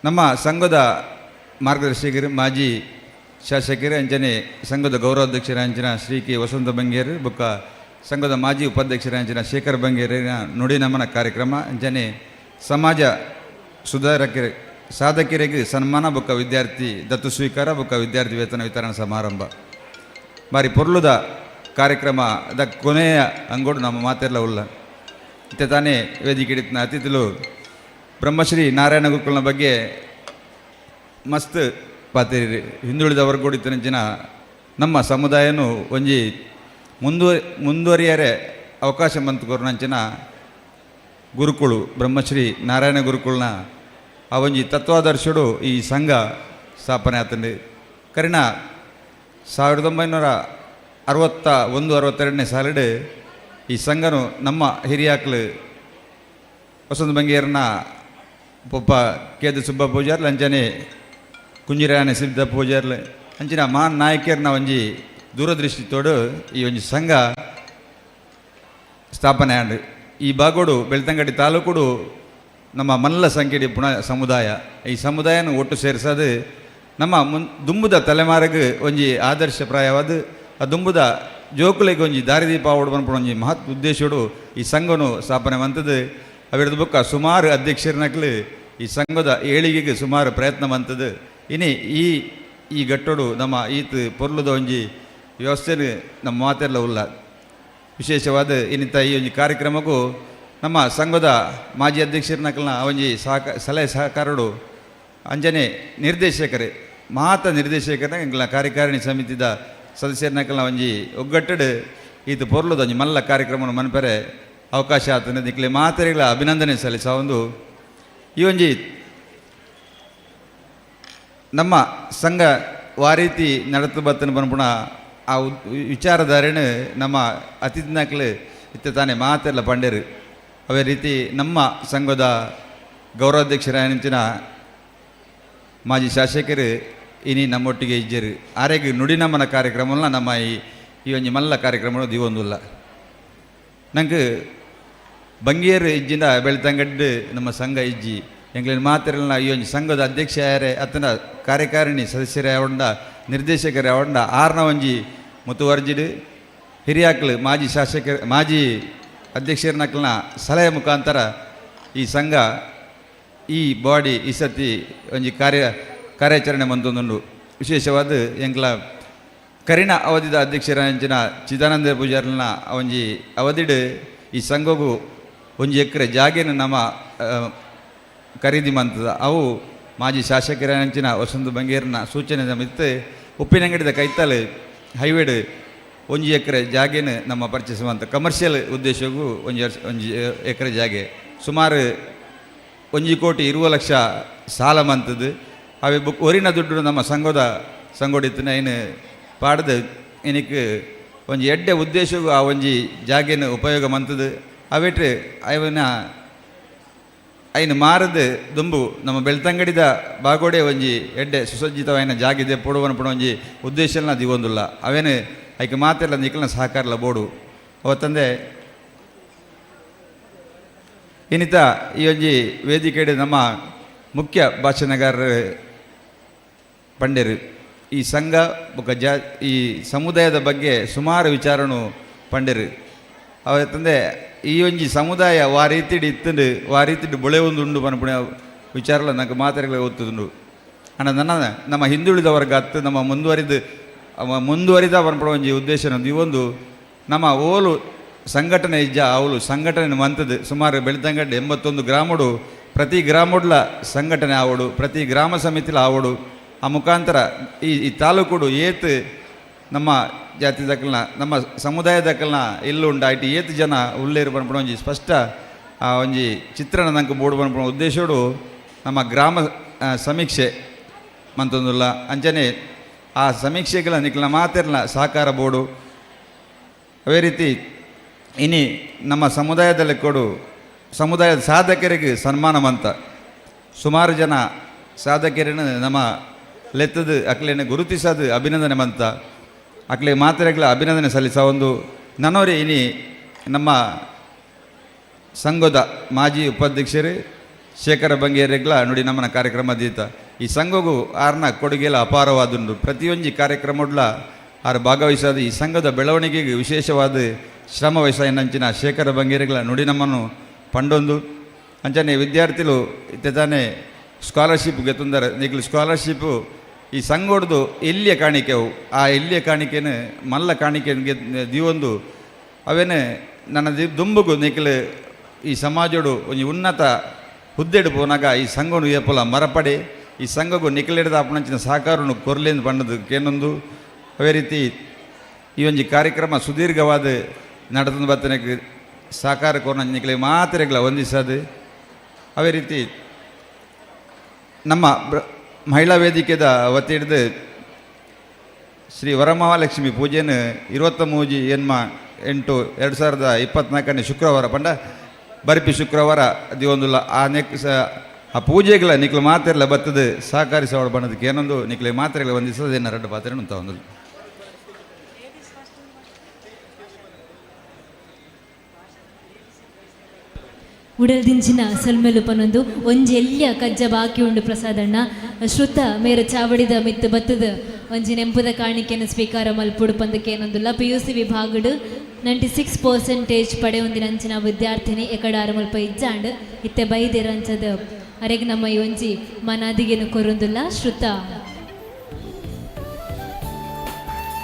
ನಮ್ಮ ಸಂಘದ ಮಾರ್ಗದರ್ಶಕರು, ಮಾಜಿ ಶಾಸಕರು, ಅಂಚನೆ ಸಂಘದ ಗೌರವಾಧ್ಯಕ್ಷರ ಅಂಚಿನ ಶ್ರೀ ಕೆ ವಸಂತ ಬಂಗೇರು ಬೊಕ್ಕ ಸಂಘದ ಮಾಜಿ ಉಪಾಧ್ಯಕ್ಷರ ಅಂಚಿನ ಶೇಖರ್ ಬಂಗೇರಿನ ನುಡಿ ನಮನ ಕಾರ್ಯಕ್ರಮ, ಅಂಚನೆ ಸಮಾಜ ಸುಧಾರಕರ ಸಾಧಕರಿಗೆ ಸನ್ಮಾನ ಬೊಕ್ಕ ವಿದ್ಯಾರ್ಥಿ ದತ್ತು ಸ್ವೀಕಾರ ಬೊಕ್ಕ ವಿದ್ಯಾರ್ಥಿ ವೇತನ ವಿತರಣಾ ಸಮಾರಂಭ. ಬಾರಿ ಪೊರ್ಲುದ ಕಾರ್ಯಕ್ರಮದ ಕೊನೆಯ ಅಂಗೋಡು ನಮ್ಮ ಮಾತೆಲ್ಲ ಉಲ್ಲ. ಇತ್ತೆ ತಾನೇ ವೇದಿಕೆ ಹಿಡಿತನ ಅತಿಥಿಲು ಬ್ರಹ್ಮಶ್ರೀ ನಾರಾಯಣ ಗುರುಕುಲ್ನ ಬಗ್ಗೆ ಮಸ್ತ್ ಪಾತೆರಿ. ಹಿಂದುಳಿದ ವರ್ಗೋಡಿತನ ಜನ ನಮ್ಮ ಸಮುದಾಯನು ಒಂಜಿ ಮುಂದುವರಿಯರೆ ಅವಕಾಶ ಮಂತ್ ಕೊರ್ನಂಚಿನ ಗುರುಕುಳು ಬ್ರಹ್ಮಶ್ರೀ ನಾರಾಯಣ ಗುರುಕುಲ್ನ ಆ ಒಂಜಿ ತತ್ವಾದರ್ಶುಡು ಈ ಸಂಘ ಸ್ಥಾಪನೆ ಆತಂಡು. ಕರಿಣ 1961, 62ನೇ ಸಾಲಿಡು ಈ ಸಂಘನು ನಮ್ಮ ಹಿರಿಯಾಕ್ಲು ವಸಂತ ಬಂಗೇರನ ಪೊಪ್ಪ ಕೇದು ಸುಬ್ಬ ಪೂಜಾರ್ಲು ಅಂಚನೆ ಕುಂಜಿರಾಯನ ಸಿದ್ಧ ಪೂಜಾರ್ಲು ಅಂಚಿನ ಮಹಾನ್ ನಾಯಕರ್ನ ಒಂಜಿ ದೂರದೃಷ್ಟಿತೋಡು ಈ ಒಂಜಿ ಸಂಘ ಸ್ಥಾಪನೆ ಆಂಡ್. ಈ ಭಾಗೋಡು ಬೆಳ್ತಂಗಡಿ ತಾಲೂಕುಡು ನಮ್ಮ ಮಲ್ಲ ಸಂಖ್ಯೆ ಪುಣ ಸಮುದಾಯ. ಈ ಸಮುದಾಯನ ಒಟ್ಟು ಸೇರಿಸೋದು ನಮ್ಮ ದುಂಬುದ ತಲೆಮಾರಿಗೆ ಒಂಜಿ ಆದರ್ಶಪ್ರಾಯವಾದ ಆ ದುಂಬುದ ಜೋಕುಲೆಗ್ ಒಂಜಿ ದಾರಿದೀಪ ಆವೊಡು ಪನ್ಪುನ ಒಂಜಿ ಮಹತ್ ಉದ್ದೇಶಡು ಈ ಸಂಘನು ಸ್ಥಾಪನೆ ಮಂತದು. ಅವಿರ್ದ ಬೊಕ್ಕ ಸುಮಾರು ಅಧ್ಯಕ್ಷರನಕ್ಲು ಈ ಸಂಘದ ಏಳಿಗೆಗೆ ಸುಮಾರು ಪ್ರಯತ್ನ ಮಂತದು. ಇನಿ ಈ ಈ ಗಟ್ಟೋಡು ನಮ್ಮ ಈತ್ ಪೊರ್ಲುದ ಒಂಜಿ ವ್ಯವಸ್ಥೆನು ನಮ್ಮ ಮಾತೆಲ್ಲ ಉಲ್ಲ. ವಿಶೇಷವಾದ ಇನ್ನಿತ ಈ ಒಂಜಿ ಕಾರ್ಯಕ್ರಮಕ್ಕೂ ನಮ್ಮ ಸಂಘದ ಮಾಜಿ ಅಧ್ಯಕ್ಷರನಕಲ್ನ ಒಂಜಿ ಸಲಹೆ ಸಹಕಾರಡು ಅಂಜನೆ ನಿರ್ದೇಶಕರು ಮಾತ ನಿರ್ದೇಶಕರನ್ನ ಎಂಕಲ್ನ ಕಾರ್ಯಕಾರಿಣಿ ಸಮಿತಿದ ಸದಸ್ಯರನಕಲ್ನ ಒಂಜಿ ಒಗ್ಗಟ್ಟಡು ಈತ ಪೊರ್ಲುದ ಒಂಜಿ ಮಲ್ಲ ಕಾರ್ಯಕ್ರಮವನ್ನು ಮನ್ಪೆರೆ ಅವಕಾಶ ಆತನ ನಿಕ್ಲೆ ಮಾತೆರೆಗಳ ಅಭಿನಂದನೆ ಸಲ್ಲಿಸ ಒಂದು ಈ ಒಂಜಿ ನಮ್ಮ ಸಂಘ ವಾರೀತಿ ನಡತು ಬತ್ತನ ಪನ್ಪುಣ ಆ ವಿಚಾರಧಾರೆನು ನಮ್ಮ ಅತಿಥಿನಕ್ಲು ಇತ್ತ ತಾನೇ ಮಾತೆಲ್ಲ ಪಂಡೇರು. ಅದೇ ರೀತಿ ನಮ್ಮ ಸಂಘದ ಗೌರವಾಧ್ಯಕ್ಷರಾಯಂಚಿನ ಮಾಜಿ ಶಾಸಕರು ಇನಿ ನಮ್ಮೊಟ್ಟಿಗೆ ಇಜ್ಜರು ಆರೆಗ್ ನುಡಿನಮನ ಕಾರ್ಯಕ್ರಮನ ನಮ್ಮ ಈ ಈ ಒಂಜಿ ಮಲ್ಲ ಕಾರ್ಯಕ್ರಮ ದಿವೊಂದುಲ್ಲ. ನಂಗೆ ಬಂಗೇರು ಇಜ್ಜಿಂದ ಬೆಳ್ತಂಗಡ್ಡು ನಮ್ಮ ಸಂಘ ಇಜ್ಜಿ ಎಂಗ್ಲಿನ ಮಾತಿರಲ್ಲ ಈ ಒಂಜಿ ಸಂಘದ ಅಧ್ಯಕ್ಷ ಯಾರೇ ಅತ್ತನ ಕಾರ್ಯಕಾರಿಣಿ ಸದಸ್ಯರೇ ಯಾವಂಡ ನಿರ್ದೇಶಕರೇ ಯಾವಂಡ ಆರ್ನ ಒಂಜಿ ಮುತುವರ್ಜಿಡು ಹಿರಿಯಾಕ್ಲು ಮಾಜಿ ಶಾಸಕರು ಮಾಜಿ ಅಧ್ಯಕ್ಷರನಕ್ಲನ ಸಲಹೆ ಮುಖಾಂತರ ಈ ಸಂಘ ಈ ಬಾಡಿ ಈ ಸತಿ ಒಂಜಿ ಕಾರ್ಯಾಚರಣೆ ಮಂತೊಂದುಂಡು. ವಿಶೇಷವಾದ ಎಂಕ್ಲ ಕರಿಣ ಅವಧಿದ ಅಧ್ಯಕ್ಷರ ಚಿದಾನಂದ ಪೂಜಾರ್ನ ಒಂಜಿ ಅವಧಿಡು ಈ ಸಂಘಗೂ ಒಂಜಿ ಎಕರೆ ಜಾಗೆನ ನಮ್ಮ ಖರೀದಿ ಮಂತದ ಅವು ಮಾಜಿ ಶಾಸಕರ ವಸಂತ ಬಂಗೇರ್ನ ಸೂಚನೆ ಮಿತ್ತು ಉಪ್ಪಿನಂಗಡಿದ ಕೈತಲ್ ಹೈವೇಡ್ ಒಂಜಿ ಎಕರೆ ಜಾಗೆನ ನಮ್ಮ ಪರ್ಚೇಸ್ ಮಂತ ಕಮರ್ಷಿಯಲ್ ಉದ್ದೇಶಕ್ಕೂ ಒಂಜಿ ಒಂಜಿ ಎಕರೆ ಜಾಗೆ ಸುಮಾರು 1,20,00,000 ಸಾಲ ಮಂತದ್ದು. ಅವೆ ಬುಕ್ ಒರಿನ ದುಡ್ಡು ನಮ್ಮ ಸಂಘದ ಸಂಗೋಡಿತ್ತಿನ ಏನು ಪಾಡ್ದು ಇನಿಕ್ ಒಂಜಿ ಎಡ್ಡೆ ಉದ್ದೇಶಕ್ಕೂ ಆ ಒಂಜಿ ಜಾಗೆನ ಉಪಯೋಗ ಮಂತದ್ದು. ಅವೆಟ್ ಅವನ ಐನು ಮಾರದು ದುಂಬು ನಮ್ಮ ಬೆಳ್ತಂಗಡಿದ ಬಾಗೋಡೆ ಒಂಜಿ ಎಡ್ಡೆ ಸುಸಜ್ಜಿತವಾಯಿನ ಜಾಗಿದೆ ಪೊಡುವನ ಪುಡ ಒಂಜಿ ಉದ್ದೇಶನ ದಿವೊಂದುಲ್ಲ. ಅವೇನು ಐಕೆ ಮಾತೆಲ್ಲ ನಿಕ್ಕಲ್ನ ಸಹಕಾರಲ ಬೋಡು ಅವತ್ತಂದೆ ಇನ್ನಿತ ಈ ಒಂಜಿ ವೇದಿಕೆಡೆ ನಮ್ಮ ಮುಖ್ಯ ಭಾಷಣಗಾರರು ಪಂಡೆರು ಈ ಸಂಘ ಬೊಕ್ಕ ಈ ಸಮುದಾಯದ ಬಗ್ಗೆ ಸುಮಾರು ವಿಚಾರನು ಪಂಡೆರು. ಅವತ್ತಂದೆ ಈ ಒಂಜಿ ಸಮುದಾಯ ವಾ ರೀತಿಡ್ ಇತ್ತುಂಡು ವಾ ರೀತಿಡ್ ಬೊಳೆ ಒಂದು ಉಂಡು ಪನ್ಪುಣ ವಿಚಾರಲ ನಂಗೆ ಮಾತೆರೆಗ್ಲ ಗೊತ್ತುಂಡು. ಅಣ್ಣ ನನ್ನ ನಮ್ಮ ಹಿಂದುಳಿದ ವರ್ಗ ಅತ್ತು ನಮ್ಮ ಮುಂದುವರಿದ ಪನ್ಪುಣ ಒಂಜಿ ಉದ್ದೇಶ ಇವೊಂದು ನಮ್ಮ ಓಲು ಸಂಘಟನೆ ಇಜ್ಜ ಅವಳು ಸಂಘಟನೆ ಮಂತದ್ದು. ಸುಮಾರು ಬೆಳ್ತಂಗಡ್ಡೆ 81 ಗ್ರಾಮಡು ಪ್ರತಿ ಗ್ರಾಮಡ್ಲ ಸಂಘಟನೆ ಆವಡು ಪ್ರತಿ ಗ್ರಾಮ ಸಮಿತಿಲ ಆವಡು. ಆ ಮುಖಾಂತರ ಈ ಈ ತಾಲೂಕುಡು ಏತ್ ನಮ್ಮ ಜಾತಿ ದಕ್ಕಲ್ನ ನಮ್ಮ ಸಮುದಾಯ ದಕ್ಕಲ್ನ ಇಲ್ಲುಂಡು ಐಟ್ ಏತ್ ಜನ ಉಲ್ಲೇರು ಪನ್ಪುಣ ಒಂಜಿ ಸ್ಪಷ್ಟ ಆ ಒಂಜಿ ಚಿತ್ರಣ ನಂಗೆ ಬೋಡು ಪನ್ಪುಣ ಉದ್ದೇಶಡು ನಮ್ಮ ಗ್ರಾಮ ಸಮೀಕ್ಷೆ ಮಂತೊಂದುಲ್ಲ. ಅಂಚನೆ ಆ ಸಮೀಕ್ಷೆಗಳ ನಿಕ್ಲ ಮಾತಿರ್ಲ ಸಹಕಾರ ಬೋಡು. ಅದೇ ರೀತಿ ಇನಿ ನಮ್ಮ ಸಮುದಾಯದಲ್ಲಿ ಕೊಡು ಸಮುದಾಯದ ಸಾಧಕರಿಗೆ ಸನ್ಮಾನ ಮಂತ ಸುಮಾರು ಜನ ಸಾಧಕರನ್ನು ನಮ್ಮ ಲೆತ್ತದು ಅಕ್ಲೇನ ಗುರುತಿಸೋದು ಅಭಿನಂದನೆ ಮಂತ ಅಕ್ಲೆ ಮಾತ್ರೆಗಳ ಅಭಿನಂದನೆ ಸಲ್ಲಿಸ ಒಂದು ನನೋರಿ ಇನಿ ನಮ್ಮ ಸಂಘದ ಮಾಜಿ ಉಪಾಧ್ಯಕ್ಷರು ಶೇಖರ ಬಂಗೇರಿಗ್ಲ ನುಡಿ ನಮ್ಮನ ಕಾರ್ಯಕ್ರಮ ದೀತ. ಈ ಸಂಘಗೂ ಆರ್ನ ಕೊಡುಗೆಲ ಅಪಾರವಾದುಂಡು. ಪ್ರತಿಯೊಂಜಿ ಕಾರ್ಯಕ್ರಮಡ್ಲ ಆರು ಭಾಗವಹಿಸೋದು ಈ ಸಂಘದ ಬೆಳವಣಿಗೆಗೆ ವಿಶೇಷವಾದ ಶ್ರಮ ವಹಿಸಿನಂಚಿನ ಶೇಖರ ಬಂಗೇರಿಗಳ ನುಡಿ ನಮ್ಮನ್ನು ಪಂಡೊಂದು. ಅಂಚನೆ ವಿದ್ಯಾರ್ಥಿಗಳು ಇತ್ತೆ ತಾನೇ ಸ್ಕಾಲರ್ಶಿಪ್ ಗೆತ್ತುಂದರೆ ನಿಕ್ಲು ಸ್ಕಾಲರ್ಶಿಪ್ಪು ಈ ಸಂಘೊಡ್ದು ಎಲ್ಲಿಯ ಕಾಣಿಕೆವು ಆ ಎಲ್ಲಿಯ ಕಾಣಿಕೆನು ಮಲ್ಲ ಕಾಣಿಕೆ ದೀವೊಂದು ಅವೇನೆ ನನ್ನ ದುಂಬುಗು ನಿಕ್ಲು ಈ ಸಮಾಜೋಡು ಒಂಜಿ ಉನ್ನತ ಹುದ್ದೆಡು ಪೋನಾಗ ಈ ಸಂಘನು ಏಪಲ ಮರಪಡೆ ಈ ಸಂಘಗೂ ನಿಕ್ಲೆಡ್ದ ಅಪ್ಪನಂಚಿನ ಸಹಕಾರನು ಕೊರ್ಲೇಂದು ಬಣ್ಣದು ಕೇನೊಂದು. ಅದೇ ರೀತಿ ಈ ಒಂಜಿ ಕಾರ್ಯಕ್ರಮ ಸುದೀರ್ಘವಾದ ನಡೆದ ಬತ್ತನೆಗೆ ಸಹಕಾರ ಕೊರ್ನ ನಿಕ್ಲೆ ಮಾತ್ರೆಗಳ ವಂದಿಸೋದು. ಅದೇ ರೀತಿ ನಮ್ಮ ಮಹಿಳಾ ವೇದಿಕೆದ ವತಿ ಹಿಡಿದು ಶ್ರೀ ವರಮಹಾಲಕ್ಷ್ಮಿ ಪೂಜೆಯನ್ನು 23-8-2024 ಶುಕ್ರವಾರ ಪಂಡ ಬರ್ಪಿ ಶುಕ್ರವಾರ ದಿವೊಂದುಲ್ಲ. ಆ ನೆಕ್ ಸ ಆ ಪೂಜೆಗಳ ನಿಕ್ಲು ಮಾತೆರ್ಲ ಬತ್ತದ ಸಹಕರಿಸೋಡ ಬಣ್ಣದಕ್ಕೆ ಏನೊಂದು ನಿಕ್ಲೆ ಮಾತ್ರೆಗಳ ವಂದಿಸೋದು ಎರಡು ಪಾತ್ರೆ ಅಂತ ಒಂದು. ಉಡಲ್ದಿಂಚಿನ ಸೊಲ್ಮೆಲು ಪನೊಂದು ಒಂಜಿ ಎಲ್ಯ ಕಜ್ಜ ಬಾಕಿ ಉಂಡು ಪ್ರಸಾದಣ್ಣ. ಶ್ರುತ ಮೇರ ಚಾವಡಿದ ಮಿತ್ತು ಬತ್ತದ ಒಂಜಿ ನೆಂಪುದ ಕಾಣಿಕೆಯನ್ನು ಸ್ವೀಕಾರ ಮಲ್ಪುಡು ಪಂದಕ್ಕೆ ಏನೊಂದುಲ್ಲ. ಪಿಯುಸಿ ವಿಭಾಗಡು 96% ಪಡೆಯೊಂದಿನ ಅಂಚಿನ ವಿದ್ಯಾರ್ಥಿನಿ ಎಕಡಾರ ಮುಲ್ಪ ಇಜ್ಜಾಂಡ್ ಇತ್ತೆ ಬೈದಿರ ಅಂಚದ ಅರೆಗ್ ನಮ್ಮ ಈ ಒಂಜಿ ಮನಾದಿಗೆನು ಕೊರೊಂದುಲ್ಲ ಶ್ರುತ.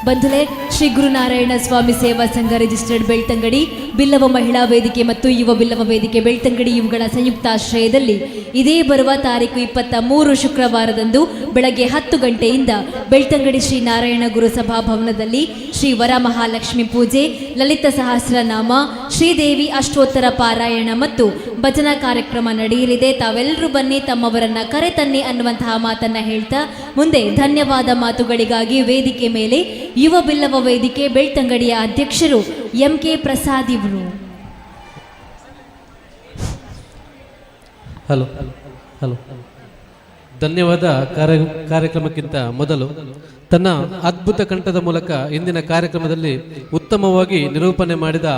ಬಂಧುಲೆ, ಶ್ರೀ ಗುರುನಾರಾಯಣ ಸ್ವಾಮಿ ಸೇವಾ ಸಂಘ ರಿಜಿಸ್ಟರ್ಡ್ ಬೆಳ್ತಂಗಡಿ, ಬಿಲ್ಲವ ಮಹಿಳಾ ವೇದಿಕೆ ಮತ್ತು ಯುವ ಬಿಲ್ಲವ ವೇದಿಕೆ ಬೆಳ್ತಂಗಡಿ ಇವುಗಳ ಸಂಯುಕ್ತಾಶ್ರಯದಲ್ಲಿ ಇದೇ ಬರುವ ತಾರೀಕು 23 ಶುಕ್ರವಾರದಂದು ಬೆಳಗ್ಗೆ 10 ಗಂಟೆಯಿಂದ ಬೆಳ್ತಂಗಡಿ ಶ್ರೀ ನಾರಾಯಣ ಗುರು ಸಭಾಭವನದಲ್ಲಿ ಶ್ರೀ ವರಮಹಾಲಕ್ಷ್ಮಿ ಪೂಜೆ, ಲಲಿತ ಸಹಸ್ರನಾಮ, ಶ್ರೀದೇವಿ ಅಷ್ಟೋತ್ತರ ಪಾರಾಯಣ ಮತ್ತು ಭಜನಾ ಕಾರ್ಯಕ್ರಮ ನಡೆಯಲಿದೆ. ತಾವೆಲ್ಲರೂ ಬನ್ನಿ, ತಮ್ಮವರನ್ನ ಕರೆತನ್ನಿ ಅನ್ನುವಂತಹ ಮಾತನ್ನ ಹೇಳ್ತಾ ಮುಂದೆ ಧನ್ಯವಾದ ಮಾತುಗಳಿಗಾಗಿ ವೇದಿಕೆ ಮೇಲೆ ಯುವ ಬಿಲ್ಲವ ವೇದಿಕೆ ಬೆಳ್ತಂಗಡಿಯ ಅಧ್ಯಕ್ಷರು ಎಂ ಕೆ ಪ್ರಸಾದ್ ಇವರು. ಹಲೋ ಹಲೋ, ಧನ್ಯವಾದ. ಕಾರ್ಯಕ್ರಮಕ್ಕಿಂತ ಮೊದಲು ತನ್ನ ಅದ್ಭುತ ಕಂಠದ ಮೂಲಕ ಇಂದಿನ ಕಾರ್ಯಕ್ರಮದಲ್ಲಿ ಉತ್ತಮವಾಗಿ ನಿರೂಪಣೆ ಮಾಡಿದ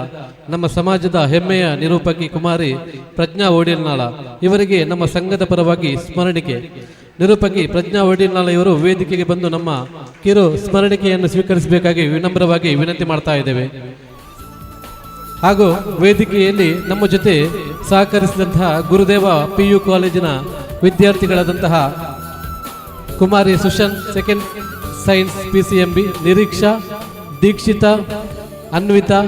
ನಮ್ಮ ಸಮಾಜದ ಹೆಮ್ಮೆಯ ನಿರೂಪಕಿ ಕುಮಾರಿ ಪ್ರಜ್ಞಾ ಓಡಿಲ್ನಾಳ ಇವರಿಗೆ ನಮ್ಮ ಸಂಘದ ಪರವಾಗಿ ಸ್ಮರಣಿಕೆ. ನಿರೂಪಕಿ ಪ್ರಜ್ಞಾ ಓಡಿಲ್ನಾಳ ಇವರು ವೇದಿಕೆಗೆ ಬಂದು ನಮ್ಮ ಕಿರು ಸ್ಮರಣಿಕೆಯನ್ನು ಸ್ವೀಕರಿಸಬೇಕಾಗಿ ವಿನಮ್ರವಾಗಿ ವಿನಂತಿ ಮಾಡ್ತಾ ಇದ್ದೇವೆ. ಹಾಗೂ ವೇದಿಕೆಯಲ್ಲಿ ನಮ್ಮ ಜೊತೆ ಸಹಕರಿಸಿದಂತಹ ಗುರುದೇವ ಪಿಯು ಕಾಲೇಜಿನ ವಿದ್ಯಾರ್ಥಿಗಳಾದಂತಹ ಕುಮಾರಿ Sushant, second science PCMB, Niriksha, Dikshita, Anvita,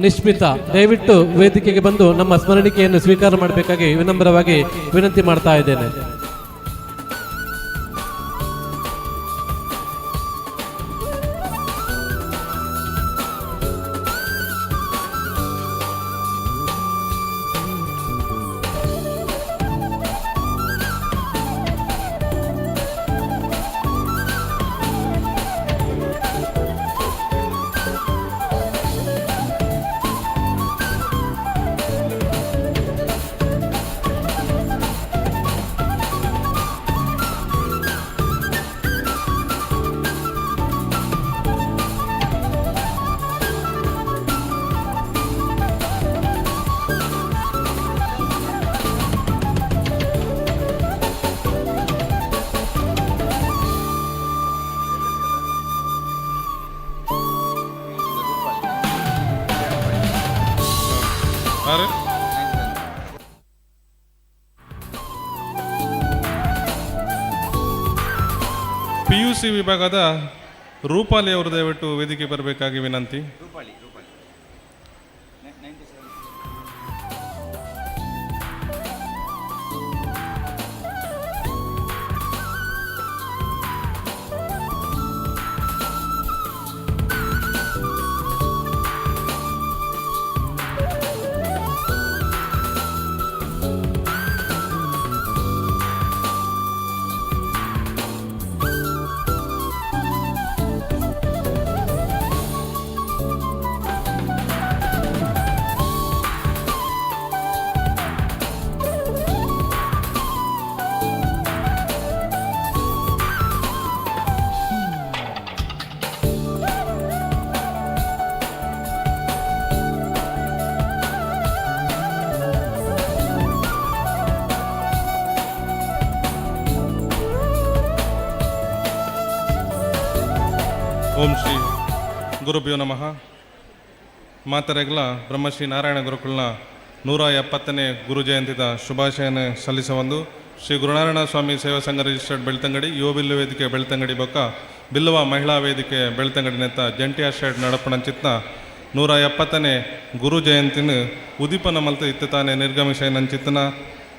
Nishmitha ದಯವಿಟ್ಟು ವೇದಿಕೆಗೆ ಬಂದು ನಮ್ಮ ಸ್ಮರಣಿಕೆಯನ್ನು ಸ್ವೀಕಾರ ಮಾಡಬೇಕಾಗಿ ವಿನಮ್ರವಾಗಿ ವಿನಂತಿ ಮಾಡ್ತಾ ಇದ್ದೇನೆ. ಆರು. ಪಿಯುಸಿ ವಿಭಾಗದ ರೂಪಾಲಿ ಅವರು ದಯವಿಟ್ಟು ವೇದಿಕೆ ಬರಬೇಕಾಗಿ ವಿನಂತಿ. ಓಂ ಶ್ರೀ ಗುರುಭ್ಯೋ ನಮಃ. ಮಾತರೆಗ್ಲ ಬ್ರಹ್ಮಶ್ರೀ ನಾರಾಯಣ ಗುರುಕುಲ್ನ 170ನೇ ಗುರು ಜಯಂತಿದ ಶುಭಾಶಯನ ಸಲ್ಲಿಸವಂದು ಶ್ರೀ ಗುರುನಾರಾಯಣ ಸ್ವಾಮಿ ಸೇವಾ ಸಂಘ ರಿಜಿಸ್ಟರ್ಡ್ ಬೆಳ್ತಂಗಡಿ, ಯುವ ಬಿಲ್ಲು ವೇದಿಕೆ ಬೆಳ್ತಂಗಡಿ ಬೊಕ್ಕ ಬಿಲ್ಲುವ ಮಹಿಳಾ ವೇದಿಕೆ ಬೆಳ್ತಂಗಡಿ ನೆತ್ತ ಜಂಟಿ ಆಶ್ರಯ ನಡಪಣಂಚಿತ್ನ 170ನೇ ಗುರು ಜಯಂತಿನ ಉದೀಪನ ಮಲ್ತ ಇತ್ತ ತಾನೇ ನಿರ್ಗಮಿಸೈನಂಚಿತ್ನ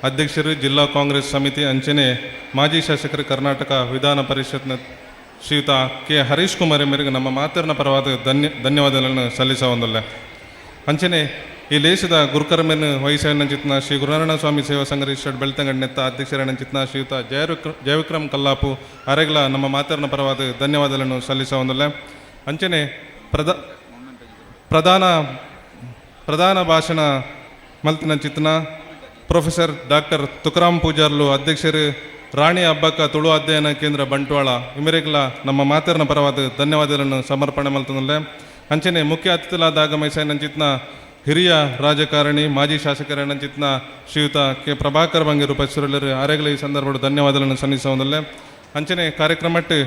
ಅಧ್ಯಕ್ಷರು ಜಿಲ್ಲಾ ಕಾಂಗ್ರೆಸ್ ಸಮಿತಿ ಅಂಚನೆ ಮಾಜಿ ಶಾಸಕರು ಕರ್ನಾಟಕ ವಿಧಾನ ಪರಿಷತ್ನ ಶ್ರೀಯುತ ಕೆ ಹರೀಶ್ ಕುಮಾರ್ ಮೇರೆಗೆ ನಮ್ಮ ಮಾತರ್ನ ಪರವಾದ ಧನ್ಯವಾದಗಳನ್ನು ಸಲ್ಲಿಸವಂದಲ್ಲ. ಅಂಚನೆ ಈ ಲೇಸದ ಗುರುಕರ್ಮೆನ್ ವಹಿಸೈನಂಚಿತ್ನ ಶ್ರೀ ಗುರುನಾರಾಯಣ ಸ್ವಾಮಿ ಸೇವಾ ಸಂಘ ರಿಜಿಸ್ಟರ್ಡ್ ಬೆಳ್ತಂಗಡಿ ನೆತ್ತ ಅಧ್ಯಕ್ಷರನಂಚಿತ್ನ ಶ್ರೀಯುತ ಜಯವಿಕ್ರಮ್ ಕಲ್ಲಾಪು ಅರೆಗ್ಲ ನಮ್ಮ ಮಾತರ್ನ ಪರವಾದ ಧನ್ಯವಾದಗಳನ್ನು ಸಲ್ಲಿಸವಂದಲ್ಲ. ಅಂಚನೆ ಪ್ರಧಾನ ಪ್ರಧಾನ ಭಾಷಣ ಮಲ್ತಿನಂಚಿತ್ನ ಪ್ರೊಫೆಸರ್ ಡಾಕ್ಟರ್ ತುಕರಾಮ್ ಪೂಜಾರ್ಲು ಅಧ್ಯಕ್ಷರು ರಾಣಿ ಅಬ್ಬಕ್ಕ ತುಳು ಅಧ್ಯಯನ ಕೇಂದ್ರ ಬಂಟ್ವಾಳ ಇಮೆರೆಗ್ಲ ನಮ್ಮ ಮಾತೆರ್ನ ಪರವಾದ ಧನ್ಯವಾದಗಳನ್ನು ಸಮರ್ಪಣೆ ಮಲ್ತೊಂದುಲ್ಲೆ. ಅಂಚನೆ ಮುಖ್ಯ ಅತಿಥಿಲಾದ ಆಗಮಿಸೈನಂಚಿತ್ನ ಹಿರಿಯ ರಾಜಕಾರಣಿ ಮಾಜಿ ಶಾಸಕರನಂಚಿತ್ನ ಶ್ರೀಯುತ ಕೆ ಪ್ರಭಾಕರ್ ಬಂಗೇರು ಉಪಸ್ಥಿತರಿಲ್ಲರು ಆರೆಗ್ಲ ಈ ಸಂದರ್ಭದ ಧನ್ಯವಾದಗಳನ್ನು ಸಲ್ಲಿಸುವುದಲ್ಲೇ. ಅಂಚನೆ ಕಾರ್ಯಕ್ರಮಕ್ಕೆ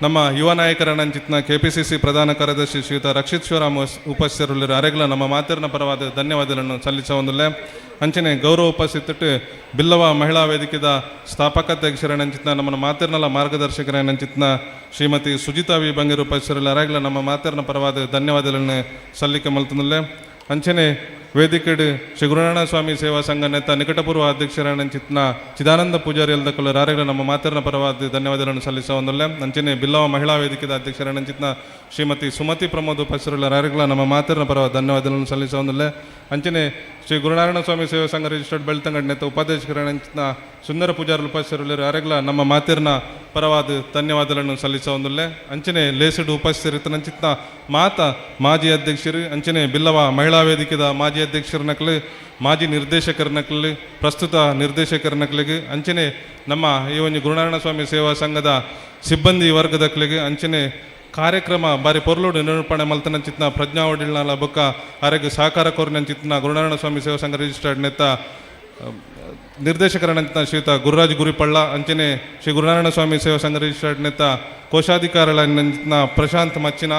ನಮ್ಮ ಯುವ ನಾಯಕರನಂಚಿತ್ನ ಕೆಪಿಸಿಸಿ ಪ್ರಧಾನ ಕಾರ್ಯದರ್ಶಿ ಶ್ರೀಯುತ ರಕ್ಷಿತ್ ಶಿವರಾಮ್ ಉಪಸ್ಥಿತರಿಲ್ಲರು ಆರೆಗ್ಲ ನಮ್ಮ ಮಾತೆರ್ನ ಪರವಾದ ಧನ್ಯವಾದಗಳನ್ನು ಸಲ್ಲಿಸುವುದಲ್ಲೇ. ಅಂಚನೆ ಗೌರವ ಉಪಸ್ಥಿತಿಟ್ಟು ಬಿಲ್ಲವ ಮಹಿಳಾ ವೇದಿಕೆದ ಸ್ಥಾಪಕಾಧ್ಯಕ್ಷರನಂಚಿತ್ನ ನಮ್ಮ ಮಾತೆರ್ನಲ ಮಾರ್ಗದರ್ಶಕರನಂಚಿತ್ನ ಶ್ರೀಮತಿ ಸುಜಿತಾ ವಿ ಬಂಗೇರು ಉಪಸ್ಥಿತರಿಲ್ಲ ಆರೆಗ್ಲ ನಮ್ಮ ಮಾತೆರ್ನ ಪರವಾದ ಧನ್ಯವಾದಗಳನ್ನು ಸಲ್ಲಿಕೆ ಮಲ್ತೊಂದುಲ್ಲೆ. ಅಂಚನೆ ವೇದಿಕೆಡ್ ಶ್ರೀ ಗುರುನಾರಾಯಣ ಸ್ವಾಮಿ ಸೇವಾ ಸಂಘ ನೇತ ನಿಕಟಪೂರ್ವ ಅಧ್ಯಕ್ಷರನಂಚಿತ್ನ ಚಿದಾನಂದ ಪೂಜಾರಿ ಅಲ್ದಕುಲ ರಾರೆಗಳ ನಮ್ಮ ಮಾತೆರ್ನ ಪರವಾದ ಧನ್ಯವಾದಗಳನ್ನು ಸಲ್ಲಿಸುವಂದಲ್ಲೇ. ಅಂಚನೆ ಬಿಲ್ಲವ ಮಹಿಳಾ ವೇದಿಕೆದ ಅಧ್ಯಕ್ಷರನಂಚಿತ್ನ ಶ್ರೀಮತಿ ಸುಮತಿ ಪ್ರಮೋದ್ ಉಪಸ್ಥಿತರುಳ್ಳ ರಾರೆಗಳ ನಮ್ಮ ಮಾತೆರ್ನ ಪರವಾದ ಧನ್ಯವಾದಗಳನ್ನು ಸಲ್ಲಿಸುವಂದಲ್ಲೇ. ಅಂಚನೆ ಶ್ರೀ ಗುರುನಾರಾಯಣ ಸ್ವಾಮಿ ಸೇವಾ ಸಂಘ ರಿಜಿಸ್ಟರ್ಡ್ ಬೆಳ್ತಂಗಡಿ ನೇತ ಉಪಾಧ್ಯಕ್ಷರನಂಚಿತ್ನ ಸುಂದರ ಪೂಜಾರಿ ಉಪಸ್ಥಿತರುಳ್ಳ ರಾರೆಗಳ ನಮ್ಮ ಮಾತೆರ್ನ ಪರವಾದ ಧನ್ಯವಾದಗಳನ್ನು ಸಲ್ಲಿಸುವಂದಲ್ಲೇ. ಅಂಚನೆ ಲೇಸುಡು ಉಪಸ್ಥಿತರಿತನಂಚಿತ್ನ ಮಾತ ಮಾಜಿ ಅಧ್ಯಕ್ಷರು ಅಂಚನೆ ಬಿಲ್ಲವ ಮಹಿಳಾ ವೇದಿಕೆದ ಮಾಜಿ ಅಧ್ಯಕ್ಷರ ನಕಲು ಮಾಜಿ ನಿರ್ದೇಶಕರ ನಕಲು ಪ್ರಸ್ತುತ ನಿರ್ದೇಶಕರ ನಕಲಿಗೆ ಅಂಚನೆ ನಮ್ಮ ಈ ಒಂದು ಗುರುನಾರಾಯಣ ಸ್ವಾಮಿ ಸೇವಾ ಸಂಘದ ಸಿಬ್ಬಂದಿ ವರ್ಗದಕ್ಲಿಗೆ ಅಂಚನೆ ಕಾರ್ಯಕ್ರಮ ಬಾರಿ ಪೊರ್ಲುಡು ನಿರೂಪಣೆ ಮಲ್ತನಂಚಿತ್ನ ಪ್ರಜ್ಞಾ ಒಡಿಲ್ನಾಲ ಬೊಕ್ಕ ಆರೋಗ್ಯ ಸಹಕಾರ ಕೋರಿನಂಚಿತ್ನ ಗುರುನಾರಾಯಣ ಸ್ವಾಮಿ ಸೇವಾ ಸಂಘ ರಿಜಿಸ್ಟರ್ಡ್ ನೇತ ನಿರ್ದೇಶಕರನಂಚಿತ್ನ ಶ್ರೀಯುತ ಗುರುರಾಜ್ ಗುರಿಪಳ್ಳ ಅಂಚನೆ ಶ್ರೀ ಗುರುನಾರಾಯಣ ಸ್ವಾಮಿ ಸೇವಾ ಸಂಘ ರಿಜಿಸ್ಟರ್ಡ್ ನೇತ ಕೋಶಾಧಿಕಾರಿಗಳನ್ನ ಪ್ರಶಾಂತ್ ಮಚ್ಚಿನ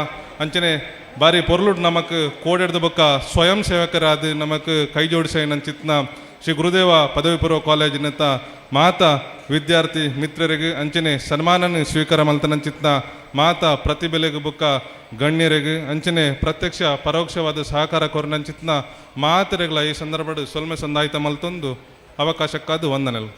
ಅಂಚನೆ ಬಾರಿ ಪೊರ್ಲುಡ್ ನಮಕ್ ಕೋಡೆಡ್ದ ಬೊಕ್ಕ ಸ್ವಯಂ ಸೇವಕರಾದ ನಮಕ್ ಕೈ ಜೋಡಿಸೈನಂಚಿತ್ನ ಶ್ರೀ ಗುರುದೇವ ಪದವಿ ಪೂರ್ವ ಕಾಲೇಜಿನಂತ ಮಾತಾ ವಿದ್ಯಾರ್ಥಿ ಮಿತ್ರರಿಗೆ ಅಂಚನೆ ಸನ್ಮಾನನ ಸ್ವೀಕಾರ ಮಲ್ತನಂಚಿತ್ನ ಮಾತಾ ಪ್ರತಿಭೆಲೆಗ್ ಬೊಕ್ಕ ಗಣ್ಯರಿಗೆ ಅಂಚನೆ ಪ್ರತ್ಯಕ್ಷ ಪರೋಕ್ಷವಾದ ಸಹಕಾರ ಕೊರನಂಚಿತ್ನ ಮಾತೆರೆಗ್ಲ ಈ ಸಂದರ್ಭಡ್ ಸೊಲ್ಮೆ ಸಂದಾಯಿತ ಮಲ್ತೊಂದು ಅವಕಾಶಕ್ಕಾದ ವಂದನೆಲು.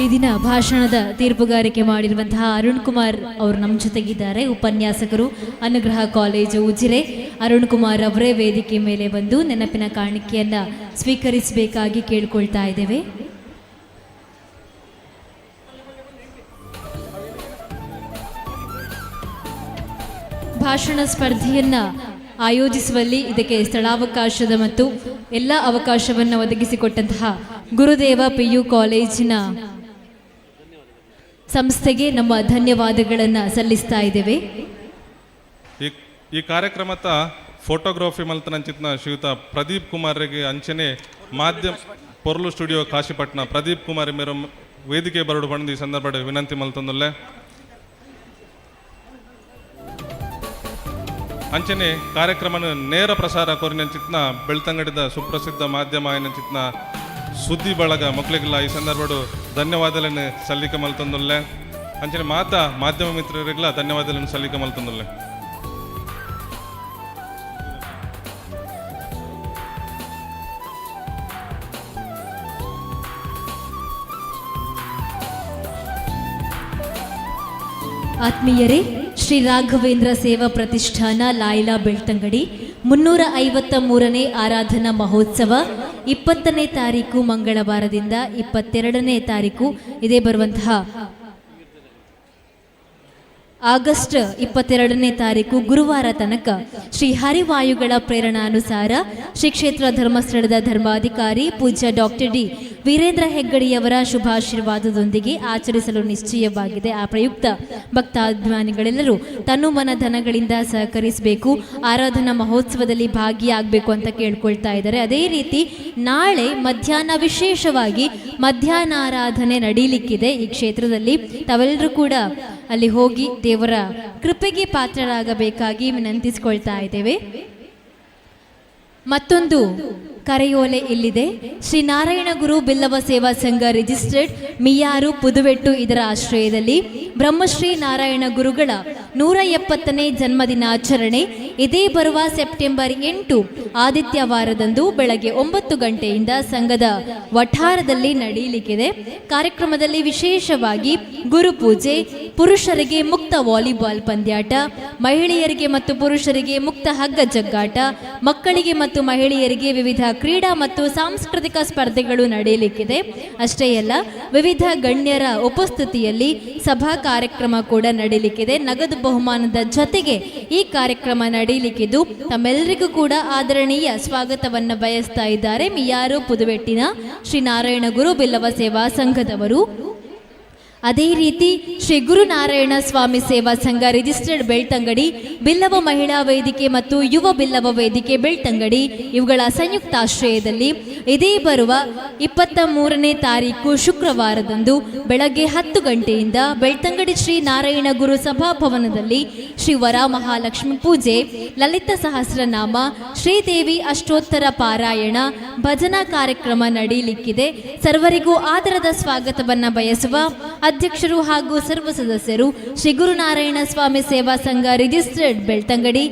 ಈ ದಿನ ಭಾಷಣದ ತೀರ್ಪುಗಾರಿಕೆ ಮಾಡಿರುವಂತಹ ಅರುಣ್ ಕುಮಾರ್ ಅವರು ನಮ್ಮ ಜೊತೆಗಿದ್ದಾರೆ. ಉಪನ್ಯಾಸಕರು, ಅನುಗ್ರಹ ಕಾಲೇಜು ಉಜಿರೆ. ಅರುಣ್ ಕುಮಾರ್ ಅವರೇ ವೇದಿಕೆ ಮೇಲೆ ಬಂದು ನೆನಪಿನ ಕಾಣಿಕೆಯನ್ನ ಸ್ವೀಕರಿಸಬೇಕಾಗಿ ಕೇಳ್ಕೊಳ್ತಾ ಇದ್ದೇವೆ. ಭಾಷಣ ಸ್ಪರ್ಧೆಯನ್ನ ಆಯೋಜಿಸುವಲ್ಲಿ ಇದಕ್ಕೆ ಸ್ಥಳಾವಕಾಶದ ಮತ್ತು ಎಲ್ಲ ಅವಕಾಶವನ್ನು ಒದಗಿಸಿಕೊಟ್ಟಂತಹ ಗುರುದೇವ ಪಿಯು ಕಾಲೇಜಿನ ಸಂಸ್ಥೆಗೆ ನಮ್ಮ ಧನ್ಯವಾದಗಳನ್ನು ಸಲ್ಲಿಸ್ತಾ ಇದ್ದೇವೆ. ಈ ಕಾರ್ಯಕ್ರಮದ ಫೋಟೋಗ್ರಫಿ ಮಲ್ತನಂಚಿತ್ನ ಶ್ರೀಯುತ ಪ್ರದೀಪ್ ಕುಮಾರ್ಗೆ ಅಂಚನೆ ಮಾಧ್ಯಮ ಪೊರ್ಲು ಸ್ಟುಡಿಯೋ ಕಾಶಿಪಟ್ನ ಪ್ರದೀಪ್ ಕುಮಾರ್ ಮೇರು ವೇದಿಕೆ ಬರಡು ಬಂದು ಈ ಸಂದರ್ಭ ವಿನಂತಿ ಮಲ್ತೊಂದುಲ್ಲೆ. ಅಂಚನೆ ಕಾರ್ಯಕ್ರಮನ ನೇರ ಪ್ರಸಾರ ಕೋರಿನಂಚಿತ್ನ ಬೆಳ್ತಂಗಡಿದ ಸುಪ್ರಸಿದ್ಧ ಮಾಧ್ಯಮ ಏನಂಚಿತ್ನ ಸುದ್ದಿ ಬಳಗ ಮಕ್ಕಳಿಗೆಲ್ಲ ಈ ಸಂದರ್ಭಡು ಧನ್ಯವಾದಗಳನ್ನು ಸಲ್ಲಿಕೆ ಮಲ್ತೊಂದುಲ್ಲೆ. ಅಂಚನೆ ಮಾತಾ ಮಾಧ್ಯಮ ಮಿತ್ರರಿಗೆಲ್ಲ ಧನ್ಯವಾದಗಳನ್ನು ಸಲ್ಲಿಕೆ ಮಲ್ತೊಂದುಲ್ಲೆ. ಆತ್ಮೀಯರೇ, ಶ್ರೀ ರಾಘವೇಂದ್ರ ಸೇವಾ ಪ್ರತಿಷ್ಠಾನ ಲಾಯ್ಲಾ ಬೆಳ್ತಂಗಡಿ 353ನೇ ಆರಾಧನಾ ಮಹೋತ್ಸವ 20ನೇ ತಾರೀಕು ಮಂಗಳವಾರದಿಂದ 22ನೇ ತಾರೀಕು ಇದೇ ಬರುವಂತಹ ಆಗಸ್ಟ್ 22ನೇ ತಾರೀಕು ಗುರುವಾರ ತನಕ ಶ್ರೀ ಹರಿವಾಯುಗಳ ಪ್ರೇರಣಾನುಸಾರ ಶ್ರೀ ಕ್ಷೇತ್ರ ಧರ್ಮಸ್ಥಳದ ಧರ್ಮಾಧಿಕಾರಿ ಪೂಜ್ಯ ಡಾಕ್ಟರ್ ಡಿ ವೀರೇಂದ್ರ ಹೆಗ್ಗಡಿಯವರ ಶುಭಾಶೀರ್ವಾದದೊಂದಿಗೆ ಆಚರಿಸಲು ನಿಶ್ಚಯವಾಗಿದೆ. ಆ ಪ್ರಯುಕ್ತ ಭಕ್ತಾಭಿಮಾನಿಗಳೆಲ್ಲರೂ ತನು ಮನ ಧನಗಳಿಂದ ಸಹಕರಿಸಬೇಕು, ಆರಾಧನಾ ಮಹೋತ್ಸವದಲ್ಲಿ ಭಾಗಿಯಾಗಬೇಕು ಅಂತ ಕೇಳ್ಕೊಳ್ತಾ ಇದ್ದಾರೆ. ಅದೇ ರೀತಿ ನಾಳೆ ಮಧ್ಯಾಹ್ನ ವಿಶೇಷವಾಗಿ ಮಧ್ಯಾಹ್ನಾರಾಧನೆ ನಡೀಲಿಕ್ಕಿದೆ ಈ ಕ್ಷೇತ್ರದಲ್ಲಿ. ತಾವೆಲ್ಲರೂ ಕೂಡ ಅಲ್ಲಿ ಹೋಗಿ ದೇವರ ಕೃಪೆಗೆ ಪಾತ್ರರಾಗಬೇಕಾಗಿ ವಿನಂತಿಸಿಕೊಳ್ತಾ ಇದ್ದೇವೆ. ಮತ್ತೊಂದು ಕರೆಯೋಲೆ ಇಲ್ಲಿದೆ. ಶ್ರೀ ನಾರಾಯಣ ಗುರು ಬಿಲ್ಲವ ಸೇವಾ ಸಂಘ ರಿಜಿಸ್ಟರ್ಡ್ ಮಿಯಾರು ಪುದುವೆಟ್ಟು ಇದರ ಆಶ್ರಯದಲ್ಲಿ ಬ್ರಹ್ಮಶ್ರೀ ನಾರಾಯಣ ಗುರುಗಳ 170ನೇ ಜನ್ಮದಿನಾಚರಣೆ ಇದೇ ಬರುವ ಸೆಪ್ಟೆಂಬರ್ 8 ಆದಿತ್ಯವಾರದಂದು ಬೆಳಗ್ಗೆ 9 ಗಂಟೆಯಿಂದ ಸಂಘದ ವಠಾರದಲ್ಲಿ ನಡೆಯಲಿಕ್ಕಿದೆ. ಕಾರ್ಯಕ್ರಮದಲ್ಲಿ ವಿಶೇಷವಾಗಿ ಗುರುಪೂಜೆ, ಪುರುಷರಿಗೆ ಮುಕ್ತ ವಾಲಿಬಾಲ್ ಪಂದ್ಯಾಟ, ಮಹಿಳೆಯರಿಗೆ ಮತ್ತು ಪುರುಷರಿಗೆ ಮುಕ್ತ ಹಗ್ಗ ಜಗ್ಗಾಟ, ಮಕ್ಕಳಿಗೆ ಮತ್ತು ಮಹಿಳೆಯರಿಗೆ ವಿವಿಧ ಕ್ರೀಡಾ ಮತ್ತು ಸಾಂಸ್ಕೃತಿಕ ಸ್ಪರ್ಧೆಗಳು ನಡೆಯಲಿಕ್ಕಿದೆ. ಅಷ್ಟೇ ಅಲ್ಲ, ವಿವಿಧ ಗಣ್ಯರ ಉಪಸ್ಥಿತಿಯಲ್ಲಿ ಸಭಾ ಕಾರ್ಯಕ್ರಮ ಕೂಡ ನಡೆಯಲಿಕ್ಕಿದೆ. ನಗದು ಬಹುಮಾನದ ಜೊತೆಗೆ ಈ ಕಾರ್ಯಕ್ರಮ ನಡೆಯಲಿಕ್ಕಿದ್ದು, ತಮ್ಮೆಲ್ಲರಿಗೂ ಕೂಡ ಆದರಣೀಯ ಸ್ವಾಗತವನ್ನು ಬಯಸ್ತಾ ಇದ್ದಾರೆ ಮಿಯಾರು ಪುದುವೆಟ್ಟಿನ ಶ್ರೀ ನಾರಾಯಣ ಗುರು ಬಿಲ್ಲವ ಸೇವಾ ಸಂಘದವರು. ಅದೇ ರೀತಿ ಶ್ರೀ ಗುರುನಾರಾಯಣ ಸ್ವಾಮಿ ಸೇವಾ ಸಂಘ ರಿಜಿಸ್ಟರ್ಡ್ ಬೆಳ್ತಂಗಡಿ, ಬಿಲ್ಲವ ಮಹಿಳಾ ವೇದಿಕೆ ಮತ್ತು ಯುವ ಬಿಲ್ಲವ ವೇದಿಕೆ ಬೆಳ್ತಂಗಡಿ ಇವುಗಳ ಸಂಯುಕ್ತಾಶ್ರಯದಲ್ಲಿ ಇದೇ ಬರುವ 23ನೇ ತಾರೀಕು ಶುಕ್ರವಾರದಂದು ಬೆಳಗ್ಗೆ 10 ಗಂಟೆಯಿಂದ ಬೆಳ್ತಂಗಡಿ ಶ್ರೀ ನಾರಾಯಣ ಗುರು ಸಭಾಭವನದಲ್ಲಿ ಶ್ರೀ ವರಮಹಾಲಕ್ಷ್ಮಿ ಪೂಜೆ, ಲಲಿತ ಸಹಸ್ರನಾಮ, ಶ್ರೀದೇವಿ ಅಷ್ಟೋತ್ತರ ಪಾರಾಯಣ, ಭಜನಾ ಕಾರ್ಯಕ್ರಮ ನಡೆಯಲಿಕ್ಕಿದೆ. ಸರ್ವರಿಗೂ ಆದರದ ಸ್ವಾಗತವನ್ನ ಬಯಸುವ ಅಧ್ಯಕ್ಷರು ಹಾಗೂ ಸರ್ವ ಸದಸ್ಯರು, ಶ್ರೀ ಗುರುನಾರಾಯಣ ಸ್ವಾಮಿ ಸೇವಾ ಸಂಘ ರಿಜಿಸ್ಟರ್ಡ್ ಬೆಳ್ತಂಗಡಿ.